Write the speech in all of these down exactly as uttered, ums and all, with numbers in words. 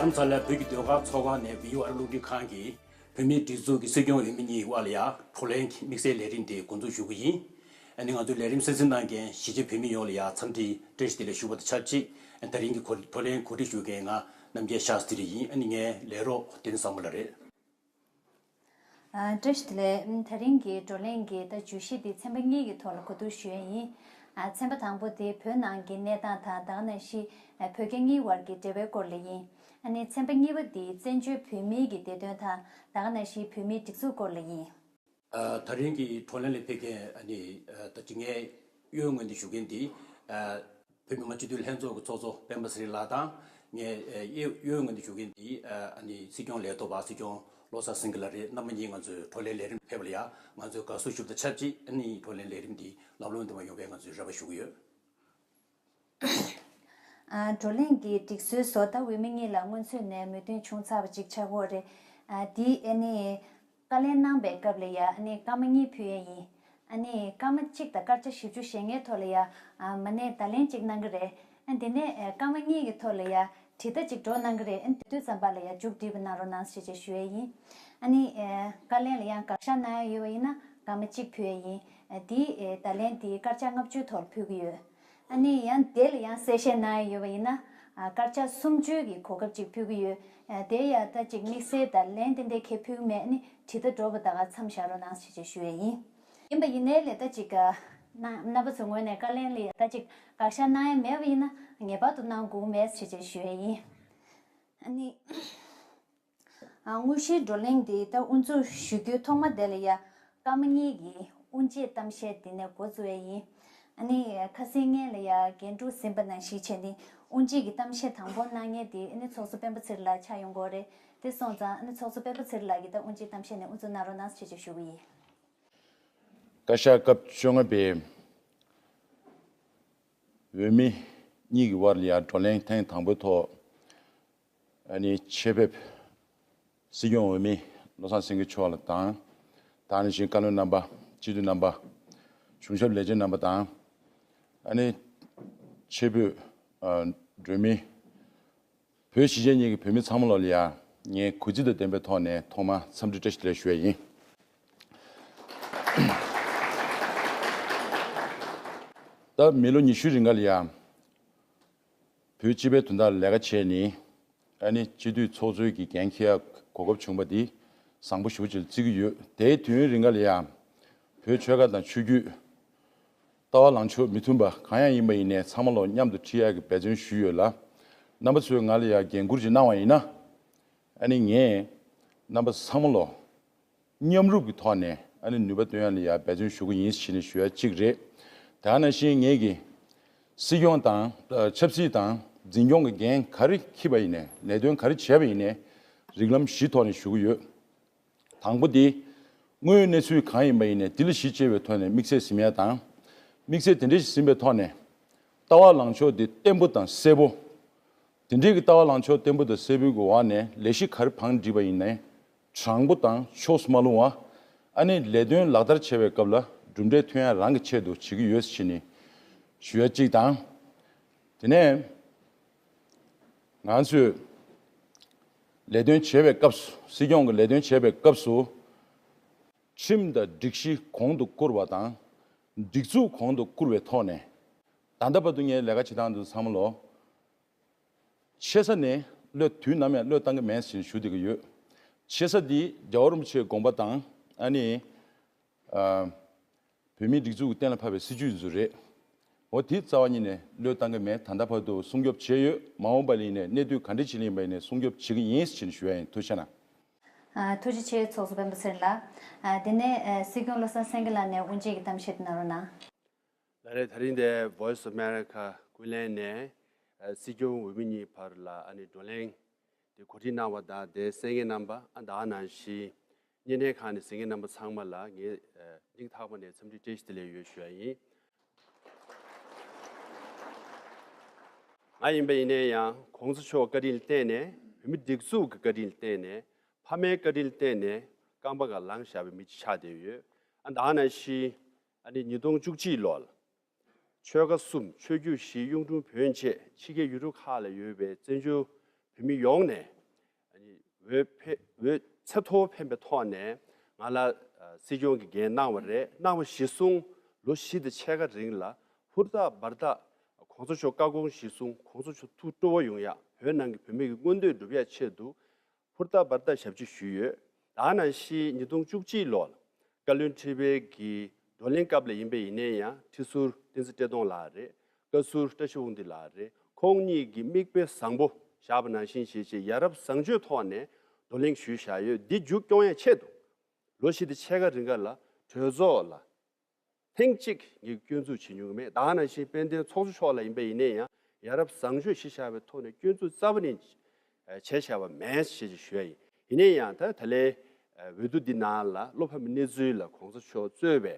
རྡ་རམ་ས་ལའི་བོད་ཀྱི་ཟློས་གར་ཚོགས་ཁང་ནས་བི་ཡུ་ཨར་རླུང་འཕྲིན་ཁང་གི་བོད་མིའི་སྒྲིག་འཛུགས་ཀྱི་སྲིད་སྐྱོང་འོས་མི་གཉིས་དབར་ལ་ཡ་བགྲོ་གླེང་དམིགས་བསལ་ལས་རིམ་དེ་འགོ་འཛུགས་ཞུ་གི་ཡིན། ཨ་ནི་ང་ཚོའི་ལས་རིམ་གསན་གཟིགས་གནང་མཁན་གཞིས་བྱེས་བོད་མི་ཡོངས་ལ་ཡ་འཚམས་འདྲི་བཀྲ་ཤིས་བདེ་ལེགས་ཞུ་བ་དང་ཆབས་ཅིག་ད་རིང་གི་གོ་བགྲོ་གླེང་གོ་སྒྲིག་ཞུ་མཁན་ང་རྣམ་རྒྱལ་ཤཱསྟྲི་ཡིན། ཨ་ནི་ངའི་ལས་རོགས་བསྟན་བཟང་པོ་ལགས་རེད། ཨ། བཀྲ་ཤིས་བདེ་ལེགས། ཨ། དེ་རིང་གི་བགྲོ་གླེང་གི་ད་བརྗོད་གཞི་འདི་ཚན་པ་གཉིས་ཀྱི་ཐོག་ལ་གོ་བསྡུར་ཞུ་ཡས་ཡིན། ཨ། ཚན་པ་དང་པོ་དེ་བོད་ནང་གི་གནས་སྟངས་དང་ད་ག་ནང་བཞིན་ཨ་བོད་རྒྱ་གཉིས་བར་གྱི་འབྲེལ་བའི་སྐོར་ལ་ཡིན། ཨ་ནི་ཚན་པ་གཉིས་པ་འདི་བཙན་བྱོལ་བོད་མིའི་གི་བདེ་དོན་དང་ད་ག་ནང་བཞིན་བོད་མིའི་སྒྲིག་འཛུགས་སྐོར་ལ་ཡིན། ཨ། ད་རིང་གི་བགྲོ་གླེང་ལ་ཕེབས་མཁན་ཨ་ནི་ཨ་ད་ཅི་ངའི་གཡོན་ངོས་ནས་བཞུགས་མཁན་འདི་ཨ་བོད་མི་མང་སྤྱི་འཐུས་ལྷན་ཚོགས་ཀྱི་ཚོགས་གཙོ་སྤེན་པ་ཚེ་རིང་ལགས་དང་། ངའི་ཨ་གཡོན་ངོས་ནས་བཞུགས་མཁན་འདི་ཨ་ཨ་ནི་སྲིད་སྐྱོང་ལས་ཐོག་པ་སྲིད་སྐྱོང་བློ་བཟང་སེང་གེ་ལགས་རེད། རྣམ་པ་གཉིས་ང་ཚོའི་བགྲོ་གླེང་ལས་རིམ་ཕེབས་པ་ལ་ཡ་ང་ཚོས་དགའ་བསུ་ཞུ་བ་དང་ཆབས་ཅིག་ཨ་ནི་བགྲོ་གླེང་ལས་རིམ་འདི་ལམ་ལྷོང་ལྡན་པ་ཡོང་བའི་ང་ཚོས་རེ་བ་ཞུ་གི་ཡོད། ཨ། བགྲོ་གླེང་གི་སྒྲིག་སྲོལ་བཟོ་ལྟ་འོས་མི་གཉིས་ལ་སྔོན་ཚུད་ནས་མོས་མཐུན་བྱུང་ཚར་བ་ཅིག་ཆགས་ཀྱི་ཡོད་རེད། ཨ། འདི་ཨ་ནི་བཀའ་ལན་གནང་པའི་སྐབས་ལ་ཡ་ཨ་ནི་སྐར་མ་གཉིས་ཕུལ་ཡས་ཡིན། ཨ་ནི་སྐར་མ་གཅིག་དང་སྐར་ཆ་བཞི་བཅུ་ཞེ་ལྔའི་ཐོག་ལ་ཡ་ཨ་མ་ཎི་བརྡ་ལན་གཅིག་གནང་གི་རེད། ཨ་དེ་ནས་ཨ་སྐར་མ་གཉིས་ཀྱི་ཐོག་ལ་ཡ་དྲིལ་བརྡ་གཅིག་སྒྲོག་གནང་གི་རེད། ཨ་དེ་དུས་ཙམ་པ་ལ་ཡ་མཇུག་སྒྲིལ་བ་གནང་རོགས་གནང་ཞེས་བཅས་ཞུ་ཡས་ཡིན། ཨ་ནི་ཨ་བཀའ་ལན་ལ་ཡང་དགག་བཞག་གནང་ཡས་ཡོད་པ་ཡིན་ན་སྐར་མ་གཅིག་ཕུལ་ཡས་ཡིན། ཨ་དེ་ཨ་བརྡ་ལན་དེ་སྐར་ཆ་ལྔ་བཅུའི་ཐོག་ལ་ཕུལ་གི་ཡོད། ཨ་ནི་ཡང་དེ་ལ་ཡང་གསལ་བཤད་གནང་ཡས་ཡོད་པ་ཡིན་ན། ཨ་སྐར་ཆ་སུམ་ཅུའི་གི་གོ་སྐབས་ཅིག་ཕུལ་གི་ཡོད། ཨ་དེ་ཡང་ད་ཅིག་དམིགས་བསལ་དང་ལན་དེ་འདྲའི་གས་ཕུལ་གི་མེད། ཨ་ནི་དྲིལ་བརྡ་སྒྲོག་པ་ད་ག་མཚམས་བཞག་རོགས་གནང་ཞེས་བཅས་ཞུ་ཡས་ཡིན། ཡིན་པ་ཡིན་ནའི་ལས་ད་ཅིག་ཨ་རྣམ་རྣམ་པ་ཚོའི་ངོས་ནས་བཀའ་ལན་ལ་ཡ་ད་ཅིག་དགག་བཞག་གནང་ཡས་མེད་པ་ཡིན་ན་ངེས་པར་དུ་གནང་དགོས་མེད་ཞེས་བཅས་ཞུ་ཡས་ཡིན། ཨ་ནི། ཨ་དངོས་གཞིའི་བགྲོ་གླེང་འདི་ད་དབུ་འཛུགས་ཞུ་རྒྱུའི་ཐོག་མ་དེ་ལ་ཡ་སྐར་མ་གཉིས་ཀྱི་དབུ་འབྱེད་གཏམ་བཤད་འདི་ནས་འགོ་བཙུགས་ཡས་ཡིན། ཨ་ནི་ཁ་སང་ངས་ལ་ཡ་འགན་འཁྲི་ཟིན་པ་ནང་བཞིན་བྱས་ནས་དབུ་འབྱེད་ཀྱི་གཏམ་བཤད་དང་པོ་གནང་མཁན་དེ་ཨ་ནི་ཚོགས་གཙོ་སྤེན་པ་ཚེ་རིང་ལགས་ཆགས་ཡོང་གི་ཡོད་རེད། དེ་སོང་ཙང་ཨ་ནི་ཚོགས་གཙོ་སྤེན་པ་ཚེ་རིང་ལགས་ཀྱིས་ད་དབུ་འབྱེད་གཏམ་བཤད་ནས་དབུ་འཛུགས་གནང་རོགས་གནང་ཞེས་བཅས་ཞུ་གི་ཡིན། བཀའ་ཤག་སྐབས་བཅོ་ལྔ་པའི་འོས་མི་གཉིས་ཀྱི་དབར་ལ་ཡ་བགྲོ་གླེང་ཐེངས་དང་པོའི་ཐོག་ཨ་ནི་ཆེད་ཕེབས་སྲིད་སྐྱོང་འོས་མི་བློ་བཟང་སེང་གེ་མཆོག་ལ་དང་། ད་ནི་བཞིན་བཀའ་བློན་རྣམ་པ། སྤྱི་འཐུས་རྣམ་པ། གཞུང་ཞབས་ལས་བྱེད་རྣམ་པ་དང་། ཨ་ནི་ཆེད་ཕེབས་ཨ་མགྲོན་མི། བོད་གཞིས་བྱེས་གཉིས་ཀྱི་བོད་མི་ཚང་མ་ལོ་ལ་ཡ་ངས་གུས་བརྩི་དང་ལྡན་པའི་ཐོག་ནས་ཐོག་མར་འཚམས་འདྲི་བཀྲ་ཤིས་བདེ་ལེགས་ཞུ་ཡས་ཡིན། ད་མི་ལོ་ཉི་ཤུའི་རིང་ག་ལ་ཡ་བོད་སྤྱི་པའི་དོན་དག་ལ་ལས་ཀ་བྱས་ནས། ཨ་ནི་སྤྱི་འཐུས་ཚོགས་གཙོའི་གི་འགན་འཁྱེར་ཡག་གོ་སྐབས་བྱུང་བ་འདི་བཟང་པོ་ཞེ་པོ་ཅིག་ལ་བརྩི་གི་ཡོད། དེའི་དུས་ཡུན་རིང་ག་ལ་ཡ་བོད་ཆོལ་ཁ་དང་ཆོས་བརྒྱུད། ལྟ་བ་ལངས་ཕྱོགས་མི་མཐུན་པ་གང་ཡང་ཡིན་པ་ཡིན་ནའི་ཚང་མ་ལོ་མཉམ་དུ་ཁྲིད་ཡག་གི་འབད་བརྩོན་ཞུས་ཡོད་ལ། རྣམ་པ་ཚོས་ང་ལ་ཡ་འགན་འཁུར་ཅིག་གནང་བ་ཡིན་ན། ཨ་ནི་ངས་རྣམ་པ་ཚང་མ་ལོ་མཉམ་རུབ་ཀྱི་ཐོག་ནས་ཨ་ནི་ནུས་པ་བཏོན་ཡག་ལ་ཡ་འབད་བརྩོན་ཞུ་གི་ཡིན་ཞེས་ནས་ཞུ་ཡ་གཅིག་རེད། དེ་ནང་བཞིན་ངེད་ཀྱི་སྲིད་སྐྱོང་དང་ཆབ་སྲིད་དང་འཛིན་སྐྱོང་གི་འགན་ག་རེ་འཁྱེར་པ་ཡིན་ནའི་ལས་དོན་ག་རེ་བྱས་པ་ཡིན་ནའི་རིགས་ལམ་བཞིའི་ཐོག་ནས་ཞུ་གི་ཡོད། དང་པོ་དེ། དངོས་ཡོད་གནས་ཚུལ་གང་ཡིན་པ་ཡིན་ནའི་དེ་ལ་གཞི་བཅོལ་བའི་ཐོག་ནས་དམིགས་བསལ་ཟིན་ཡ་དང་། དམིགས་བསལ་དེ་འདྲ་ཞིག་ཟིན་པའི་ཐོག་ནས། ལྟ་བ་ལངས་ཕྱོགས་དེ་བརྟན་པོ་དང་གསལ་པོ། དེ་འདྲའི་གི་ལྟ་བ་ལངས་ཕྱོགས་བརྟན་པོ་དང་གསལ་པོའི་གི་འོག་ནས་ལས་གཞི་ག་རེ་བང་སྒྲིག་པ་ཡིན་ནའི། དྲང་པོ་དང་ཕྱོགས་སུ་མ་ལྷུང་བ། ཨ་ནི་ལས་དོན་ལག་བསྟར་བྱེད་པའི་སྐབས་ལ་གྲུབ་འབྲས་ཐོན་ཡ་རང་གི་ཆེད་དུ་བྱེད་ཀྱི་ཡོད་ཟེར་ནས་ཞུ་ཡ་གཅིག་དང་། དེ་ནས། ང་ཚོས་ལས་དོན་བྱེད་པའི་སྐབས་སུ། སྲིད་སྐྱོང་གི་ལས་དོན་བྱེད་པའི་སྐབས་སུ། ཁྲིམས་དང་སྒྲིག་གཞི་གོང་དུ་བཀུར་བ་དང་། སྒྲིག་འཛུགས་གོང་དུ་བཀུར་བའི་ཐོག་ནས། ད་ལྟ་བར་དུ་ངའི་ལས་ཀ་བྱེད་སྟངས་དེ་ཚང་མ་ལོ། ཆེ་ས་ནས་བློས་དུས་ནམ་ཡང་བློས་བཏང་གི་མེད་ཟེར་ཞུ་བསྡད་ཀྱི་ཡོད། ཆེ་ས་འདི་རྒྱལ་བ་རིན་པོ་ཆེའི་དགོངས་པ་དང་། ཨ་ནི། ཨ། བོད་མིའི་སྒྲིག་འཛུགས་ཀྱིས་གཏན་ལ་ཕབ་པའི་སྲིད་བྱུས་ཚོ་རེད། འོ་དེ་རྩ་བ་ཉིད་ནས་བློས་བཏང་གི་མེད། ད་ལྟ་བར་དུ་སྲུང་སྐྱོབ་བྱས་ཡོད། མ་འོངས་པ་ལ་ཡིན་ནའི་གནས་དུས་ག་འདྲ་ཅིག་ལ་ཡིན་པ་ཡིན་ནའི་སྲུང་སྐྱོབ་བྱེད་ཀྱི་ཡིན་ཟེར་ནས་ཞུ་ཡ་ཡིན། ཐུགས་རྗེ་གནང་། ཨ། ཐུགས་རྗེ་ཆེ། ཚོགས་གཙོ་སྤེན་པ་ཚེ་རིང་ལགས། ཨ། དེ་ནས་ཨ་སྲིད་སྐྱོང་བློ་བཟང་སེང་གེ་ལགས་ནས་དབུ་འབྱེད་ཀྱི་གཏམ་བཤད་གནང་རོགས་གནང་། ལགས་རེད། ད་རིང་འདིར་Voice of America ཀུན་གླེང་ནས་ཨ་སྲིད་སྐྱོང་འོས་མི་གཉིས་བར་ལ་ཨ་ནི་བགྲོ་གླེང་དེ་གོ་སྒྲིག་གནང་བ་དང་། དེ་གསན་མཁན་རྣམ་པ། ཨ། ད་ག་ནང་བཞིན་བརྙན་འཕྲིན་ཁང་ནས་གཟིགས་མཁན་རྣམ་པ་ཚང་མ་ལ་ངས་ཨ་སྙིང་ཐག་པ་ནས་འཚམས་འདྲི་བཀྲ་ཤིས་བདེ་ལེགས་ཡོད་ཞུ་ཡ་ཡིན། ང་ཡིན་པ་ཡིན་ན་ཡང་གོང་ས་མཆོག་བཀའ་དྲིན་ལ་བརྟེན་ནས། བོད་མི་སྒྲིག་འཛུགས་ཀྱི་བཀའ་དྲིན་ལ་བརྟེན་ནས། ཕ་མའི་བཀའ་དྲིན་ལ་བརྟེན་ནས་རྐང་པ་སྒང་ལངས་བཞག་པའི་མི་ཅིག་ཆགས་བསྡད་ཡོད། ཨ། ད་ག་ནང་བཞིན་ཨ་ནི་ཉིས་སྟོང་བཅུ་གཅིག་ལོར་ཆོལ་ཁ་གསུམ་ཆོས་བརྒྱུད་བཞིའི་གཡུང་དྲུང་བོན་བཅས་ཕྱི་རྒྱལ་ཡུལ་གྲུ་ཁག་ལ་ཡོད་པའི་བཙན་བྱོལ་ བོད་མི་ཡོངས་ནས་ཨ་ནི་འོས་འཕེན་འོས་ཚད་མཐོ་བོ་འཕེན་པའི་ཐོག་ནས་ང་ལ་ཨ་སྲིད་སྐྱོང་གི་འགན་གནང་བ་རེད། གནང་བ་གཞིར་བཟུང་ལོ་བཞི་དང་ཕྱེད་ཀ་རིང་ལ་ཧུར་ཐག་འབད་ཐག་གོང་ས་མཆོག་བཀའ་དགོངས་གཞིར་བཟུང་གོང་ས་མཆོག་ཐུགས་སྤྲོ་བོ་ཡོང་ཡག་བོད་ནང་གི་བོད་མི་གི་མངོན་འདོད་སྒྲུབ་ཡག་ཆེད་དུ་ཧུར་ཐག་འབད་ཐག་ཞབས་ཕྱི་ཞུས་ཡོད། ད་ནང་བཞིན་ཉིས་སྟོང་བཅུ་གཅིག་ལོ་ལ་བཀའ་བློན་ཁྲི་པའི་གི་བགྲོ་གླེང་སྐབས་ལ་ཡིན་པ་ཡིན་ནའི་ཡང་ཁྲི་ཟུར་བསྟན་འཛིན་བཀྲས་མཐོང་ལགས་རེད། བཀའ་ཟུར་བཀྲ་ཤིས་དབང་འདུས་ལགས་རེད། ཁོང་གཉིས་ཀྱིས་མིག་དཔེ་བཟང་པོ་བཞག་པ་ནང་བཞིན་བྱས་བྱས་ཡ་རབས་བཟང་སྤྱོད་ཐོག་ནས་བགྲོ་གླེང་ཞུས་བཞག་ཡོད། འདི་མཇུག་སྐྱོང་ཡས་ཆེད་དུ་ལོ་བཞི་དང་ཕྱེད་ཀ་རིང་ག་ལ་གྲོས་ཚོགས་ལ་ཐེངས་གཅིག་ངས་སྐྱོན་འཛུགས་བྱེད་མྱོང་གི་མེད། ད་ནང་བཞིན་དཔལ་ལྡན་ཚོགས་གཙོ་མཆོག་ལ་ཡིན་པ་ཡིན་ནའི་ཡང་ཡ་རབས་བཟང་སྤྱོད་གཞི་བཞག་པའི་ཐོག་ནས་སྐྱོན་འཛུགས་རྩ་བ་ནས་བྱས་བཞག་པ་མེད་ཞེས་ཞུ་ཡ་ཡིན། ཡིན་ནའི་ཡང་ད་ད་ལན་འོས་བསྡུ་འདི་ནང་ལ་བློ་ཕམ་པའི་གནས་ཚུལ་ལ་གོང་ས་མཆོག་གཙོས་པའི་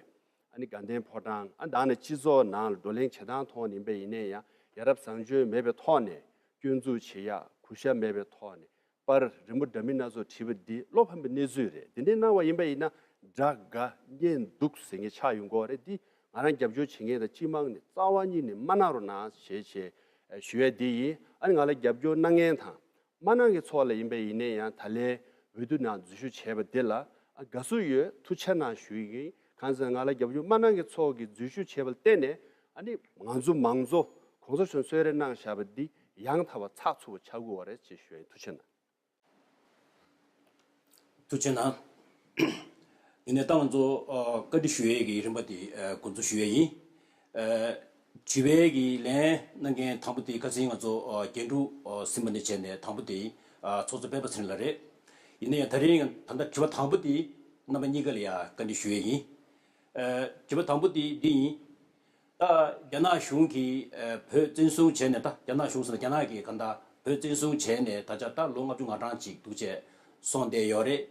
ཨ་ནི་དགའ་ལྡན་ཕོ་བྲང་ཨ་ནི་ད་ནི་སྤྱི་ཚོགས་ནང་ལ་བགྲོ་གླེང་བྱེད་སྟངས་ཐོག་ནས་ཡིན་པ་ཡིན་ནའི་ཡང་ཡ་རབས་བཟང་སྤྱོད་མེད་པའི་ཐོག་ནས་སྐྱོན་འཛུགས་བྱེད་ཡ་གུས་ཞབས་མེད་པའི་ཐོག་ནས་པར་རི་མོ་འདྲ་མིན་སྣ་ཚོགས་བྲིས་པ་འདི་བློ་ཕམ་པའི་གནས་ཚུལ་རེད། འདི་འདྲའི་གནང་བ་ཡིན་པ་ཡིན་ན་དགྲ་དགའ་གཉེན་སྡུག་ཟེར་མཁན་ཆགས་ཡོང་གི་རེད། འདི་ང་རང་རྒྱབ་སྐྱོར་བྱེད་མཁན་དང་སྤྱི་དམངས་ནས་རྩ་བ་ཉིད་ནས་མ་གནང་རོགས་གནང་ཞེས་བྱས་ཞུ་ཡ་འདི་ཡིན། ཨ་ནི་ང་ལ་རྒྱབ་སྐྱོར་གནང་མཁན་དང་མ་གནང་མཁན་ཚོ་ལ་ཡིན་པ་ཡིན་ནའི་ཡང་ད་ལན་འོས་བསྡུ་ནང་འཛུལ་ཞུགས་བྱས་པ་འདི་ལ་ཨ་དགའ་བསུ་ཡོད། ཐུགས་རྗེ་གནང་ཞུ་ཡི་ཡིན། གང་ཟེར་ན་ང་ལ་རྒྱབ་སྐྱོར་མ་གནང་མཁན་ཚོ་གིས་འཛུལ་ཞུགས་བྱས་པ་ལ་བརྟེན་ནས་ཨ་ནི་ང་ཚོ་མང་གཙོ་གོང་ས་མཆོག་གསོལ་རས་གནང་བཞག་པ་འདི་ཡང་དག་པ་ཚགས་ཚུད་པ་ཆགས་དགོས་པ་རེད་ཅེས་ཞུ་ཡ་ཡིན། ཐུགས་རྗེ་གནང་། ཐུགས་རྗེ་གནང་། ཡིན་ནའི་ད་ང་ཚོ་ཨ་བཀའ་འདྲི་ཞུ་ཡས་ཀྱི་རིམ་པ་དེ་ཨ་འགོ་འཛུགས་ཞུ་ཡས་ཡིན། ཨ་དྲི་བའི་གི་ལན་གནང་མཁན་དང་པོ་དེ་ཁ་སང་ང་ཚོ་ཨ་རྒྱན་དྲུག་ཨ་སིམ་པ་ནས་བྱས་ནས་དང་པོ་དེ་ཨ་ཚོགས་གཙོ་སྤེན་པ་ཚེ་རིང་ལགས་རེད། ཡིན་ན་ཡང་ད་རིང་ད་ལྟ་དྲི་བ་དང་པོ་དེ་རྣམ་པ་གཉིས་ཀ་ལ་ཡང་བཀའ་འདྲི་ཞུ་ཡས་ཡིན། ཨ་དྲི་བ་དང་པོ་དེ་འདི་ཡིན། ད་རྒྱ་ནག་གཞུང་གིས་ཨ་བོད་བཙན་བཟུང་བྱས་ནས། ད་རྒྱ་ནག་གཞུང་ཟེར་ན་རྒྱ་ནག་གིས་གང་ལྟར་བོད་བཙན་བཟུང་བྱས་ནས་ད་ཆ་ད་ལོ་ལྔ་བཅུ་ང་གྲངས་ཅིག་འདུག་བྱས་སོང་བསྡད་ཡོད་རེད།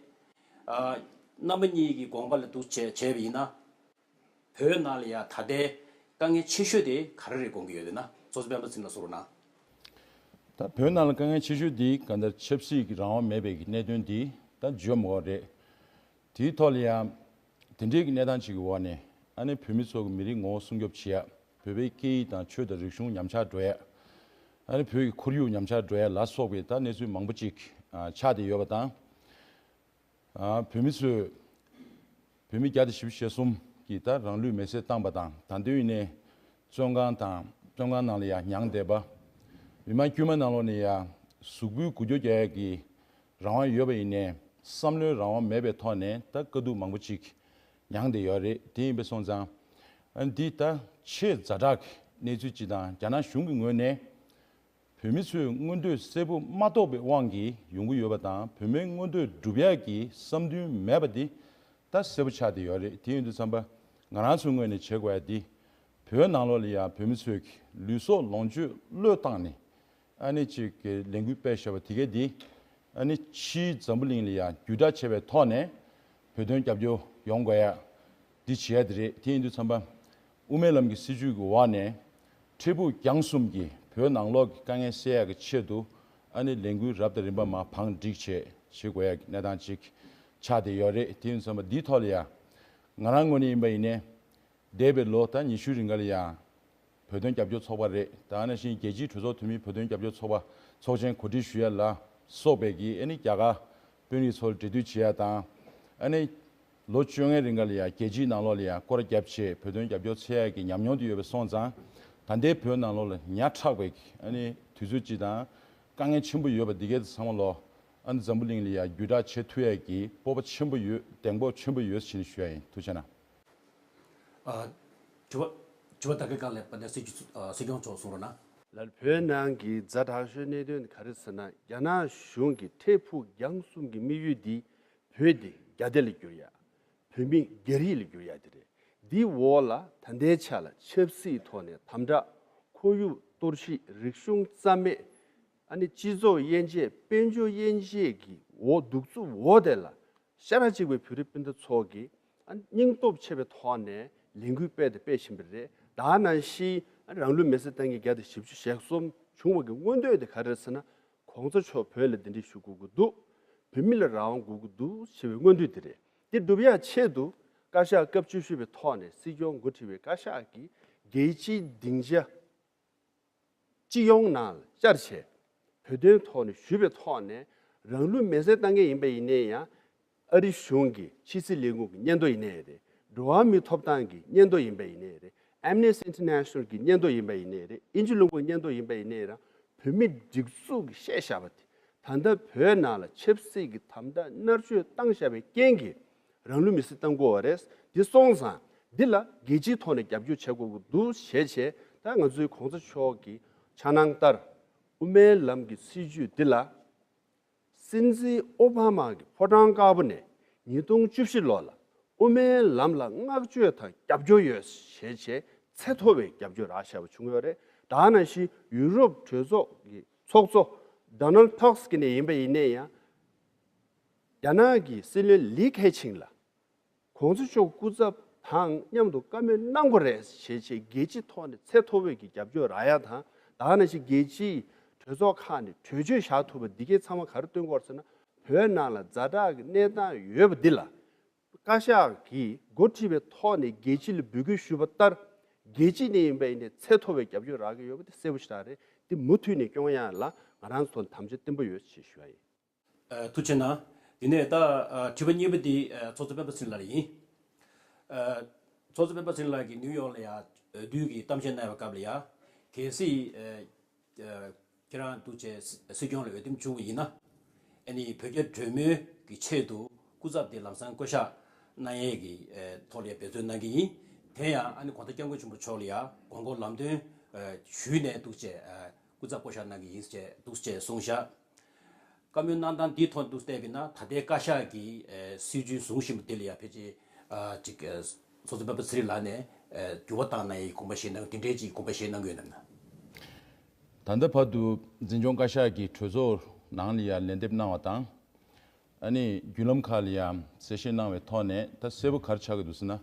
ཨ་རྣམ་པ་གཉིས་ཀྱི་དགོངས་པ་ལ་འདུག་བྱས་བྱས་པ་ཡིན་ན། བོད་ནང་ལ་ཡ་ད་ལྟའི་དཀའ་ངལ་ཆེ་ཤོས་དེ་ག་རེ་རེད་དགོངས་ཀྱི་ཡོད་ལབ་ན། ཚོགས་གཙོ་སྤེན་པ་ཚེ་རིང་ལགས་གསུང་རོགས་གནང་། ད་བོད་ནང་ལ་དཀའ་ངལ་ཆེ་ཤོས་འདི་གང་ལྟར་ཆབ་སྲིད་ཀྱི་རང་དབང་མེད་པའི་གནད་དོན་འདི་ད་བརྗོད་མ་དགོས་རེད། དེའི་ཐོག་ལ་ཡང་དེ་འདྲའི་གི་གནས་སྟངས་ཅིག་གི་འོག་ནས་ཨ་ནི་བོད་མི་ཚོ་གི་མི་རིགས་ངོ་བོ་སྲུང་སྐྱོབ་བྱེད་ཡ། བོད་པའི་སྐད་ཡིག་དང་ཆོས་དང་རིག་གཞུང་ཉམས་ཆག་འགྲོ་ཡ། ཨ་ནི་བོད་ཀྱི་ཁོར་ཡུག་ཉམས་ཆག་འགྲོ་ཡ་ལ་སོགས་པའི་ད་གནས་ཚུལ་མང་པོ་ཅིག་ཨ་ཆགས་བསྡད་ཡོད་པ་དང་། ཨ་བོད་མི་ཚོས་བོད་མི་བརྒྱ་དང་བཞི་བཅུ་ཞེ་གསུམ་གྱིས་ད་རང་ལུས་མེར་སྲེག་བཏང་པ་དང་། ད་དུང་ཡིན་ནའི་བཙོན་ཁང་དང་བཙོན་ཁང་ནང་ལ་ཡང་མྱངས་བསྡད་པ། མི་མང་དཀྱུས་མ་ནང་ལོགས་ནས་ཡང་གཟུགས་པོའི་འགུལ་སྐྱོད་རྒྱག་ཡ་གི་རང་དབང་ཡོད་པ་ཡིན་ནའི་བསམ་བློའི་རང་དབང་མེད་པའི་ཐོག་ནས་ད་དཀའ་སྡུག་མང་པོ་ཅིག་མྱངས་བསྡད་ཡོད་རེད། དེ་ཡིན་པ་སོང་ཙང་ཨ་འདི་ད་ཆེས་ཛ་དྲག་གི་གནས་ཚུལ་ཅིག་དང་། རྒྱ་ནག་གཞུང་གི་ངོས་ནས་བོད་མི་ཚོའི་མངོན་འདོད་གསལ་པོ་མ་རྟོགས་པའི་དབང་གིས་ཡོང་གི་ཡོད་པ་དང་། བོད་མིའི་མངོན་འདོད་སྒྲུབ་ཡག་གི་བསམ་འདུན་མེད་པ་འདི་ད་གསལ་པོ་ཆགས་བསྡད་ཡོད་རེད། དེ་ཡིན་དུས་ཙམ་པ་ང་རང་ཚོའི་ངོས་ནས་བྱེད་དགོས་ཡ་འདི་བོད་ནང་ལོགས་ལ་ཡ་བོད་མི་ཚོས་ལུས་སྲོག་ལོངས་སྤྱོད་བློས་བཏང་ནས་ཨ་ནི་ཅིག་གི་ལས་འགུལ་སྤེལ་བཞག་པ་དེ་གས་འདི་ཨ་ནི་ཕྱིའི་འཛམ་བུ་གླིང་ལ་ཡ་བརྒྱུད་བསྒྲགས་བྱས་པའི་ཐོག་ནས་བོད་དོན་རྒྱབ་སྐྱོར་ཡོང་དགོས་ཡ་འདི་བྱེད་ཡ་དེ་རེད། དེ་ཡིན་དུས་ཙམ་པ་དབུ་མའི་ལམ་གྱི་སྲིད་བྱུས་ཀྱི་འོག་ནས་འཕྲལ་ཕུགས་རྒྱང་གསུམ་གྱི་བོད་ནང་ལོགས་ཀྱི་དཀའ་ངལ་སེལ་ཡ་གི་ཆེད་དུ་ཨ་ནི་ལས་འགུལ་རབ་དང་རིམ་པ་མར་བང་བསྒྲིགས་བྱས་བྱེད་དགོས་ཡ་གི་གནས་སྟངས་ཅིག་ཆགས་བསྡད་ཡོད་རེད། དེ་ཡིན་དུས་ཙམ་པ་འདིའི་ཐོག་ལ་ཡ་ང་རང་ངོས་ནས་ཡིན་པ་ཡིན་ནའི་འདས་པའི་ལོ་ད་ཉི་ཤུའི་རིང་ག་ལ་ཡང་བོད་དོན་རྒྱབ་སྐྱོར་ཚོགས་པ་རེད། ད་ནང་བཞིན་རྒྱལ་སྤྱིའི་གྲོས་ཚོགས་འཐུས་མི་བོད་དོན་རྒྱབ་སྐྱོར་ཚོགས་པ་ཚོགས་ཆེན་གོ་སྒྲིག་ཞུ་ཡ་ལ་སོགས་པའི་གི་ཨ་ནི་རྒྱ་གར་དཔོན་རིགས་ཚོར་འབྲེལ་མཐུད་བྱེད་ཡ་དང་། ཨ་ནི་ལོ་བཅོ་ལྔའི་རིང་ག་ལ་ཡང་རྒྱལ་སྤྱིའི་ནང་ལོགས་ལ་ཡང་སྐོར་རྒྱབ་བྱས་བོད་དོན་རྒྱབ་སྐྱོར་འཚོལ་ཡ་གི་ཉམས་མྱོང་དེ་ཡོད་པ་སོང་ཙང་། ད་ལྟའི་བོད་ནང་ལོགས་ལ་ཉག་ཕྲ་བའི་གི་ཨ་ནི་དུས་ཚོད་ཅིག་དང་དཀའ་ངལ་ཆེན་པོ་ཡོད་པ་འདི་གའི་ཚང་མ་ལོ་ཨ་ནི་འཛམ་བུ་གླིང་ལ་ཡང་བརྒྱུད་བསྒྲགས་བྱེད་ཐུབ་ཡ་གི་སྤོབས་པ་ཆེན་པོ་ཡོད། གདེང་སྤོབས་ཆེན་པོ་ཡོད་ཟེར་ནས་ཞུ་ཡ་ཡིན། ཐུགས་རྗེ་གནང་། ཨ། དྲི་བ། དྲི་བ་ད་གའི་སྒང་ལ་དཔལ་ལྡན་སྲིད་སྐྱོང་། ཨ། སྲིད་སྐྱོང་མཆོག་གསུང་རོགས་གནང་། ལར་བོད་ནང་གི་ཛ་དྲག་ཤོས་གནད་དོན་དེ་ག་རེ་ཟེར་ན། རྒྱ་ནག་གཞུང་གི་འཕྲལ་ཕུགས་རྒྱང་གསུམ་གྱི་དམིགས་ཡུལ་འདི་བོད་འདི་རྒྱ་སྡེ་ལ་བསྒྱུར་ཡ། བོད་མི་རྒྱ་རིགས་ལ་བསྒྱུར་ཡ་དེ་རེད། འདིའི་འོག་ལ་ད་ལྟའི་ཆ་ལ་ཆབ་སྲིད་ཐོག་ནས་དམ་དྲག་ཁོར་ཡུག་གཏོར་བཤིག་རིག་གཞུང་རྩ་མེད། ཨ་ནི་སྤྱི་ཚོགས་དབྱེ་འབྱེད་དཔལ་འབྱོར་དབྱེ་འབྱེད་ཀྱི་འོག་གདུག་རྩུབ་འོག་དེ་ལ་ཤ་ཁྲག་གཅིག་པའི་བོད་རིགས་སྤུན་ཟླ་ཚོ་གིས་ཨ་ནི་སྙིང་སྟོབས་ཆེ་བའི་ཐོག་ནས་ལས་འགུལ་སྤེལ་དང་སྤེལ་བཞིན་པ་རེད། ད་ནང་བཞིན་ཨ་ནི་རང་ལུས་མེར་སྲེག་བཏང་མཁན་བརྒྱ་དང་བཞི་བཅུ་ཞེ་གསུམ་བྱུང་བ་གི་མངོན་འདོད་དེ་ག་རེ་རེད་ཟེར་ན། གོང་ས་མཆོག་བོད་ལ་གདན་འདྲེན་ཞུ་དགོས་ཀྱི་འདུག་བོད་མི་ལ་རང་དབང་དགོས་ཀྱི་འདུག་ཞེས་པའི་མངོན་འདོད་དེ་རེད། དེ་སྒྲུབ་ཡག་ཆེད་དུ་བཀའ་ཤག་སྐབས་བཅུ་བཞི་པའི་ཐོག་ནས་སྲིད་སྐྱོང་འགོ་ཁྲིད་པའི་བཀའ་ཤག་གིས་རྒྱལ་སྤྱིའི་སྡིངས་ཆ་སྤྱི་ཡོངས་ནང་ལ་བཅར་བྱས། བོད་དོན་ཐོག་ནས་ཞུས་པའི་ཐོག་ནས་རང་ལུས་མེར་སྲེག་བཏང་མཁན་ཡིན་པ་ཡིན་ནའི་ཡང་། ཨ་རི་གཞུང་གི་ཕྱི་སྲིད་ལས་ཁུངས་ཀྱི་སྙན་ཐོ་ཡིན་ནའི་རེད། འགྲོ་བ་མིའི་ཐོབ་ཐང་གི་སྙན་ཐོ་ཡིན་པ་ཡིན་ནའི་རེད། Amnesty International གི་སྙན་ཐོ་ཡིན་པ་ཡིན་ནའི་རེད། དབྱིན་ཇི་ལུང་པའི་སྙན་ཐོ་ཡིན་པ་ཡིན་ནའི་རང་། བོད་མིའི་སྒྲིག་འཛུགས་ཀྱིས་བཤད་བཞག་པ་དེ། ད་ལྟ་བོད་ནང་ལ་ཆབ་སྲིད་ཀྱི་དམ་དྲག་མནར་གཅོད་བཏང་བཞག་པའི་རྐྱེན་གྱིས་རང་ལུས་མེར་སྲེག་བཏང་དགོས་པ་རེད། འདི་སོང་ཙང་འདི་ལ་རྒྱལ་སྤྱིའི་ཐོག་ནས་རྒྱབ་སྐྱོར་བྱེད་དགོས་ཀྱི་འདུག་ཞེས་བྱས། ད་ང་ཚོའི་གོང་ས་མཆོག་གི་འཆར་སྣང་ལྟར། དབུ་མའི་ལམ་གྱི་སྲིད་བྱུས་འདི་ལ། སྲིད་འཛིན་ཨོ་བྷ་མ་གི་ཕོ་བྲང་དཀར་པོ་ནས་ཉིས་སྟོང་བཅུ་བཞི་ལོ་ལ་དབུ་མའི་ལམ་ལ་བསྔགས་བརྗོད་དང་རྒྱབ་སྐྱོར་ཡོད་ཞེས་བྱས་ཚད་མཐོ་བའི་རྒྱབ་སྐྱོར་རག་བཞག་པ་བྱུང་ཡོད་རེད། ད་ནང་བཞིན་ཡུ་རོབ་གྲོས་ཚོགས་ཀྱི་ཚོགས་གཙོ་Donald Tusk གི་ནས་ཡིན་པ་ཡིན་ནའི་ཡང་། རྒྱ་ནག་གི་སྲིད་བློན་ལི་ཁེ་ཆིང་ལ། གོང་ས་མཆོག་སྐུ་ཚབ་དང་མཉམ་དུ་བཀའ་མོལ་གནང་དགོས་རེད་ཞེས་བྱས་རྒྱལ་སྤྱིའི་ཐོག་ནས་ཚད་མཐོ་བའི་གི་རྒྱབ་སྐྱོར་རག་ཡ་དང་། ད་ནང་བཞིན་རྒྱལ་སྤྱིའི་གྲོས་ཚོགས་ཁག་ནས་གྲོས་ཆོད་བཞག་ཐུབ་པ་འདི་གའི་ཚང་མ་ག་རེ་སྟོན་དགོས་རེད་ཟེར་ན། བོད་ནང་ལ་ཛ་དྲག་གི་གནས་སྟངས་ཡོད་པ་འདི་ལ། བཀའ་ཤག་གིས་འགོ་ཁྲིད་པའི་ཐོག་ནས་རྒྱལ་སྤྱི་ལ་འབོད་སྐུལ་ཞུས་པ་ལྟར། རྒྱལ་སྤྱི་ནས་ཡིན་པ་ཡིན་ནའི་ཚད་མཐོ་བའི་རྒྱབ་སྐྱོར་རག་གི་ཡོད་པ་དེ་གསལ་པོ་ཞེ་དྲག་རེད། འདི་མུ་མཐུད་ནས་སྐྱོང་ཡ་ལ་ང་རང་ཚོ་དམ་བཅའ་བརྟན་པོ་ཡོད་ཅེས་ཞུ་བ་ཡིན། ཨ། ཐུགས་རྗེ་གནང་། དེ་ནས་ད། ཨ། དྲི་བ་གཉིས་པ་དེ། ཨ། ཚོགས་གཙོ་སྤེན་པ་ཚེ་རིང་ལགས་ལ་ཡིན། ཨ། ཚོགས་གཙོ་སྤེན་པ་ཚེ་རིང་ལགས་ཀྱིས་ནིའུ་ཡོག་ལ་ཡ་འོས་བསྡུ་གི་གཏམ་བཤད་གནང་བའི་སྐབས་ལ་ཡ། གལ་སྲིད། ཨ། ཨ། ཁྱེད་རང་འདུག་བྱས་སྲིད་སྐྱོང་ལ་འོས་འདེམས་བྱུང་བ་ཡིན་ན། ཨ་ནི་བོད་རྒྱ་འབྲེལ་མོལ་གྱི་ཆེད་དུ་སྐུ་ཚབ་དེ་ལམ་སང་བསྐོ་བཞག་གནང་ཡས་ཀྱི། ཨ། ཐོག་ལ་འབད་བརྩོན་གནང་གི་ཡིན། དེ་ཡང་ཨ་ནི་གོང་ས་སྐྱབས་མགོན་ཆེན་པོ་མཆོག་ལ་ཡ་དགོངས་སྐོར་ལམ་སྟོན། ཨ། ཞུས་ནས་འདུག་བྱས། ཨ། སྐུ་ཚབ་བསྐོ་བཞག་གནང་གི་ཡིན་ཟེར་འདུག་ཅེས་གསུངས་ཤག་བཀའ་མོལ་གནང་སྟངས་འདིའི་ཐོག་ཏུ་བལྟས་པ་ཡིན་ན། ད་ལྟའི་བཀའ་ཤག་གི། ཨེ། སྲིད་བྱུས་བཟུང་བཞིན་པ་དེ་ལ་ཡང་ཕལ་ཆེར། ཨ། ཅིག་ཨེ། ཚོགས་གཙོ་སྤེན་པ་ཚེ་རིང་ལགས་ནས། ཨེ། འགྱུར་བ་བཏང་གནང་ཡའི་དགོངས་པ་བཞེས་གནང་། དེ་འདྲའི་ཅིག་དགོངས་པ་བཞེས་གནང་གི་ཡོད་ན། ད་ལྟ་བར་དུ་འཛིན་སྐྱོང་བཀའ་ཤག་གིས་གྲོས་ཚོགས་ནང་ལ་ཡང་ལན་འདེབས་གནང་བ་དང་། ཨ་ནི་བརྒྱུད་ལམ་ཁག་ལ་ཡང་གསལ་བཤད་གནང་བའི་ཐོག་ནས་ད་གསལ་པོ་ག་རེ་ཆགས་ཀྱི་འདུག་ཟེར་ན།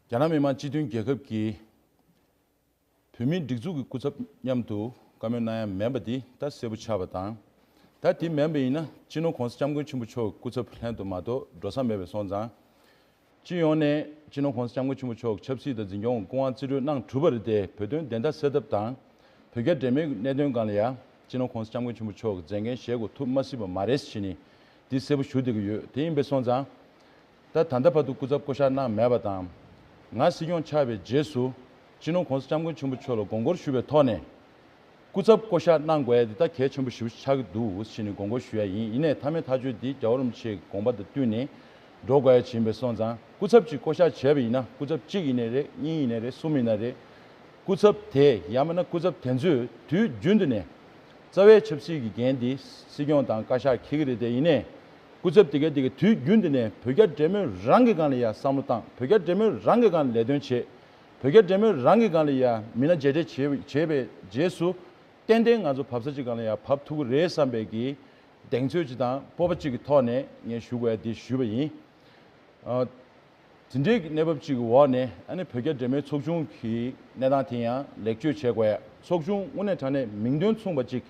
རྒྱ་ནག་མི་དམངས་སྤྱི་མཐུན་རྒྱལ་ཁབ་ཀྱི་བོད་མིའི་སྒྲིག་འཛུགས་ཀྱི་སྐུ་ཚབ་མཉམ་དུ་བཀའ་མོལ་གནང་ཡ་མེད་པ་འདི་ད་གསལ་པོ་ཆགས་པ་དང་། ད་དེ་མེད་པ་ཡིན་ན་སྤྱི་ནོར་༸གོང་ས་༸སྐྱབས་མགོན་ཆེན་པོ་མཆོག་སྐུ་ཚབ་ལྷན་དུ་མ་གཏོགས་འགྲོ་ས་མེད་པ་སོང་ཙང་། སྤྱི་ཡོངས་ནས་སྤྱི་ནོར་༸གོང་ས་༸སྐྱབས་མགོན་ཆེན་པོ་མཆོག་ཆབ་སྲིད་དང་འཛིན་སྐྱོང་སྐུ་དབང་རྩིས་སྤྲོད་གནང་གྲུབ་པ་རེད་དེ། བོད་དོན་བདེན་མཐའ་གསལ་ཐབས་དང་། བོད་རྒྱ་འབྲེལ་མོལ་གྱི་གནད་དོན་སྒང་ལ་ཡང་སྤྱི་ནོར་༸གོང་ས་༸སྐྱབས་མགོན་ཆེན་པོ་མཆོག་གི་མཛད་འགན་བཞེས་དགོས་ཐུག་མ་སྲིད་པ་མ་རེད་ཟེར་ནས་འདི་གསལ་པོ་ཞུ་བསྡད་ཀྱི་ཡོད། དེ་ཡིན་པས་སོང་ཙང་། ད་ད་ལྟ་བར་དུ་སྐུ་ཚབ་བསྐོ་བཞག་གནང་མེད་པ་དང་། ང་སྲིད་སྐྱོང་ཆགས་པའི་རྗེས་སུ་སྤྱི་ནོར་༸གོང་ས་༸སྐྱབས་མགོན་ཆེན་པོ་མཆོག་ལ་དགོངས་སྐོར་ཞུ་བའི་ཐོག་ནས། སྐུ་ཚབ་བསྐོ་བཞག་གནང་དགོས་ཡ་འདི་ད་གལ་ཆེན་པོ་ཞེ་པོ་ཆགས་ཀྱི་འདུག་ཟེར་ནས་དགོངས་སྐོར་ཞུ་ཡ་ཡིན། ཡིན་ནའི་མཐའ་མའི་ཐག་གཅོད་འདི་རྒྱལ་བ་རིན་པོ་ཆེའི་དགོངས་པ་དང་བསྟུན་ནས་འགྲོ་དགོས་ཡ་ཅིག་ཡིན་པས་སོང་ཙང་། སྐུ་ཚབ་ཅིག་བསྐོ་བཞག་བྱས་པ་ཡིན་ན། སྐུ་ཚབ་གཅིག་ཡིན་ནའི་རེད། གཉིས་ཡིན་ནའི་རེད། གསུམ་ཡིན་ན་རེད། སྐུ་ཚབ་དེ་ཡང་མིན་ན་སྐུ་ཚབ་དེ་ཚོས་དུས་རྒྱུན་དུ་ནས་རྩ་བའི་ཆབ་སྲིད་ཀྱི་འགན་འདི་སྲིད་སྐྱོང་དང་བཀའ་ཤག་འཁྱེར་གྱི་རེད་དེ། ཡིན་ནའི་སྐུ་ཚབ་དེ་ག་དེ་ག་དུས་རྒྱུན་དུ་ནས་བོད་རྒྱ་འབྲེལ་མོལ་རང་གི་སྒང་ལ་ཡ་བསམ་བློ་བཏང་། བོད་རྒྱ་འབྲེལ་མོལ་རང་གི་སྒང་ལ་ལས་དོན་བྱེད། བོད་རྒྱ་འབྲེལ་མོལ་རང་གི་སྒང་ལ་ཡ་མི་སྣ་མཇལ་འཕྲད་བྱས་བྱས་པའི་རྗེས་སུ། ཏན་ཏན་ང་ཚོ་བབས་ས་གཅིག་སྒང་ལ་ཡ་བབས་ཐུབ་ཀྱི་རེད་བསམ་པའི་གི་གདེང་ཚོད་ཅིག་དང་སྤོབས་པ་གཅིག་གི་ཐོག་ནས་ངས་ཞུ་དགོས་ཡ་འདི་ཞུས་པ་ཡིན། ཨ། དེ་འདྲའི་གནས་བབ་ཅིག་གི་འོག་ནས། ཨ་ནི་བོད་རྒྱ་འབྲེལ་མོལ་ཚོགས་ཆུང་གི་གནས་སྟངས་དེ་ཡང་ལེགས་བཅོས་བྱེད་དགོས་ཡ། ཚོགས་ཆུང་དངོས་གནས་དྲང་གནས་མིང་དོན་མཚུངས་པ་ཅིག་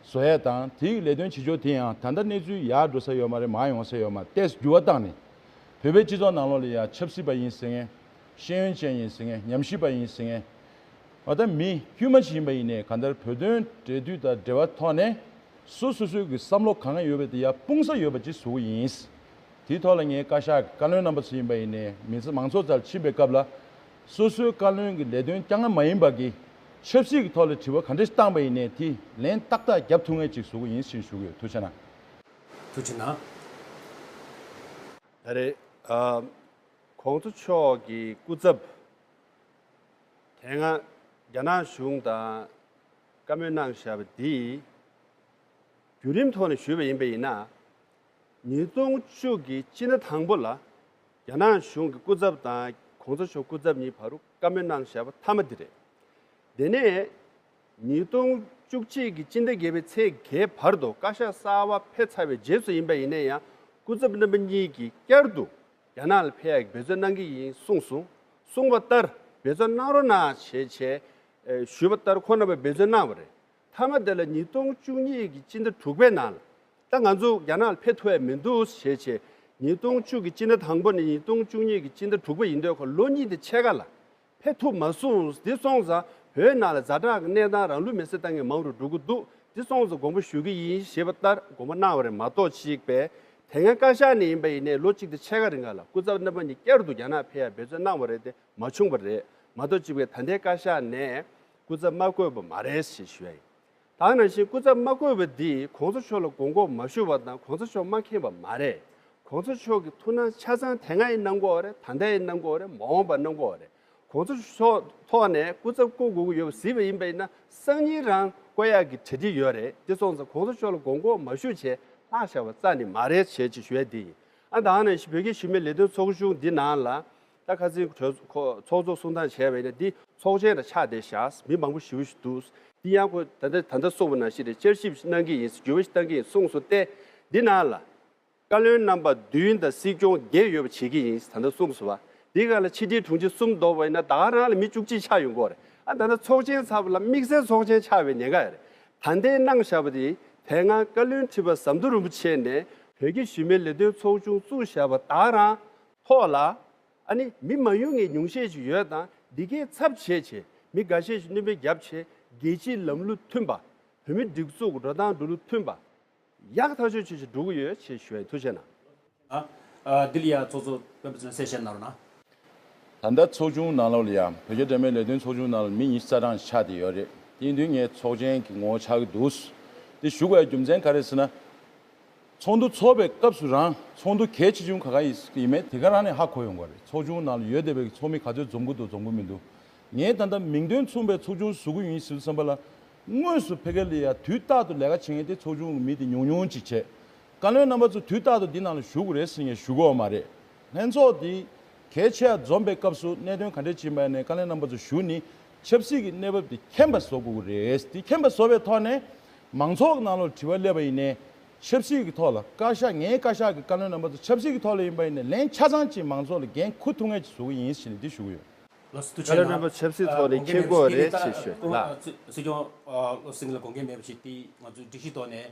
བཟོ་ཡ་དང་། དེའི་ལས་དོན་བྱེད་ཕྱོགས་དེ་ཡང་ད་ལྟ་གནས་ཚུལ་ཡར་འགྲོ་ས་ཡོད་མ་རེད། མར་ཡོང་ས་ཡོད་མ་རེད། ཏོག་ཙམ་འགྱུར་བ་བཏང་ནས། བོད་པའི་སྤྱི་ཚོགས་ནང་ལོགས་ལ་ཡ་ཆབ་སྲིད་པ་ཡིན་ཟེར་མཁན། ཤེས་ཡོན་ཅན་ཡིན་ཟེར་མཁན། ཉམས་ཞིབ་པ་ཡིན་ཟེར་མཁན། འོ། ད་མི་དཀྱུས་མ་ཞིག་ཡིན་པ་ཡིན་ནའི་གང་ལྟར་བོད་དོན་འབྲེལ་མཐུད་དང་འབྲེལ་བ་ཐོག་ནས་སོ་སོ་སོའི་གི་བསམ་བློ་གང་ཡོད་པ་དེ་ཡར་སྤུངས་ས་ཡོད་པ་ཅིག་བཟོ་གི་ཡིན། དེའི་ཐོག་ལ་ངའི་བཀའ་ཤག་གི་བཀའ་བློན་རྣམ་པ་ཚོ་ཡིན་པ་ཡིན་ནའི་མི་ཚེ་མང་ཚོགས་རྩ་ལ་ཕྱིན་པའི་སྐབས་ལ། སོ་སོའི་བཀའ་བློན་གྱི་ལས་དོན་རྐྱང་ང་མ་ཡིན་པ་གི་ཆབ་སྲིད་ཀྱི་ཐོག་ལ་དྲི་བ་ག་འདྲ་ཞིག་བཏང་པ་ཡིན་ནའི་དེ་ལན་ཏག་ཏག་རྒྱབ་ཐུབ་མཁན་ཅིག་བཟོ་གི་ཡིན་ཞེས་ཞུ་གི་ཡོད། ཐུགས་རྗེ་གནང་། ཐུགས་རྗེ་གནང་། ད་རེས། ཨ། གོང་ས་མཆོག་གི་སྐུ་ཚབ། དེ་སྔ་རྒྱ་ནག་གཞུང་དང་བཀའ་མོལ་གནང་བཞག་པ་འདི་བརྒྱུད་རིམ་ཐོག་ནས་ཞུས་པ་ཡིན་པ་ཡིན་ན། ཉིས་སྟོང་བཅུ་གི་སྤྱི་ཟླ་དང་པོ་ལ་རྒྱ་ནག་གཞུང་གི་སྐུ་ཚབ་དང་གོང་ས་མཆོག་སྐུ་ཚབ་གཉིས་བར་དུ་བཀའ་མོལ་གནང་བཞག་པ་མཐའ་མ་འདི་རེད། དེ་ནས་ཉིས་སྟོང་བཅུ་གཅིག་གི་སྤྱི་ཟླ་བརྒྱད་པའི་ཚེས་བརྒྱད་བར་དུ་བཀའ་ཤག་གསར་པ་ཕེབས་ཚར་བའི་རྗེས་སུ་ཡིན་པ་ཡིན་ན་ཡང་། སྐུ་ཚབ་རྣམ་པ་གཉིས་ཀྱིས་བསྐྱར་དུ་རྒྱ་ནག་ལ་ཕེབས་ཡག་གི་འབད་བརྩོན་གནང་གི་ཡིན་གསུངས་སོང་། གསུངས་པ་ལྟར་འབད་བརྩོན་གནང་རོགས་གནང་ཞེས་བྱས། ཨེ། ཞུས་པ་ལྟར་ཁོང་རྣམ་པས་འབད་བརྩོན་གནང་བ་རེད། མཐའ་མ་དེ་ལ་ཉིས་སྟོང་བཅུ་གཉིས་ཀྱི་སྤྱི་ཟླ་དྲུག་པའི་ནང་ལ། ད་ང་ཚོ་རྒྱ་ནག་ལ་ཕེབས་ཐུབ་ཡ་མི་འདུག་ཞེས་བྱས། ཉིས་སྟོང་བཅུ་གི་སྤྱི་ཟླ་དང་པོ་ནས་ཉིས་སྟོང་བཅུ་གཉིས་ཀྱི་སྤྱི་ཟླ་དྲུག་པ་ཡིན་དུས་ཁོ་ལོ་གཉིས་དེ་ཕྱེད་ཀ་ལ་ཕེབས་ཐུབ་མ་སོང་། དེ་སོང་ཙང་བོད་ནང་ལ་ཛ་དྲག་གི་གནས་སྟངས། རང་ལུས་མེར་སྲེག་བཏང་མཁན་མང་རུ་འགྲོ་གི་འདུག། འདི་སོང་ཙང་དགོངས་པ་ཞུ་གི་ཡིན་ཞེས་པ་ལྟར་དགོངས་པ་གནང་བ་རེད་མ་གཏོགས་ཅིག་པས། དེ་སྔ་བཀའ་ཤག་ནས་ཡིན་པ་ཡིན་ནའི་ལོ་གཅིག་དང་ཕྱེད་ཀ་རིང་ག་ལ་སྐུ་ཚབ་རྣམ་པ་གཉིས་བསྐྱར་དུ་རྒྱ་ནག་ཕེབས་ཡ་འབད་བརྩོན་གནང་བ་རེད་དེ་མ་བྱུང་བ་རེད་མ་གཏོགས་ཅིག་པས། ད་ལྟའི་བཀའ་ཤག་ནས་སྐུ་ཚབ་མ་བསྐོས་པ་མ་རེད་ཞེས་ཞུ་ཡ་ཡིན། ད་ནང་བཞིན་སྐུ་ཚབ་མ་བསྐོས་པ་འདིས་གོང་ས་མཆོག་ལ་དགོངས་སྐོར་མ་ཞུས་པ་དང་གོང་ས་མཆོག་མ་མཁྱེན་པ་མ་རེད། གོང་ས་མཆོག་གི་ཐུགས་སྣང་ཆ་ཚང་དེ་སྔ་ཡང་གནང་གི་ཡོད་རེད། ད་ལྟ་ཡང་གནང་གི་ཡོད་རེད། མ་འོངས་པ་གནང་གི་ཡོད་རེད། གོང་ས་མཆོག་ཐོག་ནས་སྐུ་ཚབ་བསྐོ་དགོས་ཀྱི་ཡོད་པ་གཟིགས་པ་ཡིན་པ་ཡིན་ན་སང་ཉིན་རང་བསྐོ་ཡག་གི་གྲ་སྒྲིག་ཡོད་རེད། དེ་སོང་ཙང་གོང་ས་མཆོག་ལ་དགོངས་སྐོར་མ་ཞུས་བྱས་ལྷག་བཞག་པ་རྩ་ནས་མ་རེད་བྱས་ཅེས་ཞུ་ཡ་དེ་ཡིན། ཨ་ད་ནང་བཞིན་བོད་ཀྱི་གཞི་མེད་ལས་དོན་ཚོགས་ཆུང་འདི་ནང་ལ་ད་ཁ་སང་གྲོས་ཚོགས་ཚོགས་གཙོ་གསུང་སྟངས་བྱས་པ་ཡིན་ན་འདི་ཚོགས་ཆེན་ལ་ཆགས་བསྡད་བཞག་མི་མང་པོ་ཞེ་པོ་ཞིག་འདུག་འདི་ཡང་ཁོས་ད་ལྟ་ད་ལྟ་གསུངས་པ་ནང་བཞིན་རེད། བསྐྱར་ཞིབ་གནང་གི་ཡིན། འགྱུར་བ་ཞིག་གཏང་གི་ཡིན་གསུངས་སོང་སྟེ། འདི་ནང་ལ་བཀའ་བློན་རྣམ་པ་བདུན་དང་སྲིད་སྐྱོང་བརྒྱད་ཡོད་པ་བྱེད་ཀྱི་ཡིན་ཟེར་ད་ལྟ་གསུངས་སོང་བ། འདི་ག་ལ་ཕྱི་དྲིལ་དྲུང་ཆེ་གསུམ་བསྡོམས་པ་ཡིན་ན་ད་ག་རང་ལ་མི་བཅུ་གཅིག་ཆགས་ཡོང་གི་རེད། ཨ་ད་ལྟ་ཚོགས་ཆེན་ཚར་བ་ལ་དམིགས་བསལ་ཚོགས་ཆེན་ཆགས་པའི་ཉེན་ཁ་ཡོད་རེད། ད་ལྟའི་གནང་བཞག་པ་དེ་དེ་སྔ་བཀའ་བློན་ཁྲི་པ་ཟམ་གདོང་རིན་པོ་ཆེ་ནས་བོད་ཀྱི་གཞི་མེད་ལས་དོན་ཚོགས་ཆུང་བཙུགས་བཞག་པ་ད་ག་རང་ཐོག་ལ། ཨ་ནི་མི་མ་ཡོང་ངེས་ཉུང་ཤས་ཤིག་ཡོད་དང་འདི་གའི་ཚབ་བྱས་བྱས་མི་འགའ་ཤས་ཤིག་སྣོན་པ་བརྒྱབ་བྱས་རྒྱལ་སྤྱིའི་ལམ་ལུགས་མཐུན་པ། བོད་མི་སྒྲིག་འཛུགས་འགྲོ་སྟངས་འགྲོ་ལུགས་མཐུན་པ། ཡག་ཐག་ཆོད་ཆོད་ཅིག་འགྲོ་གི་ཡོད་ཅེས་ཞུ་བའི་ཐུགས་རྗེ་གནང་། ཨ། ཨ། འདི་ལ་ཡ་ཚོགས་གཙོ་སྤེན་པ་ཚེ་རིང་གསལ་བཤད་གནང་རོགས་གནང་། ད་ལྟ་ཚོགས་ཆུང་ནང་ལོགས་ལ་ཡ་བོད་རྒྱ་འབྲེལ་མོལ་ལས་དོན་ཚོགས་ཆུང་ནང་ལ་མི་ཉི་ཤུ་རྩ་གྲངས་ཆགས་བསྡད་ཡོད་རེད། དེ་ཡིན་དུས་ངས་ཚོགས་ཆེན་གྱི་ངོ་བོ་ཆགས་ཀྱི་འདུག་དེ་ཞུ་དགོས་ཡ་རྒྱུ་མཚན་ག་རེ་ཟེར་ན། ཚོགས་འདུ་ཚོགས་པའི་སྐབས་སུ་རང་ཚོགས་འདུ་གལ་ཆེ་ཆུང་ག་ག་ཡིན་ཡིན་མེད་དེ་ག་རང་ནས་ཧ་གོ་ཡོང་གི་རེད། ཚོགས་ཆུང་ནང་ལ་ཡོད་བསྡད་པའི་ཚོགས་མི་ག་ཚོད་འཛོམས་ཀྱི་འདུག་འཛོམས་ཀྱི་མི་འདུག་ངས་ད་ལྟ་མིང་དོན་མཚུངས་པའི་ཚོགས་ཆུང་བཟོ་གི་ཡིན་ཟེར་བསམ་པ་ལ། དངོས་སུ་ཕ་གི་ལ་ཡ་དུས་རྟག་ཏུ་ལས་ཀ་བྱེད་མཁན་དེ་ཚོགས་ཆུང་གི་མི་དེ་ཉུང་ཉུང་ཅིག་བྱས། བཀའ་བློན་རྣམ་པ་ཚོ་དུས་རྟག་ཏུ་འདི་ནང་ལ་བཞུགས་དགོས་རེད་ཟེར་ངས་ཞུ་གི་ཡོད་མ་རེད། ལྷན་ཚོགས་འདི་གལ་ཆེ་བ་འཛོམས་པའི་སྐབས་སུ་གནད་དོན་ག་འདྲས་ཅིག་མ་ནས་བཀའ་བློན་རྣམ་པ་ཚོ་བཞུགས་ནས་ཆབ་སྲིད་ཀྱི་གནས་བབ་འདི་མཁྱེན་པ་བཟོ་དགོས་ཀྱི་རེད། འདི་མཁྱེན་པ་བཟོ་བའི་ཐོག་ནས་མང་ཚོགས་ཀྱི་ནང་ལོགས་དྲི་བ་སླེབས་པ་ཡིན་ནའི་ཆབ་སྲིད་ཀྱི་ཐོག་ལ་བཀའ་ཤག་ངའི་བཀའ་ཤག་གི་བཀའ་བློན་རྣམ་པ་ཚོ་ཆབ་སྲིད་ཀྱི་ཐོག་ལ་ཡིན་པ་ཡིན་ནའི་ལན་ཆ་ཚང་ཅིག་མང་ཚོགས་ལ་འགན་འཁུར་ཐུབ་མཁན་ཅིག་བཟོ་གི་ཡིན་ཞེས་ནས་འདི་ཞུ་གི་ཡོད། ལགས་སོ་ཐུགས་རྗེ་གནང་། བཀའ་བློན་རྣམ་པ་ཆབ་སྲིད་ཐོག་ནས་མཁྱེན་དགོས་རེད་ཅེས་ཞུ། ལགས། སྲིད་སྐྱོང་བློ་སེང་ལ་དགོངས་འགལ་མེད་པ་ཞིག་དེ་ང་ཚོའི་སྒྲིག་གཞི་ཐོག་ནས་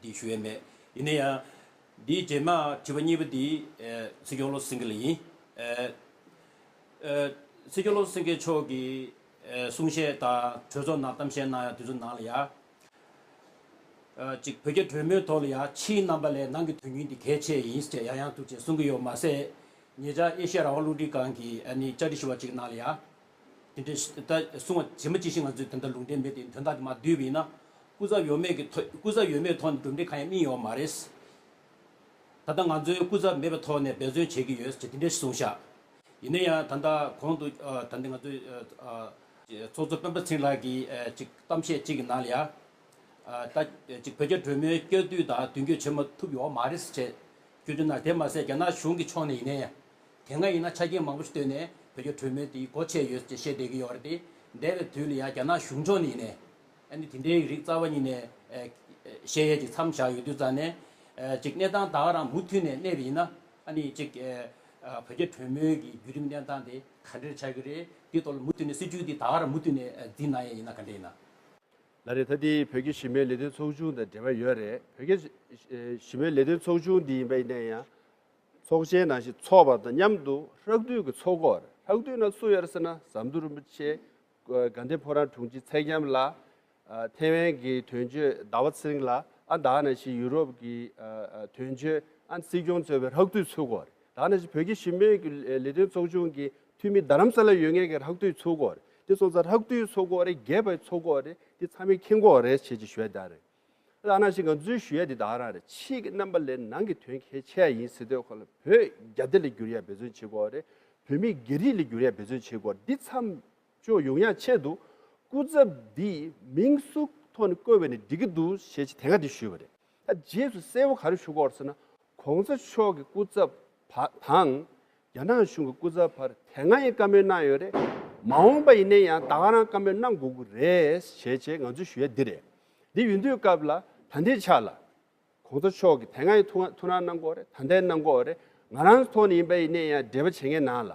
འདི་ཞུ་ཡས་མེད། ཡིན་ན་ཡང་འདིའི་རྗེས་མ་དྲི་བ་གཉིས་པ་འདི་སྲིད་སྐྱོང་བློ་སེང་ལ་ཡིན། སྲིད་སྐྱོང་བློ་སེང་མཆོག་གིས་གསུང་བཤད་དང་གྲོས་ཚོགས་ནང་གཏམ་བཤད་གནང་ཡ་དེ་ཚོ་ནང་ལ་ཡ། ཨ། ཅིག་བོད་རྒྱ་གྲོས་མོལ་ཐོག་ལ་ཡང་ཕྱིའི་རྣམ་པ་ལས་ནང་གི་དོན་སྙིང་འདི་གལ་ཆེ་ཡིན་ཟེར་ཡང་ཡང་ཐུགས་རྗེ་གསུང་གི་ཡོད་མ་ཟད། ཉེ་ཆར་ཨེ་ཤ་ཡ་རང་དབང་རླུང་འཕྲིན་ཁང་གི་ཨ་ནི་བཅར་འདྲི་ཞུ་བ་ཅིག་ནང་ལ་ཡང་དེ་འདྲའི་ད་གསུང་བ་ཇི་མ་ཇི་བཞིན་ང་ཚོས་དེ་འདྲ་ལུང་འདྲེན་མེད་དེ་དོན་དག་དེ་མར་བསྡུས་པ་ཡིན་ན། སྐུ་ཚབ་ཡོད་མེད་ཀྱི་ཐོག་སྐུ་ཚབ་ཡོད་མེད་ཐོག་ནས་གྲུབ་འབྲས་གང་ཡང་སྨིན་ཡོད་མ་རེད། ད་ལྟ་ང་ཚོའི་སྐུ་ཚབ་མེད་པའི་ཐོག་ནས་འབད་བརྩོན་བྱེད་ཀྱི་ཡོད་ཅེས་དེ་འདྲ་གསུངས་ཤག་ཡིན་ན་ཡང་ད་ལྟ་གོང་དུ་ཨ། ད་ལྟ་ང་ཚོའི་ཨ། ཨ། ཚོགས་གཙོ་སྤེན་པ་ཚེ་རིང་ལགས་ཀྱིས་ཨ། ཅིག་གཏམ་བཤད་ཅིག་གི་ནང་ལ་ཡ། ཨ། ད་ཅིག་བོད་རྒྱ་གྲོས་མོལ་བསྐྱར་ཟློས་དང་མདུན་སྐྱོད་བྱེད་མ་ཐུབ་ཡོད་མ་རེད་ཟེར་བྱས་སྐྱོན་བརྗོད་གནང་། དེ་མ་ཟད་རྒྱ་ནག་གཞུང་གི་ཕྱོགས་ནས་ཡིན་ན་ཡང་དེ་སྔ་ཡིན་ན་ཆ་རྐྱེན་མང་པོ་ཞིག་བཏོན་ནས་བོད་རྒྱ་གྲོས་མོལ་དེ་སྒོ་ཕྱེ་ཡོད་ཅེས་བཤད་བསྡད་ཀྱི་ཡོད་རེད་དེ། འདས་པའི་དུས་ལ་ཡ་རྒྱ་ནག་གཞུང་ཕྱོགས་ནས་ཡིན་ནའི་ཨ་ནི་དེ་འདྲའི་རིགས་རྩ་བ་ཉིད་ནས་ཨ། བཤད་ཡས་ཅིག་མཚམས་བཞག་ཡོད་དུས་ཙང་ནས་ཨ། ཅིག་གནས་སྟངས་ད་ག་རང་མུ་མཐུད་ནས་གནས་པ་ཡིན་ན་ཨ་ནི་ཅིག་ཨ། བོད་རྒྱ་གྲོས་མོལ་གྱི་བརྒྱུད་རིམ་གནས་སྟངས་དེ་ག་འདྲར་ཆགས་ཀྱི་རེད། དེའི་ཐོག་ལ་མུ་མཐུད་ནས་སྲིད་བྱུས་འདི་ད་ག་རང་མུ་མཐུད་ནས་འཛིན་གནང་ཡས་ཡིན་ན་ག་འདྲ་ཡིན་ན། ལགས་རེད། ད་དེ་བོད་ཀྱི་གཞི་མེད་ལས་དོན་ཚོགས་ཆུང་དང་འབྲེལ་བ་ཡོད་རེད། བོད་ཀྱི་གཞི་མེད་ལས་དོན་ཚོགས་ཆུང་འདི་ཡིན་པ་ཡིན་ན་ཡང་ཚོགས་ཆེན་ནང་བཞིན་ཚོགས་པ་དང་མཉམ་དུ་ཧྲག་བསྡུས་ཀྱི་ཚོགས་དགོས་རེད། ཧྲག་བསྡུས་ན་སུ་ཡོད་རེད་ཟེར་ན་ཟམ་གདོང་རིན་པོ་ཆེ། དགའ་ལྡན་ཕོ་བྲང་དྲུང་ཆེ་ཚེ་རྒྱམ་ལགས། ཨ། ཐེ་ཝན་གྱི་དོན་གཅོད་ཟླ་བ་ཚེ་རིང་ལགས། ཨ། ད་ག་ནང་བཞིན་ཡུ་རོབ་ཀྱི་ཨ། ཨ། དོན་གཅོད་ཨ། སྲིད་སྐྱོང་གཙོས་པའི་ཧྲག་བསྡུས་ཚོགས་དགོས་རེད། ད་ག་ནང་བཞིན་བོད་ཀྱི་གཞི་མེད་ཀྱི་ལས་དོན་ཚོགས་ཆུང་གི་འཐུས་མི་རྡ་རམ་ས་ལ་ཡོད་མཁན་གྱི་ཧྲག་བསྡུས་ཚོགས་དགོས་རེད། དེ་སོང་ཙང་ཧྲག་བསྡུས་ཚོགས་དགོས་རེད། རྒྱས་པའི་ཚོགས་དགོས་རེད། དེ་ཚང་མས་མཁྱེན་དགོས་རེད་ཅེས་ཅིག་ཞུ་ཡ་དེ་རེད། ད་ག་ནང་བཞིན་ང་ཚོའི་ཞུ་ཡ་དེ་ད་ག་རང་རེད། ཕྱི་གི་རྣམ་པ་ལས་ནང་གི་དོན་གལ་ཆེ་ཡ་ཡིན་ཟེར་དུས་ཁོ་ལ་བོད་རྒྱ་སྡེ་ལ་བསྒྱུར་ཡ་འབད་བརྩོན་བྱེད་དགོས་རེད། བོད་མི་རྒྱ་རིགས་ལ་བསྒྱུར་ཡ་འབད་བརྩོན་བྱེད་དགོས་རེད། འདི་མཚམས་འཇོག་ཡོང་ཡ་ཆེད་དུ་སྐུ་ཚབ་འདི་མིང་སུ་ཐོག་ནས་བསྐོས་པ་ནས་འགྲིག་གི་འདུག་ཞེས་དེ་སྔ་འདི་ཞུས་པ་རེད། ད་རྗེས་སུ་གསལ་པོ་ག་རེ་ཞུ་དགོས་རེད་ཟེར་ན། གོང་ས་མཆོག་གི་སྐུ་ཚབ་བ་དང་རྒྱ་ནག་གཞུང་གི་སྐུ་ཚབ་བར་དེ་སྔ་ཡང་བཀའ་མོལ་གནང་ཡོད་རེད། མ་འོངས་པ་ཡིན་ན་ཡང་ད་ག་རང་བཀའ་མོལ་གནང་དགོས་ཀྱི་རེད་ཞེས་བྱས་ང་ཚོས་ཞུ་ཡ་འདི་རེད། འདི་ཡིན་དུས་སྐབས་ལ་ད་ལྟའི་ཆ་ལ་གོང་ས་མཆོག་གིས་དེ་སྔ་ཡང་ཐུགས་ཐུགས་སྣང་གནང་དགོས་རེད། ད་ལྟའི་གནང་དགོས་རེད། ང་རང་ཚོ་ཐོག་ནས་ཡིན་པ་ཡིན་ན་ཡང་འབྲེལ་བ་བྱེད་མཁན་ནང་ལ་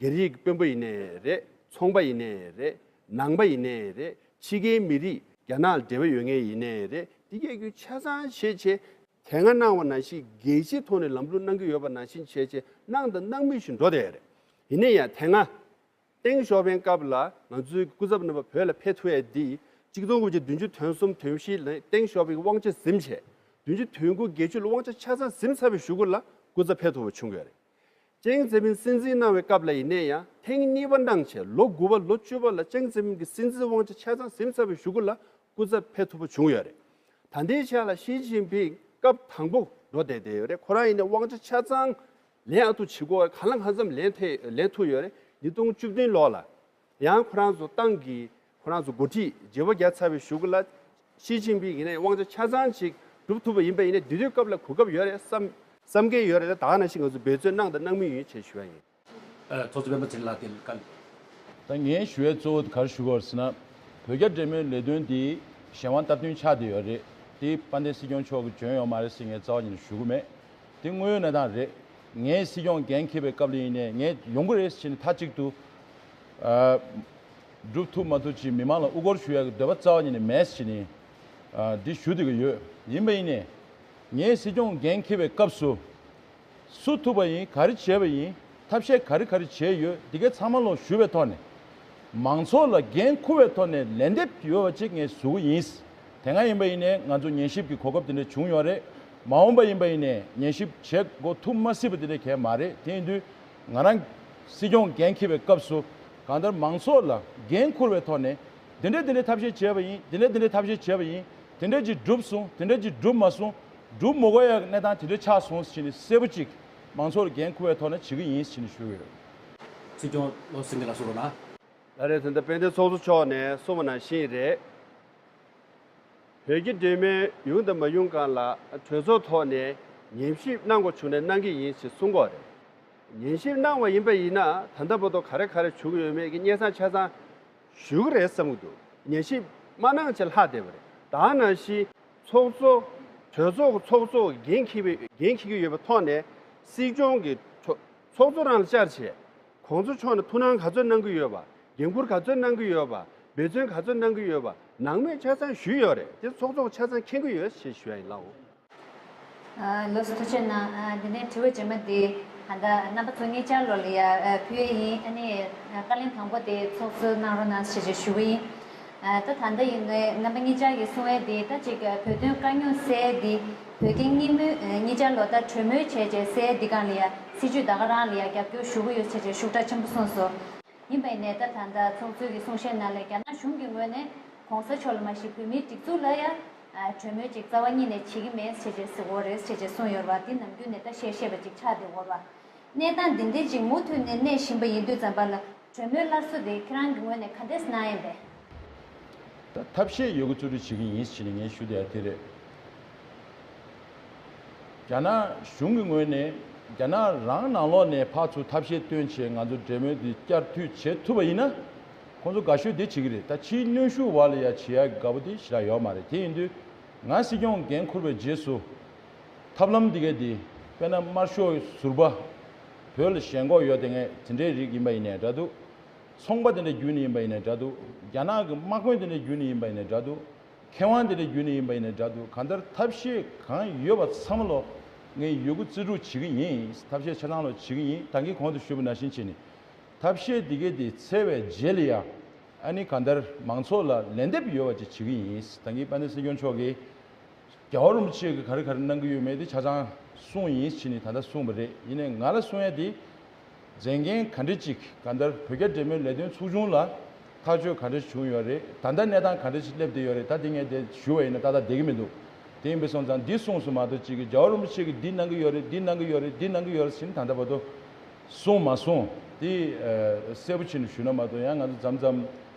རྒྱ་རིགས་ཀྱི་དཔོན་པོ་ཡིན་ནའི་རེད། ཚོང་པ་ཡིན་ནའི་རེད། ནང་པ་ཡིན་ནའི་རེད། ཕྱི་རྒྱལ་མི་རིགས་རྒྱ་ནག་ལ་འབྲེལ་བ་ཡོད་མཁན་ཡིན་ནའི་རེད། འདི་གས་རྒྱུ་ཆ་ཚང་བྱས་བྱས། དེ་སྔ་གནང་བ་ནང་བཞིན་རྒྱལ་སྤྱིའི་ཐོག་ནས་ལམ་ལུགས་གནང་གི་ཡོད་པ་ནང་བཞིན་བྱས་བྱས་གནང་དང་གནང་མུས་བཞིན་འགྲོ་བསྡད་ཡོད་རེད། ཡིན་ན་ཡང་དེ་སྔ་ཏེང་ཞའོ་ཕིང་སྐབས་ལ་ང་ཚོའི་སྐུ་ཚབ་རྣམ་པ་བོད་ལ་ཕེབས་ཐུབ་ཡས་འདི་ གཅིག་སྟོང་དགུ་བརྒྱ་བདུན་ཅུ་དོན་གསུམ་དོན་བཞི་ལ་སྟེང་ཞོགས་པའི་དབང་ཆ་ཟིན་བྱས། བདུན་ཅུ་དོན་དགུ་བརྒྱད་ཅུ་ལ་དབང་ཆ་ཆ་ཚང་ཟིན་ཚར་བའི་གཞུག་གུ་ལ་སྐུ་ཚབ་ཕེབས་ཐུབ་པ་བྱུང་ཡོད་རེད། ཅང་ཙེ་མིན་སྲིད་འཛིན་གནང་བའི་སྐབས་ལ་ཡིན་ནའི་ཡང་ཐེངས་གཉིས་པ་གནང་བྱས་ལོ་དགུ་པ་ལོ་བཅུ་པ་ལ་ཅང་ཙེ་མིན་གྱི་སྲིད་འཛིན་དབང་ཆ་ཆ་ཚང་ཟིན་ཚར་བའི་གཞུག་གུ་ལ་སྐུ་ཚབ་ཕེབས་ཐུབ་པ་བྱུང་ཡོད་རེད། ད་ལྟའི་ཆ་ལ་ཞི་ཅིན་ཕིང་སྐབས་དང་པོ་འགྲོ་བསྡད་བསྡད་ཡོད་རེད། ཁོ་རང་ཡིན་ནའི་དབང་ཆ་ཆ་ཚང་ལེན་ཨ་ཐུ་བྱེད་དགོས། གང་ལ་གང་འཚམ་ལེན་ཐེ་ལེན་ཐུབ་ཡོད་རེད། ཉིས་སྟོང་བཅུ་བདུན་ལོ་ལ་ཡང་ཁོ་རང་ཚོ་ཏང་གི་ཁོ་རང་ཚོ་འགོ་ཁྲིད་བརྗེ་པོ་བརྒྱབ་ཚར་བའི་གཞུག་གུ་ལ་ཞི་ཅིན་ཕིང་ཡིན་ནའི་དབང་ཆ་ཆ་ཚང་ཅིག་སྒྲུབ་ཐུབ་པ་ཡིན་པ་ཡིན་ནའི་འདི་དུས་སྐབས་ལ་གོ་སྐབས་ཡོད་རེད་བསམ་བསམ་གྱི་ཡོད་རེད། ད་ག་ནང་བཞིན་ང་ཚོ་འབད་བརྩོན་གནང་དང་གནང་མུས་ཡིན་ཞེས་ཞུ་བ་ཡིན། ཨ། ཚོགས་གཙོ་སྤེན་པ་ཚེ་རིང་ལགས་དེ་བཀའ། ད་ངས་ཞུ་ཡས་གཙོ་བོ་ག་རེ་ཞུ་དགོས་ཟེར་ན། བོད་རྒྱ་འབྲེལ་མོལ་ལས་དོན་འདི་གཞན་དབང་སྟབས་བསྟུན་ཆགས་བསྡད་ཡོད་རེད། དེ་དཔལ་ལྡན་སྲིད་སྐྱོང་མཆོག་གིས་འཇོན་ཡོད་མ་རེད་ཟེར་ངས་རྩ་བ་ཉིད་ནས་ཞུ་གི་མེད། དེ་དངོས་ཡོད་གནས་སྟངས་རེད། ངས་སྲིད་སྐྱོང་འགན་འཁྱེར་བའི་སྐབས་ལ་ཡིན་ནའི་ངས་ཡོང་གི་རེད་ཟེར་ནས་མཐའ་གཅིག་ཏུ། ཨ། སྒྲུབ་ཐུབ་མ་ཐུབ་ཅིག་མི་མང་ལ་དབུ་སྐོར་ཞུ་ཡག་གི་འདོད་པ་རྩ་བ་ཉིད་ནས་མེད་ཟེར་ནས། ཨ། འདི་ཞུ་བསྡད་ཀྱི་ཡོད། ཡིན་པ་ཡིན་ནའི། ངས་སྲིད་སྐྱོང་འགན་འཁྱེར་བའི་སྐབས་སུ། སུ་ཐུབ་པ་ཡིན། ག་རེ་བྱས་པ་ཡིན། ཐབས་ཤེས་ག་རེ་ག་རེ་བྱས་ཡོད། འདི་གའི་ཚང་མ་ལོ་ཞུ་བའི་ཐོག་ནས། མང་ཚོགས་ལ་འགན་འཁུར་བའི་ཐོག་ནས་ལན་འདེབས་ཡོད་པ་ཅིག་ངས་བཟོ་གི་ཡིན། དེ་སྔ་ཡིན་པ་ཡིན་ནའི་ང་ཚོ་ཉན་ཞིབ་ཀྱི་གོ་སྐབས་དེ་འདྲ་བྱུང་ཡོད་རེད། མ་འོངས་པ་ཡིན་པ་ཡིན་ནའི་ཉན་ཞིབ་བྱེད་དགོས་ཐུག་མ་སྲིད་པ་དེ་འདྲ་གང་ཡང་མ་རེད། དེ་ཡིན་དུས། ང་རང་སྲིད་སྐྱོང་འགན་འཁྱེར་བའི་སྐབས་སུ། གང་ལྟར་མང་ཚོགས་ལ་འགན་འཁུར་བའི་ཐོག་ནས། དེ་འདྲ་དེ་འདྲའི་ཐབས་ཤེས་བྱས་པ་ཡིན། དེ་འདྲ་དེ་འདྲའི་ཐབས་ཤེས་བྱས་པ་ཡིན། དེ་འདྲ་ཅིག་འགྲུབ་སོང་། དེ་འདྲ་ཅིག་འགྲུབ་མ་སོང་། འགྲུབ་མ་དགོས་ཡག་གནས་སྟངས་དེ་འདྲ་ཆགས་སོང་ཟེར་ནས་གསལ་པོ་ཅིག་མང་ཚོགས་ལ་འགན་འཁུར་བའི་ཐོག་ནས་བྱེད་ཀྱི་ཡིན་ཟེར་ནས་ཞུ་གི་ཡོད། སྲིད་སྐྱོང་བློ་སེང་གེ་ལགས་གསུང་རོགས་གནང་། ལགས་རེད། ད་ལྟ་དཔལ་ལྡན་ཚོགས་གཙོ་མཆོག་ནས་གསུངས་པ་ནང་བཞིན་རེད། བོད་རྒྱ་འབྲེལ་མོལ་ཡོང་དང་མ་ཡོང་སྒང་ལ་གྲོས་ཚོགས་ཐོག་ནས་ཉན་ཞིབ་གནང་དགོས་བྱུང་ན་གནང་གི་ཡིན་ཞེས་གསུང་གི་ཡོད་རེད། ཉན་ཞིབ་གནང་བ་ཡིན་པ་ཡིན་ན་ད་ལྟ་བར་དུ་ག་རེ་ག་རེ་བྱུང་ཡོད་མེད་ཀྱི་སྙན་སེང་ཆ་ཚང་ཞུ་གི་རེད་བསམ་གྱི་འདུག་ཉན་ཞིབ་མ་གནང་བྱས་ལྷག་བསྡད་པ་རེད། ད་ནང་བཞིན་ཚོགས་གཙོ། གྲོས་ཚོགས་ཀྱི་ཚོགས་གཙོ་འགན་འཁྱེར་བའི་འགན་འཁྱེར་གྱི་ཡོད་པའི་ཐོག་ནས་སྲིད་སྐྱོང་གིས་ཚོ་ཚོགས་གཙོ་རང་ལ་བཅར་བྱས། གོང་ས་མཆོག་ནས་ཐུགས་སྣང་ག་ཚོད་གནང་གི་ཡོད་པ། འགན་འཁུར་ག་ཚོད་གནང་གི་ཡོད་པ། འབད་བརྩོན་ག་ཚོད་གནང་གི་ཡོད་པ། ནང་མོལ་ཆ་ཚང་ཞུས་ཡོད་རེད། དེ་ཚོགས་གཙོ་ཆ་ཚང་མཁྱེན་གྱི་ཡོད་ཞེས་ཞུ་ཡ་ཡིན་ལགས། ཨ། ལགས་སོ། ཐུགས་རྗེ་གནང་། ཨ། འདི་ནས་དྲི་བ་རྗེས་མ་འདི་ད་ལྟ་རྣམ་པ་ཚོ་གཉིས་ཆར་ལོ་ལ་ཡ་ཨ་ཕུལ་ཡས་ཡིན། ཨ་ནི་ཨ་བཀའ་ལན་དང་པོ་དེ་ཚོགས་གཙོས་གནང་རོགས་གནང་ཞེས་ཞུ་གི་ཡིན། ཨ། ད་ད་ལྟ་ཡིན་ནའི་རྣམ་པ་གཉིས་ཆར་གྱིས་གསུང་ཡས་འདི་ད་ཅིག་བོད་དོན་དཀའ་རྙོག་སེལ་ཡས་འདི་བོད་རྒྱ་གཉིས་མོས་གཉིས་ཆར་ལོ་ད་གྲོས་མོལ་བྱས་བྱས་སེལ་ཡས་འདི་སྒང་ལ་ཡ་སྲིད་བྱུས་ད་ག་རང་ལ་ཡ་རྒྱབ་སྐྱོར་ཞུ་གི་ཡོད་ཟེར་བྱས་ཤུགས་དྲག་ཆེན་པོ་གསུངས་སོང་། ཡིན་པ་ཡིན་ནའི་ད་ད་ལྟ་ཚོགས་གཙོས་ཀྱི་གསུང་བཤད་ནང་ལ་རྒྱ་ནག་གཞུང་གི་ངོས་ནས་གོང་ས་མཆོག་ལ་མ་གཞི་བོད་མིའི་སྒྲིག་འཛུགས་ལ་ཡ་གྲོས་མོལ་ཅིག་རྩ་བ་ཉིད་ནས་བྱེད་ཀྱི་མེད་ཟེར་བྱས་ཟེར་གྱི་ཡོད་རེད་ཟེར་བྱས་གསུངས་ཡོད་རེད་པ། འདི་ནམ་རྒྱུན་ནས་ད་བཤད་བཤད་པ་ཅིག་ཆགས་བསྡད་ཡོད་རེད་པ། གནས་སྟངས་འདི་འདྲའི་ཅིག་མུ་མཐུད་ནས་གནས་བཞིན་པ་ཡིན་དུས་ཙམ་པ་ལ་གྲོས་མོལ་སླར་གསོ་དེ་ཁྱེད་རང་གི་ངོས་ནས་ག་འདྲས་གནང་ཡིན་པས། ད་ཐབས་ཤེས་ཡོད་རྒུ་རྩིས་སྤྲོད་བྱེད་ཀྱི་ཡིན་ཞེས་ནས་ངས་ཞུ་བསྡད་ཡ་དེ་རེད། རྒྱ་ནག་གཞུང་གི་ངོས་ནས་རྒྱ་ནག་རང་ནང་ལོགས་ནས་ཕར་ཚུར་ཐབས་ཤེས་བཏོན་བྱས་ང་ཚོ་འབྲེལ་མོལ་འདི་བསྐྱར་མཐུད་བྱེད་ཐུབ་པ་ཡིན་ན། ཁོང་ཚོ་དགའ་ཤོས་དེ་བྱེད་ཀྱི་རེད། ད་ཕྱིའི་གནོན་ཤུགས་འོག་ལ་ཡ་བྱེད་ཡ་དགའ་པོ་དེ་ཞེ་དྲག་ཡོད་མ་རེད། དེ་ཡིན་དུས་ང་སྲིད་སྐྱོང་འགན་འཁུར་བའི་རྗེས་སུ། ཐབས་ལམ་འདི་གས་འདི། དཔེར་ན་དམར་ཤོག་ཟུར་པ། བོད་ལ་ཞེན་ཁོག་ཡོད་དེ་ངས་དེ་འདྲའི་རིགས་ཡིན་པ་ཡིན་ནའི་འདྲ་འདུག་ཚོང་པ་དེ་འདྲ་བརྒྱུད་ནས་ཡིན་པ་ཡིན་ནའི་འདྲ་འདུག་རྒྱ་ནག་གི་དམག་དཔོན་དེ་འདྲ་བརྒྱུད་ནས་ཡིན་པ་ཡིན་ནའི་འདྲ་འདུག་མཁས་དབང་དེ་འདྲ་བརྒྱུད་ནས་ཡིན་པ་ཡིན་ནའི་འདྲ་འདུག་གང་ལྟར་ཐབས་ཤེས་གང་ཡོད་པ་ཚང་མ་ལོ་ངས་ཡོད་རྒུ་རྩིས་སྤྲོད་བྱེད་ཀྱི་ཡིན། ཐབས་ཤེས་ཆ་ཚང་ལོ་བྱེད་ཀྱི་ཡིན། ད་གིན་གོང་དུ་ཞུས་པ་ནང་བཞིན་བྱས་ནས། ཐབས་ཤེས་འདི་གས་འདི་འཚོལ་བའི་རྗེས་ལ་ཡ། ཨ་ནི་གང་ལྟར་མང་ཚོགས་ལ་ལན་འདེབས་ཡོད་པ་ཅིག་བྱེད་ཀྱི་ཡིན། ད་གིན་དཔལ་ལྡན་སྲིད་སྐྱོང་མཆོག་གིས་རྒྱལ་བ་རིན་པོ་ཆེ་གིས་ག་རེ་ག་རེ་གནང་གི་ཡོད་མེད་དེ་ཆ་ཚང་གསུངས་ཡིན་ཟེར་ནས་ད་ལྟ་གསུངས་པ་རེད། ཡིན་ནའི་ང་ལ་གསུང་ཡ་དེ་མཛད་འགན་ག་འདྲ་ཅིག་གང་ལྟར་བོད་རྒྱ་འབྲེལ་མོལ་ལས་དོན་ཚོགས་ཆུང་ལ་ཐག་གཅོད་ག་འདྲ་བྱུང་ཡོད་རེད། ད་ལྟ་གནས་སྟངས་ག་འདྲ་ཅིག་སླེབས་བསྡད་ཡོད་རེད། ད་དེ་ངས་དེ་ཞུ་བ་ཡིན་ན་ཏག་ཏག་བསྡད་ཀྱི་མི་འདུག་དེ་ཡིན་པ་སོང་ཙང་འདི་གསུངས་སོང་མ་གཏོགས་ཅིག་གིས་རྒྱལ་བ་རིན་པོ་ཆེ་གིས་འདི་གནང་གི་ཡོད་རེད། འདི་གནང་གི་ཡོད་རེད། འདི་གནང་གི་ཡོད་རེད་ཟེར་ནས་ད་ལྟ་བར་དུ་གསུངས་མ་སོང་། དེ་ཨ་གསལ་པོ་བྱས་ནས་ཞུས་ན་མ་གཏོགས་ཡང་ང་ཚོ་མཚམས་མཚམས་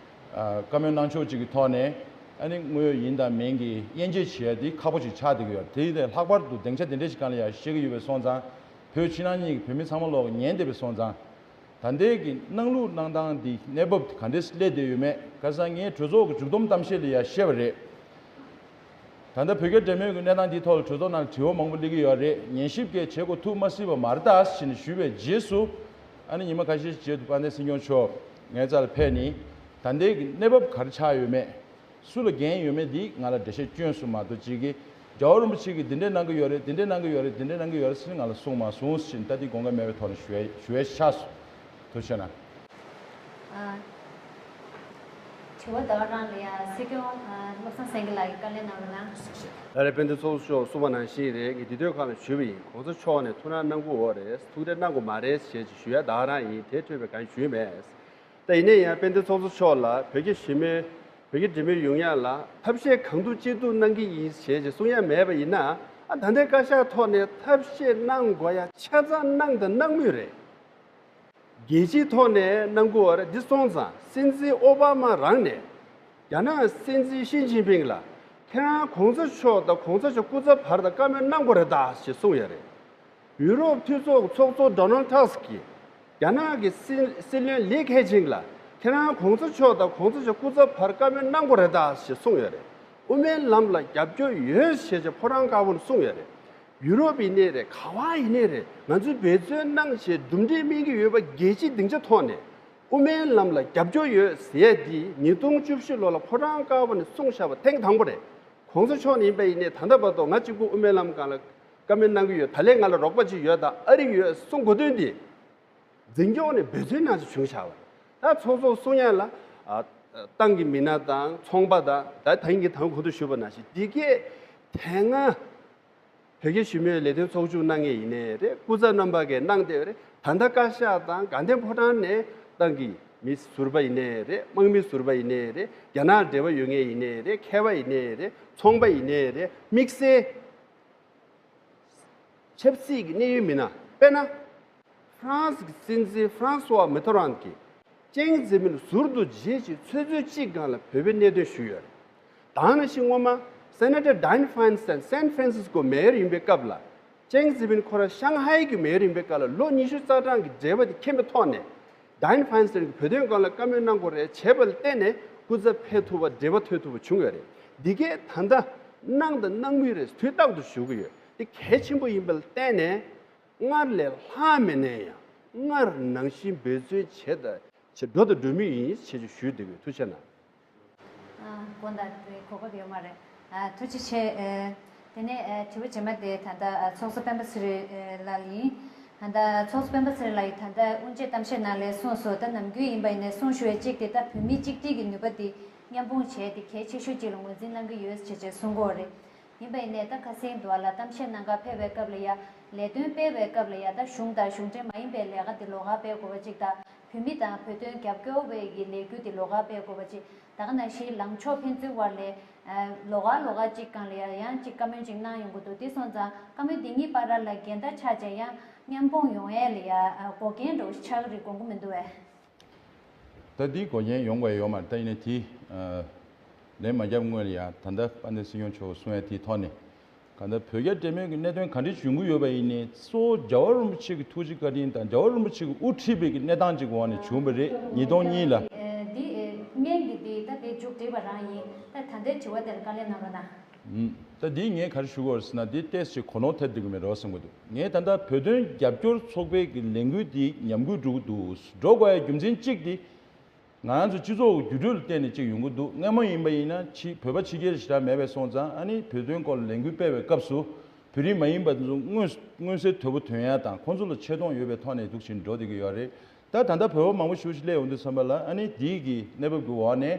ཨ་བཀའ་མོལ་གནང་ཕྱོགས་ཅིག་གི་ཐོག་ནས་ཨ་ནི་དངོས་ཡོད་ཡིན་དང་མིན་གྱི་དབྱེ་འབྱེད་བྱེད་ཡ་དེ་ཁག་པོ་ཞིག་ཆགས་བསྡད་ཀྱི་ཡོད་རེད། དེ་ཡིན་དུས་ལྷག་པར་དུ་སྡིངས་ཆ་དེ་འདྲའི་ཞིག་སྒང་ལ་ཡ་བཤད་ཀྱི་ཡོད་པས་སོང་ཙང་། བོད་ཕྱི་ནང་གཉིས་ཀྱི་བོད་མི་ཚང་མ་ལོག་ཉན་བསྡད་པས་སོང་ཙང་། ད་ལྟའི་གི་གནང་ལུགས་གནང་སྟངས་འདི་གནས་བབ་དེ་ག་འདྲས་སླེབས་བསྡད་ཡོད་མེད། ཁ་སང་ངས་གྲོས་ཚོགས་ཀྱི་མཇུག་བསྡོམས་གཏམ་བཤད་ལ་ཡ་བཤད་པ་རེད། ད་ལྟ་བོད་རྒྱ་འབྲེལ་མོལ་གྱི་གནས་སྟངས་འདིའི་ཐོག་ལ་གྲོས་ཚོགས་ནང་ལ་དྲི་བ་མང་པོ་སླེབས་ཀྱི་ཡོད་རེད། ཉན་ཞིབ་གས་བྱེད་དགོས་ཐུག་མ་སྲིད་པ་མ་རེད་ད་ཟེར་ནས་ཞུས་པའི་རྗེས་སུ། ཨ་ནི་ཉི་མ་ཁ་ཤས་ཤིག་རྗེས་སུ་དཔལ་ལྡན་སྲིད་སྐྱོང་མཆོག་ངའི་རྩ་ལ་ཕེབས་ནས། ད་ལྟའི་གི་གནས་བབ་ག་རེ་ཆགས་ཡོད་མེད། སུ་ལ་འགན་ཡོད་མེད་འདི་ང་ལ་འགྲེལ་བཤད་སྐྱོན་སོང་མ་གཏོགས་ཅིག་གིས་རྒྱལ་བ་རིན་པོ་ཆེ་གིས་འདི་འདྲས་གནང་གི་ཡོད་རེད། འདི་འདྲས་གནང་གི་ཡོད་རེད། འདི་འདྲས་གནང་གི་ཡོད་རེད་ཟེར་ནས་ང་ལ་གསུངས་མ་སོང་ཟེར་ནས་ད་འདི་དགོངས་འགལ་མེད་པའི་ཐོག་ནས་ཞུ་ཡས་ཞུ་ཡས་ཆགས་སོང་། ཐུགས་རྗེ་གནང་། ཨ། དྲི་བ་ད་ག་རང་ལ་ཡ་སྲིད་སྐྱོང་ཨ་བློ་བཟང་སེང་གེ་ལགས་ཀྱིས་བཀའ་ལན་གནང་རོགས་གནང་། ད་རེས་དཔལ་ལྡན་ཚོགས་གཙོ་མཆོག་གསུངས་པ་ནང་བཞིན་རེད། ངས་འདི་དུས་སྒང་ལ་ཞུས་པ་ཡིན། གོང་ས་མཆོག་ནས་ཐུགས་སྣང་གནང་གི་ཡོད་རེད། ཐུགས་འདེད་གནང་གི་མ་རེད་ཞེས་ཞུ་ཡ་ད་ག་རང་ཡིན། དེ་འཕྲོས་པའི་གང་ཞུས་མེད། ད་ཡིན་ན་ཡང་དཔལ་ལྡན་ཚོགས་གཙོ་མཆོག་ལ་བོད་ཀྱི་གཞིས་མོལ་བོད་ཀྱི་འབྲེལ་མོལ་ཡོང་ཡ་ལ་ཐབས་ཤེས་གང་ཐུབ་ཅི་ཐུབ་གནང་གི་ཡིན་ཞེས་ཀྱི་གསུང་ཡ་མེད་པ་ཡིན་ན། ཨ་ད་ལྟའི་བཀའ་ཤག་ཐོག་ནས་ཐབས་ཤེས་གནང་དགོས་ཡ་ཆ་ཚང་གནང་དང་གནང་མུས་རེད། རྒྱལ་སྤྱིའི་ཐོག་ནས་གནང་དགོས་པ་རེད། འདི་སོང་ཙང་སྲིད་འཛིན་ཨོ་བྷ་མ་རང་ནས་རྒྱ་ནག་སྲིད་འཛིན་ཞི་ཅིན་ཕིང་ལ་ཁྱེད་རང་གོང་ས་མཆོག་དང་གོང་ས་མཆོག་སྐུ་ཚབ་བར་དུ་བཀའ་མོལ་གནང་དགོས་རེད་ད་ཞེས་གསུངས་ཡོད་རེད། ཡུ་རོབ་འཐུས་ཚོགས་ཚོགས་གཙོ་ཌོ་ནལ་ཊག་སི་གིས་རྒྱ་ནག་གི་སྲིད་སྲིད་བློན་ལི་ཁེ་ཆིང་ལ་ཁྱེད་རང་གོང་ས་མཆོག་དང་གོང་ས་མཆོག་སྐུ་ཚབ་བར་བཀའ་མོལ་གནང་དགོས་རེད་ད་ཞེས་གསུངས་ཡོད་རེད། དབུ་མའི་ལམ་ལ་རྒྱབ་སྐྱོར་ཡོད་ཞེས་བྱས་ཕོ་བྲང་དཀར་པོ་ནས་གསུངས་ཡོད་རེད། ཡུ་རོབ་ཡིན་ནའི་རེད། ག་བ་ཡིན་ནའི་རེད། ང་ཚོས་འབད་བརྩོན་གནང་བྱས་གྲུབ་འབྲས་སྨིན་གྱི་ཡོད་པ་རྒྱལ་སྤྱིའི་སྡིངས་ཆ་ཐོག་ནས་དབུ་མའི་ལམ་ལ་རྒྱབ་སྐྱོར་ཡོད་ཟེར་ཡས་འདི་ཉིས་སྟོང་བཅུ་བཞི་ལོ་ལ་ཕོ་བྲང་དཀར་པོ་ནས་གསུངས་བཞག་པ་ཐེངས་དང་པོ་རེད། གོང་ས་མཆོག་ནས་ཡིན་པ་ཡིན་ནའི་ད་ལྟ་བར་དུ་ང་གཅིག་པུ་དབུ་མའི་ལམ་སྒང་ལ་བཀའ་མོལ་གནང་གི་ཡོད། ད་ལན་ང་ལ་རོགས་པ་ཅིག་ཡོད་དང་ཨ་རི་ཡོད་གསུང་དགོས་དོན་འདི། འཛིན་སྐྱོང་ནས་འབད་བརྩོན་གནང་ཆེད་བྱུང་བཞག་པ། ད་ཚོགས་གཙོ་གསུང་ཡ་ལ་ཨ་ཏང་གི་མི་སྣ་དང་ཚོང་པ་དང་ད་ད་ཡིན་གྱི་དང་གོང་དུ་ཞུས་པ་ནང་བཞིན་འདི་གས་དེ་སྔ་བོད་ཀྱི་གཞིས་མོལ་ལས་དོན་ཚོགས་ཆུང་གནང་མཁན་ཡིན་ནའི་རེད། སྐུ་ཚབ་རྣམ་པ་གས་གནང་བསྡད་པ་རེད། ད་ལྟ་བཀའ་ཤག་དང་དགའ་ལྡན་ཕོ་བྲང་ནས་ཏང་གི་མི་ཟུར་པ་ཡིན་ནའི་རེད། དམག་མི་ཟུར་པ་ཡིན་ནའི་རེད། རྒྱ་ནག་འབྲེལ་བ་ཡོད་མཁན་ཡིན་ནའི་རེད། མཁས་པ་ཡིན་ནའི་རེད། ཚོང་པ་ཡིན་ནའི་རེད། དམིགས་བསལ་ཆབ་སྲིད་ཀྱི་གནད་ཡོད་མི་སྣ། དཔེར་ན། ཧྥ་རན་སི་གི་སྲིད་འཛིན་ཧྥ་རན་སུ་ཝ་མི་ཐོ་རན་གྱིས་ཅེང་ཙེ་མིན་ཟུར་དུ་བརྗེད་རྗེས་ཆུ་ཚོད་གཅིག་སྒང་ལ་བོད་པའི་གནད་དོན་ཞུས་ཡོད་རེད། ད་ནང་བཞིན་སྔོན་མ་སེ་ནེ་ཊར་ཌའེན་ཧྥ་ཡིན་སན་སན་ཧྥ་རན་སིས་ཀོ་མེ་ཡོར་ཡིན་པའི་སྐབས་ལ། ཅེང་ཙེ་མིན་ཁོ་རང་ཤང་ཧའེ་གི་མེ་ཡོར་ཡིན་པའི་སྐབས་ལ་ལོ་ཉི་ཤུ་རྩ་གྲངས་ཀྱི་འབྲེལ་བ་དེ་མཁྱེན་པའི་ཐོག་ནས། ཌའེན་ཧྥ་ཡིན་སན་གྱིས་བོད་དོན་སྒང་ལ་བཀའ་མོལ་གནང་དགོས་རེད་བྱས་པ་ལ་བརྟེན་ནས་སྐུ་ཚབ་ཕེབས་ཐུབ་པ་འབྲེལ་བ་མཐུད་ཐུབ་པ་བྱུང་ཡོད་རེད། འདི་གས་ད་ལྟ་གནང་དང་གནང་མུས་རེད། དུས་རྟག་ཏུ་ཞུ་གི་ཡོད། འདི་གལ་ཆེན་པོ་ཡིན་པ་ལ་བརྟེན་ནས། སྔར་ལས་ལྷག་མེད་ནས་ཡང་སྔར་ནང་བཞིན་འབད་བརྩོན་བྱས་དང་བྱེད་འགྲོ་དང་འགྲོ་མུས་ཡིན་ཞེས་ཞུ་འདོད་ཡོད། ཐུགས་རྗེ་གནང་། ཨ། དགོངས་དག་དེ་གོ་སྐབས་ཡོད་མ་རེད། ཨ། ཐུགས་རྗེ་ཆེ། ཨ། དེ་ནས་ཨ་དྲི་བ་རྗེས་མ་དེ་ད་ལྟ་ཨ་ཚོགས་གཙོ་སྤེན་པ་ཚེ་རིང་ཨ་ལགས་ཡིན། ད་ལྟ་ཚོགས་གཙོ་སྤེན་པ་ཚེ་རིང་ལགས་ཡིས་ད་ལྟ་དབུ་འབྱེད་གཏམ་བཤད་ནང་ལ་གསུངས་སོང་། ད་ནམ་རྒྱུན་ཡིན་པ་ཡིན་ནའི་གསུང་ཞུ་བའི་གཅིག་དེ་ད་བོད་མི་གཅིག་སྒྲིལ་གྱི་ནུས་པ་དེ་མཉམ་སྤུངས་བྱས་ཏེ་གལ་ཆེ་ཤོས་གཅིག་ལ་ངོས་འཛིན་གནང་གི་ཡོད་ཅེས་ཅེས་གསུང་གི་ཡོད་རེད། ཡིན་པ་ཡིན་ནའི་ད་ཁ་སང་དུ་བ་ལ་གཏམ་བཤད་གནང་གར་ཕེབས་པའི་སྐབས་ལ་ཡ་ལས་དོན་སྤེལ་བའི་སྐབས་ལ་ཡ་ད་གཞུང་དང་གཞུང་འབྲེལ་མ་ཡིན་པའི་ལས་ཀ་དེ་ལོགས་ཀ་སྤེལ་དགོས་པ་གཅིག་དང་། བོད་མི་དང་བོད་དོན་རྒྱབ་སྐྱོར་བའི་གི་ལས་འགུལ་དེ་ལོགས་ཀ་སྤེལ་དགོས་པ་གཅིག་ད་ག་ནང་བཞིན་ལངས་ཕྱོགས་ཕན་ཚུན་བར་ལ་ཨ་ལོགས་ཀ་ལོགས་ཀ་གཅིག་སྒང་ལ་ཡ་ཡང་གཅིག་བཀའ་མོལ་གཅིག་གནང་ཡོང་གི་འདུག་དེ་སོང་ཙང་བཀའ་མོལ་དེ་གཉིས་བར་ལ་འགལ་ཟླ་ཆགས་བྱས་ཡང་མཉམ་སྤུངས་ཡོང་ཡས་ལ་ཡ་ཨ་འགོག་རྐྱེན་འདྲ་བོ་ཞིག་ཆགས་ཀྱི་རེད་དགོངས་ཀྱི་མི་འདུག་བས། ད་འདི་འགོག་རྐྱེན་ཡོང་དགོས་ཡོད་མ་རེད། ད་ཡིན་ནའི་དེ་ཨ་ལན་མ་བརྒྱབ་སྔོན་ལ་ཡང་ད་ལྟ་དཔལ་ལྡན་སྲིད་སྐྱོང་མཆོག་གསུང་ཡ་དེའི་ཐོག་ནས་གང་ལྟར་བོད་རྒྱ་འབྲེལ་མོལ་གྱི་གནད་དོན་ག་འདྲ་ཞིག་ཡོང་གི་ཡོད་པ་ཡིན་ནའི་གཙོ་བོ་རྒྱལ་བ་རིན་པོ་ཆེ་གི་ཐུགས་རྗེ་བཀའ་དྲིན་དང་རྒྱལ་བ་རིན་པོ་ཆེ་གིས་དབུ་ཁྲིད་པའི་གི་གནས་སྟངས་ཅིག་གི་འོག་ནས་བྱུང་བ་རེད། ཉིས་སྟོང་གཉིས་ལ། འདི་སྙན་གྱི་འདི་ད་དེ་མཇུག་སྒྲིལ་བ་རང་ཡིན། ད་ད་ལྟའི་དྲི་བ་དེར་བཀའ་ལན་གནང་རོགས་གནང་། ད་འདིས་ངས་ག་རེ་ཞུ་དགོས་རེད་ཟེར་ན་འདི་ཏོག་ཙམ་གོ་ནོར་ཐེབས་བསྡད་ཀྱི་མེད་འགྲོ་བསམ་གྱི་འདུག་ངས་ད་ལྟ་བོད་དོན་རྒྱབ་སྐྱོར་ཚོགས་པའི་གི་ལས་འགུལ་འདི་ཉམས་རྒུད་འགྲོ་གི་འདུག་འགྲོ་དགོས་ཡ་རྒྱུ་མཚན་གཅིག་འདི་ང་རང་ཚོ་སྤྱི་ཚོགས་ཀྱི་འགྱུར་འགྲོས་ལ་བརྟེན་ནས་གཅིག་ཡོང་གི་འདུག་སྔ་མོ་ཡིན་པ་ཡིན་ན་ཕྱི་བོད་པ་ཕྱི་རྒྱལ་ཞེ་དྲག་མེད་པའི་སོང་ཙང་ཨ་ནི་བོད་དོན་སྐོར་ལ་ལས་འགུལ་སྤེལ་བའི་སྐབས་སུ་བོད་རིགས་མ་ཡིན་པ་ཚོ་མངོན་མངོན་གསལ་དོད་པོ་ཐོན་ཡ་དང་ཁོང་ཚོ་ལ་ཆེ་མཐོང་ཡོད་པའི་ཐོག་ནས་འདུག་བཞིན་འགྲོ་བསྡད་ཀྱི་ཡོད་རེད། ད་ད་ལྟ་བོད་པ་མང་པོ་ཞེ་པོ་ཞིག་སླེབས་ཡོང་དུས་ཙམ་པ་ལ་ཨ་ནི་དེའི་གི་གནས་བབ་ཀྱི་འོག་ནས་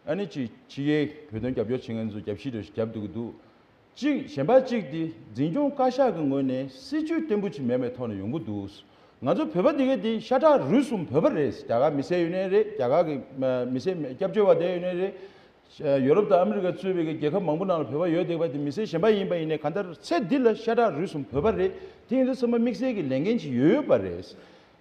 ཨ་ནི་ཅིག་ཕྱི་རྒྱལ་བོད་དོན་རྒྱབ་སྐྱོར་བྱེད་མཁན་ཚོ་རྒྱབ་ཤིག་འདྲ་ཞིག་རྒྱབ་བསྡད་ཀྱི་འདུག་གཅིག་གཞན་པ་གཅིག་དེ་འཛིན་སྐྱོང་བཀའ་ཤག་གི་ངོས་ནས་སྲིད་ཇུས་བརྟན་པོ་ཅིག་མེད་པའི་ཐོག་ནས་ཡོང་གི་འདུག་ང་ཚོ་བོད་པ་དེ་ག་དེ་ཤ་ཁྲག་རུས་གསུམ་བོད་པ་རེད། རྒྱ་གར་མི་སེར་ཡོད་ནའི་རེད། རྒྱ་གར་གི་མི་སེར་སྐྱབས་བཅོལ་བ་དེ་ཡོད་ནའི་རེད། ཡོ་རོབ་དང་ཨ་མི་རི་ཀ་གཙོས་པའི་རྒྱལ་ཁབ་མང་པོ་ནང་ལ་བོད་པ་ཡོད་བསྡད་པ་དེ་མི་སེར་གཞན་པ་ཡིན་པ་ཡིན་ནའི་གང་ལྟར་ཚེ་འདི་ལ་ཤ་ཁྲག་རུས་གསུམ་བོད་པ་རེད། དེ་ཡིན་དུས་ཚང་མ་དམིགས་བསལ་གྱི་ལས་འགན་ཅིག་ཡོད་པ་རེད།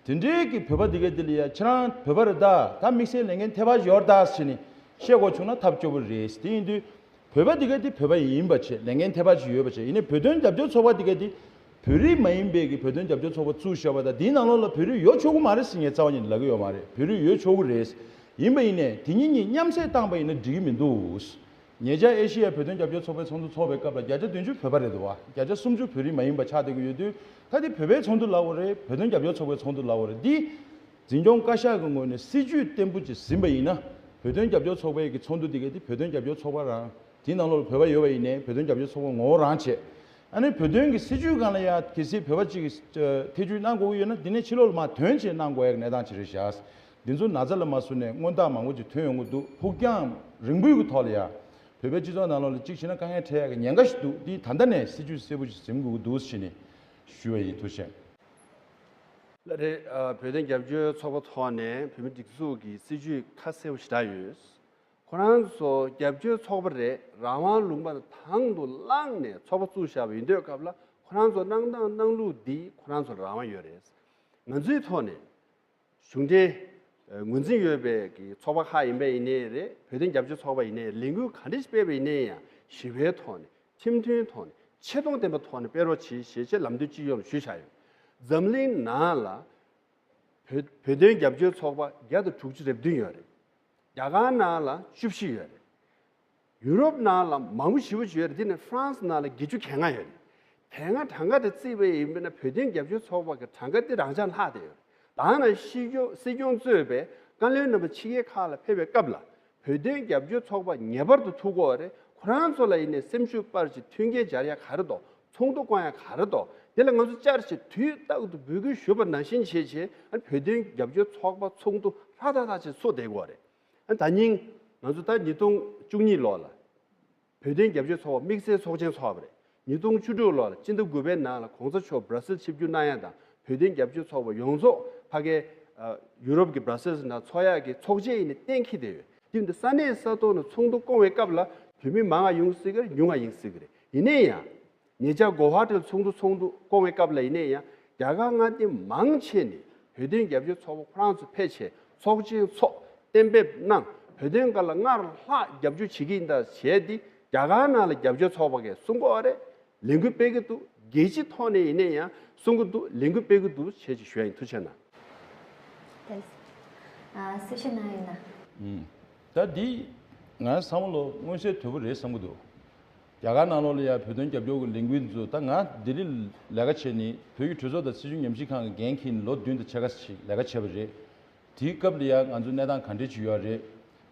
དེ་འདྲའི་གི་བོད་པ་འདི་ག་འདི་ལ་ཡ་ཁྱེད་རང་བོད་པ་རེད་ད། ད་དམིགས་བསལ་ལས་འགན་ཐེ་བ་ཡོད་ད་ཟེར་ནས་བཤད་དགོས་བྱུང་ན་ཐབས་སྐྱོ་པོ་རེད། དེ་ཡིན་དུས་བོད་པ་འདི་ག་འདི་བོད་པ་ཡིན་པ་བྱས། ལས་འགན་ཐེ་བ་ཅིག་ཡོད་པ་བྱས། ཡིན་ནའི་བོད་དོན་རྒྱབ་སྐྱོར་ཚོགས་པ་འདི་ག་འདི་བོད་རིགས་མ་ཡིན་པའི་གི་བོད་དོན་རྒྱབ་སྐྱོར་ཚོགས་པ་བཙུགས་བཞག་པ་དང་དེའི་ནང་ལོགས་ལ་བོད་རིགས་ཡོད་ཆོག་གི་མ་རེད་ཟེར་ངས་རྩ་བ་ཉིད་ནས་ལབ་ཀྱི་ཡོད་མ་རེད། བོད་རིགས་ཡོད་ཆོག་གི་རེད། ཡིན་པ་ཡིན་ནའི་དེ་གཉིས་གཉིས་མཉམ་བསྲེས་བཏང་པ་ཡིན་ན་འགྲིག་གི་མི་འདུག་ཉེ་ཆར་ཨེ་ཤི་ཡ་བོད་དོན་རྒྱབ་སྐྱོར་ཚོགས་པའི་ཚོགས་འདུ་ཚོགས་པའི་སྐབས་ལ་བརྒྱ་ཆ་བདུན་ཅུ་བོད་པ་རེད་འདུག་བ། བརྒྱ་ཆ་སུམ་ཅུ་བོད་རིགས་མ་ཡིན་པ་ཆགས་བསྡད་ཀྱི་ཡོད་དུས་ད་དེ་བོད་པའི་ཚོགས་འདུ་ལབ་དགོས་རེད། བོད་དོན་རྒྱབ་སྐྱོར་ཚོགས་པའི་ཚོགས་འདུ་ལབ་དགོས་རེད། འདི་འཛིན་སྐྱོང་བཀའ་ཤག་གི་ངོས་ནས་སྲིད་ཇུས་བརྟན་པོ་ཅིག་ཟིན་པ་ཡིན་ན་བོད་དོན་རྒྱབ་སྐྱོར་ཚོགས་པའི་གི་ཚོགས་འདུ་འདི་ག་འདི་བོད་དོན་རྒྱབ་སྐྱོར་ཚོགས་པ་རང་དེའི་ནང་ལོགས་ལ་བོད་པ་ཡོད་པ་ཡིན་ནའི་བོད་དོན་རྒྱབ་སྐྱོར་ཚོགས་པ་ངོ་བོ་རང་བྱས། ཨ་ནི་བོད་དོན་གྱི་སྲིད་བྱུས་སྒང་ལ་ཡང་གལ་སྲིད་བོད་པ་གཅིག་གིས་ཨ་ཐེ་བྱུས་གནང་དགོས་ཀྱི་ཡོད་ན། འདི་ནས་ཕྱི་ལོགས་ལ་མར་དོན་ཆེད་གནང་དགོས་ཡག་གནས་སྟངས་ཅིག་རེད་བཞག་འདི་ཚོ་ན་ཚ་ལ་མ་བཟུང་ནས་སྔོན་རྟགས་མང་པོ་ཅིག་ཐོན་ཡོང་གི་འདུག་ཕུགས་རྒྱང་རིང་པོའི་གི་ཐོག་ལ་ཡང་བོད་པའི་སྤྱི་ཚོགས་ནང་ལོགས་ལ་གཅིག་བྱས་ན་དཀའ་ངལ་འཕྲད་ཡག་གི་ཉེན་ཁ་ཞིག་འདུག་འདི་ད་ལྟ་ནས་སྲིད་བྱུས་གསལ་པོ་ཞིག་འཛིན་དགོས་ཀྱི་འདུག་ཟེར་ནས་ཞུ་བ་ཡིན། ཐུགས་རྗེ་ཆེ། ལགས་རེད། ཨ། བོད་དོན་རྒྱབ་སྐྱོར་ཚོགས་པ་ཐོག་ནས་བོད་མི་སྒྲིག་འཛུགས་ཀྱི་སྲིད་བྱུས་ཁ་གསལ་པོ་ཞེ་དྲག་ཡོད། ཁོ་རང་ཚོ་རྒྱབ་སྐྱོར་ཚོགས་པ་རེད། རང་དབང་ལུང་པ་དང་དུ་བླངས་ནས་ཚོགས་པ་བཙུགས་བཞག་པ་ཡིན་དུས་སྐབས་ལ། ཁོ་རང་ཚོ་གནང་སྟངས་གནང་ལུགས་འདི་ཁོ་རང་ཚོར་རང་དབང་ཡོད་རེད། ང་ཚོའི་ཐོག་ནས་གཞུང་འབྲེལ་ངོས་འཛིན་ཡོད་པའི་གི་ཚོགས་པ་ཁག་ཡིན་པ་ཡིན་ནའི་རེད། བོད་དོན་རྒྱབ་སྐྱོར་ཚོགས་པ་ཡིན་ནའི་ལས་འགུལ་ག་འདྲ་ཞིག་སྤེལ་བ་ཡིན་ནའི་ཡང་ཞི་བའི་ཐོག་ནས། ཁྲིམས་མཐུན་ཐོག་ནས། ཆེ་མཐོང་ལྡན་པའི་ཐོག་ནས་སྤེལ་རོགས་གྱིས་ཞེས་བྱས་ལམ་སྟོན་སྤྱི་ཡོངས་ལ་ཞུས་བཞག་ཡོད། འཛམ་གླིང་ནང་ལ་བོད་བོད་དོན་རྒྱབ་སྐྱོར་ཚོགས་པ་བརྒྱ་དང་དྲུག་ཅུ་རེ་བདུན་ཡོད་རེད། རྒྱ་གར་ནང་ལ་བཅུ་བཞི་ཡོད་རེད། ཡུ་རོབ་ནང་ལ་མང་པོ་ཞེ་པོ་ཅིག་ཡོད་རེད། དེ་ནས་ཧྥ་རན་སི་ནང་ལ་བརྒྱད་ཅུ་གྱ་ལྔ་ཡོད་རེད། དེ་སྔ་གྲངས་ཀ་དེ་བརྩིས་པ་ཡིན་ན་བོད་དོན་རྒྱབ་སྐྱོར་ཚོགས་པ་གི་གྲངས་ཀ་དེ་རང་འཇགས་ལྷག་བསྡད་ཡོད་རེད། ད་ནང་སྲིད་སྐྱོང་སྲིད་སྐྱོང་གཙོས་པའི་བཀའ་བློན་རྣམ་པ་ཕྱི་རྒྱལ་ཁག་ལ་ཕེབས་པའི་སྐབས་ལ། བོད་དོན་རྒྱབ་སྐྱོར་ཚོགས་པ་ངེས་པར་དུ་ཐུག་དགོས་པ་རེད། ཁོ་རང་ཚོ་ལ་ཡིན་ནའི་སེམས་ཤུགས་སྤར་བྱས་མཐུན་རྐྱེན་སྦྱར་ཡ་ག་རེ་འདུག་ཚོགས་འདུ་བསྐོང་ཡ་ག་རེ་འདུག་དེ་ལ་ང་ཚོ་བཅར་བྱས་དུས་རྟག་ཏུ་འབོད་སྐུལ་ཞུས་པ་ནང་བཞིན་བྱས་བྱས། ཨ། བོད་དོན་རྒྱབ་སྐྱོར་ཚོགས་པ་ཚོགས་འདུ་ལྷག་ཏག་ཏག་བྱས་ཚོགས་བསྡད་དགོས་པ་རེད། ཨ། ད་ཉིན་ང་ཚོ་ད་ཉིས་སྟོང་བཅུ་གཉིས་ལོ་ལ་བོད་དོན་རྒྱབ་སྐྱོར་ཚོགས་པ་དམིགས་བསལ་ཚོགས་ཆེན་ཚོགས་པ་རེད། ཉིས་སྟོང་བཅུ་དྲུག་ལོ་ལ་སྤྱི་ཟླ་དགུ་པའི་ནང་ལ་གོང་ས་མཆོག་སྦྲ་སིལ་ཆིབས་བསྒྱུར་གནང་ཡ་དང་། བོད་དོན་རྒྱབ་སྐྱོར་ཚོགས་པ་ཡོངས་རྫོགས་ཕ་གའི་ཨ་ཡུ་རོབ་ཀྱི་སྦྲ་སིལ་ནང་ཚོགས་ཡག་གི་ཚོགས་ཆེན་ཡིན་ནའི་གཏན་འཁེལ་བསྡད་ཡོད། དེ་ཡིན་དུས་ས་གནས་ས་ཐོག་ནས་ཚོགས་འདུ་བསྐོང་བའི་སྐབས་ལ་བོད་མི་མང་ང་ཡོང་སྲིད་ཀྱི་རེད། ཉུང་ང་ཡིན་སྲིད་ཀྱི་རེད། ཡིན་ནའི་ཡང་། ཉེ་ཆར་གོ་ཧ་ཊི་ལ་ཚོགས་འདུ་ཚོགས་འདུ་བསྐོང་བའི་སྐབས་ལ་ཡིན་ནའི་ཡང་། རྒྱ་གར་མངའ་སྡེ་མང་ཆེ་ནས་བོད་དོན་རྒྱབ་སྐྱོར་ཚོགས་པ་ཁོ་རང་ཚོ་ཕེབས་བྱས་ཚོགས་ཆེན་ཚོགས། གཏན་འབེབས་གནང་། བོད་དོན་སྒང་ལ་སྔར་ལྷག་རྒྱབ་སྐྱོར་བྱེད་ཀྱི་ཡིན་ད་བྱས་ཏེ། རྒྱ་གར་ནང་ལ་རྒྱབ་སྐྱོར་ཚོགས་པ་གས་གསུང་གི་ཡོད་རེད། ལས་འགུལ་སྤེལ་གྱི་འདུག་རྒྱལ་སྤྱིའི་ཐོག་ནས་ཡིན་ནའི་ཡང་གསུང་གི་འདུག་ལས་འགུལ་སྤེལ་གྱི་འདུག་བྱས་ཅིག་ཞུ་ཡ་ཡིན། ཐུགས་རྗེ་གནང་། ཨ། གསལ་བཤད་གནང་ཡོད་ན། ཨུམ། ད་འདི་ང་བསམ་བློ་མངོན་གསལ་དོད་པོ་རེད་བསམ་གྱི་འདུག་རྒྱ་གར་ནང་ལོགས་ལ་ཡ་བོད་དོན་རྒྱབ་སྐྱོར་གྱི་ལས་འགུལ་འདི་ཚོ། ད་ང་ལྡི་ལི་ལས་ཀ་བྱས་ནས་བོད་ཀྱི་གྲོས་ཚོགས་དང་སྲིད་བྱུས་ཉམས་ཞིབ་ཁང་གི་འགན་འཁྱེར་ནས་ལོ་བདུན་དང་ཕྱེད་ཀ་ཞིག་ལས་ཀ་བྱས་པ་རེད། དེའི་སྐབས་ལ་ཡ་ང་ཚོ་གནས་སྟངས་ག་འདྲས་ཅིག་ཡོད་རེད།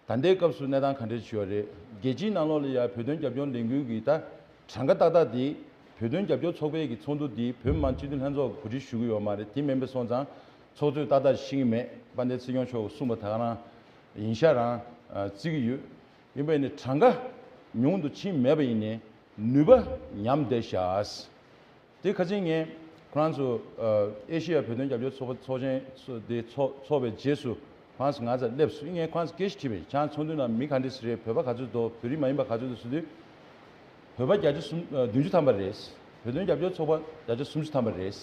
ད་ལྟའི་སྐབས་སུ་གནས་སྟངས་ག་འདྲས་ཅིག་ཡོད་རེད། རྒྱལ་སྤྱིའི་ནང་ལོགས་ལ་ཡ་བོད་དོན་རྒྱབ་སྐྱོར་ལས་འགུལ་གྱི་ད་གྲངས་ཀ་ཏག་ཏག་དེ། བོད་དོན་རྒྱབ་སྐྱོར་ཚོགས་པའི་གི་ཚོགས་འདུ་འདི་བོད་མི་མང་སྤྱི་འཐུས་ལྷན་ཚོགས་ཀྱིས་གོ་སྒྲིག་ཞུ་གི་ཡོད་མ་རེད། དེ་མིན་པ་སོང་ཙང་ཚོགས་གཙོས་ཏག་ཏག་ཤེས་ཀྱི་མེད། དཔལ་ལྡན་སྲིད་སྐྱོང་མཆོག་གིས་གསུངས་པ་ད་ག་རང་ཡིན་ཤག་རང་བརྩི་གི་ཡོད། ཡིན་པ་ཡིན་ནའི་གྲངས་ཀ་ཉུང་དུ་ཕྱིན་མེད་པ་ཡིན་ནའི་ནུས་པ་ཉམས་བསྡད་ཤག་དེ་ཁ་སང་ངས་ཁོ་རང་ཚོ་ཨེ་ཤེ་ཡ་བོད་དོན་རྒྱབ་སྐྱོར་ཚོགས་པ་ཚོགས་ཆེན་ཚོགས་དེ་ཚོགས་ཚོགས་པའི་རྗེས་སུ་ཁོ་རང་ཚོ་ང་ཚོར་སླེབས་སོང་། ངས་ཁོ་རང་ཚོར་སྐད་ཆ་དྲིས་པས། ཁྱེད་རང་ཚོགས་འདུ་ནང་མི་ག་འདྲས་རེད། བོད་པ་ག་ཚོད་འདུག་བོད་རིགས་མ་ཡིན་པ་ག་ཚོད་འདུག་ཟེར་དུས། བོད་པ་བརྒྱ་ཆ་སུམ་བདུན་ཅུ་ཐམ་པ་རེད། བོད་དོན་རྒྱབ་སྐྱོར་ཚོགས་པ་བརྒྱ་ཆ་སུམ་ཅུ་ཐམ་པ་རེད།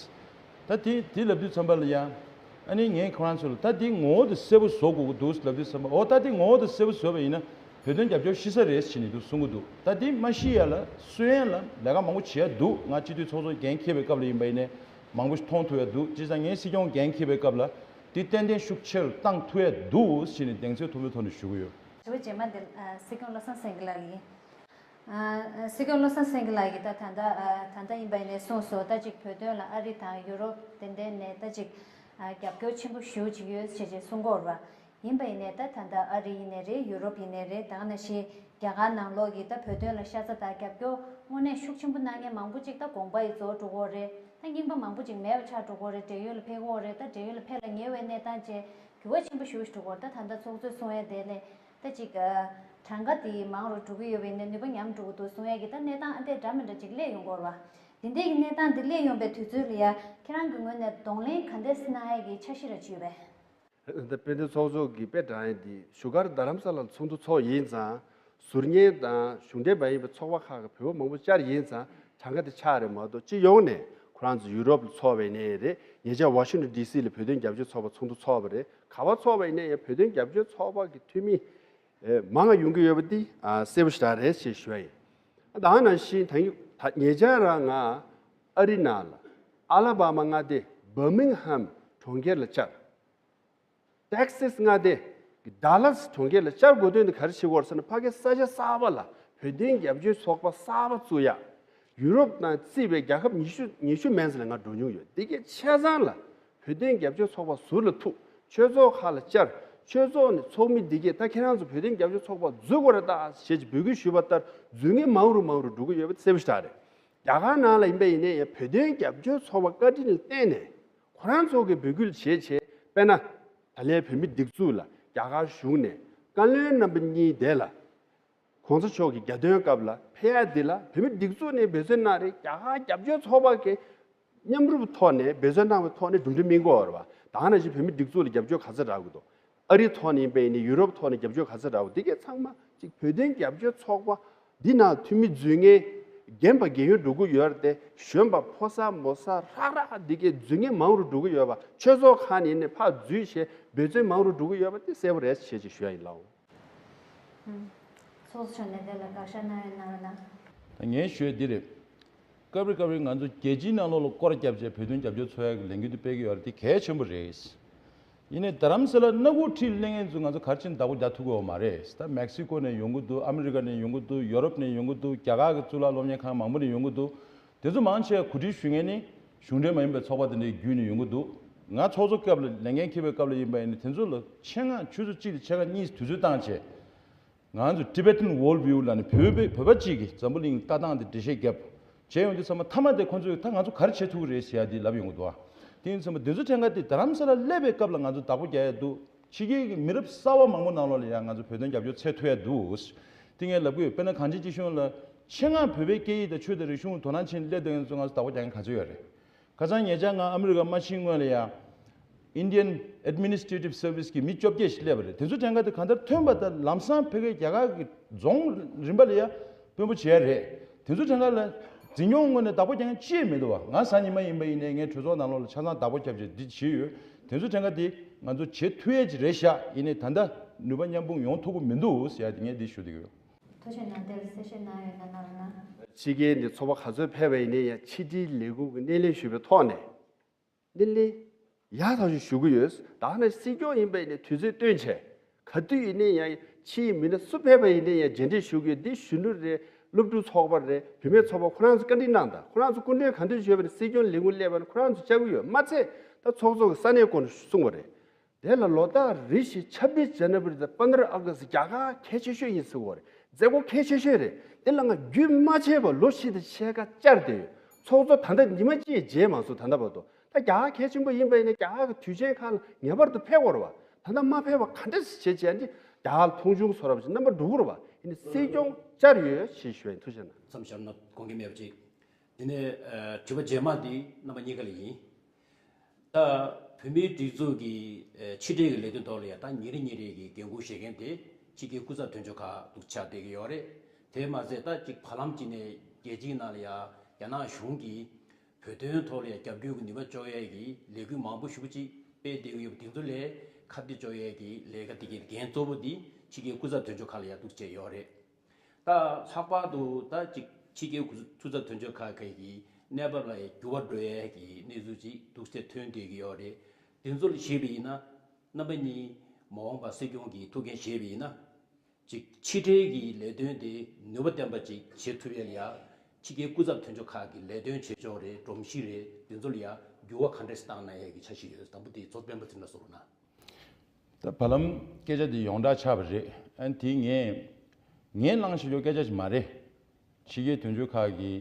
ད་དེ་དེ་ལབ་དུས་ཙམ་པ་ལ་ཡང་། ཨ་ནི་ངས་ཁོ་རང་ཚོ་ལ་ད་དེ་ངོ་བོ་དེ་གསལ་པོ་བཟོ་དགོས་ཀྱི་འདུག་ལབ་དུས་ཙམ་པ། འོ་ད་དེ་ངོ་བོ་དེ་གསལ་པོ་བཟོས་པ་ཡིན་ན་བོད་དོན་རྒྱབ་སྐྱོར་ཤི་ས་རེད་ཟེར་ནས་འདུག་གསུང་གི་འདུག་ད་དེ་མ་ཤི་ཡ་ལ་གསོན་ཡ་ལ་ལས་ཀ་མང་པོ་བྱེད་ཡ་འདུག་ང་སྤྱི་འཐུས་ཚོགས་གཙོ་འགན་འཁྱེར་བའི་སྐབས་ལ་ཡིན་པ་ཡིན་ནའི་མང་པོ་ཞིག་མཐོང་ཐུབ་ཡ་འདུག་བྱས་ཙང་ངས་སྲིད་སྐྱོང་འགན་འཁྱེར་བའི་སྐབས་ལ་དེ་ཏན་ཏན་ཤུགས་ཆེ་རུ་བཏང་ཐུབ་ཡ་འདུག་ཟེར་ནས་གདེང་ཚོད་མཐོན་པོའི་ཐོག་ནས་ཞུ་གི་ཡོད། དྲི་བ་རྗེས་མ་འདི་ཨ་སྲིད་སྐྱོང་བློ་བཟང་སེང་གེ་ལགས་ལ་ཡིན། ཨ་སྲིད་སྐྱོང་བློ་བཟང་སེང་གེ་ལགས་ཀྱིས་ད་ད་ལྟ་ཨ་ད་ལྟ་ཡིན་པ་ཡིན་ནའི་གསུངས་སོང་། ད་ཅིག་བོད་དོན་ལ་ཨ་རི་དང་ཡུ་རོབ་དེ་འདྲ་ནས་ད་ཅིག་ཨ་རྒྱབ་སྐྱོར་ཆེན་པོ་ཞེ་པོ་ཅིག་ཡོད་ཅེས་ཅེས་གསུང་གི་ཡོད་རེད་པ། ཡིན་པ་ཡིན་ནའི་ད་ད་ལྟ་ཨ་རི་ཡིན་ནའི་རེད། ཡུ་རོབ་ཡིན་ནའི་རེད། ད་ག་ནང་བཞིན་རྒྱ་གར་ནང་ལོགས་ཀྱི་ད་བོད་དོན་ལ་ཤ་ཚ་དང་རྒྱབ་སྐྱོར་དངོས་གནས་ཤུགས་ཆེན་པོ་གནང་མཁན་མང་པོ་ཅིག་ད་དགོངས་པ་ཡི་རྫོགས་འགྲོ་གི་ཡོད་རེད། ད་རྙིང་པ་མང་པོ་ཅིག་མེད་པ་ཆགས་འགྲོ་གི་ཡོད་རེད། བགྲེས་ཡོལ་ལ་ཕེབས་ཀྱི་ཡོད་རེད། ད་བགྲེས་ཡོལ་ལ་ཕེབས་ལ་ཉེ་བའི་གནས་སྟངས་བཅས་འགྱུར་བ་ཆེན་པོ་ཞེ་པོ་ཞིག་འགྲོ་གི་ཡོད་རེད། ད་ད་ལྟ་ཚོགས་གཙོས་གསུང་ཡ་དེ་ལས། ད་ཅིག་ཨ་གྲངས་ཀ་དེ་མང་རུ་འགྲོ་གི་ཡོད་པ་ཡིན་ནའི་ནུས་པ་ཉམས་འགྲོ་གི་འདུག་གསུང་ཡས་ཀྱི་ད་གནས་སྟངས་ཨ་འདྲས་འདྲ་མི་འདྲ་ཅིག་སླེབས་ཡོང་གི་ཡོད་རེད་པ། དེ་འདྲས་ཀྱི་གནས་སྟངས་འདི་སླེབས་ཡོང་པའི་དུས་ཚོད་ལ་ཡ་ཁྱེད་རང་གི་ངོས་ནས་གདོང་ལེན་ག་འདྲས་གནང་ཡས་ཀྱི་འཆར་གཞི་ར་ཅིག་ཡོད་པས། ད་དཔལ་ལྡན་ཚོགས་གཙོ་གིས་དཔེ་དྲང་ཡས་འདི་བཞུགས་སྒར་རྡ་རམ་ས་ལར་ཚོགས་འདུ་ཚོགས་ཡིན་ཙང་། ཟུར་ཉན་དང་གཞུང་འབྲེལ་མ་ཡིན་པའི་ཚོགས་པ་ཁག་གི་བོད་པ་མང་པོ་བཅར་ཡིན་ཙང་གྲངས་ཀ་དེ་ཆག་རེད་མ་གཏོགས། སྤྱི་ཡོངས་ནས་ཁོ་རང་ཚོ་ཡུ་རོབ་ལ་ཚོགས་པ་ཡིན་ནའི་རེད། ཉེ་ཆར་ཝ་ཤིང་ཊོན་ཌི་སི་ལ་བོད་དོན་རྒྱབ་སྐྱོར་ཚོགས་པ་ཚོགས་འདུ་ཚོགས་པ་རེད། ག་པར་ཚོགས་པ་ཡིན་ནའི་ཡང་བོད་དོན་རྒྱབ་སྐྱོར་ཚོགས་པ་གི་འཐུས་མི་ཨེ་མང་ང་ཡོང་གི་ཡོད་པ་འདི་ཨ་གསལ་པོ་ཞེ་དྲག་རེད་ཅེས་ཞུ་བ་ཡིན། ད་ག་ནང་བཞིན་ད་ད་ཉེ་ཆར་རང་ང་ཨ་རི་ནང་ལ་ཨ་ལ་བྷ་མ་མངའ་སྡེ་བར་མིང་ཧམ་གྲོང་ཁྱེར་ལ་བཅར། ཏེག་སིས་མངའ་སྡེ་གི་ཌ་ལཱས་གྲོང་ཁྱེར་ལ་བཅར་དགོས་དོན་དེ་ག་རེ་བྱེད་དགོས་རེད་ཟེར་ན། ཕ་གི་ས་ཆ་གསར་པ་ལ་བོད་དོན་རྒྱབ་སྐྱོར་ཚོགས་པ་གསར་པ་བཙུགས་ཡ། ཡུ་རོབ་ནང་བརྩིས་པའི་རྒྱལ་ཁབ་ཉི་ཤུ་ཉི་ཤུ་མན་ཙམ་ལ་ང་འགྲོ་མྱོང་ཡོད། དེ་གའི་ཆ་ཚང་ལ་བོད་དོན་རྒྱབ་སྐྱོར་ཚོགས་པ་ཟུར་ལ་ཐུག་ཆོས་ཚོགས་ཁག་ལ་བཅར། ཆོས་ཚོགས་ནས་ཚོགས་མི་འདི་གས་ད་ཁྱེད་རང་ཚོ་བོད་དོན་རྒྱབ་སྐྱོར་ཚོགས་པ་འཛུལ་དགོས་རེད་ད་ཞེས་ཀྱི་འབོད་སྐུལ་ཞུས་པ་ལྟར་འཛུལ་མཁན་མང་རུ་མང་རུ་འགྲོ་གི་ཡོད་པ་གསལ་པོ་ཞེ་དྲག་རེད། རྒྱ་གར་ནང་ལ་ཡིན་པ་ཡིན་ནའི་ཡང་བོད་དོན་རྒྱབ་སྐྱོར་ཚོགས་པ་བཀའ་དྲིན་ལ་བརྟེན་ནས་ཁོ་རང་ཚོ་གི་འབོད་སྐུལ་བྱས་བྱས། དཔེར་ན། ད་ལན་བོད་མི་སྒྲིག་འཛུགས་ལ་རྒྱ་གར་གཞུང་ནས་བཀའ་བློན་རྣམ་པ་གཉིས་དེ་ལ། གོང་ས་མཆོག་གི་རྒྱལ་དོན་སྐབས་ལ་ཕེབས་ཡ་འདི་ལ་བོད་མི་སྒྲིག་འཛུགས་ནས་འབད་བརྩོན་གནང་རེད། རྒྱ་གར་རྒྱབ་སྐྱོར་ཚོགས་པ་གི་མཉམ་རུབ་ཐོག་ནས་འབད་བརྩོན་གནང་བའི་ཐོག་ནས་གྲུབ་འབྲས་སྨིན་དགོས་རེད་བ། ད་ག་ནང་བཞིན་བོད་མི་སྒྲིག་འཛུགས་ལ་རྒྱབ་སྐྱོར་ག་ཚོད་རག་གི་འདུག་ཨ་རིའི་ཐོག་ནས་ཡིན་པ་ཡིན་ནའི་ཡུ་རོབ་ཐོག་ནས་རྒྱབ་སྐྱོར་ག་ཚོད་རག་གི་འདུག་འདི་གའི་ཚང་མ་གཅིག་བོད་དོན་རྒྱབ་སྐྱོར་ཚོགས་པ་འདི་ནང་འཐུས་མི་རྫུན་ངན་རྒན་པ་རྒན་ཡོལ་འགྲོ་གི་ཡོད་རེད་དེ། གཞོན་པ་ཕོ་གསར་མོ་གསར་ཧྲག་ཧྲག་འདི་གའི་རྫུན་ངན་མང་རུ་འགྲོ་གི་ཡོད་པ། ཆོས་ཚོགས་ཁག་ནས་ཡིན་ནའི་ཕར་འཛུལ་བྱས་འབད་བརྩོན་མང་རུ་འགྲོ་གི་ཡོད་པ་འདི་གསལ་པོ་རེད་ཞེས་ཅིག་ཞུ་ཡ་ཡིན་ལགས། ཚོགས་གཙོ་མཆོག་ནས་དེ་ལ་བཀའ་ཤག་གནང་ཡོད་གནང་རོགས་གནང་། ད་ངས་ཞུ་ཡ་འདི་རེད། སྐབས་རེ་སྐབས་རེ་ང་ཚོ་རྒྱལ་སྤྱིའི་ནང་ལོགས་ལ་སྐོར་བརྒྱབ་བྱས་བོད་དོན་རྒྱབ་སྐྱོར་འཚོགས་ཡག་གི་ལས་འགུལ་འདི་སྤེལ་གྱི་ཡོད་རེད། འདི་གལ་ཆེན་པོ་རེད། ཡིན་ནའི་རྡ་རམ་ས་ལ་སྣ་ཁུག་ཁྲིད་སླེབས་མཁན་ཚོ་ང་ཚོ་ག་རེ་བྱས་ནས་བདག་པོ་རྒྱག་ཐུབ་ཀྱི་ཡོད་མ་རེད། ད་མེག་སི་ཀོ་ནས་ཡོང་གི་འདུག་ཨ་མི་རི་ཀ་ནས་ཡོང་གི་འདུག་ཡོ་རོབ་ནས་ཡོང་གི་འདུག་རྒྱ་གར་གྱི་གཙུག་ལག་སློབ་གཉེར་ཁང་མང་པོ་ནས་ཡོང་གི་འདུག་དེ་ཚོ་མང་ཆེ་བ་གོ་སྒྲིག་ཞུ་མཁན་ནི་གཞུང་འབྲེལ་མ་ཡིན་པའི་ཚོགས་པ་དེ་འདྲའི་བརྒྱུད་ནས་ཡོང་གི་འདུག་ང་ཚོགས་གཙོ་སྐབས་ལ་ལས་འགན་འཁྱེར་བའི་སྐབས་ལ་ཡིན་པ་ཡིན་ན། དེ་ཚོ་ལ་ཆེད་མངགས་ཆུ་ཚོད་གཅིག་དང་ཕྱེད་ཀ་གཉིས་དུས་ཚོད་བཏང་བྱས། ང་ཚོ་Tibetan World View ལབ་ནས་བོད་པའི་བོད་པ་གཅིག་གིས་འཛམ་བུ་གླིང་ལ་ལྟ་སྟངས་དེ་འགྲེལ་བཤད་བརྒྱབ་བྱས་ཡོང་དུས་ཙམ་པ། མཐའ་མ་དེ་ཁོང་ཚོས་ད་ང་ཚོ་ག་རེ་བྱེད་ཐུབ་ཀྱི་རེད་ཟེར་ཡ་དེ་ལབ་ཡོང་གི་འདུག་ཨ། དེ་ཡིན་ཙམ་པ་དེ་ཚོ་ཕྲན་ཁ་དེ་རྡ་རམ་ས་ལ་སླེབས་པའི་སྐབས་ལ་ང་ཚོ་བདག་པོ་རྒྱག་ཡ་འདུག་ཕྱི་རྒྱལ་གྱི་མི་རབས་གསར་བ་མང་པོ་ནང་ལོགས་ལ་ཡང་ང་ཚོ་བོད་དོན་རྒྱབ་སྐྱོར་འཚོགས་ཐུབ་ཡ་འདུག་དེ་ངས་ལབ་ཀྱི་ཡོད། དཔེར་ན་གངས་ཅན་སྐྱིད་གཤོངས་ལ་ཆེད་མངགས་བོད་པའི་སྐད་ཡིག་དང་ཆོས་དང་རིག་གཞུང་དོ་སྣང་བྱེད་སླེབས་བསྡད་མཁན་ཚོ་ང་ཚོ་བདག་པོ་རྒྱག་མཁན་ག་ཚོད་ཡོད་རེད། ཁ་སང་ཉེ་ཆར་ང་ཨ་མི་རི་ཀ་མ་ཕྱིན་སྔོན་ལ་ཡ། Indian Administrative Service གི་མི་བཅོ་བརྒྱད་ཞིག་སླེབས་པ་རེད། དེ་ཚོ་ཕྲན་ཁ་དེ་གང་ལྟར་ཐོན་པ་དང་ལམ་སང་ཕ་གིའི་རྒྱ་གར་གྱི་རྫོང་རིམ་པ་ལ་ཡ་དཔོན་པོ་བྱས་རེད། དེ་ཚོ་ཕྲན་ཁ་ལ་འཛིན་སྐྱོང་ངོས་ནས་བདག་པོ་རྒྱག་མཁན་ཅི་ཡང་མི་འདུག་བ། ང་གཟའ་ཉི་མ་ཡིན་པ་ཡིན་ནའི་ངས་གྲོས་ཚོགས་ནང་ལོགས་ལ་ཆ་ཚང་བདག་པོ་རྒྱབ་བྱས་འདི་བྱས་ཡོད། དེ་ཚོ་ཕྲན་ཁ་དེ་ང་ཚོ་བྱེད་ཐུབ་ཡས་ཅིག་རེད་ཤག་ཡིན་ནའི་ད་ལྟ་ནུས་པ་མཉམ་སྤུངས་ཡོང་ཐུབ་ཀྱི་མི་འདུག་ཟེར་ཡ་དེ་ངས་འདི་ཞུ་བསྡད་ཀྱི་ཡོད། ཐུགས་རྗེ་གནང་། དེར་གསལ་བཤད་གནང་ཡོད་ན་གནང་རོགས་གནང་། ཕྱི་རྒྱལ་ནས་ཚོགས་པ་ག་ཚོད་ཕེབས་པ་ཡིན་ནའི་ཡང་ཕྱི་དྲིལ་ལས་ཁུངས་ཀྱི་སྣེ་ལེན་ཞུས་པའི་ཐོག་ནས་སྣེ་ལེན་ཡག་ཐག་ཆོད་ཞུ་གི་ཡོད། ད་ནི་སྲིད་སྐྱོང་ཡིན་པ་ཡིན་ནའི་དུས་ཚོད་བཏོན་བྱས། ག་དུས་ཡིན་ནའི་ཡང་ཕྱིའི་མི་སྣ་སུ་ཕེབས་པ་ཡིན་ནའི་ཡང་མཇལ་འཕྲད་ཞུ་གི་ཡོད། འདི་གཞོན་ནུ་རེད། སློབ་ཕྲུག་ཚོགས་པ་རེད། བུད་མེད་ཚོགས་པ་ཁོ་རང་ཚོ་བཀའ་འདྲི་གནང་དང་། ཁོ་རང་ཚོ་སྐུ་མགྲོན་ག་འདྲ་ཞུས་པ་ནི་སྲིད་སྐྱོང་ལས་ཁུངས་སླེབས་པ་ནི་ཁོ་རང་ཚོ་བཅར་གི་ཡོད། མ་ཚད་ད་ཚོགས་གཙོ་གི་ས་གནས་སྐོར་ནས་གསུངས་པ་རེད། དེ་ལ་ལོ་ལྟར་རེ་བཞིན་ཆབ་སྦྲིས་ཇ་ནི་ཝ་རི་དང་པ་ན་ར་ཨ་ག་སི་རྒྱ་གར་གལ་ཆེ་ཤོས་ཡིན་ཟེར་བ་རེད། མཛད་སྒོ་གལ་ཆེ་ཤོས་རེད། དེ་ལ་ང་རྒྱུན་མ་ཆད་པར་ལོ་བཞི་དང་ཕྱེད་ཀ་བཅར་བསྡད་ཡོད། ཚོགས་གཙོ་ད་ལྟ་ཉི་མ་གཅིག་མཇལ་མ་སོང་། ད་ལྟ་བར་དུ། ད་རྒྱ་གར་གལ་ཆེན་པོ་ཡིན་པ་ཡིན་ན་རྒྱ་གར་གྱི་དུས་ཆེན་ཁག་ལ་ངེས་པར་དུ་ཕེབས་དགོས་རེད་བ། ད་ལྟ་མ་ཕེབས་པ་ག་འདྲ་ཞིག་བྱེད་བྱས་འདི་རྒྱ་གར་མཐོང་ཆུང་བཟོ་འདྲ་བ་ཞིག་རྣམ་པ་འགྲོ་གི་རེད་བ། ཡིན་ནའི་སྲིད་སྐྱོང་བཅར་ཡོད་ཞེས་ཞུ་བ་ཡིན། ཐུགས་རྗེ་གནང་། མཚམས་བཞག་ན་དགོངས་འགལ་མེད་པ་ཅིག་དེ་ནས་ཨ་དྲི་བ་རྗེས་མ་འདི་རྣམ་པ་གཉིས་ཀ་ལ་ཡིན། ད་བོད་མིའི་སྒྲིག་འཛུགས་ཀྱི་ཨ་ཕྱི་འབྲེལ་གྱི་ལས་དོན་ཐོག་ལ་ཡ་ད་ཉིན་རེ་ཉིན་རེ་གི་འགན་འཁུར་བཞེས་མཁན་དེ་ཕྱི་རྒྱལ་སྐུ་ཚབ་དོན་གཅོད་ཁག་འདུག་ཆགས་བསྡད་ཀྱི་ཡོད་རེད། དེ་མ་ཟད་ད་ཅིག་བར་ལམ་ཅིག་ནས་རྒྱལ་སྤྱིའི་ནང་ལ་ཡ་རྒྱ་ནག་གཞུང་གིས་བོད་དོན་ཐོག་ལ་ཡ་རྒྱབ་སྐྱོར་གྱི་ནུས་པ་གཅོག་ཡས་ཀྱི་ལས་འགུལ་མང་པོ་ཞེ་པོ་ཅིག་སྤེལ་བསྡད་ཀྱི་ཡོད་པ། དེ་ཚོ་ལ་ཁ་གཏད་གཅོག་ཡས་ཀྱི་ལས་ཀ་དེ་གའི་འགན་གཙོ་བོ་དེ་ཕྱི་རྒྱལ་སྐུ་ཚབ་དོན་གཅོད་ཁག་ལ་ཡ་འདུག་བྱས་ཡོད་རེད། ད་ལྷག་པར་དུ་ད་ཅིག་ཕྱི་རྒྱལ་སྐུ་ཚབ་དོན་གཅོད་ཁག་ཁག་གི་གནས་བབ་ལ་འགྱུར་བ་འགྲོ་ཡས་ཀྱི་གནས་ཚུལ་ཅིག་འདུག་སེ་ཐོན་བསྡད་ཀྱི་ཡོད་རེད། དེ་ཚོ་ལ་གཞིགས་པ་ཡིན་ན། རྣམ་པ་གཉིས་མ་འོངས་པར་སྲིད་སྐྱོང་གི་ཐུགས་འགན་བཞེས་པ་ཡིན་ན། ཅིག་ཕྱི་འབྲེལ་གྱི་ལས་དོན་དེ་ནུས་པ་ལྡན་པ་ཅིག་བྱེད་ཐུབ་ཡས་ལ་ཡ། ཕྱི་རྒྱལ་སྐུ་ཚབ་དོན་གཅོད་ཁག་གི་ལས་དོན་བྱེད་ཕྱོགས་རེད། སྒྲོམ་གཞི་རེད། དེ་ཚོ་ལ་ཡ་འགྱུར་བ་ག་འདྲས་བཏང་གནང་ཡས་ཀྱི་འཆར་གཞི་ཡོད། དང་པོ་དེ་ཚོ་སྤེན་པ་ཚེ་རིང་ལགས་གསུང་རོགས་གནང་། ད་བར་ལམ་སྐད་ཆ་འདི་ཡོངས་གྲགས་ཆགས་པ་རེད། ཨ་ནི་དེ་ངས་ངས་གནང་བཞིན་ཡོད་སྐད་ཆ་ཞིག་མ་རེད། ཕྱི་རྒྱལ་དོན་གཅོད་ཁག་གི་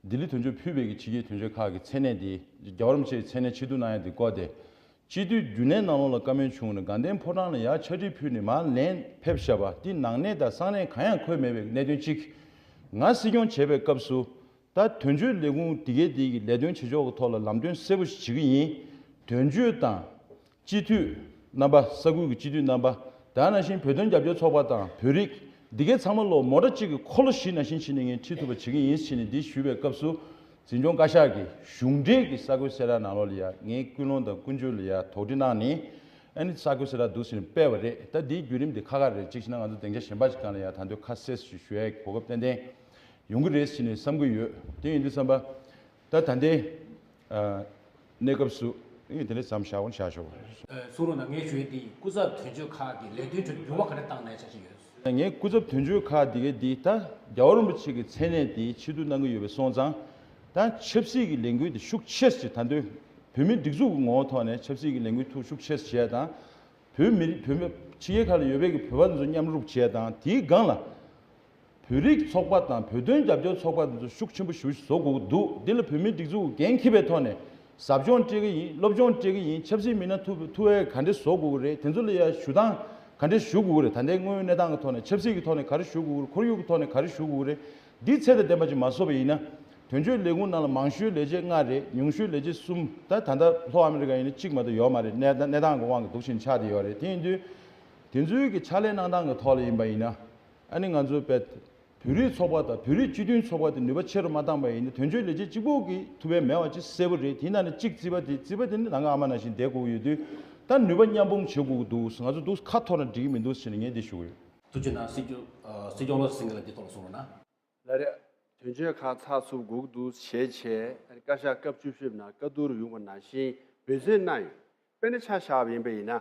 ལྡི་ལི་དོན་གཅོད་ཕུད་པའི་གི་ཕྱི་རྒྱལ་དོན་གཅོད་ཁག་གི་མཚན་གནས་འདི་རྒྱལ་བ་རིན་པོ་ཆེའི་མཚན་གནས་ཆེ་བསྟོད་གནང་ཡ་འདི་བཀོད་དེ། སྤྱི་འཐུས་རྒྱུན་གནས་ནང་ལོགས་ལ་བཀའ་མོལ་བྱུང་ནས་དགའ་ལྡན་ཕོ་བྲང་ལ་ཡར་ཕྱག་བྲིས་ཕུལ་ནས་མར་ལན་ཕེབས་བཞག་པ་འདི་ནང་གནས་དང་གསང་གནས་གང་ཡང་འཁོད་མེད་པའི་གནད་དོན་གཅིག་ང་སྲིད་སྐྱོང་བྱེད་པའི་སྐབས་སུ། ད་དོན་གཅོད་ལས་ཁུངས་འདི་གའི་འདི་གི་ལས་དོན་བྱེད་ཕྱོགས་ཀྱི་ཐོག་ལ་ལམ་སྟོན་གསལ་པོ་ཞིག་བྱེད་ཀྱི་ཡིན། དོན་གཅོད་དང་སྤྱི་འཐུས་རྣམ་པ། ས་ཁུལ་གྱི་སྤྱི་འཐུས་རྣམ་པ། ད་ནང་བཞིན་བོད་དོན་རྒྱབ་སྐྱོར་ཚོགས་པ་དང་བོད་རིགས་འདི་གའི་ཚང་མ་ལོ་མོ་ཊ་གཅིག་གི་འཁོར་ལོ་བཞི་ནང་བཞིན་བྱས་ནས་ངས་ཁྲིད་ཐུབ་པ་བྱེད་ཀྱི་ཡིན་ཟེར་ནས་འདི་ཞུས་པའི་སྐབས་སུ། འཛིན་སྐྱོང་བཀའ་ཤག་གིས་གཞུང་འབྲེལ་གྱི་གསར་འགོད་གསལ་བསྒྲགས་ནང་ལོགས་ལ་ཡ་ངའི་ཀུན་སློང་དང་ཀུན་སྤྱོད་ལ་ཡ་དོགས་འདྲི་གནང་ནས། ཨ་ནི་གསར་འགོད་གསལ་བསྒྲགས་འདུག་ཟེར་ནས་སྤེལ་བ་རེད། ད་འདིའི་བརྒྱུད་རིམ་འདི་ཁ་ཁ་རེད། གཅིག་བྱས་ན་ང་ཚོ་སྡིངས་ཆ་གཞན་པ་ཞིག་སྒང་ལ་ཡ་ད་དུང་ཁ་གསལ་ཞིག་ཞུ་ཡའི་གོ་སྐབས་ཏན་ཏན་ཡོང་གི་རེད་ཟེར་ནས་བསམ་གྱི་ཡོད། དེ་ཡིན་དུས་ཙམ་པ། ད་ད་ལྟའི་ཨ་གནས་སྐབས་སུ་ཨེ་དེ་འདྲ་མཚམས་བཞག་འོང་བཞག་ཆོག་གསུང་རོགས་གནང་། ངས་ཞུ་ཡས་འདི་སྐུ་ཚབ་དོན་གཅོད་ཁག་གི་ལས་དོན་ཁྲོད་འགྱུར་བ་ག་རེ་བཏང་ནའི་འཆར་གཞི་ཡོད། ངས་སྐུ་ཚབ་དོན་གཅོད་ཁག་འདི་གའི་འདི་ད་རྒྱལ་བ་རིན་པོ་ཆེ་གི་མཚན་གནས་འདི་ཆེ་བསྟོད་གནང་གི་ཡོད་པ་སོང་ཙང་། ད་ཆབ་སྲིད་ཀྱི་ལས་འགུལ་འདི་ཤུགས་ཆེ་ཞིག་ད་དུང་བོད་མིའི་སྒྲིག་འཛུགས་ཀྱི་ངོ་བོ་ཐོག་ནས་ཆབ་སྲིད་ཀྱི་ལས་འགུལ་ཐུགས་ཤུགས་ཆེ་བྱས་དང་། བོད་མི་རིགས་བོད་མི་ཕྱི་རྒྱལ་ཁག་ལ་ཡོད་པའི་གི་བོད་པ་ཚོ་མཉམ་རུབ་བྱས་དང་། དེའི་སྒང་ལ་ བོད་རིགས་ཚོགས་པ་དང་བོད་དོན་རྒྱབ་སྐྱོར་ཚོགས་པ་དེ་ཚོ་ཤུགས་ཆེན་པོ་ཞེ་པོ་ཅིག་བཟོ་དགོས་ཀྱི་འདུག་འདི་ལ་བོད་མིའི་སྒྲིག་འཛུགས་ཀྱི་འགན་འཁྱེར་བའི་ཐོག་ནས་ཟབ་སྦྱོང་སྤྲད་ཀྱི་ཡིན། སློབ་སྦྱོང་སྤྲད་ཀྱི་ཡིན། ཆབ་སྲིད་མི་སྣ་ཐུབ་ཐུབ་པའི་ག་འདྲས་བཟོ་དགོས་ཀྱི་རེད། དེ་ཚོ་ལ་ཡ་ཞུ་སྟངས་ག་འདྲས་ཞུ་དགོས་ཀྱི་རེད། ད་ལྟའི་དངོས་ཡོད་གནས་སྟངས་ཀྱི་ཐོག་ནས་ཆབ་སྲིད་ཀྱི་ཐོག་ནས་ག་རེ་ཞུ་དགོས་ཀྱི་རེད། ཁོར་ཡུག་གི་ཐོག་ནས་ག་རེ་ཞུ་དགོས་ཀྱི་རེད། འདི་ཚད་དང་ལྡན་པ་ཅིག་མ་བཟོ་བ་ཡིན་ན། དོན་གཅོད་ལས་ཁུངས་ནང་ལ་མང་ཤོས་ལས་བྱེད་ལྔ་རེད། ཉུང་ཤོས་ལས་བྱེད་གསུམ། ད་ད་ལྟ་ལྷོ་ཨ་མི་རི་ཀ་ཡིན་ན་གཅིག་མ་གཏོགས་ཡོད་མ་རེད། གནས་གནས་སྟངས་ཀྱི་དབང་གིས་འདུག་བཞིན་ཆགས་བསྡད་ཡོད་རེད། དེ་ཡིན་དུས་དེ་ཚོའི་གི་ཕྱག་ལས་གནང་སྟངས་ཀྱི་ཐོག་ལ་ཡིན་པ་ཡིན་ན། ཨ་ནི་ང་ཚོའི་བོད་བོད་རིགས་ཚོགས་པ་དང་བོད་རིགས་སྤྱི་མཐུན་ཚོགས་པ་དེ་ནུས་པ་ཆེ་རུ་མ་བཏང་པ་ཡིན་ན། དོན་གཅོད་ལས་བྱེད་གཅིག་པོ་གིས་ཐུབ་པ་མེད་པ་ཅིག་གསལ་པོ་རེད། དེ་ཡིན་ན་ནི་གཅིག་རྩིས་པ་དེ་རྩིས་པ་དེ་ནི་ད་ག་ཨ་མ་ནང་བཞིན་བསྡད་དགོས་ཀྱི་ཡོད་དུས། ད་ནུས་པ་མཉམ་སྤུངས་བྱེད་དགོས་ཀྱི་འདུག་ང་ཚོ་འདུག་ཁ་འཐོར་ན་འགྲིག་གི་མི་འདུག་ཟེར་ནས་ངས་འདི་ཞུ་གི་ཡོད། ཐུགས་རྗེ་གནང་། སྲིད་སྐྱོང་། ཨ། སྲིད་སྐྱོང་བློ་བཟང་སེང་གེ་ལགས་འདི་ཐོག་ལ་གསུང་རོགས་གནང་། ལགས་རེད། དོན་གཅོད་ཁག་ཚགས་ཚུད་དགོས་ཀྱི་འདུག་ཞེས་བྱས། ཨ་ནི་བཀའ་ཤག་སྐབས་བཅུ་བཞི་པ་ནང་བཀའ་བསྡུར་ཡོང་བ་ནང་བཞིན་འབད་བརྩོན་གནང་ཡོད། དཔེར་ན་ཆ་བཞག་པ་ཡིན་པ་ཡིན་ན།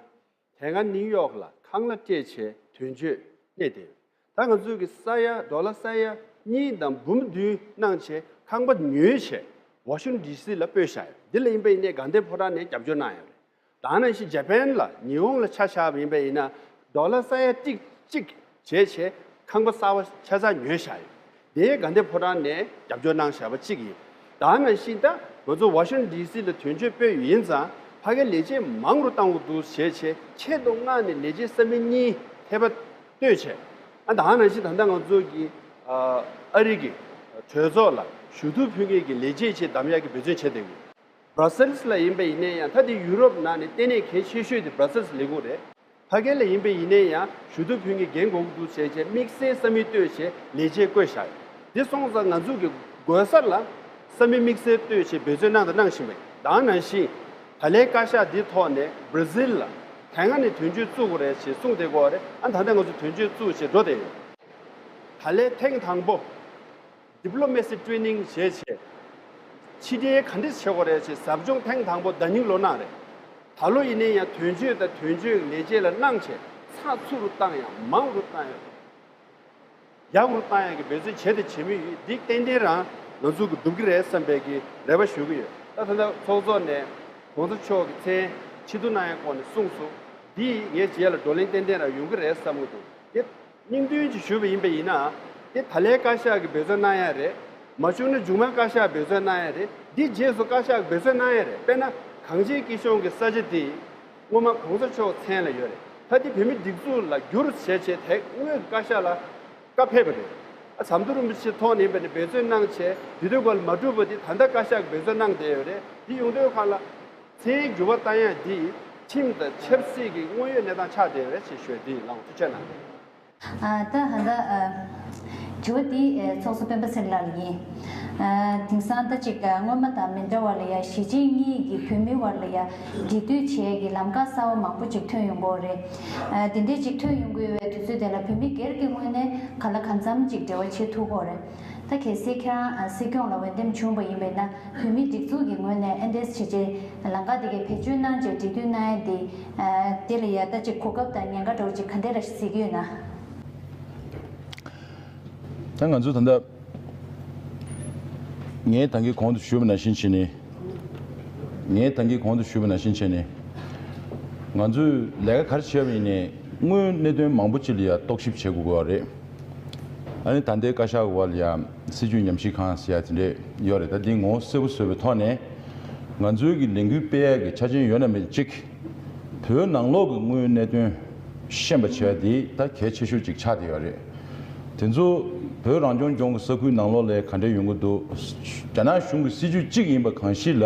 དེ་སྔ་ནིའུ་ཡོག་ལ་ཁང་གླ་སྤྲད་བྱས་དོན་གཅོད་གནས་བསྡད་ཡོད། ད་ང་ཚོས་ཀྱི་ས་ཡ་ཌོ་ལར་ས་ཡ་གཉིས་དང་འབུམ་བདུན་གནང་བྱས་ཁང་པ་ཉོས་བྱས་ཝ་ཤིང་ཊོན་ཌི་སི་ལ་སྤོས་བཞག་ཡོད། འདི་ལ་ཡིན་པ་ཡིན་ནའི་དགའ་ལྡན་ཕོ་བྲང་ནས་རྒྱབ་སྐྱོར་གནང་ཡོད་རེད། ད་ནང་བཞིན་ཇ་པན་ལ་ཉི་ཧོང་ལ་ཆ་བཞག་པ་ཡིན་པ་ཡིན་ན་ཌོ་ལར་ས་ཡ་ཏིག་གཅིག་བྱས་བྱས་ཁང་པ་གསར་པ་ཆ་ཚང་ཉོས་བཞག་ཡོད། དེའི་དགའ་ལྡན་ཕོ་བྲང་ནས་རྒྱབ་སྐྱོར་གནང་བཞག་པ་གཅིག་ཡིན། ད་ནང་བཞིན་ད་ང་ཚོ་ཝ་ཤིང་ཊོན་ཌི་སི་ལ་དོན་གཅོད་སྤོས་ཡིན་ཙང་ཕ་གིའི་ལས་བྱེད་མང་རུ་གཏང་དགོས་འདུག་བྱས་བྱས་ཆེད་དུ་མངགས་ནས་ལས་བྱེད་ས་མིག་གཉིས་ཐེ་བ་གཏོད་བྱས། ཨ། ད་ནང་བཞིན་ད་ལྟ་ང་ཚོ་གི་ཨ་རི་གི་གྲོས་ཚོགས་ལ་ཞུ་གཏུག་ཕུལ་མཁན་གྱི་ལས་བྱེད་ཆེད་གདམ་ཡག་གི་འབད་བརྩོན་བྱས་བསྡད་ཡོད། སྦྲ་སེལ་སི་ལ་ཡིན་པ་ཡིན་ནའི་ཡང་ད་དེ་ཡུ་རོབ་ནང་ནས་ལྟེ་གནས་གལ་ཆེ་ཤོས་དེ་སྦྲ་སེལ་སི་ལས་ཁུངས་རེད། ཕ་གི་ལ་ཡིན་པ་ཡིན་ནའི་ཡང་ཞུ་གཏུག་ཕུལ་མཁན་རྒན་དགོས་ཀྱི་འདུག་བྱས་བྱས་དམིགས་བསལ་ས་མིག་གཏོད་བྱས་ལས་བྱེད་བསྐོས་བཞག་ཡོད། དེ་སོང་ཙང་ང་ཚོ་གི་དགོས་ས་ལ་ས་མིག་དམིགས་བསལ་གཏོད་བྱས་འབད་བརྩོན་གནང་དང་གནང་བཞིན་པ་ཡིན། ད་ནང་བཞིན་ད་ལའི་བཀའ་ཤག་འདིའི་ཐོག་ནས་བྷར་ཛིལ་ལ་དེ་སྔ་ནས་དོན་གཅོད་བཙུགས་དགོས་རེད་ཅེས་གསུངས་བསྡད་ཀྱི་ཡོད་རེད། ཨ། ད་ལྟ་ང་ཚོ་དོན་གཅོད་བཙུགས་བྱས་འགྲོ་བསྡད་ཡོད། ད་ལའི་ཐེངས་དང་པོ་ཌི་པི་ལོ་མེ་སི་ཊི་རེ་ནིང་བྱས་བྱས་ཕྱི་འབྲེལ་ག་འདྲས་བྱེད་དགོས་རེད་ཅེས་ཟབ་སྦྱོང་ཐེངས་དང་པོ་ཟླ་ཉིན་ལོ་གནང་རེད། ད་ལོ་ཡིན་ནའི་ཡང་དོན་གཅོད་དང་དོན་གཅོད་ལས་བྱེད་ལ་གནང་བྱས་ཚགས་ཚུད་རུ་བཏང་ཡང་མང་རུ་བཏང་ཡང་ཡག་རུ་བཏང་ཡག་གི་འབད་བརྩོན་བྱས་དང་བྱེད་མུས་ཡོད། འདི་ཏན་ཏན་རང་ང་ཚོ་གི་འགྲུབ་ཀྱི་རེད་བསམ་པའི་གི་རེ་བ་ཞུ་གི་ཡོད། ད་ད་ལྟ་ཚོགས་གཙོ་ནས་གོང་ས་མཆོག་གི་མཚན་ཕྱིར་བསྡུ་གནང་ཡག་སྐོར་ནས་གསུངས་སོང་། འདི་ངའི་རྗེས་ལ་བགྲོ་གླེང་ཏན་ཏན་རང་ཡོང་གི་རེད་བསམ་གི་འདུག་དེ་སྙིང་དོན་གྱིས་ཞུས་པ་ཡིན་པ་ཡིན་ན། དེ་ད་ལའི་བཀའ་ཤག་གིས་འབད་བརྩོན་གནང་ཡག་རེད། མ་བྱུང་ན་མཇུག་མ་བཀའ་ཤག་འབད་བརྩོན་གནང་ཡག་རེད། འདི་རྗེས་སུ་བཀའ་ཤག་གིས་འབད་བརྩོན་གནང་ཡག་རེད། དཔེར་ན་གངས་ཅན་སྐྱིད་གཤོངས་ཀྱི་ས་ཆ་དེ་སྔོན་མ་གོང་ས་མཆོག་མཚན་ལ་ཡོད་རེད། ད་འདི་བོད་མིའི་སྒྲིག་འཛུགས་ལ་བསྒྱུར་བྱས་བྱས་དེ་དངོས་ཀྱི་བཀའ་ཤག་ལ་བཀའ་ཕེབས་པ་རེད། ཨ། ཟམ་གདོང་རིན་པོ་ཆེ་ཐོག་ནས་ཡིན་པ་ནས་འབད་བརྩོན་གནང་བྱས་དེ་དུས་སྐབས་ལ་མ་གྲུབ་པ་དེ་ད་ལྟ་བཀའ་ཤག་གིས་འབད་བརྩོན་གནང་བསྡད་ཡོད་རེད། འདི་ཡོང་དུས་སྒང་ལ་མཚན་འགྱུར་བ་བཏང་ཡག་འདི་ཁྲིམས་དང་ཆབ་སྲིད་ཀྱི་དངོས་ཡོད་གནས་སྟངས་ཆགས་བསྡད་ཡོད་རེད་ཅེས་ཞུ་ཡག་འདི་ཡིན། ལགས་འོང་། ཐུགས་རྗེ་གནང་། ཨ། ད་ཧ་ད། ཨ། དྲི་བ་འདི་ཨ་ཚོགས་གཙོ་སྤེན་པ་ཚེ་རིང་ལགས་ལ་ཡིན། ཨ། དེང་སང་ད་ཅིག་ཨ་སྔོན་མ་དང་མི་འདྲ་བ་ལ་ཡ་གཞིས་བྱེས་གཉིས་ཀྱི་བོད་མི་བར་ལ་ཡ་འབྲེལ་མཐུད་བྱེད་ཡག་གི་ལམ་ཁ་གསར་བ་མང་པོ་ཅིག་ཐོན་ཡོང་གི་ཡོད་རེད། ཨ། དེ་འདྲའི་ཅིག་ཐོན་ཡོང་གི་ཡོད་པའི་དུས་ཚོད་དེ་ལ་བོད་མི་སྒེར་གྱི་ངོས་ནས་ག་ལ་གང་འཚམ་ཅིག་འབྲེལ་བ་བྱེད་ཐུབ་ཀྱི་ཡོད་རེད། ད་གལ་སྲིད་ཁྱེད་རང་ཨ་སྲིད་སྐྱོང་ལ་འོས་འདེམས་བྱུང་བ་ཡིན་པས་ན། བོད་མིའི་སྒྲིག་འཛུགས་ཀྱི་ངོས་ནས་ཨེ་འདྲས་བྱས་རྗེས་ལམ་ཁ་དེ་གའི་བེད་སྤྱོད་གནང་རྗེས་འབྲེལ་མཐུད་གནང་ཡ་དེ། ཨ། དེ་ལ་ཡ་ད་ཅིག་གོ་སྐབས་དང་ཉེན་ཁ་འདྲ་བོ་ཅིག་ག་འདྲས་ར་གཟིགས་ཀྱི་ཡོད་ན། ད་ང་ཚོས་ད་ལྟ་ངས་ད་གིན་གོང་དུ་ཞུས་པ་ནང་བཞིན་བྱས་ནས། ངས་ད་གིན་གོང་དུ་ཞུས་པ་ནང་བཞིན་བྱས་ནས། ང་ཚོས་ལས་ཀ་ག་རེ་བྱས་པ་ཡིན་ནའི་དངོས་ཡོད་གནད་དོན་མང་པོ་ཅིག་ལ་ཡ་རྟོག་ཞིབ་བྱེད་དགོས་ཀྱི་ཡོད་རེད། ཨ་ནི་ད་ལྟའི་བཀའ་ཤག་གི་འོག་ལ་ཡ་སྲིད་བྱུས་ཉམས་ཞིབ་ཁང་ཟེར་ཡ་དེ་འདྲས་ཡོད་རེད། ད་འདི་ངོ་བོ་གསལ་པོ་བཟོས་པའི་ཐོག་ནས་ང་ཚོའི་གི་ལས་འགུལ་སྤེལ་ཡ་གི་ཆ་རྐྱེན་ཡོད་ན་མེད་གཅིག་བོད་ནང་ལོགས་ཀྱི་དངོས་ཡོད་གནད་དོན་ཤེས་པ་བྱས་པ་དེ་ད་གལ་ཆེ་ཤོས་ཅིག་ཆགས་བསྡད་ཡོད་རེད། དེ་ཚོ་བོད་རང་སྐྱོང་ལྗོངས་ཀྱི་ས་ཁུལ་ནང་ལོགས་ལ་ག་འདྲས་ཡོང་གི་འདུག་རྒྱ་ནག་གཞུང་གི་སྲིད་བྱུས་གཅིག་ཡིན་པ་གང་ཞིག་ལ།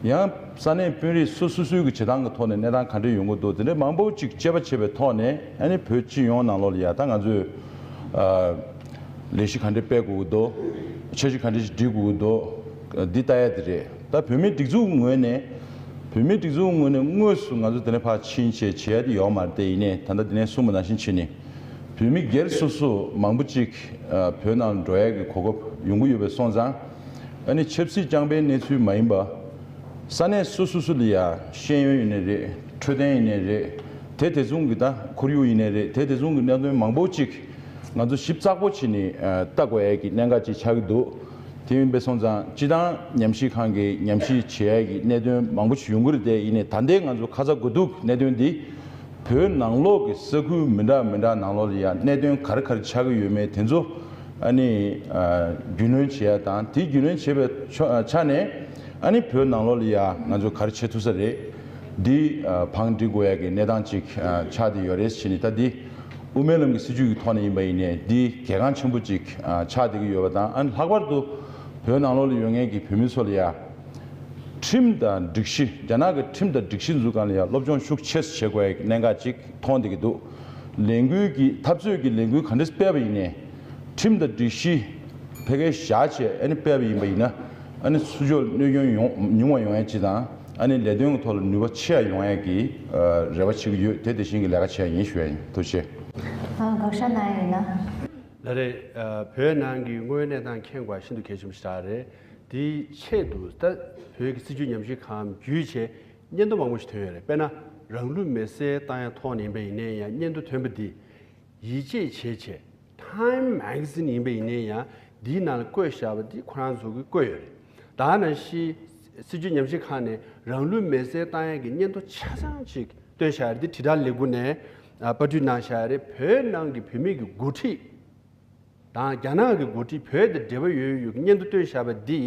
ཡང་ས་གནས་དཔོན་རིགས་སོ་སོ་སོའི་གི་བྱེད་སྟངས་ཀྱི་ཐོག་ནས་གནས་སྟངས་ག་འདྲ་ཡོང་གི་འདུག་དེ་འདྲའི་མང་པོ་ཅིག་དཔྱད་པ་བྱས་པའི་ཐོག་ནས། ཨ་ནི་བོད་སྤྱི་ཡོངས་ནང་ལོགས་ལ་ཡ་ད་ང་ཚོས་ཨ་ལས་གཞི་ག་འདྲ་སྤེལ་དགོས་ཀྱི་འདུག་འཆར་གཞི་ག་འདྲ་ཞིག་སྒྲིག་དགོས་ཀྱི་འདུག་འདི་ལྟ་ཡ་དེ་རེད། ད་བོད་མིའི་སྒྲིག་འཛུགས་ངོས་ནས། བོད་མིའི་སྒྲིག་འཛུགས་ངོས་ནས་དངོས་སུ་ང་ཚོ་དེ་འདྲ་ཕར་ཕྱིན་བྱས་བྱེད་ཡ་དེ་ཡོད་མ་རེད། དེ་ཡིན་ནའི་ད་ལྟ་འདི་ནས་གསུངས་པ་ནང་བཞིན་བྱས་ནས། བོད་མི་སྒེར་སོ་སོ་མང་པོ་ཅིག་ཨ་བོད་ནང་འགྲོ་ཡག་གི་གོ་སྐབས་ཡོང་གི་ཡོད་པ་སོང་ཙང་། ཨ་ནི་ཆབ་སྲིད་རྐྱང་པའི་གནས་ཚུལ་མ་ཡིན་པ། ས་གནས་སོ་སོ་སོ་ལ་ཡ་ཤེས་ཡོན་ཡིན་ནའི་རེད། འཕྲོད་བསྟེན་ཡིན་ནའི་རེད། དེ་དེ་མཚུངས་ཀྱི་ད་ཁོར་ཡུག་ཡིན་ནའི་རེད། དེ་དེ་མཚུངས་ཀྱི་གནད་དོན་མང་པོ་ཅིག་ང་ཚོ་ཞིབ་ཚགས་པོ་བྱས་ནས་ཨ་ལྟ་དགོས་ཡག་གི་གནད་འགག་ཅིག་ཆགས་ཀྱི་འདུག་དེ་ཡིན་པ་སོང་ཙང་སྤྱི་བཏང་ཉམས་ཞིབ་ཁང་གིས་ཉམས་ཞིབ་བྱེད་ཡག་གི་གནད་དོན་མང་པོ་ཞིག་ཡོང་གི་རེད། དེ་ཡིན་ནའི་ད་ལྟའི་ང་ཚོ་ཁ་ཚ་དགོས་གཏུགས་གནད་དོན་འདི་ བོད་ནང་ལོགས་ཀྱི་ས་ཁུལ་མི་འདྲ་མི་འདྲ་ནང་ལོགས་ལ་ཡང་གནད་དོན་ག་རེ་ག་རེ་ཆགས་ཀྱི་ཡོད་མེད་དེ་ཚོ་ཨ་ནི་ཨ་རྒྱུས་ལོན་བྱེད་ཡ་དང་། དེ་རྒྱུས་ལོན་བྱེད་པའི་ཆ་ཆ་ནས་ཨ་ནི་བོད་ནང་ལོགས་ལ་ཡང་ང་ཚོ་ག་རེ་བྱེད་ཐུབ་ས་རེད། འདི་ཨ་བང་སྒྲིག་དགོས་ཡ་གི་གནས་སྟངས་ཅིག་ཨ་ཆགས་བསྡད་ཡོད་རེད་ཟེར་ནས། ད་འདི་དབུ་མའི་ལམ་གྱི་སྲིད་བྱུས་ཀྱི་ཐོག་ནས་ཡིན་པ་ཡིན་ནའི་འདི་གལ་འགངས་ཆེན་པོ་ཅིག་ཨ་ཆགས་བསྡད་ཀྱི་ཡོད་པ་དང་། ཨ་ནི་ལྷག་པར་དུ་བོད་ནང་ལོགས་ལ་ཡོད་མཁན་གྱི་བོད་མི་ཚོ་ལ་ཡང་ཁྲིམས་དང་སྒྲིག་གཞི། རྒྱ་ནག་གི་ཁྲིམས་དང་སྒྲིག་གཞི་འཛུགས་སྒང་ལ་ཡང་སློབ་སྦྱོང་ཤུགས་ཆེ་ཙམ་བྱེད་དགོས་ཡ་གནད་འགག་ཅིག་མཐོང་བསྡད་ཀྱི་འདུག་ལས་འགུལ་གྱི་འཐབ་རྩོད་ཀྱི་ལས་འགུལ་ག་འདྲ་སྤེལ་བ་ཡིན་ནའི་ཁྲིམས་དང་སྒྲིག་གཞི་ཕ་གིར་བཞག་བྱས་ཨ་ནི་སྤེལ་བ་ཡིན་པ་ཡིན་ན། ཨ་ནི་སྲིད་ཕྱོགས་གནོད་སྐྱོན་ཡོང་ཉུང་བ་ཡོང་ཡ་ཅིག་དང་། ཨ་ནི་ལས་དོན་གྱི་ཐོག་ལ་ནུས་པ་ཆེ་ཡ་ཡོང་ཡ་གི་ཨ་རེ་བ་བྱེད་ཀྱི་ཡོད། དེ་དེ་བཞིན་གྱི་ལས་ཀ་བྱེད་ཡ་ཡིན་ཞུ་ཡ་ཡིན། ཐུགས་རྗེ་ཆེ། ཨ། དགོངས་བཞག་གནང་ཡ་ཡིན་ན། ལགས་རེད། ཨ། བོད་ནང་གི་དངོས་ཡོད་གནས་སྟངས་མཁྱེན་དགོས་ཤིན་ཏུ་གལ་ཆེན་པོ་ཞིག་རེད། དེའི་ཆེད་དུ་ད་བོད་ཀྱི་སྲིད་བྱུས་ཉམས་ཞིབ་ཁང་བརྒྱུད་བྱས་སྙན་ཐོ་མང་པོ་ཞིག་ཐོན་ཡོད་རེད། དཔེར་ན་རང་ལུས་མེར་སྲེག་བཏང་ཡ་ཐོག་ནས་ཡིན་པ་ཡིན་ནའི་ཡང་སྙན་ཐོ་ཐོན་པ་འདི་ཡིད་ཆེས་བྱས་བྱས། Time Magazine ཡིན་པ་ཡིན་ནའི་ཡང་འདིའི་ནང་ལ་བཀོད་བཞག་པ་འདི་ཁོ་རང་ཚོ་གིས་བཀོད་ཡོད་རེད། ད་ནང་བཞིན་སྲིད་བྱུས་ཉམས་ཞིབ་ཁང་ནས་རང་ལུས་མེར་སྲེག་བཏང་ཡ་གི་སྙན་ཐོ་ཆ་ཚང་ཅིག་བཏོན་བཞག་རེད། འདི་དྲིལ་བསྒྲགས་ལས་ཁུངས་ནས་ཨ་པར་སྐྲུན་གནང་བཞག་རེད། བོད་ནང་གི་བོད་མི་གི་འགོ་ཁྲིད་དང་རྒྱ་ནག་གི་འགོ་ཁྲིད། བོད་དང་འབྲེལ་བ་ཡོད་ཡོད་ཀྱི་སྙན་ཐོ་བཏོན་བཞག་པ་འདི་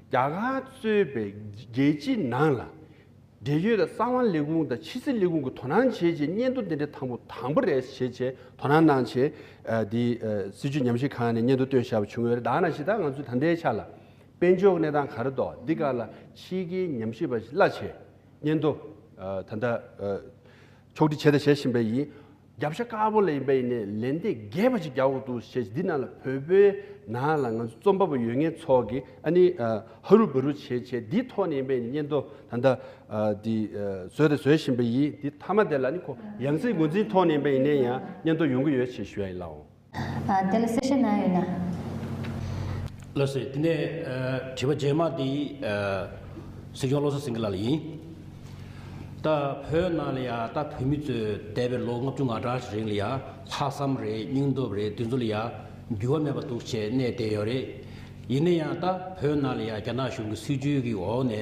རྒྱ་གར་གཙོས་པའི་རྒྱལ་སྤྱིའི་ནང་ལ་འབྲེལ་ཡོད་དང་གསང་བ་ལས་ཁུངས་དང་ཕྱི་སྲིད་ལས་ཁུངས་ཀྱིས་དོ་སྣང་བྱེད་ཆེད་སྙན་ཐོ་འདི་འདྲ་དང་པོ་དང་པོ་རེད་བྱེད་ཆེད་དོ་སྣང་གནང་བྱེད། ཨ། འདི་ཨ་སྲིད་བྱུས་ཉམས་ཞིབ་ཁང་ནས་སྙན་ཐོ་བཏོན་བཞག་པ་བྱུང་ཡོད་རེད། ད་ནང་བཞིན་ད་ང་ཚོའི་ད་ལྟའི་ཆ་ལ་དཔལ་འབྱོར་གནས་སྟངས་ག་རེ་འདུག་འདི་ག་ལ་ཕྱི་རྒྱལ་ཉམས་ཞིབ་པ་ཞིག་གླ་བྱས་སྙན་ཐོ་ཨ་ད་ལྟ་ཨ་ཕྱོགས་སྒྲིག་བྱས་དང་བྱེད་བཞིན་པ་ཡིན། རྒྱབ་ཤ་དཀར་པོ་ལ་ཡིན་པ་ཡིན་ནའི་ལན་འདེབས་རྒྱས་པ་ཅིག་རྒྱག་དགོས་འདུག་ཞེས། འདི་ནང་ལ་བོད་པའི་ནང་ལ་ང་ཚོ་རྩོམ་པ་པོ་ཡོད་མཁན་ཚོ་གིས་ཨ་ནི་ཨ་ཧ་རུ་བ་རུ་བྱས་བྱས་འདིའི་ཐོག་ནས་ཡིན་པ་ཡིན་ནའི་སྙན་ཐོ་ད་ལྟ་ཨ་འདི་ཨ་བཟོས་དང་བཟོ་བཞིན་པ་ཡིན། འདི་མཐའ་མ་དེ་ལ་ནི་ཁོ་ཡང་སྲིད་ངོས་འཛིན་ཐོག་ནས་ཡིན་པ་ཡིན་ནའི་ཡང་སྙན་ཐོ་ཡོང་གི་ཡོད་ཅེས་ཞུ་ཡ་ཡིན་ལགས། ཨ། དེ་ལ་གསལ་བཤད་གནང་ཡོད་ན། ལགས་སོ། དེ་ནས་ཨ་དྲི་བ་རྗེས་མ་དེ་ཨ་སྲིད་སྐྱོང་བློ་བཟང་སེང་གེ་ལགས་ལ་ཡིན། ད་བོད་ནང་ལ་ཡ་ད་བོད་མི་ཚོས་འདས་པའི་ལོ་ལྔ་བཅུ་ང་གྲངས་ཤིག་རིང་ལ་ཡ་ལྷག་བསམ་རེད། སྙིང་སྟོབས་རེད། དེ་ཚོ་ལ་ཡ་འགྱུར་བ་མེད་པ་འདུག་ཅེས་གནས་བསྡད་ཡོད་རེད། ཡིན་ན་ཡང་ད་བོད་ནང་ལ་ཡ་རྒྱ་ནག་གཞུང་གི་སྲིད་བྱུས་ཀྱི་འོག་ནས་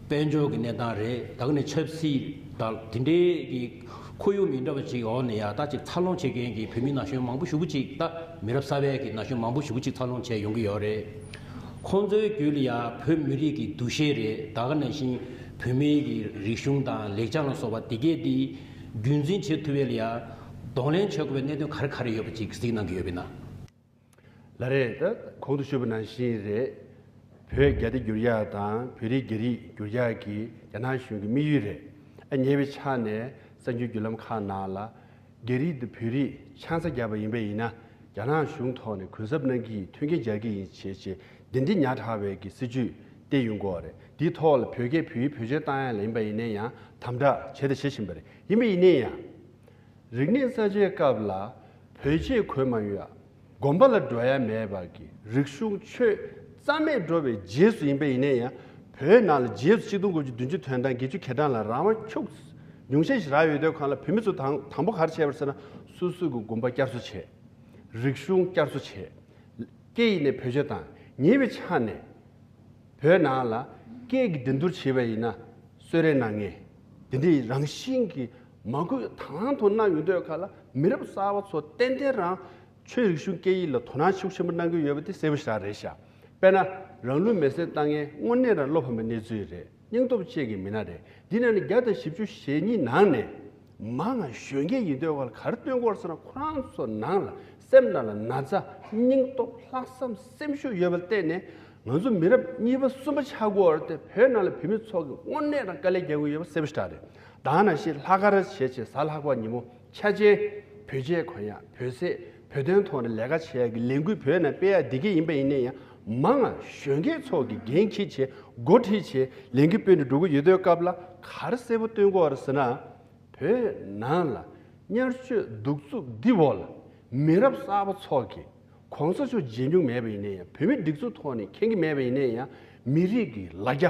དཔལ་འབྱོར་གྱི་གནས་སྟངས་རེད། ད་ག་ནས་ཆབ་སྲིད་དང་དེ་འདྲའི་གི་ཁོར་ཡུག་མི་འདྲ་བ་ཅིག་འོག་ནས་ཡ་ད་ཅིག་འཚར་ལོངས་བྱེད་མཁན་གྱི་བོད་མི་ན་གཞོན་མང་པོ་ཞེ་པོ་ཅིག་ད་མི་རབས་གསར་པའི་གི་ན་གཞོན་མང་པོ་ཞེ་པོ་ཅིག་འཚར་ལོངས་བྱས་ཡོང་གི་ཡོད་རེད། ཁོང་ཚོའི་རྒྱུད་ལ་ཡ་བོད་མི་རིགས་ཀྱི་འདུ་ཤེས་རེད། ད་ག་ནང་བཞིན་བོད་མིའི་གི་རིག་གཞུང་དང་ལེགས་བྱང་ལ་སོགས་པ་དེ་གས་དེ་རྒྱུན་འཛིན་བྱེད་ཐུབ་ཡས་ལ་ཡ་གདོང་ལེན་བྱེད་དགོས་པའི་གནད་དོན་ག་རེ་ག་རེ་ཡོད་པ་ཅིག་གཟིགས་གནང་གི་ཡོད་པས་ན། ལགས་རེད། ད་གོང་དུ་ཞུས་པ་ནང་བཞིན་རེད། བོད་རྒྱ་སྡེ་བསྒྱུར་ཡག་དང་བོད་རིགས་རྒྱ་རིགས་བསྒྱུར་ཡག་གི་རྒྱ་ནག་གཞུང་གི་དམིགས་ཡུལ་རེད། ཨ། ཉེ་བའི་ཆར་ནས་གསར་འགྱུར་བརྒྱུད་ལམ་ཁག་ནང་ལ་རྒྱ་རིགས་དང་བོད་རིགས་ཆང་ས་བརྒྱབ་པ་ཡིན་པ་ཡིན་ན་རྒྱ་ནག་གཞུང་ཐོག་ནས་གུན་གསབ་གནང་གི་ཡིན། མཐུན་རྐྱེན་སྦྱར་གི་ཡིན་བྱས་བྱས་གདན་འདྲེན་ཉག་ཕྲ་བའི་གི་སྲིད་བྱུས་བཏིང་ཡོང་གི་ཡོད་རེད། དེའི་ཐོག་ལ་བོད་སྐད་བོད་ཡིག་བེད་སྤྱོད་བཏང་ཡག་ལ་ཡིན་པ་ཡིན་ན་ཡང་དམ་དྲག་བྱས་དང་བྱེད་བཞིན་པ་རེད། ཡིན་པ་ཡིན་ན་ཡང་། རིག་གནས་གསར་བརྗེའི་སྐབས་ལ་བོད་ཆས་གོན་མ་ཡོང་ཡ། དགོན་པ་ལ་འགྲོ་ཡ་མེད་པ་གི་རིག་གཞུང་ཆོས་རྩ་མེད་འགྲོ་བའི་རྗེས་སུ་ཡིན་པ་ཡིན་ན་ཡང་། བོད་ནང་ལ་རྗེས་སུ་ཆིག་སྟོང་དགུ་བརྒྱ་བདུན་ཅུ་དོན་གྲངས་བརྒྱད་ཅུ་གྱ་གྲངས་ལ་རང་དབང་ཁྱུག་ཉུང་ཤས་ཤིག་རག་ཡོད་དུས་སྒང་ལ་བོད་མི་ཚོ་དང་དང་པོ་ག་རེ་བྱས་པ་རེད་ཟེར་ན། སོ་སོ་གི་དགོན་པ་བསྐྱར་གསོ་བྱས། རིག་གཞུང་བསྐྱར་གསོ་བྱས། སྐད་ཡིག་ནས་བེད་སྤྱོད་བཏང་། ཉེ་བའི་ཆར་ནས་བོད་ནང་ལ་སྐད་ཀྱི་འགྲན་བསྡུར་བྱས་པ་ཡིན་ན་གསོལ་རས་གནང་མཁན་དེ་འདྲའི་རང་བཞིན་གྱིས་མ་གུས་དང་དུ་གནང་ཡོང་དུས་སྒང་ལ། མི་རབས་གསར་པ་ཚོ་ཏན་ཏན་རང་ཆོས་རིག་གཞུང་སྐད་ཡིག་ལ་དོ་སྣང་ཤུགས་ཆེན་པོ་གནང་གི་ཡོད་པ་དེ་གསལ་པོ་ཞེ་དྲག་རེད་ཤག་དཔེར་ན། རང་ལུས་མེར་སྲེག་བཏང་མཁན་དངོས་གནས་རང་བློ་ཕམ་པའི་གནས་ཚུལ་རེད། སྙིང་སྟོབས་ཅན་གྱི་མི་སྣ་རེད། འདི་ནང་ནས་བརྒྱ་དང་བཞི་བཅུ་ཞེ་གཉིས་ནང་ནས་མང་ང་གཞོན་སྐྱེས་ཡིན་དུས་སྒང་ལ་ག་རེ་སྟོན་གྱི་ཡོད་རེད་ཟེར་ན། ཁོ་རང་ཚོ་ནང་ལ་སེམས་ནང་ལ་ན་ཚ། སྙིང་སྟོབས། ལྷག་བསམ། སེམས་ཤུགས་ཡོད་པ་བརྟེན་ནས་ང་ཚོ་མི་རབས་གཉིས་པ་གསུམ་པ་ཆགས་ཀྱི་ཡོད་རེད་དེ། བོད་ནང་ལ་བོད་མི་ཚོ་གིས་དངོས་གནས་རང་དཀའ་ལས་རྒྱག་གི་ཡོད་པ་གསལ་པོ་ཞེ་དྲག་རེད། ད་ནང་བཞིན་ལྷག་དཀར་བྱས་བྱས་གཟའ་ལྷག་པ་ཉིན་མོ་འཆར་ཅན་བོད་ཆས་གོན་ཡག་བོད་ཟས་བོད་དོན་ཐོག་ནས་ལས་ཀ་བྱེད་ཡག་གི་ལས་འགུལ་བོད་ནང་སྤེལ་ཡག་འདི་གས་ཡིན་པ་ཡིན་ན་ཡང་། མང་ང་གཞོན་སྐྱེས་ཚོ་གིས་འགན་འཁྱེར་བྱས་འགོ་ཁྲིད་བྱས་ལས་འགུལ་སྤེལ་ནས་འགྲོ་གི་ཡོད་དུས་སྐབས་ལ། ག་རེ་གསལ་པོ་སྟོན་གྱི་ཡོད་རེད་ཟེར་ན། བོད་ནང་ལ་དམར་གཅོད་གདུག་རྩུབ་འདི་འོག་ལ་མི་རབས་གསར་པ་ཚོ་གིས་གོང་ས་མཆོག་མཇལ་མྱོང་མེད་པ་ཡིན་ན་ཡང་། བོད་མི་སྒྲིག་འཛུགས་ཐོག་ནས་མཁྱེན་གྱི་མེད་པ་ཡིན་ན་ཡང་། མི་རིགས་ཀྱི་ལ་རྒྱ།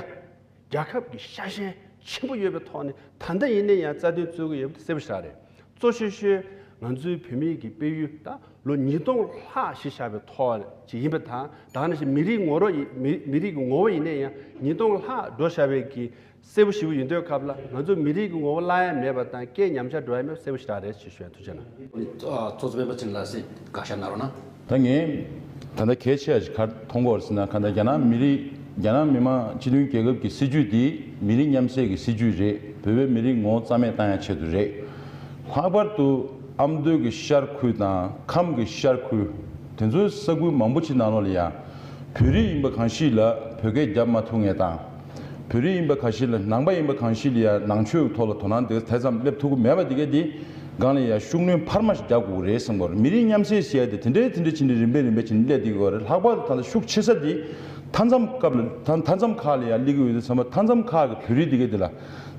རྒྱལ་ཁབ་ཀྱི་ཤ་ཞེན་ཆེན་པོ་ཡོད་པའི་ཐོག་ནས་ད་ལྟ་ཡིན་ན་ཡང་རྩ་དོན་རྩོད་ཀྱི་ཡོད་པ་དེ་གསལ་པོ་ཞེ་དྲག་རེད། གཙོ་ཆེ་ཤོས་ང་ཚོའི་བོད་མིའི་གི་སྤེལ་ཡུལ་ད་ལོ་ཉིས་སྟོང་ལྷག་གཞི་བཞག་པའི་ཐོག་ཅིག་ཡིན་པ་དང་། ད་ནང་བཞིན་མི་རིགས་ངོ་རོ་ཡི་མི་མི་རིགས་ཀྱི་ངོ་བོ་ཡིན་ན་ཡང་ཉིས་སྟོང་ལྷག་འགྲོ་བཞག་པའི་གི་ གསལ་པོ་ཞེ་པོ་ཡིན་དུས་སྐབས་ལ་ང་ཚོ་མི་རིགས་ཀྱི་ངོ་བོ་བརླག་ཡ་མེད་པ་དང་སྐད་ཉམས་ཆག་འགྲོ་ཡ་མེད་པ་གསལ་པོ་ཞེ་དྲག་རེད་ཅེས་ཞུ་ཡ། ཐུགས་རྗེ་གནང་། ཨ་ནི་ཨ་ཚོགས་གཙོ་སྤེན་པ་ཚེ་རིང་ལགས་སེ་དགག་བཞག་གནང་རོགས་གནང་། ད་ངས་ད་ལྟ་གལ་ཆེ་བ་ཞིག་ག་རེ་མཐོང་གི་ཡོད་རེད་ཟེར་ན། གང་ལྟར་རྒྱ་ནག་མི་རིགས་རྒྱ་ནག་མི་དམངས་སྤྱི་མཐུན་རྒྱལ་ཁབ་ཀྱི་སྲིད་ཇུས་འདི་མི་རིགས་མཉམ་བསྲེས་ཀྱི་སྲིད་ཇུས་རེད། བོད་པའི་མི་རིགས་ངོ་བོ་རྩ་མེད་བཏང་ཡ་ཆེད་དུ་རེད། ལྷག་པར་དུ་ཨ་མདོ་གི་ཤར་ཁུལ་དང་ཁམས་ཀྱི་ཤར་ཁུལ་དེ་ཚོའི་ས་ཁུལ་མང་པོ་ཅིག་ནང་ལོགས་ལ་ཡང་བོད་རིགས་ཡིན་པ་གང་ཞིག་ལ་བོད་སྐད་རྒྱབ་མ་ཐུབ་མཁན་དང་། བོད་རིགས་ཡིན་པ་གང་ཞིག་ལ་ནང་པ་ཡིན་པ་གང་ཞིག་ལ་ཡང་ནང་ཆོས་ཀྱི་ཐོག་ལ་དོ་སྣང་དེ་དེ་ཙམ་སླེབས་ཐུབ་ཀྱི་མེད་པ་དེ་ག་དེ་སྒང་ལ་ཡང་ཤུགས་སྣོན་འཕར་མ་ཞིག་རྒྱག་དགོས་ཀྱི་རེད་བསམ་གྱི་ཡོད་རེད། མི་རིགས་མཉམ་བསྲེས་ཟེར་ཡ་དེ་དེ་འདྲའི་དེ་འདྲའི་ཕྱིན་ནས་རིམ་པས་རིམ་པས་ཕྱིན་ནས་སླེབས་བསྡད་ཀྱི་ཡོད་རེད། ལྷག་པར་དུ་ད་ལྟ་ཤུགས་ཆེ་ས་དེ་མཐའ་མཚམས་སྐབས་ལ་ད་མཐའ་མཚམས་ཁག་ལ་ཡང་སླེབས་ཀྱི་ཡོད་དུས་ཙམ་པ། མཐའ་མཚམས་ཁག་གི་བོད་རིགས་དེ་ག་དེ་ལ་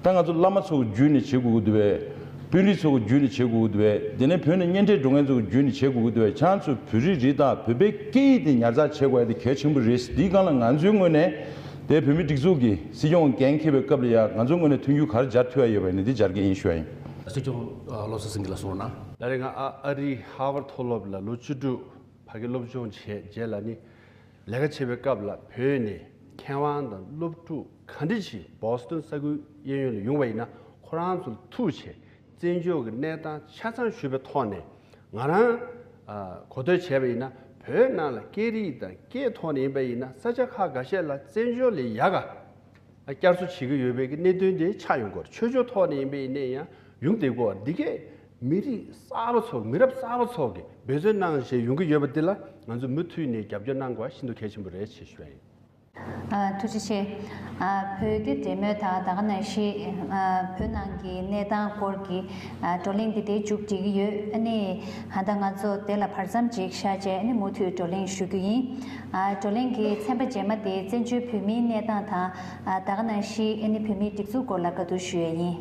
ད་ང་ཚོ་བླ་མ་ཚོ་གི་བརྒྱུད་ནས་བྱེད་དགོས་ཀྱི་འདུག་པས། དཔོན་རིགས་ཚོ་གི་བརྒྱུད་ནས་བྱེད་དགོས་ཀྱི་འདུག་པས། དེ་ནས་བོད་ནས་གཉེན་འཕྲད་འགྲོ་མཁན་ཚོ་གི་བརྒྱུད་ནས་བྱེད་དགོས་ཀྱི་འདུག་པས། ཁྱེད་རང་ཚོས་བོད་རིགས་རིགས་དང་བོད་པའི་སྐད་ཡིག་དེ་ཉར་ཚགས་བྱེད་དགོས་ཡ་དེ་གལ་ཆེན་པོ་རེད། དེའི་སྒང་ལ་ང་ཚོའི་ངོས་ནས་དེ་བོད་མིའི་སྒྲིག་འཛུགས་ཀྱི་སྲིད་སྐྱོང་འགན་འཁྱེར་བའི་སྐབས་ལ་ཡང་ང་ཚོའི་ངོས་ནས་མཐུན་འགྱུར་ག་རེ་སྦྱར་ཐུབ་ཡ་ཡོད་པ་ཡིན་ན་དེ་སྦྱར་གྱི་ཡིན་ཞུ་བ་ཡིན། སྲིད་སྐྱོང་བློ་བཟང་སེང་གེ་ལགས་གསུངས་རོགས་གནང་། ད་རེས་ང་ཨ་ཨ་རིའི་ཧར་ཝར་མཐོ་སློབ་ལ་ལོ་བཅུ་དྲུག་ཕ་གི་སློབ་སྦྱོང་བྱས་རྗེས་ལ་ནི། ལས་ཀ་བྱེད་པའི་སྐབས་ལ་བོད་ནས་མཁས་དབང་དང་སློབ་ཕྲུག་ག་འདྲ་ཞིག་བོ་སི་ཊོན་ས་ཁུལ་གཡས་གཡོན་ལ་ཡོང་བ་ཡིན་ན་ཁོ་རང་ཚོར་ཐུག་བྱས་བཙན་བྱོལ་གྱི་གནས་སྟངས་ཆ་ཚང་ཞུས་པའི་ཐོག་ནས་ང་རང་ཨ་གོ་ཐོས་བྱས་པ་ཡིན་ན་བོད་ནང་ལ་སྐད་རིགས་དང་སྐད་ཐོག་ནས་ཡིན་པ་ཡིན་ན་ས་ཆ་ཁག་འགའ་ཤས་ལ་བཙན་བྱོལ་ལས་ཡག་ག་བསྐྱར་གསོ་བྱེད་ཀྱི་ཡོད་པའི་གི་གནད་དོན་དེ་ཆགས་ཡོང་གི་ཡོད་རེད། ཆོས་ཕྱོགས་ཐོག་ནས་ཡིན་པ་ཡིན་ན་ཡང་ཡོང་བསྡད་ཀྱི་ཡོད་རེད། འདི་གས་མི་རིགས་གསར་པ་ཚོ་མི་རབས་གསར་པ་ཚོ་གིས་འབད་བརྩོན་གནང་བྱས་ཡོང་གི་ཡོད་པ་འདི་ལ་ང་ཚོ་མུ་མཐུད་ནས་རྒྱབ་སྐྱོར་གནང་དགོས་པ་ཤིན་ཏུ་གལ་ཆེན་པོ་རེད་ཅེས་ཞུ་བ་ཡིན། ཨ། ཐུགས་རྗེ་ཆེ། ཨ། བོད་ཀྱི་འབྲེལ་མོལ་དང་ད་ག་ནང་བཞིན་ཨ་བོད་ནང་གི་གནས་སྟངས་སྐོར་གྱི་ཨ་བགྲོ་གླེང་འདི་དེ་མཇུག་སྒྲིལ་གྱི་ཡོད། ཨ་ནི་ད་ལྟ་ང་ཚོ་དེ་ལ་བར་མཚམས་ཅིག་བཞག་བྱས་ཨ་ནི་མུ་མཐུད་བགྲོ་གླེང་ཞུ་རྒྱུ་ཡིན། ཨ། བགྲོ་གླེང་གི་ཚན་པ་རྗེས་མ་དེ་བཙན་བྱོལ་བོད་མིའི་གནས་སྟངས་དང་ཨ་ད་ག་ནང་བཞིན་ཨ་ནི་བོད་མིའི་སྒྲིག་འཛུགས་སྐོར་ལ་བཀའ་བསྡུར་ཞུ་ཡས་ཡིན།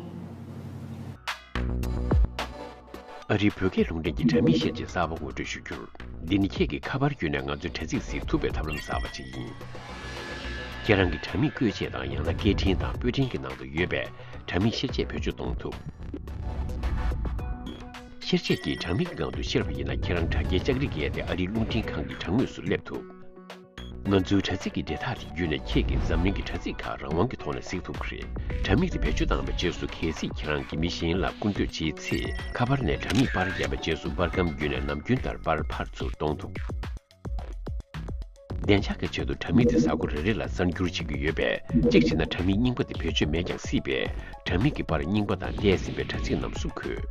ཨ་རིའི་བོད་སྐད་རླུང་འཕྲིན་གྱི་དྲ་མིག་ཤེར་ཕྱོགས་གསར་པ་ངོ་སྤྲོད་ཞུ་རྒྱུར། འདི་ནི་ཁྱེད་ཀྱིས་ཁ་པར་བརྒྱུད་ནས་ང་ཚོའི་དྲ་ཚིགས་གཟིགས་ཐུབ་པའི་ཐབས་ལམ་གསར་པ་ཅིག་ཡིན། ཁྱེད་རང་གི་དྲ་མིག་བཀོད་ཆས་དང་ཡང་ན་སྐད་འཕྲིན་དང་པོད་འཕྲིན་གྱི་ནང་དུ་ཡོད་པའི་དྲ་མིག་ཤེར་ཕྱོགས་བེད་སྤྱོད་གཏོང་ཐུབ། ཤེར་ཕྱོགས་ཀྱི་དྲ་མིག་གི་སྒང་དུ་ཤར་བ་ཡིན་ན་ཁྱེད་རང་དྲ་རྒྱའི་ལྕགས་རི་བརྒལ་ཏེ་ཨ་རིའི་རླུང་འཕྲིན་ཁང་གི་དྲ་ངོས་སུ་སླེབས་ཐུབ། ང་ཚོའི་དྲ་ཚིགས་ཀྱི་འབྲེལ་ཐག་དེ་བརྒྱུད་ནས་ཁྱེད་ཀྱིས་འཛམ་གླིང་གི་དྲ་ཚིགས་ཁག་རང་དབང་གི་ཐོག་ནས་གཟིགས་ཐུབ་ཀྱི་རེད། དྲ་མིག་དེ་བེད་སྤྱོད་བཏང་བའི་རྗེས་སུ་གལ་སྲིད་ཁྱེད་རང་གིས་མི་གཞན་ལ་སྐུར་འདེབས་བྱེད་ཚེ་ཁ་པར་ནས་དྲ་མིག་པར་བརྒྱབ་པའི་རྗེས་སུ་པར་སྒམ་བརྒྱུད་ནས་ནམ་རྒྱུན་ལྟར་པར་ཕར་ཚུར་གཏོང་ཐུབ། བདེ་འཇགས་ཀྱི་ཆེད་དུ་དྲ་མིག་དེ་གཟའ་འཁོར་རེ་རེ་ལ་གསར་འགྱུར་བྱེད་ཀྱི་ཡོད་པས། གཅིག་བྱས་ན་དྲ་མིག་རྙིང་པ་དེ་བེད་སྤྱོད་མེད་ཀྱང་སྲིད་པས། དྲ་མིག་གི་པར་རྙིང་པ་དང་བལྟས་ཟིན་པའི་དྲ་ཚིགས་རྣམས་སུ་འཁོད།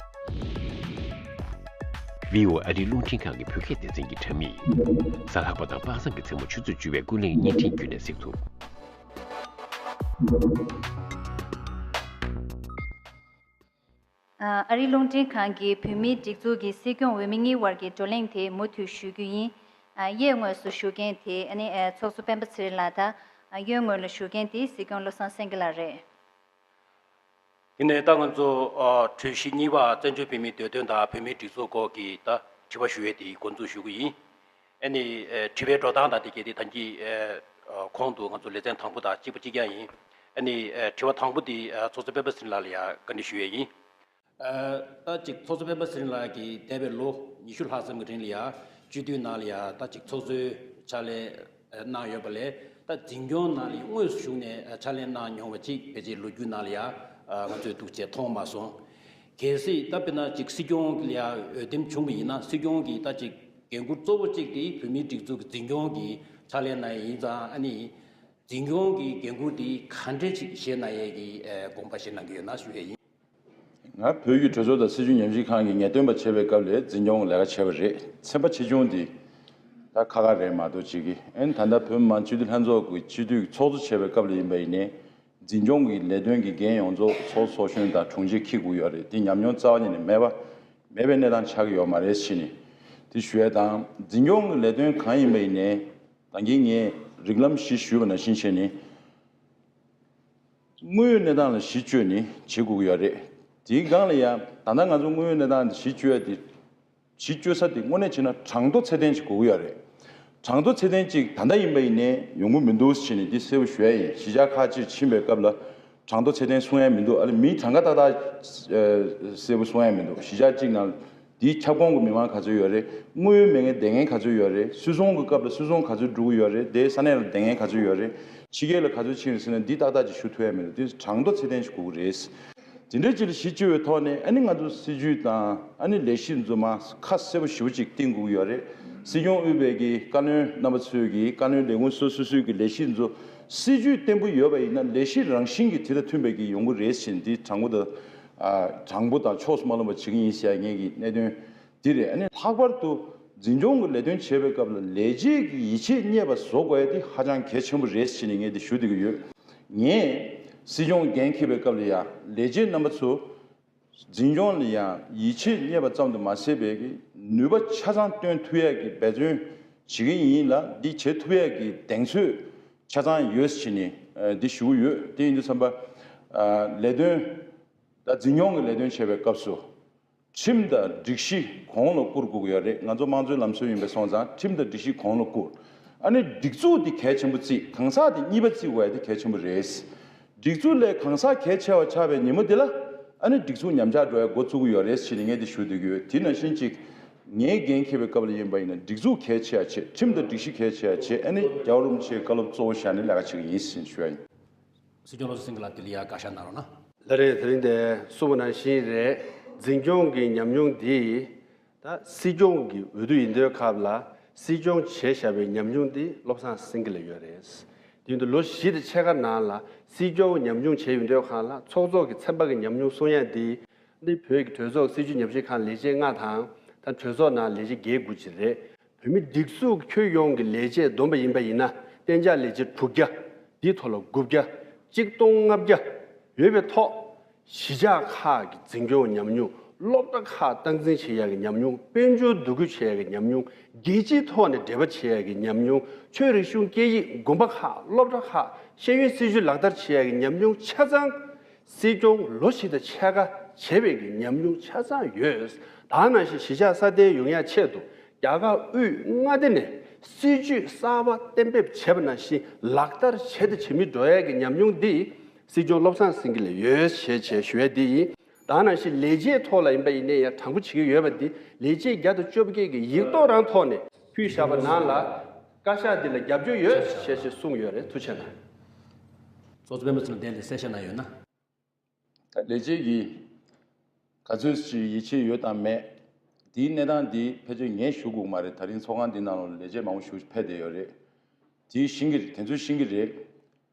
བྷི་ཨོ་ཨེ་ཨ་རིའི་རླུང་འཕྲིན་ཁང་གི་བོད་སྐད་སྡེ་ཚན་གྱི་དྲ་མིག་གཟའ་ལྷག་པ་དང་པ་སངས་ཀྱི་མཚན་མོ་ཆུ་ཚོད་བཅུ་པའི་ཀུན་གླེང་བརྙན་འཕྲིན་བརྒྱུད་ནས་གཟིགས་ཐུབ། ཨ་རིའི་རླུང་འཕྲིན་ཁང་གིས་བོད་མིའི་སྒྲིག་འཛུགས་ཀྱི་སྲིད་སྐྱོང་འོས་མི་གཉིས་དབར་གྱི་བགྲོ་གླེང་དེ་མུ་མཐུད་ཞུ་རྒྱུ་ཡིན། ཨ་གཡས་ངོས་སུ་བཞུགས་མཁན་དེ་ཨ་ནི་ཨ་ཚོགས་གཙོ་སྤེན་པ་ཚེ་རིང་ལགས་དང་། ཨ་གཡོན་ངོས་ལ་བཞུགས་མཁན་དེ་སྲིད་སྐྱོང་བློ་བཟང་སེང་གེ་ལགས་རེད། དེ་ནས་ད་ང་ཚོ་ཨ་གྲོས་གཞི་གཉིས་པ་བཙན་བྱོལ་བོད་མིའི་འདོད་དོན་དང་བོད་མིའི་སྒྲིག་འཛུགས་སྐོར་གྱི་ད་དྲི་བ་ཞུ་ཡས་དེ་འགོ་འཛུགས་ཞུ་གི་ཡིན། ཨ་ནི་ཨ་དྲི་བའི་འགྲོ་སྟངས་དང་དེ་གས་དེ་ད་གིན་ཨ་གོང་དུ་ང་ཚོ་ལེ་ཚན་དང་པོ་དང་གཅིག་པ་གཅིག་རྐྱང་ཡིན། ཨ་ནི་ཨ་དྲི་བ་དང་པོ་དེ་ཨ་ཚོགས་གཙོ་སྤེན་པ་ཚེ་རིང་ལགས་ལ་ཡང་བཀའ་འདྲི་ཞུ་ཡས་ཡིན། ཨ་ད་ཅིག་ཚོགས་གཙོ་སྤེན་པ་ཚེ་རིང་ལགས་ཀྱིས་འདས་པའི་ལོ་ཉི་ཤུ་ལྷག་ཙམ་གྱི་རིང་ལ་ཡང་སྤྱི་འཐུས་ནང་ལ་ཡང་ད་ཅིག་ཚོགས་གཙོའི་ཕྱག་ལས་གནང་ཡོད་པ་ལས། ད་འཛིན་སྐྱོང་ནང་ལ་དངོས་སུ་ཞུགས་ནས་ཕྱག་ལས་གནང་མྱོང་བ་ཅིག་ཕལ་ཆེར་ལོ་རྒྱུས་ནང་ལ་ཡང་ང་ཚོས་འདུག་ཅེས་མཐོང་མ་སོང་། གལ་སྲིད་ད་དཔེར་ན་ཅིག་སྲིད་སྐྱོང་ལ་ཡང་འོས་འདེམས་བྱུང་བ་ཡིན་ན་སྲིད་སྐྱོང་གི་ད་ཅིག་འགན་འཁུར་གཙོ་བོ་གཅིག་དེ་བོད་མིའི་སྒྲིག་འཛུགས་ཀྱི་འཛིན་སྐྱོང་གི་ཕྱག་ལས་གནང་ཡས་ཡིན་ཙང་། ཨ་ནི་འཛིན་སྐྱོང་གི་འགན་འཁུར་དེ་ག་འདྲས་ཅིག་བཞེས་གནང་ཡས་ཀྱི་དགོངས་པ་བཞེས་གནང་གི་ཡོད་ན་ཞུ་ཡས་ཡིན། ང་བོད་ཀྱི་གྲོས་ཚོགས་དང་སྲིད་བྱུས་ཉམས་ཞིབ་ཁང་གི་ངེས་སྟོན་པ་བྱེད་པའི་སྐབས་ལ་འཛིན་སྐྱོང་གི་ལས་ཀ་བྱས་པ་རེད། ཚན་པ་ཆེ་ཆུང་འདི་ད་ཁག་ཁག་རེད་མ་གཏོགས་ཅིག་གི། ཨ་ནི་ད་ལྟ་བོད་མི་མང་སྤྱི་འཐུས་ལྷན་ཚོགས་ཀྱི་སྤྱི་འཐུས་ཀྱི་ཚོགས་གཙོ་བྱས་པའི་སྐབས་ལ་ཡིན་པ་ཡིན་ནའི་འཛིན་སྐྱོང་གི་ལས་དོན་གྱི་འགན་ཡོངས་རྫོགས་ཚོགས་གཙོ་ཚོགས་གཞོན་དང་དྲུང་ཆེ་འཁྱེར་དགོས་ཡོད་རེད། དེ་ཉམས་མྱོང་རྩ་བ་ཉིད་ནས་མེད་པ་མེད་པའི་གནས་སྟངས་ཆགས་ཀྱི་ཡོད་མ་རེད་ཕྱིན་ནས་དེ་ཞུ་ཡས་དང་། འཛིན་སྐྱོང་གི་ལས་དོན་གང་ཡིན་པ་ཡིན་ནའི་ད་གིན་ངས་རིགས་ལམ་བཞི་ཞུས་པ་ནང་བཞིན་བྱས་ནས། དངོས་ཡོད་གནས་སྟངས་ལ་གཞི་བཅོལ་ནས་བྱེད་དགོས་ཀྱི་ཡོད་རེད། དེའི་སྒང་ལ་ཡང་ད་ལྟ་ང་ཚོ་དངོས་ཡོད་གནས་སྟངས་འདི་གཞི་བཅོལ་ཡ་དེ་གཞི་བཅོལ་ས་དེ་དངོས་གནས་བྱས་ན་གྲངས་ཐོ་ཚད་ལྡན་ཅིག་དགོས་ཀྱི་ཡོད་རེད། གྲངས་ཐོ་ཚད་ལྡན་ཅིག་ད་ལྟ་ཡིན་པ་ཡིན་ནའི་ཡོང་གི་མི་འདུག་ཟེར་ནས་འདི་གསལ་པོ་ཞུ་ཡ་ཡིན། གཞིས་ཆགས་ཁག་ཅིག་ཕྱིན་པའི་སྐབས་ལ་གྲངས་ཐོ་ཚད་ལྡན་གསུང་ཡ་མི་འདུག་ཨ་ལས་མིའི་གྲངས་ཀ་ཏག་ཏག་གསལ་པོ་གསུང་ཡ་མི་འདུག་གཞིས་ཆགས་གཅིག་ནང་འདིའི་ཁྱབ་ཁོངས་ཀྱི་མི་མང་ག་ཚོད་ཡོད་རེད། དངོས་ཡོད་མེད་མཁན་བསྡད་མཁན་ག་ཚོད་ཡོད་རེད། སུད་ཚོང་གི་སྐབས་ལ་སུད་ཚོང་ག་ཚོད་འགྲོ་གི་ཡོད་རེད། དེའི་ས་གནས་ལ་བསྡད་མཁན་ག་ཚོད་ཡོད་རེད། ཕྱི་རྒྱལ་ལ་ག་ཚོད་ཕྱིན་ཟེར་ན་འདི་ཏག་ཏག་ཅིག་ཞུ་ཐུབ་ཡ་མེད་ལ། འདི་གྲངས་ཐོ་ཚད་ལྡན་ཞིག་དགོས་ཀྱི་རེད། དེ་འདྲའི་ཅིག་ལ་གཞི་བཅོལ་བའི་ཐོག་ནས་ཨ་ནི་ང་ཚོ་སྲིད་ཇུས་དང་ཨ་ནི་ལས་གཞི་འཛུགས་མ་ཁ་གསལ་པོ་ཞེ་པོ་ཅིག་བཏིང་དགོས་ཀྱི་ཡོད་རེད། སྲིད་སྐྱོང་དབུས་པའི་གི་བཀའ་བློན་རྣམ་པ་ཚོས་གི་བཀའ་བློན་ལས་ཁུངས་སོ་སོ་སོའི་གི་ལས་གཞི་འཛུགས། སྲིད་ཇུས་བརྟན་པོ་ཡོད་པ་ཡིན་ན་ལས་གཞི་རང་བཞིན་གྱིས་དེ་དང་མཐུན་པའི་གི་ཡོང་གི་རེད་ཟེར་འདི་དྲང་པོ་དང་། ཨ། དྲང་པོ་དང་ཕྱོགས་སུ་མ་ལྷུང་བ་བྱེད་ཀྱི་ཡིན་ཟེར་ཡ་ངེད་ཀྱི་གནད་དོན་འདི་རེད། ཨ་ནི་ལྷག་པར་དུ་འཛིན་སྐྱོང་གི་ལས་དོན་བྱེད་པའི་སྐབས་ལ་ལས་བྱེད་ཀྱི་ཡིད་ཆེས་རྙེད་པ་བཟོ་དགོས་ཡ་དེ་ཧ་ཅང་གལ་ཆེན་པོ་རེད་ཟེར་ནས་ངས་འདི་ཞུ་བསྡད་ཀྱི་ཡོད། ངས་སྲིད་སྐྱོང་འགན་འཁྱེར་བའི་སྐབས་ལ་ཡང་ལས་བྱེད་རྣམ་པ་ཚོ་འཛིན་སྐྱོང་ལ་ཡང་ཡིད་ཆེས་རྙེད་པ་ཙམ་དུ་མ་ཟད་པའི་གི་ནུས་པ་ཆ་ཚང་བཏོན་ཐུབ་ཡ་གི་འབད་བརྩོན་བྱེད་ཀྱི་ཡིན་ལ། འདི་བྱེད་ཐུབ་ཡ་གི་གདེང་ཚོད་ཆ་ཚང་ཡོད་ཟེར་ནས་ཨ་འདི་ཞུ་གི་ཡོད། དེ་ཡིན་དུས་ཙམ་པ་ཨ་ལས་དོན་ད་འཛིན་སྐྱོང་གི་ལས་དོན་བྱེད་པའི་སྐབས་སུ། ཁྲིམས་དང་སྒྲིག་གཞི་གོང་ལ་བཀུར་དགོས་ཀྱི་ཡོད་རེད། ང་ཚོ་དམངས་གཙོའི་ལམ་སྲོལ་ཡིན་པ་སོང་ཙང་ཁྲིམས་དང་སྒྲིག་གཞི་གོང་ལ་བཀུར། ཨ་ནི་སྒྲིག་འཛུགས་འདི་གལ་ཆེན་པོ་བརྩི། གང་ཟག་འདི་གཉིས་པ་བརྩི་དགོས་ཡ་འདི་གལ་ཆེན་པོ་རེད། སྒྲིག་འཛུགས་ལས་གང་ཟག་གལ་ཆེ་བ་ཆགས་པའི་ཉིན་མོ་འདི་ལ་ཨ་ནི་སྒྲིག་འཛུགས་ཉམས་ཆག་འགྲོ་ཡ་འགོ་བཙུགས་ཀྱི་ཡོད་རེད་ཟེར་ནས་ངས་འདི་ཞུ་སྡོད་ཀྱི་ཡོད། དེ་ནང་བཞིན་ཅིག་ངས་འགན་འཁྱེར་བའི་སྐབས་ལ་ཡིན་པ་ཡིན་ན་སྒྲིག་འཛུགས་གལ་ཆེ་བ་བྱེད། ཁྲིམས་དང་སྒྲིག་གཞི་གལ་ཆེ་བ་བྱེད། ཨ་ནི་རྒྱལ་བ་རིན་པོ་ཆེའི་བཀའ་སློབ་གཙོ་བོ་བཞག་ནས་ལས་ཀ་བྱེད་ཀྱི་ཡིན་ཟེར་ཞུ་ཡ་ཡིན། སྲིད་སྐྱོང་བློ་བཟང་སེང་གེ་ལགས་དེ་ལ་ཡ་བཀའ་ཤག་གནང་རོགས་གནང་། ལགས་རེད། དེ་རིང་འདི་གསུངས་པ་ནང་བཞིན་རེད། འཛིན་སྐྱོང་གི་ཉམས་མྱོང་འདི་ད་སྲིད་སྐྱོང་གི་འོས་བསྡུ་ཡིན་དུས་སྐབས་ལ་སྲིད་སྐྱོང་བྱས་བཞག་པའི་ཉམས་མྱོང་འདི་བློ་བཟང་སེང་གེ་ལ་ཡོད་རེད། དེ་ཡིན་དུས་ལོ་བཞི་དང་ཕྱེད་ཀ་ནང་ལ་སྲིད་སྐྱོང་ཉམས་མྱོང་བྱས་ཡོང་དུས་སྒང་ལ་ཚོགས་གཙོ་གི་ཚན་པ་གི་ཉམས་མྱོང་གསུང་ཡ་འདི་འདི་བོད་ཀྱི་གྲོས་ཚོགས་སྲིད་བྱུས་ཉམས་ཞིབ་ཁང་ལས་བྱེད་ལྔ་དང་ད་གྲོས་ཚོགས་ནང་ལས་བྱེད་བརྒྱད་དགུ་ཅིག་རེད། བོད་མི་སྒྲིག་འཛུགས་ཁྱོན་ཡོངས་ཀྱི་ལས་བྱེད་བསྡོམས་པ་ཡིན་པ་ཡིན་ན་གཏན་འཇགས་ལས་བྱེད་དྲུག་བརྒྱ། འདིའི་ཐོག་ལ་དགུ་བརྒྱ། གཅིག་སྟོང་ལྔ་བརྒྱ་ཡོད་པའི་ཐོག་གཞིས་ཆགས་ཁག་གི་འཛིན་སྐྱོང་ཉམས་མྱོང་། སློབ་གྲྭ་ཁག་སྟངས་འཛིན་བྱེད་ཡག་གི་ཉམས་མྱོང་། དཔལ་འབྱོར་འདུ་འགོད་བྱེད་ཡག་གི་ཉམས་མྱོང་། རྒྱལ་སྤྱིའི་ཐོག་ནས་འབྲེལ་བ་བྱེད་ཡག་གི་ཉམས་མྱོང་། ཆོས་རིག་གཞུང་སྐད་ཡིག་དགོན་པ་ཁག་སློབ་གྲྭ་ཁག་ཤེས་ཡོན་སྲིད་བྱུས་ལག་བསྟར་བྱེད་ཡག་གི་ཉམས་མྱོང་ཆ་ཚང་། སྲིད་སྐྱོང་ལོ་བཞི་དང་ཕྱེད་ཀ་བྱས་པའི་གི་ཉམས་མྱོང་ཆ་ཚང་ཡོད། ད་ནང་བཞིན་གཞིས་ཆགས་སྲ་བརྟན་ཡོང་ཡག་ཆེད་དུ་རྒྱ་གར་དབུས་མངའ་སྡེ་ནས་སྲིད་བྱུས་གསར་པ་གཏན་འབེབས་བྱས་པ་ནང་བཞིན་ལག་བསྟར་བྱས་དང་བྱེད་མུས་འགྲོ་ཡག་གི་ཉམས་མྱོང་འདི་སྲིད་སྐྱོང་བློ་བཟང་སེང་གེ་ལ་ཡོད་ཞེས་བྱས་ཞུ་ཡ་འདི་ཡིན། ད་ནང་བཞིན་ལས་བྱེད་ཐོག་ལ་ཡིན་པ་ཡིན་ནའི་ཡང་དྲང་པོ་བྱེད་ཀྱི་ཡོད་པ་འདི་ལས་བྱེད་བརྒྱ་དང་བཅོ་བརྒྱད་ཀྱིས་ཡིག་ཐོག་རང་ཐོག་ནས་ཕུལ་བཞག་པ་ནང་ལ་བཀའ་ཤག་འདི་ལ་རྒྱབ་སྐྱོར་ཡོད་ཞེས་ཞེས་གསུངས་ཡོད་རེད། ཐུགས་རྗེ་གནང་། ཚོགས་གཙོ་སྤེན་པ་ཚེ་རིང་ལགས་གསལ་བཤད་གནང་ཡོད་ན། ད་ལས་བྱེད་ཀྱིས་ག་ཚོད་ཅིག་ཡིད་ཆེས་ཡོད་དང་མེད། དེའི་གནས་སྟངས་འདི་ཕལ་ཆེར་ངས་ཞུ་དགོས་མ་རེད། ད་རིང་ཚོགས་ཁང་འདི་ནང་ལ་ལས་བྱེད་མང་པོ་ཞིག་ཕེབས་བསྡད་ཡོད་རེད། དེ་ཤེས་ཀྱི་རེད། དེ་ཚོས་ཤེས་ཀྱི་རེད།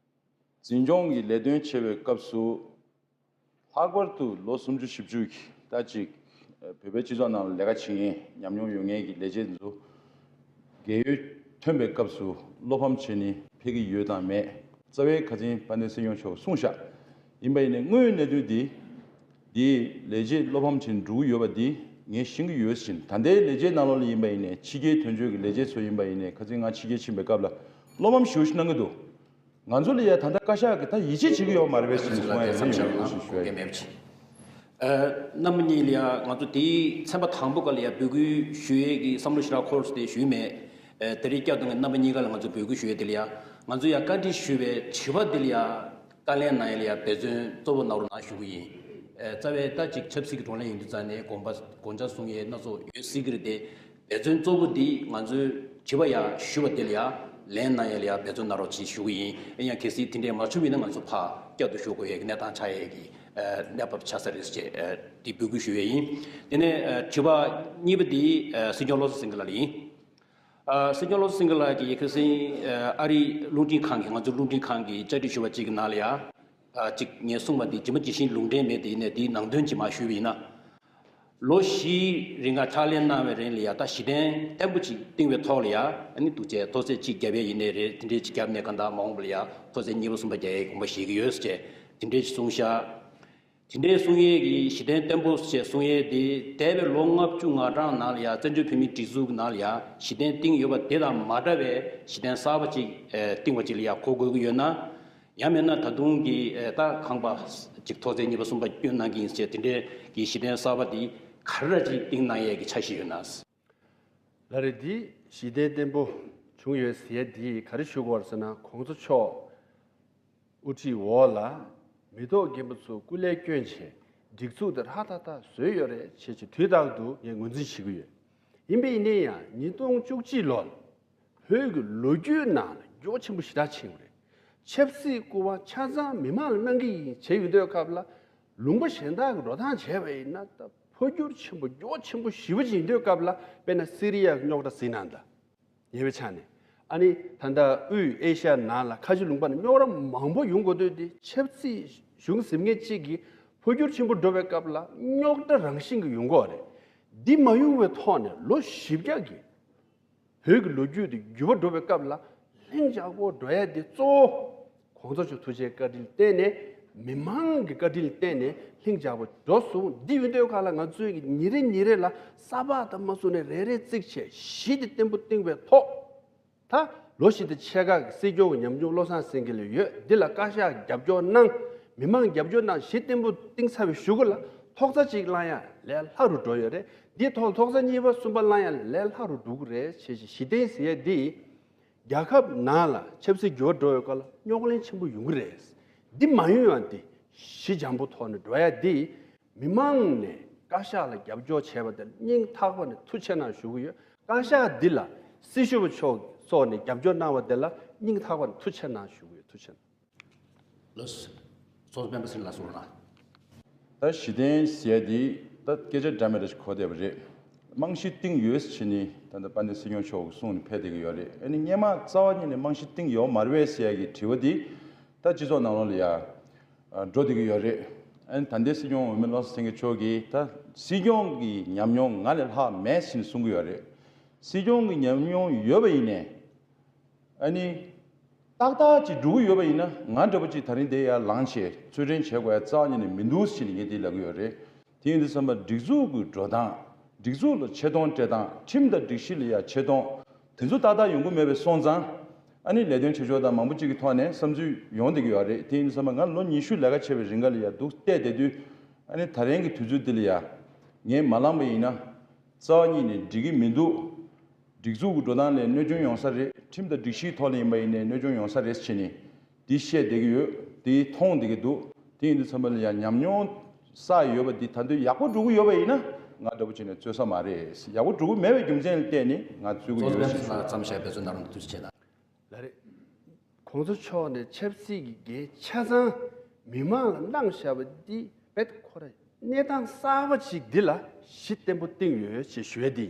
འཛིན་སྐྱོང་གི་ལས་དོན་བྱེད་པའི་སྐབས་སུ་ལྷག་པར་དུ་ལོ་སུམ་ཅུ་བཞི་བཅུ་ད་ཅིག་བོད་པའི་སྤྱི་ཚོགས་ནང་ལ་ལས་ཀ་བྱེད་མཁན་ཉམས་མྱོང་ཡོད་མཁན་གྱི་ལས་བྱེད་ཚོ་རྒས་ཡོལ་ཐོན་པའི་སྐབས་སུ་བློ་ཕམ་བྱས་ནས་ཕེབས་ཀྱི་ཡོད་དང་མེད། རྩ་བའི་ཁ་འཛིན་དཔལ་ལྡན་སྲིད་སྐྱོང་མཆོག་གསུངས་ཤག་ཡིན་པ་ཡིན་ནའི་དངོས་ཡོད་གནས་ཚུལ་འདི་འདིས་ལས་བྱེད་བློ་ཕམ་བྱས་ནས་འགྲོ་གི་ཡོད་པ་འདི་ངས་ཤེས་ཀྱི་ཡོད་ཟེར་བཞིན། ད་ལྟའི་ལས་བྱེད་ནང་ལོགས་ལ་ཡིན་པ་ཡིན་ནའི་ཕྱི་རྒྱལ་དོན་གཅོད་ཀྱི་ལས་བྱེད་ཚོ་ཡིན་པ་ཡིན་ནའི་ཁ་འཛིན་ང་ཕྱི་རྒྱལ་ཕྱིན་པའི་སྐབས་ལ་བློ་ཕམ་ཞེ་པོ་ཞིག་གནང་གི་འདུག་ང་ཚོ་ལ་ཡ་ད་ལྟ་བཀའ་ཤག་གིས་ད་ཡིད་ཆེས་བྱེད་ཀྱི་ཡོད་མ་རེད་པས་ཟེར་ནས་གསུང་ཡ་ཡིན་ན་ཡོང་ཞེས་ཞུ་ཡ་ཡིན། ཨ། རྣམ་པ་གཉིས་ལ་ཡ་ང་ཚོ་དེའི་ཚན་པ་དང་པོ་སྒང་ལ་ཡ་འབོད་སྐུལ་ཞུ་ཡས་ཀྱི་བསམ་བློ་ཞེ་དྲག་འཁོར་སོང་སྟེ་ཞུས་མེད། ཨ། དེ་རིང་བསྐྱར་དུ་ངས་རྣམ་པ་གཉིས་ཀ་ལ་ང་ཚོ་འབོད་སྐུལ་ཞུ་ཡས་དེ་ལ་ཡ་ང་ཚོ་ཡ་བཀའ་འདྲི་ཞུ་བའི་དྲི་བ་དེ་ལ་ཡ་བཀའ་ལན་གནང་ཡས་ལ་ཡ་འབད་བརྩོན་གཙོ་བོ་གནང་རོགས་གནང་ཞུ་གི་ཡིན། ཨ། རྩ་བའི་ད་ཅིག་ཆབ་སྲིད་ཀྱི་བགྲོ་གླེང་ཡིན་དུས་ཙང་ནས་དགོངས་པ་དགོངས་འཆར་གསུང་ཡས་སྣ་ཚོགས་ཡོད་སྲིད་ཀྱི་རེད་དེ། འབད་བརྩོན་གཙོ་བོ་འདི་ང་ཚོའི་དྲི་བ་ཡ་ཞུ་བ་དེ་ལ་ཡ་ལན་གནང་ཡ་ལ་ཡ་འབད་བརྩོན་གནང་རོགས་ཅེས་ཞུ་གི་ཡིན། ཡིན་ཡང་གལ་སྲིད་དེ་འདྲས་མ་བྱུང་བ་ཡིན་ན་ང་ཚོ་ཕར་བསྐྱར་དུ་ཞུ་དགོས་ཡས་ཀྱི་གནས་སྟངས་ཆགས་ཡས་ཀྱི་ཨ་གནས་བབ་ཆགས་ས་རེད་ཅེས་ཨ་འདི་འབོད་སྐུལ་ཞུ་ཡས་ཡིན། དེ་ནས་ཨ་དྲི་བ་གཉིས་པ་འདི་ཨ་སྲིད་སྐྱོང་བློ་བཟང་སེང་གེ་ལགས་ལ་ཡིན། ཨ་སྲིད་སྐྱོང་བློ་བཟང་སེང་གེ་ལགས་ཀྱིས་ཁ་སང་ཨ་རིའི་རླུང་འཕྲིན་ཁང་གི་ང་ཚོའི་རླུང་འཕྲིན་ཁང་གི་བཅར་འདྲི་ཞུ་བ་གཅིག་གི་ནང་ལ་ཡ། ཨ་གཅིག་ངས་གསུངས་པ་འདི་ཇི་མ་ཇི་བཞིན་ལུང་འདྲེན་མེད་དེ་ཡིན་ནའི་འདིའི་ནང་དོན་ཇི་མ་ཞུས་པ་ཡིན་ན། ལོ་བཞིའི་རིང་ལ་ཕྱག་ལས་གནང་བའི་རིང་ལ་ཡ་ད་གཞི་རྟེན་བརྟན་པོ་ཅིག་བཏིང་བའི་ཐོག་ལ་ཡ་ཨ་ནི་འདུག་བྱས་མཐོ་ཚད་གཅིག་བརྒྱབ་ཡས་ཡིན་ནའི་རེད། དེ་འདྲས་ཅིག་བརྒྱབ་ནས་གང་ལྟར་མ་འོངས་པ་ལ་ཡ་མཐོ་ཚད་གཉིས་པ་གསུམ་པ་རྒྱག་ཡས་དགོངས་པ་བཞེས་ཀྱི་ཡོད་ཟེར་བྱས་དེ་འདྲས་ཅིག་གསུངས་ཤག་དེ་འདྲའི་གསུང་ཡས་ཀྱི་གཞི་རྟེན་བརྟན་པོ་ཞེས་གསུང་ཡས་དེ་འདས་པའི་ལོ་ལྔ་བཅུ་ང་གྲངས་ནང་ལ་ཡང་བཙན་བྱོལ་བོད་མིའི་སྒྲིག་འཛུགས་ཀྱི་ནང་ལ་ཡང་གཞི་རྟེན་བཏིང་ཡོད་པ་དེ་དང་མ་འདྲ་བའི་གཞི་རྟེན་གསར་པ་ཅིག་ཨེ་བཏིང་བ་ཅིག་ལ་ཡང་གོ་དགོས་ཀྱི་ཡོད་ན། ཡང་མིན་ན་ད་དུང་གི་ཨེ་ད་ཁང་པ་ཅིག་མཐོ་ཚད་གཉིས་པ་གསུམ་པ་བསྐྱོན་གནང་གི་ཡིན་ཟེར་དེ་འདྲའི་གི་གཞི་རྟེན་གསར་པ་དེ་ག་རེ་ཅིག་བཏིང་གནང་ཡས་ཀྱི་འཆར་གཞི་ཡོད་ན། ལགས་རེད། འདི་གཞི་རྟེན་བརྟན་པོ་བྱུང་ཡོད་ཟེར་ཡ་འདི་ག་རེ་ཞུ་དགོས་པ་རེད་ཟེར་ན། གོང་ས་མཆོག་དབུ་ཁྲིད་འོག་ལ་མི་ཐོག་རྒན་པ་ཚོ་སྐུ་ལས་བསྐྱོན་བྱས་སྒྲིག་འཛུགས་དེ་ཧྲ་ཐག་ཐག་བཟོས་ཡོད་རེད་བྱས་བྱས་དུས་རྟག་ཏུ་ངས་ངོས་འཛིན་བྱེད་ཀྱི་ཡོད། ཡིན་པ་ཡིན་ནའི་ཡང་ཉིས་སྟོང་བཅུ་གཅིག་ལོར་བོད་ཀྱི་ལོ་རྒྱུས་ནང་ལ་འགྱུར་བ་ཆེན་པོ་ཞེ་དྲག་ཕྱིན་ཡོད་རེད། ཆབ་སྲིད་སྐུ་དབང་ཆ་ཚང་མི་མང་ལ་གནང་གི་ཡིན་བྱས་ཡོད་དུས་སྐབས་ལ། ལུང་པ་གཞན་དག་གི་འགྲོ་སྟངས་བྱས་པ་ཡིན་ན་ད་འཕོ་འགྱུར་ཆེན་པོ་འགྱུར་བ་ཆེན་པོ་ཞེ་པོ་ཅིག་ཡིན་དུས་སྐབས་ལ། དཔེར་ན་སི་རི་ཡ་རྙོག་དྲ་ཟིན་ན་འདྲ། ཉེ་བའི་ཆ་ནས་ཨ་ནི་ད་ལྟ་དབུས་ཨེ་ཤ་ཡ་ནང་ལ་ཁ་ཆེ་ལུང་པ་ནས་རྙོག་དྲ་མང་པོ་ཡོང་དགོས་དུས། དེ་ཆབ་སྲིད་གཞུང་ཟིན་མཁན་གཅིག་གིས་འཕོ་འགྱུར་ཆེན་པོ་འགྲོ་བའི་སྐབས་ལ་རྙོག་དྲ་རང་བཞིན་གྱིས་ཡོང་གི་ཡོད་རེད། འདི་མ་ཡོང་བའི་ཐོག་ནས་ལོ་བཞི་བརྒྱ་གི་བོད་ཀྱི་ལོ་རྒྱུས་དེ་འགྱུར་བ་འགྲོ་བའི་སྐབས་ལ། ལྷིང་འཇགས་པོ་འགྲོ་ཡ་དེ་གཙོ་བོ་གོང་ས་མཆོག་ཐུགས་རྗེའི་བཀའ་དྲིན་བརྟེན་ནས། མི་མང་གི་བཀའ་དྲིན་བརྟེན་ནས་ལྷིང་འཇགས་པོ་འགྲོ་སོང་། འདི་ཡོད་དུས་སྐབས་ལ་ང་ཚོས་ཀྱི་ཉིན་རེ་ཉིན་རེ་ལ་ས་ཕག་དང་མ་སུ་ནས་རེ་རེ་བརྩིགས་བྱས་གཞི་དེ་བརྟན་པོ་བཏིང་བའི་ཐོག་ད་ལོ་བཞི་དང་ཕྱེད་ཀ་གི་སྲིད་སྐྱོང་གི་ཉམས་མྱོང་བློ་བཟང་སེང་གེ་ལ་ཡོད། འདི་ལ་བཀའ་ཤག་རྒྱབ་སྐྱོར་གནང་། མི་མང་རྒྱབ་སྐྱོར་གནང་། གཞི་བརྟན་པོ་བཏིང་ཚར་བའི་གཞུག་གུ་ལ་ཐོག་རྩ་གཅིག་བླང་ཡ་ལས་སླ་རུ་འགྲོ་ཡོད་རེད། འདིའི་ཐོག་ཐོག་རྩ་གཉིས་པ་གསུམ་པ་བླང་ཡ་ལས་སླ་རུ་འགྲོ་གི་རེད། བྱས་ཙང་གཞི་རྟེན་ཟེར་ཡ་འདི་རྒྱལ་ཁབ་ནང་ལ་ཆབ་སྲིད་འགྱུར་བ་འགྲོ་བའི་སྐོར་ལ་རྙོག་གླེང་ཆེན་པོ་ཡོང་གི་རེད། འདི་མ་ཡོང་ཡ་འདི་གཞི་འཇམ་པོ་ཐོག་ནས་འགྲོ་ཡ་འདི། མི་མང་ནས་བཀའ་ཤག་ལ་རྒྱབ་སྐྱོར་བྱས་པ་དེར་སྙིང་ཐག་པ་ནས་ཐུགས་རྗེ་གནང་ཞུ་གི་ཡོད། བཀའ་ཤག་འདི་ལ་སྲི་ཞུ་བ་མཆོག་སོགས་ནས་རྒྱབ་སྐྱོར་གནང་བ་དེ་ལ་སྙིང་ཐག་པ་ནས་ཐུགས་རྗེ་གནང་ཞུ་གི་ཡོད། ཐུགས་རྗེ་གནང་། ལགས་སོ། ཚོགས་གཙོ་སྤེན་པ་ཚེ་རིང་ལགས་སོ་ལ། ད་གཞི་རྟེན་ཟེར་ཡ་འདི་ད་སྐད་ཆ་འདྲ་མི་འདྲ་ཞིག་གོ་བསྡད་པ་རེད། རྨང་གཞི་བཏིང་ཡོད་ཟེར་ནས་ད་ལྟ་དཔལ་ལྡན་སྲིད་སྐྱོང་མཆོག་གིས་གསུངས་ནས་ཕེབས་བསྡད་ཀྱི་ཡོད་རེད། ཨ་ནི་སྔོན་མ་རྩ་བ་ཉིད་ནས་རྨང་གཞི་བཏིང་ཡོད་མ་རེད་པས་ཟེར་ཡ་གི་དྲི་བ་འདི་ད་སྤྱི་ཚོགས་ནང་ལོགས་ལ་ཡ། འགྲོ་བསྡད་ཀྱི་ཡོད་རེད། ཨ་ནི་ད་ལྟའི་སྲིད་སྐྱོང་འོས་མི་བློ་བཟང་སེང་གེ་མཆོག་གིས་ད་སྲིད་སྐྱོང་གི་ཉམས་མྱོང་ང་ལས་ལྷག་མེད་ཟེར་ནས་གསུང་གི་ཡོད་རེད། སྲིད་སྐྱོང་གི་ཉམས་མྱོང་ཡོད་པ་ཡིན་ནའི། ཨ་ནི། ཏག་ཏག་ཅིག་འགྲོ་གི་ཡོད་པ་ཡིན་ན་ང་འདྲ་པོ་ཅིག་ད་རིང་དེ་ཡར་ལངས་བྱས་ཚུལ་ཁྲིམས་བྱེད་དགོས་ཡ་རྩ་བ་ཉིད་ནས་མི་འདུག་ཟེར་ནས་ངས་དེ་ལབ་ཀྱི་ཡོད་རེད། དེ་ཡིན་དུས་ཙམ་པ་སྒྲིག་འཛུགས་ཀྱི་འགྲོ་སྟངས། སྒྲིག་འཛུགས་ལ་ཆེ་མཐོང་སྤྲད་སྟངས། ཁྲིམས་དང་སྒྲིག་གཞི་ལ་ཡ་ཆེ་མཐོང་། དེ་ཚོ་ཏག་ཏག་ཡོང་གི་མེད་པའི་སོང་ཙང་། ཨ་ནི་ལས་དོན་བྱེད་ཕྱོགས་དང་མང་པོ་ཅིག་གི་ཐོག་ནས་བསམ་ཚུལ་ཡོང་བསྡད་ཀྱི་ཡོད་རེད། དེ་ཡིན་དུས་ཙམ་པ་ང་ལོ་ཉི་ཤུ་ལས་ཀ་བྱས་པའི་རིང་ག་ལ་ཡ་འདུག་བལྟས་བསྡད་དུས། ཨ་ནི་ད་རིང་གི་དུས་ཚོད་འདི་ལ་ཡ། ངས་མ་ལངས་པ་ཡིན་ན། རྩ་བ་ཉིད་ནས་འགྲིག་གི་མི་འདུག་སྒྲིག་འཛུགས་ཀྱི་འགྲོ་སྟངས་ལ་གནོད་སྐྱོན་ཡོང་ས་རེད། ཁྲིམས་དང་སྒྲིག་གཞིའི་ཐོག་ལ་ཡིན་པ་ཡིན་ནའི་གནོད་སྐྱོན་ཡོང་ས་རེད་ཟེར་ནས་འདི་བཤད་བསྡད་ཀྱི་ཡོད། འདི་མཐོང་བསྡད་ཀྱི་འདུག་དེ་ཡིན་དུས་ཙམ་པ་ལ་ཡང་ཉམས་མྱོང་བསགས་ཡོད་པ་འདི་ད་དུང་ཡག་པོ་འགྲོ་གི་ཡོད་པ་ཡིན་ན་ང་འདྲ་པོ་བྱས་ནས་རྩོད་ས་མ་རེད། ཡག་པོ་འགྲོ་གི་མེད་པའི་རྒྱུ་མཚན་ལ་བརྟེན་ནས་ང་རྩོད་ཀྱི་ཚོགས་གཙོ་ཡོད་སྤེན་པ་ཟེར་ཚེ་རིང་ལགས་མཚམས་བཞག་འབད་བརྩོན་གནང་རོགས། ཐུགས་རྗེ་ཆེ་གནང་། ལགས་རེད། གོང་ས་མཆོག་ནས་ཆབ་སྲིད་ཀྱི་འགན་ཆ་ཚང་མི་མང་ལ་གནང་བཞག་པ་འདི་རྦད་ཁོ་ར་གནས་སྟངས་གསར་པ་ཅིག་འདི་ལ་གཞི་བརྟན་པོ་བཏིང་ཡོད་ཅེས་ཞུ་ཡ་འདི།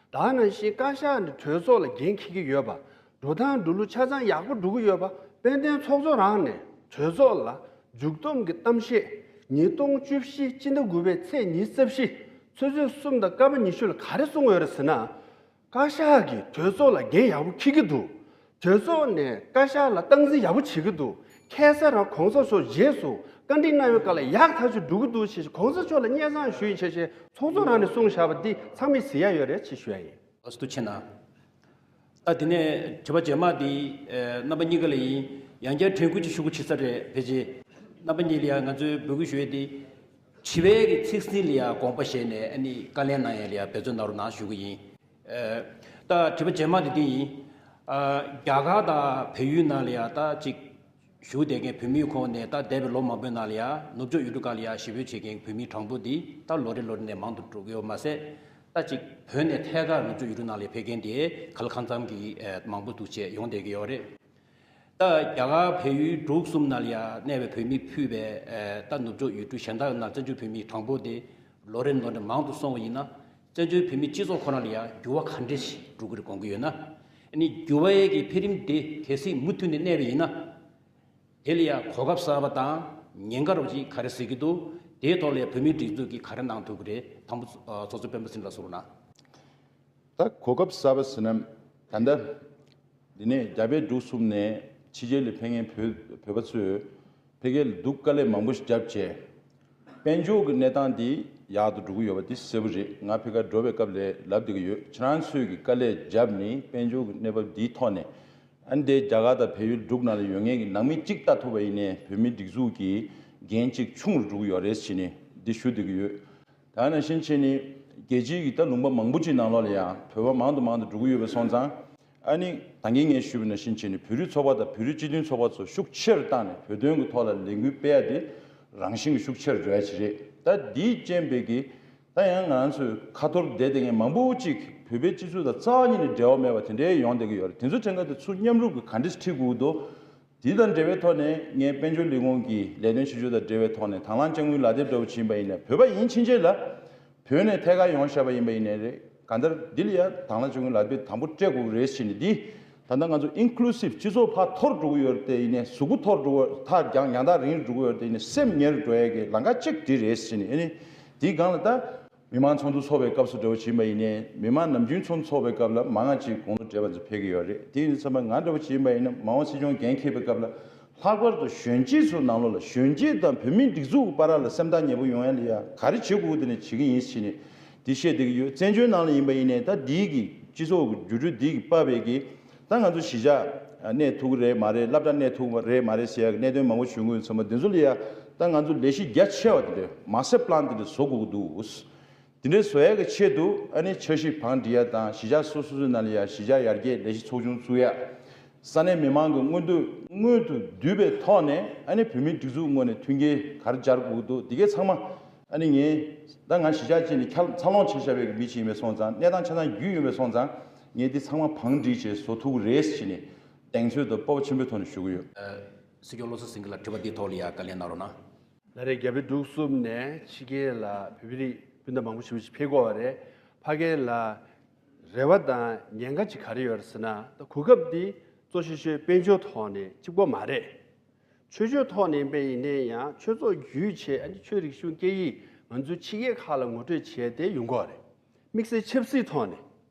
ད་ནང་བཞིན་བཀའ་ཤག་ནས་གྲོས་ཚོགས་ལ་འགན་འཁྱེར་གྱི་ཡོད་པ། འགྲོ་སྟངས་འགྲོ་ལུགས་ཆ་ཚང་ཡག་པོ་འགྲོ་གི་ཡོད་པ། དཔལ་ལྡན་ཚོགས་གཙོ་རང་ནས་གྲོས་ཚོགས་ལ་མཇུག་བསྡོམས་ཀྱི་གཏམ་བཤད་ཉིས་སྟོང་བཅུ་བཞི་སྤྱི་ཟླ་དགུ་པའི་ཚེས་ཉི་ཤུ་རྩ་བཞི་ཆུ་ཚོད་གསུམ་དང་སྐར་མ་ཉི་ཤུ་ལ་ག་རེ་གསུངས་ཡོད་རེད་ཟེར་ན། བཀའ་ཤག་གིས་གྲོས་ཚོགས་ལ་འགན་ཡག་པོ་འཁྱེར་གྱི་འདུག་གྲོས་ཚོགས་ནས་བཀའ་ཤག་ལ་སྟངས་འཛིན་ཡག་པོ་བྱེད་ཀྱི་འདུག་ཁ་སང་རང་གོང་ས་མཆོག་རྗེས་སུ་བཀའ་འདྲི་གནང་བའི་སྐབས་ལ་ཡག་ཐག་ཆོད་འགྲོ་གི་འདུག་ཅེས་གོང་ས་མཆོག་ལ་སྙན་སེང་ཞུ་ཡིན་ཅེས་ཚོགས་གཙོ་རང་ནས་གསུངས་བཞག་པ་འདི་ཚང་མས་གཟིགས་ཡ་ཡོད་རེད་ཅེས་ཞུ་ཡ་ཡིན། ཨ་ཐུགས་རྗེ་གནང་། ད་དེ་ནས་དྲི་བ་རྗེས་མ་འདི་ཨ་རྣམ་པ་གཉིས་ཀ་ལ་ཡིན། ཡང་བསྐྱར་དྲན་སྐུལ་ཅིག་ཞུ་དགོས་ཆེ་ས་རེད། ཕལ་ཆེར་རྣམ་པ་གཉིས་ལ་ཡང་ང་ཚོས་འབོད་སྐུལ་ཞུ་ཡས་འདི། དྲི་བའི་གི་ཚིག་ཟིན་ལ་ཡང་དགོངས་པ་བཞེས་ནས་ཨ་ནི་བཀའ་ལན་གནང་ཡས་ལ་ཡང་འབད་བརྩོན་གནང་རོགས་གནང་ཞུ་གི་ཡིན། ཨ་ད་དྲི་བ་རྗེས་མ་འདི་འདི་ཡིན། ཨ་རྒྱ་གར་དང་བལ་ཡུལ་ནང་ལ་ཡང་ད་ཅིག་བཞུགས་བསྡད་མཁན་བོད་མིའི་ཁོངས་ནས་ད་འདས་པའི་ལོ་མང་པོའི་ནང་ལ་ཡང་ནུབ་ཕྱོགས་ཡུལ་གྲུ་ཁག་ལ་ཡང་གཞིས་སྤོས་བྱེད་མཁན་བོད་མིའི་གྲངས་འབོར་འདི་ད་ལོ་རེ་ལོ་རེ་ནས་མང་དུ་འགྲོ་གི་ཡོད་མ་ཟད། ད་ཅིག་བོད་ནས་ཐད་ཀར་ནུབ་ཕྱོགས་ཡུལ་གྲུ་ནང་ལ་ཕེབས་མཁན་དེ་ག་ལ་གང་འཚམ་གྱི་ཨ་མང་པོ་འདུག་བྱས་ཡོང་བསྡད་ཀྱི་ཡོད་རེད། ད་རྒྱ་གར་བལ་ཡུལ་འབྲུག་གསུམ་ནང་ལ་ཡང་གནས་པའི་བོད་མི་ཕུད་པའི་ཨ་ད་ནུབ་ཕྱོགས་ཡུལ་གྲུ་གཞན་དག་ནང་བཙན་བྱོལ་བོད་མིའི་གྲངས་འབོར་དེ་ལོ་རེ་ལོ་རེ་མང་དུ་སོང་བ་ཡིན་ན། བཙན་བྱོལ་བོད་མིའི་སྤྱི་ཚོགས་ཁོ་ན་ལ་ཡང་འགྱུར་བ་ག་འདྲ་ཞིག་འགྲོ་གི་རེད་དགོངས་ཀྱི་ཡོད་ན། ཨ་ནི་འགྱུར་བའི་གི་འཕེལ་རིམ་དེ་གལ་སྲིད་མུ་མཐུད་ནས་གནས་པ་ཡིན་ན། དེ་ལ་ཡང་གོ་སྐབས་གསར་པ་དང་ཉེན་ཁ་རོགས་ཅིག་ག་རེ་གཟིགས་ཀྱི་འདུག་དེའི་ཐོག་ལ་ཡང་བོད་མིའི་སྒྲིག་འཛུགས་ཀྱིས་ག་རེ་གནང་ཐུབ་ཀྱི་རེད། དང་པོ་ཨ་ཚོགས་གཙོ་སྤེན་པ་ཚེ་རིང་ལགས་གསུང་རོགས་གནང་། ད་གོ་སྐབས་གསར་པ་ཟེར་ན། ད་ལྟ་འདི་ནས་རྒྱ་བལ་འབྲུག་གསུམ་ནས་ཕྱི་རྒྱལ་ལ་ཕེབས་མཁན་བོད་བོད་པ་ཚོས་ཕ་གིར་སྡུག་དཀའ་ལས་མང་པོ་ཞིག་བརྒྱབ་བྱས། དཔལ་འབྱོར་གྱི་གནས་སྟངས་འདི་ཡག་ཏུ་འགྲོ་གི་ཡོད་པ་འདི་གསལ་པོ་རེད། ང་ཕ་གིར་འགྲོ་བའི་སྐབས་ལ་ལབ་བསྡད་ཀྱི་ཡོད། ཁྱེད་རང་ཚོས་ཀྱི་དཀའ་ལས་བརྒྱབ་ནས་དཔལ་འབྱོར་གྱི་གནས་བབ་འདིའི་ཐོག་ནས། ཨ་ནི་དེ་རྒྱ་གར་དང་བལ་ཡུལ་འབྲུག་ནང་ལ་ཡོད་མཁན་གྱི་ནང་མི་གཅིག་ལྟ་ཐུབ་པ་ཡིན་ནའི་བོད་མིའི་སྒྲིག་འཛུགས་ཀྱི་འགན་གཅིག་ཆུང་རུ་འགྲོ་གི་ཡོད་རེད་ཟེར་ནས་འདི་ཞུ་བསྡད་ཀྱི་ཡོད། ད་ནང་བཞིན་བྱས་ནས་རྒྱལ་སྤྱིའི་གི་ད་ལུང་པ་མང་པོ་ཅིག་ནང་ལོགས་ལ་ཡང་བོད་པ་མང་དུ་མང་དུ་འགྲོ་གི་ཡོད་པ་སོང་ཙང་། ཨ་ནི་ད་གིན་ངས་ཞུས་པ་ནང་བཞིན་བྱས་ནས་བོད་རིགས་ཚོགས་པ་དང་བོད་རིགས་སྤྱི་མཐུན་ཚོགས་པ་ཚོ་ཤུགས་ཆེ་རུ་བཏང་ནས་བོད་དོན་གྱི་ཐོག་ལ་ལས་འགུལ་སྤེལ་ཡ་དེ་རང་བཞིན་གྱི་ཤུགས་ཆེ་རུ་འགྲོ་ཡ་ཅིག་རེད། ད་འདིའི་རྐྱེན་པས་ཀྱི་ད་ཡང་ང་རང་ཚོའི་ཁ་ཐོར་བསྡད་བསྡད་མཁན་མང་པོ་ཅིག་བོད་པའི་སྤྱི་ཚོགས་དང་རྩ་བ་ཉིད་ནས་འབྲེལ་བ་མེད་པ་དེ་འདྲའི་ཡོང་བསྡད་ཀྱི་ཡོད་རེད། དེ་ཚོ་དྲན་ཁ་དེ་ཚུར་མཉམ་རུབ་ཀྱིས་ག་འདྲས་ཁྲིད་དགོས་འདུག་དེ་དང་འབྲེལ་བའི་ཐོག་ནས་ངས་དཔལ་འབྱོར་ལས་ཁུངས་ཀྱི་ལས་དོན་བྱེད་ཕྱོགས་དང་འབྲེལ་བའི་ཐོག་ནས་དང་བླངས་དཔྱ་དངུལ་ལག་དེབ་འདྲ་བོ་ཕྱིན་པ་ཡིན་ན། བོད་པ་ཡིན་ཕྱིན་ཆད་ལ་བོད་ནས་ཐད་ཀར་ཡོང་བཞག་པ་ཡིན་པ་ཡིན་ནའི་རེད། གང་ལྟར་འདི་ལ་ཡང་དང་བླངས་དཔྱ་དངུལ་ལག་དེབ་དང་པོ་སྤྲད་དགོས་ཀྱི་རེད་ཟེར་ནས། འདི་ད་ལྟ་ང་ཚོ་ཨིན་ཀུ་ལུ་སིབ་སྤྱི་ཚོགས་ཕར་མཐོར་འགྲོ་གི་ཡོད་རེད་དེ། ཡིན་ནའི་གཟུགས་པོ་མཐོར་འགྲོ་བ། ཐག་རྒྱང་ཡང་དག་རིང་རུ་འགྲོ་གི་ཡོད་རེད་དེ། ཡིན་ནའི་སེམས་ཉེ་རུ་འགྲོ་ཡ་གི་ལམ་ཁ་གཅིག་འདི་རེད་ཟེར་ནས། ཨ་ནི་འདིའི་སྒང་ལ་ད། མི་མང་ཚོགས་འདུ་ཚོགས་པའི་སྐབས་སུ་འདྲ་བོ་བྱིན་པ་ཡིན་ནའི། མི་མང་ནམ་རྒྱུན་ཚོགས་འདུ་ཚོགས་པའི་སྐབས་ལ་མང་ང་ཅིག་དགུང་ལོ་བགྲེས་པ་ཚོ་ཕེབས་ཀྱི་ཡོད་རེད། དེ་ཡིན་ཙམ་པ་ང་འདྲ་བོ་བྱིན་པ་ཡིན་ན། མ་འོངས་སྲིད་སྐྱོང་འགན་འཁྱེར་བའི་སྐབས་ལ། ལྷག་པར་དུ་གཞོན་སྐྱེས་ཚོ་ནང་ལོགས་ལ། གཞོན་སྐྱེས་དང་བོད་མིའི་སྒྲིག་འཛུགས་ཀྱི་བར་ལ་སེམས་ཐག་ཉེ་པོ་ཡོང་ཡ་ལ་ཡ་ག་རེ་བྱེད་དགོས་དེ་ནས་བྱེད་ཀྱི་ཡིན་ཟེར་ནས་འདི་བཤད་བསྡད་ཀྱི་ཡོད། བཙན་བྱོལ་ནང་ལ་ཡིན་པ་ཡིན་ནའི་ད་འདིའི་གི་སྤྱི་ཚོགས་ཀྱི་འགྱུར་འགྲོས་འདིའི་གི་བབས་པའི་གི། ད་ང་ཚོ་གཞིས་ཆགས་གནས་ཐུབ་ཀྱི་རེད་མ་རེད། སློབ་གྲྭ་གནས་ཐུབ་ཀྱི་རེད་མ་རེད་ཟེར་ཡ་གི་གནད་དོན་མང་པོ་བྱུང་གི་ཡོད་ཙང་། འདི་ཚོ་ལ་ཡ་ད་ང་ཚོ་ལས་གཞི་རྒྱ་ཆེ་བ་དེ་འདྲ། མ་སི་ཊར་པི་ལན་དེ་འདྲ་བཟོ་དགོས་ཀྱི་འདུག་དེ་འདྲའི་བཟོ་ཡ་གི་ཆེད་དུ། ཨ་ནི་འཆར་གཞི་བང་སྒྲིག་ཡ་དང་། གཞིས་ཆགས་སོ་སོ་སོའི་ནང་ལ་ཡ་གཞིས་ཆགས་ཡར་རྒྱས་ལས་གཞི་ཚོགས་ཆུང་བཙུགས་ཡ། ས་གནས་མི་མང་གི་མངོན་འདོད་མངོན་དུ་བསྡུས་པའི་ཐོག་ནས། ཨ་ནི་བོད་མིའི་སྒྲིག་འཛུགས་ངོས་ནས་མཐུན་རྐྱེན་ག་རེ་སྦྱར་དགོས་ཀྱི་འདུག་འདི་གའི་ཚང་མ། ཨ་ནི་ངས་ད་ང་གཞིས་ཆགས་གཅིག་ནས་འཚར་ལོངས་བྱས་བཞག་པའི་མི་ཞིག་ཡིན་པའི་སོང་ཙང་། གནས་སྟངས་ཆ་ཚང་རྒྱུས་ཡོད་པའི་སོང་ཙང་། ངས་འདི་ཚང་མ་བང་སྒྲིག་བྱས་བཟོ་ཐུབ་ཀྱི་རེད་ཟེར་ནས་གདེང་ཚོད་དང་སྤོབས་པ་ཆེན་པོའི་ཐོག་ནས་ཞུ་གི་ཡོད། སྲིད་སྐྱོང་བློ་བཟང་སེང་གེ་ལགས། དྲི་བ་འདིའི་ཐོག་ལ་ཡ་བཀའ་ལན་གནང་རོགས་གནང་། ད་རེས་བརྒྱད་པའི་འབྲུག་གསུམ་ནས་ཕྱི་རྒྱལ་ལ་བོད་མི་རིགས་སྤུན་ཟླ་མང་པོ་ཞེ་པོ་ཅིག་ཕེབས་ཀྱི་ཡོད་རེད། ཕ་གི་ལ་རེ་བ་དང་ཉེན་ཁ་ཅིག་ག་རེ་ཡོད་རེད་ཟེར་ན། ད་གོ་སྐབས་འདི་གཙོ་ཆེ་ཤོས་དཔལ་འབྱོར་ཐོག་ནས་གཅིག་པོ་མ་རེད། ཆོས་ཕྱོགས་ཐོག་ནས་ཡིན་པ་ཡིན་ནའི་ཡང་ཆོས་ཚོགས་བརྒྱུད་བྱས། ཨ་ནི་ཆོས་རིག་གཞུང་སྐད་ཡིག་ང་ཚོའི་ཕྱི་རྒྱལ་ཁག་ལ་ངོ་སྤྲོད་བྱས་ཏེ་ཡོང་གི་ཡོད་རེད། དམིགས་བསལ་ཆབ་སྲིད་ཐོག་ནས།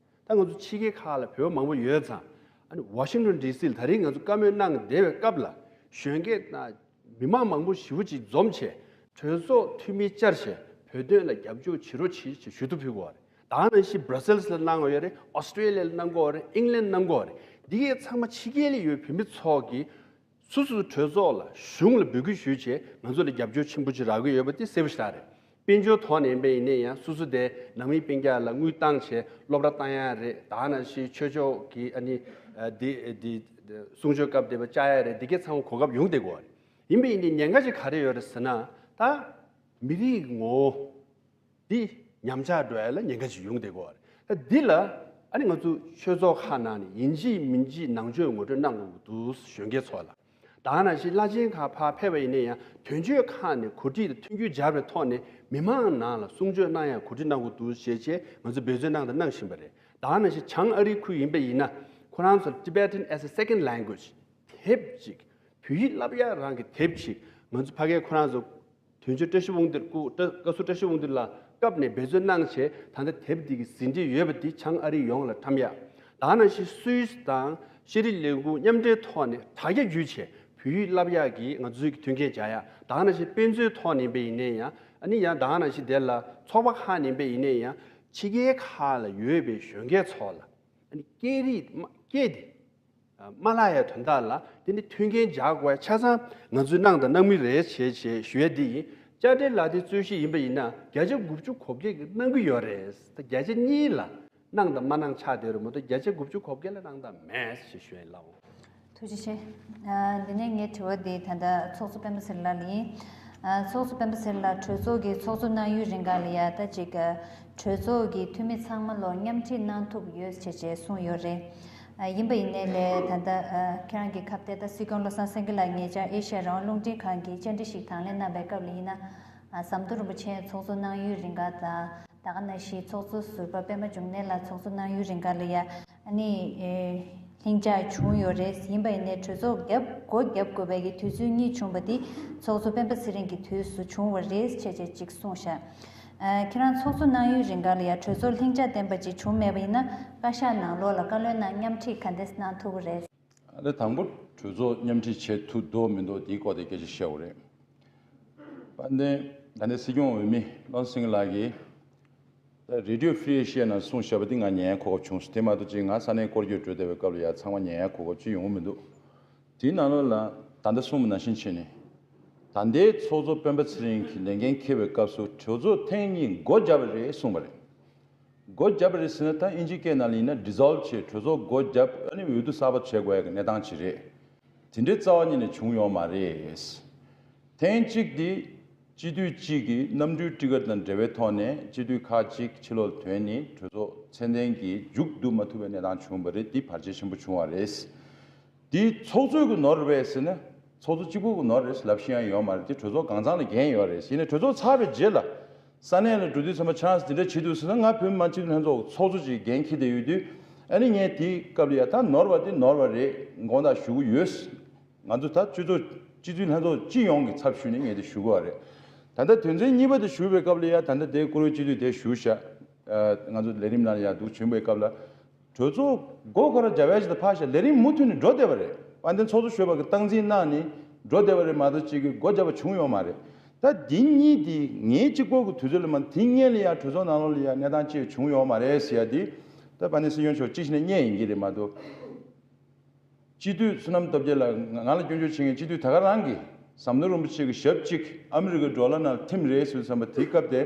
ད་ང་ཚོ་ཕྱི་རྒྱལ་ཁག་ལ་བོད་པ་མང་པོ་ཡོད་ཙང་། ཨ་ནི་ཝ་ཤིང་ཊོན་ཌི་སི་ལ་ད་རིང་ང་ཚོ་བཀའ་མོལ་གནང་བསྡད་པའི་སྐབས་ལ། གཞོན་སྐྱེས་དང་མི་མང་མང་པོ་ཞེ་པོ་ཅིག་འཛོམས་བྱས། གྲོས་ཚོགས་འཐུས་མི་བཅར་བྱས། བོད་དོན་ལ་རྒྱབ་སྐྱོར་བྱེད་རོགས་བྱེད་ཅེས་ཞུ་གཏུག་ཕུལ་གྱི་ཡོད་རེད། ད་ནང་བཞིན་སྦྲ་སེལ་སི་ལ་གནང་བ་ཡོད་རེད། ཨོ་སི་ཀྲེ་ལི་ཡ་ལ་གནང་གི་ཡོད་རེད། ཨིང་ལན་གནང་གི་ཡོད་རེད། འདི་གའི་ཚང་མ་ཕྱི་རྒྱལ་ལ་ཡོད་བོད་མི་ཚོ་གིས་སོ་སོའི་གྲོས་ཚོགས་ལ། གཞུང་ལ་འབོད་སྐུལ་ཞུས་བྱས། ང་ཚོ་ལ་རྒྱབ་སྐྱོར་ཆེན་པོ་ཅིག་རག་གི་ཡོད་པ་དེ་གསལ་པོ་ཞེ་དྲག་རེད། དཔལ་འབྱོར་ཐོག་ནས་ཡིན་པ་ཡིན་ནའི་ཡང་། སོ་སོ་དེ་ནང་མི་སྤུན་ཀྱག་ལ་དངུལ་བཏང་བྱས་སློབ་གྲྭ་བཏང་ཡ་རེད། ད་ནང་བཞིན་ཆོས་ཕྱོགས་ཀྱི། ཨ་ནི་ཨ་འདི་འདི་གསུང་ཆོས་སྐབས་དེ་བ་བཅར་ཡ་རེད། འདི་གའི་ཚང་མ་གོ་སྐབས་ཡོང་བསྡད་ཀྱི་ཡོད་རེད། ཡིན་པ་ཡིན་ནའི་ཉེན་ཁ་ཅིག་ག་རེ་ཡོད་རེད་ཟེར་ན། ད་མི་རིགས་ངོ་བོ་འདི་ཉམས་ཆག་འགྲོ་ཡ་ལ་ཉེན་ཁ་ཅིག་ཡོང་བསྡད་ཀྱི་ཡོད་རེད། ད་འདི་ལ་ཨ་ནི་ང་ཚོ་ཆོས་ཚོགས་ཁག་ནང་ནས་ཡིན་གཅིག་མིན་གཅིག་ནང་ཆོས་ངོ་སྤྲོད་གནང་དགོས་ཀྱི་འདུག་གཞོན་སྐྱེས་ཚོ་ལ། ད་ནང་བཞིན་བླ་ཆེན་ཁག་ཕར་ཕེབས་པ་ཡིན་ན་ཡང་། དོན་གཅོད་ཁག་ནས་གོ་སྒྲིག་དང་མཐུན་འགྱུར་སྦྱར་བའི་ཐོག་ནས་མི་མང་ནང་ལ་གསུང་ཆོས་གནང་ཡ་གོ་སྒྲིག་གནང་དགོས་འདུག་ཞེས་བྱས་ང་ཚོ་འབད་བརྩོན་གནང་དང་གནང་བཞིན་པ་རེད། ད་ནང་བཞིན་བྱང་ཨ་རིའི་ཁུལ་ཡིན་པ་ཡིན་ན། ཁོ་རང་ཚོར་Tibetan as a second language དེབ་ཅིག་བོད་ཡིག་བསླབ་ཡ་རང་གི་དེབ་ཅིག་ང་ཚོ་ཕ་གིའི་ཁོ་རང་ཚོ་དོན་གཅོད་བཀྲ་ཤིས་དབང་འདུས། སྐུ་བཀའ་ཟུར་བཀྲ་ཤིས་དབང་འདུས་ལགས་སྐབས་ནས་འབད་བརྩོན་གནང་བྱས། ད་ལྟ་དེབ་འདི་གི་ཟིན་བྲིས་ཡོད་པ་འདི་བྱང་ཨ་རི་ཡོངས་ལ་བཀྲམ་ཡ། ད་ནང་བཞིན་སུད་སི་དང་ཤེས་རིག་ལས་ཁུངས་མཉམ་འབྲེལ་ཐོག་ནས་དྲ་རྒྱ་བརྒྱུད་བྱས་བོད་ཡིག་བསླབ་ཡག་གི་ང་ཚོའི་གི་མཐུན་རྐྱེན་སྦྱར་ཡ། ད་ནང་བཞིན་དཔེ་མཛོད་ཐོག་ནས་ཡིན་པ་ཡིན་ནའི་ཡང་། ཨ་ནི་ཡང་ད་ནང་བཞིན་དེ་ལ་ཚོགས་པ་ཁག་ནས་ཡིན་པ་ཡིན་ནའི་ཡང་། ཕྱི་རྒྱལ་ཁག་ལ་ཡོད་པའི་གཞོན་སྐྱེས་ཚོ་ལ། ཨ་ནི་སྐད་རིགས་མ་སྐད་དེ་མ་བརླག་ཡ་དོན་དག་ལ་དེ་ནི་མཐུན་རྐྱེན་སྦྱར་དགོས་ཡ་ཆ་ཚང་ང་ཚོས་གནང་དང་གནང་མུས་རེད་ཞེས་ཞེས་ཞུ་ཡ་འདི་ཡིན། དཔྱ་ཁྲལ་ལག་དེབ་རྩོད་གཞི་ཡིན་པ་ཡིན་ན་བརྒྱ་ཆ་དགུ་བཅུ་གོ་བརྒྱད་ཀྱིས་གནང་གི་ཡོད་རེད། ད་བརྒྱ་ཆ་གཉིས་ལ་གནང་དང་མ་གནང་ཆགས་བསྡད་རེད་མ་གཏོགས་བརྒྱ་ཆ་དགུ་བཅུ་གོ་བརྒྱད་ལ་གནང་དང་མེད་ཞེས་ཞུ་ཡ་ལགས། ཐུགས་རྗེ་ཆེ། ཨ། འདི་ནས་ངའི་དྲི་བ་འདི་ད་ལྟ་ཚོགས་གཙོ་སྤེན་པ་ཚེ་རིང་ལགས་ལ་ཡིན། ཨ། ཚོགས་གཙོ་སྤེན་པ་ཚེ་རིང་ལགས། གྲོས་ཚོགས་ཀྱི་ཚོགས་གཙོ་གནང་ཡུན་རིང་ག་ལ་ཡ་ད་ཅིག་གྲོས་ཚོགས་ཀྱི་འཐུས་མི་ཚང་མ་ལོ་མཉམ་ཁྲིད་གནང་ཐུབ་ཡོད་ཅེས་ཅེས་གསུངས་ཡོད་རེད། ཨ། ཡིན་པ་ཡིན་ནའི་ལས་ད་ལྟ། ཨ། ཁྱེད་རང་གི་ཁ་གཏད་ད་སྲིད་སྐྱོང་བློ་བཟང་སེང་གེ་ལགས་ཉེ་ཆར་ཨེ་ཤ་ཡ་རང་དབང་རླུང་འཕྲིན་ཁང་གི་བཅར་འདྲི་ཞིག་དང་ལེན་གནང་པའི་སྐབས་ལ་ཡིན་ན། ཨ། ཟམ་གདོང་རིན་པོ་ཆེ་ཚོགས་གཙོ་གནང་ཡུན་རིང་ག་དང་། ད་ག་ནང་བཞིན་ཚོགས་གཙོ་ཟུར་པ་པད་མ་འབྱུང་གནས་ལགས་ཚོགས་གཙོ་གནང་ཡུན་རིང་ག་ལ་ཡ། ཨ་ནི། ཨེ། ལྷིང་འཇགས་བྱུང་ཡོད་རེད། ཡིན་པ་ཡིན་ནའི་གྲོས་ཚོགས་བརྒྱབ་སྒོ་བརྒྱབ་དགོས་པའི་གི་དུས་ཚོད་གཉིས་བྱུང་བ་འདི་ཚོགས་གཙོ་སྤེན་པ་ཚེ་རིང་གི་དུས་སུ་བྱུང་བ་རེད་ཅེས་ཅེས་ཅིག་གསུངས་ཤག་ཨ། ཁྱེད་རང་ཚོགས་གཙོ་གནང་ཡུན་རིང་ག་ལ་ཡ་གྲོས་ཚོགས་ལྷིང་འཇགས་ལྡན་པ་ཅིག་བྱུང་མེད་པ་ཡིན་ན་བཀའ་ཤག་ནང་ལོགས་ལ་བཀའ་བློན་ནང་མཉམ་ཁྲིད་ག་འདྲས་གནང་ཐུབ་ཀྱི་རེད། ཨ་ནི་དང་པོ་གྲོས་ཚོགས་མཉམ་ཁྲིད་བྱེད་ཐུབ་འདུག་མི་འདུག་དེའི་སྐོར་དེ་སྐད་ཆ་བཤད་དགོས་རེད། དཔལ་ལྡན་ད་ལྟའི་སྲིད་སྐྱོང་འོས་མི་བློ་བཟང་སེང་གེ་ལགས་ཀྱིས་ད་Radio Free Asia ནང་གསུངས་བཞག་པ་དེ་ང་ཉན་ཡ་གོ་སྐབས་བྱུང་སོང་། དེ་མ་གཏོགས་ཅིག་ང་ས་གནས་སྐོར་སྐྱོད་འགྲོ་བསྡད་པའི་སྐབས་ལ་ཡ་ཚང་མ་ཉན་ཡ་གོ་སྐབས་ཅིག་ཡོང་གི་མི་འདུག་དེའི་ནང་ལོགས་ལ་ད་ལྟ་གསུངས་པ་ནང་བཞིན་བྱས་ནས། ད་ལྟའི་ཚོགས་གཙོ་སྤེན་པ་ཚེ་རིང་གིས་ལས་འགན་འཁྱེར་བའི་སྐབས་སུ་གྲོས་ཚོགས་ཐེངས་གཉིས་སྒོ་བརྒྱབ་པ་རེད་གསུངས་པ་རེད། སྒོ་བརྒྱབ་པ་རེད་ཟེར་ན་ད་ཨིན་ཇིའི་སྐད་ནང་ལ་ཡིན་ན་dissolve བྱས་གྲོས་ཚོགས་སྒོ་བརྒྱབ། ཨ་ནི་འོས་བསྡུ་གསར་པ་བྱེད་དགོས་ཡ་གི་གནས་སྟངས་ཅིག་རེད། དེ་འདྲའི་རྩ་བ་ཉིད་ནས་བྱུང་ཡོད་མ་རེད། ཐེངས་གཅིག་འདི་སྤྱི་འཐུས་གཅིག་གིས་གནམ་གྲུའི་ཊི་ཀེ་ཊི་དང་འབྲེལ་བའི་ཐོག་ནས་སྤྱི་འཐུས་ཁག་ཅིག་ཕྱི་ལོགས་ཐོན་ནས་གྲོས་ཚོགས་ཚད་ལྡན་གྱི་མཇུག་བསྡུ་མ་ཐུབ་པའི་གནས་སྟངས་བྱུང་བ་རེད། འདི་བར་ཆད་ཆེན་པོ་བྱུང་བ་རེད། འདི་ཚོགས་གཙོས་ཀྱི་ནོར་རེད་ཟེར་ན། ཚོགས་གཙོ་གཅིག་པུ་གི་ནོར་རེད་ལབ་ཤེས་ཡང་ཡོད་མ་རེད། འདི་གྲོས་ཚོགས་གང་ཚང་ལ་འགན་ཡོད་རེད། ཡིན་ནའི་གྲོས་ཚོགས་ཚར་བའི་རྗེས་ལ་ས་གནས་ལ་འགྲོ་དུས་ཙམ་པ་ཆན་སི་འདི་འདྲ་བྱེད་འདུག་ཟེར་ན། ང་བོད་མི་མང་སྤྱི་འཐུས་ལྷན་ཚོགས་ཚོགས་གཙོ་ཅིག་འགན་འཁྱེར་བསྡད་ཡོད་དུས། ཨ་ནི་ངས་དེའི་སྐབས་ལ་ཡ་ད་ནོར་བ་དེ་ནོར་བ་རེད། དགོངས་དག་ཞུ་གི་ཡོད། ང་ཚོ་ད་སྤྱི་ཚོགས་སྤྱི་འཐུས་ལྷན་ཚོགས་སྤྱི་ཡོངས་ཀྱི་ཚབ་ཞུས་ནས་ངས་དེ་ཞུ་གི་ཡོད་རེད། ད་ལྟ་དོན་ཚན་གཉིས་པ་དེ་ཞུ་བའི་སྐབས་ལ་ཡ། ད་ལྟ་དེ་བཀུར་འོས་སྤྱི་འཐུས་དེ་བཞུགས་ཤག་ང་ཚོ་ལས་རིམ་ནང་ལ་ཡ་འདུག་བྱོན་པའི་སྐབས་ལ། གྲོས་ཚོགས་སྒོ་ཁ་ར་རྒྱབ་ཡ་ཞིག་ད་ཕར་བཞག་ལས་རིམ་མུ་མཐུད་ནས་འགྲོ་བསྡད་པ་རེད། དཔལ་ལྡན་ཚོགས་གཙོ་གཞོན་པ་གིས་སྟངས་འཛིན་གནང་ནས་འགྲོ་བསྡད་པ་རེད་མ་གཏོགས། གཅིག་གིས་སྒོ་བརྒྱབ་པ་བྱུང་ཡོད་མ་རེད། ད་འདི་གཉིས་འདི་ངའི་གཅིག་པོ་གི་དུས་ཚོད་ལ་མ། དེ་སྔོན་ལ་ཡང་གྲོས་ཚོགས་ནང་ལོགས་ལ་ཡང་གནས་སྟངས་ཅིག་བྱུང་ཡོད་མ་རེད་ཟེར་ཡ་འདི། ད་དཔལ་ལྡན་སྲིད་སྐྱོང་མཆོག་གཅིག་བྱས་ནས་བརྙས་ཡིན་གྱི་རེད་མ་གཏོགས། སྤྱི་འཐུས་བསོད་ནམས་སྟོབས་རྒྱལ་ལགས། ང་ལ་སྐྱོན་བརྗོད་བྱེད་མཁན་སྤྱི་འཐུས་ད་ག་རང་གིས་ཟམ་གདོང་རིན་པོ་ཆེ་གི་ཞབས་གཅིག་ཨ་མི་རི་ཀའི་ཌོ་ལར་ནང་ཐིམ་རེད་ཟེར་དུས་ཙམ་པ། དེའི་སྐབས་དེ་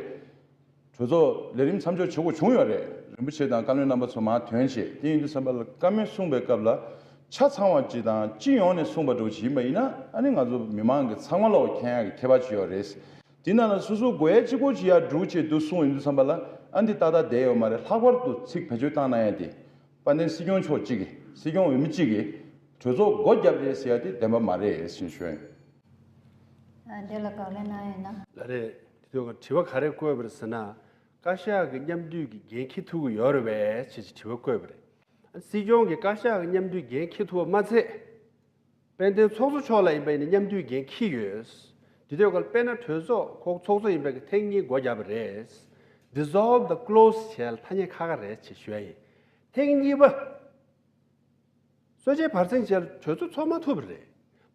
གྲོས་ཚོགས་ལས་རིམ་མཚམས་འཇོག་བྱེད་དགོས་བྱུང་ཡོད་རེད། རིན་པོ་ཆེ་དང་བཀའ་བློན་རྣམ་པ་ཚོ་མར་ཐོན་བྱས། དེ་ཡིན་དུས་ཙམ་པ་ལ་བཀའ་མོལ་གསུངས་པའི་སྐབས་ལ་ཆ་ཚང་བ་ཅིག་དང་སྤྱི་ཡོངས་ནས་གསུངས་པ་འདྲ་བོ་ཅིག་ཡིན་པ་ཡིན་ན། ཨ་ནི་ང་ཚོ་མི་མང་གི་ཚང་མ་ལོག་མཁྱེན་ཡག་གི་ཁྱད་པར་ཅིག་ཡོད་རེད། དེ་ནང་ལ་སོ་སོ་དགོས་ཡ་གཅིག་པོ་ཅིག་ཡར་སྒྲུག་བྱས་འདུག་གསུངས་ཡོང་དུས་ཙམ་པ་ལ། ཨ་འདི་ཏག་ཏག་བསྡད་ཡོད་མ་རེད། ལྷག་པར་དུ་ཚིག་བེད་སྤྱོད་བཏང་གནང་ཡ་དེ། དཔལ་ལྡན་སྲིད་སྐྱོང་མཆོག་གཅིག་གིས། སྲིད་སྐྱོང་འོས་མི་གཅིག་གིས་གྲོས་ཚོགས་སྒོ་བརྒྱབ་རེད་ཟེར་ཡ་དེ་བདེན་པ་མ་རེད་ཟེར་ཞུ་ཡ་ཡིན། ཨ། འདི་ལ་བཀའ་ལན་གནང་ཡོད་ན། ལགས་རེད། དེ་དུས་དྲི་བ་ག་རེ་བཀོད་པ་རེད་ཟེར་ན། བཀའ་ཤག་གི་མཉམ་འདུས་ཀྱི་འགན་འཁྱེར་ཐུབ་ཀྱི་ཡོད་རེད་པས་ཅེས་དྲི་བ་བཀོད་པ་རེད། སྲིད་སྐྱོང་གིས་བཀའ་ཤག་གི་མཉམ་འདུས་འགན་འཁྱེར་ཐུབ་པ་མ་ཚད། དཔལ་ལྡན་ཚོགས་གཙོ་མཆོག་ལ་ཡིན་པ་ཡིན་ན་མཉམ་འདུས་འགན་འཁྱེར་ཡོད། དེ་དུས་ཀ་ལ་དཔེར་ན་གྲོས་ཚོགས་ཁོ་ཚོགས་གཙོ་ཡིན་པའི་གི་ཐེངས་གཉིས་སྒོ་བརྒྱབ་པ་རེད། Dissolve the clause བྱས་ལ་ཐ་སྙད་ཁ་ཁ་རེད་ཅེས་ཞུ་ཡ་ཡིན། ཐེངས་གཉིས་པ། གསོལ་ཇའི་བར་གསེང་བྱས་ལ་གྲོས་ཚོགས་ཚོགས་མ་ཐུབ་པ་རེད།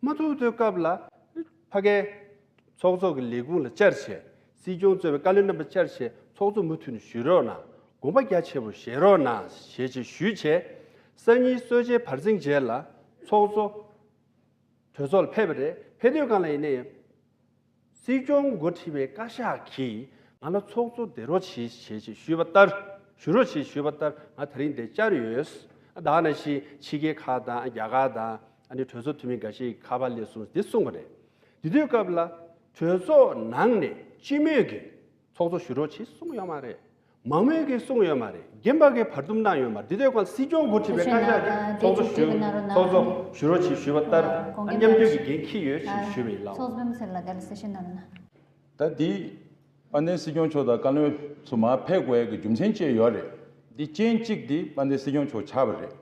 མ་ཐུབ་དུས་སྐབས་ལ་ཕ་གའི་ཚོགས་གཙོ་གི་ལས་ཁུངས་ལ་བཅར་བྱས། སྲིད་སྐྱོང་གཙོས་པའི་བཀའ་བློན་རྣམ་པ་བཅར་བྱས། ཚོགས་གཙོ་མུ་མཐུད་ནས་ཞུ་རོགས་གནང་། དགོངས་པ་རྒྱ་ཆེ་པོ་བཞེས་རོགས་གནང་ཞེས་བྱས་ཞུས་བྱས། སང་ཉིན་གསོལ་ཇའི་བར་གསེང་རྗེས་ལ་ཚོགས་གཙོ་གྲོས་ཚོགས་ལ་ཕེབས་པ་རེད། ཕེབས་དུས་སྒང་ལ་ཡིན་ནའི། སྲིད་སྐྱོང་འགོ་ཁྲིད་པའི་བཀའ་ཤག་གིས་ང་ལ་ཚོགས་གཙོ་བསྡད་རོགས་གྱིས་ཞེས་ཞུས་པ་ལྟར། ཞུ་རོགས་གྱིས་ཞུས་པ་ལྟར་ང་དེ་རིང་འདིར་བཅར་ཡོད། ད་ག་ནང་བཞིན་ཕྱི་རྒྱལ་ཁག་དང་རྒྱ་གར་དང་། ཨ་ནི་གྲོས་ཚོགས་འཐུས་མི་འགའ་ཤས་ཀྱིས་ཁ་པར་སླེབས་སོང་འདི་གསུངས་པ་རེད། དེ་དུས་སྐབས་ལ་གྲོས་ཚོགས་ནང་ནས་སྤྱི་མོས་ཀྱིས་ཚོགས་གཙོ་ཞུ་རོགས་གྱིས་གསུངས་ཡོད་མ་རེད། མང་མོས་ཀྱིས་གསུངས་ཡོད་མ་རེད། རྒན་པ་གིས་བར་འདུམ་གནང་ཡོད་མ་རེད། འདི་དུས་ཀ་ལ་སྲིད་སྐྱོང་འགོ་ཁྲིད་པའི་བཀའ་ཤག་གིས་ཚོགས་གཙོ་ཞུ། ཚོགས་གཙོ་ཞུ་རོགས་གྱིས་ཞུས་པ་ལྟར། ཨ། མཉམ་འདུས་ཀྱི་འགན་འཁྱེར་ཡོད་ཅེས་ཞུས་པ་ཡིན་ལགས། ཚོགས་གཙོ་སྤེན་པ་ཚེ་རིང་ལགས་དེ་ལ་གསལ་བཤད་གནང་རོགས་གནང་། ད་འདི་དཔལ་ལྡན་སྲིད་སྐྱོང་མཆོག་དང་བཀའ་བློན་ཚོ་མར་ཕེབས་དགོས་ཡ་གི་རྒྱུ་མཚན་ཅིག་ཡོད་རེད། འདི་རྐྱེན་གཅིག་འདི་དཔལ་ལྡན་སྲིད་སྐྱོང་མཆོག་ཆགས་པ་རེད།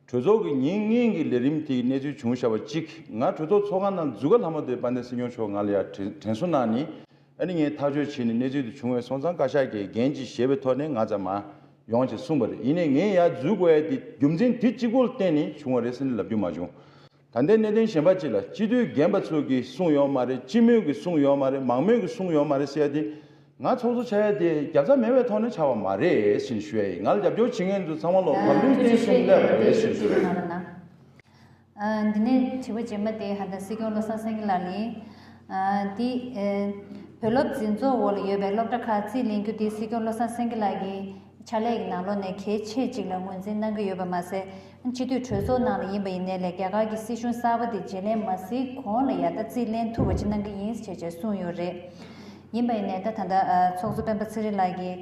གྲོས་ཚོགས་ཀྱི་ཉིན་སྔོན་གྱི་ལས་རིམ་དེའི་གནས་ཚུལ་བྱུང་བཞག་པ་གཅིག་ང་གྲོས་ཚོགས་ཚོགས་ཁང་ནང་འཛུལ་ག་ལྷག་མ་དེ་དཔལ་ལྡན་སྲིད་སྐྱོང་མཆོག་ང་ལ་ཡ་དྲན་དྲན་གསོ་གནང་ནས། ཨ་ནི་ངས་ཐག་གཅོད་བྱས་ནས་གནས་ཚུལ་དེ་བྱུང་བའི་སོང་ཙང་བཀའ་ཤག་གིས་འགན་ཅིག་བཞེས་པའི་ཐོག་ནས་ང་ཚོ་མར་ཡོང་ཅེས་གསུངས་པ་རེད། ཡིན་ནའི་ངས་ཡར་འཛུལ་དགོས་ཡ་དེ་རྒྱུ་མཚན་དེ་གཅིག་པོ་ལ་བརྟེན་ནས་བྱུང་བ་རེད་ཟེར་ནས་ལབ་རྒྱུ་མ་བྱུང་། ད་ལྟའི་གནད་དོན་གཞན་པ་ཅིག་ལ་སྤྱི་འཐུས་རྒན་པ་ཚོ་གིས་གསུངས་ཡོད་མ་རེད། སྤྱི་མོས་ཀྱིས་གསུངས་ཡོད་མ་རེད། མང་མོས་ཀྱིས་གསུངས་ཡོད་མ་རེད་ཟེར་ཡ་དེ། ང་ཚོགས་གཙོ་ཆགས་ཡ་དེ་རྒྱབ་རྩ་མེད་པའི་ཐོག་ནས་ཆགས་པ་མ་རེད་ཟེར་ནས་ཞུ་ཡ་ཡིན། ང་ལ་རྒྱབ་སྐྱོར་བྱེད་མཁན་ཚོ་ཚང་མ་ལོག་བར་ལུས་བསྟན་སྲུང་སླེབས་པ་རེད་ཟེར་ཞུ་རེད། ཨ། འདི་ནས་དྲི་བ་རྗེས་མ་དེ་ཧ་ད་སྲིད་སྐྱོང་བློ་བཟང་སེང་གེ་ལགས་ལ་ཡིན། ཨ། འདི། ཨ། བོད་སློབ་འཛིན་ཚོགས་འོག་ལ་ཡོད་པའི་སློབ་གྲྭ་ཁག་རྩིས་ལེན་རྒྱུ་དེ་སྲིད་སྐྱོང་བློ་བཟང་སེང་གེ་ལགས་ཀྱི་ཕྱག་ལས་ཀྱི་ནང་ལོགས་ནས་གལ་ཆེ་ཅིག་ལ་ངོས་འཛིན་གནང་གི་ཡོད་པ་མ་ཟད། སྤྱི་འཐུས་གྲོས་ཚོགས་ནང་ལ་ཡིན་པ་ཡིན་ནའི་ལས་རྒྱ་གར་གྱི་སྲིད་གཞུང་གསར་པ་དེ་བརྗེ་ལེན་མ་ཟིན་གོང་ལ་ཡ་ད་རྩིས་ལེན་ཐུབ་པ་ཅིག་གནང་གི་ཡིན་ཞེས་བྱས་གསུངས་ཡོད་རེད། ཡིན་པ་ཡིན་ནའི་ད་ད་ལྟ་ཚོགས་གཙོ་སྤེན་པ་ཚེ་རིང་ལགས་ཀྱིས་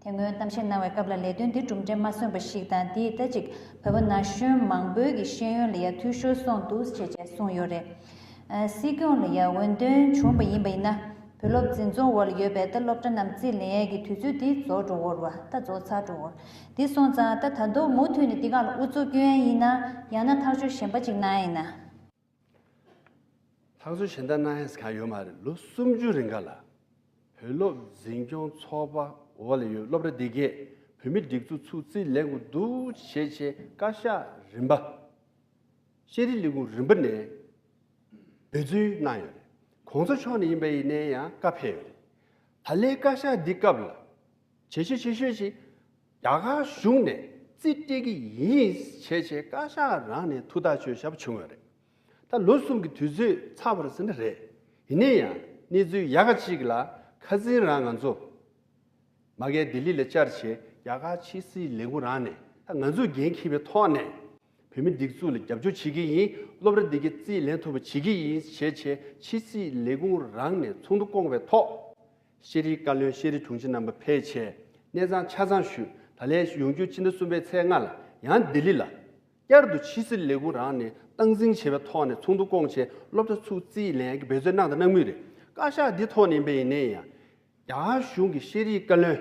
དེ་སྔོན་གཏམ་བཤད་གནང་བའི་སྐབས་ལ་ལས་དོན་འདི་གྲུབ་འབྲས་མ་སོན་པ་ཞིག་དང་། འདིས་ད་ཅིག་བོད་པ་ན་གཞོན་མང་པོའི་གི་ཤེས་ཡོན་ལ་ཡ་འཐུས་ཤོར་སོང་འདུག་ཅེས་བྱས་གསུངས་ཡོད་རེད། ཨ། སྲིད་སྐྱོང་ལ་ཡ་འོས་འདེམས་བྱུང་བ་ཡིན་པ་ཡིན་ན། བོད་སློབ་འཛིན་ཚོགས་འོག་ལ་ཡོད་པའི་ད་སློབ་གྲྭ་རྣམས་རྩིས་ལེན་ཡས་ཀྱི་དུས་ཚོད་འདི་རྫོགས་འགྲོ་གི་རེད་པ། ད་རྫོགས་ཚར་འགྲོ་གི་རེད། དེ་སོང་ཙང་ད་ད་དུང་མུ་མཐུད་ནས་འདི་སྒང་ལ་ཨུ་ཚུགས་སྐྱོན་ཡས་ཡིན་ན། ཡང་ན་ཐག་གཅོད་གཞན་པ་ཅིག་གནང་ཡས་ཡིན་ན། ཐག་གཅོད་གཞན་དག་གནང་ཡས་གང་ཡོད་མ་རེད། ལོ་སུམ་ཅུ་རིང་ག་ལ་བོད་སློབ་འཛིན་སྐྱོང་ཚོགས་པ་འོག་ལ་ཡོད་སློབ་གྲྭ་འདི་གས་བོད་མིའི་སྒྲིག་འཛུགས་ཚུར་རྩིས་ལེན་དགོས་འདུག་ཞེས་བྱས་བཀའ་ཤག་རིམ་པ། ཤེས་རིག་ལས་ཁུངས་རིམ་པ་ནས་འབད་བརྩོན་གནང་ཡོད་རེད། གོང་ས་མཆོག་ནས་ཡིན་པ་ཡིན་ནའི་ཡང་བཀའ་ཕེབས་ཡོད་རེད། ད་ལན་བཀའ་ཤག་འདི་སྐབས་ལ་བྱས་རྗེས་ཆེ་ཤོས་ཤིག་རྒྱ་གར་གཞུང་ནས་རྩིས་སྤྲད་ཀྱི་ཡིན་བྱས་བྱས་བཀའ་ཤག་རང་ནས་ཐུགས་ཐག་གཅོད་བཞག་པ་བྱུང་ཡོད་རེད། ད་ལོ་གསུམ་གྱི་དུས་ཚོད་ཚར་བ་རེད་ཟེར་ན་རེད། ཡིན་ནའི་ཡང་གནས་ཚུལ་ཡག་ག་ཅིག་ལ་ཁ་སང་རང་ང་ཚོ་མ་གིར་ལྡི་ལི་ལ་བཅར་བྱས་རྒྱ་གར་ཕྱི་སྲིད་ལས་ཁུངས་རང་ནས་ད་ང་ཚོས་འགན་འཁྱེར་བའི་ཐོག་ནས་བོད་མི་སྒྲིག་འཛུགས་ལ་རྒྱབ་སྐྱོར་བྱེད་ཀྱི་ཡིན། སློབ་གྲྭ་འདི་གའི་རྩིས་ལེན་ཐུབ་པ་བྱེད་ཀྱི་ཡིན་ཞེས་བྱས་ཕྱི་སྲིད་ལས་ཁུངས་རང་ནས་ཚོགས་འདུ་བསྐོང་བའི་ཐོག་ཤེས་རིག་བཀའ་བློན་ཤེས་རིག་དྲུང་ཆེ་རྣམ་པ་ཕེབས་བྱས་གནས་ཚང་ཆ་ཚང་ཞུས། ད་ལན་ཡོང་རྒྱུ་ཕྱི་ཟླ་གསུམ་པའི་ཚེས་ལྔ་ལ་ཡང་ལྡི་ལི་ལ། བསྐྱར་དུ་ཕྱི་སྲིད་ལས་ཁུངས་རང་ནས་སྟངས་འཛིན་བྱས་པའི་ཐོག་ནས་ཚོགས་འདུ་བསྐོངས་བྱས་སློབ་གྲྭ་ཚུར་རྩིས་ལེན་ཡག་གི་འབད་བརྩོན་གནང་དང་གནང་མུས་རེད། བཀའ་ཤག་འདི་ཐོག་ནས་ཡིན་པ་ཡིན་ནའི་ཡང་། རྒྱ་གར་གཞུང་གི་ཤེས་རིག་བཀའ་བློན་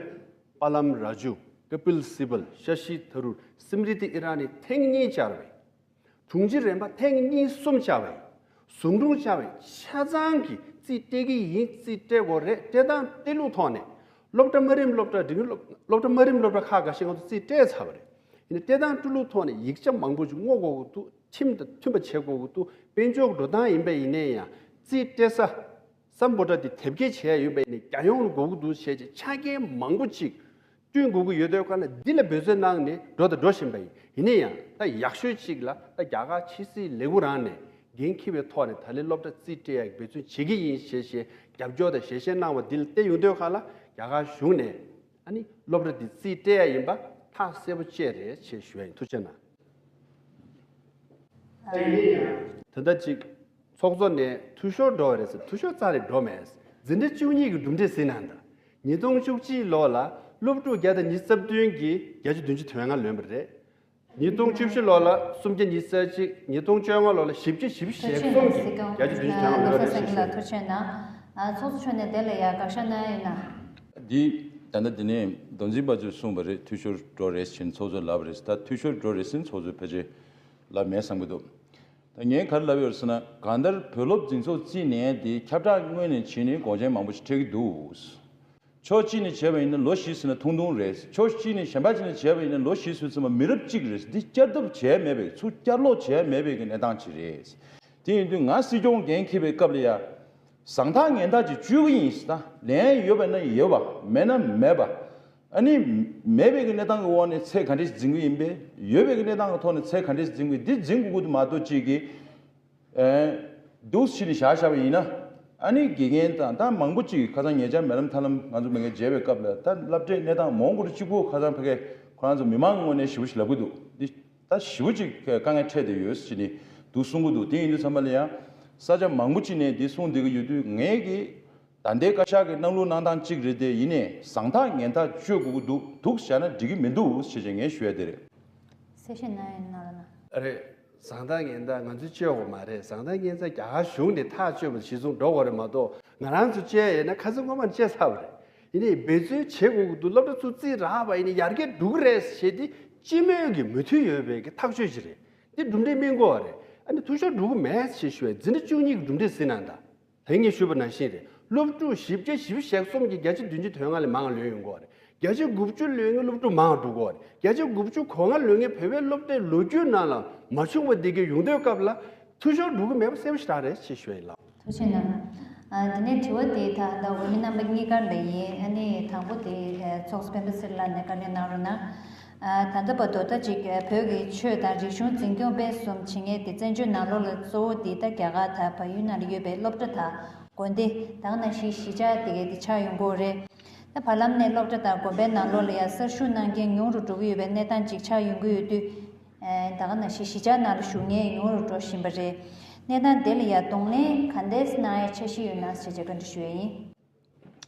པཱ་ལམ་རཱ་ཇུ། ཀ་པིལ་སི་བལ། ཤ་ཤི་ཐ་རུར། སི་མི་རི་ཏི་ཨི་ར་ནི་ཐེངས་གཉིས་བཅར་བས། དྲུང་ཆེ་རིམ་པ་ཐེངས་གཉིས་གསུམ་བཅར་བས། ཟུང་དྲུང་བཅར་བས་ཆ་ཚང་གིས་རྩིས་སྤྲད་ཀྱི་ཡིན། རྩིས་སྤྲད་དགོས་རེད། སྤྲད་སྟངས་སྤྲད་ལུགས་ཐོག་ནས་སློབ་གྲྭ་དམའ་རིམ་སློབ་གྲྭ་འབྲིང་རིམ་སློབ་སློབ་གྲྭ་དམའ་རིམ་སློབ་གྲྭ་ཁག་འགའ་ཤས་ང་ཚོ་རྩིས་སྤྲད་ཚར་བ་རེད། ཡིན་ནའི་སྤྲད་སྟངས་སྤྲད་ལུགས་ཐོག་ནས་ཡིག་ཆ་མང་པོ་ཅིག་སྔོག་དགོས་ཀྱི་འདུག་ཁྲིམས་དང་མཐུན་པ་བྱེད་དགོས་ཀྱི་འདུག་དཔལ་འབྱོར་འགྲོ་སྟངས་ཡིན་པ་ཡིན་ནའི་ཡང་རྩིས་སྤྲད་ས། སམ་བྷོ་ཊ་དེ་དེབ་སྐྱེལ་བྱས་ཡོད་པ་ཡིན་ནའི་རྒྱལ་ཡོངས་ལ་དགོས་ཀྱི་འདུག་བྱས་རྗེས་ཆ་རྐྱེན་མང་པོ་ཅིག་བསྐྲུན་དགོས་ཀྱི་ཡོད་དུས་ག་ལ་འདི་ལ་འབད་བརྩོན་གནང་ནས་འགྲོ་དང་འགྲོ་བཞིན་པ་ཡིན། ཡིན་ན་ཡང་ད་ཡག་ཤོས་ཅིག་ལ་ད་རྒྱ་གར་ཕྱི་སྲིད་ལས་ཁུངས་རང་ནས་འགན་འཁྱེར་བའི་ཐོག་ནས་ད་ལན་སློབ་གྲྭ་རྩིས་སྤྲད་ཡག་འབད་བརྩོན་བྱེད་ཀྱི་ཡིན་ཞེས་ཞེས་རྒྱབ་སྐྱོར་དང་ཞལ་བཞེས་གནང་བ་འདི་ལ་བལྟས་ཡོང་དུས་ག་ལ་རྒྱ་གར་གཞུང་ནས་ཨ་ནི་སློབ་གྲྭ་འདི་རྩིས་སྤྲད་ཡག་ཡིན་པ་ཐག་གསལ་པོ་བཅད་རེད་ཅེས་ཞུ་ཡ་ཡིན། ཐུགས་རྗེ་གནང་། ད་ལྟ་ཅིག་ཚོགས་གཙོ་ནས་འཐུས་ཤོར་འགྲོ་བ་རེད་ཟེར། འཐུས་ཤོར་རྩ་ནས་འགྲོ་མེད། འཛིན་གྲྭ་བཅུ་གཉིས་ཀྱི་གྲུབ་འབྲས་ཟིན་གནང་དང་། ཉིས་སྟོང་བཅུ་གཅིག་ལོ་ལ་སློབ་ཕྲུག་བརྒྱ་དང་ཉི་ཤུ་རྩ་བདུན་གྱིས་བརྒྱ་ཆ་བདུན་ཅུ་དོན་ལྔ་ལོན་པ་རེད། ཉིས་སྟོང་བཅུ་བཞི་ལོ་ལ་སུམ་བརྒྱ་ཉི་ཤུ་རྩ་གཅིག་ཉིས་སྟོང་བཅོ་ལྔ་ལོ་ལ་བཞི་བརྒྱ་བཞི་བཅུ་ཞེ་གསུམ་གྱིས་བརྒྱ་ཆ་བདུན་ཅུ་དོན་ལྔ་ལོན་པ་རེད་ཞེས་ཞུ། ཐུགས་རྗེ་གནང་། ཨ། ཚོགས་གཙོ་མཆོག་ནས་དེ་ལ་ཡ་དགག་བཞག་གནང་ཡིན་ན། འདི་ད་ལྟ་འདི་ནས་མདོ་འཛིན་པ་ཚོས་གསུངས་པ་རེད། འཐུས་ཤོར་འགྲོ་རེད་ཟེར་ཚོགས་གཙོས་ལབ་པ་རེད། ད་འཐུས་ཤོར་འགྲོ་རེད་ཟེར་ཚོགས་གཙོས་ཕལ་ཆེར་ལབ་མེད་བསམ་གྱི་འདུག་ད་ངས་ག་རེ་ལབ་ཡོད་ཟེར་ན། གང་ལྟར་བོད་སློབ་འཛིན་ཚོགས་རྩིས་ནས་དེ་ཁྱབ་བསྒྲགས་དངོས་ནས་བྱས་ནས་དགོངས་ཆེན་མང་པོ་ཞིག་འཕྲད་ཀྱི་འདུག་ཕྱོགས་གཅིག་ནས་བྱས་པ་ཡིན་ན་ལོ་བཞི་ཟིན་ན་ཐུང་ཐུང་རེད། ཕྱོགས་གཅིག་ནས་གཞན་པ་གཅིག་ནས་བྱས་པ་ཡིན་ན་ལོ་བཞི་ཟིན་ཚང་མ་མི་རབས་གཅིག་རེད། འདི་བསྐྱར་ལྡབ་བྱས་མེད་པའི་ཚུར་བསྐྱར་ལོག་བྱས་མེད་པའི་གི་གནས་སྟངས་ཅིག་རེད། དེ་ཡིན་དུས་ང་སྲིད་སྐྱོང་འགན་འཁྱེར་བའི་སྐབས་ལ་ཡ། བཟང་ཐག་ངན་ཐག་ཅིག་གཅོད་ཀྱི་ཡིན་ཟེར། ད་ལན་ཡོད་པ་ན་ཡོད་པ། མེད་ན་མེད་པ། ཨ་ནི་མེད་པའི་གི་གནས་སྟངས་ཀྱི་འོག་ནས་ཚད་ག་འདྲས་འཛིན་གྱི་ཡིན་པས། ཡོད་པའི་གི་གནས་སྟངས་ཀྱི་ཐོག་ནས་ཚད་ག་འདྲས་འཛིན་དགོས་འདི་འཛིན་དགོས་ཀྱི་འདུག་མ་གཏོགས་ཅིག་གི་ཨེ། འདུག་ཕྱི་ནས་བཞག་བཞག་པ་ཡིན་ན། ཨ་ནི་དགེ་རྒན་དང་ད་མང་པོ་ཅིག་ཁ་སང་ཉེ་ཆར་མེ་ལམ་ཐར་ལམ་ང་ཚོ་མི་ངན་མཇལ་བའི་སྐབས་ལ་ད་སློབ་གྲྭའི་གནས་སྟངས་མང་པོ་གཅིག་པོ་ཁ་སང་ཕ་གི་ཁོ་རང་ཚོ་མི་མང་ངོས་ནས་ཞེ་པོ་ཞིག་ལབ་ཀྱི་འདུག་འདི་ད་ཞེ་པོ་ཅིག་དཀའ་ངལ་འཕྲད་བསྡད་ཡོད་ཟེར་ནས་འདུག་གསུང་གི་འདུག་དེ་ཡིན་དུས་ཚང་མ་ལ་ཡང་ས་ཆ་མང་པོ་ཅིག་ནས་འདི་གསུང་བསྡད་ཀྱི་ཡོད་དུས། ངས་ཀྱི་ད་ལྟའི་བཀའ་ཤག་གི་གནང་ལུགས་གནང་སྟངས་གཅིག་རེད་དེ། ཡིན་ནའི་བཟང་ཐག་ངན་ཐག་གཅོད་དགོས་ཀྱི་འདུག་འདུག་བཞག་ན་འགྲིག་གི་མི་འདུག་ཞེས་བྱས་ངས་ཞུ་ཡ་དེ་རེད། གསལ་བཤད་གནང་ཡ་ཡིན་ན་ལ་ན། ཨ་རེད། བཟང་ཐག་ངན་ཐག་ང་ཚོས་གཅོད་དགོས་མ་རེད། བཟང་ཐག་ངན་ཐག་རྒྱ་གར་གཞུང་ནས་ཐག་གཅོད་པ་གཞིར་བཟུང་འགྲོ་དགོས་རེད་མ་གཏོགས། ང་རང་ཚོ་གཅོད་ཡས་ན་ཁ་སང་སྔོན་མར་གཅོད་ཚར་བ་རེད། ཡིན་ནའི་འབད་བརྩོན་བྱེད་དགོས་ཀྱི་འདུག་སློབ་གྲྭ་ཚུར་རྩིས་རག་པ་ཡིན་ན་ཡར་རྒྱས་འགྲོ་གི་རེད་ཞེས་དེ་སྤྱི་མོས་ཀྱི་མོས་མཐུན་ཡོད་པའི་གི་ཐག་གཅོད་ཅིག་རེད། འདི་གྲུབ་འབྲས་སྨིན་དགོས་པ་རེད། ཨ་ནི་འཐུས་ཤོར་འགྲོ་གི་མེད་ཅེས་ཞུ་བའི་འཛིན་གྲྭ་བཅུ་གཉིས་ཀྱི་གྲུབ་འབྲས་ཟིན་གནང་དང་། དེ་ངས་ཞུས་པ་ནང་བཞིན་རེད། སློབ་ཕྲུག་བཞི་བརྒྱ་བཞི་བཅུ་ཞེ་གསུམ་གྱིས་བརྒྱ་ཆ་བདུན་ཅུ་དོན་ལྔ་ལས་མང་བ་ལོན་ཡོང་གི་ཡོད་རེད། བརྒྱ་ཆ་དགུ་བཅུ་ལོན་མཁན་སློབ་ཕྲུག་མང་བ་འགྲོ་གི་ཡོད་རེད། བརྒྱ་ཆ་དགུ་བཅུ་གོ་ལྔ་ལོན་མཁན་བོད་པའི་སློབ་གྲྭའི་ལོ་རྒྱུས་ནང་ལ་མ་བྱུང་བ་འདི་གའི་ཡོང་དུས་སྐབས་ལ་འཐུས་ཤོར་འགྲོ་གི་མེད་པ་གསལ་པོ་ཞེ་དྲག་རེད་ཅེས་ཞུ་ཡ་ཡིན་ལགས། ཐུགས་རྗེ་གནང་། ཨ། དེ་ནས་དྲི་བ་དེ་ད་ལྟ་འོས་མི་རྣམ་པ་གཉིས་ཀར་ལ་ཡིན། ཨ་ནི་དང་པོ་དེ། ཨ། ཚོགས་གཙོ་སྤེན་པ་ཚེ་རིང་ལགས་ནས་བཀའ་འདྲི་གནང་རོགས་གནང་། ཨ། ད་ལྟ་བར་དུ་ད་ཅིག་བོད་ཀྱི་ཆོས་དང་རིག་གཞུང་འཛིན་སྐྱོང་སྤེལ་གསུམ་བྱེད་མཁན་དེ་བཙན་བྱོལ་ནང་ལོགས་ལ་གཙོ་བོ་དེ་ད་རྒྱ་གར་དང་བལ་ཡུལ་ནང་ལ་ཡོད་པའི་སློབ་གྲྭ་དང་དགོན་སྡེ། ད་ག་ནང་བཞིན་གཞིས་ཆགས་དེ་གའི་དེ་ཆགས་ཡོང་གི་ཡོད་རེད། ད་བར་ལམ་ནས་སློབ་གྲྭ་དང་དགོན་པའི་ནང་ལོགས་ལ་ཡང་གསར་ཞུགས་གནང་མཁན་ཉུང་རུ་འགྲོ་གི་ཡོད་པའི་གནས་སྟངས་ཅིག་ཆགས་ཡོང་གི་ཡོད་དུས། ཨེ། ད་ག་ནང་བཞིན་གཞིས་ཆགས་ནང་ལ་བཞུགས་མཁན་ཉུང་རུ་འགྲོ་བཞིན་པ་རེད། གནས་སྟངས་དེ་ལ་ཡང་གདོང་ལེན་ག་འདྲས་གནང་ཡའི་འཆར་གཞི་ཡོད་ན་ཞེས་བྱས་བཀའ་འདྲི་ཞུ་ཡ་ཡིན།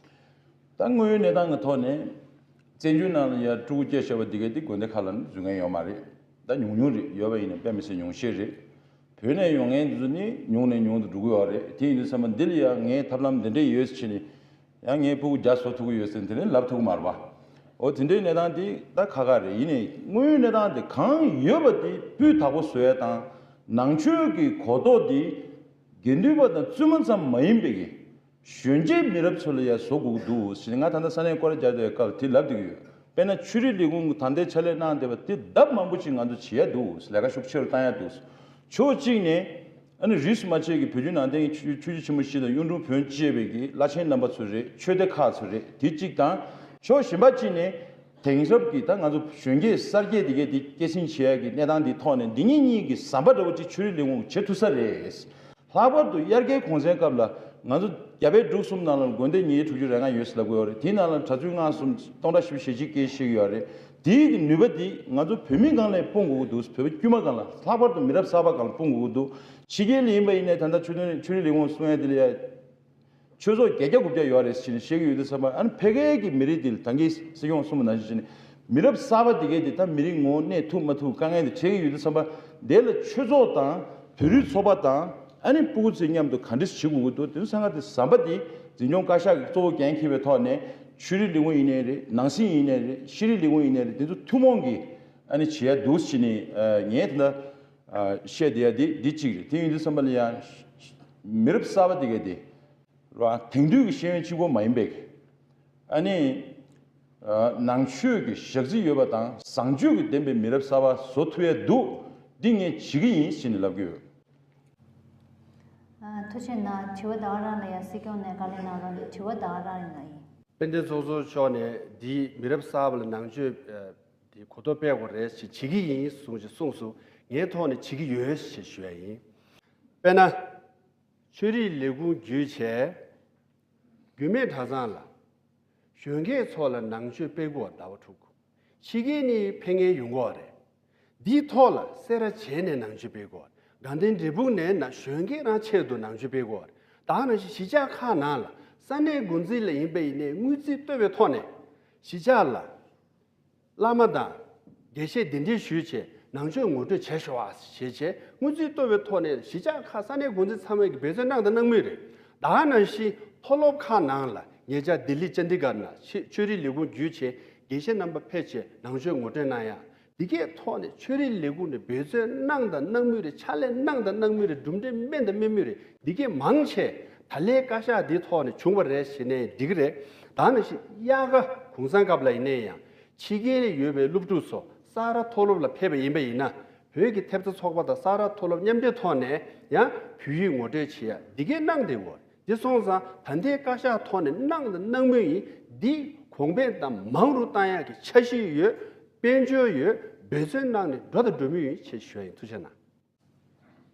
ད་དངོས་ཡོད་གནས་སྟངས་ཀྱི་ཐོག་ནས་བཙན་བྱོལ་ནང་ལ་ཡ་ཕྲུ་གུ་སྐྱེས་བཞག་པ་འདི་གའི་དེ་དགོན་སྡེ་ཁག་ལ་ནི་འཛུལ་མཁན་ཡོད་མ་རེད། ད་ཉུང་ཉུང་རེད། ཡོད་པ་ཡིན་ན་དཔེ་མི་སྲིད་ཉུང་ཤས་རེད། བོད་ནས་ཡོང་མཁན་དེ་ཚོ་ནི་ཉུང་ནས་ཉུང་དུ་འགྲོ་གི་ཡོད་རེད། དེ་ཡིན་དུས་ཚང་མ་འདི་ལ་ཡ་ངས་ཐབས་ལམ་འདི་འདྲས་ཡོད་ཟེར་ནས། ཡང་ངས་ཕྲུ་གུ་བརྒྱ་བཟོ་ཐུབ་ཀྱི་ཡོད་ཟེར་དེ་ནས་ལབ་ཐུབ་ཀྱི་མ་རེད་པ། འོ་དེ་འདྲའི་གནས་སྟངས་དེ་ད་ཁག་ཁག་རེད། ཡིན་ནའི་དངོས་ཡོད་གནས་སྟངས་དེ་གང་ཡོད་པ་དེ་སྤུས་དག་པོ་བཟོ་ཡ་དང་། ནང་ཆོས་ཀྱི་གོ་རྟོགས་དེ་དགེ་འདུན་པ་དང་བཙུན་མ་ཙམ་མ་ཡིན་པའི་གི་གཞོན་སྐྱེས་མི་རབས་ཚོ་ལ་ཡ་བཟོ་དགོས་ཀྱི་འདུག་ཟེར་ནས་ང་ད་ལྟ་ས་གནས་སྐོར་ར་རྒྱག་དུས་སྐབས་དེ་ལབ་བསྡད་ཀྱི་ཡོད། དཔེར་ན་ཆོས་རིག་ལས་ཁུངས་ཀྱི་ད་ལྟའི་ཕྱག་ལས་གནང་བསྡད་པ་དེ་ལྡབ་མང་པོ་ཅིག་ང་ཚོ་བྱེད་ཡ་འདུག་ལས་ཀ་ཤུགས་ཆེ་རུ་བཏང་ཡ་འདུག་ཕྱོགས་གཅིག་ནས་ཨ་ནི་རིས་སུ་མ་ཆད་ཀྱི་བོད་བརྒྱུད་ནང་བསྟན་གྱི་ཆོས་ཆོས་བརྒྱུད་ཆེན་པོ་བཞི་དང་གཡུང་དྲུང་བོན་བཅས་པའི་གི་བླ་ཆེན་རྣམ་པ་ཚོ་རེད། ཆོས་སྡེ་ཁག་ཚོ་རེད། དེ་གཅིག་དང་། ཕྱོགས་གཞན་པ་གཅིག་ནས་དེང་རབས་ཀྱི་ད་ང་ཚོ་གཞོན་སྐྱེས་གསར་སྐྱེས་དེ་གས་དེ་སྐྱེད་སྲིང་བྱེད་ཡ་གི་གནས་སྟངས་འདིའི་ཐོག་ནས་འདི་གཉིས་གཉིས་ཀྱི་ཟམ་པ་འདྲ་བོ་ཅིག་ཆོས་རིག་ལས་ཁུངས་བྱེད་ཐུབ་ས་རེད། ལྷག་པར་དུ་དབྱར་ཁའི་གུང་སེང་སྐབས་ལ་ང་ཚོ་རྒྱ་བལ་འབྲུག་གསུམ་ནང་ལ་དགོན་སྡེ་ཉིས་བརྒྱ་དྲུག་ཅུ་རེ་ལྔ་ཡོད་ཟེར་ལབ་ཀྱི་ཡོད་རེད། དེའི་ནང་ལ་གྲྭ་བཙུན་ལྔ་གསུམ་སྟོང་ཕྲག་བཞི་བཅུ་ཞེ་གཅིག་སྐད་བཤད་ཀྱི་ཡོད་རེད། དེའི་གི་ནུས་པ་དེ་ང་ཚོ་བོད་མི་སྒང་ལ་སྤུངས་དགོས་ཀྱི་འདུག་བོད་པ་དཀྱུས་མ་སྒང་ལ། ལྷག་པར་དུ་མི་རབས་གསར་པ་སྒང་ལ་སྤུངས་དགོས་ཀྱི་འདུག་ཕྱི་རྒྱལ་ལ་ཡིན་པ་ཡིན་ནའི་ད་ལྟ་ཆོས་དོན་ཆོས་རིག་ལས་ཁུངས་གསུང་ཡ་དེ་ལ་ཡ། ཆོས་ཚོགས་བརྒྱད་བརྒྱ་དགུ་བརྒྱ་ཡོད་རེད་ཟེར་ནས་བཤད་ཀྱི་ཡོད་དུས་ཙམ་པ། ཨ་ནི་ཕ་གིའི་གི་མི་རིགས་འདི་ལ་ད་གིན་སྲིད་སྐྱོང་གསུངས་པ་ནང་བཞིན་བྱས་ནས་ མི་རབས་གསར་པ་དེ་གས་དེ་ད་མི་རིགས་ངོ་བོ་གནས་ཐུབ་མ་ཐུབ་དཀའ་ངལ་དེ་འཕྲད་ཀྱི་ཡོད་དུས་ཙམ་པ། དེ་ལ་ཆོས་ཚོགས་དང་བོད་རིགས་ཚོགས་པ་དང་ཨ་ནི་སྤུ་གུ་ཚོའི་མཉམ་དུ་ག་འདྲས་བྱེད་དགོས་ཀྱི་འདུག་དེ་ཚོ་ཚང་ཀ་དེ་ཟམ་པ་དེ་འཛིན་སྐྱོང་བཀའ་ཤག་གིས་གཙོ་བོ་འགན་འཁྱེར་བའི་ཐོག་ནས་ཆོས་རིག་ལས་ཁུངས་ཡིན་ནའི་རེད། ནང་སྲིད་ཡིན་ནའི་རེད། ཤེས་རིག་ལས་ཁུངས་ཡིན་ནའི་རེད། དེ་ཚོ་ཐུན་མོང་གིས་ཨ་ནི་བྱེད་ཡ་འདུག་ཟེར་ནས་ངས་དེ་འདྲ་བཤད་བསྡད་ཡ་དེ་འདི་གཅིག་རེད། དེ་ཡིན་དུས་ཙམ་པ་ལ་ཡང་མི་རབས་གསར་པ་དེ་གས་དེ། ར་དེང་དུས་ཀྱི་ཤེས་ཡོན་གཅིག་པོ་མ་ཡིན་པའི། ཨ་ནི། ཨ་ནང་ཆོས་ཀྱི་ཞག་རྩི་ཡོད་པ་དང་བཟང་སྤྱོད་ཀྱི་ལྡན་པའི་མི་རབས་གསར་པ་བཟོ་ཐུབ་ཡ་འདུག་འདི་ངས་བྱེད་ཀྱི་ཡིན་ཞེས་ནས་ལབ་ཀྱི་ཡོད། ཨ་ཐུགས་རྗེ་གནང་། དྲི་བ་ད་ག་རང་ལ་ཡ་སྲིད་སྐྱོང་ནས་བཀའ་ལན་གནང་རོགས་གནང་། དྲི་བ་ད་ག་རང་ཡིན་ན་ཡིན། དཔལ་ལྡན་ཚོགས་གཙོ་མཆོག་ནས་འདི་མི་རབས་གསར་པ་ལ་ནང་ཆོས་ཨ་འདི་གོ་རྟོགས་སྤེལ་དགོས་རེད་ཞེས་བྱེད་ཀྱི་ཡིན་གསུངས་ཞེས་གསུངས་སོང་། ངའི་ཐོག་ནས་བྱེད་ཀྱི་ཡོད་ཞེས་ཞུ་ཡ་ཡིན། དཔེར་ན། ཆོས་རིག་ལས་ཁུངས་བརྒྱུད་བྱས། རྒྱུད་སྨད་གྲྭ་ཚང་ལ། གཞོན་སྐྱེས་ཚོ་ལ་ནང་ཆོས་སྤེལ་དགོས་པ་ཟླ་བ་དྲུག་ཕྱི་རྒྱལ་ནས་ཕེབས་མཁན་ཡོང་གི་ཡོད་རེད། འདིའི་ཐོག་ལ་སེ་ར་བྱེས་ནས་ནང་ཆོས་སྤེལ་དགོས་པ་རེད། དགའ་ལྡན་འབྲས་སྤུངས་ནས་ན་གཞོན་སྐྱེས་རང་ཆེད་དུ་ནང་ཆོས་སྤེལ་དགོས་པ་རེད། ད་ནང་བཞིན་གཞིས་ཆགས་ཁག་ནང་ལ་ས་གནས་འགོ་འཛིན་ལ་ཡིན་པ་ཡིན་ནའི་དངུལ་རྩིས་གཏོད་པའི་ཐོག་ནས་གཞིས་ཆགས་ལ། བླ་མ་དང་། དགེ་བཤེས་གདན་འདྲེན་ཞུས་བྱས་ནང་ཆོས་ངོ་སྤྲོད་བྱས་ཤོག་ཨ་ཞེས་བྱས་དངུལ་རྩིས་གཏོད་པའི་ཐོག་ནས་གཞིས་ཆགས་ཁག་ས་གནས་འགོ་འཛིན་ཚང་མས་ཀྱི་འབད་བརྩོན་གནང་དང་གནང་མུས་རེད། ད་ནང་བཞིན་མཐོ་སློབ་ཁག་ནང་ལ་ཉེ་ཆར་ལྡི་ལི་ཅན་དི་གར་ན་ཆེ་ཆོས་རིག་ལས་ཁུངས་བརྒྱུད་བྱས་དགེ་བཤེས་རྣམ་པ་ཕེབས་བྱས་ནང་ཆོས་ངོ་སྤྲོད་གནང་ཡ། འདི་གའི་ཐོག་ནས་ཆོས་རིག་ལས་ཁུངས་ནས་འབད་བརྩོན་གནང་དང་གནང་མུས་རེད། ཕྱག་ལས་གནང་དང་གནང་མུས་རེད། གྲུབ་འབྲས་སྨིན་དང་སྨིན་མུས་རེད། འདི་གའི་མང་ཆེ་ད་ལའི་བཀའ་ཤག་འདིའི་ཐོག་ནས་བྱུང་བ་རེད་ཞེས་ནས་འགྲིག་གི་རེད། ད་ནང་བཞིན་དབྱར་ཁ་གུང་སེང་སྐབས་ལ་ཡིན་ནའི་ཡང་། ཕྱི་རྒྱལ་ལ་ཡོད་པའི་སློབ་ཕྲུག་ཚོ་ས་རཱ་མཐོ་སློབ་ལ་ཕེབས་པ་ཡིན་པ་ཡིན་ན། བོད་ཀྱི་ཐེབས་རྩ་ཚོགས་པ་དང་ས་རཱ་མཐོ་སློབ་མཉམ་འབྲེལ་ཐོག་ནས་ཡང་བོད་ཡིག་ངོ་སྤྲོད་བྱེད་ཡ་འདི་གའི་གནང་བསྡད་ཡོད། འདི་སོང་ཙང་ད་ལྟའི་བཀའ་ཤག་ཐོག་ནས་གནང་དང་གནང་མུས་ཡིན། འདི་གོང་འཕེལ་དང་མང་རུ་བཏང་ཡག་གི་འཆར་གཞི་ཡོད། དཔལ་འབྱོར་ཡོད། འབད་བརྩོན་གནང་ནས་འགྲོ་དང་འགྲོ་མུས་ཡིན་ཞེས་ཞུ་ཡ་ཡིན། ཐུགས་རྗེ་གནང་།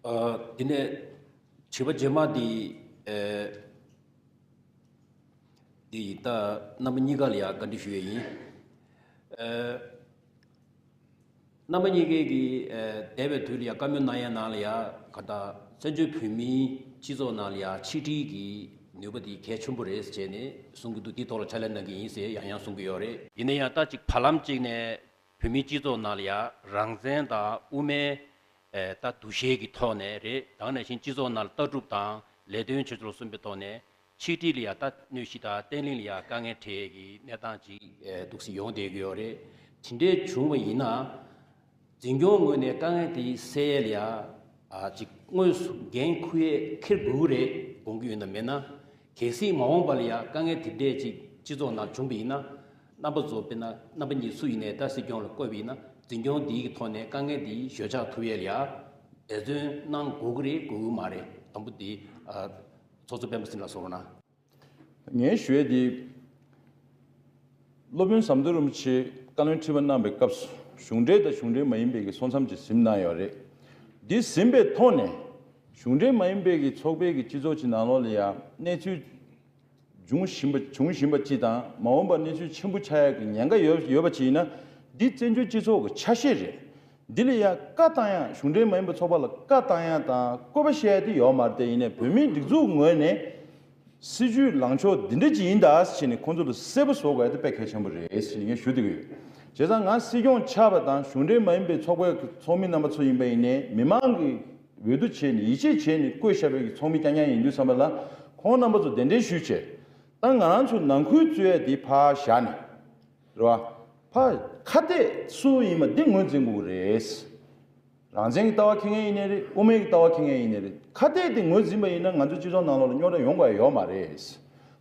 ཨ། དེ་ནས་དྲི་བ་རྗེས་མ་དེ། ཨེ། དེ་ཡིན་ད། རྣམ་པ་གཉིས་ཀ་ལ་ཡང་བཀའ་འདྲི་ཞུ་ཡས་ཡིན། ཨེ། རྣམ་པ་གཉིས་ཀས་ཀྱི་ཨེ། འདས་པའི་དུས་ལ་ཡང་བཀའ་མོལ་གནང་ཡས་ནང་ལ་ཡང་ག་ད་བཙན་བྱོལ་བོད་མིའི་སྤྱི་ཚོགས་ནང་ལ་ཡང་ཆིག་སྒྲིལ་གྱི་ནུས་པ་དེ་གལ་ཆེན་པོ་རེད་ཟེར་བྱས་ནས་གསུང་གི་འདུག་དེའི་ཐོག་ལ་ཕྱག་ལས་གནང་གི་ཡིན་ཟེར་ཡང་ཡང་གསུང་གི་ཡོད་རེད། ཡིན་ན་ཡང་ད་ཅིག་བར་ལམ་གཅིག་ནས། བོད་མིའི་སྤྱི་ཚོགས་ནང་ལ་ཡང་རང་བཙན་དང་དབུ་མའི་ཨེ་ད་འདུ་ཤེས་ཀྱི་ཐོག་ནས་རེད། དེ་ནང་བཞིན་སྤྱི་ཚོགས་ནང་ལ་ལྟ་གྲུབ་དང་ལས་དོན་ཆེ་ཆུང་གསུམ་པའི་ཐོག་ནས་ཆིག་སྒྲིལ་ལ་ཡང་ད་གནོད་གཞི་དང་བརྟན་ལྷིང་ལ་ཡང་དཀའ་ངལ་འཕྲད་ཀྱི་གནས་སྟངས་ཅིག་ཨེ་འདུག་སེ་ཡོང་བསྡད་ཀྱི་ཡོད་རེད། དེ་འདྲའི་བྱུང་བ་ཡིན་ན་འཛིན་སྐྱོང་ངོས་ནས་དཀའ་ངལ་དེ་སེལ་ཡ་ལ་ཡང་ཨ་ཅིག་དངོས་སུ་འགན་འཁུར་ཡས་འཁྱེར་དགོས་ཀྱི་རེད་དགོངས་ཀྱི་ཡོད་ན་མེད་ན། གལ་སྲིད་མ་འོངས་པ་ལ་ཡང་དཀའ་ངལ་དེ་འདྲས་ཅིག་སྤྱི་ཚོགས་ནང་བྱུང་བ་ཡིན་ན། རྣམ་པ་ཚོ་དཔེར་ན་རྣམ་པ་གཉིས་སུ་ཡིན་ནའི་ད་སྲིད་སྐྱོང་ལ་བསྐོས་པ་ཡིན་ན་འཛིན་སྐྱོང་འདིའི་ཐོག་ནས་དཀའ་ངལ་འདི་ཞོད་འཇགས་ཐུབ་ཡས་ལ་ཡང་འབད་བརྩོན་གནང་དགོས་ཀྱི་རེད་དགོས་ཀྱི་མ་རེད། དང་པོ་འདི་ཨ་ཚོགས་གཙོ་སྤེན་པ་ཚེ་རིང་ལགས་གསུང་རོགས་གནང་། ངས་ཞུ་ཡས་འདི། སློབ་དཔོན་ཟམ་གདོང་རིན་པོ་ཆེ་བཀའ་བློན་ཁྲི་པ་གནང་བའི་སྐབས་སུ་གཞུང་འབྲེལ་དང་གཞུང་འབྲེལ་མ་ཡིན་པའི་གི་སོ་མཚམས་ཅིག་ཟིན་གནང་ཡོད་རེད། འདི་ཟིན་པའི་ཐོག་ནས་གཞུང་འབྲེལ་མ་ཡིན་པའི་གི་ཚོགས་པའི་གི་སྤྱི་ཚོགས་ཀྱི་ནང་ལོགས་ལ་ཡང་གནས་ཚུལ་འབྱུང་བཞིན་པ་འབྱུང་བཞིན་པ་ཅིག་དང་མ་འོངས་པར་གནས་ཚུལ་ཆེན་པོ་ཆགས་ཡག་གི་ཉེན་ཁ་ཡོད་ཡོད་པ་ཅིག་ཡིན་ན་འདི་བཙན་བྱོལ་སྤྱི་ཚོགས་ཀྱི་ཆ་ཤས་རེད། འདི་ལ་ཡང་བཀའ་བཏང་ཡག་གཞུང་འབྲེལ་མ་ཡིན་པའི་ཚོགས་པ་ལ་བཀའ་བཏང་ཡག་དང་བཀོད་པ་བཤད་ཡག་དེ་ཡོད་མ་རེད་དེ། ཡིན་ནའི་བོད་མིའི་སྒྲིག་འཛུགས་ངོས་ནས་སྲིད་ཇུས་ལངས་ཕྱོགས་འདི་འདྲ་ཅིག་ཡིན་ད་ཟེར་ནས་ཁོང་ཚོ་ལ་གསལ་པོ་བཟོ་དགོས་ཡག་དེ་དཔེ་གལ་ཆེན་པོ་རེད་ཟེར་ནས་ངས་ཞུ་བསྡད་ཀྱི་ཡོད། བྱས་ཙང་ང་སྲིད་སྐྱོང་ཆགས་པ་དང་གཞུང་འབྲེལ་མ་ཡིན་པའི་ཚོགས་པའི་ཚོགས་མི་རྣམ་པ་ཚོ་ཡིན་པ་ཡིན་ནའི་མི་མང་གི་འོས་བསྡུ་བྱས་ནས་ཡིད་ཆེས་བྱས་ནས་བསྐོས་བཞག་པའི་ཚོགས་མི་རྐྱང་རྐྱང་ཡིན་དུས་ཙམ་པ་ལ་ཁོང་རྣམ་པ་ཚོ་གདན་འདྲེན་ཞུས་བྱས་ད་ང་རང་ཚོ་ནང་ཁུལ་རྩོད་ཡག་དེ་ཕར་བཞག་ནས། རེད་བ། ཕ་ཁ་གཏད་སུ་ཡིན་པ་འདི་ངོས་འཛིན་དགོས་ཀྱི་རེད། རང་བཙན་གྱི་ལྟ་བ་འཁྱེར་མཁན་ཡིན་ནའི་རེད། དབུ་མའི་གི་ལྟ་བ་འཁྱེར་མཁན་ཡིན་ནའི་རེད། ཁ་གཏད་དེ་ངོས་འཛིན་པ་ཡིན་ན་ང་ཚོའི་སྤྱི་ཚོགས་ནང་ལོགས་ལ་རྙོག་དྲ་ཡོང་དགོས་ཡ་ཡོད་མ་རེད།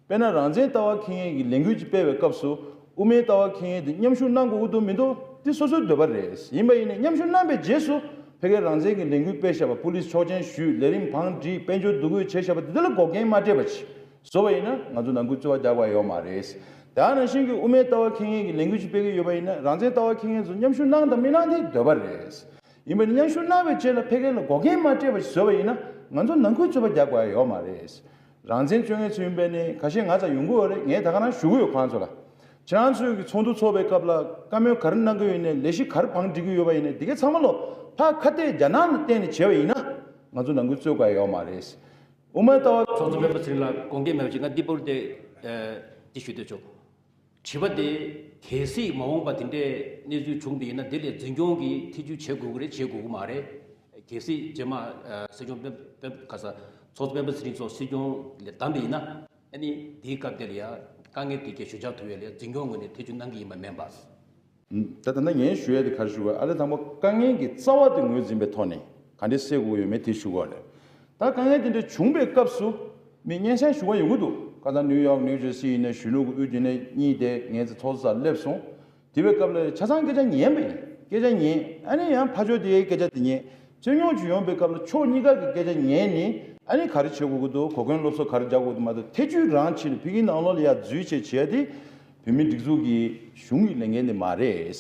དཔེར་ན་རང་བཙན་ལྟ་བ་འཁྱེར་མཁན་གྱི་ལས་འགུལ་ཅིག་སྤེལ་བའི་སྐབས་སུ་དབུ་མའི་ལྟ་བ་འཁྱེར་མཁན་དེ་མཉམ་ཞུགས་གནང་དགོས་ཀྱི་འདུག་མི་འདུག་དེ་སོ་སོའི་འདོད་པ་རེད། ཡིན་པ་ཡིན་ནའི་མཉམ་ཞུགས་གནང་བའི་རྗེས་སུ་ཕ་གིར་རང་བཙན་གྱི་ལས་འགུལ་སྤེལ་བཞག་པ། པུ་ལིས་ཆོག་མཆན་ཞུས། ལས་རིམ་བང་བསྒྲིགས། དཔལ་འབྱོར་འདུ་འགོད་བྱས་བཞག་པ་དེ་དག་ལ་འགོག་རྐྱེན་མ་སྤྲད་པ་ཅིག་བཟོ་བ་ཡིན་ན་ང་ཚོ་ནང་ཁུལ་རྩོད་པ་རྒྱག་དགོས་ཡ་ཡོད་མ་རེད། དེ་ནང་བཞིན་གྱི་དབུ་མའི་ལྟ་བ་འཁྱེར་མཁན་གྱི་ལས་འགུལ་ཅིག་སྤེལ་གྱི་ཡོད་པ་ཡིན་ན་རང་བཙན་ལྟ་བ་འཁྱེར་མཁན་ཚོ་མཉམ་ཞུགས་གནང་དང་མི་གནང་དེ་འདོད་པ་རེད། ཡིན་པ་ནི་མཉམ་ཞུགས་གནང་བའི་རྗེས་ལ་ཕ་གི་ལ་འགོག་རྐྱེན་མ་སྤྲད་པ་ཞིག་བཟོས་པ་ཡིན་ན་ང་ཚོ་ནང་ཁུལ་རྩོད་པ་རྒྱག་དགོས་ཡ་ཡོད་མ་རེད། རང་བཙན་རྩོད་མཁན་ཚོ་ཡིན་པ་ནི་ཁ་ཤས་ང་ཚོ་ཡོང་གི་ཡོད་རེད། ངས་ད་ག་རང་ཞུ་གི་ཡོད་ཁོང་ཚོ་ལ། ཁྱེད་རང་ཚོའི་གི་ཚོགས་འདུ་ཚོགས་པའི་སྐབས་ལ་བཀའ་མོལ་ག་རེ་གནང་གི་ཡོད་ནས་ལས་གཞི་ག་རེ་བང་སྒྲིག་གི་ཡོད་པ་ཡིན་ནས་དེ་གའི་ཚང་མ་ལོ་ཕ་ཁ་གཏད་རྒྱ་ནག་ལ་བརྟེན་ནས་བྱས་པ་ཡིན་ན་ང་ཚོ་ནང་ཁུལ་རྩོད་དགོས་ཡ་ཡོད་མ་རེད། དབུ་མའི་ལྟ་བ། ཚོགས་གཙོ་སྤེན་པ་ཚེ་རིང་ལགས་དགོངས་འགལ་མེད་པ་ཅིག་ང་འདི་པོར་དེ་ཨ་དེ་ཞུ་འདོད་བྱུང་། དྲི་བ་དེ་ གལ་སྲིད་མ་འོངས་པ་དེ་འདྲའི་གནས་ཚུལ་བྱུང་བ་ཡིན་ན། དེ་ལ་འཛིན་སྐྱོང་གིས་ཐེ་བྱུས་བྱེད་དགོས་ཀྱི་རེད། བྱེད་དགོས་ཀྱི་མ་རེད། གལ་སྲིད་རྗེས་མ་ཨ་སྲིད་སྐྱོང་སྤེན་སྤེན་ག་ས་ཚོགས་གཙོ་སྤེན་པ་ཚེ་རིང་མཆོག་སྲིད་སྐྱོང་ལས་བདམས་པ་ཡིན་ན། ཨ་ནི་དེའི་སྐབས་དེ་ལ་ཡ་དཀའ་ངལ་དེ་གས་ཞུ་འཆར་ཐུབ་ཡས་ལ་འཛིན་སྐྱོང་ངོས་ནས་ཐེ་བྱུས་གནང་གི་ཡིན་པ་མིན་པ། ད་ད་ལྟ་ངས་ཞུ་ཡས་དེ་ག་རེ་ཞུ་དགོས། ཨ་ལས་དང་པོ་དཀའ་ངལ་གྱི་རྩ་བ་དེ་ངོས་འཛིན་པའི་ཐོག་ནས་ག་འདྲས་སེལ་དགོས་ཡོད་མེད་དེ་ཞུ་དགོས་རེད། ད་དཀའ་ངལ་དེ་འདྲ་བྱུང་བའི་སྐབས་སུ་མི་སྙན་སེང་ཞུ་བ་ཡོང་གི་འདུག་ཁ་སང་ནིའུ་ཡོག་ནིའུ་ཇར་སི་ཡིན་ནའི་གཞོན་ནུ་གི་དབུས་འབྱེད་ནས་གཉིས་དེ་ངས་ཚེ་ཚོགས་གཙོ་སར་སླེབས་སོང་། དེ་བའི་སྐབས་ལ་ཆ་ཚང་སྐད་ཆ་ཉན་པ་ཡིན། སྐད་ཆ་ཉན། ཨ་ནི་ཡང་ཕར་ཕྱོགས་དེའི་སྐད་ཆ་དེ་ཉན། རྩོད་རྙོག་ཅིག་ཡོང་པའི་སྐབས་ལ་ཕྱོགས་གཉིས་ཀ་གི་སྐད་ཆ་ཉན་ནས། ཨ་ནི་ག་རེ་བྱེད་དགོས་ཀྱི་འདུག་གོ་སྐོན་སློབ་གསོ་ག་རེ་རྒྱག་དགོས་འདུག་མ་གཏོགས་ཐེ་བྱུས་རང་བྱས་ནས་ཕ་གིའི་ནང་ལོགས་ལ་ཡར་འཛུལ་བྱས་བྱེད་ཡ་དེ་བོད་མིའི་སྒྲིག་འཛུགས་ཀྱི་གཞུང་གི་ལས་འགན་དེ་མ་རེད།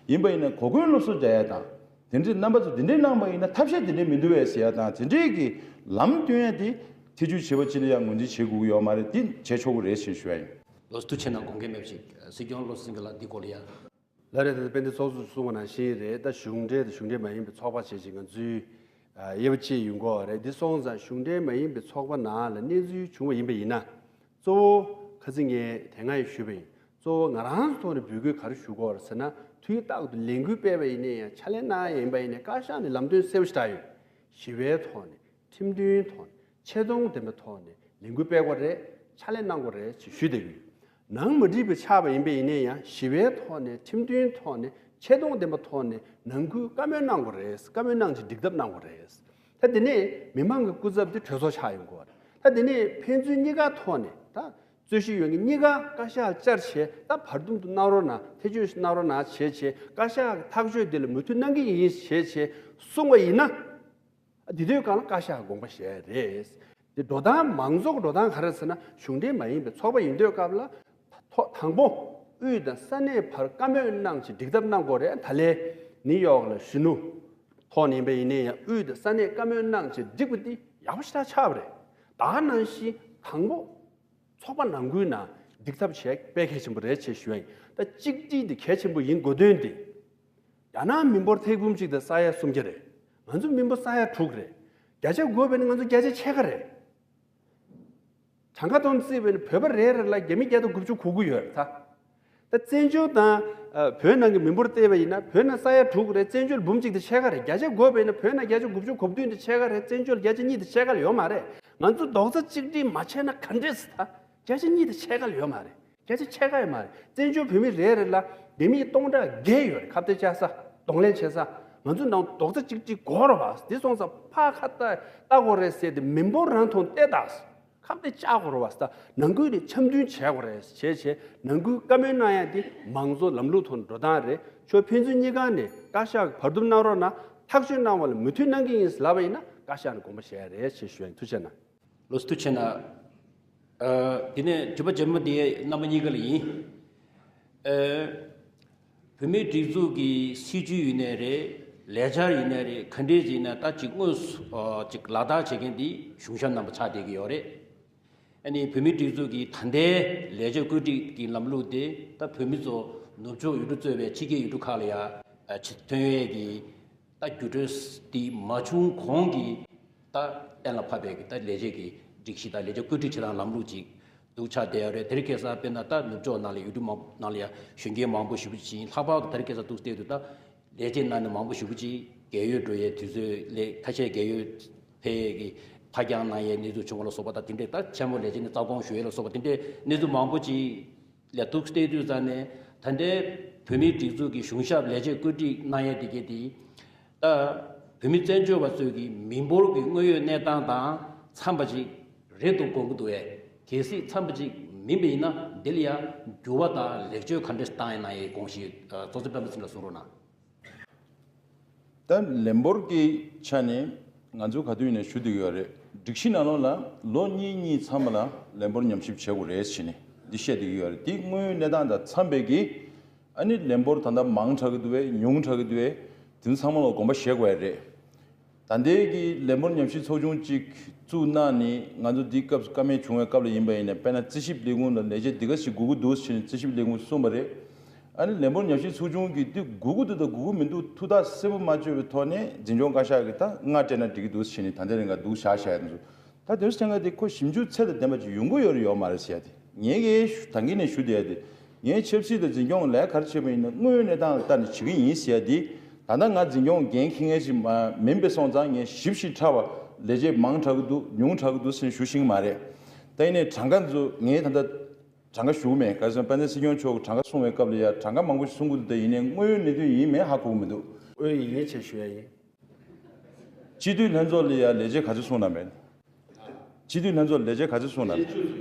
ཡིན་པ་ཡིན་ན་གོ་སྐོན་སློབ་གསོ་རྒྱག་ཡ་དང་། དེ་འདྲའི་རྣམ་པ་ཚོ་དེ་འདྲའི་གནང་པ་ཡིན་ན་ཐབས་ཤེས་དེ་འདྲའི་མི་འདུག་བས་ཟེར་ཡ་དང་། དེ་འདྲའི་གི་ལམ་སྟོན་ཡ་དེ་ཐེ་བྱུས་བྱེད་པ་ཅིག་ལ་ཡང་ངོས་འཛིན་བྱེད་དགོས་ཀྱི་ཡོད་མ་རེད། དེ་བྱེད་ཆོག་གི་རེད་ཞེས་ཞུ་ཡ་ཡིན། ལོ་ཐུགས་ཆེ་གནང་། དགོངས་འགལ་མེད་པ་ཞིག་སྲིད་སྐྱོང་བློ་བཟང་སེང་གེ་ལགས་འདི་སྐོར་ལ་ཡ། ལགས་རེད། ད་ལྟ་དཔལ་ལྡན་ཚོགས་གཙོས་གསུངས་པ་ནང་བཞིན་རེད། ད་གཞུང་འབྲེལ་དང་གཞུང་འབྲེལ་མ་ཡིན་པའི་ཚོགས་པ་བྱས་ཅིག་ང་ཚོའི་ཨ་དབྱེ་བ་ཕྱེ་ཡོང་གི་ཡོད་རེད། འདི་སོང་ཙང་གཞུང་འབྲེལ་མ་ཡིན་པའི་ཚོགས་པ་ནང་ལ་གནས་ཚུལ་བྱུང་བ་ཡིན་པ་ཡིན་ན། གཙོ་བོ་ཁ་སང་ངས་དེ་སྔ་ཡང་ཞུས་པ་ཡིན། གཙོ་བོ་ང་རང་ཚོ་ཐོག་ནས་འབོད་སྐུལ་ག་རེ་ཞུ་དགོས་རེད་ཟེར་ན། དུས་རྟག་ཏུ་ལས་འགུལ་སྤེལ་བ་ཡིན་ན་ཡང་། ཕྱག་ལས་གནང་ཡ་ཡིན་པ་ཡིན་ན། བཀའ་ཤག་ནས་ལམ་སྟོན་གསལ་པོ་ཞིག་བསྒྲགས་ཡོད། ཞི་བའི་ཐོག་ནས། ཁྲིམས་མཐུན་ཐོག་ནས། ཆེ་མཐོང་ལྡན་པའི་ཐོག་ནས་ལས་འགུལ་སྤེལ་དགོས་རེད། ཕྱག་ལས་གནང་དགོས་རེད་ཅེས་ཞུས་བསྡད་ཀྱི་ཡོད། ནང་མ་འགྲིག་པའི་ཆགས་པ་ཡིན་པ་ཡིན་ན་ཡང་། ཞི་བའི་ཐོག་ནས། ཁྲིམས་མཐུན་ཐོག་ནས། ཆེ་མཐོང་ལྡན་པའི་ཐོག་ནས་ནང་ཁུལ་བཀའ་མོལ་གནང་དགོས་རེད། བཀའ་མོལ་གནང་ཆེད་འགྲིག་ཐབས་གནང་དགོས་རེད། ད་དེ་ནས་མི་མང་གི་སྐུ་ཚབ་དེ་གྲོས་ཚོགས་ཆགས་ཡོང་དགོས་རེད། ད་དེ་ནས་ཕན་ཚུན་གཉིས་ཀ་ཐོག་ནས། ད་རྩོད་གཞི་ཡོད་མཁན་གཉིས་ཀ་བཀའ་ཤག་བཅར་བྱས། ད་བར་འདུམ་དུ་གནང་རོགས་གནང་། ཐེ་བྱུས་གནང་རོགས་གནང་བྱས་བྱས། བཀའ་ཤག་གི་ཐག་གཅོད་དེ་ལ་མོས་མཐུན་གནང་གི་ཡིན་བྱས་བྱས་གསུངས་པ་ཡིན་ན། འདི་དུས་སྒང་ལ་བཀའ་ཤག་དགོངས་པ་བཞེས་རེད། འདི་འགྲོ་སྟངས། མང་གཙོ་གི་འགྲོ་སྟངས་ག་རེ་ཟེར་ན། གཞུང་འབྲེལ་མ་ཡིན་པའི་ཚོགས་པ་ཡིན་དུས་སྐབས་ལ། ཐོག་དང་པོ་དབུས་དང་ས་གནས་བར་བཀའ་མོལ་གནང་ཆེད་འགྲིག་ཐབས་གནང་དགོས་རེད། ད་ལན་ནིའུ་ཡོག་ལ་གཞོན་ནུ་ཐོག་ནས་ཡིན་པ་ཡིན་ན་ཡང་། དབུས་དང་ས་གནས་བཀའ་མོལ་གནང་ཆེད་འགྲིག་པ་འདི་ཡག་པོ་ཞེ་དྲག་ཆགས་པ་རེད། ད་ག་ནང་བཞིན་དང་པོ་ཚོགས་པ་ནང་ཁུལ་ནང་འགྲིག་ཐབས་བྱེད་དཔེ་གལ་ཆེན་པོ་རེད་ཅེས་ཞུ་ཡ་ཡིན། ད་གཅིག་སྒྲིལ་འདི་གལ་ཆེན་པོ་ཡིན་དགོས་དོན་འདི། རྒྱ་ནག་མི་འབོར་ཐེར་འབུམ་གཅིག་དང་ས་ཡ་སུམ་བརྒྱ་རེད། ང་ཚོ་མི་འབོར་ས་ཡ་དྲུག་རེད། བརྒྱ་ཆ་དགུ་བས་ན་ང་ཚོ་བརྒྱ་ཆ་ཕྱེད་ཀ་རེད། གྲངས་ཀ་ཐོག་བརྩིས་པས་ན་བོད་པ་རེ་རེ་ལ་རྒྱ་མི་བརྒྱ་དང་དགུ་བཅུ་གོ་གི་ཡོད་རེད་ད། ད་བཙན་བྱོལ་དང་ཨ་བོད་ནང་གི་མི་འབོར་བལྟས་པ་ཡིན་ན། བོད་ནང་ས་ཡ་དྲུག་རེད། བཙན་བྱོལ་འབུམ་གཅིག་དང་ཕྱེད་ཀ་རེད། བརྒྱ་ཆ་དགུ་བས་ན་བོད་ནང་བརྒྱ་ཆ་དགུ་བཅུ་གོ་བདུན་དང་ཕྱེད་ཀ་རེད། བཙན་བྱོལ་བརྒྱ་ཆ་གཉིས་དང་ཕྱེད་ཀ་ལས་ཡོད་མ་རེད། ང་ཚོ་རྡོག་རྩ་གཅིག་སྒྲིལ་མ་བྱས་ན་ག་འདྲས་ད། བརྒྱ་ཆ་གཉིས་དང་ཕྱེད་ཀ་ལས་ཡོད་མ་རེད། བརྒྱ་ཆ་ཕྱེད་ཀ་ཡོད་མ་རེད། བཙན་བྱོལ་བོད་མི་རེ་རེ་ལ་ལྡེ་མིག་སྟོང་ཕྲག་བརྒྱད་ཡོད་རེད། ཁ་གཏད་བཅག་ས། གདོང་ལེན་བྱེད་ས། ང་ཚོ་ནང་རྡོག་རྩ་གཅིག་སྒྲིལ་དགོས་རེད་པ། འདི་སོང་ཙང་ཕར་ཁ་གཏད་ལྟ་དགོས་རེད་ཟེར་ཏེ་མི་འབོར་རང་མཐོང་བལྟས་དང་། ཁ་གཏད་བཅག་དགོས་རེད་པ། ད་ནང་ཁུལ་ནས་འཆམ་མཐུན་བྱེད་དགོས་རེད། བྱས་བྱས་ནང་ཁུལ་བཀའ་མོལ་གནང་ཡ་དེ་མང་གཙོ་ལམ་ལུགས་ཐོག་ནས་འགྲོ་སྟངས་རེད། ཁྱོད་ཕན་ཚུན་གཉིས་ཀ་ནས་བཀའ་ཤག་གི་བར་འདུམ་གནང་རོགས་གནང་། ཐག་གཅོད་གནང་བ་ལ་མོས་མཐུན་གནང་གི་ཡིན་ལབ་པ་ཡིན་ན་བཀའ་ཤག་ནས་དགོངས་པ་བཞེས་ཡ་རེད་ཅེས་ཞུ་ཡ་ཡིན། ཐུགས་རྗེ་གནང་། ལོ་སི་ཐུགས་ཆེ་གནང་། ཨ། དེ་ནས་དྲི་བ་རྗེས་མ་དེ་རྣམ་པ་གཉིས་ཀ་ལ་ཡིན། ཨ། བོད་མིའི་སྒྲིག་འཛུགས་ཀྱི་སྲིད་ཇུས་ཡིན་ནའི་རེད། ལས་འཆར་ཡིན་ནའི་རེད། ག་འདྲས་ཡིན་ན་ད་ཅིག་དངོས་སུ་ཨ་ཅིག་ལག་བསྟར་བྱེད་མཁན་དེ་གཞུང་ཞབས་རྣམ་པ་ཆགས་བསྡད་ཀྱི་ཡོད་རེད། ཨ་ནི་བོད་མིའི་སྒྲིག་འཛུགས་ཀྱི་ད་ལྟའི་ལས་བྱེད་བཀོད་སྒྲིག་གི་ལམ་ལུགས་དེ་ད་བོད་མི་ཚོ་ནུབ་ཕྱོགས་ཡུལ་གྲུ་གཙོས་པའི་ཕྱི་རྒྱལ་ཡུལ་གྲུ་ཁག་ལ་ཡ་ཨ་ཕྱིར་ཐོན་ཡས་ཀྱི་ད་བརྒྱུད་སྲོལ་འདི་མ་བྱུང་གོང་གི་ད་གཏན་ལ་ཕབ་པའི་གི་ད་ལས་བྱེད་ཀྱི་སྒྲིག་གཞི་དང་ལས་བྱེད་བཀོད་སྒྲིག་བྱེད་སྟངས་ལམ་ལུགས་ཅིག་འདུག་ཆགས་བསྡད་ཡོད་རེད། དེ་རིང་ཁ་སང་དཔེར་ན་ད་ནུབ་ཕྱོགས་ནང་ལ་ཡུལ་གྲུ་མང་ནང་ལ་ཡ་གཞོན་སྐྱེས་མང་པོ་ཞེ་པོ་ཅིག་ཡིན། ལྷག་པར་དུ་དེ་རིང་ཁ་སང་འདུག་བལྟས་དུས་ད་ལས་བྱེད་ནང་ནས་མང་པོ་ཞེ་པོ་ཅིག་རྒས་ཡོལ་འགྲོ་ཡའི་དུས་ཚོད་ལས་ཁ་ཤས་རྒས་ཡོལ་ཕེབས་ཡས་ཀྱི་ཕར་འགྱངས་གནང་ཡའི་གནས་ཚུལ་བྱུང་བ་ལ་སོགས་པ་དང་། དེ་འདྲའི་ད་ཆེན་མོ་ལས་བྱེད་ནས་རྩ་དགོངས་ཞུ་ཡས་ལ་སོགས་པ་དེ་འདྲའི་གནས་ཚུལ་མང་པོ་ཅིག་ལ་འདུག་བལྟས་དུས་ཙང་ནས། ད་ལྟའི་བོད་མིའི་སྒྲིག་འཛུགས་ཀྱི་གཞུང་ཞབས་ལས་བྱེད་བཀོད་སྒྲིག་གནང་ཡས་དེ་གས་དེ་ད་བོད་མི་བཙན་བྱོལ་བ་ཚོས་ཀྱི་མི་འབོར་གྱི་དངོས་ཡོད་གནས་སྟངས་དང་འཚམས་པ་ཅིག་རེད་འདུག་དགོངས་ཀྱི་འདུག་གས། གལ་སྲིད་འཚམས་པ་ཅིག་མིན་པ་ཡིན་ན་འདི་ལ་ཡ་འགྱུར་བ་དང་ལེགས་བཅོས་ག་འདྲས་བཏང་ཡས་གནང་ཡས་དགོངས་གཞི་གཙོ་འཛིན་སྤེན་པ་ཚེ་རིང་ལ་གསུང་རོགས་གནང་། ད་ལས་འབོར་གྱི་ཆ་ནས་ང་ཚོ་ག་དུས་ཡིན་ནའི་ཞུ་བསྡད་ཀྱི་ཡོད་རེད། སྒྲིག་གཞི་ནང་ལོགས་ལ་ལོ་གཉིས་གཉིས་མཚམས་ལ་ལས་འབོར་ཉམས་ཞིབ་བྱེད་དགོས་རེད་ཟེར་ནས་འདི་བཤད་བསྡད་ཀྱི་ཡོད་རེད། དེ་དངོས་ཡོད་གནས་སྟངས་དང་འཚམས་པའི་གི་ཨ་ནི་ལས་འབོར་ད་ལྟ་མང་དྲགས་ཀྱི་འདུག་པས་ཉུང་དྲགས་ཀྱི་འདུག་པས་དེ་ཚོ་ཚང་མ་ལ་དགོངས་པ་བཞེས་དགོས་ཡ་རེད། ད་ལྟའི་གི་ལས་འབོར་ཉམས་ཞིབ་ཚོགས་ཆུང་གཅིག་བཙུགས་གནང་ནས་ང་ཚོ་འདིའི་སྐབས་སུ་བཀའ་མོལ་བྱུང་བའི་སྐབས་ལ་ཡིན་པ་ཡིན་ནའི། དཔེར་ན་རྩིས་ཞིབ་ལས་ཁུངས་ལ་ལས་བྱེད་འདི་ག་ཞིག་དགོས་ཀྱི་འདུག་ཟེར་ནས་རྩིས་ཞིབ་ལས་ཁུངས་གསུངས་པ་རེད། ཨ་ནི་ལས་འབོར་ཉམས་ཞིབ་ཚོགས་ཆུང་གིས་འདི་དགོས་ཀྱི་འདུག་དང་དགོས་ཀྱི་མི་འདུག་ཐུགས་ཐག་གསལ་པོ་མ་གཅོད་པའི་ཐོག་ནས་འཛིན་སྐྱོང་བཀའ་ཤག་གིས་ད་སྔ་སྤྲད་ན་འགྲིག་གི་འདུག་ཟེར་ནས་ད་ལྟའི་རིང་ག་འདུག་བཞག་བཞག་ཡ་འདུག་ད་དེ་ཚོ་ཐད་ཀ་དེ་ཁོ་ཞིབ་འཇུག་ཚད་དང་ལྡན་པ་ཅིག་ཡོང་གི་ཡོད་རེད་ཡོད་མ་རེད་ཟེར་ཡ་དེ་ངས་གི་ད་གིན་ནས་ཞུ་བསྡད་ཡ་དེ། ངས་ཆབ་སྲིད་དང་འཛིན་སྐྱོང་ལས་ཀ་ག་རེ་བྱས་པ་ཡིན་ན་དངོས་ཡོད་གནས་སྟངས་ལ་ལྟ་ནས་བྱེད་ཀྱི་ཡིན་ཟེར་ཡ་འདི། ད་ལྟ་ང་འཛིན་སྐྱོང་འགན་འཁྱེར་མཁན་ཞིག་མ་མིན་པ་སོང་ཙང་ངས་ཞིབ་ཞིབ་ཕྲ་བ་ལས་བྱེད་མང་དྲགས་ཀྱི་འདུག་ཉུང་དྲགས་ཀྱི་འདུག་ཟེར་ནས་ཞུ་ཤེས་ཀྱི་མ་རེད། ད་ཡིན་ནའི་གྲངས་ཀ་ཚོ་ངས་ད་ལྟ་གྲངས་ཀ་ཞུ་གི་མེད། ག་རེ་ཟེར་ན་དཔལ་ལྡན་སྲིད་སྐྱོང་མཆོག་གིས་གྲངས་ཀ་གསུང་བའི་སྐབས་ལ་ཡ་གྲངས་ཀ་མང་པོ་ཞིག་གསུང་གི་འདུག་ད་ཡིན་ནའི་དངོས་ཡོད་གནད་དོན་ཡིན་མིན་ཧ་གོ་གི་མི་འདུག་ཨོ་ཡིན་ཡིན་བྱས་ཞུ་ཡ་ཡིན། སྤྱི་འཐུས་ལྷན་ཚོགས་ལ་ཡ་ལས་བྱེད་ག་ཚོད་གསུངས་གནང་མེད། སྤྱི་འཐུས་ལྷན་ཚོགས་ལས་བྱེད་ག་ཚོད་གསུངས་གནང་མེད།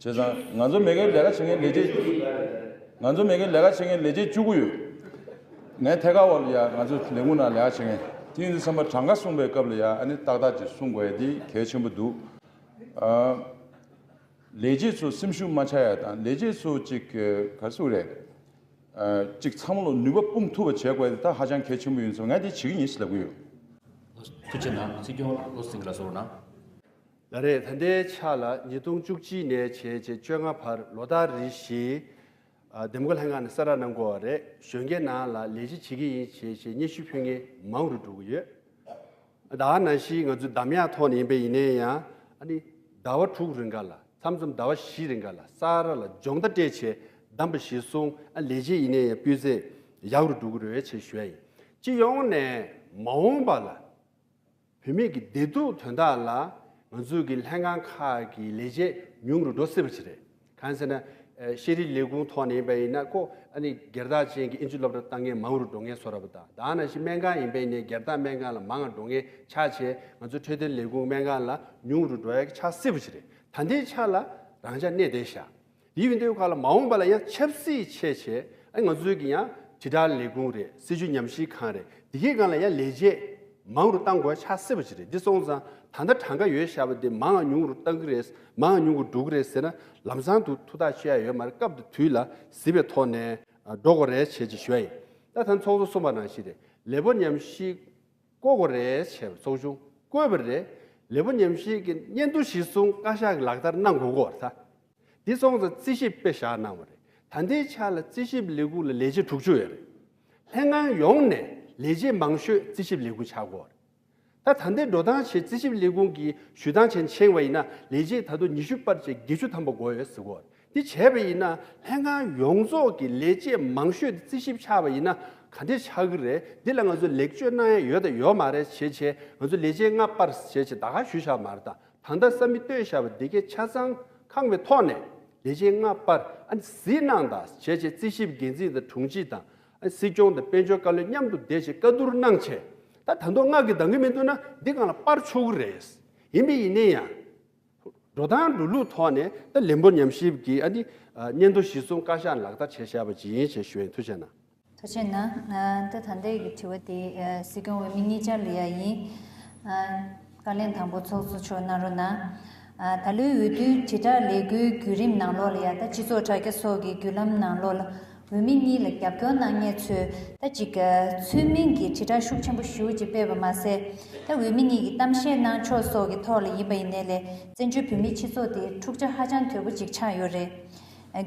བྱས་ཙང་ང་ཚོ་མ་གིར་ལས་ཀ་བྱེད་མཁན་ལས་བྱེད། ང་ཚོ་མ་གིར་ལས་ཀ་བྱེད་མཁན་ལས་བྱེད་བཅུ་དགུ་ཡོད། ངའི་ཐད་ཀར་འོག་ལ་ཡ་ང་ཚོ་ལས་ཁུངས་ནང་ལས་ཀ་བྱེད་མཁན་དེ་ཡིན་དུས་ཙམ་པ་གྲངས་ཀ་གསུངས་པའི་སྐབས་ལ་ཡ་ཨ་ནི་ཏག་ཏག་ཅིག་གསུང་དགོས་ཡ་དེ་གལ་ཆེན་པོ་འདུག་ཨ། ལས་བྱེད་ཚོ་སེམས་ཤུགས་མ་ཆག་ཡ་དང་ལས་བྱེད་ཚོ་ཅིག་ག་རེ་ཟེར་དགོས་རེད། ཨ། ཅིག་ཚང་མ་ལ་ནུས་པ་སྤུངས་ཐུབ་པ་བྱེད་དགོས་ཡ་དེ་ད་ཧ་ཅང་གལ་ཆེན་པོ་ཡིན་ཙང་ང་དེ་བྱེད་ཀྱི་ཡིན་ཟེར་ལབ་གི་ཡོད། ཐུགས་རྗེ་གནང་། སྲིད་སྐྱོང་བློ་སེང་ལ་གསོལ་རོགས་གནང་། ལགས་རེད། ད་ལྟའི་ཆ་ལ་ཉིས་སྟོང་བཅུ་གཅིག་ནས་བྱས་རྗེས་བཅོ་ལྔ་བར་ལོ་ལྟར་རེ་བཞིན་ཨ། འདེམས་བསྐོ་ལྷན་ཁང་ནས་གསལ་བསྒྲགས་གནང་དགོས་པ་རེད། གཞོན་སྐྱེས་ནང་ལ་ལས་བྱེད་བྱེད་ཀྱི་ཡིན་བྱས་བྱས་སྙན་ཞུ་ཕུལ་མཁན་མང་རུ་འགྲོ་གི་ཡོད། ད་ག་ནང་བཞིན་ང་ཚོས་འདམ་ཡག་ཐོག་ནས་ཡིན་པ་ཡིན་ནའི་ཡང་ཨ་ནི་ཟླ་བ་དྲུག་རིང་ག་ལ་མཚམས་མཚམས་ཟླ་བ་བཞི་རིང་ག་ལ་ས་ར་ལ་སྦྱོང་བརྡར་སྤྲད་བྱས་འདམ་པ་གཞིར་བཟུང་ཨ་ལས་བྱེད་ཡིན་ནའི་ཡང་སྤུས་ཚད་ཡག་རུ་འགྲོ་གི་རེད་བྱས་ཞུ་ཡ་ཡིན། སྤྱི་ཡོངས་ནས་མ་འོངས་པ་ལ་བུད་མེད་ཀྱི་བདེ་སྡུག་དོན་དག་ལ་ང་ཚོའི་གི་ལྷན་ཁང་ཁག་གི་ལས་བྱེད་ཉུང་རུ་འགྲོ་སྲིད་པ་ཞིག་རེད། གང་ཟེར་ན། ཨ། ཤེས་རིག་ལས་ཁུངས་ཐོག་ནས་ཡིན་པ་ཡིན་ན་ཁོ་ཨ་ནི་སྒེར་བདག་ཅན་གྱི་ཨིན་ཇི་སློབ་གྲྭ་བཏང་མཁན་མང་རུ་འགྲོ་མཁན་བཟོ་འདྲ་པོ་དང་། ད་ག་ནང་བཞིན་སྨན་ཁང་ཡིན་པ་ཡིན་ནའི་སྒེར་བདག་སྨན་ཁང་ལ་མང་ང་འགྲོ་མཁན་ཆགས་བྱས་ང་ཚོ་འཕྲོད་བསྟེན་ལས་ཁུངས་སྨན་ཁང་ལ་ཉུང་རུ་འགྲོ་ཡ་ཆགས་སྲིད་པ་ཞིག་རེད། ད་ལྟའི་ཆ་ལ་རང་འཇགས་གནས་བསྡད་ཤག་དེ་ཡིན་དུས་ག་ལ་མ་འོངས་པ་ལ་ཡང་ཆབ་སྲིད་ཆེ་ཆེ་ཨ་ང་ཚོའི་གི་ཡང་དྲིལ་བསྒྲགས་ལས་ཁུངས་རེད། སྲིད་བྱུས་ཉམས་ཞིབ་ཁང་རེད། དེ་གའི་སྒང་ལ་ཡང་ལས་བྱེད་མང་རུ་གཏང་དགོས་ཆགས་སྲིད་པ་ཞིག་རེད། འདི་སོང་ཙང་ད་ལྟ་གྲངས་ཀ་ཡོད་ཤག་པ་དེ་མང་ང་ཉུང་རུ་གཏང་གི་རེད། མང་ང་ཉུང་རུ་འགྲོ་གི་རེད་ཟེར་ན་ལམ་སང་དུ་ཐུགས་ཐག་ཆོད་ཡ་ཡོད་མ་རེད། སྐབས་དང་དུས་ལ་གཟིགས་པའི་ཐོག་ནས་འགྲོ་དགོས་རེད་བྱས་ཅིག་ཞུ་ཡ་ཡིན། ད་ད་ཚོགས་གཙོ་གསུངས་པ་ནང་བཞིན་རེད། ལས་སྤོ་ཉམས་ཞིབ་བསྐོ་དགོས་རེད་བྱས་པ་ཚོགས་ཆུང་བསྐོས་པ་རེད། ལས་སྤོ་ཉམས་ཞིབ་ཀྱི་སྙན་ཐོ་གཞིར་བཟུང་བཀའ་ཤག་གི་ལག་བསྟར་གནང་དགོས་ཀྱི་ཡོད་རེད་ད། འདི་སོང་ཙང་རྩིས་ཞིབ་དཔེ་བཞག་གནང་བ་རེད། ད་ལྟའི་ཆ་ལ་རྩིས་ཞིབ་ལས་ཁུངས་ལ་ལས་བྱེད་དྲུག་ཅུ་ཡོད་རེད། ལྷན་ཁང་ཡོངས་ནས་ལས་བྱེད་མང་ཤོས་རྩིས་ཞིབ་ལས་ཁུངས་ཆགས་ཀྱི་ཡོད་རེད། ད་ད་ལྟའི་འགྲོ་སྟངས་བྱས་རྩིས་ཞིབ་ལས་ཁུངས་ཀྱི་ཞུ་སྟངས་བྱས་ཕྱིན་པ་ཡིན་ན་ལས་བྱེད་ད་དུང་ཉི་ཤུ་པར་བྱས་བརྒྱད་ཅུ་ཐམ་པ་དགོས་ཡོད་ཟེར་གྱི་ཡོད་རེད། འདི་བྱས་པ་ཡིན་ན་ལྷན་ཁང་ཡོངས་རྫོགས་ཀྱི་ལས་བྱེད་མང་ཤོས་དེ་རྩིས་ཞིབ་ཆགས་པ་ཡིན་ན་ག་འདྲས་ཆགས་ཀྱི་རེད། འདི་ལ་ང་ཚོ་ལེགས་བཅོས་གནང་ཡ་ཡོད་དང་ཡོད་མ་རེད་བྱས་བྱས་ང་ཚོ་ལས་བྱེད་ལྔ་པར་བྱས་བྱས་ད་ག་ཞུས་བཞག་མ་རེད་ད། ད་ལྟ་ས་མིག་ལྟོས་བཞག་པ་འདི་གའི་ཆ་ཚང་ཁང་པའི་ཐོག་ནས་ལས་བྱེད་ལྔ་པར་ཨ་ནི་གཟིགས་གནང་དང་བྱས་བྱས་རྩིས་ཞིབ་འགན་འཛིན་དང་དྲུང་ཆེ་དང་ཨ་སྲིད་སྐྱོང་དང་དཔལ་འབྱོར་བཀའ་བློན་མཉམ་དུ་བསྡད་བྱས་བཀའ་བསྡུར་གནང་བྱས་ད་ད་དུང་ལྔ་གིས་འདང་གི་མི་འདུག་ན་འདི་སྒང་ལ་སྤར་ཆོག་གི་རེད། ཡིན་པས་ཡིན་ནའི་ཡང་། འགྲོ་སྟངས་འགྲོ་ལུགས་ཐོག་ནས་ད་ལས་སྤོ་ཉམས་ཞིབ་ཀྱི་ཨ་ནི་སྙན་ཐོ་གཞིར་བཟུང་བཀའ་ཤག་ལག་བསྟར་བྱས་བཞག་པ་ཅིག་ཡིན་ཞེས་ཞུ་ཡིན། ཐུགས་རྗེ་གནང་། ཐུགས་རྗེ་གནང་། ད་ད་ལྟའི་གི་དྲི་བ་དེ་སྲིད་སྐྱོང་འོས་མི་གཉིས་ཆར་ལ་ཡ་ཡིན། བཀའ་བློན་དང་པོ་ཚོགས་གཙོ་མཆོག་གནང་རོགས་གནང་། ད་ལོའི་འོས་བསྡུའི་དྲིལ་བསྒྲགས་ལས་འགུལ་བརྒྱུད་རིམ་ནང་ལོགས་ལ་ཡ་ད་སྤྱི་ཚོགས་དྲ་རྒྱ་སོགས་ཀྱི་བརྒྱུད་ལམ་ནང་ལོགས་ལ། འོས་མི་གཉིས་ལ་རྒྱབ་སྐྱོར་གནང་མཁན་ཚོས་ད་ཅིག་ཚུལ་མིན་གྱི་དྲིལ་བསྒྲགས་ཤུགས་ཆེན་པོ་ཞེ་པོ་ཅིག་སྤེལ་བ་མ་ཟད། ད་འོས་མི་གཉིས་ཀྱིས་གཏམ་བཤད་གནང་ཕྱོགས་སོགས་ཀྱི་ཐོག་ལ་ཡིན་པ་ཡིན་ནའི་ལས་བཙན་བྱོལ་བོད་མིའི་སྤྱི་ཚོགས་དེ་འཁྲུག་ཆ་ཧ་ཅང་དོད་པོ་ཅིག་ཆགས་ཡོད་རེད།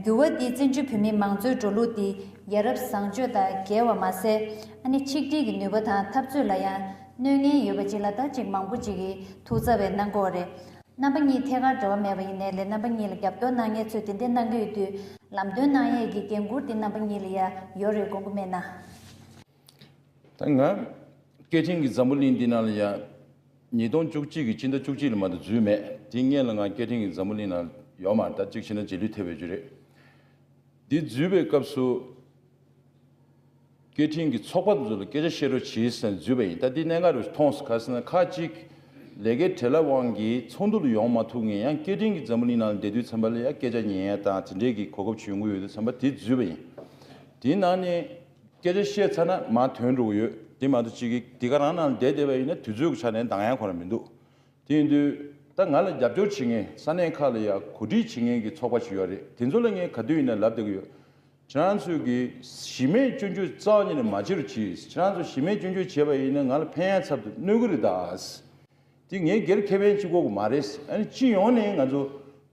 འགྱུར་བ་འདི་བཙན་བྱོལ་བོད་མིའི་མང་གཙོའི་འགྲོ་ལུགས་འདི་ཡ་རབས་བཟང་སྤྱོད་དང་འགལ་བ་མ་ཟད། ཨ་ནི་ཆིག་སྒྲིལ་གྱི་ནུས་པ་དང་འཐབ་རྩོད་ལ་ཡང་གནོད་ངན་ཡོད་པ་ཅིག་ལ་ད་ཅིག་མང་པོ་ཅིག་གིས་ཐུགས་འཚབ་པའི་གནང་གི་ཡོད་རེད། རྣམ་པ་གཉིས་ཐད་ཀར་འབྲེལ་བ་མེད་པ་ཡིན་ནའི་ལས་རྣམ་པ་གཉིས་ལ་རྒྱབ་སྐྱོར་གནང་མཁན་ཚོས་དེ་འདྲ་གནང་གི་ཡོད་དུས་ལམ་སྟོན་གནང་ཡས་ཀྱི་འགན་འཁུར་དེ་རྣམ་པ་གཉིས་ལ་ཡ་ཡོད་རེད་དགོངས་ཀྱི་མེད་ན། ད་ང་སྐད་འཕྲིན་གྱི་འཛམ་བུ་གླིང་འདི་ནང་ལ་ཡ་ཉིས་སྟོང་བཅུ་གཅིག་གི་སྤྱི་ཟླ་བཅུ་གཅིག་ལ་མ་གཏོགས་འཛུལ་མེད། དེ་སྔོན་ལ་ང་སྐད་འཕྲིན་གྱི་འཛམ་བུ་གླིང་ནང་ཡོད་མ་རེད། ད་གཅིག་བྱས་ན་རྗེས་ལུས་ཐེབས་པའི་རྒྱུ་རེད། འདི་འཛུལ་བའི་སྐབས་སུ། སྐད་འཕྲིན་གྱི་ཚོགས་པ་ཚོ་ལ་སྐད་ཆ་བཤད་རོགས་གྱིས་ཟེར་ནས་འཛུལ་བ་ཡིན། ད་འདི་གནད་འགག་རུ་མཐོང་སོང་། ག་ཟེར་ན་ཁག་ཅིག་ལས་ཀའི་བྲེལ་བ་དབང་གིས་ཚོགས་འདུ་ལ་ཡོང་མ་ཐུབ་མཁན་ཡང་སྐད་འཕྲིན་གྱི་འཛམ་བུ་གླིང་ནང་ལ་བསྡད་དུས་ཙམ་པ་ལ་ཡང་སྐད་ཆ་ཉན་ཡ་དང་དེ་འདྲའི་གི་གོ་སྐབས་ཅིག་ཡོང་གི་ཡོད་དུས་ཙམ་པ་དེ་འཛུལ་བ་ཡིན། དེའི་ནང་ནས་སྐད་ཆ་བཤད་ཚར་ན་མར་ཐོན་འགྲོ་གི་ཡོད། དེ་མ་གཏོགས་ཅིག་གིས་འདི་ག་རང་ནང་ལ་བསྡད་བསྡད་པ་ཡིན་ན་དུས་ཚོད་ཀྱི་ཆ་ནས་འདང་ཡ་ཁོ་རང་མི་འདུག་དེ་ཡིན་དུས་ད་ང་ལ་རྒྱབ་སྐྱོར་བྱེད་མཁན་ས་གནས་ཁག་ལ་ཡ་གོ་སྒྲིག་བྱེད་མཁན་གྱི་ཚོགས་པ་ཞིག་ཡོད་རེད། དེ་ཚོ་ལ་ངས་ག་དུས་ཡིན་ན་ལབ་བསྡད་ཀྱི་ཡོད། ཁྱེད་རང་ཚོས་ཀྱི་གཞི་མེད་སྐྱོན་བརྗོད་རྩ་བ་ཉིད་ནས་མ་བྱེད་རོགས་གྱིས། ཁྱེད་རང་ཚོ་གཞི་མེད་སྐྱོན་བརྗོད་བྱས་པ་ཡིན་ན་ང་ལ་ཕན་ཡ་ཚབ་ཏུ་གནོད་ཀྱི་རེད་ད། དེ་ངའི་སྒེར་ཁེ་ཕན་གཅིག་པོ་མ་རེད། ཨ་ནི་སྤྱི་ཡོངས་ནས་ང་ཚོ་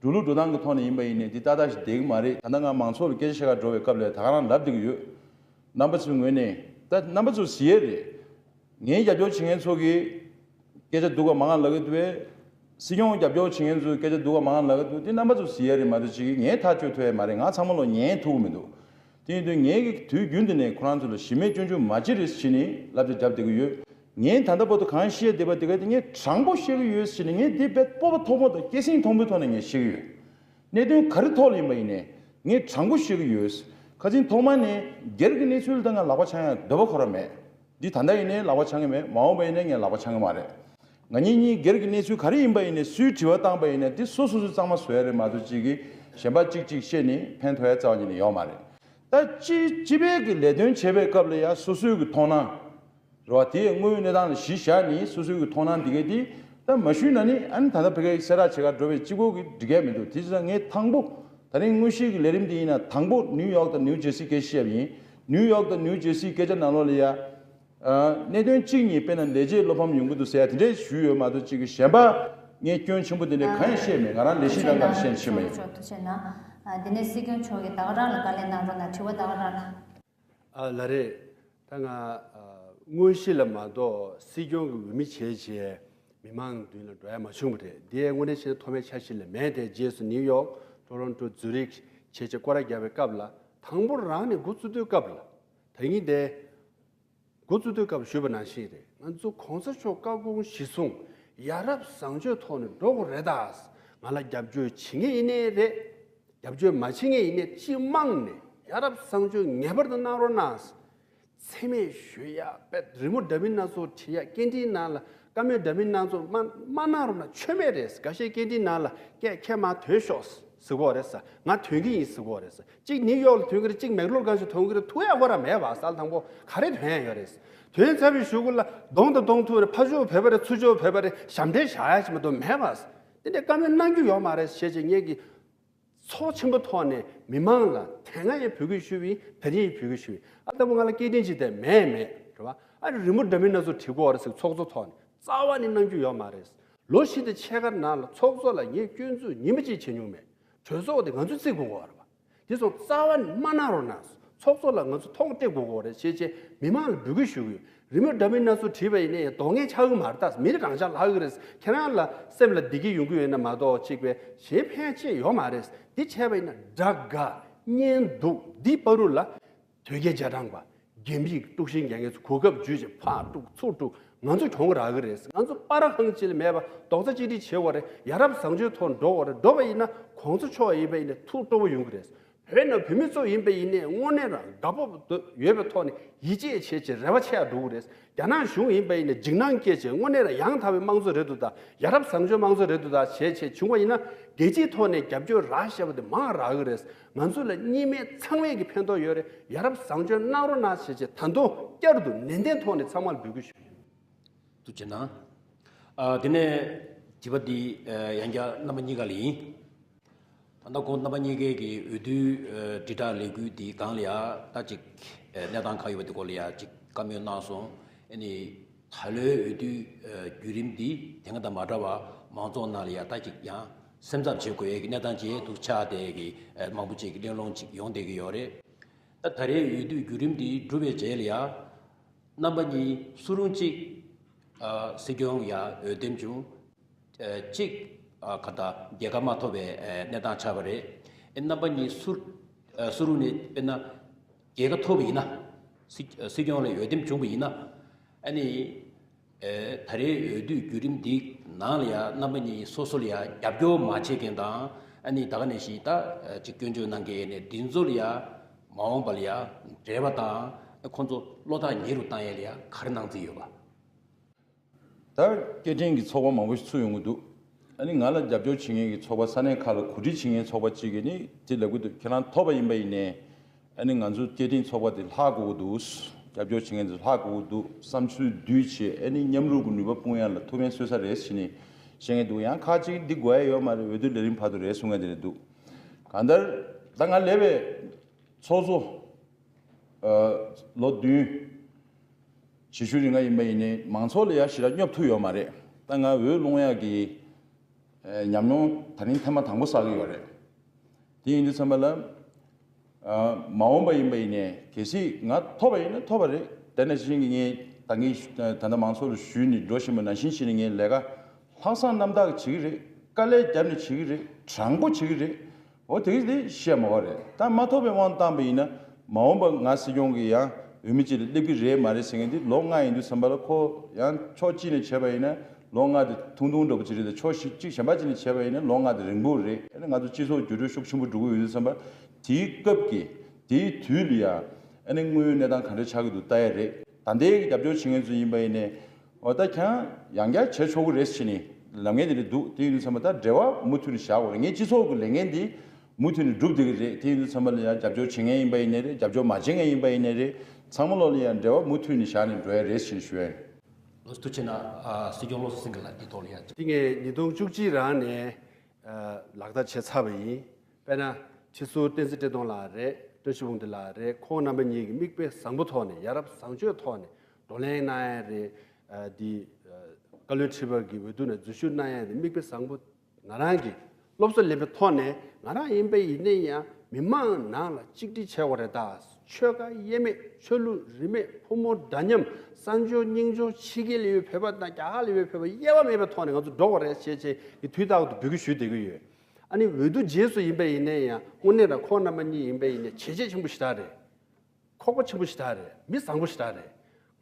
འགྲོ་ལུགས་འགྲོ་སྟངས་ཀྱི་ཐོག་ནས་ཡིན་པ་ཡིན་ནའི་འདི་ཏག་ཏག་ཞིག་བསྡད་ཀྱི་མ་རེད། ད་ལྟ་ང་མང་ཚོགས་ལ་སྐད་ཆ་བཤད་གར་འགྲོ་བའི་སྐབས་ལ་ད་ག་རང་ལབ་བསྡད་ཀྱི་ཡོད། རྣམ་པ་ཚོའི་ངོས་ནས་ད་རྣམ་པ་ཚོ་གཟིགས་ཡས་རེད། ངའི་རྒྱབ་སྐྱོར་བྱེད་མཁན་ཚོ་གིས་སྐད་ཆ་སྡུག་ག་མང་ང་ལབ་ཀྱི་འདུག་པས། སྲིད་སྐྱོང་རྒྱབ་སྐྱོར་བྱེད་མཁན་ཚོས་སྐད་ཆ་སྡུག་ག་མང་ང་ལབ་ཀྱི་འདུག་དེ་རྣམ་པ་ཚོ་གཟིགས་ཡས་རེད་མ་གཏོགས་ཅིག་ངས་ཐག་གཅོད་ཐུབ་ཡས་མ་རེད། ང་ཚང་མ་ལོ་ཉན་ཐུབ་ཀྱི་མི་འདུག་དེ་ཡིན་དུས་ངས་ཀྱི་དུས་རྒྱུན་དུ་ནས་ཁོ་རང་ཚོ་ལ་གཞི་མེད་སྐྱོན་བརྗོད་མ་བྱེད་རེས་བྱས་ནས་བསླབ་བྱ་བརྒྱབ་བསྡད་ཀྱི་ཡོད། ངས་ད་ལྟ་བར་དུ་གང་བཤད་བསྡད་པ་དེ་ག་དེ་ངས་དྲང་པོ་བཤད་ཀྱི་ཡོད་ཟེར་ནས། ངས་དེ་དཔེ་སྤོབས་པ་མཐོན་པོ་དང་སྐྱེད་སྲིང་མཐོན་པོའི་ཐོག་ནས་ངས་བཤད་ཀྱི་ཡོད། གནད་དོན་ག་རེ་ཐོག་ལ་ཡིན་པ་ཡིན་ནས་ངས་དྲང་པོ་བཤད་ཀྱི་ཡོད། ཁ་སང་ཐོག་མ་ནས་སྒེར་གྱི་གནས་ཚུལ་ལ་ད་ང་ལག་པ་འཆང་ཡ་འདོད་པ་ཁོ་རང་མེད། འདི་ད་ལྟ་ཡིན་ནའི་ལག་པ་འཆང་གི་མེད། མ་འོངས་པ་ཡིན་ནའི་ངས་ལག་པ་འཆང་གི་མ་རེད། ང་གཉིས་གཉིས་སྒེར་གྱི་གནས་ཚུལ་ག་རེ་ཡིན་པ་ཡིན་ནའི་སུའི་དྲི་བ་བཏང་པ་ཡིན་ནའི་འདི་སོ་སོ་སོས་གཙང་མ་བཟོ་ཡ་རེད་མ་གཏོགས། གཅིག་གིས་གཞན་པ་གཅིག་གཅིག་བཤད་ནས་ཕན་ཐོགས་ཡ་རྩ་བ་ཉིད་ནས་ཡོད་མ་རེད། ད་སྤྱི་སྤྱི་པའི་གི་ལས་དོན་བྱེད་པའི་སྐབས་ལ་ཡ་སོ་སོའི་གི་མཐོང་སྣང་རེད་བ། དེ་དངོས་ཡོད་གནས་སྟངས་ལ་གཞི་བཞག་ནས་སོ་སོའི་གི་མཐོང་སྣང་འདི་གས་དེ་ད་མ་ཞུས་ན་ནི། ཨ་ནི་ད་ལྟ་ཕ་གིར་གསལ་བསྒྲགས་བྱེད་གར་འགྲོ་བའི་གཅིག་པོ་གི་འགྲིག་གས་མི་འདུག་དེ་བྱས་ཙང་ངས་དང་པོ་ད་རིང་དངོས་གཞིའི་གི་ལས་རིམ་འདི་ཡིན་ན་དང་པོ་ནིའུ་ཡོག་དང་ནིའུ་ཇེར་སི་སྐད་ཆ་བཤད་པ་ཡིན། ནིའུ་ཡོག་དང་ནིའུ་ཇེར་སིའི་སྐད་ཆ་ནང་ལོགས་ལ་ཡ། ཨ། གནད་དོན་གཅིག་གཉིས་དཔེར་ན་ལས་བྱེད་བློ་ཕམ་ཡོང་གི་འདུག་ཟེར་ཡ་དེ་འདྲས་ཞུས་ཡོད་མ་གཏོགས། གཅིག་གི་གཞན་པ་ངས་སྐྱོན་ཆེན་པོ་དེ་འདྲས་གང་ཡང་བཤད་མེད། ང་རང་ལས་གཞི་རང་ག་ལ་བཤད་ཤེས་མ་ཡོད། ཐུགས་རྗེ་གནང་། ཨ། དེ་ནས་སྲིད་སྐྱོང་མཆོག་གིས་ད་ག་རང་ལ་བཀའ་ལན་གནང་རོགས་གནང་། དྲི་བ་ད་ག་རང་ལ། ཨ། ལགས་རེད། ད་ང་། ཨ། དངོས་གཞི་ལ་མ་གཏོགས་སྲིད་སྐྱོང་གི་འོས་མི་བྱས་བྱས་མི་མང་མདུན་ལ་འགྲོ་ཡ་མ་བྱུང་བ་རེད། འདི་དངོས་གནས་བྱས་ན་ཐོག་མའི་འཆར་གཞི་ལ་མེད་དེ། རྗེས་སུ་ནིའུ་ཡོག་ཊོ་རོན་ཊོ་ཛུ་རིག་བྱས་བྱས་སྐོར་ར་བརྒྱབ་པའི་སྐབས་ལ་དང་པོ་རང་ནས་འགོ་བཙུགས་དུས་སྐབས་ལ། ད་ངས་དེ་འགོ་བཙུགས་དུས་སྐབས་ཞུས་པ་ནང་བཞིན་རེད། ང་ཚོ་གོང་ས་མཆོག་བཀའ་དགོངས་གཞིར་བཟུང་ཡ་རབས་བཟང་སྤྱོད་ཐོག་ནས་འགྲོ་དགོས་རེད་ད། ང་ལ་རྒྱབ་སྐྱོར་བྱེད་མཁན་ཡིན་ནའི་རེད། རྒྱབ་སྐྱོར་མ་བྱེད་མཁན་ཡིན་ནའི་སྤྱི་དམངས་ནས་ཡ་རབས་བཟང་སྤྱོད་ངེས་པར་དུ་གནང་རོགས་གནང་། མཚན་སྨད་ཞུ་ཡ། དཔེ་རི་མོ་འདྲ་མིན་སྣ་ཚོགས་བྲིས་ཡ། སྐད་འཕྲིན་ནང་ལ་བཀའ་མོལ་འདྲ་མིན་སྣ་ཚོགས་མ་མ་གནང་རོགས་གནང་། ཆོ་མེད་རེད། འགའ་ཤས་སྐད་འཕྲིན་ནང་ལ་སྐད་ཁྱེད་མར་ཐོན་ཤོག་ཟེར་གོ་རེད་ཟེར། ང་ཐོན་གྱི་ཡིན་ཟེར་གོ་རེད་ཟེར། གཅིག་ནིའུ་ཡོག་ལ་ཐོན་གྱི་རེད། གཅིག་མེག་ལོར་གང་ཞིག་ཐོན་གྱི་རེད། ཐུག་ཡ་ཁོ་རང་མེད་པ། གསལ་དང་པོ་ག་རེ་ཐོན་ཡ་ཡོད་རེད། ཐོན་ཚར་བའི་གཞུག་གུ་ལ་གདོང་དང་གདོང་ཐུག་རེད། ཕར་ཕྱོགས་བོད་པ་རེད། ཚུར་ཕྱོགས་བོད་པ་རེད། ཞབས་འདྲེན་བཞག་ཡ་ཞིག་མ་གཏོགས་མེད་པ། དེ་འདྲའི་བཀའ་མོལ་གནང་རྒྱུ་ཡོད་མ་རེད་ཞེས་བྱས། ངེད་ཀྱིས་ཚོགས་ཆེན་པོ་ཐོག་ནས་མི་མང་ལ་དེ་སྔ་ཡང་འབོད་སྐུལ་ཞུས་པ་ཡིན། ད་རིང་ཡང་འབོད་སྐུལ་ཞུས་པ་ཡིན། ཨ། ལྟ་བུ་ང་ལ་སྐད་འཕྲིན་ཅིག་དེ་མེད་མེད་རེད་བ། ཨ་རི་མོ་འདྲ་མིན་སྣ་ཚོགས་བྲིས་དགོས་རེད་ཟེར། ཚོགས་གཙོ་ཐོག་ནས་རྩ་བ་ནས་གནང་རྒྱུ་ཡོད་མ་རེད། ལོ་བཞི་དང་ཕྱེད་ཀ་ནང་ལ་ཚོགས་གཙོ་ལ་ངས་སྐྱོན་འཛུགས་ཉིན་མ་གཅིག་བྱེད་མྱོང་མེད། གྲོས་ཚོགས་དེ་ང་ཚོས་བརྩི་དགོས་རེད་བ། དེ་སོང་རྩ་བ་ནས་མ་གནང་རོགས་གནང་། ཚོགས་གཙོ་ལ་ང་ཚོ་མཐོང་སྤྲད་དགོས་ཀྱི་རེད་ཞེས་བྱས་མི་མང་ལ་འབོད་སྐུལ་ཞུ་གི་ཡོད། རི་མོ་འདྲ་མིན་སྣ་ཚོགས་བྲིས་པ་ཡིན་ནའི་དོ་སྣང་ཆགས་ཀྱི་མ་རེད། ད་མི་རེ་རང་ཆགས་ལྷག་གི་རེད། ཁྱེད་རང་ལ་སེམས་ལ་བདེ་སྐྱིད་ཡོང་གི་ཡོད་ན་མ་གཏོགས་གཅིག་པའི་གཞན་ཕན་ཆེ་ཡོད་མ་རེད། འདི་བྱས་པ་ཡིན་ན་དགྲ་དགའ་གཉེན་སྡུག་འདི་བར་དུ་ལ་དོལ་རྒྱལ་རྗེས་འབྲང་པ། རྒྱ་མིས་དཀྲུག་ཤིང་རྒྱག་མཁན་ཚོ་གོ་སྐབས་བརྒྱུད་བྱས་ཕར་དཀྲུག་ཚུར་དཀྲུག་ང་ཚོ་གྱོང་རག་གི་རེད། ང་ཚོ་པ་ར་ཧང་ཅི་ལ་མེད་པ་རྡོག་རྩ་གཅིག་སྒྲིལ་བྱེད་དགོས་རེད། ཡ་རབས་བཟང་སྤྱོད་ཐོག་འགྲོ་དགོས་རེད། འགྲོ་བ་ཡིན་ན་གོང་ས་མཆོག་ཡིན་པ་ཡིན་ན་ཐུགས་སྤྲོ་པོ་ཡོང་གི་རེད། བོད་ནང་བོད་མི་ཚོ་ཡིན་པ་ཡིན་ནའི་དངོས་གནས་རང་དགའ་སྤོབས་ཡོད་པའི་ཐོག་ནས་ཡིད་ཆེས་བྱེད་ཆེད་རེ་བ་ཆེ་ཡ་འགྲོ་གི་རེད། རྒྱ་ནག་གཞུང་ཡིན་པ་ཡིན་ནའི་འཇིགས་སྣང་སྐྱེས་བྱས་དངོས་གནས་རང་ཡང་དག་པའི་དམངས་གཙོ་རེད་འདུག་ད། ཡ་རབས་བཟང་སྤྱོད་དམངས་གཙོ་རེད་འདུག་ད་བྱས་བྱས་བྱུང་བ་ཡིན་ན། རྒྱལ་སྤྱིའི་ཐོག་ནས་རྒྱབ་སྐྱོར་རག་བཞག་པ་དེ་མང་རག་གི་རེད། ང་ཚོ་ལ་གཉིས་སྨན་ཚང་མས་ཀྱི་ཕན་ཐོགས་ཡོད་རེད། ཡ་རབས་བཟང་སྤྱོད་གནང་རོགས་གནང་བྱས་བྱས་ད་དུང་བསྐྱར་དུ་ནན་ཏན་ཐོག་ནས་ཚང་མ་ལ་འབོད་སྐུལ་ཞུ་གི་ཡོད། ཐུགས་རྗེ་གནང་། ཨ། དེ་ནས་དྲི་བ་འདི་ཡང་བསྐྱར་རྣམ་པ་གཉིས་ཀ་ལ་ཡིན། ད་ལྟ་ཁོང་རྣམ་པ་གཉིས་ཀའི་གི་འོས་བསྡུའི་དྲིལ་བསྒྲགས་ལས་འགུལ་འདིའི་སྒང་ལ་ཡ་ད་ཅིག་གནས་སྟངས་གང་ཡོད་པ་དེ་སྐོར་ལ་ཡ་ཅིག་བཀའ་མོལ་གནང་སོང་། ཨ་ནི་ད་ལོའི་འོས་བསྡུའི་བརྒྱུད་རིམ་འདི་དེ་སྔ་དང་མ་འདྲ་བར་མང་ཚོགས་ནང་ལ་ཡ་ད་ཅིག་ཡང་སེམས་འཚབ་བྱེད་དགོས་ཡས་ཀྱི་གནས་སྟངས་ཅིག་འདུག་ཆགས་བསྡད་ཀྱི་མང་པོ་ཅིག་གི་གླེང་སློང་ཅིག་ཡོང་བསྡད་ཀྱི་ཡོད་རེད། ད་ད་རེས་འོས་བསྡུའི་བརྒྱུད་རིམ་འདི་གྲུབ་པའི་རྗེས་ལ་ཡ། རྣམ་པ་གཉིས་སུ་རུང་གཅིག་ཨ། སྲིད་སྐྱོང་ཡ་འོས་འདེམས་བྱུང་། ཨ། གཅིག་ཨ། ག་ད་རྒྱལ་ཁ་མ་ཐོབ་པའི་ཨ། གནས་སྟངས་ཆགས་པ་རེད། ཨེ། རྣམ་པ་གཉིས་སུ་ཨ། སུ་རུང་ནས་དཔེར་ན་རྒྱལ་ཁ་ཐོབ་པ་ཡིན་ན། སྲིད་སྲིད་སྐྱོང་ལ་འོས་འདེམས་བྱུང་བ་ཡིན་ན། ཨ་ནི་ཨེ། ད་རེས་འོས་བསྡུའི་བརྒྱུད་རིམ་འདི་ནང་ལ་ཡ་རྣམ་པ་གཉིས་སོ་སོ་ལ་ཡ་རྒྱབ་སྐྱོར་མ་བྱེད་མཁན་དང་། ཨ་ནི་ད་ག་ནང་བཞིན་ད་ཅིག་སྐྱོན་བརྗོད་གནང་མཁན་ནས་འདི་ཚོ་ལ་ཡ་མ་འོངས་པ་ལ་ཡ་འབྲེལ་བ་དང་ཁོང་ཚོ་བློ་ཐག་ཉེ་རུ་བཏང་ཡས་ལ་ཡ་ག་རེ་གནང་རྩིས་ཡོད་པ། ད་སྐད་འཕྲིན་གྱི་ཚོགས་པ་མང་པོ་ཞིག་ཚུགས་ཡོང་གི་འདུག་ཨ་ནི་ང་ལ་རྒྱབ་སྐྱོར་བྱེད་མཁན་གྱི་ཚོགས་པ། ས་གནས་ཁག་ལ་གོ་སྒྲིག་བྱེད་མཁན་ཚོགས་པ་གཅིག་གིས་ནི་དེ་ལབ་ཀྱི་འདུག་ཁྱེད་རང་ཐོབ་པ་ཡིན་པ་ཡིན་ནའི། ཨ་ནི་ང་ཚོ་སྐད་འཕྲིན་ཚོགས་པ་དེ་ལྷག་དགོས་ཀྱི་འདུག་རྒྱབ་སྐྱོར་བྱེད་མཁན་ཚོ་ལྷག་དགོས་ཀྱི་འདུག་བསམ་ཚུལ་བསྡུས་བྱས། ཨ་ནི་མཉམ་རུབ་ཀྱི་ནུས་པ་སྤུངས་ཡ་ལ་ཐུགས་ཕན་གསོས་ས་རེད་ཟེར་ནས་བཤད་མཁན་འདུག་ཡང་ཁག་ཅིག་འདི་དགོས་ཡ་ཡོད་མ་རེད། འོས་བསྡུ་ལས་རིམ་བར་དུ་རེད་གསུང་མཁན་དེ་རེད་འདུག་གང་ལྟར་ད་ང་སླེབས་པའི་ཚོགས་གཙོ། ཨ། ལོ་བདུན་བྱེད་ཤུལ་རིང་ང་ཡིན་པ་ཡིན་ནའི་མང་ཚོགས་ལ་ཡ་ཞེ་དྲག་སྙོབ་ཐུབ་ཡོད་མ་རེད། ད་ང་འོས་སློང་ཡག་གི་ཨ། ཉམས་མྱོང་ད་རིང་ཐེངས་མ་དང་པོ་བསགས་ཀྱི་ཡོད་རེད། དེ་ཡིན་དུས་ཙམ་པ་ལ། ཨ། མ་འོངས་པ་ཡིན་པ་ཡིན་ནའི་གལ་སྲིད་ང་ཐོབ་པ་ཡིན་ན་ཐོབ་པ་རེད། དེ་ནང་བཞིན་གྱི་ངས་ད་གིན་ད་ལྟ་མང་ཚོགས་ལ་ཞུས་ནས་འགྲོ་བཞིན་པ་ནང་བཞིན་བྱས་ནས་ངས་ལས་ཀ་ལྷག་བསམ་རྣམ་དག་གིས་བྱེད་ཀྱི་རེད། དཀའ་ལས་བརྒྱབ་ནས་བྱེད་ཀྱི་རེད། དྲང་པོ་བྱེད་ཀྱི་རེད། འོ་དེ་གི་དེ་བཤད་མ་དགོས་རེད། ད་མ་ཐོབ་པའི་དབང་བཏང་པ་ཡིན་ན་ མ་འོངས་པ་ང་སྲིད་སྐྱོང་གི་ཡང་འོས་མི་གཅིག་ལ་སླེབས་ཀྱི་རེད་མ་རེད་ཟེར་མཁན་འདི་ལོ་ལྔ་ཡིན་དུས་ཙམ་པ་ལ། ཁོ་ཡང་ཕྱོགས་གཅིག་ནས་བྱས་པ་ཡིན་ན་ལོ་ལྔ་དེ་ཐུང་ཐུང་འདྲ་པོ་ཅིག་རེད་དེ། ཕྱོགས་ཤིག་གཅིག་གཞན་པ་ཅིག་ནས་བྱས་པ་ཡིན་ན་ལོ་ལྔ་དེ་རིང་པོ་རེད། ཨ་ནི་ང་ཚོ་སྤྱི་ཚོགས་འགྱུར་འགྲོས་ཤུགས་ཆེན་པོ་འགྲོ་གི་ཡོད་དུས་ཙམ་པ། དེའི་སྐབས་ཀྱི་དེའི་དུས་ལ་ཡང་ཨ་ནི་དངོས་ཡོད་གནས་སྟངས་ག་འདྲ་ཆགས་ཀྱི་འདུག་ལྟ་ཡ་རེད། ད་ལྟའི་རྒྱབ་སྐྱོར་བྱེད་མཁན་ཚོ་ཡིན་པ་ཡིན་ནའི། འོ་ད་ཁྱེད་རང་ཡང་བསྐྱར་བྱེད་ཆོག་གི་རེད་ཟེར་ནས་ལབ་མཁན་དེ་འདྲ་འདུག་དེ་ཡིན་དུས་ཙམ་པ་ད་འབྲེལ་བ་མུ་མཐུད་ནས་བཞག་དགོས་རེད། ངས་སྤྱི་ཚོགས་ཀྱི་ལས་འགན་འདི་མུ་མཐུད་ནས་སྒྲུབ་བསྡད་ཀྱི་རེད། དེ་ཡིན་དུས་ཙམ་པ་ལ་ཡང་རྒྱབ་སྐྱོར་བྱེད་མཁན་ཡིན་པ་ཡིན་ནའི་རེད། རྒྱབ་སྐྱོར་མ་བྱེད་མཁན་ཡིན་པ་ཡིན་ནའི་རེད། ཚང་མ་ལོག་ལ་ཡང་འབྲེལ་བ་མུ་མཐུད་ནས་བཞག་ནས་འགྲོ་ཡ་རེད་ཟེར་ཞུ་ཡ་ཡིན། ལགས་སོ། ཐུགས་རྗེ་གནང་། ཨ། སྲིད་སྐྱོང་བློ་བཟང་སེང་གེ་ལགས་ཀྱིས་ཐོག་ལ་ཡང་། དེ་ངས་ཉིས་སྟོང་བཅུ་གཅིག་རང་ནས། ཨ། ལག་བསྟར་བྱས་ཚར་བ་ཡིན། དཔེར་ན། ཁྲི་ཟུར་བསྟན་འཛིན་བཀྲས་མཐོང་ལགས་རེད། བཀྲ་ཤིས་དབང་འདུས་ལགས་རེད། ཁོང་རྣམ་པ་གཉིས་ཀྱིས་མིག་དཔེ་བཟང་པོ་ཐོག་ནས། ཡ་རབས་བཟང་སྤྱོད་ཐོག་ནས་བགྲོ་གླེང་གནང་ཡ་རེད། ཨ། འདི། ཨ། བཀའ་བློན་ཁྲི་པ་གི་འོས་བསྡུ་ནང་འཛུལ་ཞུགས་གནང་ཡ་དེ་མིག་དཔེ་བཟང་པོ། ང་རང་གི་སློབ་གསོ་ལེན་པའི་ཐོག་ནས། ང་རང་ཡིན་པ་ཡིན་ནའི་ཡང་མི་མང་ནང་ལ་གཅིག་སྒྲིལ་བྱེད་དགོས་རེད། ད་ཆོལ་ཁ་དབྱེ་མེད། ཆོས་ལུགས་རིས་མེད། ཕོ་མོ་འདྲ་མཉམ། གསར་འབྱོར་རྙིང་འབྱོར། ཕྱི་རྒྱལ་ལ་ཡོད་བོད་པ་དང་རྒྱ་གར་ལ་ཡོད་བོད་པ་དབྱེ་བ་མེད་པའི་ཐོག་ནས་ང་ཚོ་འགྲོ་དགོས་རེད་ཅེས་བྱས་ཀྱི་དུས་རྟག་ཏུ་འབོད་སྐུལ་ཞུས་བསྡད་ཀྱི་ཡོད། ཨ་ནི་འོས་བསྡུ་རྗེས་སུ་ཡིན་པ་ཡིན་ནའི་ཡང་དངོས་གནས་རང་ཁོང་རྣམ་པ་གཉིས་ཡིན་པ་ཡིན་ནའི་བྱས་རྗེས་ཆེན་པོ་ཞེ་དྲག་རེད། ཁོག་པ་ཆེན་པོ་ཞེ་དྲག་རེད། མི་བཟང་པོ་ཞེ་དྲག་རེད།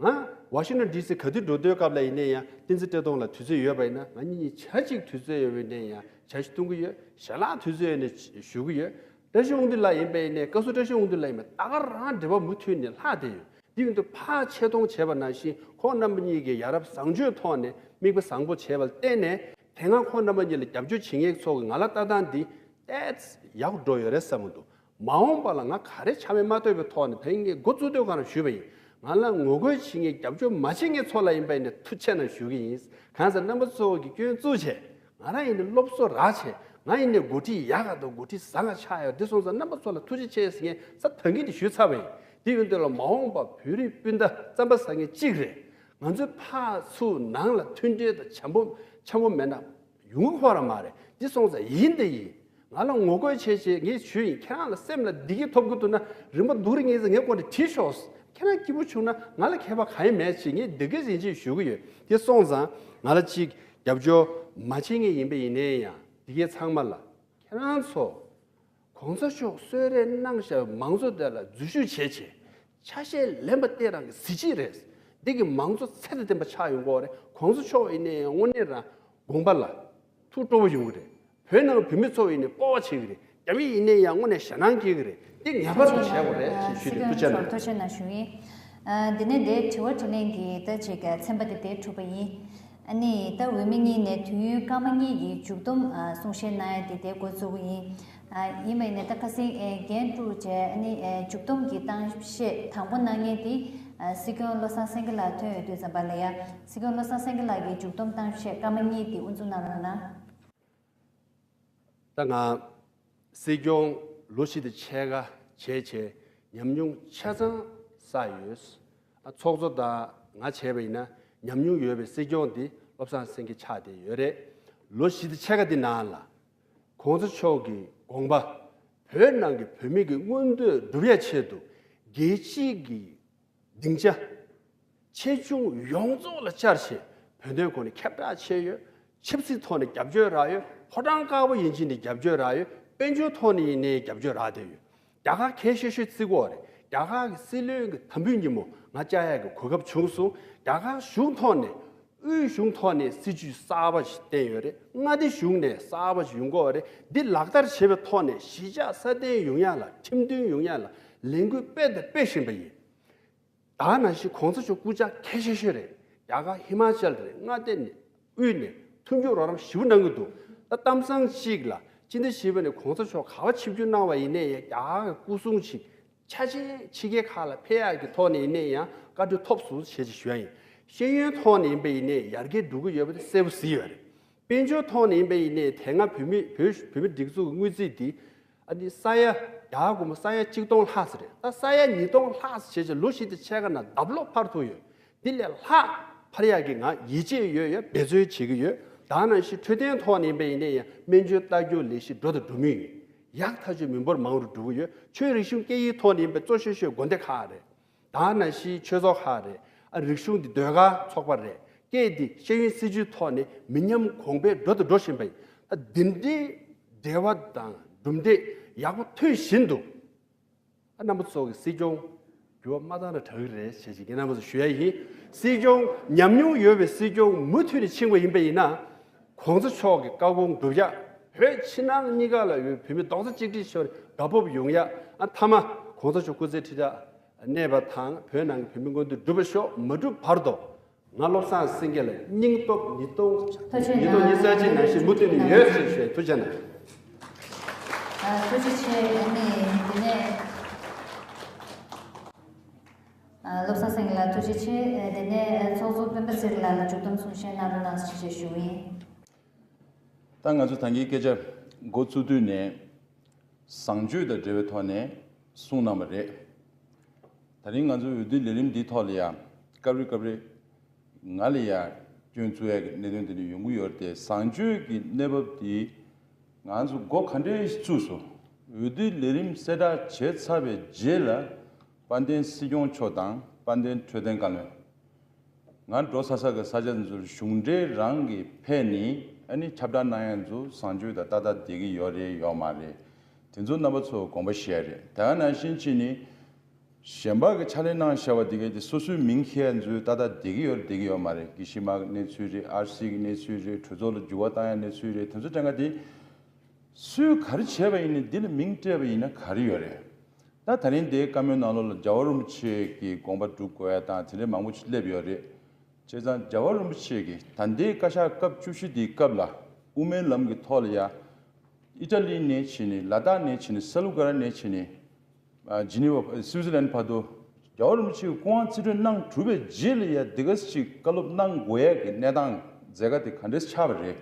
ང་ཝ་ཤིང་ཊོན་ཌི་སི་ག་དུས་འགྲོ་དུས་སྐབས་ལ་ཡིན་ནའི་ཡང་། བསྟན་འཛིན་བཀྲས་མཐོང་ལགས་དུས་ཚོད་ཡོད་པ་ཡིན་ན་ང་གཉིས་གཉིས་ཆ་གཅིག་དུས་ཚོད་ཡོད་པ་ཡིན་ནའི་ཡང་ཞལ་བཞེས་གཏོང་གི་ཡོད། ཞལ་ལག་དུས་ཚོད་ཡོད་ནའི་ཞུ་གི་ཡོད། བཀྲ་ཤིས་དབང་འདུས་ལགས་ཡིན་པ་ཡིན་ནའི། བཀའ་ཟུར་བཀྲ་ཤིས་དབང་འདུས་ལགས་ཡིན་པ་ད་ག་རང་འབྲེལ་བ་མུ་མཐུད་ནས་ལྷག་བསྡད་ཡོད། དེ་ཡིན་དུས་ཕར་ཆེ་མཐོང་བྱས་པ་ནང་བཞིན་ཁོང་རྣམ་པ་གཉིས་ཀྱིས་ཡ་རབས་བཟང་སྤྱོད་ཐོག་ནས་མིག་དཔེ་བཟང་པོ་བྱས་པ་ལ་བརྟེན་ནས། དེ་སྔ་ཁོང་རྣམ་པ་གཉིས་ལ་རྒྱབ་སྐྱོར་བྱེད་མཁན་ཚོ་གི་ང་ལ་ལྟ་སྟངས་འདི་ཏོག་ཙམ་ཡག་པོ་འགྲོ་ཡོད་རེད་བསམ་གྱི་འདུག་མ་འོངས་པ་ལ་ང་ག་རེ་ཆ་མེད་མ་གཏོགས་པའི་ཐོག་ནས། ད་ངས་འགོ་བཙུགས་དུས་སྒང་ལ་ཞུས་པ་ཡིན། ང་ལ་ངོ་རྒོལ་བྱེད་མཁན། རྒྱབ་སྐྱོར་མ་བྱེད་མཁན་ཚོ་ལ་ཡིན་པ་ཡིན་ན་ཐུགས་རྗེ་ཆེ་གནང་ཞུ་གི་ཡིན། གང་ཟེར་རྣམ་པ་ཚོ་གིས་སྐྱོན་བཙུགས་བྱས། ང་རང་ཡིན་ནའི་སློབ་གསོ་རག་བྱས། ང་ཡིན་ནའི་འགོ་ཁྲིད་ཡག་ག་དང་འགོ་ཁྲིད་བཟང་ག་ཆགས་ཡོད། འདི་སོང་ཙང་རྣམ་པ་ཚོ་ལ་ཐུགས་རྗེ་ཆེ་ཟེར་མཁན་ས་ཐང་གི་འདི་ཞུས་ཚར་བ་ཡིན། དེ་ཡིན་དུས་ལ་མ་འོངས་པ་བོད་རིགས་སྤུན་ཟླ་རྩམ་པ་ཟ་མཁན་གཅིག་རེད། ང་ཚོའི་ཕར་ཚུར་ནང་ལ་མཐུན་སྒྲིལ་དང་འཆམ་པོ་འཆམ་པོ་མེད་ན་ཡོང་གི་ཁོ་རང་མ་རེད། འདི་སོང་ཙང་ཡིན་དང་ཡིན། ང་ལ་ངོ་རྒོལ་བྱས་བྱས་ངས་ཞུས་ཡིན། ཁྱེད་རང་ལ་སེམས་ལ་བདེ་སྐྱིད་ཐོབ་ཀྱི་འདུག་ན་རིན་པ་སྡུག་རུ་ངས་ཟེར་ངའི་སྐོར་ནས་བྲིས་ཤོག་ཁྱེད་རང་སྐྱིད་པོ་བྱུང་ན་ང་ལ་ཁྱད་པར་གང་ཡང་མེད་ཅེས་ངས་འདི་སྐད་ཡིན་ཅེས་ཞུ་གི་ཡོད། དེ་སོང་ཙང་ང་ལ་གཅིག་རྒྱབ་སྐྱོར་མ་བྱེད་མཁན་ཡིན་པ་ཡིན་ནའི་ཡང་། འདི་གའི་ཚང་མ་ལ། ཁྱེད་རང་ཚོ་གོང་ས་མཆོག་གསོལ་རས་གནང་བཞག་པའི་མང་གཙོ་དེ་ལ་འཛུལ་ཞུགས་བྱས་བྱས། ཆ་ཤས་ལེན་པ་དེ་རང་གི་གཟི་བརྗིད་རེད། འདི་གི་མང་གཙོ་ཚད་དང་ལྡན་པ་ཆགས་ཡོང་གི་རེད། གོང་ས་མཆོག་ཡིན་ནའི་དངོས་གནས་རང་དགོངས་པ་ལ་ཐུགས་སྤྲོ་བོ་ཡོང་གི་རེད། བོད་ནང་བོད་མི་ཚོ་ཡིན་ནའི་སྤོབས་པ་བྱེད་ཀྱི་རེད། རྒྱ་མི་ཡིན་ནའི་ཡང་དངོས་གནས་ཞེད་སྣང་སྐྱེ་གི་རེད། འདི་ངེས་པར་དུ་བྱེད་དགོས་རེད་ཅེས་ཞུས་ཏེ་ཐུགས་རྗེ་གནང་། ཐུགས་རྗེ་གནང་ཞུ་ཡིན། ཨ། འདི་ནས་དེའི་དྲི་བ་དྲིས་ལན་གྱི་ད་ཅིག་ཚན་པ་དེ་དེ་གྲུབ་པ་ཡིན། ཨ་ནི་ད་འོས་མི་གཉིས་ནས་དུས་ཡུན་སྐར་མ་གཉིས་ཀྱི་མཇུག་སྡོམ། ཨ། གསུང་བཤད་གནང་ཡ་དེ་དེ་འགོ་བཙུགས་པ་ཡིན། ཨ། ཡིན་པ་ཡིན་ནའི་ད་ཁ་སང་ཨེ་འགན་དཀྲུགས་བྱས། ཨ་ནི་ཨེ་མཇུག་སྡོམ་གྱི་གཏམ་བཤད་དང་པོ་གནང་མཁན་དེ། ཨ། སྲིད་སྐྱོང་བློ་བཟང་སེང་གེ་ལགས་ཐོན་ཡོད་དུས་ཙམ་པ་ལ་ཡ། སྲིད་སྐྱོང་བློ་བཟང་སེང་གེ་ལགས་ཀྱི་མཇུག་སྡོམ་གཏམ་བཤད་སྐར་མ་གཉིས་དེ་དབུ་འཛུགས་གནང་རོགས་གནང་། ད་ང་སྲིད་སྐྱོང་ལོ་བཞི་དང་ཕྱེད་ཀ་བྱས་བྱས་ཉམས་མྱོང་ཆ་ཚང་བསགས་ཡོད། ཨ། ཚོགས་གཙོ་དང་ང་བྱས་པ་ཡིན་ན་ཉམས་མྱོང་ཡོད་པའི་སྲིད་སྐྱོང་འདི་བློ་བཟང་སེང་གེ་ཆགས་བསྡད་ཡོད་རེད། ལོ་བཞི་དང་ཕྱེད་ཀ་འདི་ནང་ལ་གོང་ས་མཆོག་གི་དགོངས་པ། བོད་ནང་གི་བོད་མི་གི་མངོན་འདོད་སྒྲུབ་ཡ་ཆེད་དུ་རྒྱལ་སྤྱིའི་གི་སྡིངས་ཆ་ཆེ་ཆུང་ཡོངས་རྫོགས་ལ་བཅར་བྱས་བོད་དོན་སྐོར་ནས་ཁྱབ་བསྒྲགས་བྱས་ཡོད། ཆབ་སྲིད་ཐོག་ནས་རྒྱབ་སྐྱོར་རག་ཡོད། ཕོ་བྲང་དཀར་པོ་ཡན་ཆད་ནས་རྒྱབ་སྐྱོར་རག་ཡོད། དཔལ་འབྱོར་ཐོག་ནས་ཡིན་ནའི་རྒྱབ་སྐྱོར་རག་བསྡད་ཡོད། རྒྱ་གར་ཁ་ཤས་ཤིག་བརྩི་གི་ཡོད་རེད། རྒྱ་གར་གྱི་སྲིད་བློན་གྱི་དམ་འབུལ་ཉིན་མོ་ང་བཅར་ཡག་གི་གོ་སྐབས་བྱུང་སོང་། རྒྱ་གར་གཞུང་ཐོག་ནས། དབུས་གཞུང་ཐོག་ནས་སྲིད་ཇུས་གསར་པ་ཞིག་བཏོན་ཡོད་རེད། མངའ་སྡེ་གཞུང་ནས་གསར་པ་ཞིག་ཡོང་གི་ཡོད་རེད། འདི་ལག་བསྟར་བྱེད་པའི་ཐོག་ནས་གཞིས་ཆགས་སྲ་བརྟན་ཡོང་ཡ་ལ། ཁྲིམས་མཐུན་ཡོང་ཡ་ལ་ལས་འགུལ་སྤེལ་དང་སྤེལ་བཞིན་པ་ཡིན། ད་ནང་བཞིན་གོང་ས་མཆོག་སྐུ་ཕྱྭ་མཁས་ཤོས་ཤོས་རེད། རྒྱ་གར་ཧི་མ་ཅལ་རེད། མངའ་སྡེ་ནས་དབུས་ནས་མཐུན་འགྱུར་རོགས་རམ་ཞེ་པོ་གནང་གི་འདུག་ད་གཏམ་བཟང་གཅིག་ལ་སྤྱི་ཟླ་བཞི་པ་ནས་གོང་ས་མཆོག་ག་པར་ཆིབས་བསྒྱུར་གནང་བ་ཡིན་ནའི་ཡང་རྒྱ་གར་གྱི་སྐུ་སྲུང་ཞིག་ཆ་ཆེན་ཕྱི་རྒྱལ་ཁག་ལ་ཕེབས་ཡག་གི་ཐོག་ནས་ཡིན་ནའི་ཡང་བཀའ་འཁྲོལ་ཐོབ་སོང་ཞེས་ཞུ་ཡ་ཡིན། ཤེས་ཡོན་ཐོག་ནས་ཡིན་པ་ཡིན་ནའི་ཡར་རྒྱས་འགྲོ་གི་ཡོད་པ་དེ་གསལ་པོ་གཟིགས་ཡོད་རེད། དཔལ་འབྱོར་ཐོག་ནས་ཡིན་པ་ཡིན་ནའི་དེ་སྔ་བོད་མི་བོད་བོད་མི་སྒྲིག་འཛུགས་ཀྱི་དངུལ་རྩིས་འདི། ཨ་ནི་ས་ཡ་རྒྱ་གར་སྒོར་མོ་ས་ཡ་གཅིག་སྟོང་ལྷག་ཙམ་རེད། ད་ས་ཡ་ཉིས་སྟོང་ལྷག་ཙམ་བྱས་བྱས་ལོ་བཞི་དང་ཕྱེད་ཀ་ནང་ལྡབ་ལོག་འཕར་ཐུབ་ཡོད། འདི་ལས་ལྷག་འཕར་ཡག་གི་ང་ཡིད་ཆེས་ཡོད། ཡ་འབད་བརྩོན་བྱེད་ཀྱི་ཡོད། ད་ནང་བཞིན་འཕྲོད་བསྟེན་ཐོག་ནས་ཡིན་པ་ཡིན་ནའི་ཡང་སྨན་བཅོས་ལྟ་སྐྱོང་ལས་གཞི་འགྲོ་དང་འགྲོ་མུས་ཡིན། ཡག་ཐག་ཆོད་མི་འབོར་མང་རུ་འགྲོ་གི་ཡོད། ཆོས་རིག་གཞུང་སྐད་ཡིག་ཐོག་ནས་ཡིན་པའི་གཙོ་ཤོས་ཤོས་དགོན་སྡེ་ཁག་རེད། ད་ནང་བཞིན་ཆོས་ཚོགས་ཁག་རེད། ཨ། རིག་གཞུང་འདི་ཟློས་གར་ཚོགས་པ་རེད། སྐད་འདི་ཤེས་ཡོན་སྲིད་བྱུས་ཐོག་ནས་མི་ཉམས་གོང་འཕེལ་འགྲོ་དང་འགྲོ་བཞིན་པ་ཡིན། ད་འདི་འདྲའི་འབྲེལ་བ་དང་གྲུབ་འབྲས་ཡག་པོ་ཐོན་བཞིན་དུ། རྣམ་པ་ཚོ་གི་སྲིད་སྐྱོང་འགྱུར་བ་མ་བཏང་ན་དྲག་གི་རེད་ཞེས་ཀྱི་རྣམ་པ་ཚོ་ཞུ་ཡ་ཡིན། སྲིད་སྐྱོང་ཉམས་མྱོང་ཡོད་པའི་སྲིད་སྐྱོང་མུ་མཐུད་ནས་ཕྱིན་པ་ཡིན་པ་ཡིན་ན། གོང་ས་མཆོག་གི་བཀའ་དགོངས་སྒྲུབ་ཡ། བོད་ཕྱི་ནང་གཉིས་ཀ་ལ་ཡོད་བོད་མི་རྡོག་རྩ་གཅིག་སྒྲིལ་ཤོར་དགའ་སྤོབས་ཡོང་ཡ། ཨ་མཐའ་མ་གོང་ས་མཆོག་སྐུ་ཚེ་ཁྲི་ཕྲག་གནས་པ་དང་བོད་ནང་གི་བོད་མི་མངོན་འདོད་འགྲུབ་པ་ཤོག་མ་འགྲུབ་བར་དུ་ང་བློ་བཟང་སེང་གེ་ལ་སྙིང་སྟོབས་ཉིས་སྟོང་ཐུགས་རྗེ་ཉིས་སྟོང་ཉི་ཤུ་རྩ་གཅིག་ནང་བཞིན་མུ་མཐུད་ནས་ཡོད་ཞེས་ཞུ་ཡ། ཐུགས་རྗེ་གནང་། ཨ། ཐུགས་རྗེ་ཆེ། ཨ་ནི་དེ་ནས། ཨ། བློ་བཟང་སེང་གེ་ལགས་ཐུགས་རྗེ་ཆེ། ཨ། དེ་ནས་ཚོགས་གཙོ་སྤེན་པ་ཚེ་རིང་ལགས་ལ་མཇུག་བསྡོམས་གསུང་བཤད་གནང་རོགས་གནང་ཞེས་ཞུ་གི་ཡིན། ད་ང་ཚོ་ད་གིན་སྐད་ཆ་འགོ་བཙུགས་དུས་ནས་བཟང་སྤྱོད་དང་འབྲེལ་བའི་ཐོག་ནས་གསུངས་གནང་བ་རེད། ད་རིང་ང་ཚོ་འོས་བསྡུ་ལས་རིམ་འདིའི་ཐོག་ལ་ཡང་སྐབས་རེ་སྐབས་རེ་ང་ལ་ཡང་སྐྱོན་བཙུགས་ཡ་གི་གནད་དོན་དེ་འདྲ་ཡོང་གི་ཡོད་རེད་དེ། བཟང་སྤྱོད་ཀྱི་གནས་བབ་འདི་ང་ཚོ་འགོ་ག་འདྲས་བཙུགས་སོང་། འོས་བསྡུ་ལས་རིམ་གསལ་བསྒྲགས་བྱས་ཚར་བའི་རྗེས་ལ་དཔལ་ལྡན་སྲིད་སྐྱོང་མཆོག་དང་དཔལ་ལྡན་འཕྲོད་བསྟེན་བཀའ་བློན། ང་འགྲོ་ས་ས་གི་ས་ཆ་འདི་ཚོར་གཞུང་འབྲེལ་རང་གི་ཕེབས་ནས་ཨ་ནི་ཁྱབ་བསྒྲགས་གནང་ཡ་ཚོ་བཟང་སྤྱོད་དང་ཏག་ཏག་བསྡད་ཀྱི་ཡོད་རེད་ཡོད་མ་རེད། དེ་ཚོ་རྣམ་པ་ཚོ་དགོངས་པ་བཞེས་ཡ་རེད། དེ་ག་ནང་བཞིན་བྱས་ནས་གཞན་པ་གི་ཕྱག་ལས་གནང་བཞག་པ་དེ་གས་དེ་སོ་སོའི་མིང་འཁྱེར་ཡ་ཚོས་ཏག་ཏག་བསྡད་ཀྱི་ཡོད་རེད་བསྡད་ཀྱི་ཡོད་མ་རེད། དགེ་བཤེས་མ་གི་གནས་ཚུལ་རེད། ཨར་སི་གི་གནས་ཚུལ་རེད། གྲོས་ཚོགས་ལ་འགྱུར་བ་བཏང་ཡ་གནས་ཚུལ་རེད། དེ་ཚོ་དྲན་ག་དེ། སུས་ག་རེ་བྱས་པ་ཡིན་ནའི་འདི་ལ་མིང་སྤྲད་པ་ཡིན་ན་ག་རེ་ཡོད་རེད། ད་ད་རིང་འདིའི་བཀའ་མོལ་ནང་ལོགས་ལ་རྒྱལ་བ་རིན་པོ་ཆེ་གི་དགོངས་པ་སྒྲུབ་དགོས་ཡ་དང་དེ་འདྲའི་མང་པོ་ཞིག་སླེབས་ཡོད་རེད། བྱས་ཙང་རྒྱལ་བ་རིན་པོ་ཆེ་གིས་ད་ལྟའི་བཀའ་ཤག་སྐབས་བཅུ་བཞི་འདིའི་སྐབས་ལ་དབུ་མའི་ལམ་གྱི་ཐོག་ལ་ཡ་ཨི་ཊ་ལི་ནས་བྱས་ནས་ལ་དྭགས་ནས་བྱས་ནས་ས་ལུ་ག་ར་ནས་བྱས་ནས། ཨ། ཇི་ནི་ཝ་སུའི་ཙི་ལན་བར་དུ་རྒྱལ་བ་རིན་པོ་ཆེའི་སྐུ་དབང་རྩིས་སྤྲོད་གནང་གྲུབ་པའི་རྗེས་ལ་ཡ་འདི་ག་ཞིག་བཀའ་སློབ་གནང་དགོས་ཡ་གི་གནས་སྟངས་མཛད་དཀའ་དེ་ག་འདྲས་ཆགས་པ་རེད།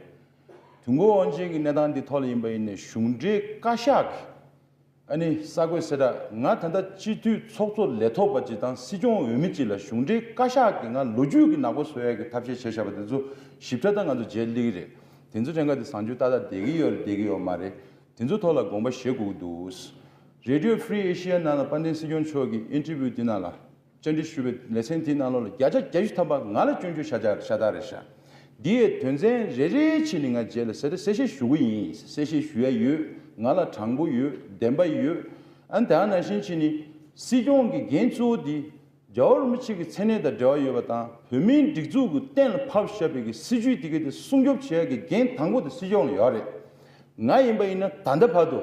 དུས་འཁོར་དབང་ཆེན་གྱི་གནས་སྟངས་འདི་ཐོག་ལ་ཡིན་པ་ཡིན་ནའི་གཞུང་འབྲེལ་བཀའ་ཤག་གི་ཨ་ནི་གསར་འགོད་གསལ་བསྒྲགས། ང་ད་ལྟ་སྤྱི་འཐུས་ཚོགས་གཙོ་ལས་ཐོག་པ་ཅིག་དང་སྲིད་སྐྱོང་འོས་མི་ཅིག་ལ་གཞུང་འབྲེལ་བཀའ་ཤག་གིས་ང་ལོ་རྒྱུས་ཀྱི་ནག་པོ་བཟོ་ཡ་གི་ཐབས་ཤེས་བྱས་བཞག་པ་དེ་ཚོ་ཞིབ་ཕྲ་ད་ང་ཚོ་རྗེས་སླེབས་ཀྱི་རེད། དེ་ཚོ་དྲན་ག་དེ་བཟང་སྤྱོད་ཏག་ཏག་བསྡད་ཀྱི་ཡོད་རེད་བསྡད་ཀྱི་ཡོད་མ་རེད། དེ་ཚོ་ཐོག་ལ་དགོངས་པ་བཞེས་དགོས་ཀྱི་འདུག་རེ་ཌི་ཡོ་ཕི་རི་ཨེ་ཤི་ཡ་ནང་ལ་དཔལ་ལྡན་སྲིད་སྐྱོང་མཆོག་གི་ཨིན་ཊར་བིའུ་དེ་ནང་ལ་བཅར་འདྲི་ཞུས་པའི་ལེ་ཚན་དེའི་ནང་ལོགས་ལ་བརྒྱ་ཆ་བརྒྱད་ཅུ་ཐམ་པ་ང་ལ་སྐྱོན་བརྗོད་ཤ་སྟག་ཤ་སྟག་རེད་ཤག་འདི་ཡི་དོན་ཚན་རེ་རེ་བྱས་ནས་ང་རྗེས་ལ་གསལ་བཤད་གསལ་བཤད་ཞུ་གི་ཡིན། གསལ་བཤད་ཞུ་ཡ་ཡོད། ང་ལ་དྲང་པོ་ཡོད། བདེན་པ་ཡོད། ཨ་ནི་དེ་ནང་བཞིན་བྱས་ནས་སྲིད་སྐྱོང་གི་འགན་གཙོ་བོ་འདི་རྒྱལ་བ་རིན་པོ་ཆེ་གི་མཚན་གནས་དང་འབྲེལ་བ་ཡོད་པ་དང་བོད་མིའི་སྒྲིག་འཛུགས་ཀྱི་གཏན་ལ་ཕབ་བཞག་པའི་གི་སྲིད་བྱུས་དེ་ག་དེ་སྲུང་སྐྱོབ་བྱེད་ཡ་གི་འགན་དང་པོ་དེ་སྲིད་སྐྱོང་ལ་ཡོད་རེད། ང་ཡིན་པ་ཡིན་ན་ད་ལྟ་བར་དུ།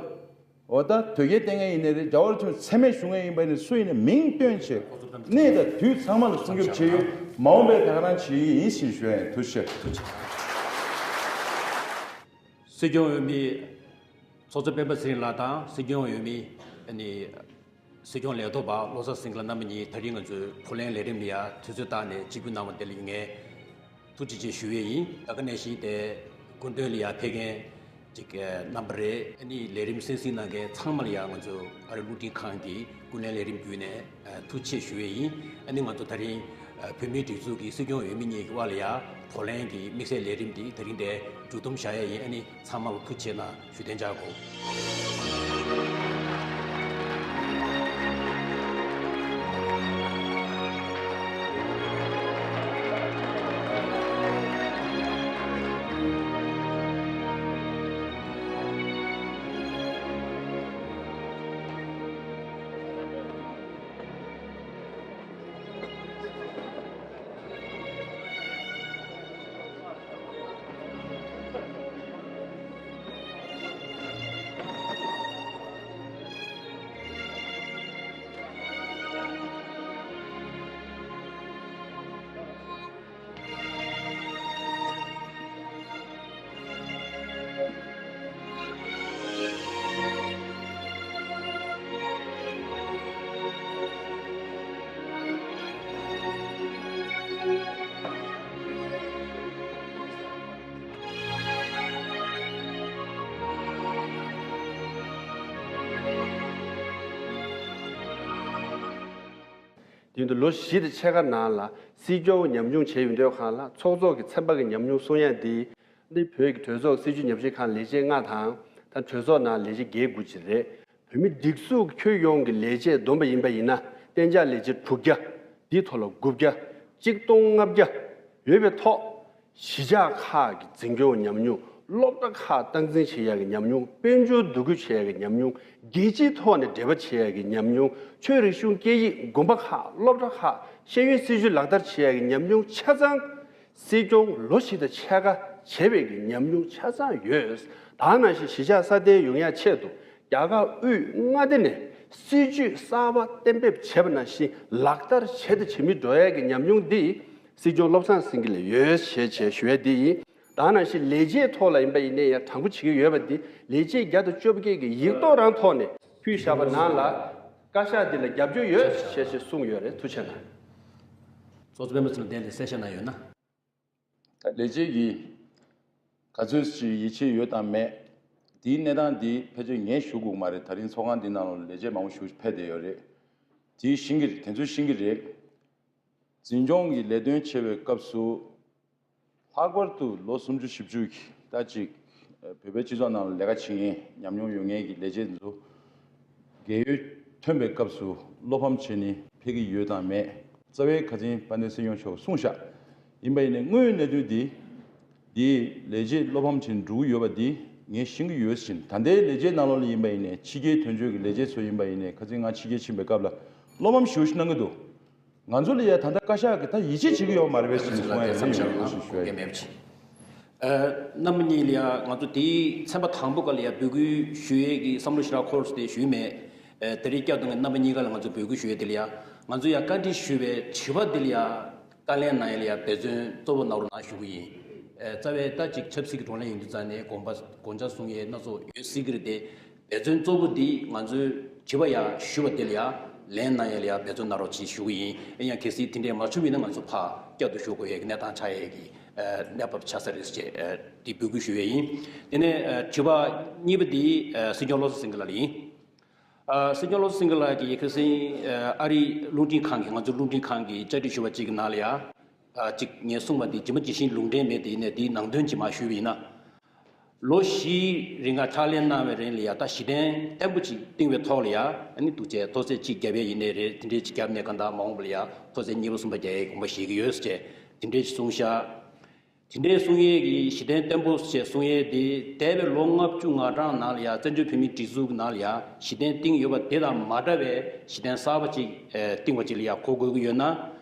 འོ་ད་དོལ་རྒྱལ་བསྟེན་མཁན་ཡིན་ནའི་རེད། རྒྱལ་བ་རིན་པོ་ཆེ་མཚན་སྨད་ཞུ་མཁན་ཡིན་པ་ཡིན་ནའི་སུ་ཡིན་ནའི་མིང་བཏོན་བྱས་གནས་དང་དུས་ཚང་མ་ལ་སྲུང་སྐྱོབ་བྱས་ཡོད། མ་འོངས་པའི་ད་ག་རང་བྱེད་ཡིན་ཞེས་ཞུ་ཡ་ཡིན། ཐུགས་རྗེ་ཆེ། ཐུགས་རྗེ་ཆེ། སྲིད་སྐྱོང་འོས་མི་ཚོགས་གཙོ་སྤེན་པ་ཚེ་རིང་ལགས་དང་སྲིད་སྐྱོང་འོས་མི་ཨ་ནི་སྲིད་སྐྱོང་ལས་ཐོག་པ་བློ་བཟང་སེང་གེ་ལགས་རྣམ་པ་གཉིས་ད་རིང་ང་ཚོའི་བོད་གླེང་ལས་རིམ་ལ་ཡ་དུས་ཚོད་བཏགས་ནས་གཅིག་པུ་གནང་བ་དེ་ལ་ངས་ཐུགས་རྗེ་ཆེ་ཞུ་ཡས་ཡིན། ད་ག་ནང་བཞིན་དེ་སྐུ་མདུན་ལ་ཡ་ཕེབས་མཁན་ཅིག་རྣམ་པ་རེད། ཨ་ནི་ལས་རིམ་གསན་གཟིགས་གནང་མཁན་ཚང་མ་ལ་ཡ་ང་ཚོ་ཨ་རི་རླུང་འཕྲིན་ཁང་གི་སྐུ་ངལ་ལས་རིམ་བརྒྱུད་ནས་ཐུགས་རྗེ་ཆེ་ཞུ་ཡས་ཡིན། ཨ་ནི་ང་ཚོ་ད་རིང་བོད་མིའི་སྒྲིག་འཛུགས་ཀྱི་སྲིད་སྐྱོང་འོས་མི་གཉིས་ཀྱི་དབར་ལ་ཡ་བགྲོ་གླེང་གི་དམིགས་བསལ་ལས་རིམ་འདི་ད་རིང་དེ་མཇུག་བསྡོམས་བཞག་ཡས་ཡིན། ཨ་ནི་ཚང་མ་ལ་ཐུགས་རྗེ་ཆེ་གནང་ཞུ་གཏན་འཇགས་དགོས། དེ་ཡིན་དུས་ལོ་བཞི་དང་ཕྱེད་ཀ་ནང་ལ་སྲིད་སྐྱོང་ཉམས་མྱོང་བྱས་ཡོད་དུས་སྒང་ལ་ཚོགས་གཙོ་གི་ཚན་པ་གི་ཉམས་མྱོང་གསུང་ཡ་འདི་ནི་བོད་ཀྱི་གྲོས་ཚོགས་སྲིད་བྱུས་ཉམས་ཞིབ་ཁང་ལས་བྱེད་ལྔ་དང་ད་གྲོས་ཚོགས་ནང་ལས་བྱེད་བརྒྱད་དགུ་ཅིག་རེད། བོད་མི་སྒྲིག་འཛུགས་ཁྱོན་ཡོངས་ཀྱི་ལས་བྱེད་བསྡོམས་པ་ཡིན་པ་ཡིན་ན་གཏན་འཇགས་ལས་བྱེད་དྲུག་བརྒྱ། འདིའི་ཐོག་ལ་དགུ་བརྒྱ། གཅིག་སྟོང་ལྔ་བརྒྱ་ཡོད་པའི་ཐོག་གཞིས་ཆགས་ཁག་གི་འཛིན་སྐྱོང་ཉམས་མྱོང་ སློབ་གྲྭ་ཁག་སྟངས་འཛིན་བྱེད་ཡག་གི་ཉམས་མྱོང་། དཔལ་འབྱོར་འདུ་འགོད་བྱེད་ཡག་གི་ཉམས་མྱོང་། རྒྱལ་སྤྱིའི་ཐོག་ནས་འབྲེལ་བ་བྱེད་ཡག་གི་ཉམས་མྱོང་། ཆོས་རིག་གཞུང་སྐད་ཡིག་དགོན་པ་ཁག་སློབ་གྲྭ་ཁག་ཤེས་ཡོན་སྲིད་བྱུས་ལག་བསྟར་བྱེད་ཡག་གི་ཉམས་མྱོང་ཆ་ཚང་། སྲིད་སྐྱོང་ལོ་བཞི་དང་ཕྱེད་ཀ་བྱས་པའི་གི་ཉམས་མྱོང་ཆ་ཚང་ཡོད། ད་ནང་བཞིན་གཞིས་ཆགས་སྲ་བརྟན་ཡོང་ཡག་ཆེད་དུ་རྒྱ་གར་དབུས་མངའ་སྡེ་ནས་སྲིད་བྱུས་གསར་པ་གཏན་འབེབས་བྱས་པ་ནང་བཞིན་ལག་བསྟར་བྱས་དང་བྱེད་མུས་འགྲོ་ཡག་གི་ཉམས་མྱོང་འདི་སྲིད་སྐྱོང་བློ་བཟང་སེང་གེ་ལ་ཡོད་ཞེས་བྱས་ཞུ་ཡག་འདི་ཡིན། ད་ནང་བཞིན་ལས་བྱེད་ཐོག་ལ་ཡིན་པ་ཡིན་ནའི་ཡང་དྲང་པོ་བྱེད་ཀྱི་ཡོད་པ་འདི་ལས་བྱེད་བརྒྱ་དང་བཅོ་བརྒྱད་ཀྱིས་ཡིག་ཐོག་རང་ཐོག་ནས་ཕུལ་བཞག་པ་ནང་ལ་བཀའ་ཤག་འདི་ལ་རྒྱབ་སྐྱོར་ཡོད་ཞེས་ཞེས་གསུངས་ཡོད་རེད། ཐུགས་རྗེ་གནང་། ཚོགས་གཙོ་སྤེན་པ་ཚེ་རིང་ལྡན་ལ་གསལ་བཤད་གནང་ཡོད་ན། ད་ལས་བྱེད་ཀྱིས་ག་ཚོད་ཅིག་ཡིད་ཆེས་ཡོད་དང་མེད། དེའི་གནས་སྟངས་འདི་ཕལ་ཆེར་ངས་ཞུ་དགོས་མ་རེད། ད་རིང་ཚོགས་ཁང་འདི་ནང་ལ་ལས་བྱེད་མང་པོ་ཞིག་ཕེབས་བསྡད་ཡོད་རེད། དེ་ཤེས་ཀྱི་རེད། དེ་ཚོ་ཤེས་ཀྱི་རེད། འཛིན་སྐྱོང་གི་ལས་དོན་བྱེད་པའི་སྐབས་སུ། ལྷག་པར་དུ་ལོ་སུམ་ཅུ་བཞི་བཅུ་གི་ད་ཅིག་བོད་པའི་སྤྱི་ཚོགས་ནང་ལ་ལས་ཀ་བྱེད་མཁན་ཉམས་མྱོང་ཡོད་མཁན་གྱི་ལས་བྱེད་ཚོ་རྒས་ཡོལ་ཐོན་པའི་སྐབས་སུ་བློ་ཕམ་བྱས་ནས་ཕེབས་ཀྱི་ཡོད་དང་མེད། རྩ་བའི་ཁ་འཛིན་དཔལ་ལྡན་སྲིད་སྐྱོང་མཆོག་གསུངས་ཤག་ཡིན་པ་ཡིན་ནའི་དངོས་ཡོད་གནས་ཚུལ་འདི། འདིས་ལས་བྱེད་བློ་ཕམ་བྱས་ནས་འགྲོ་གི་ཡོད་པ་འདི་ངས་ཤེས་ཀྱི་ཡོད་ཟེར་བཞིན། ད་ལྟའི་ལས་བྱེད་ནང་ལོགས་ལ་ཡིན་པ་ཡིན་ནའི་ཕྱི་རྒྱལ་དོན་གཅོད་ཀྱི་ལས་བྱེད་ཚོ་ཡིན་པ་ཡིན་ནའི་ཁ་སང་ང་ཕྱི་རྒྱལ་ཕྱིན་པའི་སྐབས་ལ་བློ་ཕམ་ཞེ་པོ་ཞིག་གནང་གི་འདུག་ང་ཚོ་ལ་ཡ་ད་ལྟ་བཀའ་ཤག་གིས་ད་ཡིད་ཆེས་བྱེད་ཀྱི་ཡོད་མ་རེད་པས་ཟེར་ནས་གསུང་ཡ་ཡིན་ན་ཡོད་ཞེས་ཞུ་ཡ་ཡིན། རྣམ་པ་གཉིས་ལ་ཡ་ང་ཚོ་དེའི་ཚན་པ་དང་པོ་ག་ལ་ཡ་འབོད་སྐུལ་ཞུ་ཡས་ཀྱི་བསམ་བློ་ཞེ་དྲག་འཁོར་སོང་སྟེ་ཞུས་མེད། ཨ། དེ་རིང་བསྐྱར་དུ་ངས་རྣམ་པ་གཉིས་ཀ་ལ་ང་ཚོ་འབོད་སྐུལ་ཞུ་ཡས་དེ་ལ་ཡ་ང་ཚོ་ཡ་བཀའ་འདྲི་ཞུས་པའི་དྲི་བ་དེ་ལ་ཡ་བཀའ་ལན་གནང་ཡས་ལ་ཡ་འབད་བརྩོན་གཙོ་བོ་གནང་རོགས་གནང་ཞུ་གི་ཡིན། ཨ། རྩ་བའི་ད་ཅིག་ཆབ་སྲིད་ཀྱི་བགྲོ་གླེང་ཡིན་དུས་ཙང་ནས་དགོངས་པ་དགོངས་འཆར་གསུང་ཡས་སྣ་ཚོགས་ཡོད་སྲིད་ཀྱི་རེད་དེ། འབད་བརྩོན་གཙོ་བོ་འདི་ང་ཚོའི་དྲི་བ་ཡ་ཞུ་བ་དེ་ལ་ཡ་ལན་གནང་ཡས་ལ་ཡ་འབད་བརྩོན་གནང་རོགས་ཅེས་ཞུ་གི་ཡིན། ཡིན་ཡང་གལ་སྲིད་དེ་འདྲས་མ་བྱུང་བ་ཡིན་ན་ང་ཚོ་ཕར་བསྐྱར་དུ་ཞུ་དགོས་ཡས་ཀྱི་གནས་སྟངས་ཆགས་ཡས་ཀྱི་ཨ། གནས་བབ་ཆགས་ས་རེད་ཅེས་ཨ། འདི་འབོད་སྐུལ་ཞུ་ཡས་ཡིན། དེ་ནས་ཨ། དྲི་བ་གཉིས་པ་འདི་ཨ། སྲིད་སྐྱོང་བློ་བཟང་སེང་གེ་ལགས་ལ་ཡིན། ཨ། སྲིད་སྐྱོང་བློ་བཟང་སེང་གེ་ལགས་ཀྱིས་ཁ་སང་ཨ། ཨ་རིའི་རླུང་འཕྲིན་ཁང་གི་ང་ཚོའི་རླུང་འཕྲིན་ཁང་གི་བཅར་འདྲི་ཞུ་བ་གཅིག་གི་ནང་ལ་ཡ། ཨ། གཅིག་ངས་གསུངས་པ་འདི་ཇི་མ་ཇི་བཞིན་ལུང་འདྲེན་མེད་དེ་ཡིན་ནའི་དེའི་ནང་དོན་ཅིག་མར་ཞུས་པ་ཡིན་ན། ལོ་བཞིའི་རིང་ལ་ཕྱག་ལས་གནང་བའི་རིང་ལ་ཡ་ད་གཞི་རྟེན་བརྟན་པོ་ཅིག་བཏིང་བའི་ཐོག་ལ་ཡ་ཨ་ནི་འདུག་བྱས་མཐོ་ཚད་གཅིག་བརྒྱབ་ཡས་ཡིན་ནའི་རེད། དེ་འདྲས་ཅིག་བརྒྱབ་ནས་གང་ལྟར་མ་འོངས་པ་ལ་ཡ་མཐོ་ཚད་གཉིས་པ་གསུམ་པ་རྒྱག་ཡས་དགོངས་པ་བཞེས་ཀྱི་ཡོད་ཟེར་བྱས་དེ་འདྲས་ཅིག་གསུངས་ཤག་དེ་འདྲའི་གསུང་ཡས་ཀྱི་གཞི་རྟེན་བརྟན་པོ་ཞེས་གསུང་ཡས་དེ་འདས་པའི་ལོ་ལྔ་བཅུ་ང་གྲངས་ནང་ལ་ཡང་བཙན་བྱོལ་བོད་མིའི་སྒྲིག་འཛུགས་ཀྱི་ནང་ལ་ཡང་གཞི་རྟེན་བཏིང་ཡོད་པ་དེ་དང་མ་འདྲ་བའི་གཞི་རྟེན་གསར་པ་ཅིག་ཨེ་བཏིང་བ་ཅིག་ལ་ཡང་གོ་དགོས་ཀྱི་ཡོད་ན།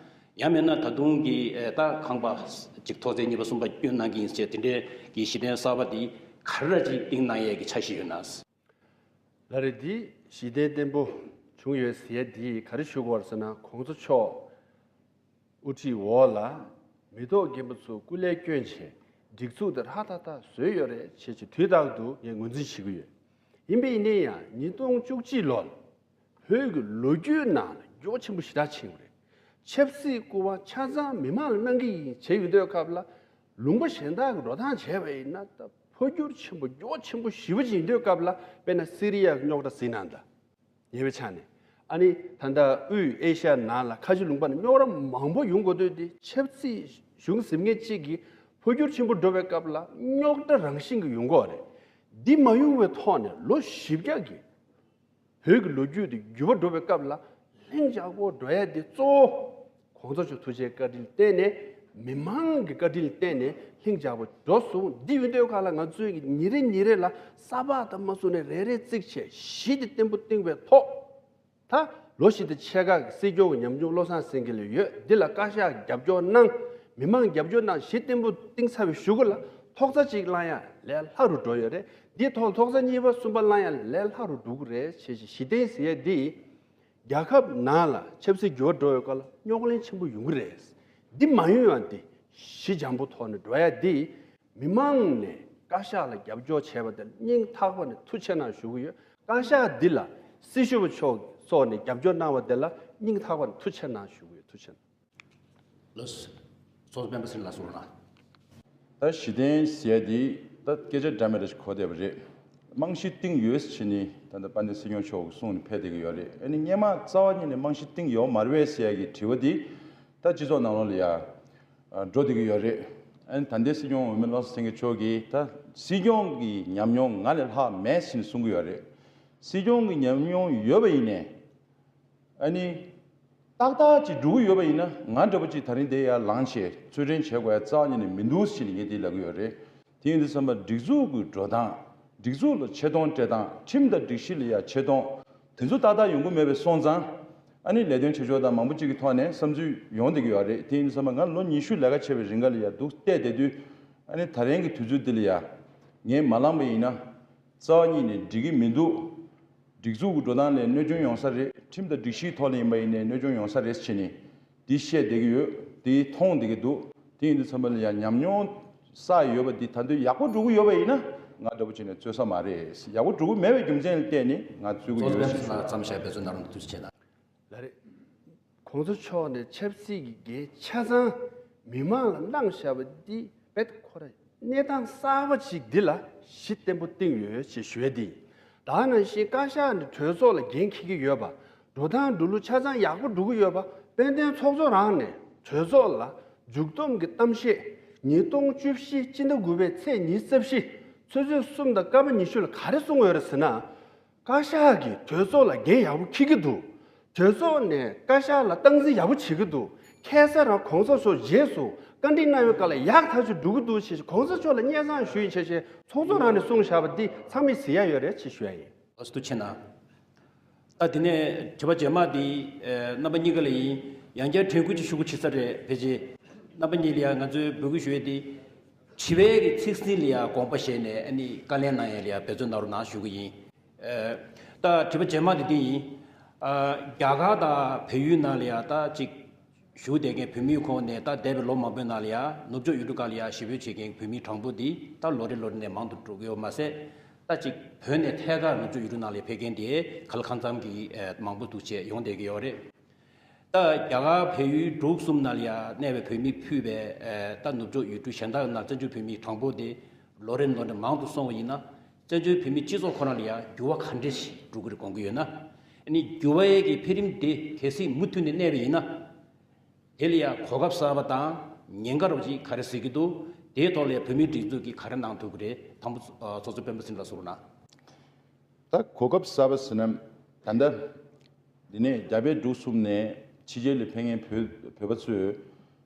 ཡང་མིན་ན་ད་དུང་གི་ཨེ་ད་ཁང་པ་ཅིག་ཐོག་བརྩེགས་གཉིས་པ་གསུམ་པ་བསྐྱོན་གནང་གི་ཡིན་ཟེར་དེ་འདྲའི་གི་གཞི་རྟེན་གསར་པ་དེ་ག་རེ་ཅིག་བཏིང་གནང་ཡས་ཀྱི་འཆར་གཞི་ཡོད་ན། ལ་རེ་འདི་གཞི་རྟེན་བརྟན་པོ་བྱུང་ཡོད་ཟེར་ཡས་འདི་ག་རེ་ཞུ་དགོས་པ་རེད་ཟེར་ན། གོང་ས་མཆོག་དབུ་ཁྲིད་འོག་ལ་མི་ཐོག་རྒན་པ་ཚོ་སྐུ་ལས་བསྐྱོན་བྱས་སྒྲིག་འཛུགས་དེ་ཧྲ་ཐག་ཐག་བཟོས་ཡོད་རེད་བྱས་བྱས་དུས་རྟག་ཏུ་ངས་ངོས་འཛིན་བྱེད་ཀྱི་ཡོད། ཡིན་པ་ཡིན་ན་ཡང་ཉིས་སྟོང་བཅུ་གཅིག་ལོར་བོད་ཀྱི་ལོ་རྒྱུས་ནང་ལ་འགྱུར་བ་ཆེན་པོ་ཞེ་དྲག་ཕྱིན་པ་རེད། ཆབ་སྲིད་སྐུ་དབང་ཆ་ཚང་མི་མང་ལ་གནང་གི་ཡིན་བྱས་ཡོད་དུས་སྐབས་ལ། ལུང་པ་གཞན་དག་གི་འགྲོ་སྟངས་བྱས་པ་ཡིན་ན་ད་འཕོ་འགྱུར་ཆེན་པོ་འགྱུར་བ་ཆེན་པོ་ཞེ་པོ་ཅིག་ཡིན་དུས་སྐབས་ལ། དཔེར་ན་སི་རི་ཡ་རྙོག་དྲ་ཟིན་ན་འདྲ། ཉེ་བའི་ཆ་ནས་ཨ་ནི་ད་ལྟ་དབུས་ཨེ་ཤ་ཡ་ནང་ལ་ཁ་ཆེ་ལུང་པ་ནས་རྙོག་དྲ་མང་པོ་ཡོང་དགོས་དུས་དེ་ཆབ་སྲིད་གཞུང་ཟིན་མཁན་གཅིག་གིས་འཕོ་འགྱུར་ཆེན་པོ་འགྲོ་བའི་སྐབས་ལ་རྙོག་དྲ་རང་བཞིན་གྱིས་ཡོང་གི་ཡོད་རེད། འདི་མ་ཡོང་བའི་ཐོག་ནས་ལོ་བཞི་བརྒྱ་གི་བོད་ཀྱི་ལོ་རྒྱུས་དེ་འགྱུར་བ་འགྲོ་བའི་སྐབས་ལ་ལྷིང་འཇགས་པོ་འགྲོ་ཡ་དེ་གཙོ་བོ་གོང་ས་མཆོག་ཐུགས་རྗེ་བཀའ་དྲིན་བརྟེན་ནས་མི་མང་གི་བཀའ་དྲིན་བརྟེན་ནས་ལྷིང་འཇགས་པོ་འགྲོ་སོང་། འདི་ཡོད་དུས་སྐབས་ལ་ང་ཚོས་ཉིན་རེ་ཉིན་རེ་ལ་ས་ཕག་དང་མ་སུ་ནས་རེ་རེ་བརྩིགས་བྱས་གཞི་དེ་བརྟན་པོ་བཏིང་བའི་ཐོག་ད་ལོ་བཞི་དང་ཕྱེད་ཀ་གི་སྲིད་སྐྱོང་གི་ཉམས་མྱོང་བློ་བཟང་སེང་གེ་ལ་ཡོད། འདི་ལ་བཀའ་ཤག་རྒྱབ་སྐྱོར་གནང་། མི་མང་རྒྱབ་སྐྱོར་གནང་། གཞི་བརྟན་པོ་བཏིང་ཚར་བའི་གཞུག་གུ་ལ་ཐོག་རྩ་གཅིག་བླང་ཡ་ལས་སླ་རུ་འགྲོ་ཡོད་རེད། འདིའི་ཐོག་ཐོག་རྩ་གཉིས་པ་གསུམ་པ་བླང་ཡ་ལས་སླ་རུ་འགྲོ་གི་རེད། བྱས་ཙང་གཞི་རྟེན་ཟེར་ཡ་འདི་རྒྱལ་ཁབ་ནང་ལ་ཆབ་སྲིད་འགྱུར་བ་འགྲོ་བའི་སྐབས་ལ་རྙོག་གླེང་ཆེན་པོ་ཡོང་གི་རེད། འདི་མ་ཡོང་ཡ་འདི་གཞི་འཇམ་པོ་ཐོག་ནས་འགྲོ་ཡ་འདི། མི་མང་ནས་བཀའ་ཤག་ལ་རྒྱབ་སྐྱོར་བྱས་པ་དེར་སྙིང་ཐག་པ་ནས་ཐུགས་རྗེ་གནང་ཞུ་གི་ཡོད། བཀའ་ཤག་འདི་ལ་སྲི་ཞུ་བ་མཆོག་སོགས་ནས་རྒྱབ་སྐྱོར་གནང་བ་དེ་ལ་སྙིང་ཐག་པ་ནས་ཐུགས་རྗེ་གནང་ཞུ་གི་ཡོད། ཐུགས་རྗེ་གནང་། ལགས་སོ། ཚོགས་གཙོ་སྤེན་པ་ཚེ་རིང་ལགས་སོ་ལ། ད་གཞི་རྟེན་ཟེར་ཡ་འདི་ད་སྐད་ཆ་འདྲ་མི་འདྲ་ཞིག་གོ་བསྡད་པ་རེད། རྨང་གཞི་བཏིང་ཡོད་ཟེར་ནས་ད་ལྟ་དཔལ་ལྡན་སྲིད་སྐྱོང་མཆོག་གིས་གསུངས་ནས་ཕེབས་བསྡད་ཀྱི་ཡོད་རེད། ཨ་ནི་སྔོན་མ་རྩ་བ་ཉིད་ནས་རྨང་གཞི་བཏིང་ཡོད་མ་རེད་པས་ཟེར་ཡ་གི་དྲི་བ་འདི་ད་སྤྱི་ཚོགས་ནང་ལོགས་ལ་ཡ། འགྲོ་བསྡད་ཀྱི་ཡོད་རེད། ཨ་ནི་ད་ལྟའི་སྲིད་སྐྱོང་འོས་མི་བློ་བཟང་སེང་གེ་མཆོག་གིས་ད་སྲིད་སྐྱོང་གི་ཉམས་མྱོང་ང་ལས་ལྷག་མེད་ཟེར་ནས་གསུང་གི་ཡོད་རེད། སྲིད་སྐྱོང་གི་ཉམས་མྱོང་ཡོད་པ་ཡིན་ནའི། ཨ་ནི། ཏག་ཏག་ཅིག་འགྲོ་གི་ཡོད་པ་ཡིན་ན་ང་འདྲ་པོ་ཅིག་ད་རིང་དེ་ཡར་ལངས་བྱས་ཚུལ་ཁྲིམས་བྱེད་དགོས་ཡ་རྩ་བ་ཉིད་ནས་མི་འདུག་ཟེར་ནས་ངས་དེ་ལབ་ཀྱི་ཡོད་རེད། དེ་ཡིན་དུས་ཙམ་པ་སྒྲིག་འཛུགས་ཀྱི་འགྲོ་སྟངས། སྒྲིག་འཛུགས་ལ་ཆེ་མཐོང་སྤྲད་སྟངས། ཁྲིམས་དང་སྒྲིག་གཞི་ལ་ཡ་ཆེ་མཐོང་། དེ་ཚོ་ཏག་ཏག་ཡོང་གི་མེད་པའི་སོང་ཙང་། ཨ་ནི་ལས་དོན་བྱེད་ཕྱོགས་དང་མང་པོ་ཅིག་གི་ཐོག་ནས་བསམ་ཚུལ་ཡོང་བསྡད་ཀྱི་ཡོད་རེད། དེ་ཡིན་དུས་ཙམ་པ་ང་ལོ་ཉི་ཤུ་ལས་ཀ་བྱས་པའི་རིང་ག་ལ་ཡ་འདུག་བལྟས་བསྡད་དུས། ཨ་ནི་ད་རིང་གི་དུས་ཚོད་འདི་ལ་ཡ་ངས་མ་བླངས་པ་ཡིན་ན། རྩ་བ་ཉིད་ནས་འགྲིག་གི་མི་འདུག་སྒྲིག་འཛུགས་ཀྱི་འགྲོ་སྟངས་ལ་གནོད་སྐྱོན་ཡོང་ས་རེད། ཁྲིམས་དང་སྒྲིག་གཞིའི་ཐོག་ལ་ཡིན་པ་ཡིན་ནའི་གནོད་སྐྱོན་ཡོང་ས་རེད་ཟེར་ནས་འདི་བཤད་བསྡད་ཀྱི་ཡོད། འདི་མཐོང་བསྡད་ཀྱི་འདུག་དེ་ཡིན་དུས་ཙམ་པ་ལ་ཡང་ཉམས་མྱོང་བསགས་ཡོད་པ་འདི་ད་དུང་ཡག་པོ་འགྲོ་གི་ཡོད་པ་ཡིན་ན། ང་འདྲ་པོ་བྱས་ནས་རྩོད་ས་མ་རེད། ཡག་པོ་འགྲོ་གི་མེད་པའི་རྒྱུ་མཚན་ལ་བལྟས་ནས་ང་རྩོད་ཀྱི་ཡོད་ཅེས་ཞུ། ཙམ་ཞིག་འབད་བརྩོན་གནང་རོགས། ཐུགས་རྗེ་ཆེ་གནང་། ལགས་རེད། གོང་ས་མཆོག་ནས་ཆབ་སྲིད་ཀྱི་འགན་ཆ་ཚང་མི་མང་ལ་གནང་བཞག་པ་འདི་རྦད་ཁོ་ར་གནས་སྟངས་གསར་པ་ཞིག་འདི་ལ་གཞི་བརྟན་པོ་བཏིང་ཡོད་ཅེས་ཞུ་ཡ་འདི་ཡིན། ད་ག་ནང་བཞིན་བཀའ་ཤག་ནས་གྲོས་ཚོགས་ལ་འགན་འཁྱེར་གྱི་ཡོད་པ། འགྲོ་སྟངས་འགྲོ་ལུགས་ཆ་ཚང་ཡག་པོ་འགྲོ་གི་ཡོད་པ། དཔལ་ལྡན་ཚོགས་གཙོ་རང་ནས་གྲོས་ཚོགས་ལ་མཇུག་བསྡོམས་ཀྱི་གཏམ་བཤད་ཉིས་སྟོང་བཅུ་བཞི་སྤྱི་ཟླ་དགུ་པའི་ཚེས་ཉི་ཤུ་རྩ་བཞི་ཆུ་ཚོད་གསུམ་དང་སྐར་མ་ཉི་ཤུ་ལ་ག་རེ་གསུངས་ཡོད་རེད་ཟེར་ན། བཀའ་ཤག་གིས་གྲོས་ཚོགས་ལ་འགན་ཡག་པོ་འཁྱེར་གྱི་འདུག་གྲོས་ཚོགས་ནས་བཀའ་ཤག་ལ་སྟངས་འཛིན་ཡག་པོ་བྱེད་ཀྱི་འདུག་ཁ་སང་རང་གོང་ས་མཆོག་རྗེས་སུ་བཀའ་འདྲི་གནང་བའི་སྐབས་ལ་ཡག་ཐག་ཆོད་འགྲོ་གི་འདུག་ཅེས་གོང་ས་མཆོག་ལ་སྙན་སེང་ཞུ་ཡིན་ཅེས་ཚོགས་གཙོ་རང་ནས་གསུངས་བཞག་པ་འདི་ཚང་མས་གཟིགས་ཡ་ཡོད་རེད་ཅེས་ཞུ་ཡ་ཡིན། ཨོ་ཐུགས་རྗེ་ཆེ་གནང་། ད་དེ་ནས་དྲི་བ་རྗེས་མ་འདི་ཨེ་རྣམ་པ་གཉིས་ཀ་ལ་ཡིན། ཡང་བསྐྱར་དྲན་སྐུལ་ཅིག་ཞུ་དགོས་བྱུང་ས་རེད། ཕལ་ཆེར་རྣམ་པ་གཉིས་ལ་ཡང་ང་ཚོས་འབོད་སྐུལ་ཞུ་ཡས་འདི། དྲི་བའི་གི་ཚིག་ཟིན་ལ་ཡང་དགོངས་པ་བཞེས་ནས་ཨ་ནི་བཀའ་ལན་གནང་ཡས་ལ་ཡང་འབད་བརྩོན་གནང་རོགས་གནང་ཞུ་གི་ཡིན། ཨེ་ད་དྲི་བ་རྗེས་མ་འདི་འདི་ཡིན། ཨ་རྒྱ་གར་དང་བལ་ཡུལ་ནང་ལ་ཡང་ད་ཅིག་བཞུགས་བསྡད་མཁན་བོད་མིའི་ཁོངས་ནས་ད་འདས་པའི་ལོ་མང་པོའི་ནང་ལ་ཡང་ནུབ་ཕྱོགས་ཡུལ་གྲུ་ཁག་ལ་ཡང་གཞིས་སྤོས་བྱེད་མཁན་བོད་མི་གྲངས་འབོར་འདི་ད་ལོ་རེ་ལོ་རེ་ནས་མང་དུ་འགྲོ་གི་ཡོད་མ་ཟད། ད་ཅིག་བོད་ནས་ཐད་ཀར་ནུབ་ཕྱོགས་ཡུལ་གྲུ་ནང་ལ་ཕེབས་མཁན་དེ་ག་ལ་གང་འཚམ་གྱི་ཨེ་མང་པོ་འདུག་བྱས་ཡོང་བསྡད་ཀྱི་ཡོད་རེད། ད་རྒྱ་གར་བལ་ཡུལ་འབྲུག་གསུམ་ནང་ལ་ཡང་གནས་པའི་བོད་མི་ཕུད་པའི་ཨེ་ད་ནུབ་ཕྱོགས་ཡུལ་གྲུ་གཞན་དག་ནང་བཙན་བྱོལ་བོད་མི་གྲངས་འབོར་དེ་ལོ་རེ་ལོ་རེ་མང་དུ་སོང་བ་ཡིན་ན། བཙན་བྱོལ་བོད་མིའི་སྤྱི་ཚོགས་ཁོ་རང་ལ་ཡང་འགྱུར་བ་ག་འདྲ་ཞིག་འགྲོ་གི་རེད་དགོངས་ཀྱི་ཡོད་ན། ཨ་ནི་འགྱུར་བའི་གི་འཕེལ་རིམ་དེ་གལ་སྲིད་མུ་མཐུད་ནས་གནས་པ་ཡིན་ན། དེ་ལ་ཡང་གོ་སྐབས་གསར་པ་དང་ཉེན་ཁ་རོགས་ཅིག་ག་རེ་གཟིགས་ཀྱི་འདུག་དེའི་ཐོག་ལ་ཡང་བོད་མིའི་སྒྲིག་འཛུགས་ཀྱིས་ག་རེ་གནང་ཐུབ་ཀྱི་རེད། དང་པོ་ཚོགས་གཙོ་སྤེན་པ་ཚེ་རིང་ལགས་གསུང་རོགས་གནང་། ད་གོ་སྐབས་གསར་པ་ཟེར་ན། ད་ལྟ་འདི་ནས་རྒྱ་བལ་འབྲུག་གསུམ་ནས་ཕྱི་རྒྱལ་ལ་ཕེབས་མཁན་བོད་བོད་པ་ཚོས་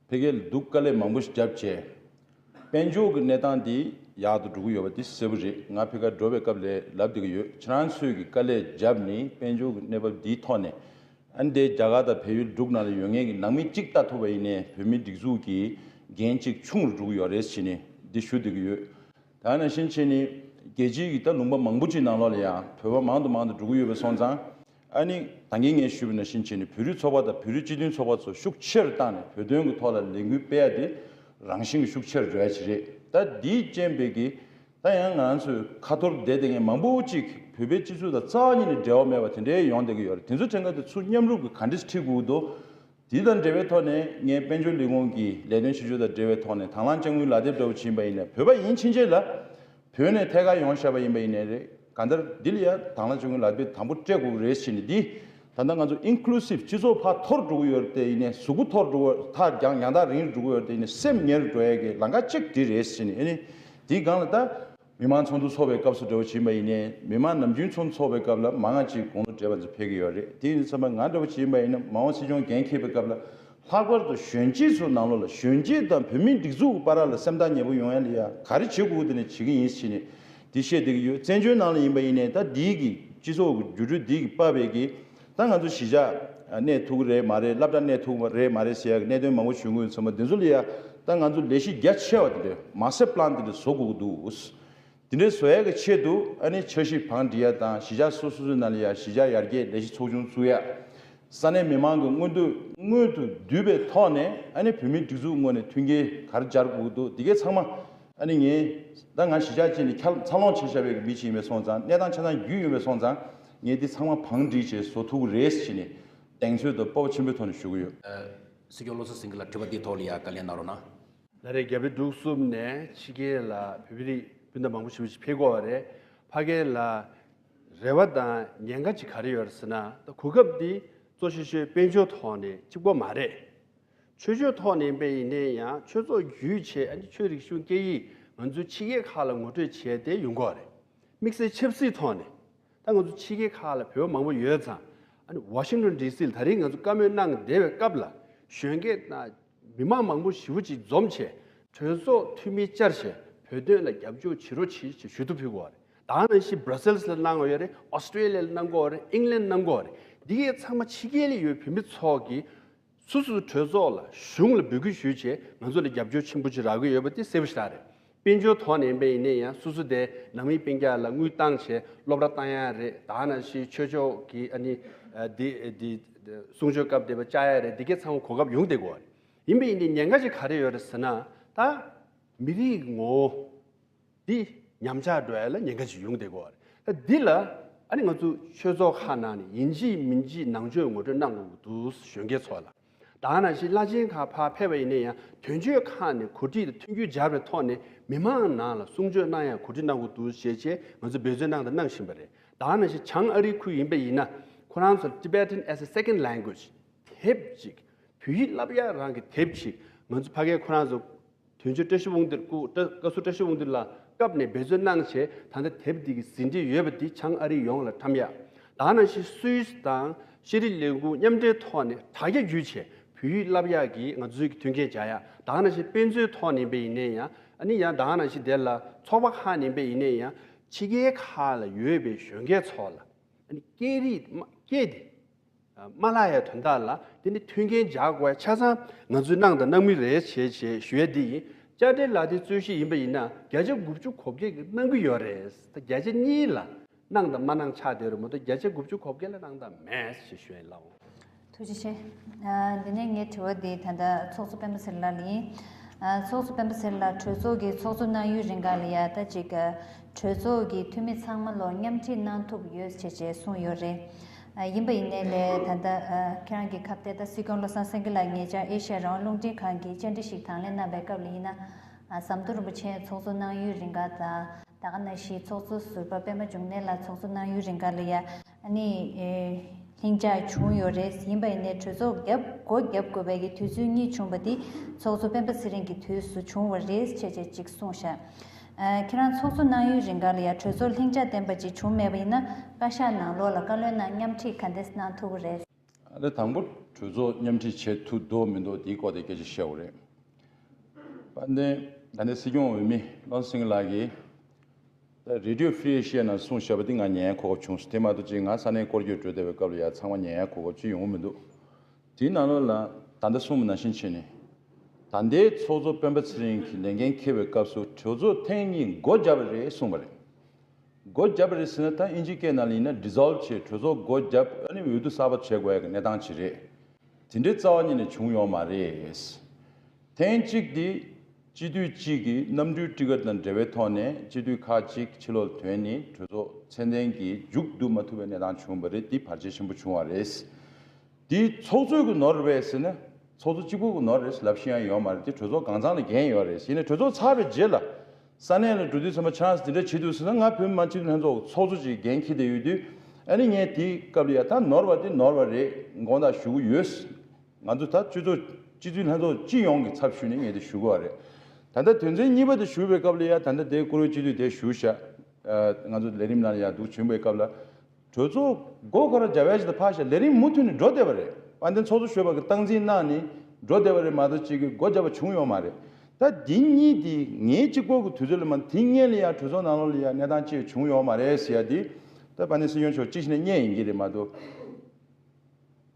ཕ་གིར་འདུག་དཀའ་ལས་མང་པོ་ཞིག་བརྒྱབ་བྱས། དཔལ་འབྱོར་གྱི་གནས་སྟངས་འདི་ཡག་ཏུ་འགྲོ་གི་ཡོད་པ་འདི་གསལ་པོ་རེད། ང་ཕ་གིར་འགྲོ་བའི་སྐབས་ལ་ལབ་བསྡད་ཀྱི་ཡོད། ཁྱེད་རང་ཚོས་ཀྱི་དཀའ་ལས་བརྒྱབ་ནས་དཔལ་འབྱོར་གྱི་གནས་བབ་འདིའི་ཐོག་ནས། ཨ་ནི་དེ་རྒྱ་གར་དང་བལ་ཡུལ་འབྲུག་ནང་ལ་ཡོད་མཁན་གྱི་ནང་མི་གཅིག་ལྟ་ཐུབ་པ་ཡིན་ནའི་བོད་མིའི་སྒྲིག་འཛུགས་ཀྱི་འགན་གཅིག་ཆུང་རུ་འགྲོ་གི་ཡོད་རེད་ཟེར་ནས་འདི་ཞུ་བསྡད་ཀྱི་ཡོད། ད་ནང་བཞིན་བྱས་ནས་རྒྱལ་སྤྱིའི་གི་ད་ལུང་པ་མང་པོ་ཅིག་ནང་ལོགས་ལ་ཡང་བོད་པ་མང་དུ་མང་དུ་འགྲོ་གི་ཡོད་པ་སོང་ཙང་། ཨ་ནི་ད་གིན་ངས་ཞུས་པ་ནང་བཞིན་བྱས་ནས་བོད་རིགས་ཚོགས་པ་དང་བོད་རིགས་སྤྱི་མཐུན་ཚོགས་པ་ཚོ་ཤུགས་ཆེ་རུ་བཏང་ནས་བོད་དོན་གྱི་ཐོག་ལ་ལས་འགུལ་སྤེལ་ཡ་དེ་རང་བཞིན་གྱི་ཤུགས་ཆེ་རུ་འགྲོ་ཡ་ཅིག་རེད། ད་འདིའི་རྐྱེན་པས་ཀྱི། ད་ཡང་ང་ཚོས་ཁ་ཐོར་བསྡད་བསྡད་མཁན་མང་པོ་ཅིག་བོད་པའི་སྤྱི་ཚོགས་དང་རྩ་བ་ཉིད་ནས་འབྲེལ་བ་མེད་པ་དེ་འདྲའི་ཡོང་བསྡད་ཀྱི་ཡོད་རེད། དེ་ཚོ་དྲན་ཁ་དེ་ཚུར་མཉམ་རུབ་ཀྱིས་ག་འདྲས་ཁྲིད་དགོས་ཀྱི་འདུག་དེ་དང་འབྲེལ་བའི་ཐོག་ནས་ངས་དཔལ་འབྱོར་ལས་ཁུངས་ཀྱི་ལས་དོན་བྱེད་ཕྱོགས་དང་འབྲེལ་བའི་ཐོག་ནས་དང་བླངས་དཔྱ་དངུལ་ལག་དེབ་འདྲ་བོ་ཕྱིན་པ་ཡིན་ན། བོད་པ་ཡིན་ཕྱིན་ཆད་ལ་བོད་ནས་ཐད་ཀར་ཡོང་བཞག་པ་ཡིན་པ་ཡིན་ནའི་རེད། གང་ལྟར་འདི་ལ་ཡང་དང་བླངས་དཔྱ་དངུལ་ལག་དེབ་དང་པོ་སྤྲད་དགོས་ཀྱི་རེད་ཟེར་ནས། འདི་ད་ལྟ་ང་ཚོ་ཨིན་ཀུ་ལུ་སིབ་སྤྱི་ཚོགས་ཕར་མཐོར་འགྲོ་གི་ཡོད་རེད་དེ་ཡིན་ནའི། གཟུགས་པོ་མཐོར་འགྲོ་བ། ཐག་རྒྱང་རྒྱང་ཐག་རིང་རུ་འགྲོ་གི་ཡོད་རེད་དེ་ཡིན་ནའི། སེམས་ཉེ་རུ་འགྲོ་ཡ་གི་ལམ་ཁ་གཅིག་འདི་རེད་ཟེར་ནས། ཨ་ནི་འདིའི་སྒང་ལ་ད། མི་མང་ཚོགས་འདུ་ཚོགས་པའི་སྐབས་སུ་འདྲ་བོ་བྱིན་པ་ཡིན་ནའི། མི་མང་ནམ་རྒྱུན་ཚོགས་འདུ་ཚོགས་པའི་སྐབས་ལ་མང་ང་ཅིག་དགུང་ལོ་བགྲེས་པ་ཚོ་ཕེབས་ཀྱི་ཡོད་རེད། དེ་ཡིན་ཙང་མ་ང་འདྲ་བོ་བྱིན་པ་ཡིན་ན། མ་འོངས་སྲིད་སྐྱོང་འགན་འཁྱེར་བའི་སྐབས་ལ་ལྷག་པར་དུ་གཞོན་སྐྱེས་ཚོའི་ནང་ལོགས་ལ། གཞོན་སྐྱེས་དང་བོད་མིའི་སྒྲིག་འཛུགས་ཀྱི་བར་ལ་སེམས་ཐག་ཉེ་པོ་ཡོང་ཡ་ལ་ཡ་ག་རེ་བྱེད་དགོས་དེ་ནས་བྱེད་ཀྱི་ཡིན་ཟེར་ནས་འདི་བཤད་བསྡད་ཀྱི་ཡོད། བཙན་བྱོལ་ནང་ལ་ཡིན་པ་ཡིན་ནའི་ད་འདིའི་གི་སྤྱི་ཚོགས་ཀྱི་འགྱུར་འགྲོས་འདི་གི་བབས་པའི་གི། ད་ང་ཚོ་གཞིས་ཆགས་གནས་ཐུབ་ཀྱི་རེད་མ་རེད། སློབ་གྲྭ་གནས་ཐུབ་ཀྱི་རེད་མ་རེད་ཟེར་ཡ་གི་གནད་དོན་མང་པོ་ཞུ་གི་ཡོད་ཙང་མ། འདི་ཚོ་ལ་ཡ་ད་ང་ཚོ་ལས་གཞི་རྒྱ་ཆེ་བ་དེ་འདྲ། མ་སི་ཊར་པི་ལན་དེ་འདྲ་བཟོ་དགོས་ཀྱི་འདུག་དེ་འདྲའི་བཟོ་ཡ་གི་ཆེད་དུ་ཨ་ནི་འཆར་གཞི་བང་སྒྲིག་ཡ་དང་། གཞིས་ཆགས་སོ་སོ་སོའི་ནང་ལ་ཡ་གཞིས་ཆགས་ཡར་རྒྱས་ལས་གཞི་ཚོགས་ཆུང་བཙུགས་ཡ། ས་གནས་མི་མང་གི་མངོན་འདོད་མངོན་དུ་བསྡུས་པའི་ཐོག་ནས། ཨ་ནི་བོད་མིའི་སྒྲིག་འཛུགས་ངོས་ནས་མཐུན་རྐྱེན་ག་རེ་སྦྱར་དགོས་ཀྱི་འདུག་འདི་གའི་ཚང་མ། ཨ་ནི་ངས་ད་ང་གཞིས་ཆགས་ཅིག་ནས་འཚར་ལོངས་བྱས་བཞག་པའི་མི་ཅིག་ཡིན་པའི་སོང་ཙང་། གནས་སྟངས་ཆ་ཚང་རྒྱུས་ཡོད་པའི་སོང་ཙང་། ངས་འདི་ཚང་མ་བང་སྒྲིག་བྱས་བཟོ་ཐུབ་ཀྱི་རེད་ཟེར་ནས་གདེང་ཚོད་དང་སྤོབས་པ་ཆེན་པོའི་ཐོག་ནས་ཞུ་གི་ཡོད། ཨ། སྲིད་སྐྱོང་བློ་བཟང་སེང་གེ་ལགས། དྲི་བ་འདིའི་ཐོག་ལ་ཡང་བཀའ་ལན་གནང་རོགས་གནང་། ལགས་རེད། རྒྱ་བལ་འབྲུག་གསུམ་ནས་ཕྱི་རྒྱལ་ལ་བོད་མི་རིགས་སྤུན་ཟླ་མང་པོ་ཞེ་པོ་ཅིག་ཕེབས་ཀྱི་ཡོད་རེད། ཕ་གི་ལ་རེ་བ་དང་ཉེན་ཁ་ཅིག་ག་རེ་ཡོད་རེད་ཟེར་ན། ད་གོ་སྐབས་འདི་གཙོ་ཆེ་ཤོས་དཔལ་འབྱོར་ཐོག་ནས་གཅིག་པོ་མ་རེད། ཆོས་ཕྱོགས་ཐོག་ནས་ཡིན་པ་ཡིན་ནའི་ཡང་ཆོས་ཚོགས་བརྒྱུད་བྱས། ཨ་ནི་ཆོས་རིག་གཞུང་སྐད་ཡིག་ང་ཚོའི་ཕྱི་རྒྱལ་ཁག་ལ་ངོ་སྤྲོད་བྱས་ཏེ་ཡོང་གི་ཡོད་རེད། དམིགས་བསལ་ཆབ་སྲིད་ཐོག་ནས། ད་ང་ཚོ་ཕྱི་རྒྱལ་ཁག་ལ་བོད་པ་མང་པོ་ཡོད་ཙང་། ཨ་ནི་ཝ་ཤིང་ཊོན་ཌི་སི་ལ་ད་རེས་ང་ཚོ་བཀའ་མོལ་གནང་བསྡད་པའི་སྐབས་ལ། གཞོན་སྐྱེས་དང་མི་མང་མང་པོ་ཞེ་པོ་ཅིག་འཛོམས་བྱས། གྲོས་ཚོགས་འཐུས་མི་བཅར་བྱས། བོད་དོན་ལ་རྒྱབ་སྐྱོར་བྱེད་རོགས་བྱེད་ཅེས་ཞུ་གཏུག་ཕུལ་དགོས་པ་རེད། ད་ནང་བཞིན་Brussels་ལ་གནང་དགོས་ཡོད་རེད། Australia་ལ་གནང་དགོས་རེད། England་གནང་དགོས་རེད། འདི་གའི་ཚང་མ་ཕྱི་རྒྱལ་ལ་ཡོད་བོད་མི་ཚོ་གིས་སོ་སོའི་གྲོས་ཚོགས་ལ་གཞུང་ལ་འབོད་སྐུལ་ཞུས་བྱས་ང་ཚོ་ལ་རྒྱབ་སྐྱོར་ཆེན་པོ་ཅིག་རག་གི་ཡོད་པ་དེ་གསལ་པོ་ཞེ་དྲག་རེད། དཔལ་འབྱོར་ཐོག་ནས་ཡིན་པ་ཡིན་ན་ཡང་སོ་སོ་དེ་ནང་མི་སྤུན་ཀྱག་ལ་དངུལ་བཏང་བྱས་སློབ་གྲྭ་བཏང་ཡ་རེད། ད་ནང་བཞིན་ཆོས་ཕྱོགས་ཀྱི་ཨ་ནི་ཨ་འདི་འདི་གསུང་ཆོས་སྐབས་དེ་བ་བཅར་ཡ་རེད། འདི་གའི་ཚང་མ་གོ་སྐབས་ཡོང་བསྡད་དགོས་པ་རེད། ཡིན་པ་ཡིན་ན་ཉེན་ཁ་ཅིག་ག་རེ་ཡོད་རེད་ཟེར་ན། ད་མི་རིགས་ངོ་བོ་འདི་ཉམས་ཆག་འགྲོ་ཡ་ལ་ཉེན་ཁ་ཅིག་ཡོང་བསྡད་དགོས་པ་རེད། ད་འདི་ལ་ཨ་ནི་ང་ཚོ་ཆོས་ཚོགས་ཁག་ནང་ནས་ཡིན་གཅིག་མིན་གཅིག་ནང་ཆོས་ངོ་སྤྲོད་གནང་དགོས་ཀྱི་འདུག་གཞོན་སྐྱེས་ཚོ་ལ། ད་ནང་བཞིན་བླ་ཆེན་ཁག་ཕར་ཕེབས་པ་ཡིན་ན་ཡང་དོན་གཅོད་ཁག་ནས་གོ་སྒྲིག་དང་མཐུན་འགྱུར་སྦྱར་བའི་ཐོག་ནས་མི་མང་ནང་ལ་གསུང་ཆོས་གནང་ཡ་གོ་སྒྲིག་གནང་དགོས་འདུག་ཞེས་བྱས་ང་ཚོ་འབད་བརྩོན་གནང་དང་གནང་བཞིན་པ་རེད། ད་ནང་བཞིན་བྱང་ཨ་རིའི་ཁུལ་ཡིན་པ་ཡིན་ན་ཁོ་རང་ཚོར་Tibetan as a second language དེབ་ཅིག་བོད་ཡིག་བསླབ་ཡ་རང་གི་དེབ་ཅིག་ང་ཚོ་ཕ་གིའི་ཁོ་རང་ཚོ་དོན་གཅོད་བཀྲ་ཤིས་དབང་འདུས་སྐུ་བཀྲ་བཀའ་ཟུར་བཀྲ་ཤིས་དབང་འདུས་ལགས་སྐབས་ནས་འབད་བརྩོན་གནང་བྱས་ད་ལྟ་དེབ་འདི་གི་ཟིན་བྲིས་ཡོད་པ་འདི་བྱང་ཨ་རི་ཡོངས་ལ་ཁྲམ་ཡ། ད་ནང་བཞིན་སུད་སི་དང་ཤེས་རིག་ལས་ཁུངས་མཉམ་འབྲེལ་ཐོག་ནས་དྲ་རྒྱ་བརྒྱུད་བྱས་བོད་ཡིག་བསླབ་ཡག་གི་ང་ཚོའི་གི་མཐུན་རྐྱེན་སྦྱར་ཡ། ད་ནང་བཞིན་དཔེ་མཛོད་ཐོག་ནས་ཡིན་པ་ཡིན་ནའི་ཡང་ཨ་ནི་ཡང་ད་ནང་བཞིན་དེ་ལ་ཚོགས་པ་ཁག་ནས་ཡིན་པ་ཡིན་ནའི་ཡང་ཕྱི་རྒྱལ་ཁག་ལ་ཡོད་པའི་གཞོན་སྐྱེས་ཚོ་ལ་ཨ་ནི་སྐད་རིགས་སྐད་དེ། མ་བརླག་ཡའི་དོན་དག་ལ་དེ་ནི་མཐུན་རྐྱེན་སྦྱར་དགོས་ཡ་ཆ་ཚང་ང་ཚོས་གནང་དང་གནང་མུས་རེད་བྱས་བྱས་ཞུ་ཡ་འདི་ཡིན། དཔྱ་ཁྲལ་ལག་དེབ་རྩོད་གཞི་ཡིན་པ་ཡིན་ན་བརྒྱ་ཆ་དགུ་བཅུ་གོ་བརྒྱད་ཀྱིས་གནང་གི་ཡོད་རེད། ད་བརྒྱ་ཆ་གཉིས་ལ་གནང་དང་མ་གནང་ཆགས་བསྡད་རེད་མ་གཏོགས་བརྒྱ་ཆ་དགུ་བཅུ་གོ་བརྒྱད་ལ་གནང་དང་མེད་ཞེས་ཞུ་ཡ་ལགས། ཐུགས་རྗེ་ཆེ། ཨ། འདི་ནས་ངའི་དྲི་བ་འདི་ད་ལྟ་ཚོགས་གཙོ་སྤེན་པ་ཚེ་རིང་ལགས་ལ་ཡིན། ཨ། ཚོགས་གཙོ་སྤེན་པ་ཚེ་རིང་ལགས་གྲོས་ཚོགས་ཀྱི་ཚོགས་གཙོ་གནང་ཡུན་རིང་ག་ལ་ཡ་ད་ཅིག་གྲོས་ཚོགས་ཀྱི་འཐུས་མི་ཚང་མ་ལོ་མཉམ་ཁྲིད་གནང་ཐུབ་ཡོད་ཅེས་ཅེས་གསུངས་ཡོད་རེད། ཨ། ཡིན་པ་ཡིན་ནའི་ལས་ད་ལྟ་ཨ། ཁྱེད་རང་གི་ཁ་གཏད་ད་སྲིད་སྐྱོང་བློ་བཟང་སེང་གེ་ལགས་ཉེ་ཆར་ཨེ་ཤ་ཡ་རང་དབང་རླུང་འཕྲིན་ཁང་གི་བཅར་འདྲི་ཞིག་དང་ལེན་གནང་བའི་སྐབས་ལ་ཡིན་ན། ཨ། ཟམ་གདོང་རིན་པོ་ཆེ་ཚོགས་གཙོ་གནང་ཡུན་རིང་ག་དང་། ད་ག་ནང་བཞིན་ཚོགས་གཙོ་ཟུར་པ་པད་མ་འབྱུང་གནས་ལགས་ཚོགས་གཙོ་གནང་ཡུན་རིང་ག་ལ་ཡ་ཨ་ནི་ཨེ་ལྷིང་འཇགས་བྱུང་ཡོད་རེད། ཡིན་པ་ཡིན་ནའི་གྲོས་ཚོགས་རྒྱབ་སྒོ་རྒྱབ་དགོས་པའི་གི་དུས་ཚོད་གཉིས་བྱུང་བ་འདི་ཚོགས་གཙོ་སྤེན་པ་ཚེ་རིང་གི་དུས་སུ་བྱུང་བ་རེད་ཅེས་ཅེས་ཅིག་གསུངས་ཤག་ཨ། ཁྱེད་རང་ཚོགས་གཙོ་གནང་ཡུན་རིང་ག་ལ་ཡ་གྲོས་ཚོགས་ལྷིང་འཇགས་ལྡན་པ་ཅིག་བྱུང་མེད་པ་ཡིན་ན་བཀའ་ཤག་ནང་ལོགས་ལ་བཀའ་བློན་རྣམས་མཉམ་ཁྲིད་ག་འདྲས་གནང་ཐུབ་ཀྱི་རེད། ཨ་ནི་དང་པོ་གྲོས་ཚོགས་མཉམ་ཁྲིད་བྱེད་ཐུབ་འདུག་མི་འདུག་དེའི་སྐོར་དེ་སྐད་ཆ་བཤད་དགོས་རེད། དཔལ་ལྡན་ད་ལྟའི་སྲིད་སྐྱོང་འོས་མི་བློ་བཟང་སེང་གེ་ལགས་ཀྱིས་ད་Radio Free Asia་ནང་གསུངས་བཞག་པ་དེ་ང་ཉན་ཡ་གོ་སྐབས་བྱུང་སོང་། དེ་མ་གཏོགས་ཅིག་ང་ས་གནས་སྐོར་སྐྱོད་འགྲོ་བསྡད་པའི་སྐབས་ལ་ཡ་ཚང་མ་ཉན་ཡ་གོ་སྐབས་ཅིག་ཡོང་གི་མི་འདུག་དེའི་ནང་ལོགས་ལ་ད་ལྟ་གསུངས་པ་ནང་བཞིན་བྱས་ནས་ད་ལྟའི་ཚོགས་གཙོ་སྤེན་པ་ཚེ་རིང་གིས་ལས་འགན་འཁྱེར་བའི་སྐབས་སུ་གྲོས་ཚོགས་ཐེངས་གཉིས་སྒོ་བརྒྱབ་པ་རེད་གསུངས་པ་རེད། སྒོ་བརྒྱབ་པ་རེད་ཟེར་ན་ད་ཨིན་ཇིའི་སྐད་ནང་ལ་ཡིན་ན་dissolve་བྱས་གྲོས་ཚོགས་སྒོ་བརྒྱབ་ཨ་ནི་འོས་བསྡུ་གསར་པ་བྱེད་དགོས་ཡ་གི་གནས་སྟངས་ཅིག་རེད། དེ་འདྲའི་རྩ་བ་ཉིད་ནས་བྱུང་ཡོད་མ་རེད། ཐེངས་གཅིག་དེ་སྤྱི་འཐུས་གཅིག་གིས་གནམ་གྲུའི་ཊི་ཀེ་ཊི་དང་འབྲེལ་བའི་ཐོག་ནས་སྤྱི་འཐུས་ཁག་ཅིག་ཕྱི་ལོགས་ཐོན་ནས་གྲོས་ཚོགས་ཚད་ལྡན་གྱི་མཇུག་བསྡུ་མ་ཐུབ་པའི་གནས་སྟངས་བྱུང་བ་རེད། འདི་བར་ཆད་ཆེན་པོ་བྱུང་བ་རེད། འདི་ཚོགས་གཙོ་གི་ནོར་རེད་ཟེར་ན་ཚོགས་གཙོ་གཅིག་པུ་གི་ནོར་རེད་ལབ་ཤེས་ཡང་ཡོད་མ་རེད། འདི་གྲོས་ཚོགས་གང་ཚང་ལ་འགན་ཡོད་རེད། ཡིན་ནའི་གྲོས་ཚོགས་ཚར་བའི་རྗེས་ལ་ས་གནས་ལ་འགྲོ་དུས་ཚང་མ་ཆང་སི་འདི་འདྲ་བྱེད་འདུག་ཟེར་ན་ང་བོད་མི་མང་སྤྱི་འཐུས་ལྷན་ཚོགས་ཚོགས་གཙོ་ཅིག་འགན་འཁྱེར་བསྡད་ཡོད་དུས་ཨ་ནི་ངས་དེའི་སྐབས་ལ་ཡ་ད་ནོར་བ་དེ་ནོར་བ་རེད་དགོངས་དག་ཞུ་གི་ཡོད། ང་ཚོ་ད་སྤྱི་ཚོགས་སྤྱི་འཐུས་ལྷན་ཚོགས་སྤྱི་ཡོངས་ཀྱི་ཚབ་ཞུས་ནས་ངས་དེ་ཞུ་གི་ཡོད་རེད། ད་ལྟ་དོན་ཚན་གཉིས་པ་དེ་ཞུ་བའི་སྐབས་ལ་ཡ་ད་ལྟ་དེ་བཀུར་འོས་སྤྱི་འཐུས་དེ་ཞུ་བཞག་ང་ཚོ་ལས་རིམ་ནང་ལ་ཡ་འདུག་བྱོན་པའི་སྐབས་ལ། གྲོས་ཚོགས་སྒོ་ཁོ་ར་རྒྱབ་ཡ་ཞིག་ཏུ་ཕར་བཞག་ལས་རིམ་མུ་མཐུད་ནས་འགྲོ་བསྡད་པ་རེད། དཔལ་ལྡན་ཚོགས་གཙོ་གཞོན་པ་གི་སྟངས་འཛིན་གནང་ནས་འགྲོ་བསྡད་པ་རེད་མ་གཏོགས་གཅིག་གི་སྒོ་བརྒྱབ་པ་བྱུང་ཡོད་མ་རེད། ད་འདི་གཉིས་འདི་ངའི་གཅིག་པོ་གི་དུས་ཚོད་ལ་མ་དེ་སྔོན་ལ་ཡང་གྲོས་ཚོགས་ནང་ལོགས་ལ་ཡང་གནས་སྟངས་ཅིག་བྱུང་ཡོད་མ་རེད་ཟེར་ཡ་འདི་ད་དཔལ་ལྡན་སྲིད་སྐྱོང་མཆོག་གཅིག་བྱས་ནས་བརྙས་ཡིན་གྱི་རེད་མ་གཏོགས།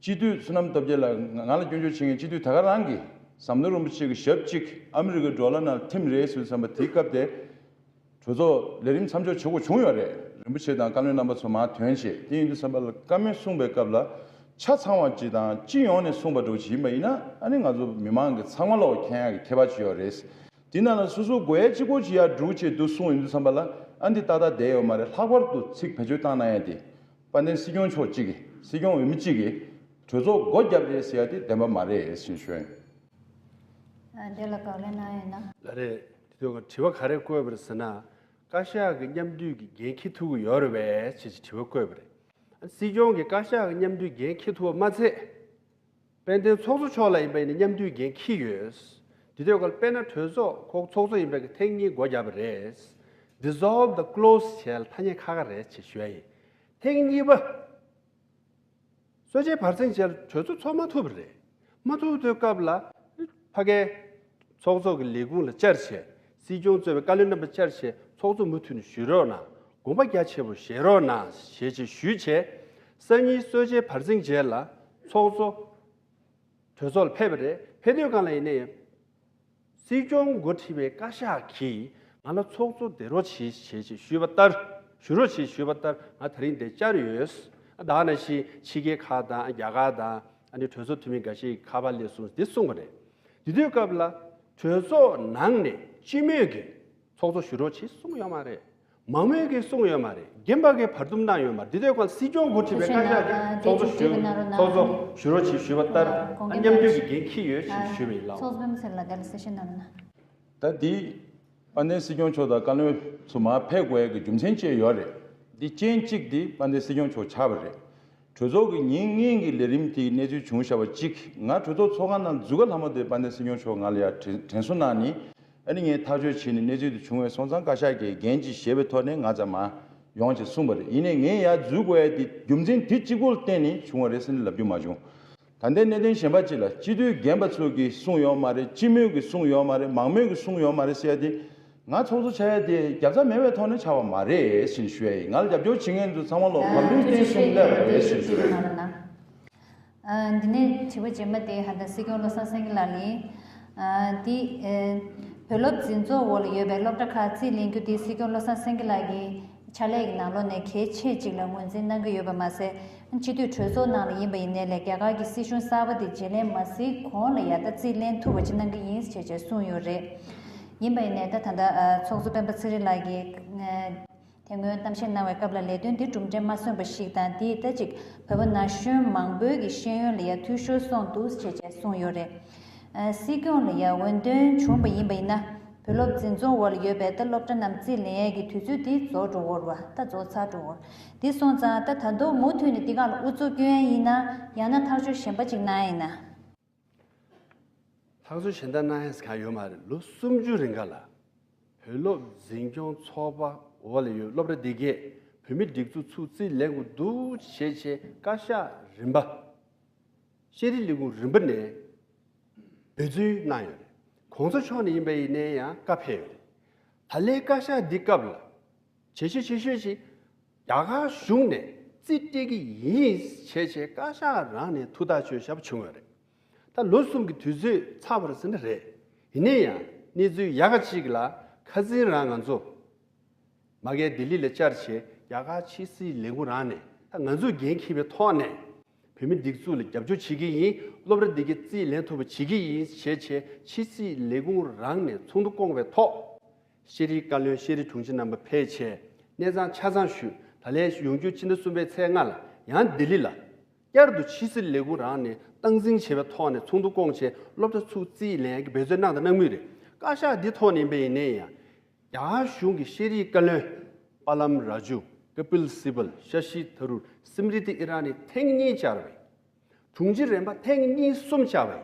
སྤྱི་འཐུས་བསོད་ནམས་སྟོབས་རྒྱལ་ལགས་ང་ལ་སྐྱོན་བརྗོད་བྱེད་མཁན་སྤྱི་འཐུས་ད་ག་རང་གིས་ཟམ་གདོང་རིན་པོ་ཆེ་གི་ཞབས་གཅིག་ཨ་མི་རི་ཀའི་ཌོ་ལར་ནང་ཐིམ་རེད་ཟེར་བསམ་པ་དེའི་སྐབས་དེ། གྲོས་ཚོགས་ལས་རིམ་མཚམས་འཇོག་བྱེད་དགོས་བྱུང་ཡོད་རེད། རིན་པོ་ཆེ་དང་བཀའ་བློན་རྣམ་པ་ཚོ་མར་ཐོན་བྱས་དེ་ཡིན་དུས་ཙམ་པ་ལ་བཀའ་མོལ་གསུངས་པའི་སྐབས་ལ་ཆ་ཚང་བ་ཅིག་དང་སྤྱི་ཡོངས་ནས་གསུངས་པ་འདྲ་བོ་ཅིག་ཡིན་པ་ཡིན་ན་ཨ་ནི་ང་ཚོ་མི་མང་གི་ཚང་མ་ལོག་མཁྱེན་ཡག་གི་ཁྱད་པར་ཅིག་ཡོད་རེད། དེ་ནང་ལ་སོ་སོ་དགོས་ཡ་གཅིག་པོ་ཅིག་ཡར་སྒྲུག་བྱས་འདུག་གསུངས་ཡིན་དུས་ཙམ་པ་ལ་ཨ་འདི་ཏག་ཏག་བསྡད་ཡོད་མ་རེད། ལྷག་པར་དུ་ཚིག་བེད་སྤྱོད་བཏང་གནང་ཡ་དེ་དཔལ་ལྡན་སྲིད་སྐྱོང་མཆོག་གཅིག་གིས་སྲིད་སྐྱོང་འོས་མི་གཅིག་གིས་གྲོས་ཚོགས་སྒོ་བརྒྱབ་རེད་ཟེར་ཡ་དེ་བདེན་པ་མ་རེད་ཟེར་ཞུ་ཡ་ཡིན། ཨ། འདི་ལ་བཀའ་ལན་གནང་ཡོད་ན། ལགས་རེད། དེ་དུས་དྲི་བ་ག་རེ་བཀོད་པ་རེད་ཟེར་ན། བཀའ་ཤག་གི་མཉམ་འདུས་ཀྱི་འགན་འཁྱེར་ཐུབ་ཀྱི་ཡོད་རེད་པས་ཅེས་དྲི་བ་བཀོད་པ་རེད། སྲིད་སྐྱོང་གིས་བཀའ་ཤག་གི་མཉམ་འདུས་འགན་འཁྱེར་ཐུབ་པ་མ་ཚད། དཔལ་ལྡན་ཚོགས་གཙོ་མཆོག་ལ་ཡིན་པ་ཡིན་ན་མཉམ་འདུས་འགན་འཁྱེར་ཡོད། དེ་དུས་ཀར་དཔེར་ན་གྲོས་ཚོགས་ཁོ་ཚོགས་གཙོ་ཡིན་པའི་ཐེངས་གཉིས་སྒོ་བརྒྱབ་པ་རེད། Dissolve the clause་བྱས་ལ་ཐ་སྙད་ཁ་ཁ་རེད་ཅེས་ཞུ་ཡ་ཡིན། ཐེངས་གཉིས་པ། གསོལ་ཇའི་བར་གསེང་བྱས་ལ་གྲོས་ཚོགས་ཚོགས་མ་ཐུབ་པ་རེད། མ་ཐུབ་དུས་སྐབས་ལ་ཕ་གའི་ཚོགས་གཙོ་གི་ལས་ཁུངས་ལ་བཅར་བྱས་ སྲིད་སྐྱོང་གཙོས་པའི་བཀའ་བློན་རྣམ་པ་བཅར་བྱས་ཚོགས་གཙོ་མུ་མཐུད་ནས་ཞུ་རོགས་གནང་། དགོངས་པ་རྒྱ་ཆེ་པོ་བཞེས་རོགས་གནང་ཞེས་ཅིག་ཞུས་བྱས། སང་ཉིན་གསོལ་ཇའི་བར་གསེང་རྗེས་ལ་ཚོགས་གཙོ་གྲོས་ཚོགས་ལ་ཕེབས་པ་རེད། ཕེབས་དུས་སྒང་ལ་ཡིན་ནའི་སྲིད་སྐྱོང་འགོ་ཁྲིད་པའི་བཀའ་ཤག་གིས་ང་ལ་ཚོགས་གཙོ་བསྡད་རོགས་བྱེད་ཞེས་ཅིག་ཞུས་པ་ལྟར། ཞུ་རོགས་བྱེད་ཞུས་པ་ལྟར་ང་དེ་རིང་འདིར་བཅར་ཡོད། ད་ག་ནང་བཞིན་ཕྱི་རྒྱལ་ཁག་དང་རྒྱ་གར་དང་ཨ་ནི་གྲོས་ཚོགས་འཐུས་མི་འགའ་ཤས་ཀྱིས་ཁ་པར་སླེབས་སོང་འདི་གསུངས་པ་རེད། དེ་དུས་སྐབས་ལ་གྲོས་ཚོགས་ནང་ནས་སྤྱི་མོས་ཀྱིས་ཚོགས་གཙོ་ཞུ་རོགས་བྱེད་གསུངས་ཡོད་མ་རེད། མང་མོས་ཀྱིས་གསུངས་ཡོད་མ་རེད། རྒན་པ་གིས་བར་འདུམ་གནང་ཡོད་མ་རེད། འདི་དུས་སྒང་སྲིད་སྐྱོང་འགོ་ཁྲིད་པའི་བཀའ་ཤག་གིས་ཚོགས་གཙོ་ཞུ་ཚོགས་གཙོ་ཞུ་རོགས་བྱེད་ཞུས་པ་ལྟར་མཉམ་འབྲེལ་གྱི་འགན་འཁྱེར་ཡོད་ཅེས་ཞུས་པ་ཡིན་ལགས། ཚོགས་གཙོ་སྤེན་པ་ཚེ་རིང་ལགས་ག་ལ་གསལ་བཤད་གནང་རོགས་གནང་། ད་འདི་དཔལ་ལྡན་སྲིད་སྐྱོང་མཆོག་དང་བཀའ་བློན་ཚོ་མར་ཕེབས་དགོས་ཡ་གི་རྒྱུ་མཚན་བཅས་ཡོད་རེད། འདི་རྐྱེན་གཅིག་འདི་དཔལ་ལྡན་སྲིད་སྐྱོང་མཆོག་ཆགས་པ་རེད། གྲོས་ཚོགས་ཀྱི་ཉིན་གཉིས་ཀྱི་ལས་རིམ་དེའི་གནས་ཚུལ་བྱུང་བཞག་པ་གཅིག་ང་གྲོས་ཚོགས་ཚོགས་ཁང་ནང་འཛུལ་ག་ལྷག་མ་དེ་དཔལ་ལྡན་སྲིད་སྐྱོང་མཆོག་ང་ལ་ཡ་དྲན་དྲན་གསོ་གནང་ནི། ཨ་ནི་ངས་ཐག་གཅོད་བྱས་ནས་གནས་ཚུལ་དེ་བྱུང་བའི་སོང་ཙང་བཀའ་ཤག་གིས་འགན་ཅིག་བཞེས་པའི་ཐོག་ནས་ང་ཚང་མ་ཡོང་ཅེས་གསུངས་པ་རེད། ཡིན་ནའི་ངས་ཡར་འཛུལ་དགོས་ཡ་དེ་རྒྱུ་མཚན་དེ་གཅིག་པོ་ལ་བརྟེན་ནས་བྱུང་བ་རེད་ཟེར་ནས་ལབ་རྒྱུ་མ་བྱུང་། ད་ལྟའི་གནད་དོན་གཞན་པ་ཅིག་ལ་སྤྱི་འཐུས་རྒན་པ་ཚོ་གིས་གསུངས་ཡོད་མ་རེད། སྤྱི་མོས་ཀྱིས་གསུངས་ཡོད་མ་རེད། མང་མོས་ཀྱིས་གསུངས་ཡོད་མ་རེད་ཟེར་ཡ་དེ་ང་ཚོགས་གཙོ་ཆགས་ཡ་དེ་རྒྱབ་རྩ་མེད་པའི་ཐོག་ནས་ཆགས་པ་མ་རེད་ཟེར་ནས་ཞུ་ཡ་ཡིན། ང་ལ་རྒྱབ་སྐྱོར་བྱེད་མཁན་ཚོ་ཚང་མ་ལ་བབ་བརླིང་བསྟན་གསུམ་སླེབས་པ་རེད་ཟེར་ཞུ་ཡ་ཡིན། ཨ། འདི་ནས་དྲི་བ་རྗེས་མ་དེ་ཧ་ད་སྲིད་སྐྱོང་བློ་བཟང་སེང་གེ་ལགས་ལ་ཡིན། ཨ། འདི། ཨེ། བོད་སློབ་འཛིན་ཚོགས་འོག་ལ་ཡོད་པའི་སློབ་གྲྭ་ཁག་རྩིས་ལེན་རྒྱུ་དེ་སྲིད་སྐྱོང་བློ་བཟང་སེང་གེ་ལགས་ཀྱི་ཕྱག་ལས་ཀྱི་ནང་ལོགས་ནས་གལ་ཆེ་གཅིག་ལ་ངོས་འཛིན་གནང་གི་ཡོད་པ་མ་ཟད། སྤྱི་འཐུས་གྲོས་ཚོགས་ནང་ལ་ཡིན་པ་ཡིན་ནའི་ལས་རྒྱ་གར་གྱི་སྲིད་གཞུང་གསར་པ་དེ་བརྗེ་ལེན་མ་ཟིན་གོང་ལ་ཡ་ད་རྩིས་ལེན་ཐུབ་པ་ཅིག་གནང་གི་ཡིན་ཞེས་བཅས་གསུངས་ཡོད་རེད། ཡིན་པ་ཡིན་ནའི་ད་ད་ལྟ་ཚོགས་གཙོ་སྤེན་པ་ཚེ་རིང་ལགས་ཀྱིས། དེ་སྔོན་གཏམ་བཤད་གནང་བའི་སྐབས་ལ་ལས་དོན་འདི་གྲུབ་འབྲས་མ་སོན་པ་ཞིག་དང་། འདིས་ད་ཅིག་བོད་པ་ན་གཞོན་མང་པོའི་གི་ཤེས་ཡོན་ལ་ཡ་འཐུས་ཤོར་སོང་འདུག་ཅེས་བཅས་གསུངས་ཡོད་རེད། ཨ། སྲིད་སྐྱོང་ལ་ཡ་འོས་འདེམས་བྱུང་བ་ཡིན་པ་ཡིན་ན་བོད་སློབ་འཛིན་ཚོགས་འོག་ལ་ཡོད་པའི་ད་སློབ་གྲྭ་རྣམས་རྩིས་ལེན་ཡས་ཀྱི་དུས་ཚོད་འདི་རྫོགས་འགྲོ་གི་རེད་བ། ད་རྫོགས་ཚར་འགྲོ་གི་རེད། འདི་སོང་ཙང་ད་ད་དུང་མུ་མཐུད་ནས་འདི་སྒང་ལ་ཨུ་ཚུགས་སྐྱོན་ཡས་ཡིན་ན་ཡང་ན་ཐག་གཅོད་གཞན་པ་ཅིག་གནང་ཡས་ཡིན་ན། ཐག་གཅོད་གཞན་དག་གནང་ཡས་གང་ཡོད་མ་རེད། ལོ་སུམ་ཅུ་རིང་ག་ལ་བོད་སློབ་འཛིན་སྐྱོང་ཚོགས་པ་འོག་ལ་ཡོད་སློབ་གྲྭ་འདི་གས་བོད་མིའི་སྒྲིག་འཛུགས་ཚུར་རྩིས་ལེན་དགོས་འདུག་ཞེས་བྱས་བཀའ་ཤག་རིམ་པ། ཤེས་རིག་ལས་ཁུངས་རིམ་པ་ནས་འབད་བརྩོན་གནང་ཡོད་རེད། གོང་ས་མཆོག་ནས་ཡིན་པ་ཡིན་ནའི་ཡང་བཀའ་ཕེབས་ཡོད་རེད། ད་ལན་བཀའ་ཤག་འདི་སྐབས་ལ། བྱས་ཆོས་བྱེད་ཤོས་ཤིག་རྒྱ་གར་གཞུང་ནས་རྩིས་སྤྲད་ཀྱི་ཡིན་བྱས་བྱས་བཀའ་ཤག་རང་ནས་ཐུགས་ཐག་ཆོད་བཞག་པ་བྱུང་ཡོད་རེད། ད་ལོ་གསུམ་གྱི་དུས་ཚོད་ཚར་བ་རེད་ཟེར་ན་རེད། ཡིན་ནའི་ཡང་གནས་ཚུལ་ཡག་ག་ཅིག་ལ་ཁ་སང་རང་ང་ཚོ་མ་གིར་ལྡི་ལི་ལ་བཅར་བྱས་རྒྱ་གར་ཕྱི་སྲིད་ལས་ཁུངས་རང་ནས་ད་ང་ཚོས་འགན་འཁྱེར་བའི་ཐོག་ནས་བོད་མི་སྒྲིག་འཛུགས་ལ་རྒྱབ་སྐྱོར་བྱེད་ཀྱི་ཡིན། སློབ་གྲྭ་འདི་གའི་རྩིས་ལེན་ཐུབ་པ་བྱེད་ཀྱི་ཡིན་བྱས་བྱས་ཕྱི་སྲིད་ལས་ཁུངས་རང་ནས་ཚོགས་འདུ་བསྐོངས་པའི་ཐོག་ཤེས་རིག་བཀའ་བློན་ཤེས་རིག་དྲུང་ཆེ་རྣམ་པ་ཕེབས་བྱས་གནས་ཚང་ཆ་ཚང་ཞུས། ད་ལན་ཡོང་རྒྱུ་ཕྱི་ཟླ་གསུམ་པའི་ཚེས་ལྔ་ལ་ཡང་ལྡི་ལི་ལ་བསྐྱར་དུ་ཕྱི་སྲིད་ལས་ཁུངས་རང་ནས་སྟངས་འཛིན་བྱས་པའི་ཐོག་ནས་ཚོགས་འདུ་བསྐོངས་བྱས་སློབ་གྲྭ་ཚུར་རྩིས་ལེན་ཡག་གི་འབད་བརྩོན་གནང་དང་གནང་མུས་རེད། བཀའ་ཤག་འདི་ཐོག་ནས་ཡིན་པ་ཡིན་ནའི་ཡང་རྒྱ་གར་གཞུང་གི་ཤེས་རིག་བཀའ་བློན་པཱ་ལམ་རཱ་ཇུ། ཀ་པིལ་སི་བལ། ཤ་ཤི་ཐ་རུར། སི་མི་རི་ཏི་ཨི་ར་ནི་ཐེངས་གཉིས་བཅར་བས། དྲུང་ཆེ་རིམ་པ་ཐེངས་གཉིས་གསུམ་བཅར་བས།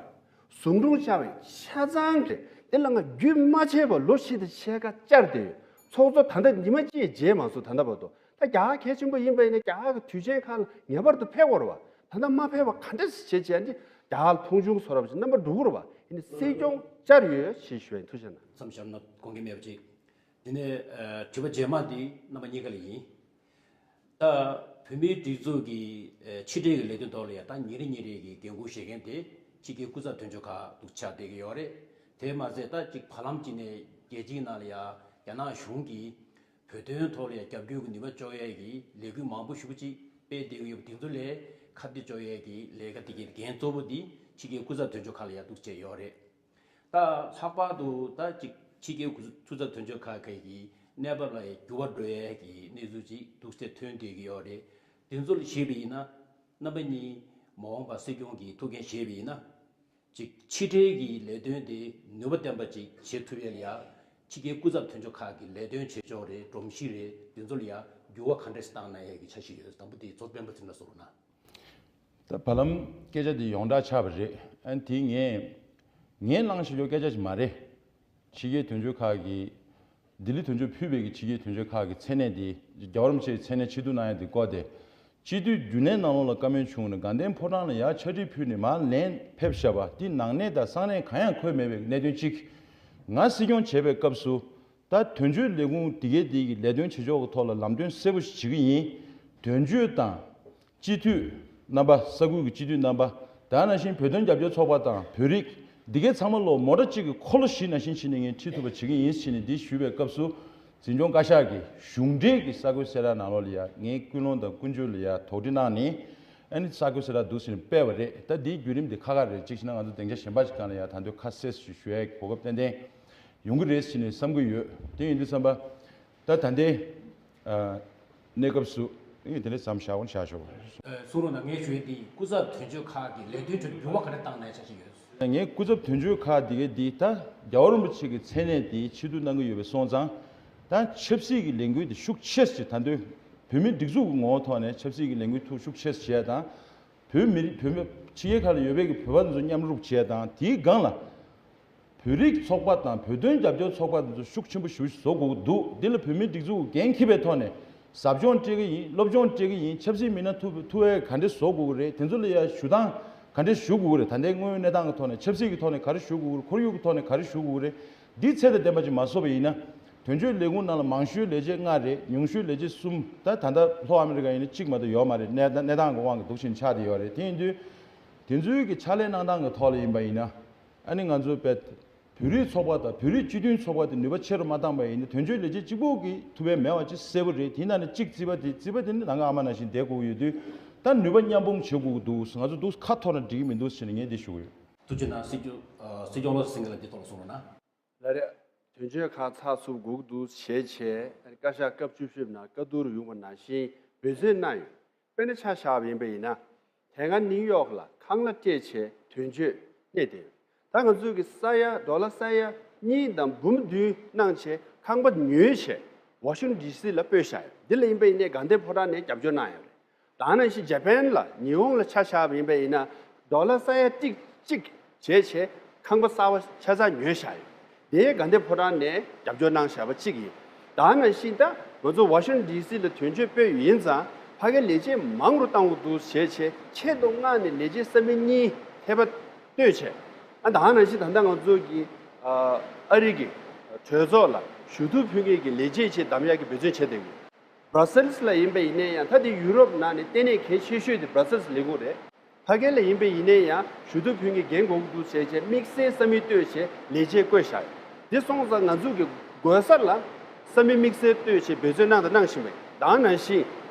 ཟུང་དྲུང་བཅར་བས་ཆ་ཚང་གིས་དེ་ལ་ང་རྒྱུན་མ་ཆད་པར་ལོ་བཞི་དང་ཕྱེད་ཀ་བཅར་ཏེ་ཡོད། ཚོགས་གཙོ་ད་ལྟ་ཉི་མ་གཅིག་མཇལ་མ་སོང་། ད་ལྟ་བར་དུ་ད་རྒྱ་གར་གལ་ཆེན་པོ་ཡིན་པ་ཡིན་ན་རྒྱ་གར་གྱི་དུས་ཆེན་ཁག་ལ་ངེས་པར་དུ་ཕེབས་དགོས་རེད་བ། ད་ལྟ་མ་ཕེབས་པ་ག་འདྲ་ཞིག་བྱེད་བྱས་ནི་རྒྱ་གར་ལ་མཐོང་ཆུང་བཟོ་འདྲ་བ་ཞིག་རྣམ་པ་འགྲོ་གི་རེད་བ། ཡིན་ནའི་སྲིད་སྐྱོང་བཅར་ཡོད་ཞེས་ཞུ་བ་ཡིན། ཐུགས་རྗེ་གནང་། མཚམས་བཞག་ན་དགོངས་འགལ་མེད་པ་ཅིག་དེ་ནས་ཨ་དྲི་བ་རྗེས་མ་འདི་རྣམ་པ་གཉིས་ཀ་ལ་ཡིན། ད་བོད་མིའི་སྒྲིག་འཛུགས་ཀྱི་ཨ་ཕྱི་འབྲེལ་གྱི་ལས་དོན་ཐོག་ལ་ཡ་ད་ཉིན་རེ་ཉིན་རེ་གི་འགན་འཁུར་བཞེས་མཁན་དེ་ཕྱི་རྒྱལ་སྐུ་ཚབ་དོན་གཅོད་ཁག་འདུག་ཆགས་བསྡད་ཀྱི་ཡོད་རེད། དེ་མ་ཟད་ད་ཅིག་བར་ལམ་གཅིག་ནས་རྒྱལ་སྤྱིའི་ནང་ལ་ཡ་རྒྱ་ནག་གཞུང་གིས་བོད་དོན་ཐོག་ལ་ཡ་རྒྱབ་སྐྱོར་གྱི་ནུས་པ་གཅོག་ཡས་ཀྱི་ལས་འགུལ་མང་པོ་ཞེ་པོ་ཅིག་སྤེལ་བསྡད་ཀྱི་ཡོད་པ་དེ་ཚོ་ལས་ཁ་གཏད་གཅོག་ཡས་ཀྱི་ལས་ཀ་དེ་གའི་འགན་གཙོ་བོ་དེ་ཕྱི་རྒྱལ་སྐུ་ཚབ་དོན་གཅོད་ཁག་ལ་ཡ་འདུག་བྱས་ཡོད་རེད། ད་ལྷག་པར་དུ་ད་ཅིག་ཕྱི་རྒྱལ་སྐུ་ཚབ་དོན་གཅོད་ཁག་ཁག་གི་གནས་བབ་ལ་འགྱུར་བ་འགྲོ་ཡས་ཀྱི་གནས་ཚུལ་ཅིག་འདུག་སེ་ཐོན་བསྡད་ཀྱི་ཡོད་རེད། དེ་ཚོ་ལ་བཞེས་པ་ཡིན་ན་རྣམ་པ་གཉིས་མ་འོངས་པ་སྲིད་སྐྱོང་གི་ཐུགས་འགན་བཞེས་པ་ཡིན་ན་ཅིག་ཕྱི་འབྲེལ་གྱི་ལས་དོན་དེ་ནུས་པ་ལྡན་པ་ཅིག་བྱེད་ཐུབ་ཡས་ལ་ཡ་ཕྱི་རྒྱལ་སྐུ་ཚབ་དོན་གཅོད་ཁག་གི་ལས་དོན་བྱེད་ཕྱོགས་རེད། སྒྲོམ་གཞི་རེད། དེ་ཚོ་ལ་ཡ་འགྱུར་བ་ག་འདྲས་བཏང་གནང་ཡས་ཀྱི་འཆར་གཞི་ཡོད། དང་པོ་དེ་ཚོ་སྤེན་པ་ཚེ་རིང་ལ་གསུང་རོགས་གནང་། ད་བར་ལམ་སྐད་ཆ་དེ་ཡོངས་གྲགས་ཆགས་པ་རེད། ཨ་ནི་དེ་ངས་ངས་གནང་བཞིན་ཡོད་སྐད་ཆ་ཞིག་མ་རེད། ཕྱི་རྒྱལ་དོན་གཅོད་ཁག་གིས་ལྡི་ལི་དོན་གཅོད་ཕུད་པའི་གི་ཕྱི་རྒྱལ་དོན་གཅོད་ཁག་གི་མཚན་གནས་དེ་རྒྱལ་བ་རིན་པོ་ཆེའི་མཚན་གནས་ཕྱིར་བསྡུ་གནང་ཡ་དེ་བཀོད་དེ། སྤྱི་འཐུས་རྒྱུན་ལས་ནང་ལོགས་ལ་བཀའ་མོལ་བྱུང་ནས་དགའ་ལྡན་ཕོ་བྲང་ལ་ཡར་ཕྱག་བྲིས་ཕུལ་ནས་མར་ལན་ཕེབས་བཞག་པ་དེ་ནང་གནས་དང་གསང་གནས་གང་ཡང་འཁོད་མེད་པའི་གནད་དོན་གཅིག་ང་སྲིད་སྐྱོང་བྱེད་པའི་སྐབས་སུ་ད་དོན་གཅོད་ལས་ཁུངས་འདི་གའི་འདི་གི་ལས་དོན་བྱེད་ཕྱོགས་ཀྱི་ཐོག་ལ་ལམ་སྟོན་གསལ་པོ་ཞིག་བྱེད་ཀྱི་ཡིན། དོན་གཅོད་དང་སྤྱི་འཐུས་རྣམ་པ། ས་ཁུལ་གྱི་སྤྱི་འཐུས་རྣམ་པ། ད་ནང་བཞིན་བོད་དོན་རྒྱབ་སྐྱོར་ཚོགས་པ་དང་བོད་རིགས་འདི་གའི་ཚང་མ་ལོ་མོ་ཊ་གཅིག་གི་འཁོར་ལོ་བཞི་ནང་བཞིན་བྱས་ནས་ངས་ཁྲིད་ཐུབ་པ་བྱེད་ཀྱི་ཡིན་ཟེར་ནས་འདི་ཞུས་པའི་སྐབས་སུ། འཛིན་སྐྱོང་བཀའ་ཤག་གིས་གཞུང་འབྲེལ་གྱི་ས་ཁུལ་གསལ་བསྒྲགས་ནང་ལོགས་ལ་ཡ་ངའི་ཀུན་སློང་དང་ཀུན་སྤྱོད་ལ་ཡ་དོགས་འདྲི་གནང་ནས། ཨ་ནི་ས་ཁུལ་གསལ་བསྒྲགས་འདུག་ཟེར་ནས་སྤེལ་བ་རེད། ད་འདིའི་བརྒྱུད་རིམ་འདི་ཁ་ཁ་རེད། གཅིག་བྱས་ན་ང་ཚོ་སྡིངས་ཆ་གཞན་པ་ཞིག་སྒང་ལ་ཡ་ད་དུང་ཁ་གསལ་ཞིག་ཞུ་ཡའི་གོ་སྐབས་ཏན་ཏན་ཡོང་གི་རེད་ཟེར་ནས་བསམ་གྱི་ཡོད། དེ་ཡིན་དུས་ཙམ་པ། ད་ད་ལྟའི་ཨ་གནས་སྐབས་སུ་ཨ་ནི་དེ་འདྲ་མཚམས་བཞག་འོ་ན་བཞག་ཆོག་ཨ། གསུང་རོགས་གནང་། ངས་ཞུ་ཡས་འདི་སྐུ་ཚབ་དོན་གཅོད་ཁག་གི་ལས་དོན་ཁྲོད་འགྱུར་བ་ག་རེ་བཏང་གནང་འཆར་གཞི་ཡོད། ངས་སྐུ་ཚབ་དོན་གཅོད་ཁག་འདི་གའི་འདི་ད་རྒྱལ་བ་རིན་པོ་ཆེ་གི་མཚན་གནས་འདི་ཕྱིར་བསྡུ་གནང་གི་ཡོད་པ་སོང་ཙང་། ད་ཆབ་སྲིད་ཀྱི་ལས་འགུལ་འདི་ཤུགས་ཆེ་ཞིག་ད་དུང་བོད་མིའི་སྒྲིག་འཛུགས་ཀྱི་ངོ་བོ་ཐོག་ནས་ཆབ་སྲིད་ཀྱི་ལས་འགུལ་ཐུགས་ཤུགས་ཆེ་བྱས་དང་། བོད་མི་རིགས་བོད་མི་ཕྱི་རྒྱལ་ཁག་ལ་ཡོད་པའི་གི་བོད་པ་ཚོ་མཉམ་རུབ་བྱས་དང་། དེའི་སྒང་ལ་བོད་རིགས་ཚོགས་པ་དང་བོད་དོན་རྒྱབ་སྐྱོར་ཚོགས་པ་ཚོ་ཤུགས་ཆེན་པོ་ཞིག་བཟོ་དགོས་ཀྱི་འདུག་འདི་ལ་བོད་མིའི་སྒྲིག་འཛུགས་འགན་འཁྱེར་བའི་ཐོག་ནས་ཟབ་སྦྱོང་སྤྲད་ཀྱི་ཡིན། སློབ་སྦྱོང་སྤྲད་ཀྱི་ཡིན། ཆབ་སྲིད་མི་སྣ་ཐུག་ཐུག་ཡས་ག་འདྲས་བཟོ་དགོས་ཀྱི་རེད། དེ་ཚོ་ལ་ཡ་ཞུ་སྟངས་ག་འདྲས་ཞུ་དགོས་ཀྱི་རེད། ད་ལྟའི་དངོས་ཡོད་གནས་སྟངས་ཀྱི་ཐོག་ནས་ཆབ་སྲིད་ཀྱི་ཐོག་ནས་ག་རེ་ཞུ་དགོས་ཀྱི་རེད། ཁོར་ཡུག་གི་ཐོག་ནས་ག་རེ་ཞུ་དགོས་ཀྱི་རེད། འདི་ཚད་དང་ལྡན་པ་ཅིག་མ་བཟོ་བ་ཡིན་ན། དོན་གཅོད་ལས་ཁུངས་ནང་ལ་མང་ཤོས་ལས་བྱེད་ལྔ་རེད། ཉུང་ཤོས་ལས་བྱེད་གསུམ། ད་ད་ལྟ་ལྷོ་ཨ་མི་རི་ཀ་ཡིན་ན་གཅིག་མ་གཏོགས་ཡོད་མ་རེད། གནས་གནས་སྟངས་ཀྱི་དབང་གིས་འདུག་བཞིན་ཆགས་བསྡད་ཡོད་རེད། དེ་ཡིན་དུས་དེ་ཚོའི་གི་ཕྱག་ལས་གནང་སྟངས་ཀྱི་ཐོག་ལ་ཡིན་པ་ཡིན་ན། ཨ་ནི་ང་ཚོ་བོད་བོད་རིགས་ཚོགས་པ་དང་བོད་རིགས་སྤྱི་མཐུན་ཚོགས་པ་དེ་ནུས་པ་ཆེ་རུ་མ་བཏང་པ་ཡིན་ན། དོན་གཅོད་ལས་བྱེད་གཅིག་པོ་གིས་ཐུབ་པ་མེད་པ་ཅིག་གསལ་པོ་རེད། དེ་ནང་ནས་གཅིག་རྩིས་པ་དེ་རྩིས་པ་དེ་ནི་ད་ག་ཨ་མ་ནང་བཞིན་བསྡད་དགོས་ཀྱི་ཡོད་དུས། ད་ནུས་པ་མཉམ་སྤུངས་བྱེད་དགོས་ཀྱི་འདུག་ང་ཚོ་འདུག་ཁ་འཐོར་ན་འགྲིག་གི་མི་འདུག་ཟེར་ནས་ངས་འདི་ཞུ་གི་ཡོད། ཐུགས་རྗེ་གནང་། སྲིད་སྐྱོང་། ཨ། སྲིད་སྐྱོང་བློ་བཟང་སེང་གེ་ལགས་འདི་ཐོག་ལ་གསུང་རོགས་གནང་། ལགས་རེད། དོན་གཅོད་ཁག་ཚགས་ཚུད་དགོས་ཀྱི་འདུག་ཞེས་བྱས། ཨ་ནི་བཀའ་ཤག་སྐབས་བཅུ་བཞི་པ་ནང་བཀའ་བསྡུར་ཡོང་བ་ནང་བཞིན་འབད་བརྩོན་གནང་ཡོད། དཔེར་ན་ཆ་བཞག་པ་ཡིན་པ་ཡིན་ན། དེ་སྔ་ནིའུ་ཡོག་ལ་ཁང་གླ་སྤྲད་བྱས་དོན་གཅོད་གནས་བསྡད་ཡོད། ད་ང་ཚོས་ཀྱི་ས་ཡ་ཌོ་ལར་ས་ཡ་གཉིས་དང་འབུམ་བདུན་གནང་བྱས་ཁང་པ་ཉོས་བྱས་ཝ་ཤིང་ཊོན་ཌི་སི་ལ་སྤོས་བཞག་ཡོད། འདི་ལ་ཡིན་པ་ཡིན་ནའི་དགའ་ལྡན་ཕོ་བྲང་ནས་རྒྱབ་སྐྱོར་གནང་ཡོད་རེད། ད་ནང་བཞིན་ཇ་པན་ལ་ཉི་ཧོང་ལ་ཆ་བཞག་པ་ཡིན་པ་ཡིན་ན་ཌོ་ལར་ས་ཡ་ཏིག་གཅིག་བྱས་བྱས་ཁང་པ་གསར་པ་ཆ་ཚང་ཉོས་བཞག་ཡོད། དེ་དགའ་ལྡན་ཕོ་བྲང་ནས་རྒྱབ་སྐྱོར་གནང་བཞག་པ་གཅིག་ཡིན། ད་ནང་བཞིན་ད་ང་ཚོ་ཝ་ཤིང་ཊོན་ཌི་སི་ལ་དོན་གཅོད་སྤོས་ཡིན་ཙང་ཕ་གིར་ལས་བྱེད་མང་རུ་བཏང་དགོས་འདུག་ཞེས་བྱས་ཆེད་དུ་མངགས་ནས་ལས་བྱེད་ས་མིག་གཉིས་ཐད་པ་གཏོད་བྱས། ཨ། ད་ནང་བཞིན་ད་ལྟ་ང་ཚོ་གི་ཨ་ཨ་རི་གི་གྲོས་ཚོགས་ལ་ཞུ་གཏུག་ཕུལ་མཁན་གྱི་ལས་བྱེད་ཆེད་གདམ་ཡག་གི་འབད་བརྩོན་བྱས་བསྡད་ཡོད། སྦྲ་སེལ་སི་ལ་ཡིན་པ་ཡིན་ན་ཡང་ད་དེ་ཡུ་རོབ་ནང་ནས་ལྟེ་གནས་གལ་ཆེ་ཤོས་དེ་སྦྲ་སེལ་སི་ལས་ཁུངས་རེད། ཕ་གི་ལ་ཡིན་པ་ཡིན་ན་ཡང་ཞུ་གཏུག་ཕུལ་མཁན་རྒན་གོག་འདུག་བྱས་བྱས་དམིགས་བསལ་ས་མིག་གཏོད་བྱས་ལས་བྱེད་བསྐོས་བཞག་དེ་སོང་ཙང་ང་ཚོ་གི་དགོས་ས་ལ་ས་མིག་དམིགས་བསལ་གཏོད་བྱས་འབད་བརྩོན་གནང་དང་གནང་བཞིན་པ་ཡིན། ད་ནང་བཞིན་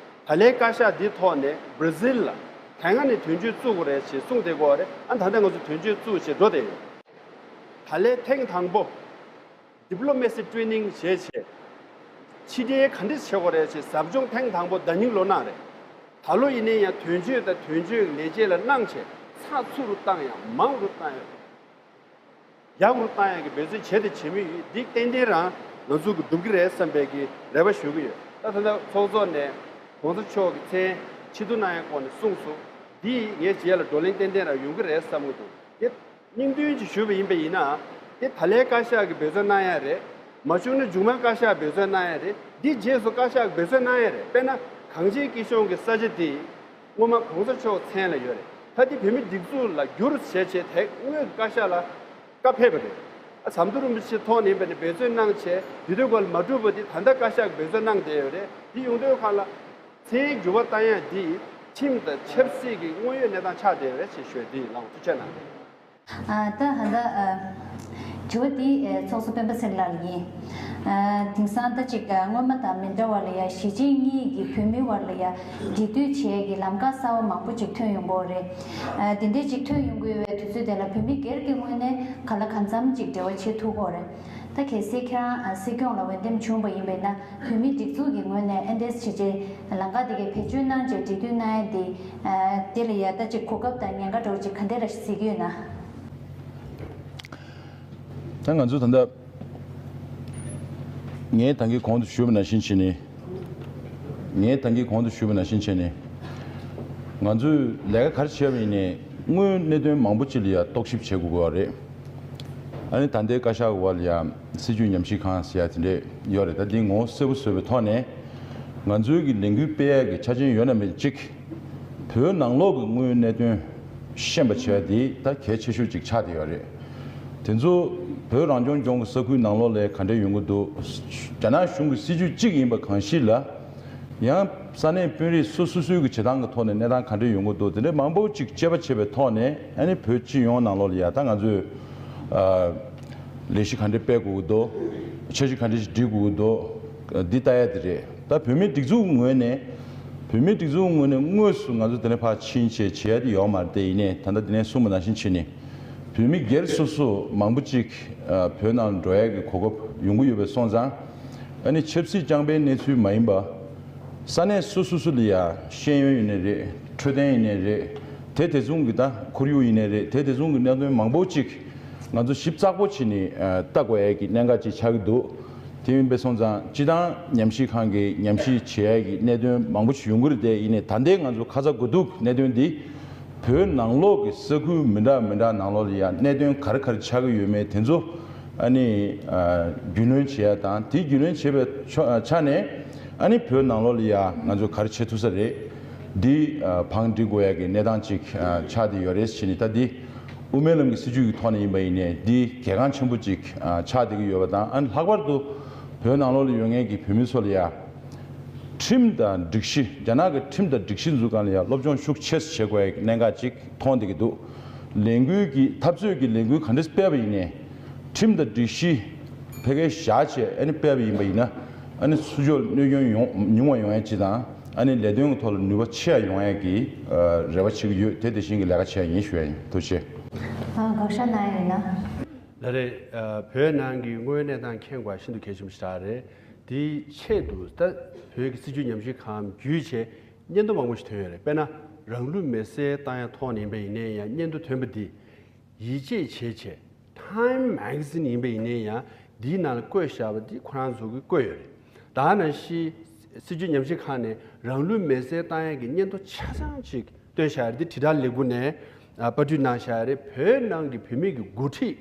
ད་ལའི་བཀའ་ཤག་འདི་ཐོག་ནས་བྷར་ཛིལ་ལ་དེ་སྔ་ནས་དོན་གཅོད་བཙུགས་དགོས་རེད་ཞེས་གསུངས་བསྡད་ཀྱི་ཡོད་རེད། ཨ། ད་ལྟ་ང་ཚོ་དོན་གཅོད་བཙུགས་བྱས་འགྲོ་བསྡད་ཡོད། ད་ལའི་ཐེངས་དང་པོ་ཌི་པི་ལོ་མེ་སི་ཊེ་རེ་ནིང་བྱས་བྱས་ཕྱི་འབྲེལ་ག་འདྲས་བྱེད་དགོས་རེད་ཅེས་ཟབ་སྦྱོང་ཐེངས་དང་པོ་ཟླ་ཉིན་ལོ་གནང་རེད། ད་ལོ་ཡིན་ན་ཡང་དོན་གཅོད་དང་དོན་གཅོད་ཀྱི་ལས་བྱེད་ལ་གནང་བྱས་ཚགས་ཚུད་རུ་བཏང་ཡང་མང་རུ་བཏང་ཡང་ཡག་རུ་བཏང་ཡང་གི་འབད་བརྩོན་བྱས་དང་བྱེད་མུས་ཡོད། འདི་ཏན་ཏན་རང་ང་ཚོ་གི་འགྲུབ་ཀྱི་རེད་བསམ་པའི་གི་རེ་བ་ཞུ་གི་ཡོད། ད་ད་ལྟ་ཚོགས་གཙོ་ནས་གོང་ས་མཆོག་གི་མཚན་ཕྱིར་བསྡུ་གནང་ཡག་སྐོར་ནས་གསུངས་སོང་། འདི་ངའི་རྗེས་ལ་བགྲོ་གླེང་ཏན་ཏན་རང་ཡོང་གི་རེད་བསམ་གི་འདུག་དེ་སྙིང་དོན་གྱིས་ཞུས་པ་ཡིན་པ་ཡིན་ན། དེ་ད་ལའི་བཀའ་ཤག་གིས་འབད་བརྩོན་གནང་ཡ་རེད། མ་བྱུང་ན་མཇུག་མའི་བཀའ་ཤག་འབད་བརྩོན་གནང་ཡ་རེད། འདི་རྗེས་སུ་བཀའ་ཤག་གིས་འབད་བརྩོན་གནང་ཡ་རེད། དཔེར་ན་གངས་ཅན་སྐྱིད་གཤོངས་ཀྱི་ས་ཆ་དེ་སྔོན་མ་གོང་ས་མཆོག་མཚན་ལ་ཡོད་རེད། ད་དེ་བོད་མིའི་སྒྲིག་འཛུགས་ལ་བསྒྱུར་བྱས་བྱས་དེ་དངོས་ཀྱི་བཀའ་ཤག་ལ་བཀའ་ཕེབས་པ་རེད། ཨ། ཟམ་གདོང་རིན་པོ་ཆེ་ཐོག་ནས་ཡིན་པ་ནས་འབད་བརྩོན་གནང་བྱས་དེ་དུས་སྐབས་ལ་མ་གྲུབ་པ་དེ་ད་ལྟ་བཀའ་ཤག་གིས་འབད་བརྩོན་གནང་བསྡད་ཡོད་རེད། དེ་ཡོང་དུས་སྒང་ལ་མཚན་འགྱུར་བ་བཏང་ཡ་འདི་ཁྲིམས་དང་ཆབ་སྲིད་ཀྱི་དངོས་ཡོད་གནས་སྟངས་ཆགས་བསྡད་ཡོད་རེད་ཅེས་ཞུ་ཡ་འདི་ཡིན། ལགས་འོང་། ཐུགས་རྗེ་གནང་། ཨ། ད་ཧ་ད། ཨ། དྲི་བ་འདི། ཨ། ཚོགས་གཙོ་སྤེན་པ་ཚེ་རིང་ལགས་ལ་ཡིན། ཨ། དེང་སང་ད་ཅིག་ཨ། སྔོན་མ་དང་མི་འདྲ་བ་ལ་ཡ་གཞིས་བྱེས་གཉིས་ཀྱི་བོད་མི་བར་ལ་ཡ་འབྲེལ་མཐུད་བྱེད་ཀྱི་ལམ་ཁ་གསར་བ་མང་པོ་ཅིག་ཐོན་ཡོང་གི་ཡོད་རེད། ཨ། དེ་འདྲས་ཅིག་ཐོན་ཡོང་གི་ཡོད་པའི་དུས་ཚོད་དེ་ལ་བོད་མི་སྒེར་གྱི་ངོས་ནས་ག་ལ་གང་འཚམ་ཅིག་འབྲེལ་བ་བྱེད་ཐུབ་ཀྱི་ཡོད་རེད། ད་གལ་སྲིད་ཁྱེད་རང་ཨ། སྲིད་སྐྱོང་ལ་འོས་འདེམས་བྱུང་བ་ཡིན་པས་ན་བོད་མིའི་སྒྲིག་འཛུགས་ཀྱི་ངོས་ནས་ཨེ་འདྲས་བྱས་རྗེས་ལམ་ཁ་དེ་གའི་བེད་སྤྱོད་གནང་རྗེས་འབྲེལ་མཐུད་གནང་ཡ་དེ། ཨ། དེ་ལ་ཡ་ད་ཅིག་གོ་སྐབས་དང་ཉེན་ཁ་འདྲ་བོ་ཅིག་ག་འདྲས་ར་གཟིགས་ཀྱི་ཡོད་ན། ད་ང་ཚོ་ད་ལྟ་ངས་ད་གིན་གོང་དུ་ཞུས་པ་ནང་བཞིན་བྱས་ནས། ངས་ད་གིན་གོང་དུ་ཞུས་པ་ནང་བཞིན་བྱས་ནས། ང་ཚོས་ལས་ཀ་ག་རེ་བྱས་པ་ཡིན་ནའི་དངོས་ཡོད་གནད་དོན་མང་པོ་ཅིག་ལ་ཡ་རྟོག་ཞིབ་བྱེད་དགོས་ཀྱི་ཡོད་རེད། ཨ་ནི་ད་ལྟའི་བཀའ་ཤག་གི་འོག་ལ་ཡ་སྲིད་བྱུས་ཉམས་ཞིབ་ཁང་ཟེར་ཡ་དེ་འདྲས་ཡོད་རེད། ད་འདི་ངོ་བོ་གསལ་པོ་བཟོས་པའི་ཐོག་ནས་ང་ཚོའི་གི་ལས་འགུལ་སྤེལ་ཡ་གི་ཆ་རྐྱེན་ཡོད་ན་མེད་གཅིག་བོད་ནང་ལོགས་ཀྱི་དངོས་ཡོད་གནད་དོན་ཤེས་པ་བྱས་པ་དེ་ད་གལ་ཆེ་ཤོས་ཅིག་ཆགས་བསྡད་ཡོད་རེད། དེ་ཚོ་ བོད་རང་སྐྱོང་ལྗོངས་ཀྱི་ས་ཁུལ་ནང་ལོགས་ལ་ག་འདྲས་ཡོང་གི་འདུག་རྒྱ་ནག་གཞུང་གི་སྲིད་ཇུས་གཅིག་ཡིན་པ་གང་ཞིག་ལ། ཡང་ས་གནས་དཔོན་རིགས་སོ་སོ་སོའི་གི་བྱེད་སྟངས་ཀྱི་ཐོག་ནས་གནས་སྟངས་ག་འདྲས་ཡོང་གི་འདུག་དེ་འདྲས་མང་པོ་ཅིག་དཔྱད་པ་བྱས་པའི་ཐོག་ནས། ཨ་ནི་བོད་སྤྱི་ཡོངས་ནང་ལོགས་ལ་ཡ་ད་ང་ཚོས་ཨ་ལས་གཞི་ག་འདྲས་སྤེལ་དགོས་ཀྱི་འདུག་འཆར་གཞི་ག་འདྲས་ཤིག་སྒྲིག་དགོས་ཀྱི་འདུག་འདི་ལྟ་ཡ་དེ་རེད། ད་བོད་མིའི་སྒྲིག་འཛུགས་ངོས་ནས། བོད་མིའི་སྒྲིག་འཛུགས་ངོས་ནས་དངོས་སུ་ང་ཚོ་དེ་ནས་ཕར་ཕྱིན་བྱས་བྱེད་ཡ་དེ་ཡོད་མ་རེད་དེ། ཡིན་ནའི་ད་ལྟ་དེ་ནས་གསུངས་པ་ནང་བཞིན་བྱས་ནས། བོད་མི་སྒེར་སོ་སོ་མང་པོ་ཅིག་ཨ་བོད་ནང་འགྲོ་ཡ་གི་གོ་སྐབས་ཡོང་གི་ཡོད་པ་སོང་ཙང་། ཨ་ནི་ཆབ་སྲིད་རྐྱང་པའི་གནས་ཚུལ་མ་ཡིན་པ། ས་གནས་སོ་སོ་སོ་ལ་ཡ་ཤེས་ཡོན་ཡིན་ནའི་རེད། འཕྲོད་བསྟེན་ཡིན་ནའི་རེད། དེ་དེ་མཚུངས་ཀྱི་ད་ཁོར་ཡུག་ཡིན་ནའི་རེད། དེ་དེ་མཚུངས་ཀྱི་གནད་དོན་མང་པོ་ཅིག་ང་ཚོ་ཞིབ་ཚགས་པོ་བྱས་ནས་ཨ་ལྟ་དགོས་ཡ་གི་གནད་འགག་ཅིག་ཆགས་ཀྱི་འདུག་དེ་ཡིན་པ་སོང་ཙང་སྤྱི་བཏང་ཉམས་ཞིབ་ཁང་གི་ཉམས་ཞིབ་བྱེད་ཡ་གི་གནད་དོན་མང་པོ་ཞིག་ཡོང་གི་རེད་དེ། ཡིན་ནའི་ད་ལྟའི་ང་ཚོ་ཁ་ཚ་དགོས་གཏུགས་གནད་དོན་འདི། བོད་ནང་ལོགས་ཀྱི་ས་ཁུལ་མི་འདྲ་མི་འདྲ་ནང་ལོགས་ལ་ཡ་གནད་དོན་ག་རེ་ག་རེ་ཆགས་ཀྱི་ཡོད་མེད་དེ་ཚོ་ཨ་ནི་ཨ་རྒྱུས་ལོན་བྱེད་ཡ་དང་། དེ་རྒྱུས་ལོན་བྱེད་པའི་ཆ་ཆ་ནས་ཨ་ནི་བོད་ནང་ལོགས་ལ་ཡ་ང་ཚོ་ག་རེ་བྱེད་ཐུབ་ས་རེད། འདི་ཨ་བང་སྒྲིག་དགོས་ཡ་གི་གནས་སྟངས་ཅིག་ཨ་ཆགས་བསྡད་ཡོད་རེད་བྱས་ནས། ད་འདི་དབུ་མའི་ལམ་གྱི་སྲིད་བྱུས་ཀྱི་ཐོག་ནས་ཡིན་པ་ཡིན་ནའི་འདི་གལ་འགངས་ཆེན་པོ་ཅིག་ཨ་ཆགས་བསྡད་ཀྱི་ཡོད་པ་དང་། ཨ་ནི་ལྷག་པར་དུ་བོད་ནང་ལོགས་ལ་ཡོད་མཁན་གྱི་བོད་མི་ཚོ་ལ་ཡ། ཁྲིམས་དང་སྒྲིག་གཞི། རྒྱ་ནག་གི་ཁྲིམས་དང་སྒྲིག་གཞི་འཛུགས་སྒང་ལ་ཡང་སློབ་སྦྱོང་ཤུགས་ཆེ་ཙམ་བྱེད་དགོས་ཡ་གནད་འགག་ཅིག་མཐོང་བསྡད་ཀྱི་འདུག་ལས་འགུལ་གྱི་འཐབ་རྩོད་ཀྱི་ལས་འགུལ་ག་འདྲ་སྤེལ་བ་ཡིན་ནའི། ཁྲིམས་དང་སྒྲིག་གཞི་ཕ་གིར་བཞག་བྱས་ཨ་ནི་སྤེལ་བ་ཡིན་པ་ཡིན་ན། ཨ་ནི་ཚུར་ཕྱོགས་གནོད་སྐྱོན་ཡོང་ཉུང་བ་ཡོང་ཡ་ཅིག་དང་། ཨ་ནི་ལས་དོན་གྱི་ཐོག་ལ་ནུས་པ་ཆེ་ཡ་ཡོང་ཡ་གི་ཨ་རེ་བ་བྱེད་ཀྱི་ཡོད། དེ་དེ་བཞིན་གྱི་ལས་ཀ་བྱེད་ཡ་ཡིན་ཞུ་ཡ་ཡིན། ཐུགས་རྗེ་ཆེ། ཨ་བཀའ་ཤག་གནང་ཡོད་ན། ལགས་རེད། ཨ་བོད་ནང་གི་དངོས་ཡོད་གནས་སྟངས་མཁྱེན་དགོས་པ་ཤིན་ཏུ་གལ་ཆེན་པོ་ཞིག་རེད། དེའི་ཆེད་དུ་ད་བོད་ཀྱི་སྲིད་བྱུས་ཉམས་ཞིབ་ཁང་བརྒྱུད་བྱས་སྙན་ཐོ་མང་པོ་ཞིག་ཐོན་ཡོད་རེད། དཔེར་ན་རང་ལུས་མེར་སྲེག་བཏང་ཡ་ཐོག་ནས་ཡིན་པ་ཡིན་ནའི་ཡང་སྙན་ཐོ་ཐོན་པ་འདི་ཡིད་ཆེས་བྱས་བྱས་Time Magazine ཡིན་པ་ཡིན་ནའི་ཡང་འདིའི་ནང་ལ་བཀོད་བཞག་པ་འདི་ཁོ་རང་ཚོ་གིས་བཀོད་ཡོད་རེད། ད་ནང་བཞིན་སྲིད་བྱུས་ཉམས་ཞིབ་ཁང་ནས་རང་ལུས་མེར་སྲེག་བཏང་ཡ་གི་སྙན་ཐོ་ཆ་ཚང་ཅིག་བཏོན་བཞག་ཡ་རེད། འདི་དྲིལ་བསྒྲགས་ལས་ཁུངས་ནས་ཨ་པར་སྐྲུན་གནང་བཞག་ཡ་རེད། བོད་ནང་གི་བོད་མི་གི་འགོ་ཁྲིད་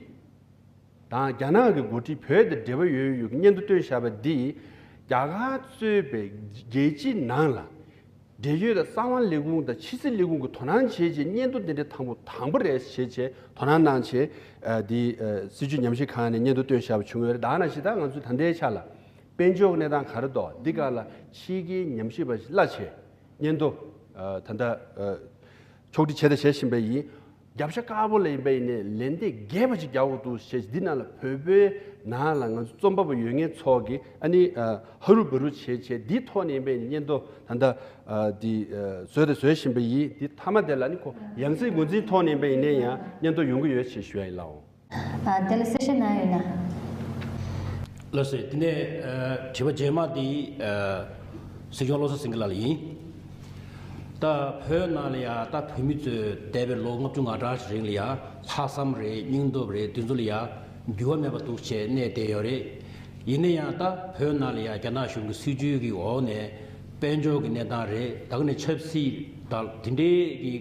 དང་རྒྱ་ནག་གི་འགོ་ཁྲིད་བོད་དང་འབྲེལ་བ་ཡོད་ཡོད་ཀྱི་སྙན་ཐོ་བཏོན་བཞག་པ་འདིས་རྒྱ་གར་གཙོས་པའི་རྒྱལ་སྤྱིའི་ནང་ལ་འབྲེལ་ཡོད་དང་གསང་བ་ལས་ཁུངས་དང་ཕྱི་སྲིད་ལས་ཁུངས་ཀྱིས་དོ་སྣང་བྱེད་ཆེད་སྙན་ཐོ་འདི་འདྲའི་དང་པོ་དང་པོ་རེད་བྱེད་ཆེད་དོ་སྣང་གནང་ཆེད། ཨ་འདི་ཨ་སྲིད་བྱུས་ཉམས་ཞིབ་ཁང་ནས་སྙན་ཐོ་བཏོན་བཞག་པ་བྱུང་ཡོད་རེད། ད་ནང་བཞིན་ད་ང་ཚོས་ད་ལྟའི་ཆ་ལ་དཔལ་འབྱོར་གྱི་གནས་སྟངས་ག་རེ་འདུག་འདི་སྒང་ལ་ཕྱི་རྒྱལ་ཉམས་ཞིབ་པ་ཞིག་གླ་ཆེད་སྙན་ཐོ་ཨ་ད་ལྟ་ཨ་ཕྱོགས་སྒྲིག་བྱས་དང་བྱེད་བཞིན་པ་ཡིན། རྒྱབ་ཤ་དཀར་པོ་ལ་ཡིན་པ་ཡིན་ནའི་ལན་འདེབས་རྒྱས་པ་ཅིག་རྒྱག་དགོས་འདུག་ཞེས། འདི་ནང་ལ་བོད་པའི་ནང་ལ་ང་ཚོ་རྩོམ་པ་པོ་ཡོད་མཁན་ཚོ་གིས་ཨ་ནི་ཨ་ཧ་རུ་བ་རུ་བྱས་བྱས་འདི་ཐོག་ནས་ཡིན་པ་ཡིན་ནའི་སྙན་ཐོ་ད་ལྟ་ཨ་འདི་ཨ་བཟོས་དང་བཟོ་བཞིན་པ་ཡིན། འདི་མཐའ་མ་དེ་ལ་ནི་ཁོ་ཡང་སྲིད་ངོས་འཛིན་ཐོག་ནས་ཡིན་པ་ཡིན་ནའི་ཡང་སྙན་ཐོ་ཡོང་གི་ཡོད་ཅེས་ཞུ་ཡ་ཡིན་ལགས། ཨ་དེ་ལ་གསལ་བཤད་གནང་ཡོད་ན། ལགས་སོ། དེ་ནས་ཨ་དྲི་བ་རྗེས་མ་དེ་ཨ་སྲིད་སྐྱོང་བློ་བཟང་སེང་གེ་ལགས་ལ་ཡིན། ད་བོད་ནང་ལ་ཡ་ད་བོད་མི་ཚོས་འདས་པའི་ལོ་ལྔ་བཅུ་ང་གྲངས་ཤིག་རིང་ལ་ཡ་ལྷག་བསམ་རེད། སྙིང་སྟོབས་རེད། དེ་ཚོ་ལ་ཡ་འགྱུར་བ་མེད་པ་འདུག་ཅེས་གནས་བསྡད་ཡོད་རེད། ཡིན་ན་ཡང་ད་བོད་ནང་ལ་ཡ་རྒྱ་ནག་གཞུང་གི་སྲིད་བྱུས་ཀྱི་འོག་ནས་དཔལ་འབྱོར་གྱི་གནས་སྟངས་རེད། ད་ག་ནས་ཆབ་སྲིད་དང་དེ་འདྲའི་གི་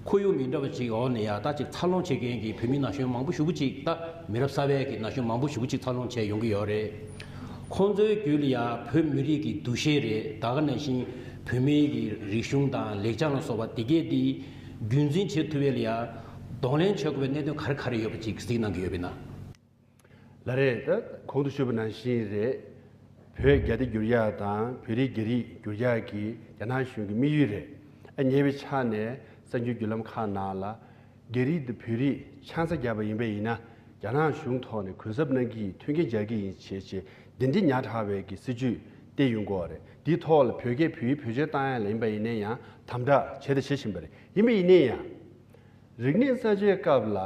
ཁོར་ཡུག་མི་འདྲ་བ་ཅིག་འོག་ནས་ཡ་ད་ཅིག་འཚར་ལོངས་བྱེད་མཁན་གྱི་བོད་མི་ན་གཞོན་མང་པོ་ཞེ་པོ་ཅིག་ད་མི་རབས་གསར་པའི་གི་ན་གཞོན་མང་པོ་ཞེ་པོ་ཅིག་འཚར་ལོངས་བྱས་ཡོང་གི་ཡོད་རེད། ཁོང་ཚོའི་རྒྱུད་ལ་ཡ་བོད་མི་རིགས་ཀྱི་འདུ་ཤེས་རེད། ད་ག་ནང་བཞིན་བོད་མིའི་གི་རིག་གཞུང་དང་ལེགས་བྱང་ལ་སོགས་པ་དེ་གས་དེ་རྒྱུན་འཛིན་བྱེད་ཐུབ་ཡས་ལ་ཡ་གདོང་ལེན་བྱེད་དགོས་པའི་གནད་དོན་ག་རེ་ག་རེ་ཡོད་པ་ཅིག་གཟིགས་གནང་གི་ཡོད་པས་ན། ལགས་རེད། ད་གོང་དུ་ཞུས་པ་ནང་བཞིན་རེད། བོད་རྒྱ་སྐད་བསྒྱུར་ཡག་དང་བོད་རིགས་རྒྱ་རིགས་བསྒྱུར་ཡག་གི་རྒྱ་ནག་གཞུང་གི་དམིགས་ཡུལ་རེད། ཨ་ཉེ་བའི་ཆར་ནས་གསར་འགྱུར་བརྒྱུད་ལམ་ཁག་ནང་ལ་རྒྱ་རིགས་དང་བོད་རིགས་ཆང་ས་བརྒྱབ་པ་ཡིན་པ་ཡིན་ན་རྒྱ་ནག་གཞུང་ཐོག་ནས་གུན་གསབ་གནང་གི་ཡིན། མཐུན་རྐྱེན་སྦྱར་གི་ཡིན་བྱས་བྱས་འདི་འདྲའི་ཉག་ཕྲ་བའི་གི་སྲིད་ཇུས་བཏོན་ཡོང་གི་ཡོད་རེད། འདིའི་ཐོག་ལ་བོད་སྐད་བོད་ཡིག་བེད་སྤྱོད་བཏང་ཡག་ལ་ཡིན་པ་ཡིན་ན་ཡང་དམ་དྲག་བྱས་དང་བྱེད་བཞིན་པ་རེད། ཡིན་པ་ཡིན་ན་ཡང་རིག་གནས་གསར་བརྗེའི་སྐབས་ལ་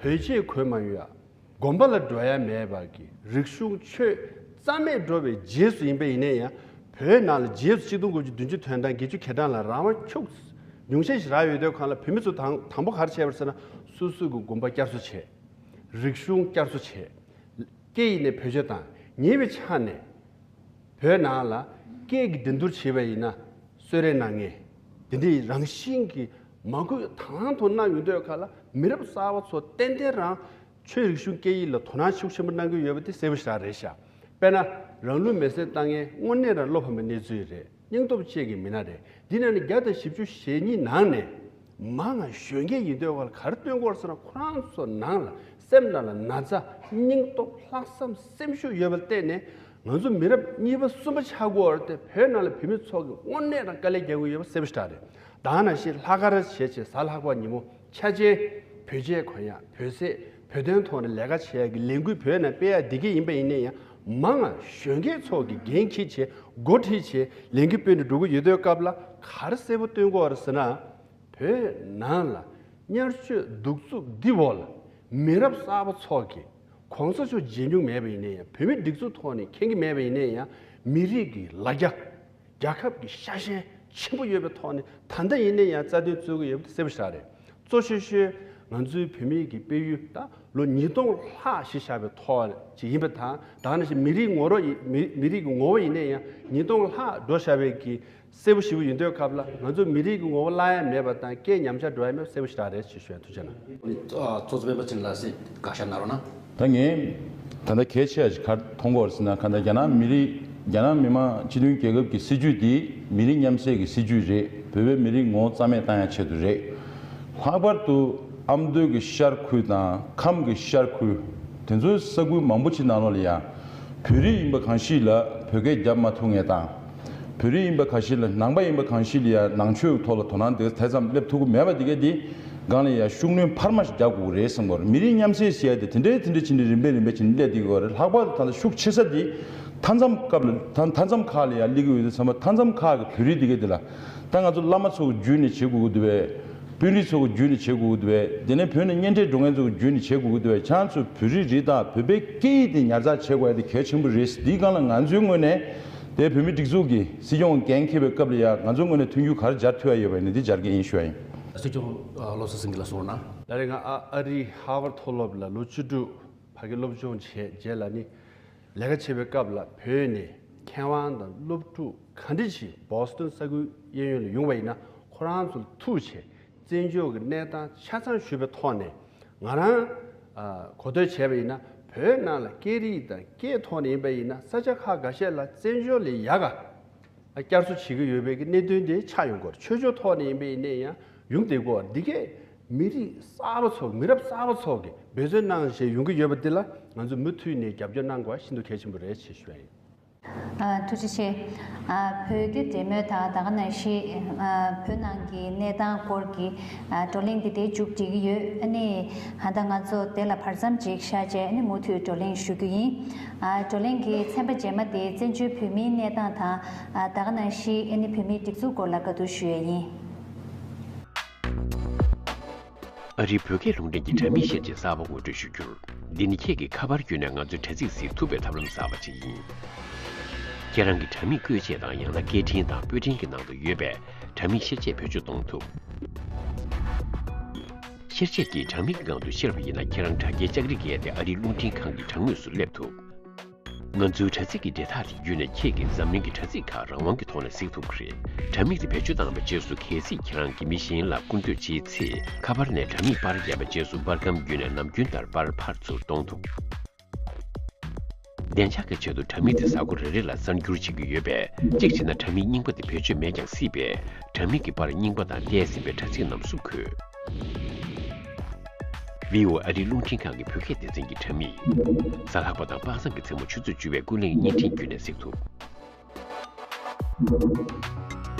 བོད་ཆས་གོན་མ་ཡོང་ཡ། དགོན་པ་ལ་འགྲོ་ཡ་མེད་པ་གི་རིག་གཞུང་ཆོས་རྩ་མེད་འགྲོ་བའི་རྗེས་སུ་ཡིན་པ་ཡིན་ན་ཡང་བོད་ནང་ལ་རྗེས་སུ་ཆིག་སྟོང་དགུ་བརྒྱ་བདུན་ཅུ་དོན་གྲངས་བརྒྱད་ཅུ་གྱ་གྲངས་ལ་རང་དབང་ཁྱུག་ཉུང་ཤས་ཤིག་རག་ཡོད་དུས་སྒང་ལ་བོད་མི་ཚོ་དང་དང་པོ་ག་རེ་བྱས་པ་རེད་ཟེར་ན་སོ་སོ་གི་དགོན་པ་བསྐྱར་གསོ་བྱས། རིག་གཞུང་བསྐྱར་གསོ་བྱས། སྐད་ཡིན་ནའི་བེད་སྤྱོད་བཏང་། ཉེ་བའི་ཆར་ནས་བོད་ནང་ལ་སྐད་ཀྱི་འགྲན་བསྡུར་བྱས་པ་ཡིན་ན་གསོལ་རས་གནང་མཁན་དེ་འདྲའི་རང་བཞིན་གྱི་མ་དགོས་དང་དུ་གནང་ཡོང་དུས་སྒང་ལ་མི་རབས་གསར་པ་ཚོ་ཏན་ཏན་རང་ཆོས་རིག་གཞུང་སྐད་ཡིག་ལ་དོ་སྣང་ཤུགས་ཆེན་པོ་གནང་གི་ཡོད་པ་དེ་གསལ་པོ་ཞེ་དྲག་རེད་ཤག་དཔེར་ན་རང་ལུས་མེར་སྲེག་བཏང་མཁན་དངོས་གནས་རང་བློ་ཕམ་པའི་གནས་ཚུལ་རེད། སྙིང་སྟོབས་ཅན་གྱི་མི་སྣ་རེད། འདི་ནང་ནས་བརྒྱ་དང་བཞི་བཅུ་ཞེ་གཉིས་ནང་ནས་མང་ང་གཞོན་སྐྱེས་ཡིན་དུས་སྒང་ལ་ག་རེ་སྟོན་གྱི་ཡོད་རེད་ཟེར་ན་ཁོ་རང་ཚོ་ནང་ལ་ སེམས་ནང་ལ་ན་ཚ་སྙིང་སྟོབས་ལྷག་བསམ་སེམས་ཤུགས་ཡོད་པར་བརྟེན་ནས་ང་ཚོ་མི་རབས་གཉིས་པ་གསུམ་པ་ཆགས་དགོས་པ་དེ་བོད་ནང་ལ་བོད་མི་ཚོ་གི་དངོས་གནས་དང་དཀའ་ལས་རྒྱག་གི་ཡོད་པ་གསལ་པོ་ཞེ་དྲག་རེད། ད་ནང་བཞིན་ལྷག་དཀར་བྱས་བྱས་གཟའ་ལྷག་པ་ཉིན་མོ་ཆ་ཅན་བོད་ཆས་གོན་ཡག་བོད་ཟས་བོད་དོན་ཐོག་ནས་ལས་ཀ་བྱེད་ཡག་གི་ལས་འགུལ་བོད་ནང་སྤེལ་ཡག་འདི་གས་ཡིན་པ་ཡིན་ན་ཡང་མང་ང་གཞོན་སྐྱེས་ཚོ་གི་འགན་འཁྱེར་བྱས་འགོ་ཁྲིད་བྱས་ལས་འགུལ་སྤེལ་ནས་འགྲོ་གི་ཡོད་དུས་སྐབས་ལ་ག་རེ་གསལ་པོ་སྟོན་དགོས་རེད་ཟེར་ན། བོད་ནང་ལ་དམར་གཅོད་གདུག་རྩུབ་འདི་འོག་ལ་མི་རབས་གསར་པ་ཚོ་གིས་གོང་ས་མཆོག་མཇལ་མྱོང་མེད་པ་ཡིན་ན་ཡང་བོད་མི་སྒྲིག་འཛུགས་ཐོག་ནས་མཁྱེན་གྱི་མེད་པ་ཡིན་ན་ཡང་མི་རིགས་ཀྱི་ལ་རྒྱ། རྒྱལ་ཁབ་ཀྱི་ཤ་ཞེན་ཆེན་པོ་ཡོད་པའི་ཐོག་ནས་ད་ལྟ་ཡིན་ན་ཡང་རྩ་དོན་རྩོད་ཀྱི་ཡོད་པ་དེ་གསལ་པོ་ཞེ་དྲག་རེད། གཙོ་ཆེ་ཤོས་ང་ཚོའི་བོད་མི་གི་སྤེལ་ཡུལ་ད་ལོ་ཉིས་སྟོང་ལྷག་གཞིས་བཞག་པའི་ཐོག་ཅིག་ཡིན་པ་དང་ད་ག་ནང་བཞིན་མི་རིགས་ངོ་རོ་ཡི་མི་མི་རིགས་ཀྱི་ངོ་བོ་ཡིན་ན་ཡང་ཉིས་སྟོང་ལྷག་འགྲོ་བཞག་པའི་གི་གསལ་པོ་ཞེ་པོ་ཡིན་དུས་སྐབས་ལ་ང་ཚོ་མི་རིགས་ཀྱི་ངོ་བོ་བརླག་ཡ་མེད་པ་དང་སྐད་ཉམས་ཆག་འགྲོ་ཡ་མེད་པ་གསལ་པོ་ཞེ་དྲག་རེད་ཅེས་ཞུ་ཡ། ཐུགས་རྗེ་གནང་། ཨ་ཚོགས་གཙོ་སྤེན་པ་ཚེ་རིང་ལགས་སེ་བཀའ་ཤག་གནང་རོགས་གནང་། ད་ངས་ད་ལྟ་གལ་ཆེ་བ་ཞིག་ག་རེ་མཐོང་གི་ཡོད་ཟེར་ན་ག་ད་རྒྱ་ནག་མི་རིགས་རྒྱ་ནག་མི་དམངས་སྤྱི་མཐུན་རྒྱལ་ཁབ་ཀྱི་སྲིད་ཇུས་འདི་མི་རིགས་མཉམ་བསྲེས་ཀྱི་སྲིད་ཇུས་རེད། བོད་པའི་མི་རིགས་ངོ་བོ་རྩ་མེད་བཏང་ཡ་ཆེད་དུ་རེད། ལྷག་པར་དུ་ཨ་མདོ་གི་ཤར་ཁུལ་དང་ཁམས་ཀྱི་ཤར་ཁུལ་དེ་ཚོའི་ས་ཁུལ་མང་པོ་ཅིག་ནང་ལོགས་ལ་ཡང་བོད་རིགས་ཡིན་པ་གང་ཞིག་ལ་བོད་སྐད་རྒྱབ་མ་ཐུབ་མཁན་དང་། བོད་རིགས་ཡིན་པ་གང་ཞིག་ལ་ནང་པ་ཡིན་པ་གང་ཞིག་ལ་ཡང་ནང་ཆོས་ཐོག་ལ་དོ་སྣང་དེ་དེ་ཙམ་སླེབས་ཐུབ་ཀྱི་མེད་པ་དེ་གས་དེ་སྒང་ལ་ཡང་ཤུགས་སྣོན་འཕར་མ་ཞིག་རྒྱག་དགོས་ཀྱི་རེད་བསམ་གྱི་ཡོད་རེད། མི་རིགས་མཉམ་བསྲེས་ཟེར་ཡ་དེ་དེ་འདྲའི་དེ་འདྲའི་ཕྱིན་ནས་རིམ་པས་རིམ་པས་ཕྱིན་ནས་སླེབས་བསྡད་ཀྱི་ཡོད་རེད། ལྷག་པར་དུ་ད་ལྟ་ཤུགས་ཆེ་ས་དེ་མཐའ་མཚམས་སྐབས་ལ་ད་མཐའ་མཚམས་ཁག་ལ་ཡང་སླེབས་ཀྱི་ཡོད་དུས་ཙམ་པ་མཐའ་མཚམས་ཁག་གི་བོད་རིགས་དེ་གས་དེ་ལ་ད་ང་ཚོ་བླ་མ་ཚོ་གི་བརྒྱུད་ནས་བྱེད་དགོས་ཀྱི་འདུག་བས། དཔོན་རིགས་ཚོ་གི་བརྒྱུད་ནས་བྱེད་དགོས་ཀྱི་འདུག་བས། དེ་ནས་བོད་ནས་གཉེན་འཕྲད་འགྲོ་མཁན་ཚོ་གི་བརྒྱུད་ནས་བྱེད་དགོས་ཀྱི་འདུག་བས། ཁྱེད་རང་ཚོས་བོད་རིགས་རིགས་དང་བོད་པའི་སྐད་ཡིག་དེ་ཉར་ཚགས་བྱེད་དགོས་ཡ་དེ་གལ་ཆེན་པོ་རེད། འདིའི་སྒང་ལ་ང་ཚོའི་ངོས་ནས་དེ་བོད་མི་སྒྲིག་འཛུགས་ཀྱི་སྲིད་སྐྱོང་འགན་འཁྱེར་བའི་སྐབས་ལ་ཡ་ང་ཚོའི་ངོས་ནས་མཐུན་འགྱུར་ག་རེ་སྦྱར་ཐུབ་ཡ་ཡོད་པ་ཡིན་ན་འདི་སྦྱར་གྱི་ཡིན་ཞུ་ཡ་ཡིན། སྲིད་སྐྱོང་བློ་བཟང་སེང་གེ་ལགས་གསུང་རོགས་གནང་། ད་རེས་ང་ཨ་ཨ་རིའི་ཧར་ཝར་མཐོ་སློབ་ལ་ལོ་བཅུ་དྲུག་ཕ་གི་སློབ་སྦྱོང་བྱས་རྗེས་ལ་ནི་ལས་ཀ་བྱེད་པའི་སྐབས་ལ་བོད་ནས་མཁས་དབང་དང་སློབ་ཕྲུག་ག་འདྲ་ཞིག་བོ་སི་ཊོན་ས་ཁུལ་གཡས་གཡོན་ལ་ཡོང་བ་ཡིན་ན་ཁོ་རང་ཚོ་ལ་ཐུག་བྱས་བཙན་བྱོལ་གྱི་གནས་སྟངས་ཆ་ཚང་ཞུས་པའི་ཐོག་ནས་ང་རང་ཨ་གོ་ཐོས་བྱས་པ་ཡིན་ན་བོད་ནང་ལ་སྐད་རིགས་དང་སྐད་ཐོག་ནས་ཡིན་པ་ཡིན་ན་ས་ཆ་ཁག་འགའ་ཤས་ལ་བཙན་བྱོལ་ལས་ཡག་ག་བསྐྱར་གསོ་བྱེད་ཀྱི་ཡོད་པའི་གི་གནད་དོན་དེ་ཆགས་ཡོང་གི་ཡོད་རེད། ཆོས་ཕྱོགས་ཐོག་ནས་ཡིན་པ་ཡིན་ན་ཡང་ཡོང་བསྡད་ཀྱི་ཡོད་རེད། འདི་གས་མི་རིགས་གསར་པ་ཚོ་མི་རབས་གསར་པ་ཚོ་གིས་འབད་བརྩོན་གནང་བྱས་ཡོང་གི་ཡོད་པ་འདི་ལ་ང་ཚོ་མུ་མཐུད་ནས་རྒྱབ་སྐྱོར་གནང་དགོས་པ་ཤིན་ཏུ་གལ་ཆེན་པོ་རེད་ཅེས་ཞུ་བ་ཡིན། ཨ་ཐུགས་རྗེ་ཆེ། ཨ་བོད་སྐད་འགྲེམས་སྟོན་དང་ད་ག་ནང་བཞིན་ཨ་བོད་ནང་གི་གནས་སྟངས་སྐོར་གྱི་ཨ་བགྲོ་གླེང་འདི་དེ་མཇུག་སྒྲིལ་གྱི་ཡོད། ཨ་ནི་ད་ལྟ་ང་ཚོ་དེ་ལ་བར་མཚམས་ཅིག་བཞག་བྱས་ཨ་ནི་མུ་མཐུད་བགྲོ་གླེང་ཞུ་རྒྱུ་ཡིན། ཨ་བགྲོ་གླེང་གི་ཚན་པ་རྗེས་མ་དེ་བཙན་བྱོལ་བོད་མིའི་གནས་སྟངས་དང་ཨ་ད་ག་ནང་བཞིན་ཨ་ནི་བོད་མིའི་སྒྲིག་འཛུགས་སྐོར་ལ་བཀའ་བསྡུར་ཞུ་ཡས་ཡིན། ཨ་རིའི་བོད་སྐད་རླུང་འཕྲིན་གྱི་དྲ་མིག་ཤེར་ཆས་གསར་པ་ངོ་སྤྲོད་ཞུ་རྒྱུར། འདི་ནི་ཁྱེད་ཀྱིས་ཁ་པར་བརྒྱུད་ནས་ང་ཚོའི་དྲ་ཚིགས་གཟིགས་ཐུབ་པའི་ཐབས་ལམ་གསར་པ་ཅིག་ཡིན། ཁྱེད་རང་གི་དྲ་མིག་བཀོལ་ཆས་དང་ཡང་ན་སྐད་འཕྲིན་དང་པོད་འཕྲིན་གྱི་ནང་དུ་ཡོད་པའི་དྲ་མིག་ཤེར་ཆས་བེད་སྤྱོད་གཏོང་ཐུབ། ཤེར་ཆས་ཀྱིས་དྲ་མིག་གི་སྒང་དུ་ཤར་བ་ཡིན་ན་ཁྱེད་རང་དྲ་རྒྱའི་ལྕགས་རི་བརྒལ་ཏེ་ཨ་རིའི་རླུང་འཕྲིན་ཁང་གི་དྲ་ངོས་སུ་སླེབས་ཐུབ། ང་ཚོའི་དྲ་ཚིགས་ཀྱི་འབྲེལ་ཐག་དེ་བརྒྱུད་ནས་ཁྱེད་ཀྱིས་འཛམ་གླིང་གི་དྲ་ཚིགས་ཁག་རང་དབང་གི་ཐོག་ནས་གཟིགས་ཐུབ་ཀྱི་རེད། དྲ་མིག་དེ་བེད་སྤྱོད་བཏང་བའི་རྗེས་སུ་གལ་སྲིད་ཁྱེད་རང་གིས་མི་གཞན་ལ་སྐུར་འདེབས་བྱེད་ཚེ་ཁ་པར་ནས་དྲ་མིག་པར་བརྒྱབ་པའི་རྗེས་སུ་པར་སྒམ་བརྒྱུད་ནས་ནམ་རྒྱུན་ལྟར་པར་ཕར་ཚུར་གཏོང་ཐུབ། བདེ་འཇགས་ཀྱི་ཆེད་དུ་དྲ་མིག་དེ་གཟའ་འཁོར་རེ་རེ་ལ་གསར་འགྱུར་བྱེད་ཀྱི་ཡོད་པས་གཅིག་བྱས་ན་དྲ་མིག་རྙིང་པ་དེ་བེད་སྤྱོད་མེད་ཀྱང་སྲིད་པས་དྲ་མིག་གི་པར་རྙིང་པ་དང་བལྟས་ཟིན་པའི་དྲ་ཚིགས་རྣམས་སུ་འཁོད། བྷི་ཨོ་ཨེ་ཨ་རིའི་རླུང་འཕྲིན་ཁང་གི་བོད་སྐད་སྡེ་ཚན་གྱི་དྲ་མིག་གཟའ་ལྷག་པ་དང་པ་སངས་ཀྱི་མཚན་མོ་ཆུ་ཚོད་བཅུ་པའི་ཀུན་གླེང་བརྙན་འཕྲིན་བརྒྱུད་ནས་གཟིགས་ཐུབ།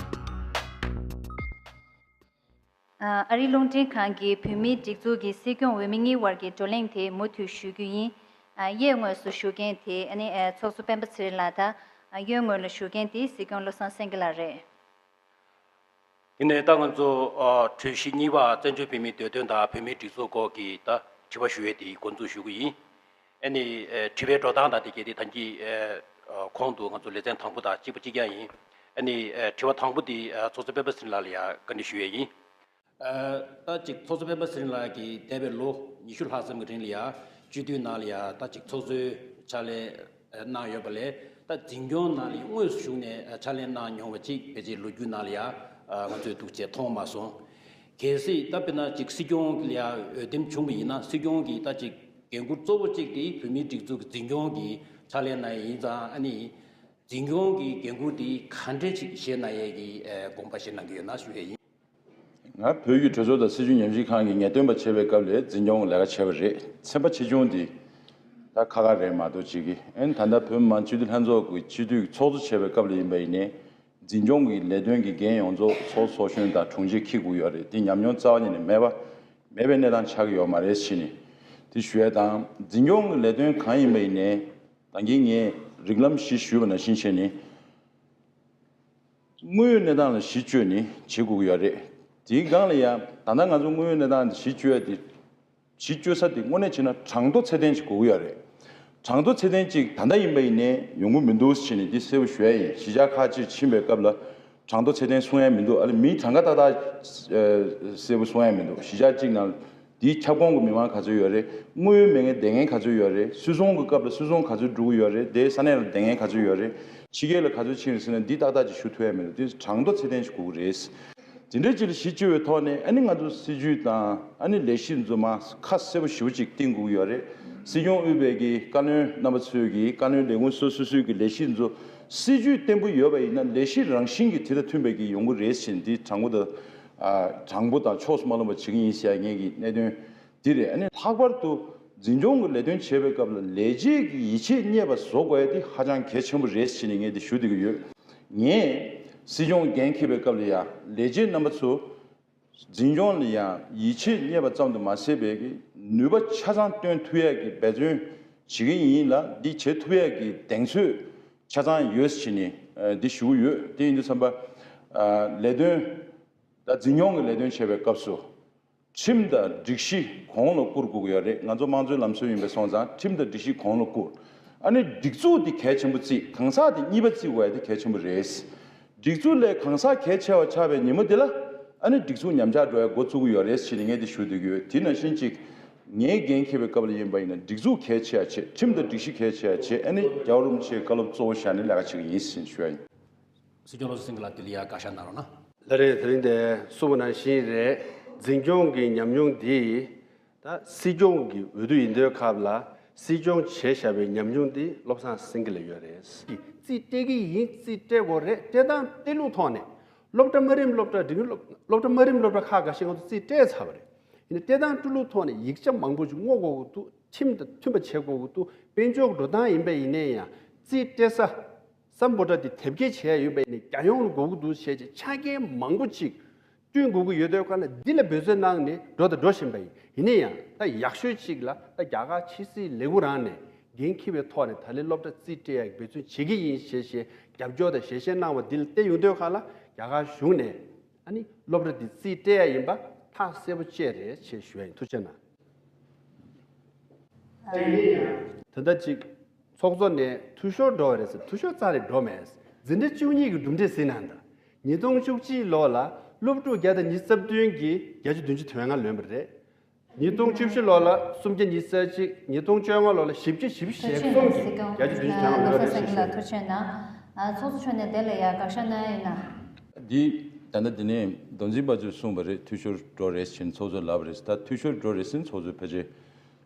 ཨ་རིའི་རླུང་འཕྲིན་ཁང་གིས་བོད་མིའི་སྒྲིག་འཛུགས་ཀྱི་སྲིད་སྐྱོང་འོས་མི་གཉིས་དབར་གྱི་བགྲོ་གླེང་དེ་མུ་མཐུད་ཞུ་རྒྱུ་ཡིན། ཨ་གཡས་ངོས་སུ་བཞུགས་མཁན་དེ་ཨ་ནི་ཨ་ཚོགས་གཙོ་སྤེན་པ་ཚེ་རིང་ལགས་དང་། ཨ་གཡོན་ངོས་ལ་བཞུགས་མཁན་དེ་སྲིད་སྐྱོང་བློ་བཟང་སེང་གེ་ལགས་རེད། ཡིན་ནའི་ད་ང་ཚོ་ཨ་གྲོས་གཞི་གཉིས་པ་བཙན་བྱོལ་བོད་མིའི་འདོད་དོན་དང་བོད་མིའི་སྒྲིག་འཛུགས་སྐོར་གྱི་ད་དྲི་བ་ཞུ་ཡས་དེ་འགོ་འཛུགས་ཞུ་གི་ཡིན། ཨ་ནི་ཨ་དྲི་བའི་འགྲོ་སྟངས་དང་དེ་གས་དེ་ད་གིན་ཨ་གོང་དུ་ང་ཚོ་ལེ་ཚན་དང་པོ་དང་གཅིག་པ་གཅིག་རྐྱང་ཡིན། ཨ་ནི་ཨ་དྲི་བ་དང་པོ་དེ་ཨ་ཚོགས་གཙོ་སྤེན་པ་ཚེ་རིང་ལགས་ལ་ཡ་བཀའ་འདྲི་ཞུ་ཡས་ཡིན། ཨ་ད་ཅིག་ཚོགས་གཙོ་སྤེན་པ་ཚེ་རིང་ལགས་ཀྱིས་འདས་པའི་ལོ་ཉི་ཤུ་ལྷག་ཙམ་གྱི་རིང་ལ་ཡ་སྤྱི་འཐུས་ནང་ལ་ཡ་ད་ཅིག་ཚོགས་གཙོའི་ཕྱག་ལས་གནང་ཡོད་པ་ལས་ད་འཛིན་སྐྱོང་ནང་ལ་དངོས་སུ་ཞུགས་ནས་ཕྱག་ལས་གནང་མྱོང་བ་ཅིག་ཕལ་ཆེར་ལོ་རྒྱུས་ནང་ལ་ཡ་ང་ཚོས་འདུག་ཅེས་མཐོང་མ་སོང་། གལ་སྲིད་ད་དཔེར་ན་ཅིག་སྲིད་སྐྱོང་ལ་ཡ་འོས་འདེམས་བྱུང་བ་ཡིན་ན་སྲིད་སྐྱོང་གི་ད་ཅིག་འགན་འཁུར་གཙོ་བོ་གཅིག་དེ་བོད་མིའི་སྒྲིག་འཛུགས་ཀྱི་འཛིན་སྐྱོང་གི་ཕྱག་ལས་གནང་ཡས་ཡིན་ཙང་ཨ་ནི་འཛིན་སྐྱོང་གི་འགན་འཁུར་དེ་ག་འདྲས་ཅིག་བཞེས་གནང་ཡས་ཀྱི་དགོངས་པ་བཞེས་གནང་གི་ཡོད་ན་ཞུ་ཡས་ཡིན། ང་བོད་ཀྱི་གྲོས་ཚོགས་དང་སྲིད་བྱུས་ཉམས་ཞིབ་ཁང་གི་ངེས་སྟོན་པ་བྱེད་པའི་སྐབས་ལ་འཛིན་སྐྱོང་གི་ལས་ཀ་བྱས་པ་རེད། ཚན་པ་ཆེ་ཆུང་འདི་ད་ཁག་ཁག་རེད་མ་གཏོགས་ཅིག་གི་ཨན་ད་ལྟ་བོད་མི་མང་སྤྱི་འཐུས་ལྷན་ཚོགས་ཀྱི་སྤྱི་འཐུས་ཀྱི་ཚོགས་གཙོ་བྱས་པའི་སྐབས་ལ་ཡིན་པ་ཡིན་ནའི་འཛིན་སྐྱོང་གི་ལས་དོན་གྱི་འགན་ཡོངས་རྫོགས་ཚོགས་གཙོ་ཚོགས་གཞོན་དང་དྲུང་ཆེ་འཁྱེར་དགོས་ཡོད་རེད། དེ་ཉམས་མྱོང་རྩ་བ་ཉིད་ནས་མེད་པ་མེད་པའི་གནས་སྟངས་ཆགས་ཀྱི་ཡོད་མ་རེད་ཕྱིན་ནས་དེ་ཞུ་ཡ་དང་འཛིན་སྐྱོང་གི་ལས་དོན་གང་ཡིན་པ་ཡིན་ནའི་ད་གིན་ངས་རིགས་ལམ་བཞི་ཞུས་པ་ནང་བཞིན་བྱས་ནས། དངོས་ཡོད་གནས་སྟངས་ལ་གཞི་བཅོལ་ནས་བྱེད་དགོས་ཀྱི་ཡོད་རེད། དེའི་སྒང་ལ་ཡང་ད་ལྟ་ང་ཚོ་དངོས་ཡོད་གནས་སྟངས་འདི་གཞི་བཅོལ་ཡ་དེ་གཞི་བཅོལ་ས་དེ་དངོས་གནས་བྱས་ན་གྲངས་ཐོ་ཚད་ལྡན་ཅིག་དགོས་ཀྱི་ཡོད་རེད། གྲངས་ཐོ་ཚད་ལྡན་ཅིག་ད་ལྟ་ཡིན་པ་ཡིན་ནའི་ཡོང་གི་མི་འདུག་ཟེར་ནས་འདི་གསལ་པོ་ཞུ་ཡ་ཡིན། གཞིས་ཆགས་ཁག་ཅིག་ཕྱིན་པའི་སྐབས་ལ་གྲངས་ཐོ་ཚད་ལྡན་གསུང་ཡ་མི་འདུག་ཨ་ནི་མིའི་གྲངས་ཀ་ཏག་ཏག་གསལ་པོ་གསུང་ཡ་མི་འདུག་གཞིས་ཆགས་གཅིག་ནང་དེའི་ཁྱབ་ཁོངས་ཀྱི་མི་མང་ག་ཚོད་ཡོད་རེད། དངོས་ཡོད་མེད་མཁན་བསྡད་མཁན་ག་ཚོད་ཡོད་རེད། སུད་ཚོང་གི་སྐབས་ལ་སུད་ཚོང་ག་ཚོད་འགྲོ་གི་ཡོད་རེད། དེ་ས་གནས་ལ་བསྡད་མཁན་ག་ཚོད་ཡོད་རེད། ཕྱི་རྒྱལ་ལ་ག་ཚོད་ཕྱིན་རེད་ཟེར་ན་འདི་ཏག་ཏག་ཅིག་ཞུ་ཐུབ་ཡ་མི་འདུག་དེ་གྲངས་ཐོ་ཚད་ལྡན་ཞིག་དགོས་ཀྱི་རེད། དེ་འདྲའི་ཅིག་ལ་གཞི་བཅོལ་བའི་ཐོག་ནས་ཨ་ནི་ང་ཚོ་སྲིད་ཇུས་དང་ཨ་ནི་ལས་གཞི་འཛོམས་མ་ཁ་གསལ་པོ་ཞེ་པོ་ཅིག་བཏིང་དགོས་ཀྱི་ཡོད་རེད། སྲིད་སྐྱོང་དབུས་པའི་གི་བཀའ་བློན་རྣམ་པ་ཚོས་གི་བཀའ་བློན་ལས་ཁུངས་སོ་སོ་སོའི་གི་ལས་གཞི་འཛོམས་སྲིད་ཇུས་བརྟན་པོ་ཡོད་པ་ཡིན་ན་ལས་གཞི་རང་བཞིན་གྱི་དེ་དང་མཐུན་པའི་གི་ཡོང་གི་རེད་ཟེར་འདི་དྲང་པོ་དང་དྲང་པོ་དང་ཕྱོགས་སུ་མ་ལྷུང་བ་བྱེད་ཀྱི་ཡིན་ཟེར་ཡ་ངེད་ཀྱི་གནད་དོན། འདི་རེད། ཨ་ནི་ལྷག་པར་དུ་འཛིན་སྐྱོང་གི་ལས་དོན་བྱེད་པའི་སྐབས་ལ་ལས་བྱེད་ཀྱི་ཡིད་ཆེས་རྙེད་པ་བཟོ་དགོས་ཡ་འདི་ཧ་ཅང་གལ་ཆེན་པོ་རེད་ཟེར་ནས་ངས་འདི་ཞུ་བསྡད་ཀྱི་ཡོད། ངས་སྲིད་སྐྱོང་འགན་འཁྱེར་བའི་སྐབས་ལ་ཡ་ལས་བྱེད་རྣམ་པ་ཚོ་འཛིན་སྐྱོང་ལ་ཡ་ཡིད་ཆེས་རྙེད་པ་ཙམ་དུ་མ་ཟད་པའི་གི་ནུས་པ་ཆ་ཚང་བཏོན་ཐུབ་ཡ་གི་འབད་བརྩོན་བྱེད་ཀྱི་ཡིན་ལ་འདི་བྱེད་ཐུབ་ཡ་གི་གདེང་ཚོད་ཆ་ཚང་ཡོད་ཟེར་ནས་འདི་ཞུ་གི་ཡོད། དེ་ཡིན་དུས་ཙམ་པ་ལས་དོན་ད་འཛིན་སྐྱོང་གི་ལས་དོན་བྱེད་པའི་སྐབས་སུ། ཁྲིམས་དང་སྒྲིག་གཞི་གོང་ལ་བཀུར་དགོས་ཀྱི་ཡོད་རེད། ང་ཚོ་དམངས་གཙོའི་ལམ་སྲོལ་ཡིན་པ་སོང་ཙང་ཁྲིམས་དང་སྒྲིག་གཞི་གོང་ལ་བཀུར། ཨ་ནི་སྒྲིག་འཛུགས་འདི་གལ་ཆེན་པོ་བརྩི། གང་ཟག་འདི་གཉིས་པ་བརྩི་དགོས་ཡ་འདི་གལ་ཆེན་པོ་རེད། སྒྲིག་འཛུགས་ལས་གང་ཟག་གལ་ཆེ་བ་ཆགས་པའི་ཉིན་མོ་འདི་ལ་ཨ་ནི་སྒྲིག་འཛུགས་ཉམས་ཆག་འགྲོ་ཡ་འགོ་བཙུགས་ཀྱི་ཡོད་རེད་ཟེར་ནས་ངས་འདི་ཞུ་འདོད་ཀྱི་ཡོད། དེ་ནང་བཞིན་ཅིག་ངའི་འགན་འཁྱེར་བའི་སྐབས་ལ་ཡིན་པ་ཡིན་ན་སྒྲིག་འཛུགས་གལ་ཆེ་བ་བྱེད། ཁྲིམས་དང་སྒྲིག་གཞི་གལ་ཆེ་བ་བྱེད། ཨ་ནི་རྒྱལ་བ་རིན་པོ་ཆེའི་བཀའ་སློབ་གཙོ་བོ་བཞག་ནས་ལས་ཀ་བྱེད་ཀྱི་ཡིན་ཟེར་ཞུ་ཡ་ཡིན། སྲིད་སྐྱོང་བློ་བཟང་སེང་གེ་ལགས་དེ་ལ་ཡ་བཀའ་ཤག་གནང་རོགས་གནང་། ལགས་རེད། དེ་རིང་དེ་གསུངས་པ་ནང་བཞིན་རེད། འཛིན་སྐྱོང་གི་ཉམས་མྱོང་འདི་ད་སྲིད་སྐྱོང་གི་འོས་བསྡུ་ཡིན་དུས་སྐབས་ལ་སྲིད་སྐྱོང་བྱས་བཞག་པའི་ཉམས་མྱོང་འདི་བློ་བཟང་སེང་གེ་ལ་ཡོད་རེད། རྩིས་སྤྲད་ཀྱི་ཡིན། རྩིས་སྤྲད་དགོས་རེད། སྤྲད་སྟངས་སྤྲད་ལུགས་ཐོག་ནས་སློབ་གྲྭ་དམའ་རིམ་སློབ་གྲྭ་འབྲིང་སློབ་སློབ་གྲྭ་དམའ་རིམ་སློབ་གྲྭ་ཁག་འགའ་ཤས་ང་ཚོ་རྩིས་སྤྲད་ཚར་བ་རེད། ཡིན་ནའི་སྤྲད་སྟངས་སྤྲད་ལུགས་ཐོག་ནས་ཡིག་ཆ་མང་པོ་ཞིག་བསྔོག་དགོས་ཀྱི་འདུག་ཁྲིམས་དང་མཐུན་པ་བྱེད་དགོས་ཀྱི་འདུག་དཔལ་འབྱོར་འགྲོ་སྟངས་ཡིན་པ་ཡིན་ནའི་ཡང་རྩིས་སྤྲད་ས། སམ་བྷོ་ཊ་དེ་དེབ་སྐྱེལ་བྱས་ཡོད་པ་ཡིན་ན་རྒྱལ་ཡོངས་ལ་དགོས་ཀྱི་འདུག་བྱས་རྗེས་ཆ་རྐྱེན་མང་པོ་ཅིག་བསྐྲུན་དགོས་ཀྱི་ཡོད་དུས་སྒང་ལ་འདི་ལ་འབད་བརྩོན་གནང་ནས་འགྲོ་དང་འགྲོ་བཞིན་པ་ཡིན། ཡིན་ན་ཡང་ད་ཡག་ཤོས་ཅིག་ལ་ད་རྒྱ་གར་ཕྱི་སྲིད་ལས་ཁུངས་རང་ནས་འགན་འཁྱེར་བའི་ཐོག་ནས་ད་ལན་སློབ་གྲྭ་རྩིས་སྤྲད་ཡག་འབད་བརྩོན་བྱེད་ཀྱི་ཡིན་ཞེས་ཞེས་རྒྱབ་སྐྱོར་དང་ཞལ་བཞེས་གནང་བ་འདི་ལ་བལྟས་ཡོང་དུས་སྒང་ལ་རྒྱ་གར་གཞུང་ནས་ཨ་ནི་སློབ་གྲྭ་འདི་རྩིས་སྤྲད་ཡག་ཡིན་པ་ཐག་གསལ་པོ་བཅད་རེད་ཅེས་ཞུ་ཡ་ཡིན། ཐུགས་རྗེ་གནང་། ད་ལྟ་ཅིག་ཚོགས་གཙོ་ནས་འཐུས་ཤོར་འགྲོ་བ་རེད་ཟེར། འཐུས་ཤོར་རྩ་ནས་འགྲོ་མེད། འཛིན་གྲྭ་བཅུ་གཉིས་ཀྱི་གྲུབ་འབྲས་ཟིན་ན་ད། ཉིས་སྟོང་བཅུ་གཅིག་ལོ་ལ་སློབ་ཕྲུག་བརྒྱ་དང་ཉི་ཤུ་རྩ་བདུན་གྱིས་བརྒྱ་ཆ་བདུན་ཅུ་དོན་ལྔ་ལོན་པ་རེད། ཉིས་སྟོང་བཅུ་བཞི་ལོ་ལ་སུམ་བརྒྱ་ཉི་ཤུ་རྩ་གཅིག་ཉིས་སྟོང་བཅོ་ལྔ་ལོ་ལ་བཞི་བརྒྱ་བཞི་བཅུ་ཞེ་གསུམ་གྱིས་བརྒྱ་ཆ་བདུན་ཅུ་དོན་ལྔ་ལོན་པ་རེད་ཅེས་ཞུ། ཐུགས་རྗེ་གནང་། ཨ་ཚོགས་གཙོ་མཆོག་ནས་དེ་ལ་ཡ་དགག་བཞག་གནང་ཡ་ཡིན་ན། འདི་ད་ལྟ་འདི་ནས་མདོ་འཛིན་པ་ཚོས་གསུངས་པ་རེད། འཐུས་ཤོར་འགྲོ་རེད་ཟེར་ནས་ཚོགས་གཙོས་ལབ་པ་རེད། ད་འཐུས་ཤོར་འགྲོ་རེད་ཟེར་ནས་ཚོགས་གཙོས་ཕལ་ཆེར་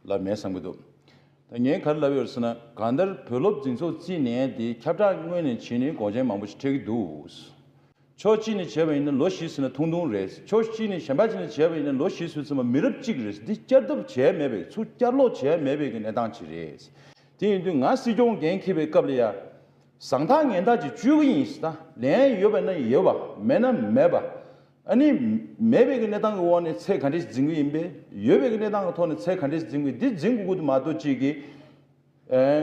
ལབ་མེད་བསམ་གྱི་འདུག་ད་ངས་ག་རེ་ལབ་ཡོད་རེད་ཟེར་ན། གང་ལྟར་བོད་སློབ་འཛིན་ཚོགས་རྩིས་ནས་དེ་ཁྱབ་བསྒྲགས་སྔོན་ནས་བྱས་ནས་འགོག་རྐྱེན་མང་པོ་ཞིག་འཕྲད་ཀྱི་འདུག་ཕྱོགས་གཅིག་ནས་བྱས་པ་ཡིན་ན་ལོ་བཞི་ཟེར་ན་ཐུང་ཐུང་རེད། ཕྱོགས་གཅིག་ནས་གཞན་པ་གཅིག་ནས་བྱས་པ་ཡིན་ན་ལོ་བཞི་ཟེར་ཙམ་པ་མི་རབས་གཅིག་རེད། འདི་བསྐྱར་ལྡབ་བྱས་མེད་པའི་ཚུར་བསྐྱར་ལོག་བྱས་མེད་པའི་གི་གནས་སྟངས་ཅིག་རེད། དེ་ཡིན་དུས་ང་སྲིད་སྐྱོང་འགན་འཁྱེར་བའི་སྐབས་ལ་ཡ། བཟང་ཐག་ངན་ཐག་ཅིག་གཅོད་ཀྱི་ཡིན་ཟེར། ད་ལན་ཡོད་པ་ན་ཡོད་པ་མེད་ན་མེད་པ། ཨ་ནི་མེད་པའི་གི་གནས་སྟངས་ཀྱི་འོག་ནས་ཚད་ག་འདྲས་འཛིན་གྱི་ཡིན་པས། ཡོད་པའི་གི་གནས་སྟངས་ཀྱི་ཐོག་ནས་ཚད་ག་འདྲས་འཛིན་གྱི་ཡིན། འདི་འཛིན་དགོས་ཀྱི་འདུག་མ་གཏོགས་ཅིག་གི་ཨེ།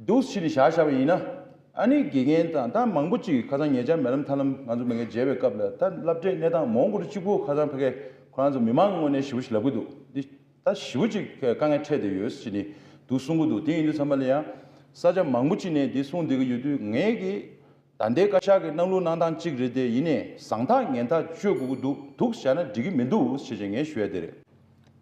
འདུག་ཕྱིན་ནས་བཞག་བཞག་པ་ཡིན་ན། ཨ་ནི་དགེ་རྒན་དང་ད་མང་པོ་ཅིག་ཁ་སང་ཉེ་ཆར་མེ་ལམ་ཐར་ལམ་ང་ཚོ་མི་ངན་མཇལ་བའི་སྐབས་ལ་ད་སློབ་གྲྭའི་གནས་སྟངས་མང་པོ་གཅིག་པོ་ཁ་སང་ཕ་གི་ཁོ་རང་ཚོ་མི་མང་ངོས་ནས་ཞེ་པོ་ཞིག་ལབ་ཀྱི་འདུག་འདི་ད་ཞེ་པོ་ཅིག་དཀའ་ངལ་འཕྲད་བསྡད་ཡོད་ཟེར་ནས་འདུག་གསུང་གི་འདུག་དེ་ཡིན་དུས་ཚང་མ་ལ་ཡང་ས་ཆ་མང་པོ་ཅིག་ནས་འདི་གསུང་བསྡད་ཀྱི་ཡོད་དུས། ངས་ཀྱི་ད་ལྟའི་བཀའ་ཤག་གི་གནང་ལུགས་གནང་སྟངས་གཅིག་རེད་དེ། ཡིན་ནའི་བཟང་ཐག་ངན་ཐག་གཅོད་དགོས་ཀྱི་འདུག་འདུག་བཞག་ན་འགྲིག་གི་མི་འདུག་ཟེར་བྱས་ངས་ཞུ་ཡ་དེ་རེད།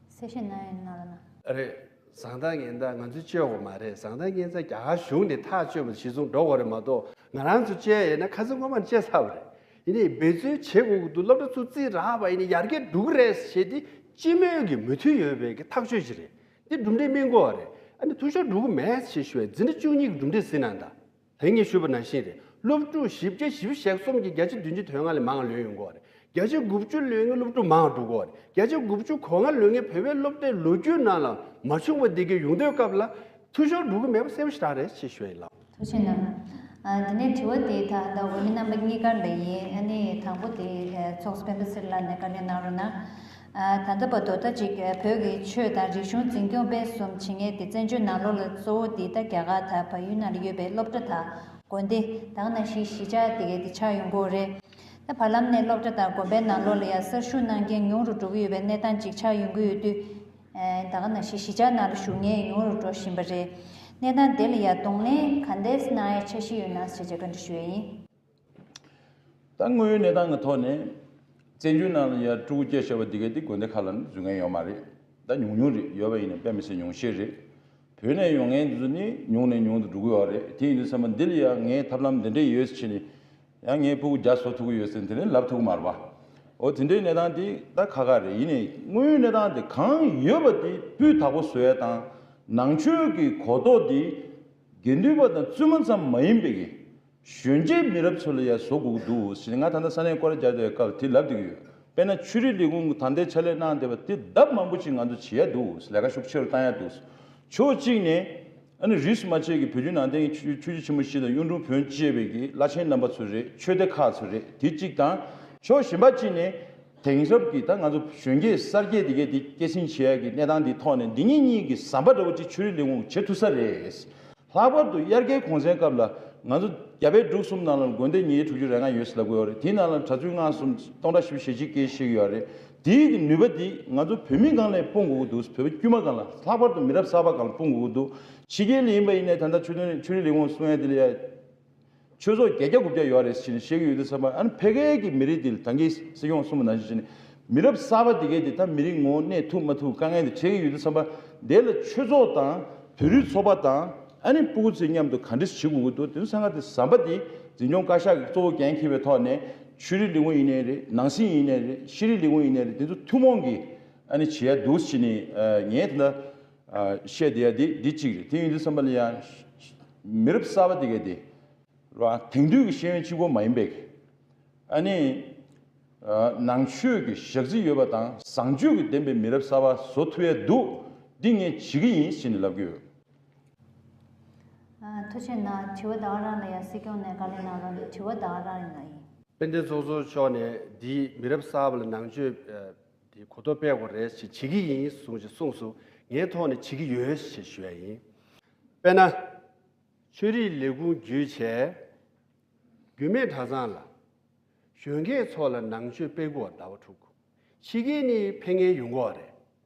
གསལ་བཤད་གནང་ཡ་ཡིན་ན་ལ་ན། རེད། བཟང་ཐག་ངན་ཐག་ང་ཚོས་གཅོད་དགོས་མ་རེད། བཟང་ཐག་ངན་ཐག་རྒྱ་གར་གཞུང་ནས་ཐག་གཅོད་པ་གཞི་བཟུང་འགྲོ་དགོས་རེད་མ་གཏོགས་ང་རང་ཚོ་གཅོད་ཡ་ཡིན་ན་ཁ་སང་སྔོན་མ་ནས་གཅོད་ཚར་བ་རེད། ཡིན་ནའི་འབད་བརྩོན་བྱེད་དགོས་ཀྱི་འདུག་སློབ་གྲྭ་ཚུར་རྩིས་རག་པ་ཡིན་ན་ཡར་རྒྱས་འགྲོ་གི་རེད་ཞེས་དེ་སྤྱི་མོས་ཀྱི་མོས་མཐུན་ཡོད་པའི་གི་ཐག་གཅོད་ཅིག་རེད། དེ་གྲུབ་འབྲས་སྨིན་དགོས་པ་རེད། ཨ་ནི་འཐུས་ཤོར་འགྲོ་གི་མེད་ཞེས་ཞུ་བའི་འཛིན་གྲྭ་བཅུ་གཉིས་ཀྱི་གྲུབ་འབྲས་ཟིན་ན་ད། དེ་ངས་ཞུས་པ་ནང་བཞིན་རེད། སློབ་ཕྲུག་བཞི་བརྒྱ་བཞི་བཅུ་ཞེ་གསུམ་གྱིས་བརྒྱ་ཆ་བདུན་ཅུ་དོན་ལྔ་ལས་མང་བ་ལོན་ཡོང་གི་ཡོད་རེད། བརྒྱ་ཆ་དགུ་བཅུ་ལོན་མཁན་སློབ་ཕྲུག་མང་བ་འགྲོ་གི་ཡོད་རེད། བརྒྱ་ཆ་དགུ་བཅུ་གོ་ལྔ་ལོན་མཁན་བོད་པའི་སློབ་གྲྭའི་ལོ་རྒྱུས་ནང་ལ་མ་བྱུང་བ་འདི་གའི་ཡོང་དུས་སྐབས་ལ་འཐུས་ཤོར་འགྲོ་གི་མེད་པ་གསལ་པོ་ཞེ་དྲག་རེད་ཅེས་ཞུ་ཡ་ཡིན་ལགས། ཐུགས་རྗེ་གནང་། ཨ། དེ་ནས་དྲི་བ་དེ་ད་ལྟ་འོས་མི་རྣམ་པ་གཉིས་ཀར་ལ་ཡིན། ཨ་ནི་དང་པོ་དེ་ཚོགས་གཙོ་སྤེན་པ་ཚེ་རིང་ལགས་ནས་བཀའ་འདྲི་གནང་རོགས་གནང་། ཨ། ད་ལྟ་བར་དུ་ད་ཅིག་བོད་ཀྱི་ཆོས་དང་རིག་གཞུང་འཛིན་སྐྱོང་སྤེལ་གསུམ་བྱེད་མཁན་དེ་བཙན་བྱོལ་ནང་ལོགས་ལ་གཙོ་བོ་དེ་ད་རྒྱ་གར་དང་བལ་ཡུལ་ནང་ལ་ཡོད་པའི་སློབ་གྲྭ་དང་དགོན་སྡེ་དེ་ནང་བཞིན་གཞིས་ཆགས་དེ་གའི་དེ་ཆགས་ཡོང་གི་ཡོད་རེད། ད་བར་ལམ་ནས་སློབ་གྲྭ་དང་དགོན་པའི་ནང་ལོགས་ལ་ཡང་གསར་ཞུགས་གནང་མཁན་ཉུང་རུ་འགྲོ་གི་ཡོད་པའི་གནས་སྟངས་ཅིག་ཆགས་ཡོང་གི་ཡོད་དུས། ཨ། ད་ག་ནང་བཞིན་གཞིས་ཆགས་ནང་ལ་བཞུགས་མཁན་ཉུང་རུ་འགྲོ་བཞིན་པ་རེད། གནས་སྟངས་དེ་ལ་ཡང་གདོང་ལེན་ག་འདྲས་གནང་ཡ་འཆར་གཞི་ཡོད་ན་ཞེས་བྱས་བཀའ་འདྲི་ཞུ་ཡ་ཡིན། ད་དངོས་ཡོད་གནས་སྟངས་ཀྱི་ཐོག་ནས་བཙན་བྱོལ་ནང་ལ་ཡ་ཕྲུ་གུ་སྐྱེ་བཞག་པ་འདི་གའི་དེ་དགོན་སྡེ་ཁག་ལ་འཛུལ་མཁན་ཡོད་མ་རེད། ད་ཉུང་ཉུང་རེད། ཡོད་པ་ཡིན་ན་དཔེ་མི་སྲིད་ཉུང་ཤས་རེད། བོད་ནས་ཡོང་མཁན་ཚོ་ནི་ཉུང་ནས་ཉུང་དུ་འགྲོ་གི་ཡོད་རེད། དེ་ཡིན་དུས་ཙམ་པ་འདི་ལ་ཡང་ངས་ཐབས་ལམ་འདི་འདྲས་ཡོད་ཟེར་བྱས་ནས་ཡང་ངས་ཕྲུ་གུ་བརྒྱ་བཟོ་ཐུབ་ཀྱི་ཡོད་ཟེར་དེ་འདྲས་ལབ་ཐུབ་ཀྱི་མ་རེད་པ། འོ་དེ་འདྲའི་གནས་སྟངས་དེ་ད་ཁག་ཁག་རེད། ཡིན་ནའི་དངོས་ཡོད་གནས་སྟངས་དེ་གང་ཡོད་པ་དེ་སྤུས་དག་པོ་བཟོ་ཡ་དང་། ནང་ཆོས་ཀྱི་གོ་རྟོགས་དེ་དགེ་འདུན་པ་དང་བཙུན་མ་ཙམ་མ་ཡིན་པའི་གི་གཞོན་སྐྱེས་མི་རབས་ཚོ་ལ་ཡང་བཟོ་དགོས་ཀྱི་འདུག་ཟེར་ནས་ང་ད་ལྟ་ས་གནས་སྐོར་ར་རྒྱག་དུས་སྐབས་དེ་ལབ་བསྡད་ཀྱི་ཡོད། དཔེར་ན་ཆོས་རིག་ལས་ཁུངས་ཀྱི་ད་ལྟའི་ཕྱག་ལས་གནང་བསྡད་པ་དེ་ལྡབ་མང་པོ་ཅིག་ང་ཚོ་བྱེད་ཡ་འདུག། ལས་ཀ་ཤུགས་ཆེ་རུ་བཏང་ཡ་འདུག། ཕྱོགས་གཅིག་ནས་ཨ་ནི་རིས་སུ་མ་ཆད་ཀྱི་བོད་བརྒྱུད་ནང་བསྟན་གྱི་ཆོས་ཆོས་བརྒྱུད་ཆེན་པོ་བཞི་དང་གཡུང་དྲུང་བོན་བཅས་པའི་གི་བླ་ཆེན་རྣམ་པ་ཚོ་རེད། ཆོས་སྡེ་ཁག་ཚོ་རེད། དེ་གཅིག་དང་། ཕྱོགས་གཞན་པ་གཅིག་ནས་དེང་རབས་ཀྱི་ད་ང་ཚོ་གཞོན་སྐྱེས་གསར་སྐྱེས་དེ་གས་དེ་སྐྱེད་སྲིང་བྱེད་ཡ་གི་གནས་སྟངས་འདིའི་ཐོག་ནས་འདི་ཉིད་གཉིས་ཀྱི་ཟམ་པ་འདྲ་བོ་ཅིག་ཆོས་རིག་ལས་ཁུངས་བྱེད་ཐུབ་ས་རེད། ལྷག་པར་དུ་དབྱར་ཁའི་གུང་སེང་སྐབས་ལ་ང་ཚོ་རྒྱ་བལ་འབྲུག་གསུམ་ནང་ལ་དགོན་སྡེ་ཉིས་བརྒྱ་དྲུག་ཅུ་རེ་ལྔ་ཡོད་ཟེར་ལབ་ཀྱི་ཡོད་རེད། དེའི་ནང་ལ་གྲྭ་བཙུན་སྔགས་གསུམ་སྟོང་ཕྲག་བཞི་བཅུ་ཞེ་གཅིག་སྐད་བཤད་ཀྱི་ཡོད་རེད། དེའི་གི་ནུས་པ་འདི་ང་ཚོ་བོད་མི་སྒང་ལ་སྤུངས་དགོས་ཀྱི་འདུག། བོད་པ་དཀྱུས་མ་སྒང་ལ། ལྷག་པར་དུ་མི་རབས་གསར་པ་སྒང་ལ་སྤུངས་དགོས་ཀྱི་འདུག། ཕྱི་རྒྱལ་ལ་ཡིན་པ་ཡིན་ནའི་ད་ལྟ་ཆོས་དོན་ཆོས་རིག་ལས་ཁུངས་གསུང་ཡ་དེ་ལ་ཡ། ཆོས་ཚོགས་བརྒྱད་བརྒྱ་དགུ་བརྒྱ་ཡོད་རེད་ཟེར་ནས་བཤད་ཀྱི་ཡོད་དུས་ཙམ་པ། ཨ་ནི་ཕ་གིའི་གི་མི་རིགས་འདི་ལ་ད་གིན་སྲིད་སྐྱོང་གསུངས་པ་ནང་བཞིན་བྱས་ནས་མི་རབས་གསར་པ་དེ་གས་དེ་ད་མི་རིགས་ངོ་བོ་གནས་ཐུབ་མ་ཐུབ་དཀའ་ངལ་དེ་འཕྲད་ཀྱི་ཡོད་དུས་ཙམ་པ། དེ་ལ་ཆོས་ཚོགས་དང་བོད་རིགས་ཚོགས་པ་དང་ཨ་ནི་སྤུ་གུ་ཚོའི་མཉམ་དུ་ག་འདྲས་བྱེད་དགོས་ཀྱི་འདུག། དེ་ཚོ་ཚང་མ་དེ་ཟམ་པ་དེ་འཛིན་སྐྱོང་བཀའ་ཤག་གིས་གཙོ་བོ་འགན་འཁྱེར་བའི་ཐོག་ནས་ཆོས་རིག་ལས་ཁུངས་ཡིན་ནའི་རེད། ནང་སྲིད་ཡིན་ནའི་རེད། ཤེས་རིག་ལས་ཁུངས་ཡིན་ནའི་རེད། དེ་ཚོ་ཐུན་མོང་གིས་ཨ་ནི་བྱེད་ཡ་འདུག་ཟེར་ནས་ངས་དེ་འདྲ་བཤད་བསྡད་ཡ་དེ་འདི་གཅིག་རེད། དེ་ཡིན་དུས་ཙམ་པ་ལ་ཡང་མི་རབས་གསར་པ་དེ་གས་དེ། ར། དེང་དུས་ཀྱི་ཤེས་ཡོན་གཅིག་པོ་མ་ཡིན་པའི། ཨ་ནི། ཨ། ནང་ཆོས་ཀྱི་ཞག་རྩི་ཡོད་པ་དང་བཟང་སྤྱོད་ཀྱི་ལྡན་པའི་མི་རབས་གསར་པ་བཟོ་ཐུབ་ཡས་འདུག། འདི་ངས་བྱེད་ཀྱི་ཡིན་ཞེས་ནས་ལབ་ཀྱི་ཡོད། ཨ། ཐུགས་རྗེ་གནང་། དྲི་བ་ད་ག་རང་ལ་ཡང་སྲིད་སྐྱོང་ནས་བཀའ་ལན་གནང་རོགས་གནང་། དྲི་བ་ད་ག་རང་ཡིན་ན་ཡིན། དཔལ་ལྡན་ཚོགས་གཙོ་མཆོག་ནས་འདི་མི་རབས་གསར་པ་ལ་ནང་ཆོས་ཨ། འདི་གོ་རྟོགས་སྤེལ་དགོས་རེད་ཞེས་བྱེད་ཀྱི་ཡིན་གསུངས་ཞེས་གསུངས་སོང་། ངའི་ཐོག་ནས་བྱེད་ཀྱི་ཡོད་ཞེས་ཞུ་ཡ་ཡིན། དཔེར་ན། ཆོས་རིག་ལས་ཁུངས་བརྒྱུད་བྱས། རྒྱུད་སྨད་གྲྭ་ཚང་ལ་གཞོན་སྐྱེས་ཚོ་ལ་ནང་ཆོས་སྤེལ་དགོས་པ་ཟླ་བ་དྲུག། ཕྱི་རྒྱལ་ནས་ཕེབས་མཁན་ཡོང་གི་ཡོད་རེད།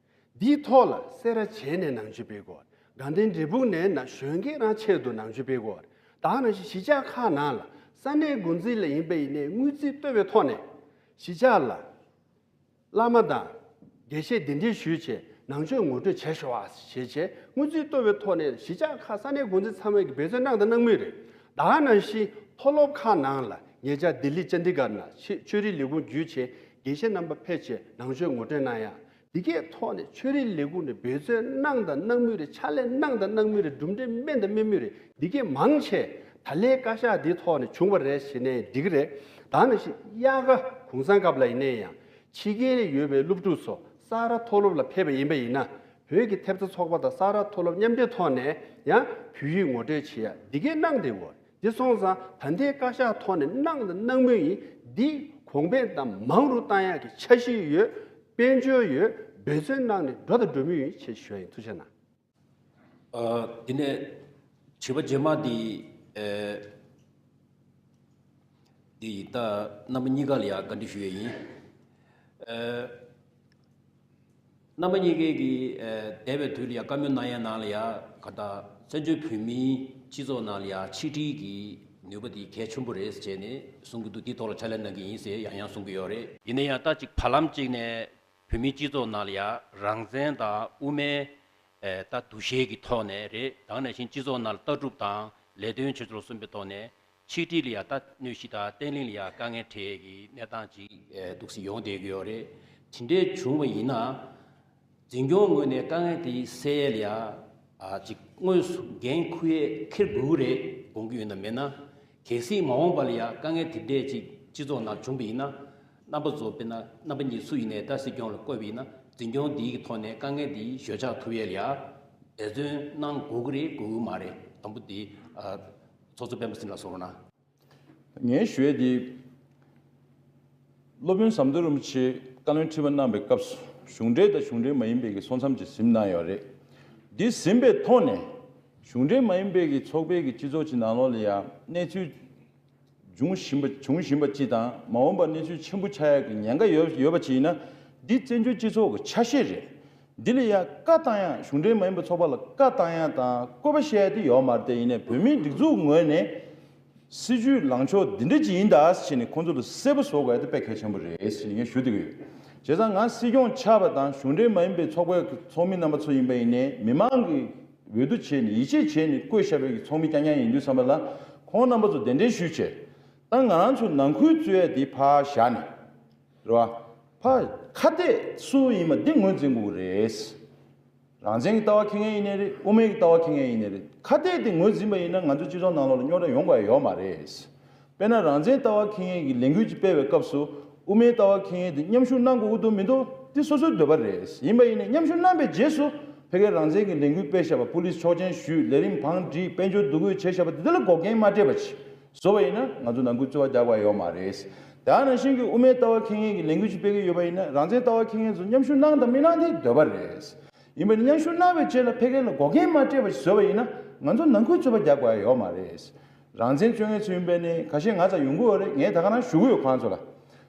འདིའི་ཐོག་ལ་སེ་ར་བྱེས་ནས་ནང་ཆོས་སྤེལ་དགོས་པ་རེད། དགའ་ལྡན་འབྲས་སྤུངས་ནས་ན་གཞོན་སྐྱེས་རང་ཆེད་དུ་ནང་ཆོས་སྤེལ་དགོས་པ་རེད། ད་ག་ནང་བཞིན་གཞིས་ཆགས་ཁག་ནང་ལ་ས་གནས་འགོ་འཛིན་ལ་ཡིན་པ་ཡིན་ནའི་དངུལ་རྩིས་གཏོད་པའི་ཐོག་ནས་གཞིས་ཆགས་ལ། བླ་མ་དང་། དགེ་བཤེས་གདན་འདྲེན་ཞུས་བྱས་ནང་ཆོས་ངོ་སྤྲོད་བྱས་ཤོག་ཨ་ཞེས་བྱས་དངུལ་རྩིས་གཏོད་པའི་ཐོག་ནས་གཞིས་ཆགས་ཁག་ས་གནས་འགོ་འཛིན་ཚང་མས་ཀྱི་འབད་བརྩོན་གནང་དང་གནང་མུས་རེད། ད་ག་ནང་བཞིན་མཐོ་སློབ་ཁག་ནང་ལ་ཉེ་ཆར་ལྡི་ལི་ཅན་དི་གར་ན་ཆེ་ཆོས་རིག་ལས་ཁུངས་བརྒྱུད་བྱས་དགེ་བཤེས་རྣམ་པ་ཕེབས་བྱས་ནང་ཆོས་ངོ་སྤྲོད་གནང་ཡ། འདི་གའི་ཐོག་ནས་ཆོས་རིག་ལས་ཁུངས་ནས་འབད་བརྩོན་གནང་དང་གནང་མུས་རེད། ཕྱག་ལས་གནང་དང་གནང་མུས་རེད། གྲུབ་འབྲས་སྨིན་དང་སྨིན་མུས་རེད། འདི་གའི་མང་ཆེ་ད་ལའི་བཀའ་ཤག་འདིའི་ཐོག་ནས་བྱུང་བ་རེད་ཞེས་ནས་འགྲིག་གི་རེད། ད་ནང་བཞིན་དབྱར་ཁ་གུང་སེང་སྐབས་ལ་ཡིན་ནའི་ཡང་། ཕྱི་རྒྱལ་ལ་ཡོད་པའི་སློབ་ཕྲུག་ཚོ་ས་རཱ་མཐོ་སློབ་ལ་ཕེབས་པ་ཡིན་པ་ཡིན་ན། བོད་ཀྱི་ཐེབས་རྩ་ཚོགས་པ་དང་ས་རཱ་མཐོ་སློབ་མཉམ་འབྲེལ་ཐོག་ནས་ཡང་བོད་ཡིག་ངོ་སྤྲོད་བྱེད་ཡ་འདི་གའི་གནང་བསྡད་ཡོད། འདི་སོང་ཙང་ད་ལྟའི་བཀའ་ཤག་ཐོག་ནས་གནང་དང་གནང་མུས་ཡིན། འདི་གོང་འཕེལ་དང་མང་རུ་བཏང་ཡག་གི་འཆར་གཞི་ཡོད། དཔལ་འབྱོར་ཡོད། འབད་བརྩོན་གནང་ནས་འགྲོ་དང་འགྲོ་མུས་ཡིན་ཞེས་ཞུ་ཡ་ཡིན། ཐུགས་རྗེ་གནང་། ཨ། དེ་ནས་དྲི་བ་རྗེས་མ་དེ། ཨ། དེ་ཡིན་ད་རྣམ་པ་གཉིས་ཀ་ལ་ཡང་བཀའ་འདྲི་ཞུ་ཡས་ཡིན། ཨ། རྣམ་པ་གཉིས་ཀས་ཀྱི། ཨ། འདས་པའི་དུས་ལ་ཡང་བཀའ་མོལ་གནང་ཡས་ནང་ལ་ཡང་ག་ད་བཙན་བྱོལ་བོད་མིའི་སྤྱི་ཚོགས་ནང་ལ་ཡང་ཆིག་སྒྲིལ་གྱི་ནུས་པ་དེ་གལ་ཆེན་པོ་རེད་ཟེར་ནས་གསུང་གི་འདུག། དེའི་ཐོག་ལ་ཕྱག་ལས་གནང་གི་ཡིན་ཟེར་ཡང་ཡང་གསུང་གི་ཡོད་རེད། ཡིན་ན་ཡང་ད་ཅིག་བར་ལམ་ཅིག་ནས། བོད་མིའི་སྤྱི་ཚོགས་ནང་ལ་ཡང་རང་བཙན་དང་དབུ་མའི། ཨེ། ད་འདུ་ཤེས་ཀྱི་ཐོག་ནས་རེད། ད་ག་ནང་བཞིན་སྤྱི་ཚོགས་ནང་ལ་ལྟ་གྲུབ་དང་ལས་དོན་བྱེད་ཕྱོགས་ལ་གསུམ་པའི་ཐོག་ནས་ཆིག་སྒྲིལ་ལ་ཡང་ད་གནོད་གཞི་དང་བརྟན་ལྷིང་ལ་ཡང་དཀའ་ངལ་འཕྲད་ཀྱི་གནས་སྟངས་ཅིག། ཨེ། འདུག་སེ་ཡོང་བསྡད་ཀྱི་ཡོད་རེད། དེ་འདྲའི་བྱུང་བ་ཡིན་ན། འཛིན་སྐྱོང་ངོས་ནས་དཀའ་ངལ་དེ་སེལ་ཡས་ལ་ཡང་། ཨ། ཅིག་དངོས་སུ་འགན་འཁུར་ཡས་འཁྱེར་དགོས་ཀྱི་རེད་དགོངས་ཀྱི་ཡོད་ན་མེད་ན། གལ་སྲིད་མ་འོངས་པ་ལ་ཡང་དཀའ་ངལ་དེ་འདྲས་ཅིག་སྤྱི་ཚོགས་ནང་བྱུང་བ་ཡིན་ན། རྣམ་པ་ཚོ་དཔེར་ན་རྣམ་པ་གཉིས་སུ་ཡིན་ནའི་ད་སྲིད་སྐྱོང་ལ་བསྐོས་པ་ཡིན་ན་འཛིན་སྐྱོང་འདིའི་ཐོག་ནས་དཀའ་ངལ་འདི་ཞོད་འཇགས་ཐུབ་ཡས་ལ་ཡ་འབད་བརྩོན་གནང་དགོས་ཀྱི་རེད་དགོས་ཀྱི་མ་རེད། དང་པོ་འདི་ཨ་ཚོགས་གཙོ་སྤེན་པ་ཚེ་རིང་ལགས་གསུང་རོགས་གནང་། ངས་ཞུ་ཡས་འདི། སློབ་དཔོན་ཟམ་གདོང་རིན་པོ་ཆེས་བཀའ་བློན་ཁྲི་པ་གནང་བའི་སྐབས་སུ་གཞུང་འབྲེལ་དང་གཞུང་འབྲེལ་མ་ཡིན་པའི་གི་ཚོགས་མཚམས་ཅིག་ཟིན་གནང་ཡོད་རེད། འདི་ཟིན་པའི་ཐོག་ནས་གཞུང་འབྲེལ་མ་ཡིན་པའི་གི་ཚོགས་པའི་གི་སྤྱི་ཚོགས་ཀྱི་ནང་ལོགས་ལ་ཡང་གནས་ཚུལ་འབྱུང་བཞིན་པ་འབྱུང་བཞིན་པ་སྤྱི་དང་མ་འོངས་པར་གནས་ཚུལ་ཆེན་པོ་ཆགས་ཡག་གི་ཉེན་ཁ་ཡོད་ཡོད་པ་ཅིག་ཡིན་ན་འདི་བཙན་བྱོལ་སྤྱི་ཚོགས་ཀྱི་ཆ་ཤས་རེད། འདི་ལ་ཡང་བཀའ་བཏང་ཡག་གཞུང་འབྲེལ་མ་ཡིན་པའི་ཚོགས་པ་ལ་བཀའ་བཏང་ཡག་དང་བཀོད་པ་བཤད་ཡག་དེ་ཡོད་མ་རེད་དེ་ཡིན་ནའི་བོད་མིའི་སྒྲིག་འཛུགས་ངོས་ནས། སྲིད་བྱུས་ལངས་ཕྱོགས་འདི་འདྲ་ཅིག་ཡིན་ད་ཟེར་ནས་ཁོང་ཚོ་ལ་གསལ་པོ་བཟོ་དགོས་ཡ་དེ་དཔེ་གལ་ཆེན་པོ་རེད་ཟེར་ནས་ངས་ཞུ་བསྡད་ཀྱི་ཡོད། བྱས་ཙང་ང་སྲིད་སྐྱོང་ཆགས་པ་དང་གཞུང་འབྲེལ་མ་ཡིན་པའི་ཚོགས་པའི་ཚོགས་མི་རྣམ་པ་ཚོ་ཡིན་པ་ཡིན་ནའི་མི་མང་གིས་འོས་བསྡུ་བྱས་ནས་ཡིད་ཆེས་བྱས་ནས་བསྐོས་བཞག་པའི་ཚོགས་མི་རྐྱང་རྐྱང་ཡིན་དུས་ཙམ་པ་ལ་ཁོང་རྣམ་པ་ཚོ་གདན་འདྲེན་ཞུས་བྱས། ད་ང་རང་ཚོ་ནང་ཁུལ་རྩོད་ཡ་དེ་ཕར་བཞག་ནས། རེད་བ། ཕར་ཁ་གཏད་སུ་ཡིན་པ་འདི་ངོས་འཛིན་དགོས་ཀྱི་རེད། རང་བཙན་གྱི་ལྟ་བ་འཁྱེར་མཁན་ཡིན་ནའི་རེད། དབུ་མའི་ལྟ་བ་འཁྱེར་མཁན་ཡིན་ནའི་རེད། ཁ་གཏད་དེ་ངོས་འཛིན་པ་ཡིན་ན་ང་ཚོ་སྤྱི་ཚོགས་ནང་ལོགས་ལ་རྙོག་དྲ་ཡོང་དགོས་ཡ་ཡོད་མ་རེད། དཔེར་ན་རང་བཙན་ལྟ་བ་འཁྱེར་མཁན་གྱི་ལས་འགུལ་ཅིག་སྤེལ་བའི་སྐབས་སུ་དབུ་མའི་ལྟ་བ་འཁྱེར་མཁན་དེ་མཉམ་ཞུགས་གནང་དགོས་ཀྱི་འདུག་མི་འདུག་དེ་སོ་སོའི་འདོད་པ་རེད། ཡིན་པ་ཡིན་ནའི་མཉམ་ཞུགས་གནང་བའི་རྗེས་སུ་ཕ་གིའི་རང་བཙན་གྱི་ལས་འགུལ་སྤེལ་བཞག་པ་པུ་ལིས་ཆོག་མཆན་ཞུས་ལས་རིམ་བང་བསྒྲིགས་དཔལ་འབྱོར་འདུ་འགོད་བྱས་བཞག་པ་དེ་དག་ལ་འགོག་རྐྱེན་མ་སྤྲད་པ་ཅིག་བཟོ་བ་ཡིན་ན་ང་ཚོ་ནང་ཁུལ་རྩོད་པ་རྒྱག་དགོས་ཡ་ཡོད་མ་རེད། དེ་ནང་བཞིན་གྱི་དབུ་མའི་ལྟ་བ་འཁྱེར་མཁན་གྱི་ལས་འགུལ་ཅིག་སྤེལ་གྱི་ཡོད་པ་ཡིན་ན་རང་བཙན་ལྟ་བ་འཁྱེར་མཁན་ཚོ་མཉམ་ཞུགས་གནང་དང་མི་གནང་དེ་འདོད་པ་རེད། ཡིན་པ་ནི་མཉམ་ཞུགས་གནང་བའི་རྗེས་ལ་ཕ་གི་ལ་འགོག་རྐྱེན་མ་སྤྲད་པ་ཞིག་བཟོས་པ་ཡིན་ན་ང་ཚོ་ནང་ཁུལ་རྩོད་པ་རྒྱག་དགོས་ཡ་ཡོད་མ་རེད། རང་བཙན་རྩོད་མཁན་ཚོ་ཡིན་པས་ནི་ཁ་ཤས་ང་ཚོ་ཡོང་གི་ཡོད་རེད། ངས་ད་ག་རང་ཞུ་གི་ཡོད་ཁོང་ཚོ་ལ།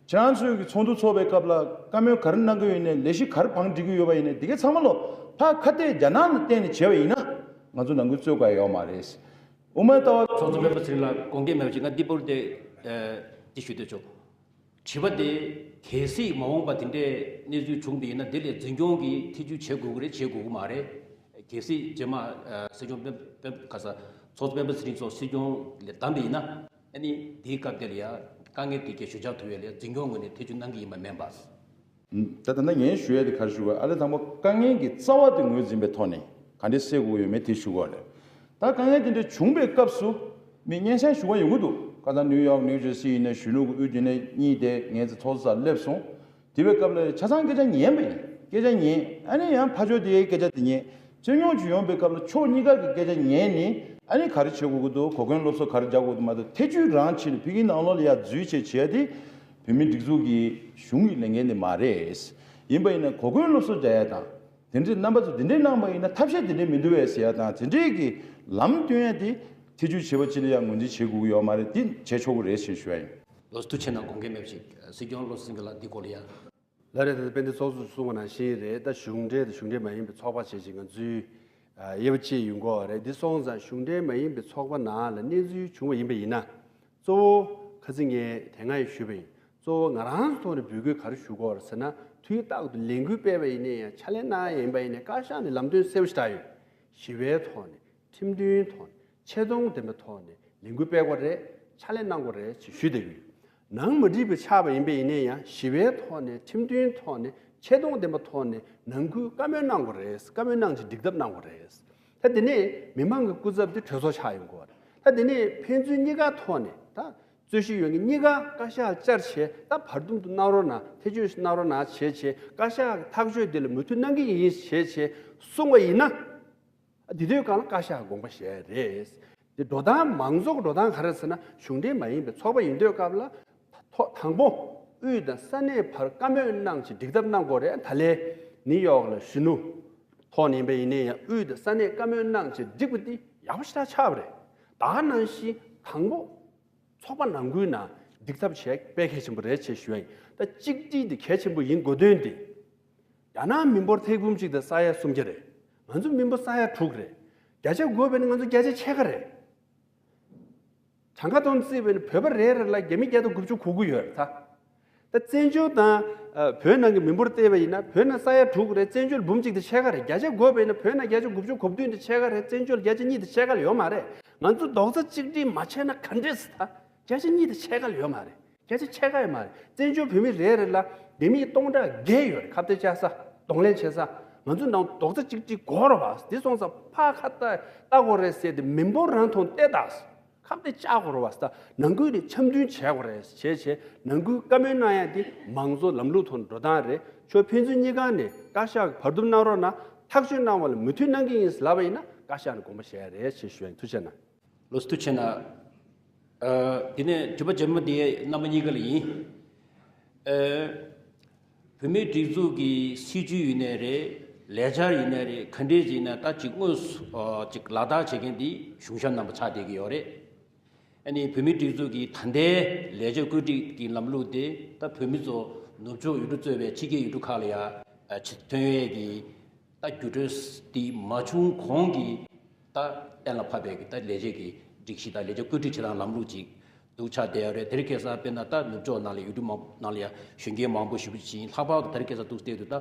ཁྱེད་རང་ཚོའི་གི་ཚོགས་འདུ་ཚོགས་པའི་སྐབས་ལ་བཀའ་མོལ་ག་རེ་གནང་གི་ཡོད་ནས་ལས་གཞི་ག་རེ་བང་སྒྲིག་གི་ཡོད་པ་ཡིན་ནས་འདི་གའི་ཚང་མ་ལོ་ཕ་ཁ་གཏད་རྒྱ་ནག་ལ་བརྟེན་ནས་བྱས་པ་ཡིན་ན་ང་ཚོ་ནང་ཁུལ་རྩོད་དགོས་ཡ་ཡོད་མ་རེད། དབུ་མའི་ལྟ་བ། ཚོགས་གཙོ་སྤེན་པ་ཚེ་རིང་ལགས་དགོངས་འགལ་མེད་པ་ཅིག་ང་འདི་པོར་དེ་དེ་ཞུ་འདོད་ཆོག་དྲི་བ་དེ་གལ་སྲིད་མ་འོངས་པ་དེ་འདྲའི་གནས་ཚུལ་བྱུང་བ་ཡིན་ན་དེ་ལ་འཛིན་སྐྱོང་གིས་ཐེ་བྱུས་བྱེད་དགོས་ཀྱི་རེད་བྱེད་དགོས་ཀྱི་མ་རེད། གལ་སྲིད་རྗེས་མ་ཨ་སྲིད་སྐྱོང་སྤེན་སྤེན་ག་ས་ཚོགས་གཙོ་སྤེན་པ་ཚེ་རིང་མཆོག་སྲིད་སྐྱོང་ལ་བདམས་པ་ཡིན་ན་ཨ་ནི་དེའི་སྐབས་དེ་ལ་ཡ་དཀའ་ངལ་དེ་གས་ཞོད་འཇགས་ཐུབ་ཡས་ལ་ཡ་འཛིན་སྐྱོང་ངོས་ནས་ཐེ་བྱུས་གནང་གི་ཡིན་པ་མིན་པ། ད་ད་ལྟ་ངས་ཞུ་ཡས་དེ་ག་རེ་ཞུ་དགོས། ཨ་ལེ་དང་པོ་དཀའ་ངལ་གྱི་རྩ་བ་དེ་ངོས་འཛིན་པའི་ཐོག་ནས་ག་འདྲས་སེལ་དགོས་ཡོད་མེད་དེ་ཞུ་དགོས་རེད། ད་དཀའ་ངལ་དེ་འདྲ་བྱུང་བའི་སྐབས་སུ་མི་སྙན་སེང་ཞུ་བ་ཡོང་གི་འདུག་ཁ་སང་ནིའུ་ཡོག་ནིའུ་ཇར་སི་ཡིན་ནའི་གཞོན་ནུ་གི་དབུས་རྒྱུན་ལས་གཉིས་དེ་ངའི་ཚོགས་གཙོ་སར་སླེབས་སོང་། དེ་བའི་སྐབས་ལ་ཆ་ཚང་སྐད་ཆ་ཉན་པ་ཡིན། སྐད་ཆ་ཉན། ཨ་ནི་ཡང་ཕར་ཕྱོགས་དེའི་སྐད་ཆ་དེ་ཉན། རྩོད་རྙོག་ཅིག་ཡོང་པའི་སྐབས་ལ་ཕྱོགས་གཉིས་ཀ་གི་སྐད་ཆ་ཉན་ནས་ཨ་ནི་ག་རེ་བྱེད་དགོས་ཀྱི་འདུག་གོ་སྐོན་སློབ་གསོ་ག་རེ་རྒྱག་དགོས་ཀྱི་འདུག་མ་གཏོགས་ཐེ་བྱུས་རང་བྱས་ནས་ཕ་གིའི་ནང་ལོགས་ལ་ཡར་འཛུལ་བྱས་བྱས་ཏེ་བོད་མིའི་སྒྲིག་འཛུགས་ཀྱི་གཞུང་གི་ལས་འགན་དེ་མ་རེད། ཡིན་པ་ཡིན་ན་གོ་སྐོན་སློབ་གསོ་རྒྱག་ཡ་དང་། དེ་འདྲའི་རྣམ་པ་ཚོ་དེ་འདྲའི་གནང་པ་ཡིན་ན་ཐབས་ཤེས་དེ་འདྲའི་མི་འདུག་བས་ཟེར་ཡ་དང་དེ་འདྲའི་གི་ལམ་སྟོན་ཡ་དེ་ཐེ་བྱུས་བྱེད་པ་ཅིག་ལ་ཡང་ངོས་འཛིན་བྱེད་དགོས་ཀྱི་ཡོད་མ་རེད། དེ་བྱེད་ཆོག་གི་རེད་ཅེས་ཞུ་ཡ་ཡིན། ལགས་སོ། ཐུགས་རྗེ་གནང་། དགོངས་འགལ་མེད་པ་ཞིག་སྲིད་སྐྱོང་བློ་བཟང་སེང་གེ་ལགས་འདི་སྐོར་ལ་ཡ། ལགས་རེད། ད་ལྟ་དཔལ་ལྡན་ཚོགས་གཙོས་གསུངས་པ་ནང་བཞིན་རེད། ད་གཞུང་འབྲེལ་དང་གཞུང་འབྲེལ་མ་ཡིན་པའི་ཚོགས་པ་བྱས་ཅིག་ང་ཚོའི་དབྱེ་བ་ཕྱེ་ཡོང་གི་ཡོད་རེད། འདི་སོང་ཙང་གཞུང་འབྲེལ་མ་ཡིན་པའི་ཚོགས་པ་ནང་ལ་གནས་ཚུལ་བྱུང་བ་ཡིན་པ་ཡིན་ན། གཙོ་བོ་ཁ་སང་ངས་དེ་སྔ་ཡང་ཞུས་པ་ཡིན། གཙོ་བོ་ང་རང་ཚོ་ཐོག་ནས་འབོད་སྐུལ་ག་རེ་ཞུ་དགོས་རེད་ཟེར་ན། དུས་རྟག་ཏུ་ལས་འགུལ་སྤེལ་བ་ཡིན་ནའི་ཡང་ཕྱག་ལས་གནང་ཡ་ཡིན་པ་ཡིན་ནའི་བཀའ་ཤག་ནས་ལམ་སྟོན་གསལ་པོ་ཞིག་བསྒྲགས་ཡོད། ཞི་བའི་ཐོག་ནས་ཁྲིམས་མཐུན་ཐོག་ནས་ཆེ་མཐོང་ལྡན་པའི་ཐོག་ནས་ལས་འགུལ་སྤེལ་དགོས་རེད། ཕྱག་ལས་གནང་དགོས་རེད་ཅེས་ཞུས་བསྡད་ཀྱི་ཡོད། ནང་མ་འགྲིག་པ་ཆགས་པ་ཡིན་པ་ཡིན་ནའི་ཡང་ཞི་བའི་ཐོག་ནས་ཁྲིམས་མཐུན་ཐོག་ནས་ཆེ་མཐོང་ལྡན་པའི་ཐོག་ནས་ནང་ཁུལ་བཀའ་མོལ་གནང་དགོས་རེད། བཀའ་མོལ་གནང་ཅིག་འགྲིག་ཐབས་གནང་དགོས་རེད། ད་དེ་ནས་མི་མང་གི་སྐུ་ཚབ་དེ་གྲོས་ཚོགས་ཆགས་ཡོང་དགོས་རེད། ད་དེ་ནས་ཕན་ཚུན་གཉིས་ཀ་ཐོག་ནས་ད་རྩོད་གཞི་ཡོད་མཁན་གཉིས་ཀ་བཀའ་ཤག་བཅར་བྱས་ད་བར་འདུམ་དུ་གནང་རོགས་གནང་། ཐེ་བྱུས་གནང་རོགས་གནང་བྱས་བྱས་བཀའ་ཤག་གི་ཐག་གཅོད་དེ་ལ་མོས་མཐུན་གནང་གི་ཡིན་བྱས་བྱས་གསུངས་པ་ཡིན་ན། དེ་དུས་སྒང་ལ་བཀའ་ཤག་དགོངས་པ་བཞེས་རེད། དེ་འགྲོ་སྟངས་མང་ཚོགས་ཀྱི་འགྲོ་སྟངས་ག་རེ་ཟེར་ན་གཞུང་འབྲེལ་མ་ཡིན་པའི་ཚོགས་པ་ཡིན་དུས་སྐབས་ལ། ཐོག་དང་པོ་དབུས་དང་ས་གནས་བར་བཀའ་མོལ་གནང་བྱས་འགྲིག་ཐབས་གནང་དགོས་རེད། ད་ལན་ནིའུ་ཡོག་ལ་གཞོན་ནུ་ཐོག་ནས་ཡིན་པ་ཡིན་ནའི་ཡང་དབུས་དང་ས་གནས་བཀའ་མོལ་གནང་བྱས་འགྲིག་པ་འདི་ཡག་པོ་ཞེ་དྲག་ཆགས་པ་རེད། ད་ག་ནང་བཞིན་དང་པོ་ཚོགས་པ་ནང་ཁུལ་ནང་འགྲིག་ཐབས་བྱས་དཔེ་གལ་ཆེན་པོ་རེད་ཅེས་ཞུ་ཡ་ཡིན། ད་གཅིག་སྒྲིལ་འདི་གལ་ཆེན་པོ་ཡིན་དགོས་དོན་འདི། རྒྱ་ནག་མི་འབོར་ཐེར་འབུམ་གཅིག་དང་ས་ཡ་སུམ་བརྒྱ་རེད། ང་ཚོ་མི་འབོར་ས་ཡ་དྲུག་རེད། བརྒྱ་ཆ་དགུ་བས་ནི་ང་ཚོ་བརྒྱ་ཆ་ཕྱེད་ཀ་རེད། གྲངས་ཀ་ཐོག་བརྩིས་པས་ནི་བོད་པ་རེ་རེ་ལ་རྒྱ་མི་བརྒྱ་དང་དགུ་བཅུ་གོ་དགུ་ཡོད་རེད་ད། ད་བཙན་བྱོལ་དང་ཨ་བོད་ནང་གི་མི་འབོར་བལྟས་པ་ཡིན་ན་བོད་ནང་ས་ཡ་དྲུག་རེད། བཙན་བྱོལ་འབུམ་གཅིག་དང་ཕྱེད་ཀ་རེད། བརྒྱ་ཆ་དགུ་བས་ནི་བོད་ནང་བརྒྱ་ཆ་དགུ་བཅུ་གོ་བདུན་དང་ཕྱེད་ཀ་རེད། བཙན་བྱོལ་བརྒྱ་ཆ་གཉིས་དང་ཕྱེད་ཀ་ལས་ཡོད་མ་རེད། ང་ཚོ་རྡོག་རྩ་གཅིག་སྒྲིལ་མ་བྱས་ན་ག་འདྲས་ད། བརྒྱ་ཆ་གཉིས་དང་ཕྱེད་ཀ་ལས་ཡོད་མ་རེད། བརྒྱ་ཆ་ཕྱེད་ཀ་ཡོད་མ་རེད། བཙན་བྱོལ་བོད་མི་རེ་རེ་ལ་ལྡེ་མིག་སྟོང་ཕྲག་བརྒྱད་ཡོད་རེད། ཁ་གཏད་བཅག་ས་གདོང་ལེན་བྱེད་ས། ང་ཚོ་ནང་རྡོག་རྩ་གཅིག་སྒྲིལ་དགོས་རེད་བ། འདི་སོང་ཙང་ཕར་ཁ་ལྟ་ལྟ་དགོས་རེད་ཟེར་ཏེ་མི་འབོར་རང་མཐོང་བལྟས་ད། ཁམས་དེ་བཅག་དགོས་རེད་བ་ཟེར། ད་ནང་ཁུལ་དེ་འཆམ་མཐུན་བྱས་དགོས་རེད་བྱས་བྱས། ནང་ཁུལ་བཀའ་མོལ་གནང་ཡ་དེ་མང་གཙོ་ལམ་ལུགས་ཐོག་འགྲོ་སྟངས་རེད། ཁྱོད་ཕན་ཚུན་གཉིས་ཀ་ནས་བཀའ་ཤག་གི་བར་འདུམ་གནང་རོགས་གནང་། ཐག་གཅོད་གནང་བ་ལ་མོས་མཐུན་གནང་གི་ཡིན་ཟེར་ལབ་པ་ཡིན་ན་བཀའ་ཤག་ནས་དགོངས་པ་བཞེས་ཡ་རེད་ཅེས་ཞུ་ཡ་ཡིན། ཐུགས་རྗེ་གནང་། ལགས་སོ། ཐུགས་རྗེ་གནང་། ཨ། དེ་ནས་དྲི་བ་རྗེས་མ་དེ་རྣམ་པ་གཉིས་ཀ་ལ་ཡིན། ཨ། བོད་མིའི་སྒྲིག་འཛུགས་ཀྱི་སྲིད་ཇུས་ཡིན་ནའི་རེད། ལས་འཆར་ཡིན་ནའི་རེད། ག་འདྲས་ཅིག་ཡིན་ན་ད་ཅིག་དངོས་སུ་ཨ་ཅིག་ལག་བསྟར་བྱེད་མཁན་དེ་གཞུང་ཞབས་རྣམ་པ་ཆགས་བསྡད་ཀྱི་ཡོད་རེད། ཨ་ནི་བོད་མིའི་སྒྲིག་འཛུགས་ཀྱི་ད་ལྟའི་ལས་བྱེད་བཀོད་སྒྲིག་གི་ལམ་ལུགས་དེ་ད་བོད་མི་ཚོ་ནུབ་ཕྱོགས་ཡུལ་གྲུ་གཙོས་པའི་ཕྱི་རྒྱལ་ཡུལ་གྲུ་ཁག་ལ་ཡ་ཨ་ཕྱི་ཐོན་ཡས་ཀྱི་ད་རྒྱུ་འབྲས་དེ་མ་བྱུང་གོང་གི་ད་གཏན་ལ་ཕབ་པའི་གི་ད་ལས་བྱེད་ཀྱི་སྒྲིག་གཞི་དང་ལས་བྱེད་བཀོད་སྒྲིག་བྱེད་སྟངས་ལམ་ལུགས་ཅིག་འདུག་ཆགས་བསྡད་ཡོད་རེད། དེ་རིང་ཁ་སང་དཔེར་ན་ད་ནུབ་ཕྱོགས་ནང་ལ་ཡུལ་གྲུ་མང་ནང་ལ་ཡ་གཞོན་སྐྱེས་མང་པོ་ཞེ་པོ་ཅིག་ཡིན། ལྷག་པར་དུ་དེ་རིང་ཁ་སང་འདུག་བལྟས་དུས་ད་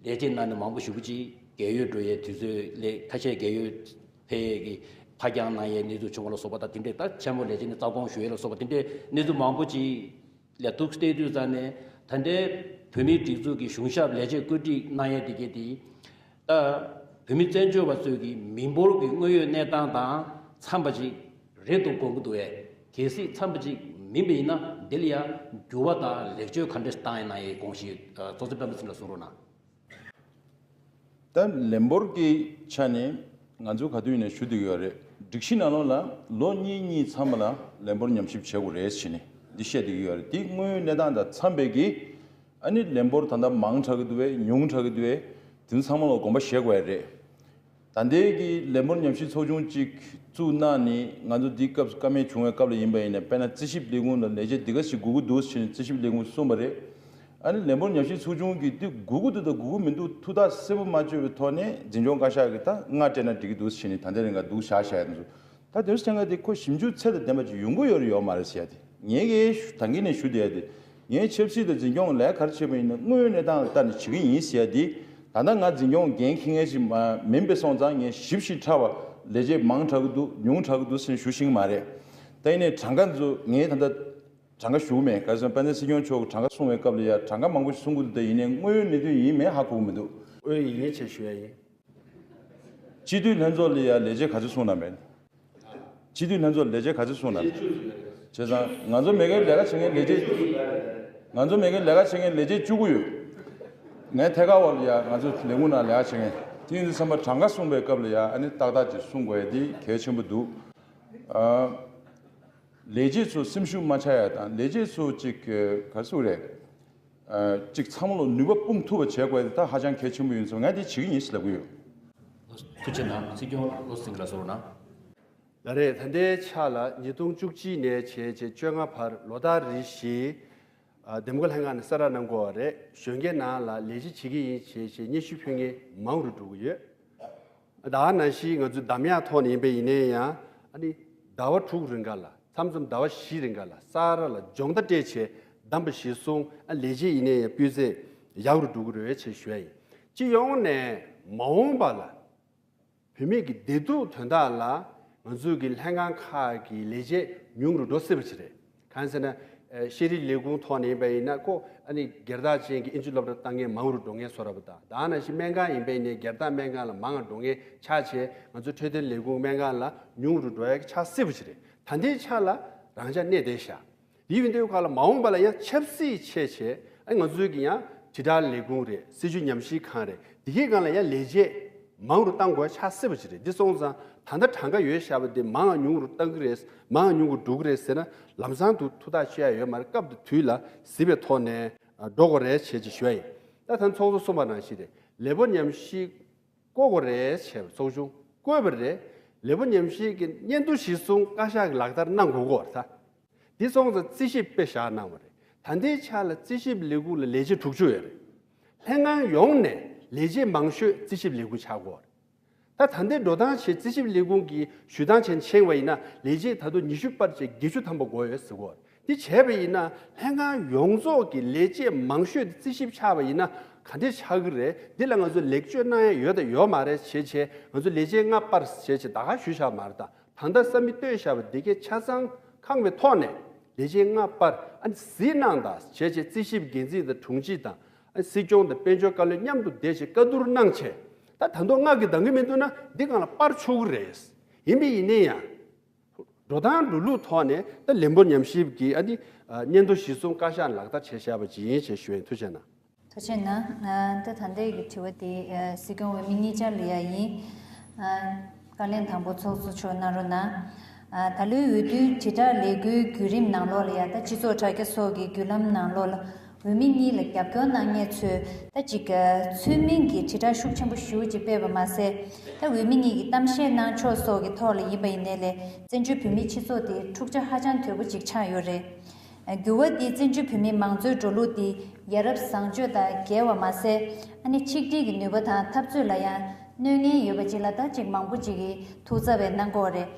ལས་བྱེད་ནང་ནས་མང་པོ་ཞེ་པོ་ཅིག་རྒས་ཡོལ་འགྲོ་ཡའི་དུས་ཚོད་སླེབས། ཁ་ཤས་རྒས་ཡོལ་ཕེབས་ཡས་ཀྱི་ཕར་འགྱངས་གནང་ཡའི་གནས་ཚུལ་བྱུང་བ་ལ་སོགས་པ་དང་། དེ་འདྲའི་ད་ཆེན་མོ་ལས་བྱེད་ནས་རྩ་དགོངས་ཞུ་ཡས་ལ་སོགས་པ་དེ་འདྲའི་གནས་ཚུལ་མང་པོ་ཅིག་ལ་འདུག་བལྟས་དུས་ཙང་ནས་ད་ལྟའི་བོད་མིའི་སྒྲིག་འཛུགས་ཀྱི་གཞུང་ཞབས་ལས་བྱེད་བཀོད་སྒྲིག་གནང་ཡས་དེ་གས་དེ་ད་བོད་མི་བཙན་བྱོལ་བ་ཚོས་ཀྱི་མི་འབོར་གྱི་དངོས་ཡོད་གནས་སྟངས་དང་འཚམས་པ་ཅིག་རེད་འདུག་དགོངས་ཀྱི་འདུག་བས། གལ་སྲིད་འཚམས་པ་ཅིག་མིན་པ་ཡིན་ན་འདི་ལ་ཡང་འགྱུར་བ་དང་ལེགས་བཅོས་ག་འདྲས་བཏང་ཡས་གནང་ཡས་དགོངས་བཞེས། གཙོ་འཛིན་སྤེན་པ་ཚེ་རིང་ལགས་གསུང་རོགས་གནང་། ད་ལས་འབོར་གྱི་ཆ་ནས་ང་ཚོ་ག་དུས་ནས་ཞུ་བསྡད་ཀྱི་ཡོད་རེད། སྒྲིག་གཞི་ནང་ལོགས་ལ་ལོ་གཉིས་གཉིས་མཚམས་ལ་ལས་འབོར་ཉམས་ཞིབ་བྱེད་དགོས་རེད་ཟེར་ནས་འདི་བཤད་བསྡད་ཀྱི་ཡོད་རེད། འདི་དངོས་ཡོད་གནས་སྟངས་དང་འཚམས་པའི་གི་ཨ་ནི་ལས་འབོར་ད་ལྟ་མང་དྲགས་ཀྱི་འདུག་བས་ཉུང་དྲགས་ཀྱི་འདུག་བས་དེ་ཚོ་ཚང་མ་ལ་དགོངས་པ་བཞེས་དགོས་ཡ་རེད། ད་ལྟའི་གི་ལས་འབོར་ཉམས་ཞིབ་ཚོགས་ཆུང་གཅིག་བཙུགས་གནང་ནས་ང་ཚོ་འདི་སྐབས་བཀའ་མོལ་བྱུང་བའི་སྐབས་ལ་ཡིན་པ་ཡིན་ན། དཔེར་ན་རྩིས་ཞིབ་ལས་ཁུངས་ལ་ལས་བྱེད་འདི་ག་ཞིག་དགོས་ཀྱི་འདུག་ཟེར་ནས་རྩིས་ཞིབ་ལས་ཁུངས་གསུངས་པ་རེད། ཨ་ནི་ལས་འབོར་ཉམས་ཞིབ་ཚོགས་ཆུང་གིས་འདི་དགོས་ཀྱི་འདུག་དང་དགོས་ཀྱི་མི་འདུག་ཐུགས་ཐག་གསལ་པོ་མ་གཅོད་པའི་ཐོག་ནས་འཛིན་སྐྱོང་བཀའ་ཤག་གིས་ད་སྔ་སྤྲད་ན་འགྲིག་གི་འདུག་ཟེར་ནས་ད་ལྟའི་རིང་ག་འདུག་བཞག་བཞག་ཡ་འདུག་ད་དེ་ཚོ་ཐད་ཀ་དེ་ཁོ་ཞིབ་འཇུག་ཚད་དང་ལྡན་པ་ཅིག་ཡོང་གི་ཡོད་རེད་ཡོད་མ་རེད་ཟེར་ཡ་དེ། ངས་ཀྱིས་ད་གིན་ནས་ཞུ་བསྡད་ཡ་དེ། ངས་ཆབ་སྲིད་དང་འཛིན་སྐྱོང་ལས་ཀ་ག་རེ་བྱས་པ་ཡིན་ན་དངོས་ཡོད་གནས་སྟངས་ལ་ལྟ་ནས་བྱེད་ཀྱི་ཡིན་ཟེར་ཡ་དེ། ད་ལྟ་ང་འཛིན་སྐྱོང་འགན་འཁྱེར་མཁན་ཞིག་མ་མིན་པ་སོང་ཙང་ངས་ཞིབ་ཞིབ་ཕྲ་བ་ལས་བྱེད་མང་དྲགས་ཀྱི་འདུག་ཉུང་དྲགས་ཀྱི་འདུག་ཟེར་ནས་ཞུ་ཤེས་ཀྱི་མ་རེད། ད་ཡིན་ནའི་གྲངས་ཀ་ཚོ་ངས་ད་ལྟ་གྲངས་ཀ་ཞུ་གི་མེད། ག་རེ་ཟེར་ན་དཔལ་ལྡན་སྲིད་སྐྱོང་མཆོག་གིས་གྲངས་ཀ་གསུང་བའི་སྐབས་ལ་ཡ་གྲངས་ཀ་མང་པོ་ཞིག་གསུང་གི་འདུག་ད་ཡིན་ནའི་དངོས་ཡོད་གནད་དོན་ཡིན་མིན་ཧ་གོ་གི་མི་འདུག་ཨོ་ཡིན་ཡིན་ཅེས་ཞུ་ཡ་ཡིན། སྤྱི་འཐུས་ལྷན་ཚོགས་ལ་ཡ་ལས་བྱེད་ག་ཚོད་གསུངས་གནང་མེད། སྤྱི་འཐུས་ལྷན་ཚོགས་ལས་བྱེད་ག་ཚོད་གསུངས་གནང་མེད། བྱས་ཙང་ང་ཚོ་མེད་མཁན་ལས་ཀ་བྱེད་མཁན་ལས་བྱེད། ང་ཚོ་མེད་མཁན་ལས་ཀ་བྱེད་མཁན་ལས་བྱེད་བཅུ་དགུ་ཡོད། ངའི་ཐད་ཀར་འོག་ལ་ཡ་ང་ཚོ་ལས་ཁུངས་ནང་ལས་ཀ་བྱེད་མཁན་དེ་ཡིན་དུས་ཙམ་པ་གྲངས་ཀ་གསུངས་པའི་སྐབས་ལ་ཡ་ཨ་ནི་ཏག་ཏག་ཅིག་གསུང་དགོས་ཡ་དེ་གལ་ཆེན་པོ་འདུག་ཨ། ལས་བྱེད་ཚོ་སེམས་ཤུགས་མ་ཆག་ཡ་དང་ལས་བྱེད་ཚོ་ཅིག་ག་རེ་ཟེར་དགོས་རེད། ཨ། ཅིག་ཚང་མ་ལ་ནུས་པ་སྤུངས་ཐུབ་པ་བྱེད་དགོས་ཡ་དེ་ད་ཧ་ཅང་གལ་ཆེན་པོ་ཡིན་ཙང་ང་དེ་བྱེད་ཀྱི་ཡིན་ཟེར་ལབ་ཀྱི་ཡོད། ཐུགས་རྗེ་གནང་། སྲིད་སྐྱོང་བློ་བཟང་སེང་གེ་ལགས་གསུང་རོགས་གནང་། ལགས་རེད། ད་ལྟའི་ཆ་ལ་ཉིས་སྟོང་བཅུ་གཅིག་ནས་བྱས་བྱས་བཅོ་ལྔ་བར་ལོ་ལྟར་རེ་བཞིན་ཨ། འདེམས་བསྐོ་ལྷན་ཁང་ནས་གསལ་བསྒྲགས་གནང་གི་ཡོད་རེད། གཞོན་སྐྱེས་ནང་ལ་ལས་བྱེད་བྱེད་ཀྱི་ཡིན་བྱས་བྱས་སྙན་ཞུ་ཕུལ་མཁན་མང་རུ་འགྲོ་གི་ཡོད། ད་ག་ནང་བཞིན་ང་ཚོའི་འདེམས་ཡག་ཐོག་ནས་ཡིན་པ་ཡིན་ནའི་ཡང་ཨ་ནི་ཟླ་བ་དྲུག་རིང་ག་ལ་མཚམས་མཚམས་ཟླ་བ་བཞི་རིང་ག་ལ་ས་ར་ལ་སྦྱོང་བརྡར་སྤྲད་བྱས་འདེམས་པ་གཞིར་བཟུང་ཨ་ལས་བྱེད་ཡིན་ནའི་ཡང་སྤུས་ཚད་ཡག་རུ་འགྲོ་གི་རེད་ཅེས་ཞུ་ཡ་ཡིན། སྤྱི་ཡོངས་ནས་མ་འོངས་པ་ལ། བུད་མེད་ཀྱི་བདེ་སྡུག་དོན་དག་ལ་ང་ཚོའི་གི་ལྷན་ཁང་ཁག་གི་ལས་བྱེད་ཉུང་རུ་འགྲོ་སྲིད་པ་ཞིག་རེད། གང་ཟེར་ན། ཨ། ཤེས་རིག་ལས་ཁུངས་ཐོག་ནས་ཡིན་པ་ཡིན་ན་ཁོ་ཨ་ནི་སྒེར་བདག་ཅན་གྱི་ཨིན་ཇི་སློབ་གྲྭ་བཏང་མཁན་མང་རུ་འགྲོ་མཁན་བཟོ་འདྲ་པོ་དང་། ད་ནང་བཞིན་སྨན་ཁང་ཡིན་པ་ཡིན་ནའི་སྒེར་བདག་སྨན་ཁང་ལ་མང་ང་འགྲོ་མཁན་ཆགས་བྱས་ང་ཚོ་འཕྲོད་བསྟེན་ལས་ཁུངས་སྨན་ཁང་ལ་ཉུང་རུ་འགྲོ་ཡ་གི་ཆགས་སྲིད་པ་ཞིག་རེད། ད་ལྟའི་ཆ་ལ་རང་འཇགས་གནས་བསྡད་ཤག་དེ་ཡིན་དུས་ག་ལ་མ་འོངས་པ་ལ་ཡང་ཆབ་སྲིད་བྱས་བྱས་ཨ་ང་ཚོའི་གི་ཡང་དྲིལ་བསྒྲགས་ལས་ཁུངས་རེད། སྲིད་བྱུས་ཉམས་ཞིབ་ཁང་རེད། དེ་གའི་སྒང་ལ་ཡང་ལས་བྱེད་མང་རུ་གཏང་དགོས་ཆགས་སྲིད་པ་ཅིག་རེད། འདི་སོང་ཙང་ད་ལྟ་གྲངས་ཀ་ཡོད་བཞག་པ་དེ་མང་ང་ཉུང་རུ་གཏང་གི་རེད། མང་ང་ཉུང་རུ་འགྲོ་གི་རེད་ཟེར་ན་ལམ་སང་དུ་ཐུགས་ཐག་ཆོད་ཡ་ཡོད་མ་རེད། སྐབས་དང་དུས་ལ་གཟིགས་པའི་ཐོག་ནས་འགྲོ་དགོས་རེད་བྱས་ཅིག་ཞུ་ཡ་ཡིན། ད་ད་ཚོགས་གཙོ་གསུངས་པ་ནང་བཞིན་རེད། ལས་འབོར་ཉམས་ཞིབ་བསྐོ་དགོས་རེད་བྱས་པ་ཚོགས་ཆུང་བསྐོས་པ་རེད། ལས་འབོར་ཉམས་ཞིབ་ཀྱི་སྙན་ཐོ་གཞིར་བཟུང་བཀའ་ཤག་གིས་ལག་བསྟར་གནང་དགོས་ཀྱི་ཡོད་རེད་ད། འདི་སོང་ཙང་རྩིས་ཞིབ་དཔེ་བཞག་གནང་བ་རེད། ད་ལྟའི་ཆ་ལ་རྩིས་ཞིབ་ལས་ཁུངས་ལ་ལས་བྱེད་དྲུག་ཅུ་ཡོད་རེད། ལྷན་ཁང་ཡོངས་ནས་ལས་བྱེད་མང་ཤོས་རྩིས་ཞིབ་ལས་ཁུངས་ཆགས་ཀྱི་ཡོད་རེད། ད་ད་ལྟའི་འགྲོ་སྟངས་བྱས་རྩིས་ཞིབ་ལས་ཁུངས་ཀྱི་ཞུ་སྟངས་བྱས་ཕྱིན་པ་ཡིན་ན་ལས་བྱེད་ད་དུང་ཉི་ཤུ་པར་བྱས་བརྒྱད་ཅུ་ཐམ་པ་དགོས་ཡོད་ཟེར་གྱི་ཡོད་རེད། འདི་བྱས་པ་ཡིན་ན་ལྷན་ཁང་ཡོངས་རྫོགས་ཀྱི་ལས་བྱེད་མང་ཤོས་དེ་རྩིས་ཞིབ་ཆགས་པ་ཡིན་ན་ག་འདྲས་ཆགས་ཀྱི་རེད། འདི་ལ་ང་ཚོ་ལེགས་བཅོས་གནང་ཡ་ཡོད་དང་ཡོད་མ་རེད་བྱས་བྱས་ང་ཚོ་ལས་བྱེད་ལྔ་པར་བྱས་བྱས་ད་ག་ཞུས་བཞག་མ་རེད་ད། ད་ལྟ་ས་མིག་བཏོན་བཞག་པ་འདི་གའི་ཆ་ཚང་ཁང་བའི་ཐོག་ནས་ལས་བྱེད་ལྔ་པར་ཨ་ནི་གཟིགས་གནང་དང་བྱས་བྱས་རྩིས་ཞིབ་འགན་འཛིན་དང་དྲུང་ཆེ་དང་ཨ་ནི་སྲིད་སྐྱོང་དང་དཔལ་འབྱོར་བཀའ་བློན་མཉམ་དུ་བསྡད་བྱས་བཀའ་བསྡུར་གནང་བྱས། ད་ད་དུང་ལྔ་གིས་འདང་གི་མི་འདུག་ན་འདི་སྒང་ལ་པར་ཆོག་གི་རེད། ཡིན་པས་ཡིན་ནའི་ཡང་། འགྲོ་སྟངས་འགྲོ་ལུགས་ཐོག་ནས་ད་ལན་པོ་ཉམས་ཞིབ་ཀྱི་ཨ་ནི་སྙན་ཐོ་གཞིར་བཟུང་བཀའ་ཤག་ལག་བསྟར་བྱས་བཞག་པ་ཅིག་ཡིན་ཞེས་ཞུ་ཡིན། ཐུགས་རྗེ་གནང་། ཐུགས་རྗེ་གནང་། ད་ད་ལྟའི་གི་དྲི་བ་དེ་སྲིད་སྐྱོང་འོས་མི་གཉིས་ཆར་ལ་ཡ་ཡིན། བཀའ་བློན་དང་པོ་ཚོགས་གཙོ་མཆོག་གནང་རོགས་གནང་། ད་ལོའི་འོས་བསྡུའི་དྲིལ་བསྒྲགས་ལས་འགུལ་བརྒྱུད་རིམ་ནང་ལོགས་ལ་ཡ་ད་སྤྱི་ཚོགས་དྲ་རྒྱ་སོགས་ཀྱི་བརྒྱུད་ལམ་ནང་ལོགས་ལ། འོས་མི་གཉིས་ལ་རྒྱབ་སྐྱོར་གནང་མཁན་ཚོས་ད་ཅིག་ཚུལ་མིན་གྱི་དྲིལ་བསྒྲགས་ཤུགས་ཆེན་པོ་ཞེ་པོ་ཅིག་སྤེལ་བ་མ་ཟད། ད་འོས་མི་གཉིས་ཀྱི་གཏམ་བཤད་གནང་ཕྱོགས་སོགས་ཀྱི་ཐོག་ལ་ཡིན་པ་ཡིན་ནའི་ལས་བཙན་བྱོལ་བོད་མིའི་སྤྱི་ཚོགས་དེ་འཁྲུག་ཆ་ཧ་ཅང་དོད་པོ་ཅིག་ཆགས་ཡོད་རེད། འགྱུར་བ་འདིས་བཙན་བྱོལ་བོད་མིའི་མང་གཙོའི་འགྲོ་ལུགས་འདི་ཡ་རབས་བཟང་སྤྱོད་དང་འགལ་བ་མ་ཟད། ཨ་ནི་ཆིག་སྒྲིལ་གྱི་ནུས་པ་དང་འཐབ་རྩོད་ལ་ཡང་གནོད་ངན་ཡོད་པ་ཅིག་ལ་ད་ཅིག་མང་པོ་ཅིག་གིས་ཐུགས་འཚབ་པའི་གནང་གི་ཡོད་རེད།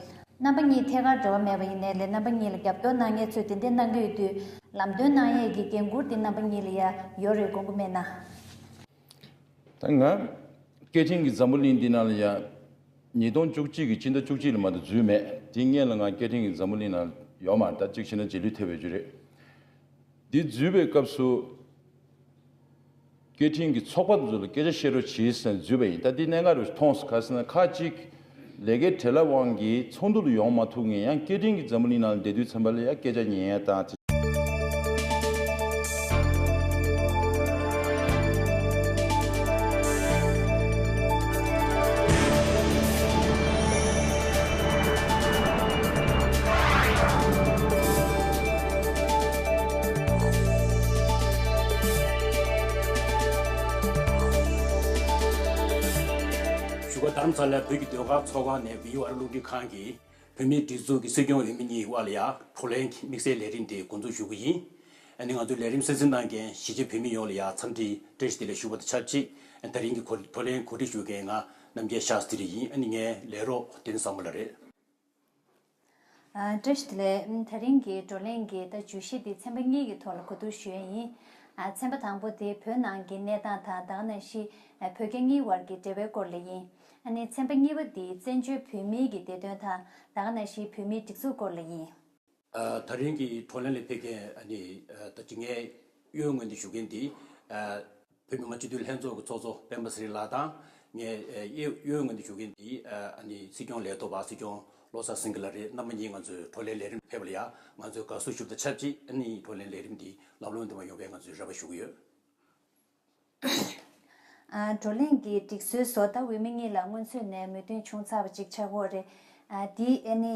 རྣམ་པ་གཉིས་ཐད་ཀར་འབྲེལ་བ་མེད་པ་ཡིན་ནའི་ལས་རྣམ་པ་གཉིས་ལ་རྒྱབ་སྐྱོར་གནང་མཁན་ཚོས་དེ་འདྲ་གནང་གི་ཡོད་དུས། ལམ་སྟོན་གནང་ཡས་ཀྱི་འགན་འཁུར་དེ་རྣམ་པ་གཉིས་ལ་ཡ་ཡོད་རེད་དགོངས་ཀྱི་མེད་ན། ད་ང་སྐད་འཕྲིན་གྱི་འཛམ་བུ་གླིང་འདི་ནང་ལ་ཡ་ཉིས་སྟོང་བཅུ་གཅིག་གི་སྤྱི་ཟླ་བཅུ་གཅིག་ལ་མ་གཏོགས་འཛུལ་མེད། དེ་སྔོན་ལ་ང་སྐད་འཕྲིན་གྱི་འཛམ་བུ་གླིང་ནང་ཡོད་མ་རེད། ད་གཅིག་བྱས་ན་རྗེས་ལུས་ཐེབས་ཡོད་རྒྱུ་རེད། འདི་འཛུལ་བའི་སྐབས་སུ། སྐད་འཕྲིན་གྱི་ཚོགས་པ་དེ་ཚོ་ལ་སྐད་ཆ་བཤད་རོགས་བྱེད་ཟེར་ནས་འཛུལ་བ་ཡིན། ད་འདི་གནད་འགག་རུ་མཐོང་སོང་། ག་ཟེར་ན་ཁ་ཅིག་ལས་ཀའི་བྲེལ་བ་དབང་གིས་ཚོགས་འདུ་ལ་ཡོང་མ་ཐུབ་མཁན། ཡང་སྐད་འཕྲིན་གྱི་འཛམ་བུ་གླིང་ནང་ལ་བསྡད་དུས་ཙམ་པ་ལ་ཡང་སྐད་ཆ་ཉན་ཡ་དང་། བཞུགས་སྒར་རྡ་རམ་ས་ལའི་བོད་ཀྱི་ཟློས་གར་ཚོགས་ཁང་ནས་བི་ཡུ་ཨར་རླུང་འཕྲིན་ཁང་གི་བོད་མིའི་སྒྲིག་འཛུགས་ཀྱི་སྲིད་སྐྱོང་འོས་མི་གཉིས་དབར་ལ་ཡ་བགྲོ་གླེང་དམིགས་བསལ་ལས་རིམ་དེ་འགོ་འཛུགས་ཞུ་གི་ཡིན། ཨ་ནི་ང་ཚོའི་ལས་རིམ་སེམས་འཛིན་གནང་མཁན་གཞིས་བྱེས་བོད་མི་ཡོངས་ལ་ཡ་འཚམས་འདྲི་བཀྲ་ཤིས་བདེ་ལེགས་ཞུ་བ་དང་ཆབས་ཅིག་ད་རིང་གི་གོ་བགྲོ་གླེང་གོ་སྒྲིག་ཞུ་མཁན་ང་རྣམ་རྒྱལ་ཤཱ་སྟི་རི་ཡིན། ཨ་ནི་ངའི་ལས་རོགས་བསྟན་བཟང་མོ་ལགས་རེད། ཨ། བཀྲ་ཤིས་བདེ་ལེགས། ཨ། ད་རིང་གི་བགྲོ་གླེང་གི་ད་བརྗོད་གཞི་འདི་ཚན་པ་གཉིས་ཀྱི་ཐོག་ལ་གོ་བསྡུར་ཞུ་ཡས་ཡིན། ཨ། ཚན་པ་དང་པོ་དེ་བོད་ནང་གི་གནས་སྟངས་དང་། ད་ག་ནང་བཞིན་ཨ་བོད་རྒྱ་གཉིས་བར་གྱི་འབྲེལ་བའི་སྐོར་ལ་ཡིན། ཨ་ནི་ཚན་པ་གཉིས་པ་འདི་བཙན་བྱོལ་བོད་མིའི་གི་བདེ་དོན་དང་། ད་ག་ནང་བཞིན་བོད་མིའི་སྒྲིག་འཛུགས་སྐོར་ལ་ཡིན། ཨ། ད་རིང་གི་བགྲོ་གླེང་ལ་ཕེབས་མཁན་ཨ་ནི་ཨ་ད་ཅི་ངའི་གཡོན་ངོས་འདི་བཞུགས་མཁན་འདི་ཨ་བོད་མི་མང་སྤྱི་འཐུས་ལྷན་ཚོགས་ཀྱི་ཚོགས་གཙོ་སྤེན་པ་ཚེ་རིང་ལགས་དང་། ངའི་ཨ་གཡོན་ངོས་འདི་བཞུགས་མཁན་འདི་ཨ་ནི་སྲིད་སྐྱོང་ལས་ཐོག་པ་སྲིད་སྐྱོང་བློ་བཟང་སེང་གེ་ལགས་རེད། རྣམ་པ་གཉིས་ང་ཚོའི་བགྲོ་གླེང་ལས་རིམ་ཕེབས་པ་ལ་ཡ་ང་ཚོས་དགའ་བསུ་ཞུ་བ་དང་ཆབས་ཅིག་ཨ་ནི་བགྲོ་གླེང་ལས་རིམ་འདི་ལམ་ལྷོང་ལྡན་པ་ཡོང་བའི་ང་ཚོས་རེ་བ་ཞུ་གི་ཡོད། ཨ། བགྲོ་གླེང་གི་སྒྲིག་སྲོལ་སོགས་ད་འོས་མི་གཉིས་ལ་སྔོན་ཚུད་ནས་མོས་མཐུན་བྱུང་ཚར་བ་ཅིག་ཆགས་ཀྱི་ཡོད་རེད། ཨ། འདི་ཨ་ནི་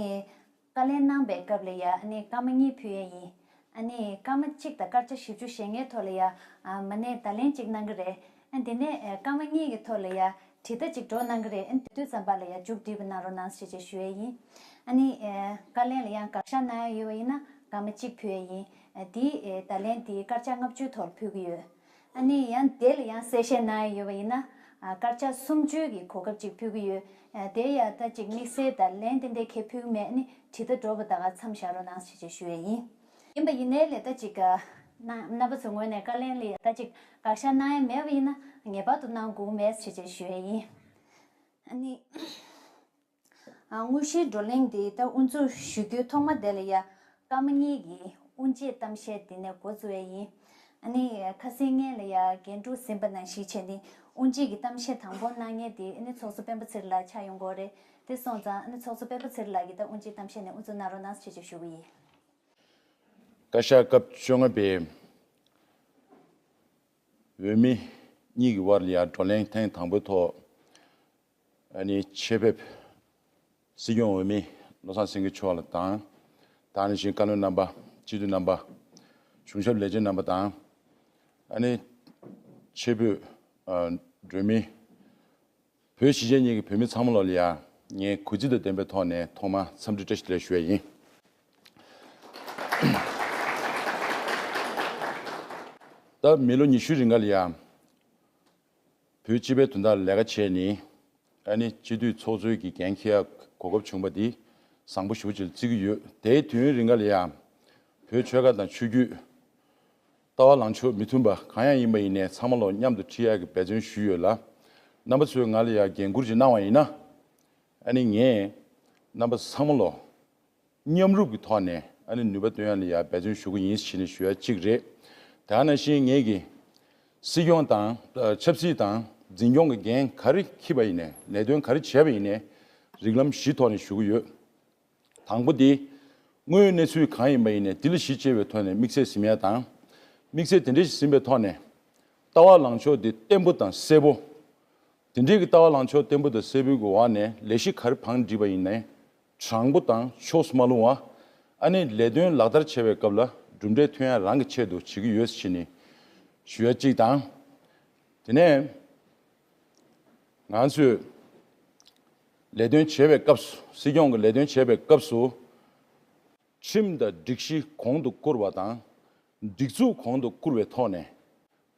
བཀའ་ལན་གནང་པའི་སྐབས་ལ་ཡ་ཨ་ནི་སྐར་མ་གཉིས་ཕུལ་ཡས་ཡིན། ཨ་ནི་སྐར་མ་གཅིག་དང་སྐར་ཆ་བཞི་བཅུ་ཞེ་ལྔའི་ཐོག་ལ་ཡ་ཨ་མ་ཎི་བརྡ་ལན་གཅིག་གནང་གི་རེད། ཨ། དེ་ནས་ཨ་སྐར་མ་གཉིས་ཀྱི་ཐོག་ལ་ཡ་དྲི་བརྡ་གཅིག་སྒྲོག་གནང་གི་རེད། ཨ། དེ་དུས་ཙམ་པ་ལ་ཡ་མཇུག་སྒྲིལ་བ་གནང་རོགས་གནང་ཞེས་བཅས་ཞུ་ཡས་ཡིན། ཨ་ནི་ཨ་བཀའ་ལན་ལ་ཡང་དགག་བཞག་གནང་ཡ་ཡོད་པ་ཡིན་ན་སྐར་མ་གཅིག་ཕུལ་ཡས་ཡིན། ཨ། དེའི་ཨ་བརྡ་ལན་དེ་སྐར་ཆ་ལྔ་བཅུའི་ཐོག་ལ་ཕུལ་གི་ཡོད། ཨ་ནི་ཡང་དེ་ལ་ཡང་གསལ་བཤད་གནང་ཡ་ཡོད་པ་ཡིན་ན། ཨ། སྐར་ཆ་སུམ་ཅུའི་གི་གོ་སྐབས་ཅིག་ཕུལ་གི་ཡོད། ཨ། དེ་ཡ་ད་ཅིག་དམིགས་བསལ་བརྡ་ལན་དེ་འདྲའི་གས་ཕུལ་གི་མེད། ཨ་ནི་དྲི་བརྡ་སྒྲོག་པ་ད་ག་མཚམས་བཞག་རོགས་གནང་ཞེས་བཅས་ཞུ་ཡས་ཡིན། ཡིན་པ་ཡིན་ནའི་ལས་ད་ཅིག་ཨ་རྣམ་རྣམ་པ་ཚོའི་ངོས་ནས་བཀའ་ལན་ལ་ཡ་ད་ཅིག་དགག་བཞག་གནང་ཡ་མེད་པ་ཡིན་ན་ངེས་པར་དུ་གནང་དགོས་མེད་ཞེས་བཅས་ཞུ་ཡས་ཡིན། ཨ་ནི། ཨ། དངོས་གཞིའི་བགྲོ་གླེང་འདི་ད་དབུ་འཛུགས་ཞུ་རྒྱུའི་ཐོག་མ་དེ་ལ་ཡ་སྐར་མ་གཉིས་ཀྱི་དབུ་འབྱེད་གཏམ་བཤད་འདི་ནས་འགོ་བཙུགས་ཡས་ཡིན། ཨ་ནི་ཁ་སང་ངས་ལ་ཡ་འགན་འཁྲི་ཟིན་པ་ནང་བཞིན་བྱས་ནས་དབུ་འབྱེད་ཀྱི་གཏམ་བཤད་དང་པོ་གནང་མཁན་དེ་ཨ་ནི་ཚོགས་གཙོ་སྤེན་པ་ཚེ་རིང་ལགས་ཆགས་ཡོང་གི་ཡོད་རེད། དེ་སོང་ཙང་ཨ་ནི་ཚོགས་གཙོ་སྤེན་པ་ཚེ་རིང་ལགས་ཀྱིས་ད་དབུ་འབྱེད་གཏམ་བཤད་ནས་དབུ་འཛུགས་གནང་རོགས་གནང་ཞེས་བཅས་ཞུ་གི་ཡིན། བཀའ་ཤག་སྐབས་བཅོ་ལྔ་པའི་འོས་མི་གཉིས་ཀྱི་དབར་ལ་ཡ་བགྲོ་གླེང་ཐེངས་དང་པོའི་ཐོག་ཨ་ནི་ཆེད་ཕེབས་སྲིད་སྐྱོང་འོས་མི་བློ་བཟང་སེང་གེ་མཆོག་ལ་དང་། ད་ནང་བཞིན་བཀའ་བློན་རྣམ་པ། སྤྱི་འཐུས་རྣམ་པ། གཞུང་ཞབས་ལས་བྱེད་རྣམ་པ་དང་། ཨ་ནི་ཆེད་ཕེབས་ཨ་མགྲོན་མི་བོད་གཞིས་བྱེས་གཉིས་ཀྱི་བོད་མི་ཚང་མ་ལོ་ལ་ཡ་ངས་གུས་བརྩི་དང་ལྡན་པའི་ཐོག་ནས་ཐོག་མར་འཚམས་འདྲི་བཀྲ་ཤིས་བདེ་ལེགས་ཞུ་ཡས་ཡིན། ད་མི་ལོ་ཉི་ཤུ་རིང་ག་ལ་ཡ་བོད་སྤྱི་པའི་དོན་དག་ལ་ལས་ཀ་བྱས་ནས། ཨ་ནི་སྤྱི་འཐུས་ཚོགས་གཙོའི་གི་འགན་འཁྱེར་ཡག་གོ་སྐབས་བྱུང་བ་འདི་བཟང་པོ་ཞེ་པོ་ཅིག་བརྩི་གི་ཡོད། དེའི་དུས་ཡུན་རིང་ག་ལ་ཡ་བོད་ཆོལ་ཁ་དང་ཆོས་བརྒྱུད། ལྟ་བ་ལངས་ཕྱོགས་མི་མཐུན་པ་གང་ཡང་ཡིན་པ་ཡིན་ནའི་ཚང་མ་ལོ་མཉམ་དུ་ཁྲིད་ཡག་གི་འབད་བརྩོན་ཞུས་ཡོད་ལ། རྣམ་པ་ཚོས་ང་ལ་ཡ་འགན་འཁུར་ཅིག་གནང་བ་ཡིན་ན། ཨ་ནི་ངས་རྣམ་པ་ཚང་མ་ལོ་མཉམ་རུབ་ཀྱི་ཐོག་ནས་ཨ་ནི་ནུས་པ་བཏོན་ཡག་ལ་ཡ་འབད་བརྩོན་ཞུ་གི་ཡིན་ཞེས་ནས་ཞུ་ཡ་གཅིག་རེད། དེ་ནང་བཞིན་ངེད་ཀྱིས་སྲིད་སྐྱོང་དང་ཆབ་སྲིད་དང་འཛིན་སྐྱོང་གི་འགན་ག་རེ་འཁྱེར་བ་ཡིན་ནའི། ལས་དོན་ག་རེ་བྱས་པ་ཡིན་ནའི་རིགས་ལམ་བཞིའི་ཐོག་ནས་ཞུ་གི་ཡོད། དང་པོ་དེ། དངོས་ཡོད་གནས་ཚུལ་གང་ཡིན་པ་ཡིན་ནའི་དེ་ལ་གཞི་བཅོལ་བའི་ཐོག་ནས་དམིགས་བསལ་ཟིན་ཡ་དང་། དམིགས་བསལ་དེ་འདྲ་ཞིག་ཟིན་པའི་ཐོག་ནས། ལྟ་བ་ལངས་ཕྱོགས་དེ་བརྟན་པོ་དང་གསལ་པོ། དེ་འདྲའི་གི་ལྟ་བ་ལངས་ཕྱོགས་བརྟན་པོ་དང་གསལ་པོའི་གི་འོག་ནས་ལས་གཞི་ག་རེ་བང་བསྒྲིགས་པ་ཡིན་ནའི། དྲང་པོ་དང་ཕྱོགས་སུ་མ་ལྷུང་བ། ཨ་ནི་ལས་དོན་ལག་བསྟར་བྱེད་པའི་སྐབས་ལ་གྲུབ་འབྲས་ཐོན་ཡ་རང་གི་ཆེད་དུ་བྱེད་ཀྱི་ཡོད་ཟེར་ནས་ཞུ་ཡ་གཅིག་དང་། དེ་ནས་ང་ཚོས་ལས་དོན་བྱེད་པའི་སྐབས་སུ། སྲིད་སྐྱོང་གི་ལས་དོན་བྱེད་པའི་སྐབས་སུ། ཁྲིམས་དང་སྒྲིག་གཞི་གོང་དུ་བཀུར་བ་དང་། སྒྲིག་འཛུགས་གོང་དུ་བཀུར་བའི་ཐོག་ནས།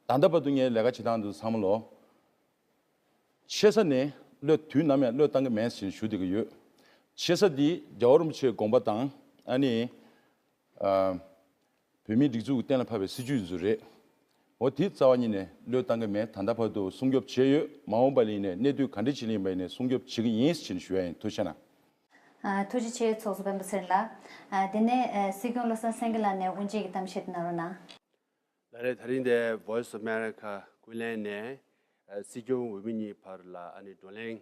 ད་ལྟ་བར་དུ་ངའི་ལས་ཀ་བྱེད་སྟངས་དེ་ཚོ་ཚང་མ་ལོ། ཆེ་ས་ནས་བློས། དུས་ནམ་ཡང་བློས་བཏང་གི་མེད་ཟེར་ཞུ་བསྡད་ཀྱི་ཡོད། ཆེ་ས་འདི་རྒྱལ་བ་རིན་པོ་ཆེའི་དགོངས་པ་དང་། ཨ་ནི། ཨ། བོད་མིའི་སྒྲིག་འཛུགས་ཀྱི་གཏན་ལ་ཕབ་པའི་སྲིད་བྱུས་ཚོ་རེད། འོ་དེ་རྩ་བ་ཉིད་ནས་བློས་བཏང་གི་མེད། ད་ལྟ་བར་དུ་སྲུང་སྐྱོབ་བྱས་ཡོད། མ་འོངས་པ་ལ་ཡིན་ནའི་གནས་དུས་ག་འདྲ་ཅིག་ལ་ཡིན་པ་ཡིན་ནའི་སྲུང་སྐྱོབ་བྱེད་ཀྱི་ཡིན་ཟེར་ཞུ་ཡ་ཡིན། ཐུགས་རྗེ་གནང་། ཨ། ཐུགས་རྗེ་ཆེ། ཚོགས་གཙོ་སྤེན་པ་ཚེ་རིང་ལགས། ཨ། དེ་ནས། ཨ། སྲིད་སྐྱོང་བློ་བཟང་སེང་གེ་ལགས་ནས་དབུ་འབྱེད་ཀྱི་གཏམ་བཤད་དེ་གནང་རོགས་གནང་། ལགས་རེད། ད་རིང་འདིར་Voice of America ཀུན་གླེང་ནས། ཨ། སྲིད་སྐྱོང་འོས་མི་གཉིས་བར་ལ་ཨ་ནི་བགྲོ་གླེང་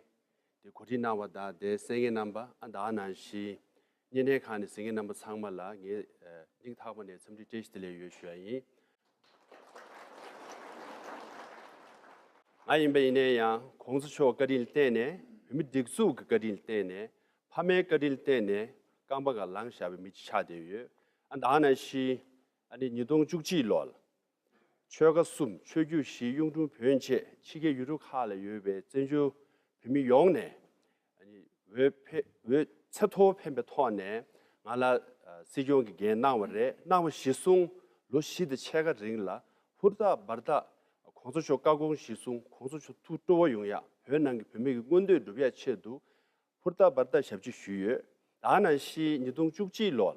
དེ་གོ་སྒྲིག་གནང་བ་དང་། དེར་གསན་མཁན་རྣམ་པ། ཨ། ད་ག་ནང་བཞིན་བརྙན་འཕྲིན་ཁང་ནས་གསན་མཁན་རྣམ་པ་ཚང་མ་ལ་ངས། ཨ། སྙིང་ཐག་པ་ནས་འཚམས་འདྲི་བཀྲ་ཤིས་བདེ་ལེགས་ཡོད་ཞུ་ཡ་ཡིན། ང་ཡིན་པ་ཡིན་ནའི་ཡང་གོང་ས་མཆོག་བཀའ་དྲིན་ལ་བརྟེན་ནས། བོད་མི་སྒྲིག་འཛུགས་ཀྱི་བཀའ་དྲིན་ལ་བརྟེན་ནས། ཕ་མའི་བཀའ་དྲིན་ལ་བརྟེན་ནས་རྐང་པ་སྒང་ལངས་བཞག་པའི་མི་ཅིག་ཆགས་བསྡད་ཡོད། ཨ། ད་ག་ནང་བཞིན་ཨ་ནི་ཉིས་སྟོང་བཅུ་གཅིག་ལོར་ཆོལ་ཁ་གསུམ། ཆོས་བརྒྱུད་བཞི། གཡུང་དྲུང་བོན་བཅས་ཕྱི་རྒྱལ་ཡུལ་གྲུ་ཁག་ལ་ཡོད་པའི་བཙན་བྱོལ་བོད་མི་ཡོངས་ནས། ཨ་ནི་འོས་འཕེན། འོས་ཚད་མཐོ་བོ་འཕེན་པའི་ཐོག་ནས་ང་ལ། ཨ། སྲིད་སྐྱོང་གི་འགན་གནང་བ་རེད། གནང་བ་གཞིར་བཟུང་ལོ་བཞི་དང་ཕྱེད་ཀ་རིང་ལ་ཧུར་ཐག་འབད་ཐག་གོང་ས་མཆོག་བཀའ་དགོངས་གཞིར་བཟུང་གོང་ས་མཆོག་ཐུགས་སྤྲོ་བོ་ཡོང་ཡ། བོད་ནང་གི་བོད་མི་གི་མངོན་འདོད་སྒྲུབ་ཡ་ཆེད་དུ་ཧུར་ཐག་འབད་ཐག་ཞབས་ཕྱི་ཞུས་ཡོད། ད་ག་ནང་བཞིན་ཉིས་སྟོང་བཅུ་གཅིག་ལོར་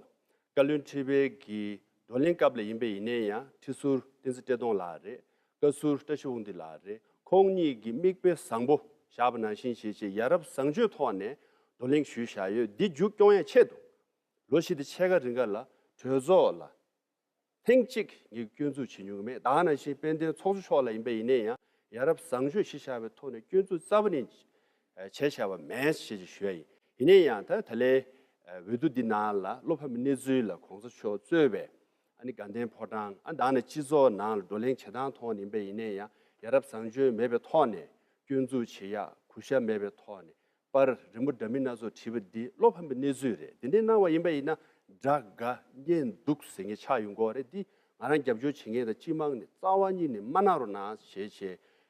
བཀའ་བློན་ཁྲི་པའི་གི་བགྲོ་གླེང་སྐབས་ལ་ཡིན་པ་ཡིན་ནའི་ཡང་། ཁྲི་ཟུར་བསྟན་འཛིན་བཀྲས་མཐོང་ལགས་རེད། བཀའ་ཟུར་བཀྲ་ཤིས་དབང་འདུས་ལགས་རེད། ཁོང་གཉིས་ཀྱིས་མིག་དཔེ་བཟང་པོ་བཞག་པ་ནང་བཞིན་བྱས་བྱས་ཡ་རབས་བཟང་སྤྱོད་ཐོག་ནས་བགྲོ་གླེང་ཞུས་བཞག་ཡོད། འདི་མཇུག་སྐྱོང་ཡ་ཆེད་དུ་ལོ་བཞི་དང་ཕྱེད་ཀ་རིང་ག་ལ་གྲོས་ཚོགས་ལ་ཐེངས་གཅིག་ངས་སྐྱོན་འཛུགས་བྱེད་མྱོང་གི་མེད། ད་ག་ནང་བཞིན་དཔལ་ལྡན་ཚོགས་གཙོ་མཆོག་ལ་ཡིན་པ་ཡིན་ནའི་ཡང་ཡ་རབས་བཟང་སྤྱོད་གཞི་བཞག་པའི་ཐོག་ནས་སྐྱོན་འཛུགས་རྩ་བ་ནས་བྱས་བཞག་པ་མེད་ཞེས་ཞུ་ཡ་ཡིན། ཡིན་ནའི་ཡང་ད་ད་ལན་འོས་བསྡུ་འདི་ནང་ལ་བློ་ཕམ་པའི་གནས་ཚུལ་ལ་གོང་ས་མཆོག་གཙོས་པའི་ཨ་ནི་དགའ་ལྡན་ཕོ་བྲང་། ཨ། ད་ནི་སྤྱི་ཚོགས་ནང་ལ་བགྲོ་གླེང་བྱེད་སྟངས་ཐོག་ནས་ཡིན་པ་ཡིན་ནའི་ཡང་ཡ་རབས་བཟང་སྤྱོད་མེད་པའི་ཐོག་ནས་སྐྱོན་འཛུགས་བྱེད་ཡ། གུས་ཞབས་མེད་པའི་ཐོག་ནས་པར་རི་མོ་འདྲ་མིན་སྣ་ཚོགས་བྲིས་པ་འདི་བློ་ཕམ་པའི་གནས་ཚུལ་རེད། འདི་འདྲའི་གནང་བ་ཡིན་པ་ཡིན་ན་དགྲ་དགའ་གཉེན་སྡུག་ཟེར་མཁན་ཆགས་ཡོང་གི་ཡོད་རེད། འདི་ང་རང་རྒྱབ་སྐྱོར་བྱེད་མཁན་དང་སྤྱི་དམངས་ནས་རྩ་བ་ཉིད་ནས་མ་གནང་རོགས་གནང་ཞེས་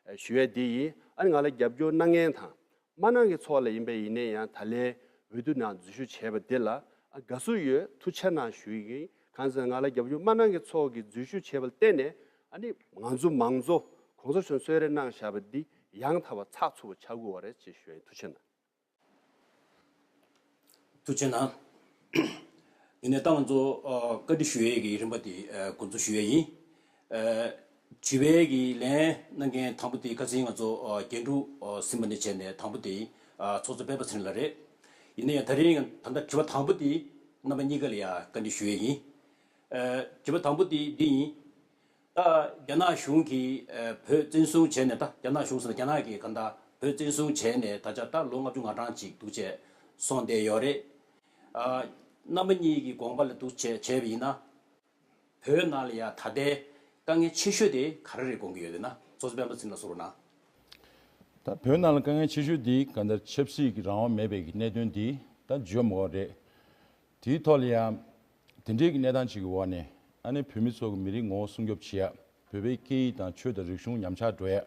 བྱས་ཞུ་ཡ་འདི་ཡིན། ཨ་ནི་ང་ལ་རྒྱབ་སྐྱོར་གནང་མཁན་དང་མ་གནང་མཁན་ཚོ་ལ་ཡིན་པ་ཡིན་ནའི་ཡང་ད་ལན་འོས་བསྡུ་ནང་འཛུལ་ཞུགས་བྱས་པ་འདི་ལ་ཨ་དགའ་བསུ་ཡོད། ཐུགས་རྗེ་གནང་ཞུ་ཡི་ཡིན། གང་ཟེར་ན་ང་ལ་རྒྱབ་སྐྱོར་མ་གནང་མཁན་ཚོ་གིས་འཛུལ་ཞུགས་བྱས་པ་ལ་བརྟེན་ནས་ཨ་ནི་ང་ཚོ་མང་གཙོ་གོང་ས་མཆོག་གསོལ་རས་གནང་བཞག་པ་འདི་ཡང་དག་པ་ཚགས་ཚུད་པ་ཆགས་ཀྱི་ཡོད་རེད་ཅེས་ཞུ་ཡ་ཡིན། ཐུགས་རྗེ་གནང་། ཐུགས་རྗེ་གནང་། ཡིན་ནའི་ད་ང་ཚོ་ཨ་བཀའ་འདྲི་ཞུ་ཡས་ཀྱི་རིམ་པ་དེ་ཨ་འགོ་འཛུགས་ཞུ་ཡས་ཡིན། ཨ་དྲི་བའི་གི་ལན་གནང་མཁན་དང་པོ་དེ་ཁ་སང་ང་ཚོ་ཨ་རྒྱན་དྲུག་ཨ་ཟིན་པ་ནས་བྱས་ནས་དང་པོ་དེ་ཨ་ཚོགས་གཙོ་སྤེན་པ་ཚེ་རིང་ལགས་རེད། ཡིན་ན་ཡང་ད་རིང་ད་ལྟ་དྲི་བ་དང་པོ་དེ་རྣམ་པ་གཉིས་ཀ་ལ་ཡང་བཀའ་འདྲི་ཞུ་ཡས་ཡིན། ཨ་དྲི་བ་དང་པོ་དེ་འདི་ཡིན། ད་རྒྱ་ནག་གཞུང་གིས་ཨ་བོད་བཙན་བཟུང་བྱས་ནས། ད་རྒྱ་ནག་གཞུང་ཟེར་ན་རྒྱ་ནག་གིས་གང་ལྟར་བོད་བཙན་བཟུང་བྱས་ནས་ད་ཆ་ད་ལོ་ལྔ་བཅུ་ང་གྲངས་ཅིག་འདུག་བྱས་སོང་བསྡད་ཡོད་རེད། ཨ་རྣམ་པ་གཉིས་ཀྱི་དགོངས་པ་ལ་འདུག་བྱས་བྱས་པ་ཡིན་ན། བོད་ནང་ལ་ཡ་ད་ལྟའི་དཀའ་ངལ་ཆེ་ཤོས་དེ་ག་རེ་རེད་དགོངས་ཀྱི་ཡོད་ན། ཚོགས་གཙོ་སྤེན་པ་ཚེ་རིང་ལགས་གསུང་རོགས་གནང་། ད་བོད་ནང་ལ་དཀའ་ངལ་ཆེ་ཤོས་དེ་གང་ལྟར་ཆབ་སྲིད་ཀྱི་རང་དབང་མེད་པའི་གི་གནད་དོན་དེ་ད་བརྗོད་མ་དགོས་རེད། དེའི་ཐོག་ལ་ཡང་དེ་འདྲའི་གི་གནས་སྟངས་ཅིག་གི་འོག་ནས། ཨ་ནི་བོད་མི་ཚོ་གི་མི་རིགས་ངོ་བོ་སྲུང་སྐྱོབ་བྱེད་ཡ། བོད་པའི་སྐད་ཡིག་དང་ཆོས་དང་རིག་གཞུང་ཉམས་ཆག་འགྲོ་ཡ།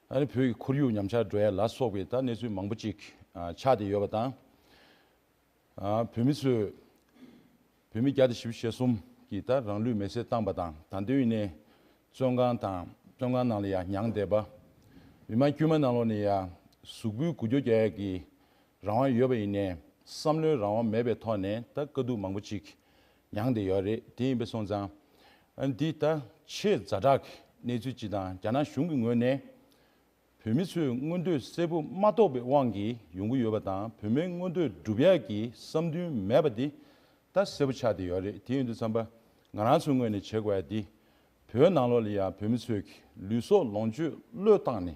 ཨ་ནི་བོད་ཀྱི་ཁོར་ཡུག་ཉམས་ཆག་འགྲོ་ཡ་ལ་སོགས་པའི་ད་གནས་ཚུལ་མང་པོ་ཅིག་ཨ་ཆགས་བསྡད་ཡོད་པ་དང་། ཨ་བོད་མི་ཚོས། བོད་མི་བརྒྱ་དང་བཞི་བཅུ་ཞེ་གསུམ་གྱིས་ད་རང་ལུས་མེར་སྲེག་བཏང་པ་དང་། ད་དུང་ཡིན་ནའི་བཙོན་ཁང་དང་བཙོན་ཁང་ནང་ལ་ཡང་མྱངས་བསྡད་པ། མི་མང་དཀྱུས་མ་ནང་ལོགས་ནས་ཡང་གཟུགས་པོའི་འགུལ་སྐྱོད་རྒྱག་ཡ་གི་རང་དབང་ཡོད་པ་ཡིན་ནའི། བསམ་བློའི་རང་དབང་མེད་པའི་ཐོག་ནས་ད་དཀའ་སྡུག་མང་པོ་ཅིག་མྱངས་བསྡད་ཡོད་རེད། དེ་ཡིན་པ་སོང་ཙང་། ཨ་འདི་ད་ཆེས་ཛ་དྲག་གི་གནས་ཚུལ་ཅིག་དང་། རྒྱ་ནག་གཞུང་གི་ངོས་ནས་བོད་མི་ཚོའི་མངོན་འདོད་གསལ་པོ་མ་རྟོགས་པའི་དབང་གིས་ཡོང་གི་ཡོད་པ་དང་། བོད་མིའི་མངོན་འདོད་སྒྲུབ་ཡག་གི་བསམ་འདུན་མེད་པ་འདི་ད་གསལ་པོ་ཆགས་བསྡད་ཡོད་རེད། དེ་ཡིན་དུས་ཙམ་པ་ང་རང་ཚོའི་ངོས་ནས་བྱེད་དགོས་ཡ་འདི། བོད་ནང་ལོགས་ལ་ཡང་བོད་མི་ཚོས་ལུས་སྲོག་ལོངས་སྤྱོད་བློས་བཏང་ནས།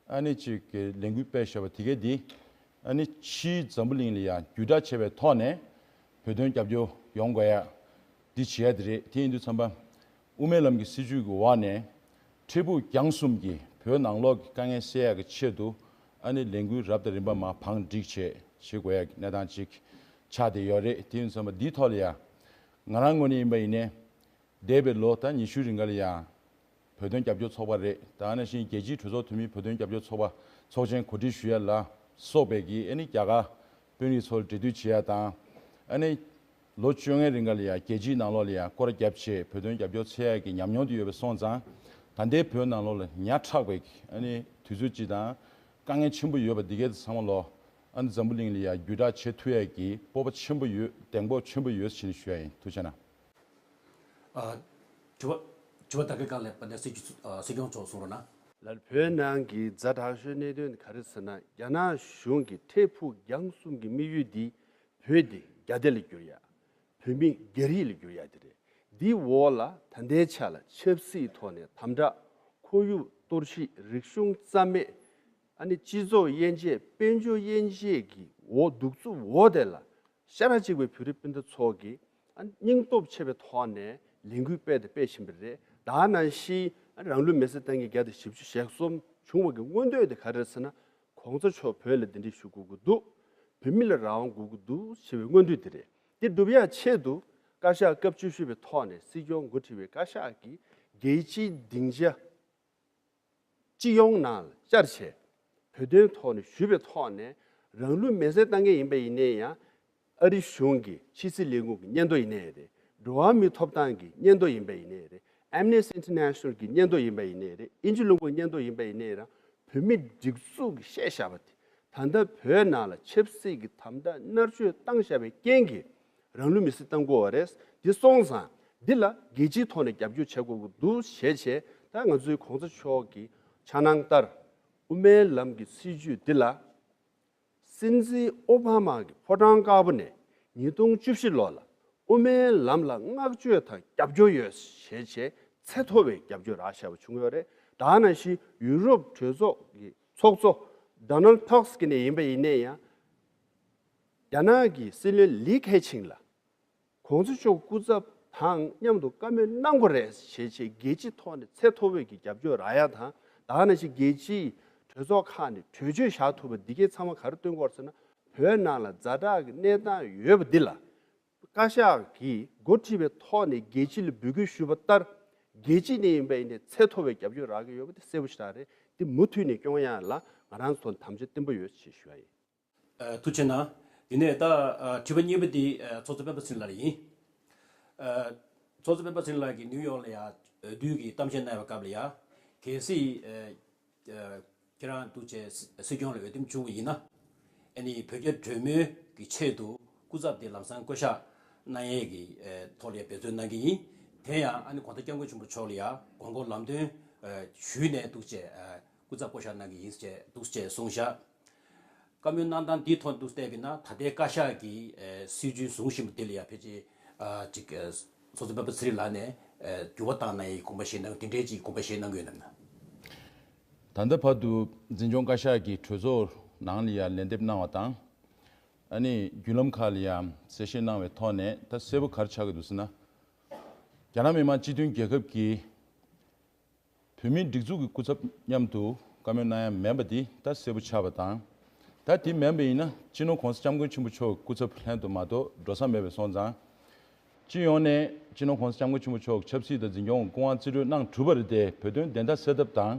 ཨ་ནི་ཅིག་གི་ལས་འགུལ་སྤེལ་བཞག་པ་དེ་གས་འདི། ཨ་ནི་ཕྱིའི་འཛམ་བུ་གླིང་ལ་ཡང་བརྒྱུད་བསྒྲགས་བྱས་པའི་ཐོག་ནས། བོད་དོན་རྒྱབ་སྐྱོར་ཡོང་དགོས་ཡ་འདི་བྱེད་ཡ་དེ་རེད། དེ་ཡིན་དུས་ཙམ་པ་དབུ་མའི་ལམ་གྱི་སྲིད་བྱུས་ཀྱི་འོག་ནས་འཕྲལ་ཕུགས་རྒྱང་གསུམ་གྱི་བོད་ནང་ལོགས་ཀྱི་དཀའ་ངལ་སེལ་ཡ་གི་ཆེད་དུ་ཨ་ནི་ལས་འགུལ་རབ་དང་རིམ་པ་མར་བང་སྒྲིག་བྱས་བྱེད་དགོས་ཡ་གི་གནས་སྟངས་ཅིག་ཆགས་བསྡད་ཡོད་རེད། དེ་ཡིན་དུས་ཙམ་པ་འདིའི་ཐོག་ལ་ཡ་ང་རང་ངོས་ནས་ཡིན་པ་ཡིན་ནའི་འདས་པའི་ལོ་ད་ཉི་ཤུ་རིང་ག་ལ་ཡ་བོད་དོན་རྒྱབ་སྐྱོར་ཚོགས་པ་རེད། ད་ནང་བཞིན་རྒྱལ་སྤྱིའི་གྲོས་ཚོགས་འཐུས་མི་བོད་དོན་རྒྱབ་སྐྱོར་ཚོགས་པ་ཚོགས་ཆེན་གོ་སྒྲིག་ཞུ་ཡ་ལ་སོགས་པའི་གི་ཨ་ནི་རྒྱ་གར་དཔོན་རིགས་ཚོར་འབྲེལ་མཐུད་བྱེད་ཡ་དང་། ཨ་ནི་ལོ་བཅོ་ལྔའི་རིང་ག་ལ་ཡ་རྒྱལ་སྤྱིའི་ནང་ལོགས་ལ་ཡ་སྐོར་ར་བརྒྱབ་བྱས་བོད་དོན་རྒྱབ་སྐྱོར་འཚོལ་ཡ་གི་ཉམས་མྱོང་དེ་ཡོད་པ་སོང་ཙང་། ད་ལྟའི་བོད་ནང་ལོགས་ལ་ཉག་ཕྲ་བའི་ཨ་ནི་དུས་ཚོད་ཅིག་དང་དཀའ་ངལ་ཆེན་པོ་ཡོད་པ་འདི་གའི་ཚང་མ་ལོ་ཨ་ནི་འཛམ་བུ་གླིང་ལ་ཡ་བརྒྱུད་བསྒྲགས་བྱེད་ཐུབ་ཡ་གི་སྤོབས་པ་ཆེན་པོ་ཡོད། གདེང་སྤོབས་ཆེན་པོ་ཡོད་ཟེར་ནས་ཞུ་ཡ་ཡིན། ཐུགས་རྗེ་གནང་། ཨ། དྲི་བ་དྲི་བ་ད་གའི་སྒང་ལ་ཡ་སྲིད་སྐྱོང་མཆོག་གསུང་རོགས་གནང་། ལགས། བོད་ནང་གི་ཛ་དྲག་ཤོས་གནད་དོན་ག་རེ་ཟེར་ན། རྒྱ་ནག་གཞུང་གི་འཕྲལ་ཕུགས་རྒྱང་གསུམ་གྱི་དམིགས་ཡུལ་འདི་བོད་འདི་རྒྱ་སྡེ་ལ་བསྒྱུར་ཡ། བོད་མི་རྒྱ་རིགས་ལ་བསྒྱུར་ཡ་དེ་རེད། འདིའི་འོག་ལ་ད་ལྟའི་ཆ་ལ་ཆབ་སྲིད་ཐོག་ནས་དམ་དྲག་ཁོར་ཡུག་གཏོར་བཤིག་རིག་གཞུང་རྩ་མེད། ཨ་ནི་སྤྱི་ཚོགས་དབྱེ་འབྱེད་དཔལ་འབྱོར་དབྱེ་འབྱེད་ཀྱི་འོག་གདུག་རྩུབ་འོག་དེ་ལ་ཤ་ཁྲག་གཅིག་པའི་བོད་རིགས་སྤུན་ཟླ་ཚོ་གིས་ཨ་སྙིང་སྟོབས་ཆེ་བའི་ཐོག་ནས་ལས་འགུལ་སྤེལ་དང་སྤེལ་བཞིན་པ་རེད། ད་ནང་བཞིན་རང་ལུས་མེར་སྲེག་བཏང་མཁན་བརྒྱ་དང་བཞི་བཅུ་ཞེ་གསུམ་བྱུང་བ་གི་མངོན་འདོད་དེ་ག་རེ་རེད་ཟེར་ན། གོང་ས་མཆོག་བོད་ལ་གདན་འདྲེན་ཞུ་དགོས་ཀྱི་འདུག་བོད་མི་ལ་རང་དབང་དགོས་ཀྱི་འདུག་ཞེས་པའི་མངོན་འདོད་དེ་རེད། དེ་སྒྲུབ་ཡག་ཆེད་དུ་བཀའ་ཤག་སྐབས་བཅུ་བཞི་པའི་ཐོག་ནས་སྲིད་སྐྱོང་འགོ་ཁྲིད་པའི་བཀའ་ཤག་གིས་རྒྱལ་སྤྱིའི་སྡིངས་ཆ་སྤྱི་ཡོངས་ནང་ལ་བཅར་བྱས། བོད་དོན་ཐོག་ནས་ཞུས་པའི་ཐོག་ནས་རང་ལུས་མེར་སྲེག་བཏང་མཁན་ཡིན་པ་ཡིན་ནའི་ཡང་། ཨ་རི་གཞུང་གི་ཕྱི་སྲིད་ལས་ཁུངས་ཀྱི་སྙན་ཐོ་ཡིན་ནའི་རེད། འགྲོ་བ་མིའི་ཐོབ་ཐང་གི་སྙན་ཐོ་ཡིན་པ་ཡིན་ནའི་རེད། Amnesty International གི་སྙན་ཐོ་ཡིན་པ་ཡིན་ནའི་རེད། དབྱིན་ཇི་ལུང་པའི་སྙན་ཐོ་ཡིན་པ་ཡིན་ནའི་རང་། བོད་མི་སྒྲིག་འཛུགས་ཀྱིས་བཤད་བཞག་པ་དེ། ད་ལྟ་བོད་ནང་ལ་ཆབ་སྲིད་ཀྱི་དམ་དྲག་མནར་གཅོད་བཏང་བཞག་པའི་རྐྱེན་གྱིས་རང་ལུས་མེར་སྲེག་བཏང་དགོས་པ་རེད། འདི་སོང་ཙང་འདི་ལ་རྒྱལ་སྤྱིའི་ཐོག་ནས་རྒྱབ་སྐྱོར་བྱེད་དགོས་ཀྱི་འདུག་ཞེས་བྱས། ད་ང་ཚོའི་གོང་ས་མཆོག་གི་འཆར་སྣང་ལྟར་དབུ་མའི་ལམ་གྱི་སྲིད་བྱུས་འདི་ལ། སྲིད་འཛིན་ཨོ་བྷ་མ་གི་ཕོ་བྲང་དཀར་པོ་ནས་ཉིས་སྟོང་བཅུ་བཞི་ལོ་ལ་དབུ་མའི་ལམ་ལ་བསྔགས་བརྗོད་དང་རྒྱབ་སྐྱོར་ཡོད་ཞེས་བྱས་ཚད་མཐོ་བའི་རྒྱབ་སྐྱོར་རག་བཞག་པ་བྱུང་ཡོད་རེད། ད་ནང་བཞིན་ཡུ་རོབ་གྲོས་ཚོགས་ཀྱི་ཚོགས་གཙོ་Donald Tusk གི་ནས་ཡིན་པ་ཡིན་ནའི་ཡང་། རྒྱ་ནག་གི་སྲིད་བློན་ལི་ཁེ་ཆིང་ལ་གོང་ས་མཆོག་སྐུ་ཚབ་དང་མཉམ་དུ་བཀའ་མོལ་གནང་དགོས་རེད་ཞེས་བྱས་རྒྱལ་སྤྱི་ཐོག་ནས་ཚད་མཐོ་བོད་ཀྱི་རྒྱབ་སྐྱོར་རག་ཡ་དང་། ད་ནང་བཞིན་རྒྱལ་སྤྱིའི་གྲོས་ཚོགས་ཁག་ནས་གྲོས་ཆོད་བཞག་ཐུབ་པ་འདི་གའི་ཚང་མ་ག་རེ་སྟོན་དགོས་རེད་ཟེར་ན། བོད་ནང་ལ་ཛ་དྲག་གི་གནས་སྟངས་ཡོད་པ་འདི་ལ་བཀའ་ཤག་གིས་འགོ་ཁྲིད་པའི་ཐོག་ནས་རྒྱལ་སྤྱི་ལ་འབོད་སྐུལ་ཞུས་པ་ལྟར། རྒྱལ་སྤྱི་ནས་ཡིན་པ་ཡིན་ནའི་ཚད་མཐོ་བའི་རྒྱབ་སྐྱོར་རག་གི་ཡོད་པ་དེ་གསལ་པོ་ཞེ་དྲག་རེད། འདི་མུ་མཐུད་ནས་སྐྱོང་ཡ་ལ་ང་རང་ཚོ་དམ་བཅའ་བརྟན་པོ་ཡོད་ཅེས་ཞུ་བ་ཡིན། ཨ། ཐུགས་རྗེ་གནང་། དེ་ནས་ད་ཨ་དྲི་བ་གཉིས་པ་དེ་ཨ་ཚོགས་གཙོ་སྤེན་པ་ཚེ་རིང་ལགས་ལ་ཡིན། ཨ། ཚོགས་གཙོ་སྤེན་པ་ཚེ་རིང་ལགས་ཀྱིས་ནིའུ་ཡོག་ལ་ཡ་འོས་བསྡུ་གི་གཏམ་བཤད་གནང་བའི་སྐབས་ལ་ཡ། གལ་སྲིད་ཨ་ཨ་ཁྱེད་རང་འདུག་བྱས་སྲིད་སྐྱོང་ལ་འོས་འདེམས་བྱུང་བ་ཡིན་ན། ཨ་ནི་བོད་རྒྱ་འབྲེལ་མོལ་གྱི་ཆེད་དུ་སྐུ་ཚབ་དེ་ལམ་སང་བསྐོ་བཞག་གནང་ཡས་ཀྱི་ཨ་ཐོག་ལ་ཡ་འབད་བརྩོན་གནང་གི་ཡིན། དེ་ཡང་ཨ་ནི་གོང་ས་སྐྱབས་མགོན་ཆེན་པོ་མཆོག་ལ་ཡ་དགོངས་སྐོར་ལམ་སྟོན་ཨ་ཞུས་ནས་འདུག་བྱས་ཨ་སྐུ་ཚབ་བསྐོ་བཞག་གནང་གི་ཡིན་ཅེས་འདུག་ཅེས་གསུངས་བཞག་བཀའ་མོལ་གནང་སྟངས་འདིའི་ཐོག་ཏུ་བལྟས་པ་ཡིན་ན། ད་ལྟའི་བཀའ་ཤག་གིས་ཨ་སྲིད་བྱུས་བཟུང་བཞིན་པ་འདི་ལ་ཡང་ཕལ་ཆེར་ཨ་ཅིག་ཨ་ཚོགས་གཙོ་སྤེན་པ་ཚེ་རིང་ལགས་ནས་ཨ་འགྱུར་བ་བཏང་གནང་ཡའི་དགོངས་པ་བཞེས་གནང་། དེ་འདྲའི་ཅིག་དགོངས་པ་བཞེས་གནང་གི་ཡོད་ན་མེད་ན། ད་ལྟ་བར་དུ་འཛིན་སྐྱོང་བཀའ་ཤག་གིས་གྲོས་ཚོགས་ནང་ལ་ཡང་ལན་འདེབས་གནང་བ་དང་། ཨ་ནི་བརྒྱུད་ལམ་ཁག་ལ་ཡང་གསལ་བཤད་གནང་བའི་ཐོག་ནས་ད་གསལ་པོ་ག་རེ་ཆགས་ཀྱི་འདུག་ཟེར་ན། རྒྱ་ནག་མི་དམངས་སྤྱི་མཐུན་རྒྱལ་ཁབ་ཀྱིས་བོད་མིའི་སྒྲིག་འཛུགས་ཀྱི་སྐུ་ཚབ་མཉམ་དུ་བཀའ་མོལ་གནང་ཡ་མེད་པ་འདི་ད་གསལ་པོ་ཆགས་པ་དང་། ད་དེ་མེད་པ་ཡིན་ན་སྤྱི་ནོར་༸གོང་ས་༸སྐྱབས་མགོན་ཆེན་པོ་མཆོག་གི་སྐུ་ཚབ་ལྷན་དུ་མ་གཏོགས་འགྲོ་ས་མེད་པ་སོང་ཙང་། སྤྱི་ཡོངས་ནས་སྤྱི་ནོར་༸གོང་ས་༸སྐྱབས་མགོན་ཆེན་པོ་མཆོག་གི་ཆབ་སྲིད་དང་འཛིན་སྐྱོང་གི་སྐུ་དབང་རྩིས་སྤྲོད་གནང་གྲུབ་པ་རེད་དེ། བོད་དོན་བདེན་མཐའ་གསལ་ཐབས་དང་།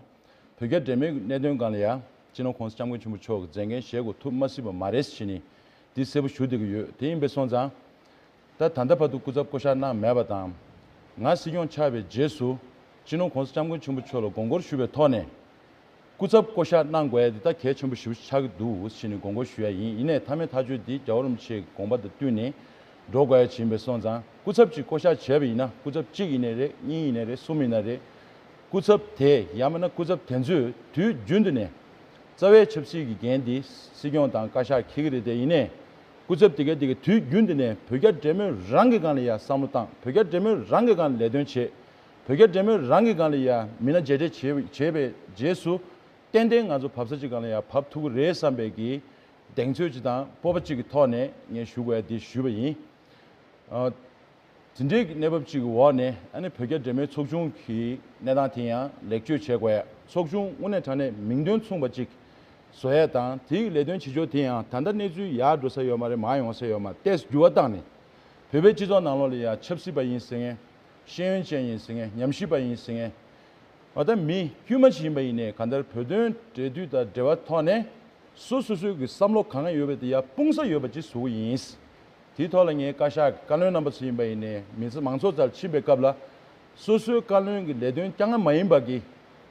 བོད་རྒྱ་འབྲེལ་མོལ་གྱི་གནད་དོན་སྒང་ལ་ཡང་སྤྱི་ནོར་༸གོང་ས་༸སྐྱབས་མགོན་ཆེན་པོ་མཆོག་གི་མཛད་འགན་བཞེས་དགོས་ཐུགས་མ་སྲིད་པ་མ་རེད་ཟེར་ནས་འདི་གསལ་པོ་ཞུ་བསྡད་ཀྱི་ཡོད། དེ་ཡིན་པས་སོང་ཙང་། ད་ད་ལྟ་བར་དུ་སྐུ་ཚབ་བསྐོ་བཞག་གནང་མེད་པ་དང་། ང་སྲིད་སྐྱོང་ཆགས་པའི་རྗེས་སུ་སྤྱི་ནོར་༸གོང་ས་༸སྐྱབས་མགོན་ཆེན་པོ་མཆོག་ལ་དགོངས་སྐོར་ཞུ་བའི་ཐོག་ནས། སྐུ་ཚབ་བསྐོ་བཞག་གནང་དགོས་ཡ་འདི་ད་གལ་ཆེན་པོ་ཞེ་པོ་ཆགས་ཀྱི་འདུག་ཟེར་ནས་དགོངས་སྐོར་ཞུ་ཡ་ཡིན། ཡིན་ནའི་མཐའ་མའི་ཐག་གཅོད་འདི་རྒྱལ་བ་རིན་པོ་ཆེའི་དགོངས་པ་དང་བསྟུན་ནས་འགྲོ་དགོས་ཡ་ཅིག་ཡིན་པས་སོང་ཙང་། སྐུ་ཚབ་ཅིག་བསྐོ་བཞག་བྱས་པ་ཡིན་ན། སྐུ་ཚབ་གཅིག་ཡིན་ནའི་རེད། གཉིས་ཡིན་ནའི་རེད། གསུམ་ཡིན་ན་རེད། སྐུ་ཚབ་དེ་ཡང་མིན་ན་སྐུ་ཚབ་དེ་ཚོས་དུས་རྒྱུན་དུ་ནས་རྩ་བའི་ཆབ་སྲིད་ཀྱི་འགན་འདི་སྲིད་སྐྱོང་དང་བཀའ་ཤག་འཁྱེར་གྱི་རེད། དེ་ཡིན་ནའི་སྐུ་ཚབ་དེ་ག་དེ་ག་དུས་རྒྱུན་དུ་ནས་བོད་རྒྱ་འབྲེལ་མོལ་རང་གི་སྒང་ལ་ཡ་བསམ་བློ་བཏང་། བོད་རྒྱ་འབྲེལ་མོལ་རང་གི་སྒང་ལ་ལས་དོན་བྱེད། བོད་རྒྱ་འབྲེལ་མོལ་རང་གི་སྒང་ལ་ཡ་མི་སྣ་མཇལ་འཕྲད་བྱས་བྱས་པའི་རྗེས་སུ། ཏན་ཏན་ང་ཚོ་བབས་ས་ཅིག་སྒང་ལ་ཡ་བབས་ཐུབ་ཀྱི་རེད་བསམ་པའི་གི་གདེང་ཚོད་ཅིག་དང་སྤོབས་པ་ཅིག་གི་ཐོག་ནས་ངས་ཞུ་དགོས་ཡ་འདི་ཞུས་པ་ཡིན། ཨ། དེ་འདྲའི་གནས་བབ་ཅིག་གི་འོག་ནས་ཨ་ནི་བོད་རྒྱ་འབྲེལ་མོལ་ཚོགས་ཆུང་གི་གནས་སྟངས་དེ་ཡང་ལེགས་བཅོས་བྱེད་དགོས་ཡ། ཚོགས་ཆུང་དངོས་གནས་དྲང་གནས་མིང་དོན་མཚུངས་པ་ཅིག་བཟོ་ཡ་དང་། དེའི་ལས་དོན་བྱེད་ཕྱོགས་དེ་ཡང་ད་ལྟ་གནས་ཚུལ་ཡར་འགྲོ་ས་ཡོད་མ་རེད། མར་ཡོང་ས་ཡོད་མ་རེད། ཏོག་ཙམ་འགྱུར་བ་བཏང་ནས་བོད་པའི་སྤྱི་ཚོགས་ནང་ལོགས་ལ་ཡ་ཆབ་སྲིད་པ་ཡིན་ཟེར་མཁན། ཤེས་ཡོན་ཅན་ཡིན་ཟེར་མཁན། ཉམས་ཞིབ་པ་ཡིན་ཟེར་མཁན། ང་ད་མི་དཀྱུས་མ་ཞིག་ཡིན་པ་ཡིན་ནའི་གང་ལྟར་བོད་དོན་འབྲེལ་མཐུད་དང་འབྲེལ་བ་ཐོག་ནས་སོ་སོ་སོའི་གི་བསམ་བློ་གང་ཡོད་པ་དེ་ཡར་སྤུངས་ས་ཡོད་པ་ཅིག་བཟོ་གི་ཡིན། དེའི་ཐོག་ལ་ངས་བཀའ་ཤག་གི་བཀའ་བློན་རྣམ་པ་ཚོ་ཡིན་པ་ཡིན་ནའི་མི་ཚེ་མང་ཚོགས་རྩར་ཕྱིན་པའི་སྐབས་ལ་སོ་སོའི་བཀའ་བློན་གྱི་ལས་དོན་རྐྱང་ང་མ་ཡིན་པ་གི་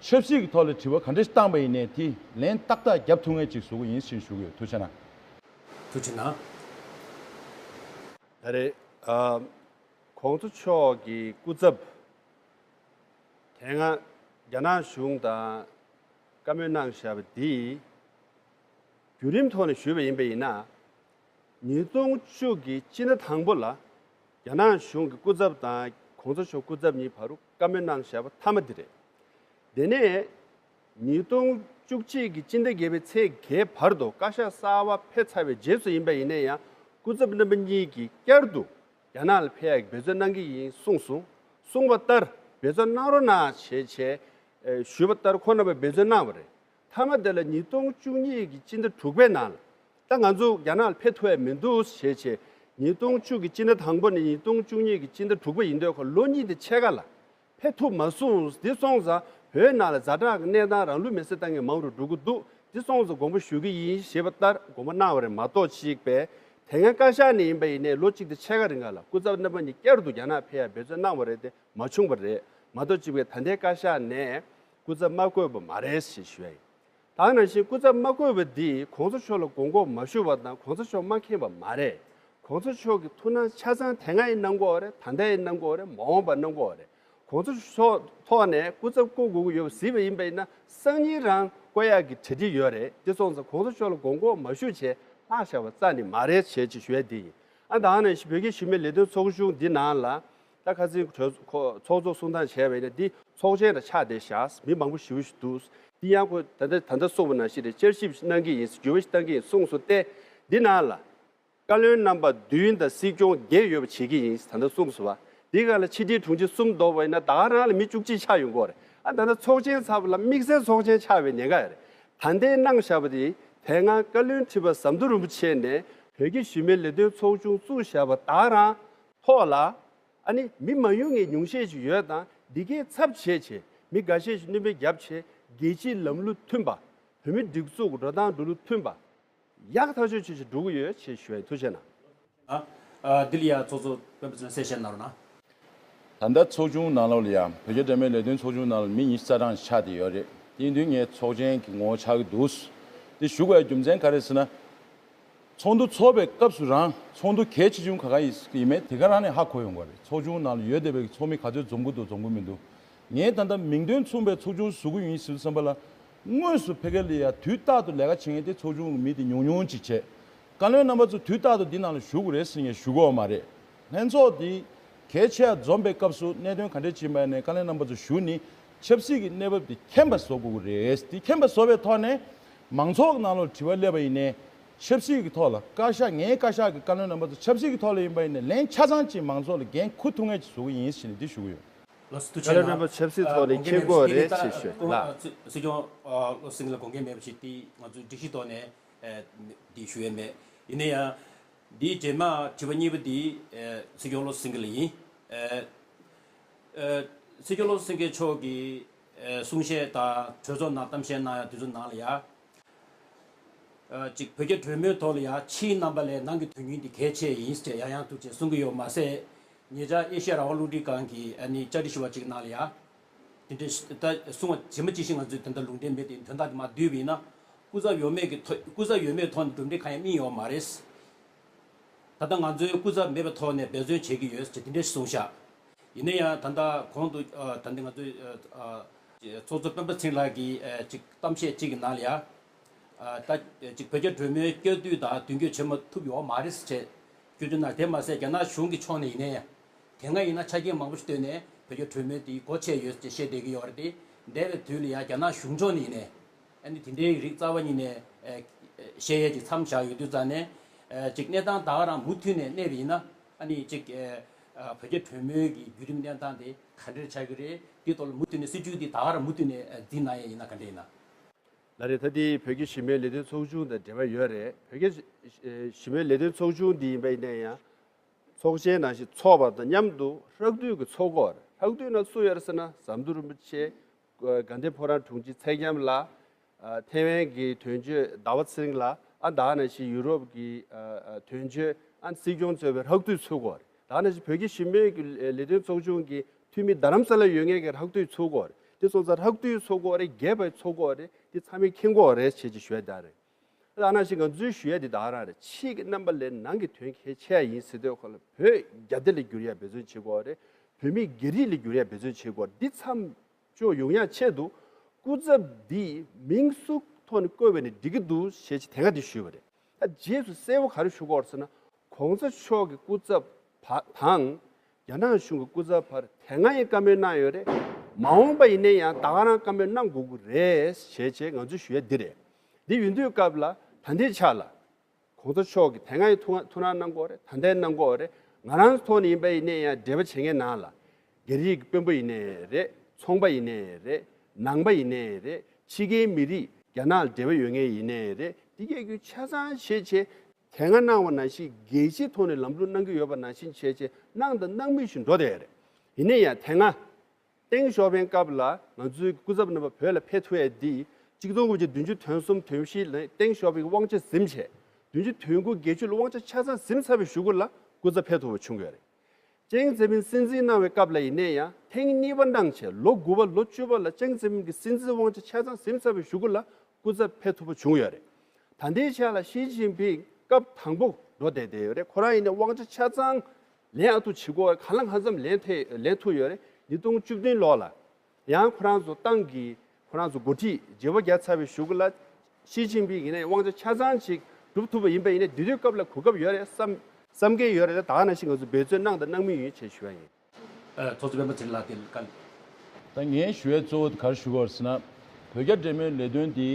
ཆབ་སྲིད་ཀྱི་ཐོག་ལ་དྲི་བ་ག་འདྲ་ཞིག་བཏང་པ་ཡིན་ནའི་དེ་ལན་ཏག་ཏག་རྒྱབ་ཐུབ་མཁན་ཅིག་བཟོ་གི་ཡིན་ཞེས་ཞུ་གི་ཡོད། ཐུགས་རྗེ་གནང་། ཐུགས་རྗེ་གནང་། ད་རེས་ཨ་གོང་ས་མཆོག་གི་སྐུ་ཚབ་དེ་སྔ་རྒྱ་ནག་གཞུང་དང་བཀའ་མོལ་གནང་བཞག་པ་འདི་བརྒྱུད་རིམ་ཐོག་ནས་ཞུས་པ་ཡིན་པ་ཡིན་ན། ཉིས་སྟོང་བཅུ་གི་སྤྱི་ཟླ་དང་པོ་ལ་རྒྱ་ནག་གཞུང་གི་སྐུ་ཚབ་དང་གོང་ས་མཆོག་སྐུ་ཚབ་གཉིས་བར་དུ་བཀའ་མོལ་གནང་བཞག་པ་མཐའ་མ་འདི་རེད། དེ་ནས་ཉིས་སྟོང་བཅུ་གཅིག་གི་སྤྱི་ཟླ་བརྒྱད་པའི་ཚེས་བརྒྱད་བར་དུ་བཀའ་ཤག་གསར་པ་ཕེབས་ཚར་བའི་རྗེས་སུ་ཡིན་པ་ཡིན་ན་ཡང་སྐུ་ཚབ་རྣམ་པ་གཉིས་ཀྱིས་བསྐྱར་དུ་རྒྱ་ནག་ལ་ཕེབས་ཡག་གི་འབད་བརྩོན་གནང་གི་ཡིན་གསུངས་སོང་། གསུངས་པ་ལྟར་འབད་བརྩོན་གནང་རོགས་གནང་བྱས་བྱས་ཞུས་པ་ལྟར་ཁོང་རྣམ་པས་འབད་བརྩོན་གནང་བ་རེད། མཐའ་མ་དེ་ལ་ཉིས་སྟོང་བཅུ་གཉིས་ཀྱི་སྤྱི་ཟླ་དྲུག་པའི་ནང་ལ་ད་ང་ཚོ་རྒྱ་ནག་ལ་ཕེབས་ཐུབ་ཡ་མི་འདུག་ཞེས་བྱས། ཉིས་སྟོང་བཅུ་གི་སྤྱི་ཟླ་དང་པོ་ནས་ཉིས་སྟོང་བཅུ་གཉིས་ཀྱི་སྤྱི་ཟླ་དྲུག་པ་ཡིན་དུས་ཁོ་ལོ་གཉིས་དེ་ཕྱེད་ཀ་ལ་ཕེབས་ཐུབ་མ་སོང་། འདི་སོང་ཙང་བོད་ནང་ལ་ཛ་དྲག་གི་གནས་སྟངས་རང་ལུས་མེར་སྲེག་བཏང་མཁན་མང་རུ་འགྲོ་གི་འདུག་འདི་སོང་ཙང་དགོངས་པ་ཞུ་གི་ཡིན་ཞེས་པ་ལྟར་དགོངས་པ་གནང་བ་རེད་མ་གཏོགས་ཅིག་པས། དེ་སྔ་བཀའ་ཤག་ནས་ཡིན་པ་ཡིན་ནའི་ལོ་གཅིག་དང་ཕྱེད་ཀ་རིང་ག་ལ་སྐུ་ཚབ་རྣམ་པ་གཉིས་བསྐྱར་དུ་རྒྱ་ནག་ཕེབས་ཡ་འབད་བརྩོན་གནང་བ་རེད་དེ་མ་བྱུང་བ་རེད་མ་གཏོགས་ཅིག་པས། ད་ལྟའི་བཀའ་ཤག་ནས་སྐུ་ཚབ་མ་བསྐོས་པ་མ་རེད་ཞེས་ཞུ་ཡ་ཡིན། ད་ནང་བཞིན་སྐུ་ཚབ་མ་བསྐོས་པ་འདིས་གོང་ས་མཆོག་ལ་དགོངས་སྐོར་མ་ཞུས་པ་དང་གོང་ས་མཆོག་མ་མཁྱེན་པ་མ་རེད། གོང་ས་མཆོག་གི་ཐུགས་སྣང་ཆ་ཚང་དེ་སྔ་ཡང་གནང་དགོས་པ་རེད། ད་ལྟ་ཡང་གནང་དགོས་པ་རེད། མ་འོངས་པ་གནང་དགོས་པ་རེད། གོང་ས་མཆོག་ཐོག་ནས་སྐུ་ཚབ་བསྐོ་དགོས་ཀྱི་ཡོད་པ་གཟིགས་པ་ཡིན་པ་ཡིན་ན་སང་ཉིན་རང་བསྐོ་ཡག་གི་གྲ་སྒྲིག་ཡོད་རེད། དེ་སོང་ཙང་གོང་ས་མཆོག་ལ་དགོངས་སྐོར་མ་ཞུས་བྱས་ལྷག་བཞག་པ་རྩ་ནས་མ་རེད་བྱས་ཅེས་ཞུ་ཡ་དེ་ཡིན། ཨ་ད་ནང་བཞིན་བོད་ཀྱི་གཞི་མེད་ལས་དོན་ཚོགས་ཆུང་འདི་ནང་ལ་ད་ཁ་སང་གྲོས་ཚོགས་ཚོགས་གཙོ་གསུང་སྟངས་བྱས་པ་ཡིན་ན་འདི་ཚོགས་ཆེན་ལ་ཆགས་བསྡད་ཤག་མི་མང་པོ་ཞེ་པོ་ཞིག་འདུག་འདི་ཡང་ཁོ་ད་ལྟ་ད་ལྟ་གསུངས་པ་ནང་བཞིན་རེད། བསྐྱར་ཞིབ་གནང་གི་ཡིན། འགྱུར་བ་ཞིག་གཏང་གི་ཡིན་གསུངས་སོང་སྟེ། འདི་ནང་ལ་བཀའ་བློན་རྣམ་པ་བདུན་དང་སྲིད་སྐྱོང་བརྒྱད་ཡོད་པ་བྱེད་ཀྱི་ཡིན་ད་ལྟ་གསུངས་སོང་བ། འདི་ག་ལ་ཕྱི་དྲིལ་དྲུང་ཆེ་གསུམ་འདུག་པ་ཡིན་ན་ད་ག་རང་ལ་མི་བཅུ་གཅིག་ཆགས་ཡོང་གི་རེད། ཨ་ད་ལྟ་ཚོགས་ཆེན་ཚར་བ་ལ་དམིགས་བསལ་ཚོགས་ཆེན་ཆགས་པའི་ཉེན་ཁ་ཡོད་རེད། ད་ལྟའི་གནང་བཞག་པ་དེ་དེ་སྔ་བཀའ་བློན་ཁྲི་པ་ཟམ་གདོང་རིན་པོ་ཆེ་ནས་བོད་ཀྱི་གཞི་མེད་ལས་དོན་ཚོགས་ཆུང་བཙུགས་བཞག་པ་ད་ག་རང་ཐོག་ལ། ཨ་ནི་མི་མ་ཡོང་ངེས་ཉུང་ཤས་ཤིག་ཡོད་དང་འདི་གའི་ཚབ་བྱས་བྱས་མི་འགའ་ཤས་ཤིག་སྣོན་པ་བརྒྱབ་བྱས་རྒྱལ་སྤྱིའི་ལམ་ལུགས་མཐུན་པ། བོད་མི་སྒྲིག་འཛུགས་ཀྱི་འགྲོ་སྟངས་འགྲོ་ལུགས་མཐུན་པ། ཡག་ཐག་ཆོད་བྱས་བྱས་འགྲོ་གི་ཡོད་ཅེས་ཞུ་ཡ་ཡིན། ཐུགས་རྗེ་གནང་། ཨ་ཨ་འདི་ལ་ཡ་ཚོགས་གཙོ་སྤེན་པ་ཚེ་རིང་གསལ་བཤད་གནང་རོགས་གནང་། ད་ལྟ་ཚོགས་ཆུང་ནང་ལོགས་ལ་ཡ་བོད་རྒྱ་འབྲེལ་མོལ་ལས་དོན་ཚོགས་ཆུང་ནང་ལ་མི་ཉི་ཤུ་རྩ་གྲངས་ཆགས་བསྡད་ཡོད་རེད། དེ་ཡིན་དུས་ངས་ཚོགས་ཆེན་གྱི་ངོ་བོ་ཆགས་ཀྱི་འདུག་དེ་ཞུ་དགོས་ཡ་རྒྱུ་མཚན་ག་རེ་ཟེར་ན། ཚོགས་འདུ་ཚོགས་པའི་སྐབས་སུ་རང་ཚོགས་འདུ་གལ་ཆེ་ཆུང་ག་ག་ཡིན་མེད་དེ་ག་རང་ནས་ཧ་གོ་ཡོང་གི་རེད། ཚོགས་ཆུང་ནང་ལ་ཡོད་བསྡད་པའི་ཚོགས་མི་ག་ཚོད་འཛོམས་ཀྱི་འདུག་འཛོམས་ཀྱི་མི་འདུག་ངས་ད་ལྟ་མིང་དོན་མཚུངས་པའི་ཚོགས་ཆུང་བཟོ་གི་ཡིན་ཟེར་བསམ་པ་ལ། དངོས་སུ་ཕ་གི་ལ་ཡ་དུས་རྟག་ཏུ་ལས་ཀ་བྱེད་མཁན་དེ་ཚོགས་ཆུང་གི་མི་དེ་ཉུང་ཉུང་ཅིག་བྱས། བཀའ་བློན་རྣམ་པ་ཚོ་དུས་རྟག་ཏུ་འདི་ནང་ལ་བཞུགས་དགོས་རེད་ཟེར་ངས་ཞུ་གི་ཡོད་མ་རེད། ལྷན་ཚོགས་འདི་གལ་ཆེ་བ་འཛོམས་པའི་སྐབས་སུ་གནད་དོན་ག་འདྲ་ཅིག་ཡིན་པ་ནས་བཀའ་བློན་རྣམ་པ་ཚོ་བཞུགས་ནས་ཆབ་སྲིད་ཀྱི་གནས་བབ་འདི་མཁྱེན་པ་བཟོ་དགོས་ཀྱི་རེད། འདི་མཁྱེན་པ་བཟོ་བའི་ཐོག་ནས་མང་ཚོགས་ཀྱི་ནང་ལོགས་དྲི་བ་སླེབས་པ་ཡིན་ནའི་ཆབ་སྲིད་ཀྱི་ཐོག་ལ་བཀའ་ཤག་ངའི་བཀའ་ཤག་གི་བཀའ་བློན་རྣམ་པ་ཚོ་ཆབ་སྲིད་ཀྱི་ཐོག་ལ་ཡིན་པ་ཡིན་ནའི་ལན་ཆ་ཚང་ཅིག་མང་ཚོགས་ལ་འགན་འཁུར་ཐུབ་མཁན་ཅིག་བཟོ་གི་ཡིན་ཞེས་ནས་འདི་ཞུ་གི་ཡོད། ལགས་སོ། ཐུགས་རྗེ་གནང་། བཀའ་བློན་རྣམ་པ་ཆབ་སྲིད་ཐོག་ནས་མཁྱེན་དགོས་རེད་ཅེས་ཞུ་ལགས། སྲིད་སྐྱོང་བློ་སེང་གེ་ལ་དགོངས་འགལ་མེད་པ་ཞིག་དེ་ང་ཚོས་སྒྲིག་གཞི་ཐོག་ནས་འདི་ཞུ་ཡས་མེད། ཡིན་ན་ཡང་འདིའི་རྗེས་མ་དྲི་བ་གཉིས་པ་འདི་སྲིད་སྐྱོང་བློ་སེང་གེ་ལ་ཡིན། སྲིད་སྐྱོང་བློ་སེང་གེ་མཆོག་གིས་གསུང་བཤད་དང་གྲོས་ཚོགས་ནང་གཏམ་བཤད་གནང་ཡ་དུས་ཚོད་ནང་ལ་ཡ། ཨ་གཅིག་བོད་རྒྱ་གྲོས་མོལ་ཐོག་ལ་ཡང་ཕྱིའི་རྣམ་པ་ལས་ནང་གི་དོན་སྙིང་འདི་གལ་ཆེ་ཡིན་ཟེར་ཡང་ཡང་ཐུགས་རྗེ་གསུང་གི་ཡོད་མ་ཟད། ཉེ་ཆར་ཨེ་ཤ་ཡ་རང་དབང་རླུང་འཕྲིན་ཁང་གི་ཨ་ནི་བཅར་འདྲི་ཞུ་བ་གཅིག་ནང་ལ་ཡང་། དེ་འདྲ་ད་གསུང་བ་ཇི་མ་ཇི་བཞིན་ང་ཚོས་དེ་འདྲ་ལུང་འདྲེན་མེད་དེ་དོན་དག་དེ་མར་བསྡུས་པ་ཡིན་ན། སྐུ་ཚབ་ཡོད་མེད་ཀྱི་ཐོག་སྐུ་ཚབ་ཡོད་མེད་ཐོག་ནས་གྲུབ་འབྲས་གང་ཡང་སྨིན་ཡོད་མ་རེད། ད་ལྟ་ང་ཚོའི་སྐུ་ཚབ་མེད་པའི་ཐོག་ནས་འབད་བརྩོན་བྱེད་ཀྱི་ཡོད་ཅེས་དེ་འདྲ་གསུངས་ཤག་ཡིན་ན་ཡང་ད་ལྟ་གོང་དུ་ཨ་ད་ལྟ་ང་ཚོའི་ཨ་ཨ་ཚོགས་གཙོ་སྤེན་པ་ཚེ་རིང་ལགས་ཀྱིས་ཨ་ཅིག་གཏམ་བཤད་ཅིག་གི་ནང་ལ་ཡ། ཨ་ད་ཅིག་བོད་རྒྱ་གྲོས་མོལ་བསྐྱར་ཟློས་དང་མདུན་སྐྱོད་བྱེད་མ་ཐུབ་ཡོད་མ་རེད་ཟེར་བྱས་སྐྱོན་བརྗོད་གནང་། དེ་མ་ཟད་རྒྱ་ནག་གཞུང་གི་ཕྱོགས་ནས་ཡིན་ནའི་དེ་སྔ་ཡིན་ན་ཆ་རྐྱེན་མང་པོ་ཞིག་བཏོན་ནས་བོད་རྒྱ་གྲོས་མོལ་དེ་སྒོ་ཕྱེ་ཡོད་ཅེས་བཤད་བསྡད་ཀྱི་ཡོད་རེད་དེ། འདས་པའི་དུས་ལ་ཡང་རྒྱ་ནག་གཞུང་ཕྱོགས་ནས་ཡིན་ནའི་ཨ་ནི་དེ་འདྲའི་རིགས་རྩ་བ་ཉིད་ནས་ཨ་བཤད་ཡས་ཅིག་མཚམས་བཞག་ཡོད་དུས་ཙང་ནས། ཨ་ཅིག་གནས་སྟངས་ད་ག་རང་མུ་མཐུད་ནས་གནས་པ་ཡིན་ན། ཨ་ནི་གཅིག་ཨ་ཨ་བོད་རྒྱ་གྲོས་མོལ་གྱི་བརྒྱུད་རིམ་གནས་སྟངས་དེ་ག་འདྲ་ཆགས་ཀྱི་རེད། དེ་ཐོག་ལ་མུ་མཐུད་ནས་སྲིད་བྱུས་དེ་ད་ག་རང་མུ་མཐུད་ནས་ཨ་འཛིན་གནང་ཡ་ཡིན་ན་ག་འདྲ་ཡིན་ན། ལགས་རེད། ད་ལྟའི་བོད་ཀྱི་ཞི་མོལ་ལས་དོན་ཚོགས་ཆུང་དང་འབྲེལ་བ་ཡོད་རེད། བོད་ཀྱི་ཞི་མོལ་ལས་དོན་ཚོགས་ཆུང་འདི་ཡིན་པ་ཡིན་ན་ཡང་། ཚོགས་ཆེན་ནང་བཞིན་ཚོགས་པ་དང་མཉམ་དུ་ལྷག་འདུས་ཀྱི་ཚོགས་སྐོར། ལྷག་འདུས་ན་སུ་ཡོད་རེད་ཟེར་ན། ཟམ་གདོང་རིན་པོ་ཆེ། དགའ་ལྡན་ཕོ་བྲང་དྲུང་ཆེ་ཚེ་རྒྱམ་ལགས། ཨ་ཐེ་ཝན་གྱི་དོན་གཅོད་ཟླ་བ་ཚེ་རིང་ལགས། ཨ་ད་ག་ནང་བཞིན་ཡུ་རོབ་ཀྱི་ཨ་ཨ་དོན་གཅོད། ཨ་སྲིད་སྐྱོང་གཙོས་པའི་ལྷག་འདུས་ཚོགས་སྐོར། ད་ག་ནང་བཞིན་བོད་ཀྱི་ཞི་མོལ་གྱི་ལས་དོན་ཚོགས་ཆུང་གི་འཐུས་མི་རྡ་རམ་ས་ལ་ཡོད་མཁན་གྱི་ལྷག་འདུས་ཚོགས་སྐོར། དེ་སོང་ཙང་ལྷག་འདུས་ཚོགས་སྐོར་རེད། རྒྱས་པའི་ཚོགས་སྐོར་རེད། དེ་ཚང་མས་མཁྱེན་གྱི་ཡོད་རེད་ཞེས་ཅིག་ཞུ་ཡ་དེ་རེད། ད་ནང་བཞིན་ང་ཚོའི་ཞུ་ཡ་འདི་ད་ག་རང་རེད། ཕྱི་གི་རྣམ་པ་ལས་ནང་གི་དོན་གལ་ཆེ་ཡ་ཡིན་ཟེར་དུས་ཁོ་ལ་བོད་རྒྱ་སྡེ་ལ་འགྱུར་ཡ་འབད་བརྩོན་བྱེད་དགོས་རེད། བོད་མི་རྒྱ་རིགས་ལ་འགྱུར་ཡ་འབད་བརྩོན་བྱེད་དགོས་རེད། འདི་མཚམས་འཇོག་ཡོང་ཡ་ཆེད་དུ་སྐུ་ཚབ་འདི་མིང་སུ་ཐོག་ནས་བཀོད་པ་ནས་འགྲིག་གི་འདུག་ཞེས་དེ་སྔ་འདི་ཞུས་པ་རེད། ད་རྗེས་སུ་གསལ་པོ་ག་རེ་ཞུ་དགོས་རེད་ཟེར་ན། གོང་ས་མཆོག་གི་སྐུ་ཚབ་བ་དང་། རྒྱ་ནག་གཞུང་གི་སྐུ་ཚབ་བར་དེ་སྔ་ཡང་བཀའ་མོལ་གནང་ཡོད་རེད། མ་འོངས་པ་ཡིན་ན་ཡང་ད་ག་རང་བཀའ་མོལ་གནང་དགོས་ཀྱི་རེད་ཞེས་བྱས་ང་ཚོས་ཞུ་ཡ་འདི་རེད། འདི་ཡིན་དུས་སྐབས་ལ་ད་ལྟའི་ཆ་ལ། གོང་ས་མཆོག་གིས་དེ་སྔ་ཡང་ཐུགས་ཐུགས་སྣང་གནང་དགོས་རེད། ད་ལྟའི་གནང་དགོས་རེད། ང་རང་ཚོ་ཐོག་ནས་ཡིན་པ་ཡིན་ན་ཡང་འབྲེལ་བ་བྱེད་མཁན་ནང་ལ། རྒྱ་རིགས་ཀྱི་དཔོན་པོ་ཡིན་ནའི་རེད། ཚོང་པ་ཡིན་ནའི་རེད། ནང་པ་ཡིན་ནའི་རེད། ཕྱི་རྒྱལ་མི་རིགས་རྒྱ་ནག་ལ་འབྲེལ་བ་ཡོད་མཁན་ཡིན་ནའི་རེད། འདི་གས་ཀྱི་ཆ་ཚང་བྱས་བྱས། དེ་སྔ་གནང་བ་ནང་བཞིན་རྒྱལ་སྤྱིའི་ཐོག་ནས་ལམ་ལུགས་གནང་གི་ཡོད་པ་ནང་བཞིན་བྱས་བྱས་གནང་དང་གནང་མུས་ཤིག་འགྲོ་བསྡད་ཡོད་རེད། ཡིན་ན་ཡང་དེ་སྔ་ཏེང་ཞའོ་ཕིང་སྐབས་ལ་ང་ཚོའི་སྐུ་ཚབ་རྣམ་པ་བོད་ལ་ཕེབས་ཐུབ་ཡས་འདི་གཅིག་སྟོང་དགུ་བརྒྱ་བདུན་ཅུ་དོན་གསུམ་དོན་བཞི་ལ་ཏེང་ཞའོ་ཕིང་དབང་ཆ་ཟིན་བྱས། བདུན་ཅུ་དོན་དགུ་བརྒྱད་ཅུ་ལ་དབང་ཆ་ཆ་ཚང་ཟིན་ཚར་བའི་གཞུག་གུ་ལ་སྐུ་ཚབ་ཕེབས་ཐུབ་པ་བྱུང་ཡོད་རེད། ཅིང་ཙེ་ཕིང་སྲིད་འཛིན་གནང་བའི་སྐབས་ལ་ཡིན་ནའི་ཡང་ཐེངས་གཉིས་པ་གནང་བྱས་ལོ་དགུ་པ་ལོ་བཅུ་པ་ལ་ཅིང་ཙེ་ཕིང་གི་སྲིད་འཛིན་དབང་ཆ་ཆ་ཚང་ཟིན་ཚར་བའི་གཞུག་གུ་ལ་སྐུ་ཚབ་ཕེབས་ཐུབ་པ་བྱུང་ཡོད་རེད། ད་ལྟའི་ཆ་ལ་ཞི་ཅིན་ཕིང་སྐབས་དང་པོ་འགྲོ་བསྡད་བསྡད་ཡོད་རེད། ཁོ་རང་ཡིན་ནའི་དབང་ཆ་ཆ་ཚང་ལེན་ཨ་ཐུ་བྱེད་སྒོ་གང་ལ་གང་འཚམ་ལེན་ཐེ་ལེན་ཐུབ་ཡོད་རེད། ཉིས་སྟོང་བཅུ་བདུན་ལོ་ལ། ཡང་ཁོ་རང་ཚོ་ཏང་གི་ཁོ་རང་ཚོ་འགོ་ཁྲིད་བརྗེ་པོ་རྒྱག་ཚར་བའི་གཞུག་གུ་ལ་ཞི་ཅིན་ཕིང་ཡིན་ནའི་དབང་ཆ་ཆ་ཚང་ཅིག་སྒྲུབ་ཐུབ་པ་ཡིན་པ་ཡིན་ནའི་འདི་དུས་སྐབས་ལ་གོ་སྐབས་ཡོད་རེད་བསམ་བསམ་མཁན་ཡོད་རེད། ད་ག་ནང་བཞིན་ང་ཚོ་འབད་བརྩོན་གནང་དང་གནང་མུས་ཡིན་ཞེས་ཞུ་བ་ཡིན། ཨ་ཚོགས་གཙོ་སྤེན་པ་ཚེ་རིང་ལགས་དེ་བཀའ་ད་ངས་ཞུ་ཡས་གཙོ་བོ་ག་རེ་ཞུ་དགོས་ཟེར་ན། བོད་རྒྱ་འབྲེལ་མོལ་ལས་དོན་འདི་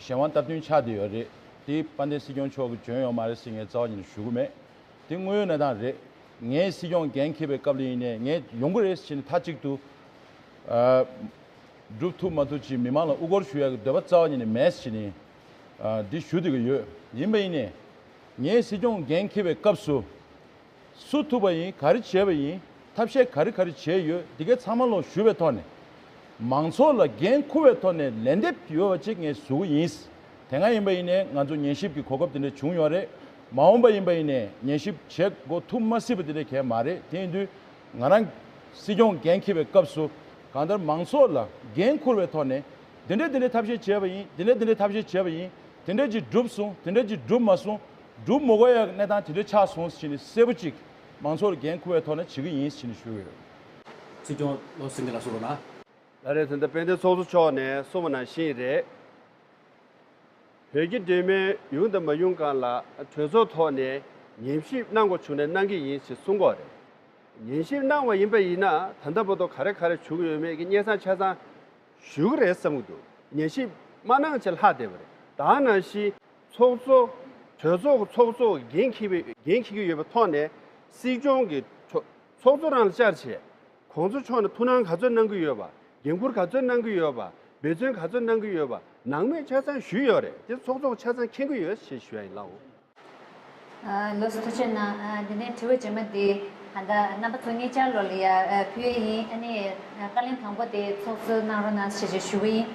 གཞན་དབང་སྟབས་བསྟུན་ཆགས་བསྡད་ཡོད་རེད། དེ་དཔལ་ལྡན་སྲིད་སྐྱོང་མཆོག་གིས་འཇོན་ཡོད་མ་རེད་ཟེར་ངས་རྩ་བ་ཉིད་ནས་ཞུ་གི་མེད། དེ་དངོས་ཡོད་གནས་སྟངས་རེད། ངས་སྲིད་སྐྱོང་འགན་འཁྱེར་བའི་སྐབས་ལ་ཡིན་ནའི་ངས་ཡོང་གི་རེད་ཟེར་ནས་མཐའ་གཅིག་ཏུ། ཨ། སྒྲུབ་ཐུབ་མ་ཐུབ་ཅིག་མི་མང་ལ་དབུ་སྐོར་ཞུ་ཡག་གི་འདོད་པ་རྩ་བ་ཉིད་ནས་མེད་ཟེར་ནས། ཨ། འདི་ཞུ་བསྡད་ཀྱི་ཡོད། ཡིན་པ་ཡིན་ནའི། ངས་སྲིད་སྐྱོང་འགན་འཁྱེར་བའི་སྐབས་སུ། སུ་ཐུབ་པ་ཡིན། ག་རེ་བྱས་པ་ཡིན། ཐབས་ཤེས་ག་རེ་ག་རེ་བྱས་ཡོད། འདི་གའི་ཚང་མ་ལོ་ཞུ་བའི་ཐོག་ནས། མང་ཚོགས་ལ་འགན་འཁུར་བའི་ཐོག་ནས་ལན་འདེབས་ཡོད་པ་ཅིག་ངས་བཟོ་གི་ཡིན། དེ་སྔ་ཡིན་པ་ཡིན་ནའི་ང་ཚོ་ཉན་ཞིབ་ཀྱི་གོ་སྐབས་དེ་འདྲ་བྱུང་ཡོད་རེད། མ་འོངས་པ་ཡིན་པ་ཡིན་ནའི་ཉན་ཞིབ་བྱེད་དགོས་ཐུབ་མ་སྲིད་པ་དེ་འདྲ་གང་ཡང་མ་རེད། དེ་ཡིན་དུས་ང་རང་སྲིད་སྐྱོང་འགན་འཁྱེར་བའི་སྐབས་སུ་གང་ལྟར་མང་ཚོགས་ལ་འགན་འཁུར་བའི་ཐོག་ནས་འདི་འདྲ་འདི་འདྲ་ཐབས་ཤེས་བྱས་པ་ཡིན། འདི་འདྲ་འདི་འདྲ་ཐབས་ཤེས་བྱས་པ་ཡིན། དེ་འདྲ་ཅིག་འགྲུབ་སོང་། དེ་འདྲ་ཅིག་འགྲུབ་མ་སོང་། འགྲུབ་མ་དགོས་ཡག་གནས་སྟངས་དེ་འདྲ་ཆགས་སོང་ཟེར་ནས་གསལ་པོ་ཅིག་མང་ཚོགས་ལ་འགན་འཁུར་བའི་ཐོག་ནས་བྱེད་ཀྱི་ཡིན་ཟེར་ནས་ཞུ་གི་ཡོད། སྲིད་སྐྱོང་བློ་སེང་གེ་ལགས་གསུངས་རོགས་གནང་། ལགས་རེད། ད་ལྟ་དཔལ་ལྡན་ཚོགས་གཙོ་མཆོག་ནས་གསུངས་པ་ནང་བཞིན་རེད། བོད་ཀྱི་འབྲེལ་མོལ་ཡོང་དང་མ་ཡོང་སྒང་ལ་གྲོས་ཚོགས་ཐོག་ནས་ཉན་ཞིབ་གནང་དགོས་བྱུང་ནས་གནང་གི་ཡིན་ཞེས་གསུང་གི་ཡོད་རེད། ཉན་ཞིབ་གནང་བ་ཡིན་པ་ཡིན་ན་ད་ལྟ་བར་དུ་ག་རེ་ག་རེ་བྱུང་ཡོད་མེད་ཀྱི་སྙན་སེང་ཆ་ཚང་ཞུ་གི་རེད་བསམ་གྱི་འདུག་ཉན་ཞིབ་མ་གནང་བྱས་ལྷག་བསྡད་པ་རེད། ད་ནང་བཞིན་ཚོགས་གཙོ་གྲོས་ཚོགས་ཀྱི་ཚོགས་གཙོ་འགན་འཁྱེར་བའི་འགན་འཁྱེར་གྱི་ཡོད་པའི་ཐོག་ནས་སྲིད་སྐྱོང་གི་ཚོགས་ཚོགས་གཙོ་རང་ལ་བཅར་བྱས། གོང་ས་མཆོག་ནས་ཐུགས་སྣང་ག་ཚོད་གནང་གི་ཡོད་པ། འགན་འཁུར་ག་ཚོད་གནང་གི་ཡོད་པ། འབད་བརྩོན་ག་ཚོད་གནང་གི་ཡོད་པ། ནང་མོལ་ཆ་ཚང་ཞུས་ཡོད་རེད། དེ་ཚོགས་གཙོ་ཆ་ཚང་མཁྱེན་གྱི་ཡོད་ཞེས་ཞུ་ཡ་ཡིན་ལགས། ཨ། ལགས་སོ། ཐུགས་རྗེ་གནང་། ཨ། འདི་ནས་དྲི་བ་རྗེས་མ་འདི་ད་ལྟ་རྣམ་པ་ཚོ་གཉིས་ཆར་ལོ་ལ་ཡ་ཨ་ཕུལ་ཡས་ཡིན། ཨ་ནི་ཨ་བཀའ་ལན་དང་པོ་དེ་ཚོགས་གཙོས་གནང་རོགས་གནང་ཞེས་ཞུ་གི་ཡིན།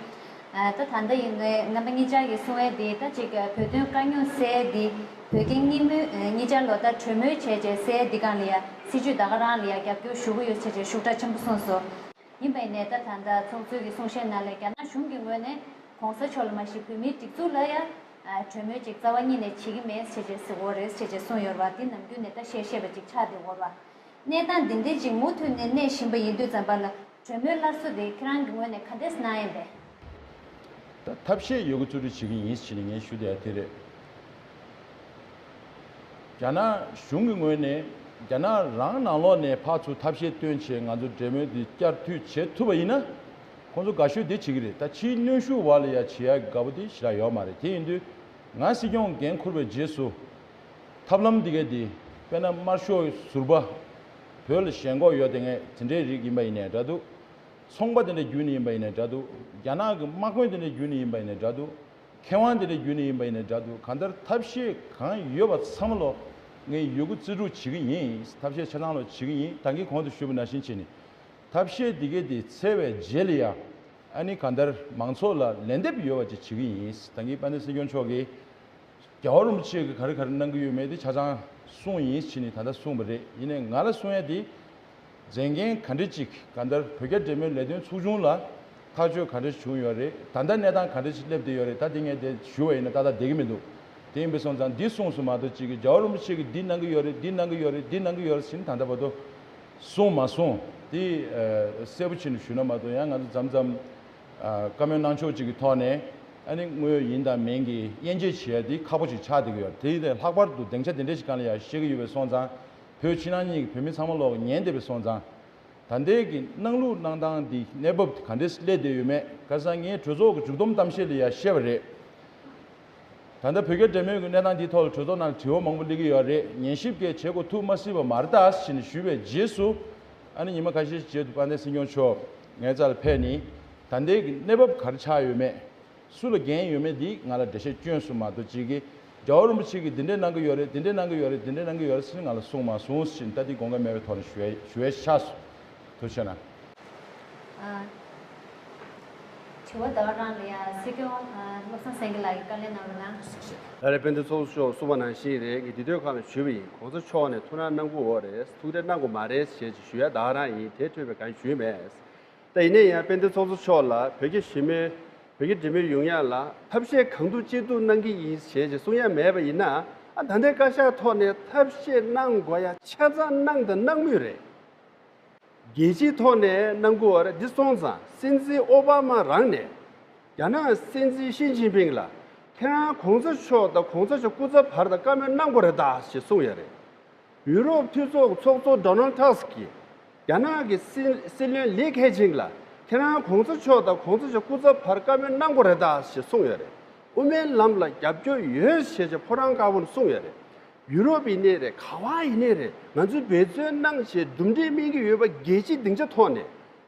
ཨ། ད་ད་ལྟ་ཡིན་ནའི་རྣམ་པ་གཉིས་ཆར་གྱིས་གསུང་ཡས་དེ་ད་ཅིག་བོད་དོན་དཀའ་རྙོག་སེལ་ཡས་དེ་བོད་རྒྱ་གཉིས་མོལ་ཨ་གཉིས་ཆར་ལོ་ལྟར་གྲོས་མོལ་བྱས་བྱས་སེལ་ཡས་དེ་སྒང་ལ་ཡ་སྲིད་བྱུས་ད་ག་རང་ལ་ཡ་རྒྱབ་སྐྱོར་ཞུ་གི་ཡོད་ཅེས་བྱས་ཤུགས་དྲག་ཆེན་པོ་གསུངས་སོང་། ཡིན་པ་ཡིན་ནའི་ད་ད་ལྟ་ཚོགས་གཙོས་ཀྱི་གསུང་བཤད་ནང་ལ་རྒྱ་ནག་གཞུང་གི་ངོས་ནས་གོང་ས་མཆོག་ལ་མ་གཞི་བོད་མིའི་སྒྲིག་འཛུགས་ལ་ཡ་ཨ་གྲོས་མོལ་ཅིག་རྩ་བ་ཉིད་ནས་བྱེད་ཀྱི་མེད་ཅེས་བྱས་ཟེར་གྱི་ཡོད་རེད་ཅེས་བྱས་གསུངས་ཡོད་རེད་བ། འདི་ནམ་རྒྱུན་ནས་ད་བཤད་བཤད་པ་ཅིག་ཆགས་བསྡད་ཡོད་རེད་བ། གནས་སྟངས་འདི་འདྲའི་ཅིག་མུ་མཐུད་ནས་གནས་བཞིན་པ་ཡིན་དུས་ཙམ་པ་ལ་གྲོས་མོལ་སླར་གསོ་དེ་ཁྱེད་རང་གི་ངོས་ནས་ག་འདྲས་གནང་ཡིན་པས། ད་ཐབས་ཤེས་ཡོད་རྒུ་རྩོལ་སྒྲུབ་བྱེད་ཀྱི་ཡིན་ཞེས་ནས་ངས་ཞུ་བསྡད་ཡ་དེ་རེད། རྒྱ་ནག་གཞུང་གི་ངོས་ནས་རྒྱ་ནག་རང་ནང་ལོགས་ནས་ཕར་ཚུར་ཐབས་ཤེས་བཏོན་བྱས་ང་ཚོ་འབྲེལ་མོལ་འདི་བསྐྱར་མཐུད་བྱེད་ཐུབ་པ་ཡིན་ན། ཁོང་ཚོ་དགའ་ཤོས་འདི་བྱེད་ཀྱི་རེད། ད་ཕྱིའི་གནོན་ཤུགས་འོག་ལ་ཡ་བྱེད་ཡ་དགའ་པོ་འདི་ཞེ་དྲག་ཡོད་མ་རེད། དེ་ཡིན་དུས་ང་སྲིད་སྐྱོང་འགན་འཁུར་བའི་རྗེས་སུ་ཐབས་ལམ་འདི་ག་འདི་ དཔེར་ན་དམར་ཤོག་ཟུར་པ་བོད་ལ་ཞེན་ཁོག་ཡོད་དེ་ངས་དེ་འདྲའི་རིགས་ཡིན་པ་ཡིན་ནའི་འདྲ་འདུག་ཚོང་པ་དེ་འདྲ་བརྒྱུད་ནས་ཡིན་པ་ཡིན་ནའི་འདྲ་འདུག་རྒྱ་ནག་གི་དམག་དཔོན་དེ་འདྲ་བརྒྱུད་ནས་ཡིན་པ་ཡིན་ནའི་འདྲ་འདུག་མཁས་དབང་དེ་འདྲ་བརྒྱུད་ནས་ཡིན་པ་ཡིན་ནའི་འདྲ་འདུག་གང་ལྟར་ཐབས་ཤེས་གང་ཡོད་པ་ཚང་མ་ལོ་ངས་ཡོད་རྒུ་རྩིས་སྤྲོད་བྱེད་ཀྱི་ཡིན། ཐབས་ཤེས་ཆ་ཚང་ལོ་བྱེད་ཀྱི་ཡིན། ད་གིན་གོང་དུ་ཞུས་པ་ནང་བཞིན་བྱས་ནས་ཐབས་ཤེས་འདི་གས་དེ་འཚོལ་བའི་རྗེས་ལ་ཡ་ཨ་ནི་གང་ལྟར་མང་ཚོགས་ལ་ལན་འདེབས་ཡོད་པ་ཅིག་བྱེད་ཀྱི་ཡིན། ད་གིན་དཔལ་ལྡན་སྲིད་སྐྱོང་མཆོག་གིས་རྒྱལ་བ་རིན་པོ་ཆེ་གིས་ག་རེ་ག་རེ་གནང་གི་ཡོད་མེད་དེ་ཆ་ཚང་གསུངས་ཡིན་ཕྱིན་ནི་ད་ལྟ་གསུངས་པ་རེད། ཡིན་ནའི་ང་ལ་གསུང་ཡ་དེ་མཛད་འགན་ག་འདྲ་ཅིག་གང་ལྟར་བོད་རྒྱ་འབྲེལ་མོལ་ལས་དོན་ཚོགས་ཆུང་ལ་ཐག་གཅོད་ག་འདྲ་བྱུང་ཡོད་རེད། ད་ལྟ་གནས་སྟངས་ག་འདྲ་ཅིག་སླེབས་བསྡད་ཡོད་རེད། ད་དེ་ངས་དེ་ཞུ་བ་ཡིན་ན་ཏག་ཏག་བསྡད་ཀྱི་མི་འདུག་དེ་ཡིན་པས་སོང་ཙང་འདི་གསུངས་སོང་མ་གཏོགས་ཅིག་གི་རྒྱལ་བ་རིན་པོ་ཆེ་གིས་འདི་གནང་གི་ཡོད་རེད། འདི་གནང་གི་ཡོད་རེད། འདི་གནང་གི་ཡོད་རེད་ཟེར་ནི་ད་ལྟ་བར་དུ་གསུངས་མ་སོང་། དེ་གསལ་པོ་བྱས་ནས་ཞུས་ན་མ་གཏོགས་ཡང་ང་ཚོ་མཚམས་མཚམས་བཀའ་མོལ་གནང་ཕྱོགས་ཅིག་གི་ཐོག་ནས་ཨ་ནི་དངོས་ཡོད་ཡིན་དང་མིན་གྱི་དབྱེ་འབྱེད་བྱེད་ཡ་དེ་ཁག་པོ་ཅིག་ཆགས་བསྡད་ཀྱི་ཡོད་རེད། དེ་ཡིན་དུས་ལྷག་པར་དུ་སྡིངས་ཆ་དེ་འདྲ་ཞིག་སྒང་ལ་ཡང་བཤད་ཀྱི་ཡོད་པས་སོང་ཙང་བོད་ཕྱི་ནང་གཉིས་ཀྱི་བོད་མི་ཚང་མ་ལོག་ཉན་བསྡད་པས་སོང་ཙང་། ད་ལྟའི་གི་གནང་ལུགས་གནང་སྟངས་འདི་གནས་བབ་ག་འདྲས་སླེབས་བསྡད་ཡོད་མེད་ཁ་སང་ངས་གྲོས་ཚོགས་ཀྱི་མཇུག་བསྡོམས་གཏམ་བཤད་ལ་ཡང་བཤད་པ་རེད། ད་ལྟ་བོད་རྒྱ་འབྲེལ་མོལ་གྱི་གནས་སྟངས་འདིའི་ཐོག་ལ་གྲོས་ཚོགས་ནང་ལ་དྲི་བ་མང་པོ་སླེབས་ཀྱི་ཡོད་རེད། ཉན་ཞིབ་གས་བྱེད་དགོས་ཐུག་མ་སྲིད་པ་མ་རེད་ད་ཟེར་ནས་ཞུས་པའི་རྗེས་སུ་ཨ་ནི་ཉི་མ་ཁ་ཤས་རྗེས་སུ་དཔལ་ལྡན་སྲིད་སྐྱོང་མཆོག་ངའི་རྩ་ལ་ཕེབས་ནས་ད་ལྟའི་གི་གནས་བབ་ག་རེ་ཆགས་ཡོད་མེད། སུ་ལ་འགན་ཡོད་མེད་འདི་ང་ལ་འགྲེལ་བཤད་སྐྱོན་སོང་མ་གཏོགས་ཅིག་གིས་རྒྱལ་བ་རིན་པོ་ཆེ་གིས་འདི་འདྲས་གནང་གི་ཡོད་རེད། འདི་འདྲས་གནང་གི་ཡོད་རེད། འདི་འདྲས་གནང་གི་ཡོད་རེད་ཟེར་ནས་ང་ལ་གསུངས་མ་སོང་ཟེར་ནས་ད་འདི་དགོངས་འགལ་མེད་པའི་ཐོག་ནས་ཞུ་ཡ་ཞུ་ཡ་ཆགས་སོང་། ཐུགས་རྗེ་གནང་། ཨ། དྲི་བ་ད་ག་རང་ལ་ཡ་སྲིད་སྐྱོང་ཨ་བློ་བཟང་སེང་གེ་ལགས་ཀྱིས་བཀའ་ལན་གནང་རོགས་གནང་། ད་རེས་དཔལ་ལྡན་ཚོགས་གཙོ་མཆོག་གསུངས་པ་ནང་བཞིན་རེད། ངས་འདི་དུས་སྒང་ལ་ཞུས་པ་ཡིན། གོང་ས་མཆོག་ནས་ཐུགས་སྣང་གནང་གི་ཡོད་རེད། ཐུགས་ཁྲལ་གནང་དགོས་མ་རེད་ཞེས་ཅིག་ཞུ་ཡ་ད་ག་རང་ཡིན། དེ་འཕྲོས་པའི་གང་ཞུས་མེད། ད་ཡིན་ན་ཡང་དཔལ་ལྡན་ཚོགས་གཙོ་མཆོག་ལ་བོད་རྒྱ་ཞི་མོལ་བོད་རྒྱ་འབྲེལ་མོལ་ཡོང་ཡ་ལ་ཐབས་ཤེས་གང་ཐུབ་ཅི་ཐུབ་གནང་གི་ཡིན་ཞེས་ཅིག་གསུང་ཡ་མེད་པ་ཡིན་ན། ཨ་ད་ལྟའི་བཀའ་ཤག་ཐོག་ནས་ཐབས་ཤེས་གནང་དགོས་ཡ་ཆ་ཚང་གནང་དང་གནང་མུས་རེད། རྒྱལ་སྤྱིའི་ཐོག་ནས་གནང་དགོས་པ་རེད། འདི་སོང་ཙང་སྲིད་འཛིན་ཨོ་བྷ་མ་རང་ནས་རྒྱ་ནག་སྲིད་འཛིན་ཞི་ཅིན་ཕིང་ལ་ཁྱེད་རང་གོང་ས་མཆོག་དང་གོང་ས་མཆོག་སྐུ་ཚབ་བར་དུ་བཀའ་མོལ་གནང་དགོས་རེད་ད་ཞེས་གསུངས་ཡོད་རེད། ཡུ་རོབ་འཐུས་ཚོགས་ཚོགས་གཙོ་ཌོ་ནལ་ཊ་སི་ཀི་རྒྱ་ནག་གི་སྲིད་སྲིད་བློན་ལི་ཁེ་ཆིང་ལ་ཁྱེད་རང་གོང་ས་མཆོག་དང་གོང་ས་མཆོག་སྐུ་ཚབ་བར་བཀའ་མོལ་གནང་དགོས་རེད་ད་ཞེས་གསུངས་ཡོད་རེད། དབུ་མའི་ལམ་ལ་རྒྱབ་སྐྱོར་ཡོད་ཞེས་ཀྱི་ཕོ་བྲང་དཀར་པོ་ནས་གསུངས་ཡོད་རེད། ཡུ་རོབ་ཡིན་ནའི་རེད། ག་བ་ཡིན་ནའི་རེད། ང་ཚོས་འབད་བརྩོན་གནང་ཞེས་གྲུབ་འབྲས་སྨིན་གྱི་ཡོད་པ་རྒྱལ་སྤྱིའི་སྡིངས་ཆ་ཐོག་ནས་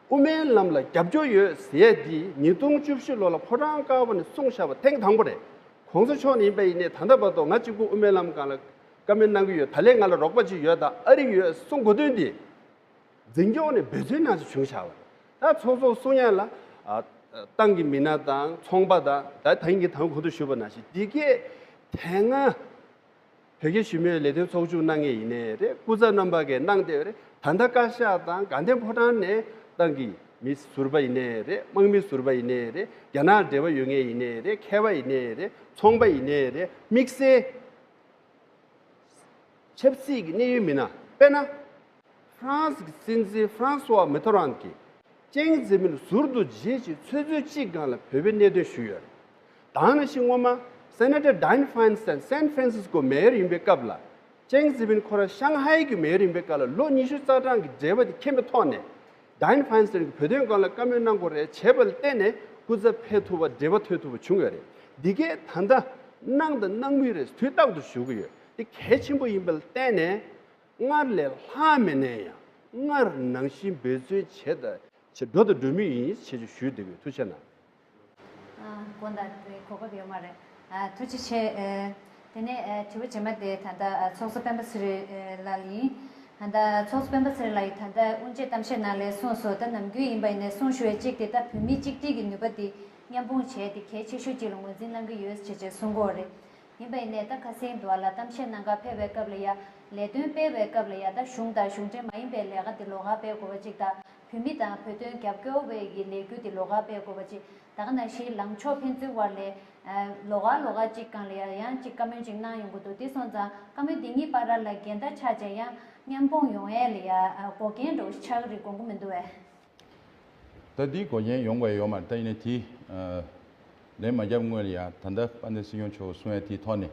དབུ་མའི་ལམ་ལ་རྒྱབ་སྐྱོར་ཡོད་ཟེར་ཡས་འདི་ཉིས་སྟོང་བཅུ་བཞི་ལོ་ལ་ཕོ་བྲང་དཀར་པོ་ནས་གསུངས་བཞག་པ་ཐེངས་དང་པོ་རེད། གོང་ས་མཆོག་ནས་ཡིན་པ་ཡིན་ནའི་ད་ལྟ་བར་དུ་ང་གཅིག་པུ་དབུ་མའི་ལམ་སྒང་ལ་བཀའ་མོལ་གནང་གི་ཡོད། ད་ལན་ང་ལ་རོགས་པ་ཅིག་ཡོད་དང་ཨ་རི་ཡོད་གསུང་དགོས་དོན་འདི་འཛིན་སྐྱོང་ནས་འབད་བརྩོན་གནང་ཞིག་བྱུང་བཞག་པ་རེད། ད་ཚོགས་གཙོ་གསུང་ཡ་ལ་ཨ་ཏང་གི་མི་སྣ་དང་ཚོང་པ་དང་ད་ད་ཡིན་གྱི་དང་གོང་དུ་ཞུས་པ་ནང་བཞིན་འདི་གས་དེ་སྔ་བོད་རྒྱ་ཞི་མོལ་ལས་དོན་ཚོགས་ཆུང་གནང་མཁན་ཡིན་ནའི་རེད། སྐུ་ཚབ་རྣམ་པ་གིས་གནང་བསྡད་པ་རེད། ད་ལྟ་བཀའ་ཤག་དང་དགའ་ལྡན་ཕོ་བྲང་ནས་ཏང་གི་མི་ཟུར་པ་ཡིན་ནའི་རེད། དམག་མི་ཟུར་པ་ཡིན་ནའི་རེད། རྒྱ་ནག་འབྲེལ་བ་ཡོད་མཁན་ཡིན་ནའི་རེད། མཁས་པ་ཡིན་ནའི་རེད། ཚོང་པ་ཡིན་ནའི་རེད། དམིགས་བསལ་ཆབ་སྲིད་ཀྱི་གནད་ཡོད་མི་སྣ་དཔེར་ན། ཧྥ་རན་སི་གི་སྲིད་འཛིན་ཧྥ་རན་སུ་ཝ་མི་ཐོ་རན་གྱིས་ཅེང་ཙེ་མིན་ཟུར་དུ་བརྗེད་ཅིང་ཆུ་ཚོད་གཅིག་སྒང་ལ་བོད་པའི་གནད་དོན་ཞུས་ཡོད་རེད། ད་ག་ནང་བཞིན་སྔོན་མ་སེ་ནེ་ཊར་ཌའེན་ཧྥ་ཡིན་སི་ཊན་སན་ཧྥ་རན་སིས་ཀོ་མེ་ཡོར་ཡིན་པའི་སྐབས་ལ་ཅེང་ཙེ་མིན་ཁོ་རང་ཤང་ཧའེ་གི་མེ་ཡོར་ཡིན་པའི་སྐབས་ལ་ལོ་ཉི་ཤུ་རྩ་གྲངས་ཀྱི་འབྲེལ་བ་དེ་མཁྱེན་པའི་ཐོག་ནས་ཌའེན་ཧྥ་ཡིན་སི་ཊན་གྱིས་བོད་དོན་སྒང་ལ་བཀའ་མོལ་གནང་དགོས་རེད་བྱས་པ་ལ་བརྟེན་ནས་སྐུ་ཚབ་ཕེབས་ཐུབ་པ་འབྲེལ་བ་མཐུད་ཐུབ་པ་བྱུང་ཡོད་རེད། འདི་གས་ད་ལྟ་གནང་དང་གནང་མུས་རེད། དུས་རྟག་ཏུ་ཞུ་གི་ཡོད། འདི་གལ་ཆེན་པོ་ཡིན་པ་ལ་བརྟེན་ནས། སྔར་ལས་ལྷག་མེད་ནས་ཡང་སྔར་ནང་བཞིན་འབད་བརྩོན་བྱེད་དང་བྱེད་འགྲོ་དང་འགྲོ་མུས་ཡིན་ཞེས་ཞུ་འདོད་ཀྱི་ཡོད། ཐུགས་རྗེ་གནང་། ཨ། དགོངས་དག་དེ་གོ་སྐབས་ཡོད་མ་རེད། ཨ། ཐུགས་རྗེ་ཆེ། ཨ། དེ་ནས་ཨ་དྲི་བ་རྗེས་མ་དེ་ད་ལྟ་ཨ་ཚོགས་གཙོ་སྤེན་པ་ཚེ་རིང་ཨ་ལགས་ཡིན། ད་ལྟ་ཚོགས་གཙོ་སྤེན་པ་ཚེ་རིང་ལགས་ཡིས་ད་ལྟ་དབུ་འབྱེད་གཏམ་བཤད་ནང་ལ་གསུངས་སོང་། ད་ནམ་རྒྱུན་ཡིན་པ་ཡིན་ནའི་གསུང་ཞུ་བའི་གཅིག་དེ་ད་བོད་མིའི་གཅིག་སྒྲིལ་གྱི་ནུས་པ་དེ་མཉམ་སྤུངས་བྱས་ཏེ་གལ་ཆེ་ཤོས་གཅིག་ལ་ངོས་འཛིན་གནང་གི་ཡོད་ཅེས་ཅེས་གསུང་གི་ཡོད་རེད། ཡིན་པ་ཡིན་ནའི་ད་ཁ་སེང་དུ་བ་ལ་གཏམ་བཤད་གནང་གར་ཕེབས་པའི་སྐབས་ལ་ཡ་ལས་དོན་སྤེལ་བའི་སྐབས་ལ་ཡ་ད་གཞུང་དང་གཞུང་འབྲེལ་མ་ཡིན་པའི་ལས་ཀ་དེ་ལོགས་ཀ་སྤེལ་དགོས་པ་གཅིག་དང་བོད་མི་དང་བོད་དོན་རྒྱབ་སྐྱོར་བའི་གི་ལས་འགུལ་དེ་ལོགས་ཀ་སྤེལ་དགོས་པ་གཅིག་ད་ག་ནང་བཞིན་ལངས་ཕྱོགས་ཕན་ཚུན་བར་ལས་ལོགས་ཀ་ལོགས་ཀ་གཅིག་སྒང་ལ་ཡ་ཡང་གཅིག་བཀའ་མོལ་གཅིག་གནང་ཡོང་གི་འདུག་དེ་སོང་ཙང་བཀའ་མོལ་དེ་གཉིས་བར་ལ་འགལ་ཟླ་ཆགས་བྱས་ཡང་མཉམ་སྤུངས་ཡོང་ཡས་ལ་ཡ་འགོག་རྐྱེན་འདྲ་བོ་ཆགས་ཀྱི་རེད་དགོངས་ཀྱི་མི་འདུག་བས། ད་འདི་འགོག་རྐྱེན་ཡོང་དགོས་ཡོད་མ་རེད། ད་ཡིན་ནའི་དེ་ལན་མ་བརྒྱབ་སྔོན་ལ་ཡ་ད་ལྟ་དཔལ་ལྡན་སྲིད་སྐྱོང་མཆོག་གསུང་ཡ་དེའི་ཐོག་ནས་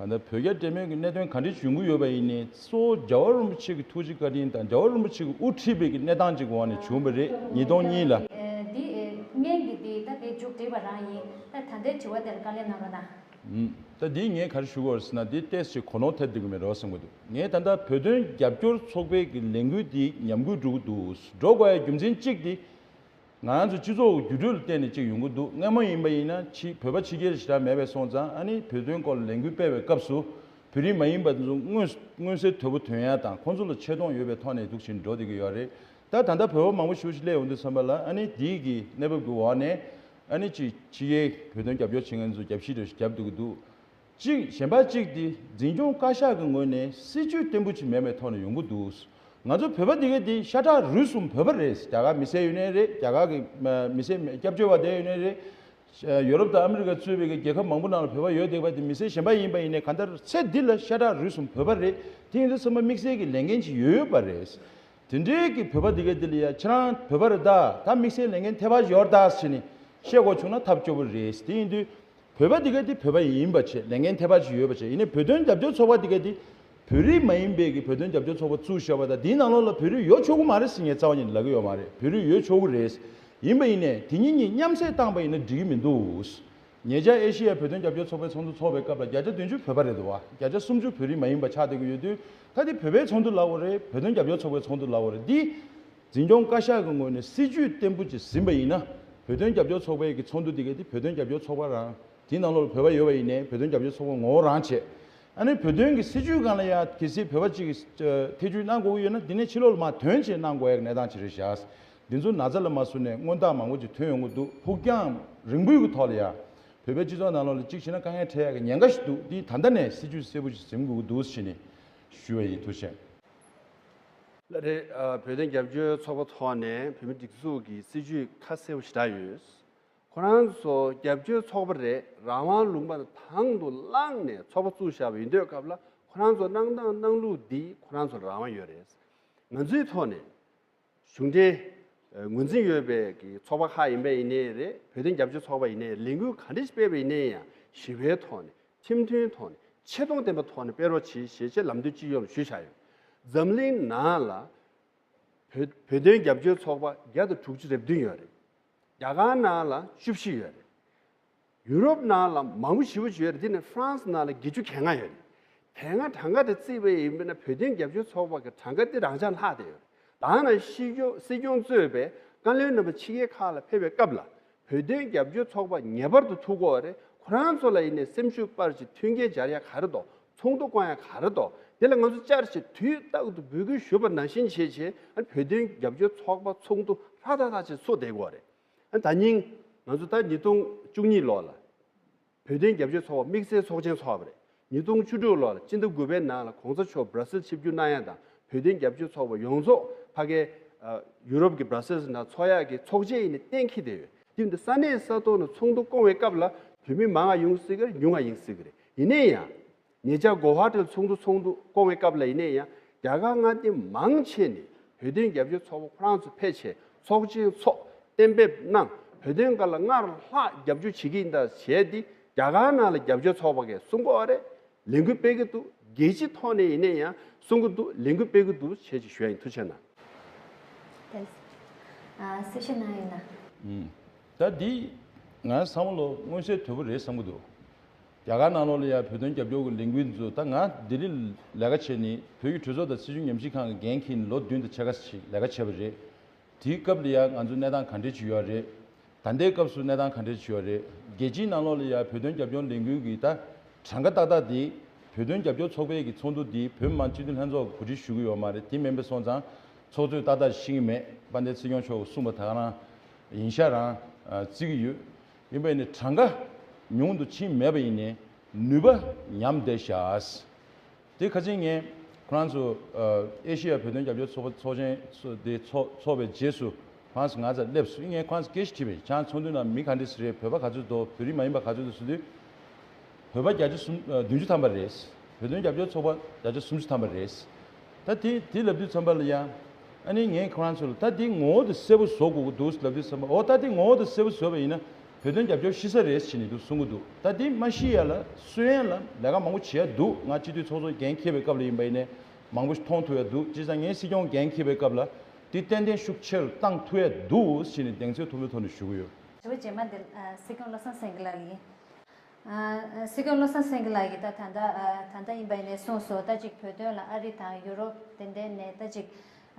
གང་ལྟར་བོད་རྒྱ་འབྲེལ་མོལ་གྱི་གནད་དོན་ག་འདྲ་བྱུང་གི་ཡོད་པ་ཡིན་ནའི་གཙོ་བོ་རྒྱལ་བ་རིན་པོ་ཆེ་གི་ཐུགས་རྗེ་བཀའ་དྲིན་དང་རྒྱལ་བ་རིན་པོ་ཆེ་གི་དབུ་ཁྲིད་པའི་གི་གནས་སྟངས་ཅིག་འོག་ནས་བྱུང་བ་རེད། ཉིས་སྟོང་གཉིས་ལ། འདི་སྔོན་གྱི་འདི་ད་དེ་མཇུག་སྒྲིལ་བ་རང་ཡིན། ད་ད་ལྟའི་དྲི་བ་དེར་བཀའ་ལན་གནང་རོགས་གནང་། ད་འདི་ངས་ག་རེ་ཞུ་དགོས་རེད་ཟེར་ན། འདི་ཏོག་ཙམ་གོ་ནོར་ཐེབས་བསྡད་ཀྱི་མེད་འགྲོ་བསམ་གྱི་འདུག་ངས་ད་ལྟ་བོད་དོན་རྒྱབ་སྐྱོར་ཚོགས་པའི་གི་ལས་འགུལ་འདི་ཉམས་རྒུད་འགྲོ་གི་འདུག་འགྲོ་དགོས་ཡ་རྒྱུ་མཚན་གཅིག་འདི། ང་རང་ཚོ་སྤྱི་ཚོགས་འགྱུར་འགྲོས་ལ་བརྟེན་ནས་ཅིག་ཡོང་གི་འདུག་སྔ་མོ་ཡིན་པ་ཡིན་ན་ཕྱི་བོད་པ་ཕྱི་རྒྱལ་ཞེ་དྲག་མེད་པའི་སོང་ཙང་། ཨ་ནི་བོད་དོན་སྐོར་ལ་ལས་འགུལ་སྤེལ་བའི་སྐབས་སུ་བོད་རིགས་མ་ཡིན་པ་དེ་ཚོ་མངོན་མངོན་གསལ་དོད་པོ་ཐོན་ཡ་དང་། ཁོང་ཚོ་ལ་ཆེ་མཐོང་ཡོད་པའི་ཐོག་ནས་འདུག་བཞིན་འགྲོ་བསྡད་ཀྱི་ཡོད་རེད། ད་ད་ལྟ་བོད་པ་མང་པོ་ཞེ་པོ་ཅིག་སླེབས་ཡོང་དུས་ཙམ་པ་ལ། ཨ་ནི་དེའི་གི་གནས་བབ་ཀྱི་འོག་ནས་ཨ་ནི་ཅིག་ཕྱི་རྒྱལ་བོད་དོན་རྒྱབ་སྐྱོར་བྱེད་མཁན་ཚོ་རྒྱབ་བཤིག་འདྲ་ཞིག་རྒྱབ་བསྡད་ཀྱི་འདུག་གཅིག་གཞན་པ་གཅིག་དེ་འཛིན་སྐྱོང་བཀའ་ཤག་གི་ངོས་ནས་སྲིད་ཇུས་བརྟན་པོ་ཅིག་མེད་པའི་ཐོག་ནས་ཡོང་གི་འདུག་ང་ཚོ་བོད་པ་དེ་ག་དེ་ཤ་ཁྲག་རུས་གསུམ་བོད་པ་རེད། རྒྱ་གར་མི་སེར་ཡིན་ནའི་རེད། རྒྱ་གར་གི་མ་མི་སེར་སྐྱབས་བཅོལ་བ་དེ་ཡིན་ནའི་རེད། ཡོ་རོབ་དང་ཨ་མི་རི་ཀ་གཙོས་པའི་རྒྱལ་ཁབ་མང་པོ་ནང་ལ་བོད་པ་ཡོད་བསྡད་པ་དེ། མི་སེར་གཞན་པ་ཡིན་པ་ཡིན་ནའི་གང་ལྟར་ཚེ་འདི་ལ་ཤ་ཁྲག་རུས་གསུམ་བོད་པ་རེད། དེ་ཡིན་དུས་ཚང་མ་དམིགས་བསལ་གྱི་ལས་འགན་ཅིག་ཡོད་ཡོད་པ་རེད། དེ་འདྲའི་གི་བོད་པ་འདི་ག་འདི་ལ་ཡ་ཁྱེད་རང་བོད་པ་རེད་ད། ད་དམིགས་བསལ་ལས་འགན་ཐེ་བ་ཡོད་ད་ཟེར་ནས་བཤད་དགོས་བྱུང་ན་ཐབས་སྐྱོ་པོ་རེད། དེ་ཡིན་དུས་བོད་པ་འདི་ག་འདི་བོད་པ་ཡིན་པ་བྱས། ལས་འགན་ཐེ་བ་ཅིག་ཡོད་པ་བྱས། ཡིན་ནའི་བོད་དོན་རྒྱབ་སྐྱོར་ཚོགས་པ་འདི་ག་འདི་བོད་རིགས་མ་ཡིན་པའི་གི་བོད་དོན་རྒྱབ་སྐྱོར་ཚོགས་པ་བཙུགས་བཞག་པ་དང་། འདིའི་ནང་ལོགས་ལ་བོད་རིགས་ཡོད་ཆོག་གི་མ་རེད་ཟེར་ངས་རྩ་བ་ཉིད་ལབ་ཀྱི་ཡོད་མ་རེད། བོད་རིགས་ཡོད་ཆོག་གི་རེད། ཡིན་པ་ཡིན་ནའི་དེ་གཉིས་གཉིས་མཉམ་བསྲེས་བཏང་པ་ཡིན་ན་འགྲིག་གི་མི་འདུག་ཉེ་ཆར་ཨེ་ཤེ་ཡ་བོད་དོན་རྒྱབ་སྐྱོར་ཚོགས་པའི་ཚོགས་འདུ་ཚོགས་པའི་སྐབས་ལ་བརྒྱ་ཆ་བདུན་ཅུ་བོད་པ་རེད་འདུག་བ། བརྒྱ་ཆ་སུམ་ཅུ་བོད་རིགས་མ་ཡིན་པ་ཆགས་བསྡད་ཀྱི་ཡོད་དུས། ད་དེ་བོད་པའི་ཚོགས་འདུ་ལབ་དགོས་རེད། བོད་དོན་རྒྱབ་སྐྱོར་ཚོགས་པའི་ཚོགས་འདུ་ལབ་དགོས་རེད། འདི་འཛིན་སྐྱོང་བཀའ་ཤག་གི་ངོས་ནས་སྲིད་ཇུས་བརྟན་པོ་ཅིག་ཟིན་པ་ཡིན་ན། བོད་དོན་རྒྱབ་སྐྱོར་ཚོགས་པའི་གི་ཚོགས་འདུ་འདི་ག་དེ་བོད་དོན་རྒྱབ་སྐྱོར་ཚོགས་པ་རང་། དེའི་ནང་ལོགས་ལ་བོད་པ་ཡོད་པ་ཡིན་ནའི་བོད་དོན་རྒྱབ་སྐྱོར་ཚོགས་པ་ངོ་བོ་རང་བྱས། ཨ་ནི་བོད་དོན་གྱི་སྲིད་ཇུས་སྒང་ལ་ཡ་གལ་སྲིད་བོད་པ་གཅིག་གིས་ཨ་ཐེ་བྱུས་གནང་དགོས་ཀྱི་ཡོད་ན། འདི་ནས་ཕྱི་ལོགས་ལ་མར་དོན་བྱས་གནང་དགོས་ཡག་གནས་སྟངས་ཅིག་རེད་བཞག་འདི་ཚོ་ན་ཚ་ལ་མ་བཟོས་ནས་སྔོན་རྟགས་མང་པོ་ཅིག་ཐོན་ཡོང་གི་འདུག་ཕུགས་རྒྱང་རིང་པོའི་གི་ཐོག་ལ་ཡ་བོད་པའི་སྤྱི་ཚོགས་ནང་ལོགས་ལ་གཅིག་བྱས་ན་དཀའ་ངལ་འཕྲད་ཡག་གི་ཉེན་ཁ་ཞིག་འདུག་འདི་ད་ལྟ་ནས་སྲིད་ཇུས་གསལ་པོ་ཞིག་འཛིན་དགོས་ཀྱི་འདུག་ཟེར་ནས་ཞུ་བ་ཡིན། ཐུགས་རྗེ་ཆེ། ལགས་རེད། ཨ། བོད་དོན་རྒྱབ་སྐྱོར་ཚོགས་པ་ཐོག་ནས་བོད་མི་སྒྲིག་འཛུགས་ཀྱི་སྲིད་ཇུས་ཁ་གསལ་པོ་ཞེ་དྲག་ཡོད། ཁོ་རང་ཚོ་རྒྱབ་སྐྱོར་ཚོགས་པ་རེད། རང་དབང་ལུང་པ་དང་དུ་བླངས་ནས་ཚོགས་པ་བཙུགས་བཞག་པ་ཡིན་དུས་སྐབས་ལ། ཁོ་རང་ཚོ་གནང་སྟངས་གནང་ལུགས་འདི་ཁོ་རང་ཚོ་རང་དབང་ཡོད་རེད། ང་ཚོའི་ཐོག་ནས་གཞུང་འབྲེལ་ངོས་འཛིན་ཡོད་པའི་གི་ཚོགས་པ་ཁག་ཡིན་པ་ཡིན་ནའི་རེད། བོད་དོན་རྒྱབ་སྐྱོར་ཚོགས་པ་ཡིན་ནའི་རེད། ལས་འགུལ་ག་འདྲ་ཞིག་སྤེལ་བ་ཡིན་ནའི་ཡང་ཞི་བའི་ཐོག་ནས། ཁྲིམས་མཐུན་ཐོག་ནས། ཆེ་མཐོང་ལྡན་པའི་ཐོག་ནས་སྤེལ་རོགས་གྱིས་ཞེས་བྱས་ལམ་སྟོན་སྤྱི་ཡོངས་ལ་ཞུས་བཞག་ཡོད། འཛམ་གླིང་ནང་ལ་བོད་བོད་དོན་རྒྱབ་སྐྱོར་ཚོགས་པ་བརྒྱ་དང་དྲུག་ཅུ་རེ་བདུན་ཡོད་རེད། རྒྱ་གར་ནང་ལ་བཅུ་བཞི་ཡོད་རེད། ཡུ་རོབ་ནང་ལ་མང་པོ་ཞེ་པོ་ཅིག་ཡོད་རེད། དེ་ནས་ཧྥ་རན་སི་ནང་ལ་བརྒྱད་ཅུ་གྱ་ལྔ་ཡོད་རེད། དེ་སྔ་གྲངས་ཀ་དེ་བརྩིས་པ་ཡིན་ན་བོད་དོན་རྒྱབ་སྐྱོར་ཚོགས་པ་གི་གྲངས་ཀ་དེ་རང་འཇགས་ལྷག་བསྡད་ཡོད་རེད། ད་ནང་སྲིད་སྐྱོང་སྲིད་སྐྱོང་གཙོས་པའི་བཀའ་བློན་རྣམ་པ་ཕྱི་རྒྱལ་ཁག་ལ་ཕེབས་པའི་སྐབས་ལ། བོད་དོན་རྒྱབ་སྐྱོར་ཚོགས་པ་ངེས་པར་དུ་ཐུག་དགོས་པ་རེད། ཁོ་རང་ཚོ་ལ་ཡིན་ནའི་སེམས་ཤུགས་སྤར་ཅིག་མཐུན་རྐྱེན་སྦྱར་ཡ་ག་རེ་འདུག་ཚོགས་འདུ་བསྐོང་ཡ་ག་རེ་འདུག་དེ་ལ་ང་ཚོ་བཅར་ཅིག་དུས་རྟག་ཏུ་འབོད་སྐུལ་ཞུས་པ་ནང་བཞིན་བྱས་བྱས། ཨ། བོད་དོན་རྒྱབ་སྐྱོར་ཚོགས་པ་ཚོགས་འདུ་ཧྲག་ཐག་ཐག་ཅིག་ཚུགས་བསྡད་དགོས་པ་རེད། ཨ། ད་ཉིན་ང་ཚོ་ད་ཉིས་སྟོང་བཅུ་གཉིས་ལོ་ལ་བོད་དོན་རྒྱབ་སྐྱོར་ཚོགས་པ་དམིགས་བསལ་ཚོགས་ཆེན་ཚོགས་པ་རེད། ཉིས་སྟོང་བཅུ་དྲུག་ལོ་ལ་སྤྱི་ཟླ་དགུ་པའི་ནང་ལ་གོང་ས་མཆོག་སྦྲ་སིལ་ཆིབས་བསྒྱུར་གནང་ཡ་དང་། བོད་དོན་རྒྱབ་སྐྱོར་ཚོགས་པ་ཡོངས་རྫོགས་ཕ་གའི་ཨ་ཡུ་རོབ་ཀྱི་སྦྲ་སིལ་ནང་ཚོགས་ཡག་གི་ཚོགས་ཆེན་ཡིན་ནའི་གཏན་འཁེལ་བསྡད་ཡོད། དེ་འདི་ས་གནས་ས་ཐོག་ནས་ཚོགས་འདུ་བསྐོང་བའི་སྐབས་ལ་བོད་མི་མང་ང་ཡོང་སྲིད་ཀྱི་རེད། ཉུང་ང་ཡོང་སྲིད་ཀྱི་རེད། ཡིན་ནའི་ཡང་། ཉེ་ཆར་གོ་ཧ་ཊི་ལ་ཚོགས་འདུ་ཚོགས་འདུ་བསྐོང་བའི་སྐབས་ལ་ཡིན་ནའི་ཡང་། རྒྱ་གར་མངའ་སྡེ་མང་ཆེ་ནས་བོད་དོན་རྒྱབ་སྐྱོར་ཚོགས་པ་ཁོ་རང་ཚོ་ཕེབས་བྱས་ཚོགས་ཆེན་ཚོགས། གཏན་འབེབས་གནང་། བོད་དོན་སྒང་ལ་སྔར་ལྷག་རྒྱབ་སྐྱོར་བྱེད་ཀྱི་ཡིན་ད་བྱས་ཏེ། རྒྱ་གར་ནང་ལ་རྒྱབ་སྐྱོར་ཚོགས་པ་གིས་གསུང་གི་ཡོད་རེད། ལས་འགུལ་སྤེལ་གྱི་འདུག་རྒྱལ་སྤྱིའི་ཐོག་ནས་ཡིན་ནའི་ཡང་གསུང་གི་འདུག་ལས་འགུལ་སྤེལ་གྱི་འདུག་བྱས་ཅིག་ཞུ་ཡ་ཡིན། ཐུགས་རྗེ་གནང་། ཨ། གསལ་བཤད་གནང་ཡོད་ན། ཨུམ། ད་འདི་ང་བསམ་བློ་མངོན་གསལ་དོད་པོ་རེད་བསམ་གྱི་འདུག་རྒྱ་གར་ནང་ལོགས་ལ་ཡ་བོད་དོན་རྒྱབ་སྐྱོར་གྱི་ལས་འགུལ་འདི་ཚོ། ད་ང་ལྡི་ལི་ལས་ཀ་བྱས་ནས་བོད་ཀྱི་གྲོས་ཚོགས་དང་སྲིད་བྱུས་ཉམས་ཞིབ་ཁང་གི་འགན་འཁྱེར་ནས་ལོ་བདུན་དང་ཕྱེད་ཀ་ཞིག་ལས་ཀ་བྱས་པ་རེད། དེའི་སྐབས་ལ་ཡ་ང་ཚོ་གནས་སྟངས་ག་འདྲས་ཅིག་ཡོད་རེད། ད་ལྟའི་སྐབས་སུ་གནས་སྟངས་ག་འདྲས་ཅིག་ཡོད་རེད། རྒྱལ་སྤྱིའི་ནང་ལོགས་ལ་ཡ་བོད་དོན་རྒྱབ་སྐྱོར་ལས་འགུལ་གྱི་ད་གྲངས་ཀ་ཏག་ཏག་དེ། བོད་དོན་རྒྱབ་སྐྱོར་ཚོགས་པའི་གི་ཚོགས་འདུ་འདི་བོད་མི་མང་སྤྱི་འཐུས་ལྷན་ཚོགས་གོ་སྒྲིག་ཞུ་གི་ཡོད་མ་རེད། དེ་མིན་པ་སོང་ཙང་ཚོགས་གཙོས་ཏག་ཏག་ཤེས་ཀྱི་མེད། དཔལ་ལྡན་སྲིད་སྐྱོང་མཆོག་གིས་གསུངས་པ་ད་ག་རང་ཡིན་ཤག་རང་བརྩི་གི་ཡོད། ཡིན་པ་ཡིན་ནའི་གྲངས་ཀ་ཉུང་དུ་ཕྱིན་མེད་པ་ཡིན་ནའི་ནུས་པ་ཉམས་བསྡད་ཤག་དེ་ཁ་སང་ངས་ཁོ་རང་ཚོ་ཨ་ཨེ་ཤེ་ཡ་བོད་དོན་རྒྱབ་སྐྱོར་ཚོགས་པ་ཚོགས་ཆེན་ཚོགས་དེ་ཚོགས་ཚོགས་པའི་རྗེས་སུ་ཁོ་རང་ཚོ་ང་ཚོར་སླེབས་སོང་། ངས་ཁོ་རང་ཚོ་སྐད་ཆ་དྲིས་པ་ཡིན། ཁྱེད་རང་ཚོགས་འདུའི་ནང་མི་ག་འདྲས་རེད། བོད་པ་ག་ཚོད་འདུག་བོད་རིགས་མ་ཡིན་པ་ག་ཚོད་འདུག་ཟེར་དུས། བོད་པ་བརྒྱ་ཆ་སུམ་ཨ་བདུན་ཅུ་ཐམ་པ་རེད། བོད་དོན་རྒྱབ་སྐྱོར་ཚོགས་པ་བརྒྱ་ཆ་སུམ་ཅུ་ཐམ་པ་རེད། ད་དེ་དེ་ལབ་དུས་ཙམ་པ་ལ་ཡང་། ཨ་ནི་ངས་ཁོ་རང་ཚོ་ལ་ད་དེ་ངོ་བོ་དེ་གསལ་པོ་བཟོ་དགོས་ཀྱི་འདུག་ལབ་དུས་ཙམ་པ། འོ། ད་དེ་ངོ་བོ་དེ་གསལ་པོ་བཟོས་པ་ཡིན་ན་བོད་དོན་རྒྱབ་སྐྱོར་ཤི་ས་རེད་ཟེར་ནས་འདུག་གསུང་གི་འདུག་ད་དེ་མ་ཤི་ཡ་ལ་གསོན་ཡ་ལ་ལས་ཀ་མང་པོ་བྱེད་ཡ་འདུག་ང་སྤྱི་འཐུས་ཚོགས་གཙོ་འགན་འཁྱེར་བའི་སྐབས་ལ་ཡིན་པ་ཡིན་ནའི་མང་པོ་ཞིག་མཐོང་ཐུབ་ཡ་འདུག་བྱས་ཙང་ངས་སྲིད་སྐྱོང་འགན་འཁྱེར་བའི་སྐབས་ལ་དེ་ཏན་ཏན་ཤུགས་ཆེ་རུ་བཏང་ཐུབ་ཡ་འདུག་ཟེར་ནས་གདེང་ཚོད་མཐོན་པོའི་ཐོག་ནས་ཞུ་གི་ཡོད། དྲི་བ་རྗེས་མ་འདི་ཨ་སྲིད་སྐྱོང་བློ་བཟང་སེང་གེ་ལགས་ལ་ཡིན། ཨ། སྲིད་སྐྱོང་བློ་བཟང་སེང་གེ་ལགས་ཀྱིས་ད་ད་ལྟ་ཨ་ད་ལྟ་ཡིན་པ་ཡིན་ནའི་གསུངས་སོང་། ད་ཅིག་བོད་དོན་ལ་ཨ་རི་དང་ཡུ་རོབ་དེ་འདྲ་ནས་ད་ཅིག་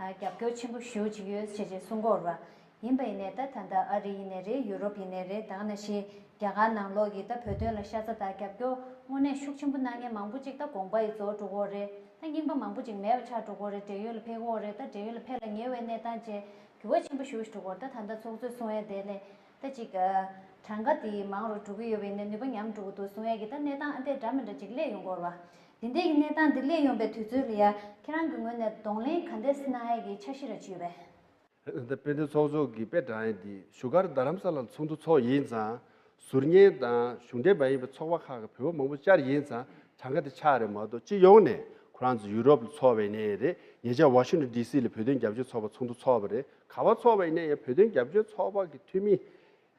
ཨ་རྒྱབ་སྐྱོར་ཆེན་པོ་ཞེ་པོ་ཅིག་ཡོད་ཅེས་ཅེས་གསུང་གི་ཡོད་རེད་བ། ཡིན་པ་ཡིན་ནའི་ད་ད་ལྟ་ཨ་རི་ཡིན་ནའི་རེད། ཡུ་རོབ་ཡིན་ནའི་རེད། ད་ག་ནང་བཞིན་རྒྱ་གར་ནང་ལོགས་ཀྱི་ད་བོད་དོན་ལ་ཤ་ཚ་དང་རྒྱབ་སྐྱོར་དངོས་གནས་ཤུགས་ཆེན་པོ་གནང་མཁན་མང་པོ་ཅིག་ད་དགོངས་པ་ཡི་རྫོགས་འགྲོ་གི་ཡོད་རེད། ད་རྙིང་པ་མང་པོ་ཅིག་མེད་པ་ཆགས་འགྲོ་གི་ཡོད་རེད། བགྲེས་ཡོལ་ལ་ཕེབས་ཀྱི་ཡོད་རེད། ད་བགྲེས་ཡོལ་ལ་ཕེབས་ལ་ཉེ་བའི་གནས་སྟངས་བཅས་འགྱུར་བ་ཆེན་པོ་ཞེ་པོ་ཞིག་འགྲོ་གི་ཡོད་རེད། ད་ད་ལྟ་ཚོགས་གཙོས་གསུང་ཡ་དེ་ལས་ད་ཅིག་ཨ་གྲངས་ཀ་དེ་མང་རུ་འགྲོ་གི་ཡོད་པ་ཡིན་ནའི་ནུས་པ་ཉམས་འགྲོ་གི་འདུག་གསུང་ཡ་གི་ད་གནས་སྟངས་ཨ་འདྲས་འདྲ་མི་འདྲ་ཅིག་སླེབས་ཡོང་གི་ཡོད་རེད་བ། དེ་འདྲས་ཀྱི་གནས་སྟངས་འདི་སླེབས་ཡོང་པའི་དུས་ཚོད་ལ་ཡ་ཁྱེད་རང་གི་ངོས་ནས་གདོང་ལེན་ག་འདྲས་གནང་ཡ་གི་འཆར་གཞི་ར་ཅིག་ཡོད་པས། ད་དཔལ་ལྡན་ཚོགས་གཙོ་གིས་དཔེ་དྲངས་ཡ་འདི་བཞུགས་སྒར་རྡ་རམ་ས་ལར་ཚོགས་འདུ་ཚོགས་ཡིན་ཙང་། ཟུར་ཉན་དང་གཞུང་འབྲེལ་མ་ཡིན་པའི་ཚོགས་པ་ཁག་གི་བོད་པ་མང་པོ་བཅར་ཡིན་ཙང་གྲངས་ཀ་དེ་ཆག་རེད་མ་གཏོགས། སྤྱི་ཡོངས་ནས་ཁོ་རང་ཚོ་ཡུ་རོབ་ལ་ཚོགས་པ་ཡིན་ནའི་རེད། ཉེ་ཆར་ཝ་ཤིང་ཊོན་ཌི་སི་ལ་བོད་དོན་རྒྱབ་སྐྱོར་ཚོགས་པ་ཚོགས་འདུ་ཚོགས་པ་རེད། ག་པར་ཚོགས་པ་ཡིན་ནའི་ཡང་བོད་དོན་རྒྱབ་སྐྱོར་ཚོགས་པ་གི་འཐུས་མི་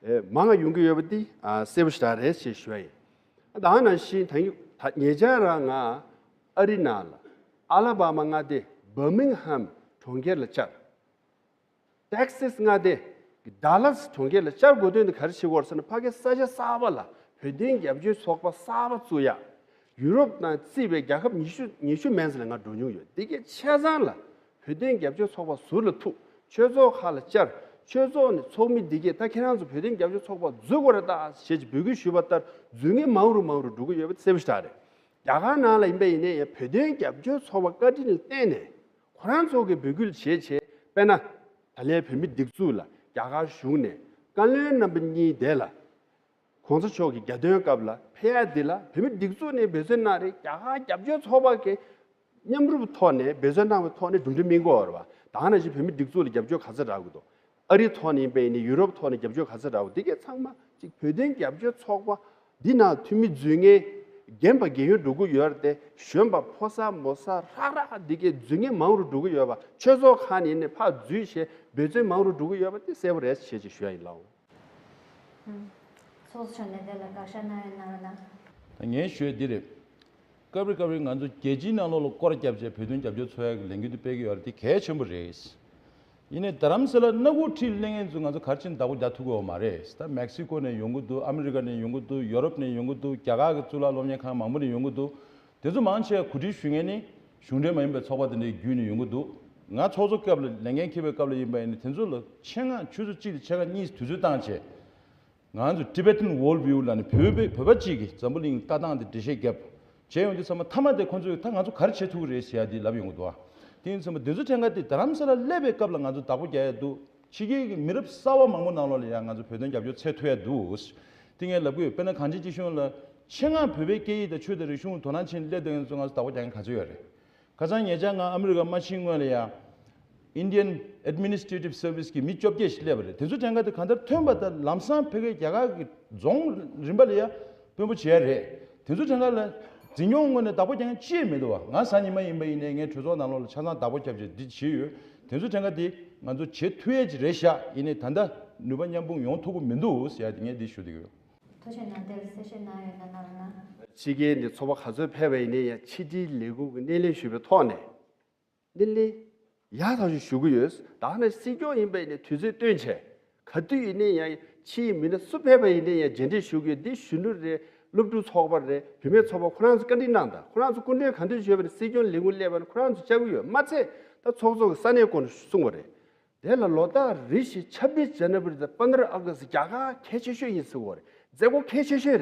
ཨེ་མང་བ་ཡོང་གི་ཡོད་པ་འདི་ཨ་གསལ་པོ་ཞེ་དྲག་རེད་ཅེས་ཞུ་ཡ་ཡིན། ད་ག་ནང་བཞིན་ད་ཉེ་ཆར་རང་ང་ཨ་རི་ནང་ལ་ཨ་ལ་བ་མ་མངའ་སྡེ་བར་མིང་ཧམ་གྲོང་ཁྱེར་ལ་བཅར། ཏེག་སེས་མངའ་སྡེ་ཌ་ལ་སི་གྲོང་ཁྱེར་ལ་བཅར་དགོས་དོན་དེ་ག་རེ་བྱེད་དགོས་རེད་ཟེར་ན། ཕ་གི་ས་ཆ་གསར་པ་ལ་བོད་དོན་རྒྱབ་སྐྱོར་ཚོགས་པ་གསར་པ་བཙུགས་ཡ། ཡུ་རོབ་དང་བརྩིས་པའི་རྒྱལ་ཁབ་ཉི་ཤུ་ཉི་ཤུ་མན་ཙམ་ལ་ང་འགྲོ་མྱོང་ཡོད། འདི་གའི་ཆ་ཚང་ལ་བོད་དོན་རྒྱབ་སྐྱོར་ཚོགས་པ་ཟུར་ལ་ཐུག་ཆོས་ཚོགས་ཁག་ལ་བཅར། ཆོས་ཚོགས་ནས་ཚོགས་མི་འདི་གས་ད་ཁྱེད་རང་ཚོ་བོད་དོན་རྒྱབ་སྐྱོར་ཚོགས་པ་འཛུལ་དགོས་རེད་ད་ཞེས་འབོད་སྐུལ་ཞུས་པ་ལྟར་འཛུལ་མཁན་མང་རུ་མང་རུ་འགྲོ་གི་ཡོད་པ་གསལ་པོ་ཞེ་དྲག་རེད། རྒྱ་གར་ནང་ལ་ཡིན་པ་ཡིན་ནའི་ཡང་བོད་དོན་རྒྱབ་སྐྱོར་ཚོགས་པ་བཀའ་དྲིན་ལ་བརྟེན་ནས་ཁོ་རང་ཚོ་གིས་འབོད་སྐུལ་བྱས་བྱས། དཔེར་ན། ད་ལན་བོད་མི་སྒྲིག་འཛུགས་ལ་རྒྱ་གར་གཞུང་ནས་བཀའ་བློན་རྣམ་པ་གཉིས་དེ་ལ་གོང་ས་མཆོག་གི་རྒྱ་སྟོན་སྐབས་ལ་ཕེབས་ཡ་འདི་ལ་བོད་མི་སྒྲིག་འཛུགས་ནས་འབད་བརྩོན་གནང་རེད། རྒྱ་གར་རྒྱབ་སྐྱོར་ཚོགས་པ་གི་མཉམ་རུབ་ཐོག་ནས་འབད་བརྩོན་གནང་བའི་ཐོག་ནས་གྲུབ་འབྲས་སྨིན་གྱི་ཡོད་རེད་བ། ད་ག་ནང་བཞིན་བོད་མི་སྒྲིག་འཛུགས་ལ་རྒྱབ་སྐྱོར་ག་ཚོད་རག་གི་འདུག་ཨ་རི་ཐོག་ནས་ཡིན་པ་ཡིན་ནའི་ཡུ་རོབ་ཐོག་ནས་རྒྱབ་སྐྱོར་ག་ཚོད་རག་གི་འདུག་འདི་གའི་ཚང་མ་གཅིག་བོད་དོན་རྒྱབ་སྐྱོར་ཚོགས་པ་འདི་ནང་འཐུས་མི་འཛུལ་མཁན་རྒན་པ་རྒན་ཡོལ་འགྲོ་གི་ཡོད་རེད་དེ། གཞོན་པ་ཕོ་གསར་མོ་གསར་ཧྲག་ཧྲག་འདི་གའི་འཛུལ་མཁན་མང་རུ་འགྲོ་གི་ཡོད་པ། ཆོས་ཚོགས་ཁག་ནས་ཡིན་ནའི་ཕར་འཛུལ་བྱས་འབད་བརྩོན་མང་རུ་འགྲོ་གི་ཡོད་པ་དེ་གསལ་པོ་རེད་ཞེས་ཅིག་ཞུ་ཡ་ཡིན་ལགས། ཚོགས་གཙོ་མཆོག་ནས་དེ་ལ་དགག་བཞག་གནང་ཡོད་ན་རོགས་གནང་། ད་ངས་ཞུ་ཡ་འདི་རེད། སྐབས་རེ་སྐབས་རེ་ང་ཚོ་རྒྱལ་སྤྱིའི་ནང་ལོགས་ལ་སྐོར་རྒྱབ་བྱས་བོད་དོན་རྒྱབ་སྐྱོར་འཚོགས་ཡག་གི་ལས་འགུལ་འདི་སྤེལ་གྱི་ཡོད་རེད། འདི་གལ་ཆེན་པོ་རེད། ཡིན་ནའི་རྡ་རམ་ས་ལ་སྣ་ཁུག་ཁྲིད་སླེབས་མཁན་ཚོ་ང་ཚོ་ག་རེ་བྱས་ནས་བདག་པོ་རྒྱག་ཐུབ་ཀྱི་ཡོད་མ་རེད། ད་མེག་སི་ཀོ་ནས་ཡོང་གི་འདུག་ཨ་མི་རི་ཀ་ནས་ཡོང་གི་འདུག་ཡོ་རོབ་ནས་ཡོང་གི་འདུག་རྒྱ་གར་གྱི་གཙུག་ལག་སློབ་གཉེར་ཁང་མང་པོ་ནས་ཡོང་གི་འདུག་དེ་ཚོ་མང་ཆེ་བ་གོ་སྒྲིག་ཞུ་མཁན་ནི་གཞུང་འབྲེལ་མ་ཡིན་པའི་ཚོགས་པ་དེ་འདྲའི་བརྒྱུད་ནས་ཡོང་གི་འདུག་ང་ཚོགས་གཙོ་སྐབས་ལ་ལས་འགན་འཁྱེར་བའི་སྐབས་ལ་ཡིན་པ་ཡིན་ན། དེ་ཚོ་ལ་ཆེད་མངགས་ཆུ་ཚོད་གཅིག་དང་ཕྱེད་ཀ་གཉིས་དུས་ཚོད་བཏང་བྱས། ང་ཚོ་Tibetan World View ལབ་ནས་བོད་པའི་བོད་པ་གཅིག་གིས་འཛམ་བུ་གླིང་ལྟ་སྟངས་དེ་འགྲེལ་བཤད་བརྒྱབ་བྱས་ཡོང་དུས་ཙམ་པ། མཐའ་མ་དེ་ཁོང་ཚོས་ད་ང་ཚོ་ག་རེ་བྱེད་ཐུབ་ཀྱི་རེད་ཟེར་ཡ་དེ་ལབ་ཡོང་གི་འདུག་ཨ། དེ་ཡིན་ཙམ་པ་འདི་ཚོ་ཐད་ཀར་དེ་རྡ་རམ་ས་ལ་སླེབས་པའི་སྐབས་ལ་ང་ཚོ་བདག་པོ་རྒྱག་ཡ་འདུག་ཕྱི་རྒྱལ་གྱི་མི་རབས་གསར་པ་མང་པོ་ནང་ལོགས་ལ་ཡང་ང་ཚོ་བོད་དོན་རྒྱབ་སྐྱོར་འཚོལ་ཐུབ་ཡ་འདུག་དེ་ངས་ལབ་ཀྱི་ཡོད། དཔེར་ན་གངས་ཅན་སྐྱིད་གཤོངས་ལ་ཆེད་མངགས་བོད་པའི་སྐད་ཡིག་དང་ཆོས་དང་རིག་གཞུང་ལ་དོ་སྣང་བྱེད་སླེབས་བསྡད་མཁན་ཚོ་ང་ཚོ་བདག་པོ་རྒྱག་མཁན་ག་ཚོད་ཡོད་རེད། ཁ་སང་ཉེ་ཆར་ང་ཨ་མི་རི་ཀ་མ་ཕྱིན་སྔོན་ལ་ཡ། Indian Administrative Service གི་མི་བཅོ་བརྒྱད་ཞིག་སླེབས་པ་རེད། དེ་ཚོ་ཐད་ཀར་དེ་གང་ལྟར་ཐོན་པ་དང་ལམ་སང་ཕ་གིའི་རྒྱ་གར་གྱི་རྫོང་རིམ་པ་ལ་ཡ་དཔོན་པོ་བྱས་རེད། དེ་ཚོ་ཐད་ཀར་ལ་འཛིན་སྐྱོང་ངོས་ནས་བདག་པོ་རྒྱག་མཁན་ཅི་ཡང་མི་འདུག་བ། ང་གཟའ་ཉི་མ་ཡིན་པ་ཡིན་ནའི་ངས་གྲོས་ཚོགས་ནང་ལོགས་ལ་ཆ་ཚང་བདག་པོ་རྒྱབ་བྱས་འདི་བྱས་ཡོད། དེ་ཚོ་ཐད་ཀར་དེ་ང་ཚོ་བྱེད་ཐུབ་ཡས་ཅིག་རེད་ཤག་ཡིན་ནའི་ད་ལྟ་ནུས་པ་མཉམ་སྤུངས་ཡོང་ཐུབ་ཀྱི་མི་འདུག་ཟེར་ཡ་དེ་ངས་འདི་ཞུ་བསྡད་ཀྱི་ཡོད། ཐུགས་རྗེ་གནང་། དེར་གསལ་བཤད་གནང་ཡོད་ན་གནང་རོགས་གནང་། ཕྱི་རྒྱལ་ནས་ཚོགས་པ་ག་ཚོད་ཕེབས་པ་ཡིན་ནའི་ཡང་ཕྱི་དྲིལ་ལས་ཁུངས་ཀྱི་སྣེ་ལེན་ཞུས་པའི་ཐོག་ནས། སྣེ་ལེན་ཡག་ཐག་ཆོད་ཞུ་གི་ཡོད། ད་ནི་སྲིད་སྐྱོང་ཡིན་པ་ཡིན་ནའི་དུས་ཚོད་བཏོན་བྱས། ག་དུས་ཡིན་ནའི་ཡང་ཕྱིའི་མི་སྣ་སུ་ཕེབས་པ་ཡིན་ནའི་ཡང་མཇལ་འཕྲད་ཞུ་གི་ཡོད། འདི་གཞོན་ནུ་རེད། སློབ་ཕྲུག་ཚོགས་པ་རེད། བུད་མེད་ཚོགས་པ་ཁོ་རང་ཚོ་བཀའ་འདྲི་གནང་དང་། ཁོ་རང་ཚོ་སྐུ་མགྲོན་ག་འདྲ་བྱས་པ་ནི་སྲིད་སྐྱོང་ལས་ཁུངས་སླེབས་པ་ནི་ཁོ་རང་ཚོ་བཅར་གི་ཡོད་མ་ཚད། ད་ཚོགས་གཙོ་གི་ས་གནས་སྐོར་ནས་གསུངས་པ་རེད། དེ་ལ་ལོ་ལྟར་རེ་བཞིན་ཆབ་བིས་ཇན་ན་བ་རི་དང་པན་དྲ་ཨ་ག་སི་རྒྱ་གར་གལ་ཆེ་ཤོས་ཡིན་ཟེར་བ་རེད། མཛད་སྒོ་གལ་ཆེ་ཤོས་རེད།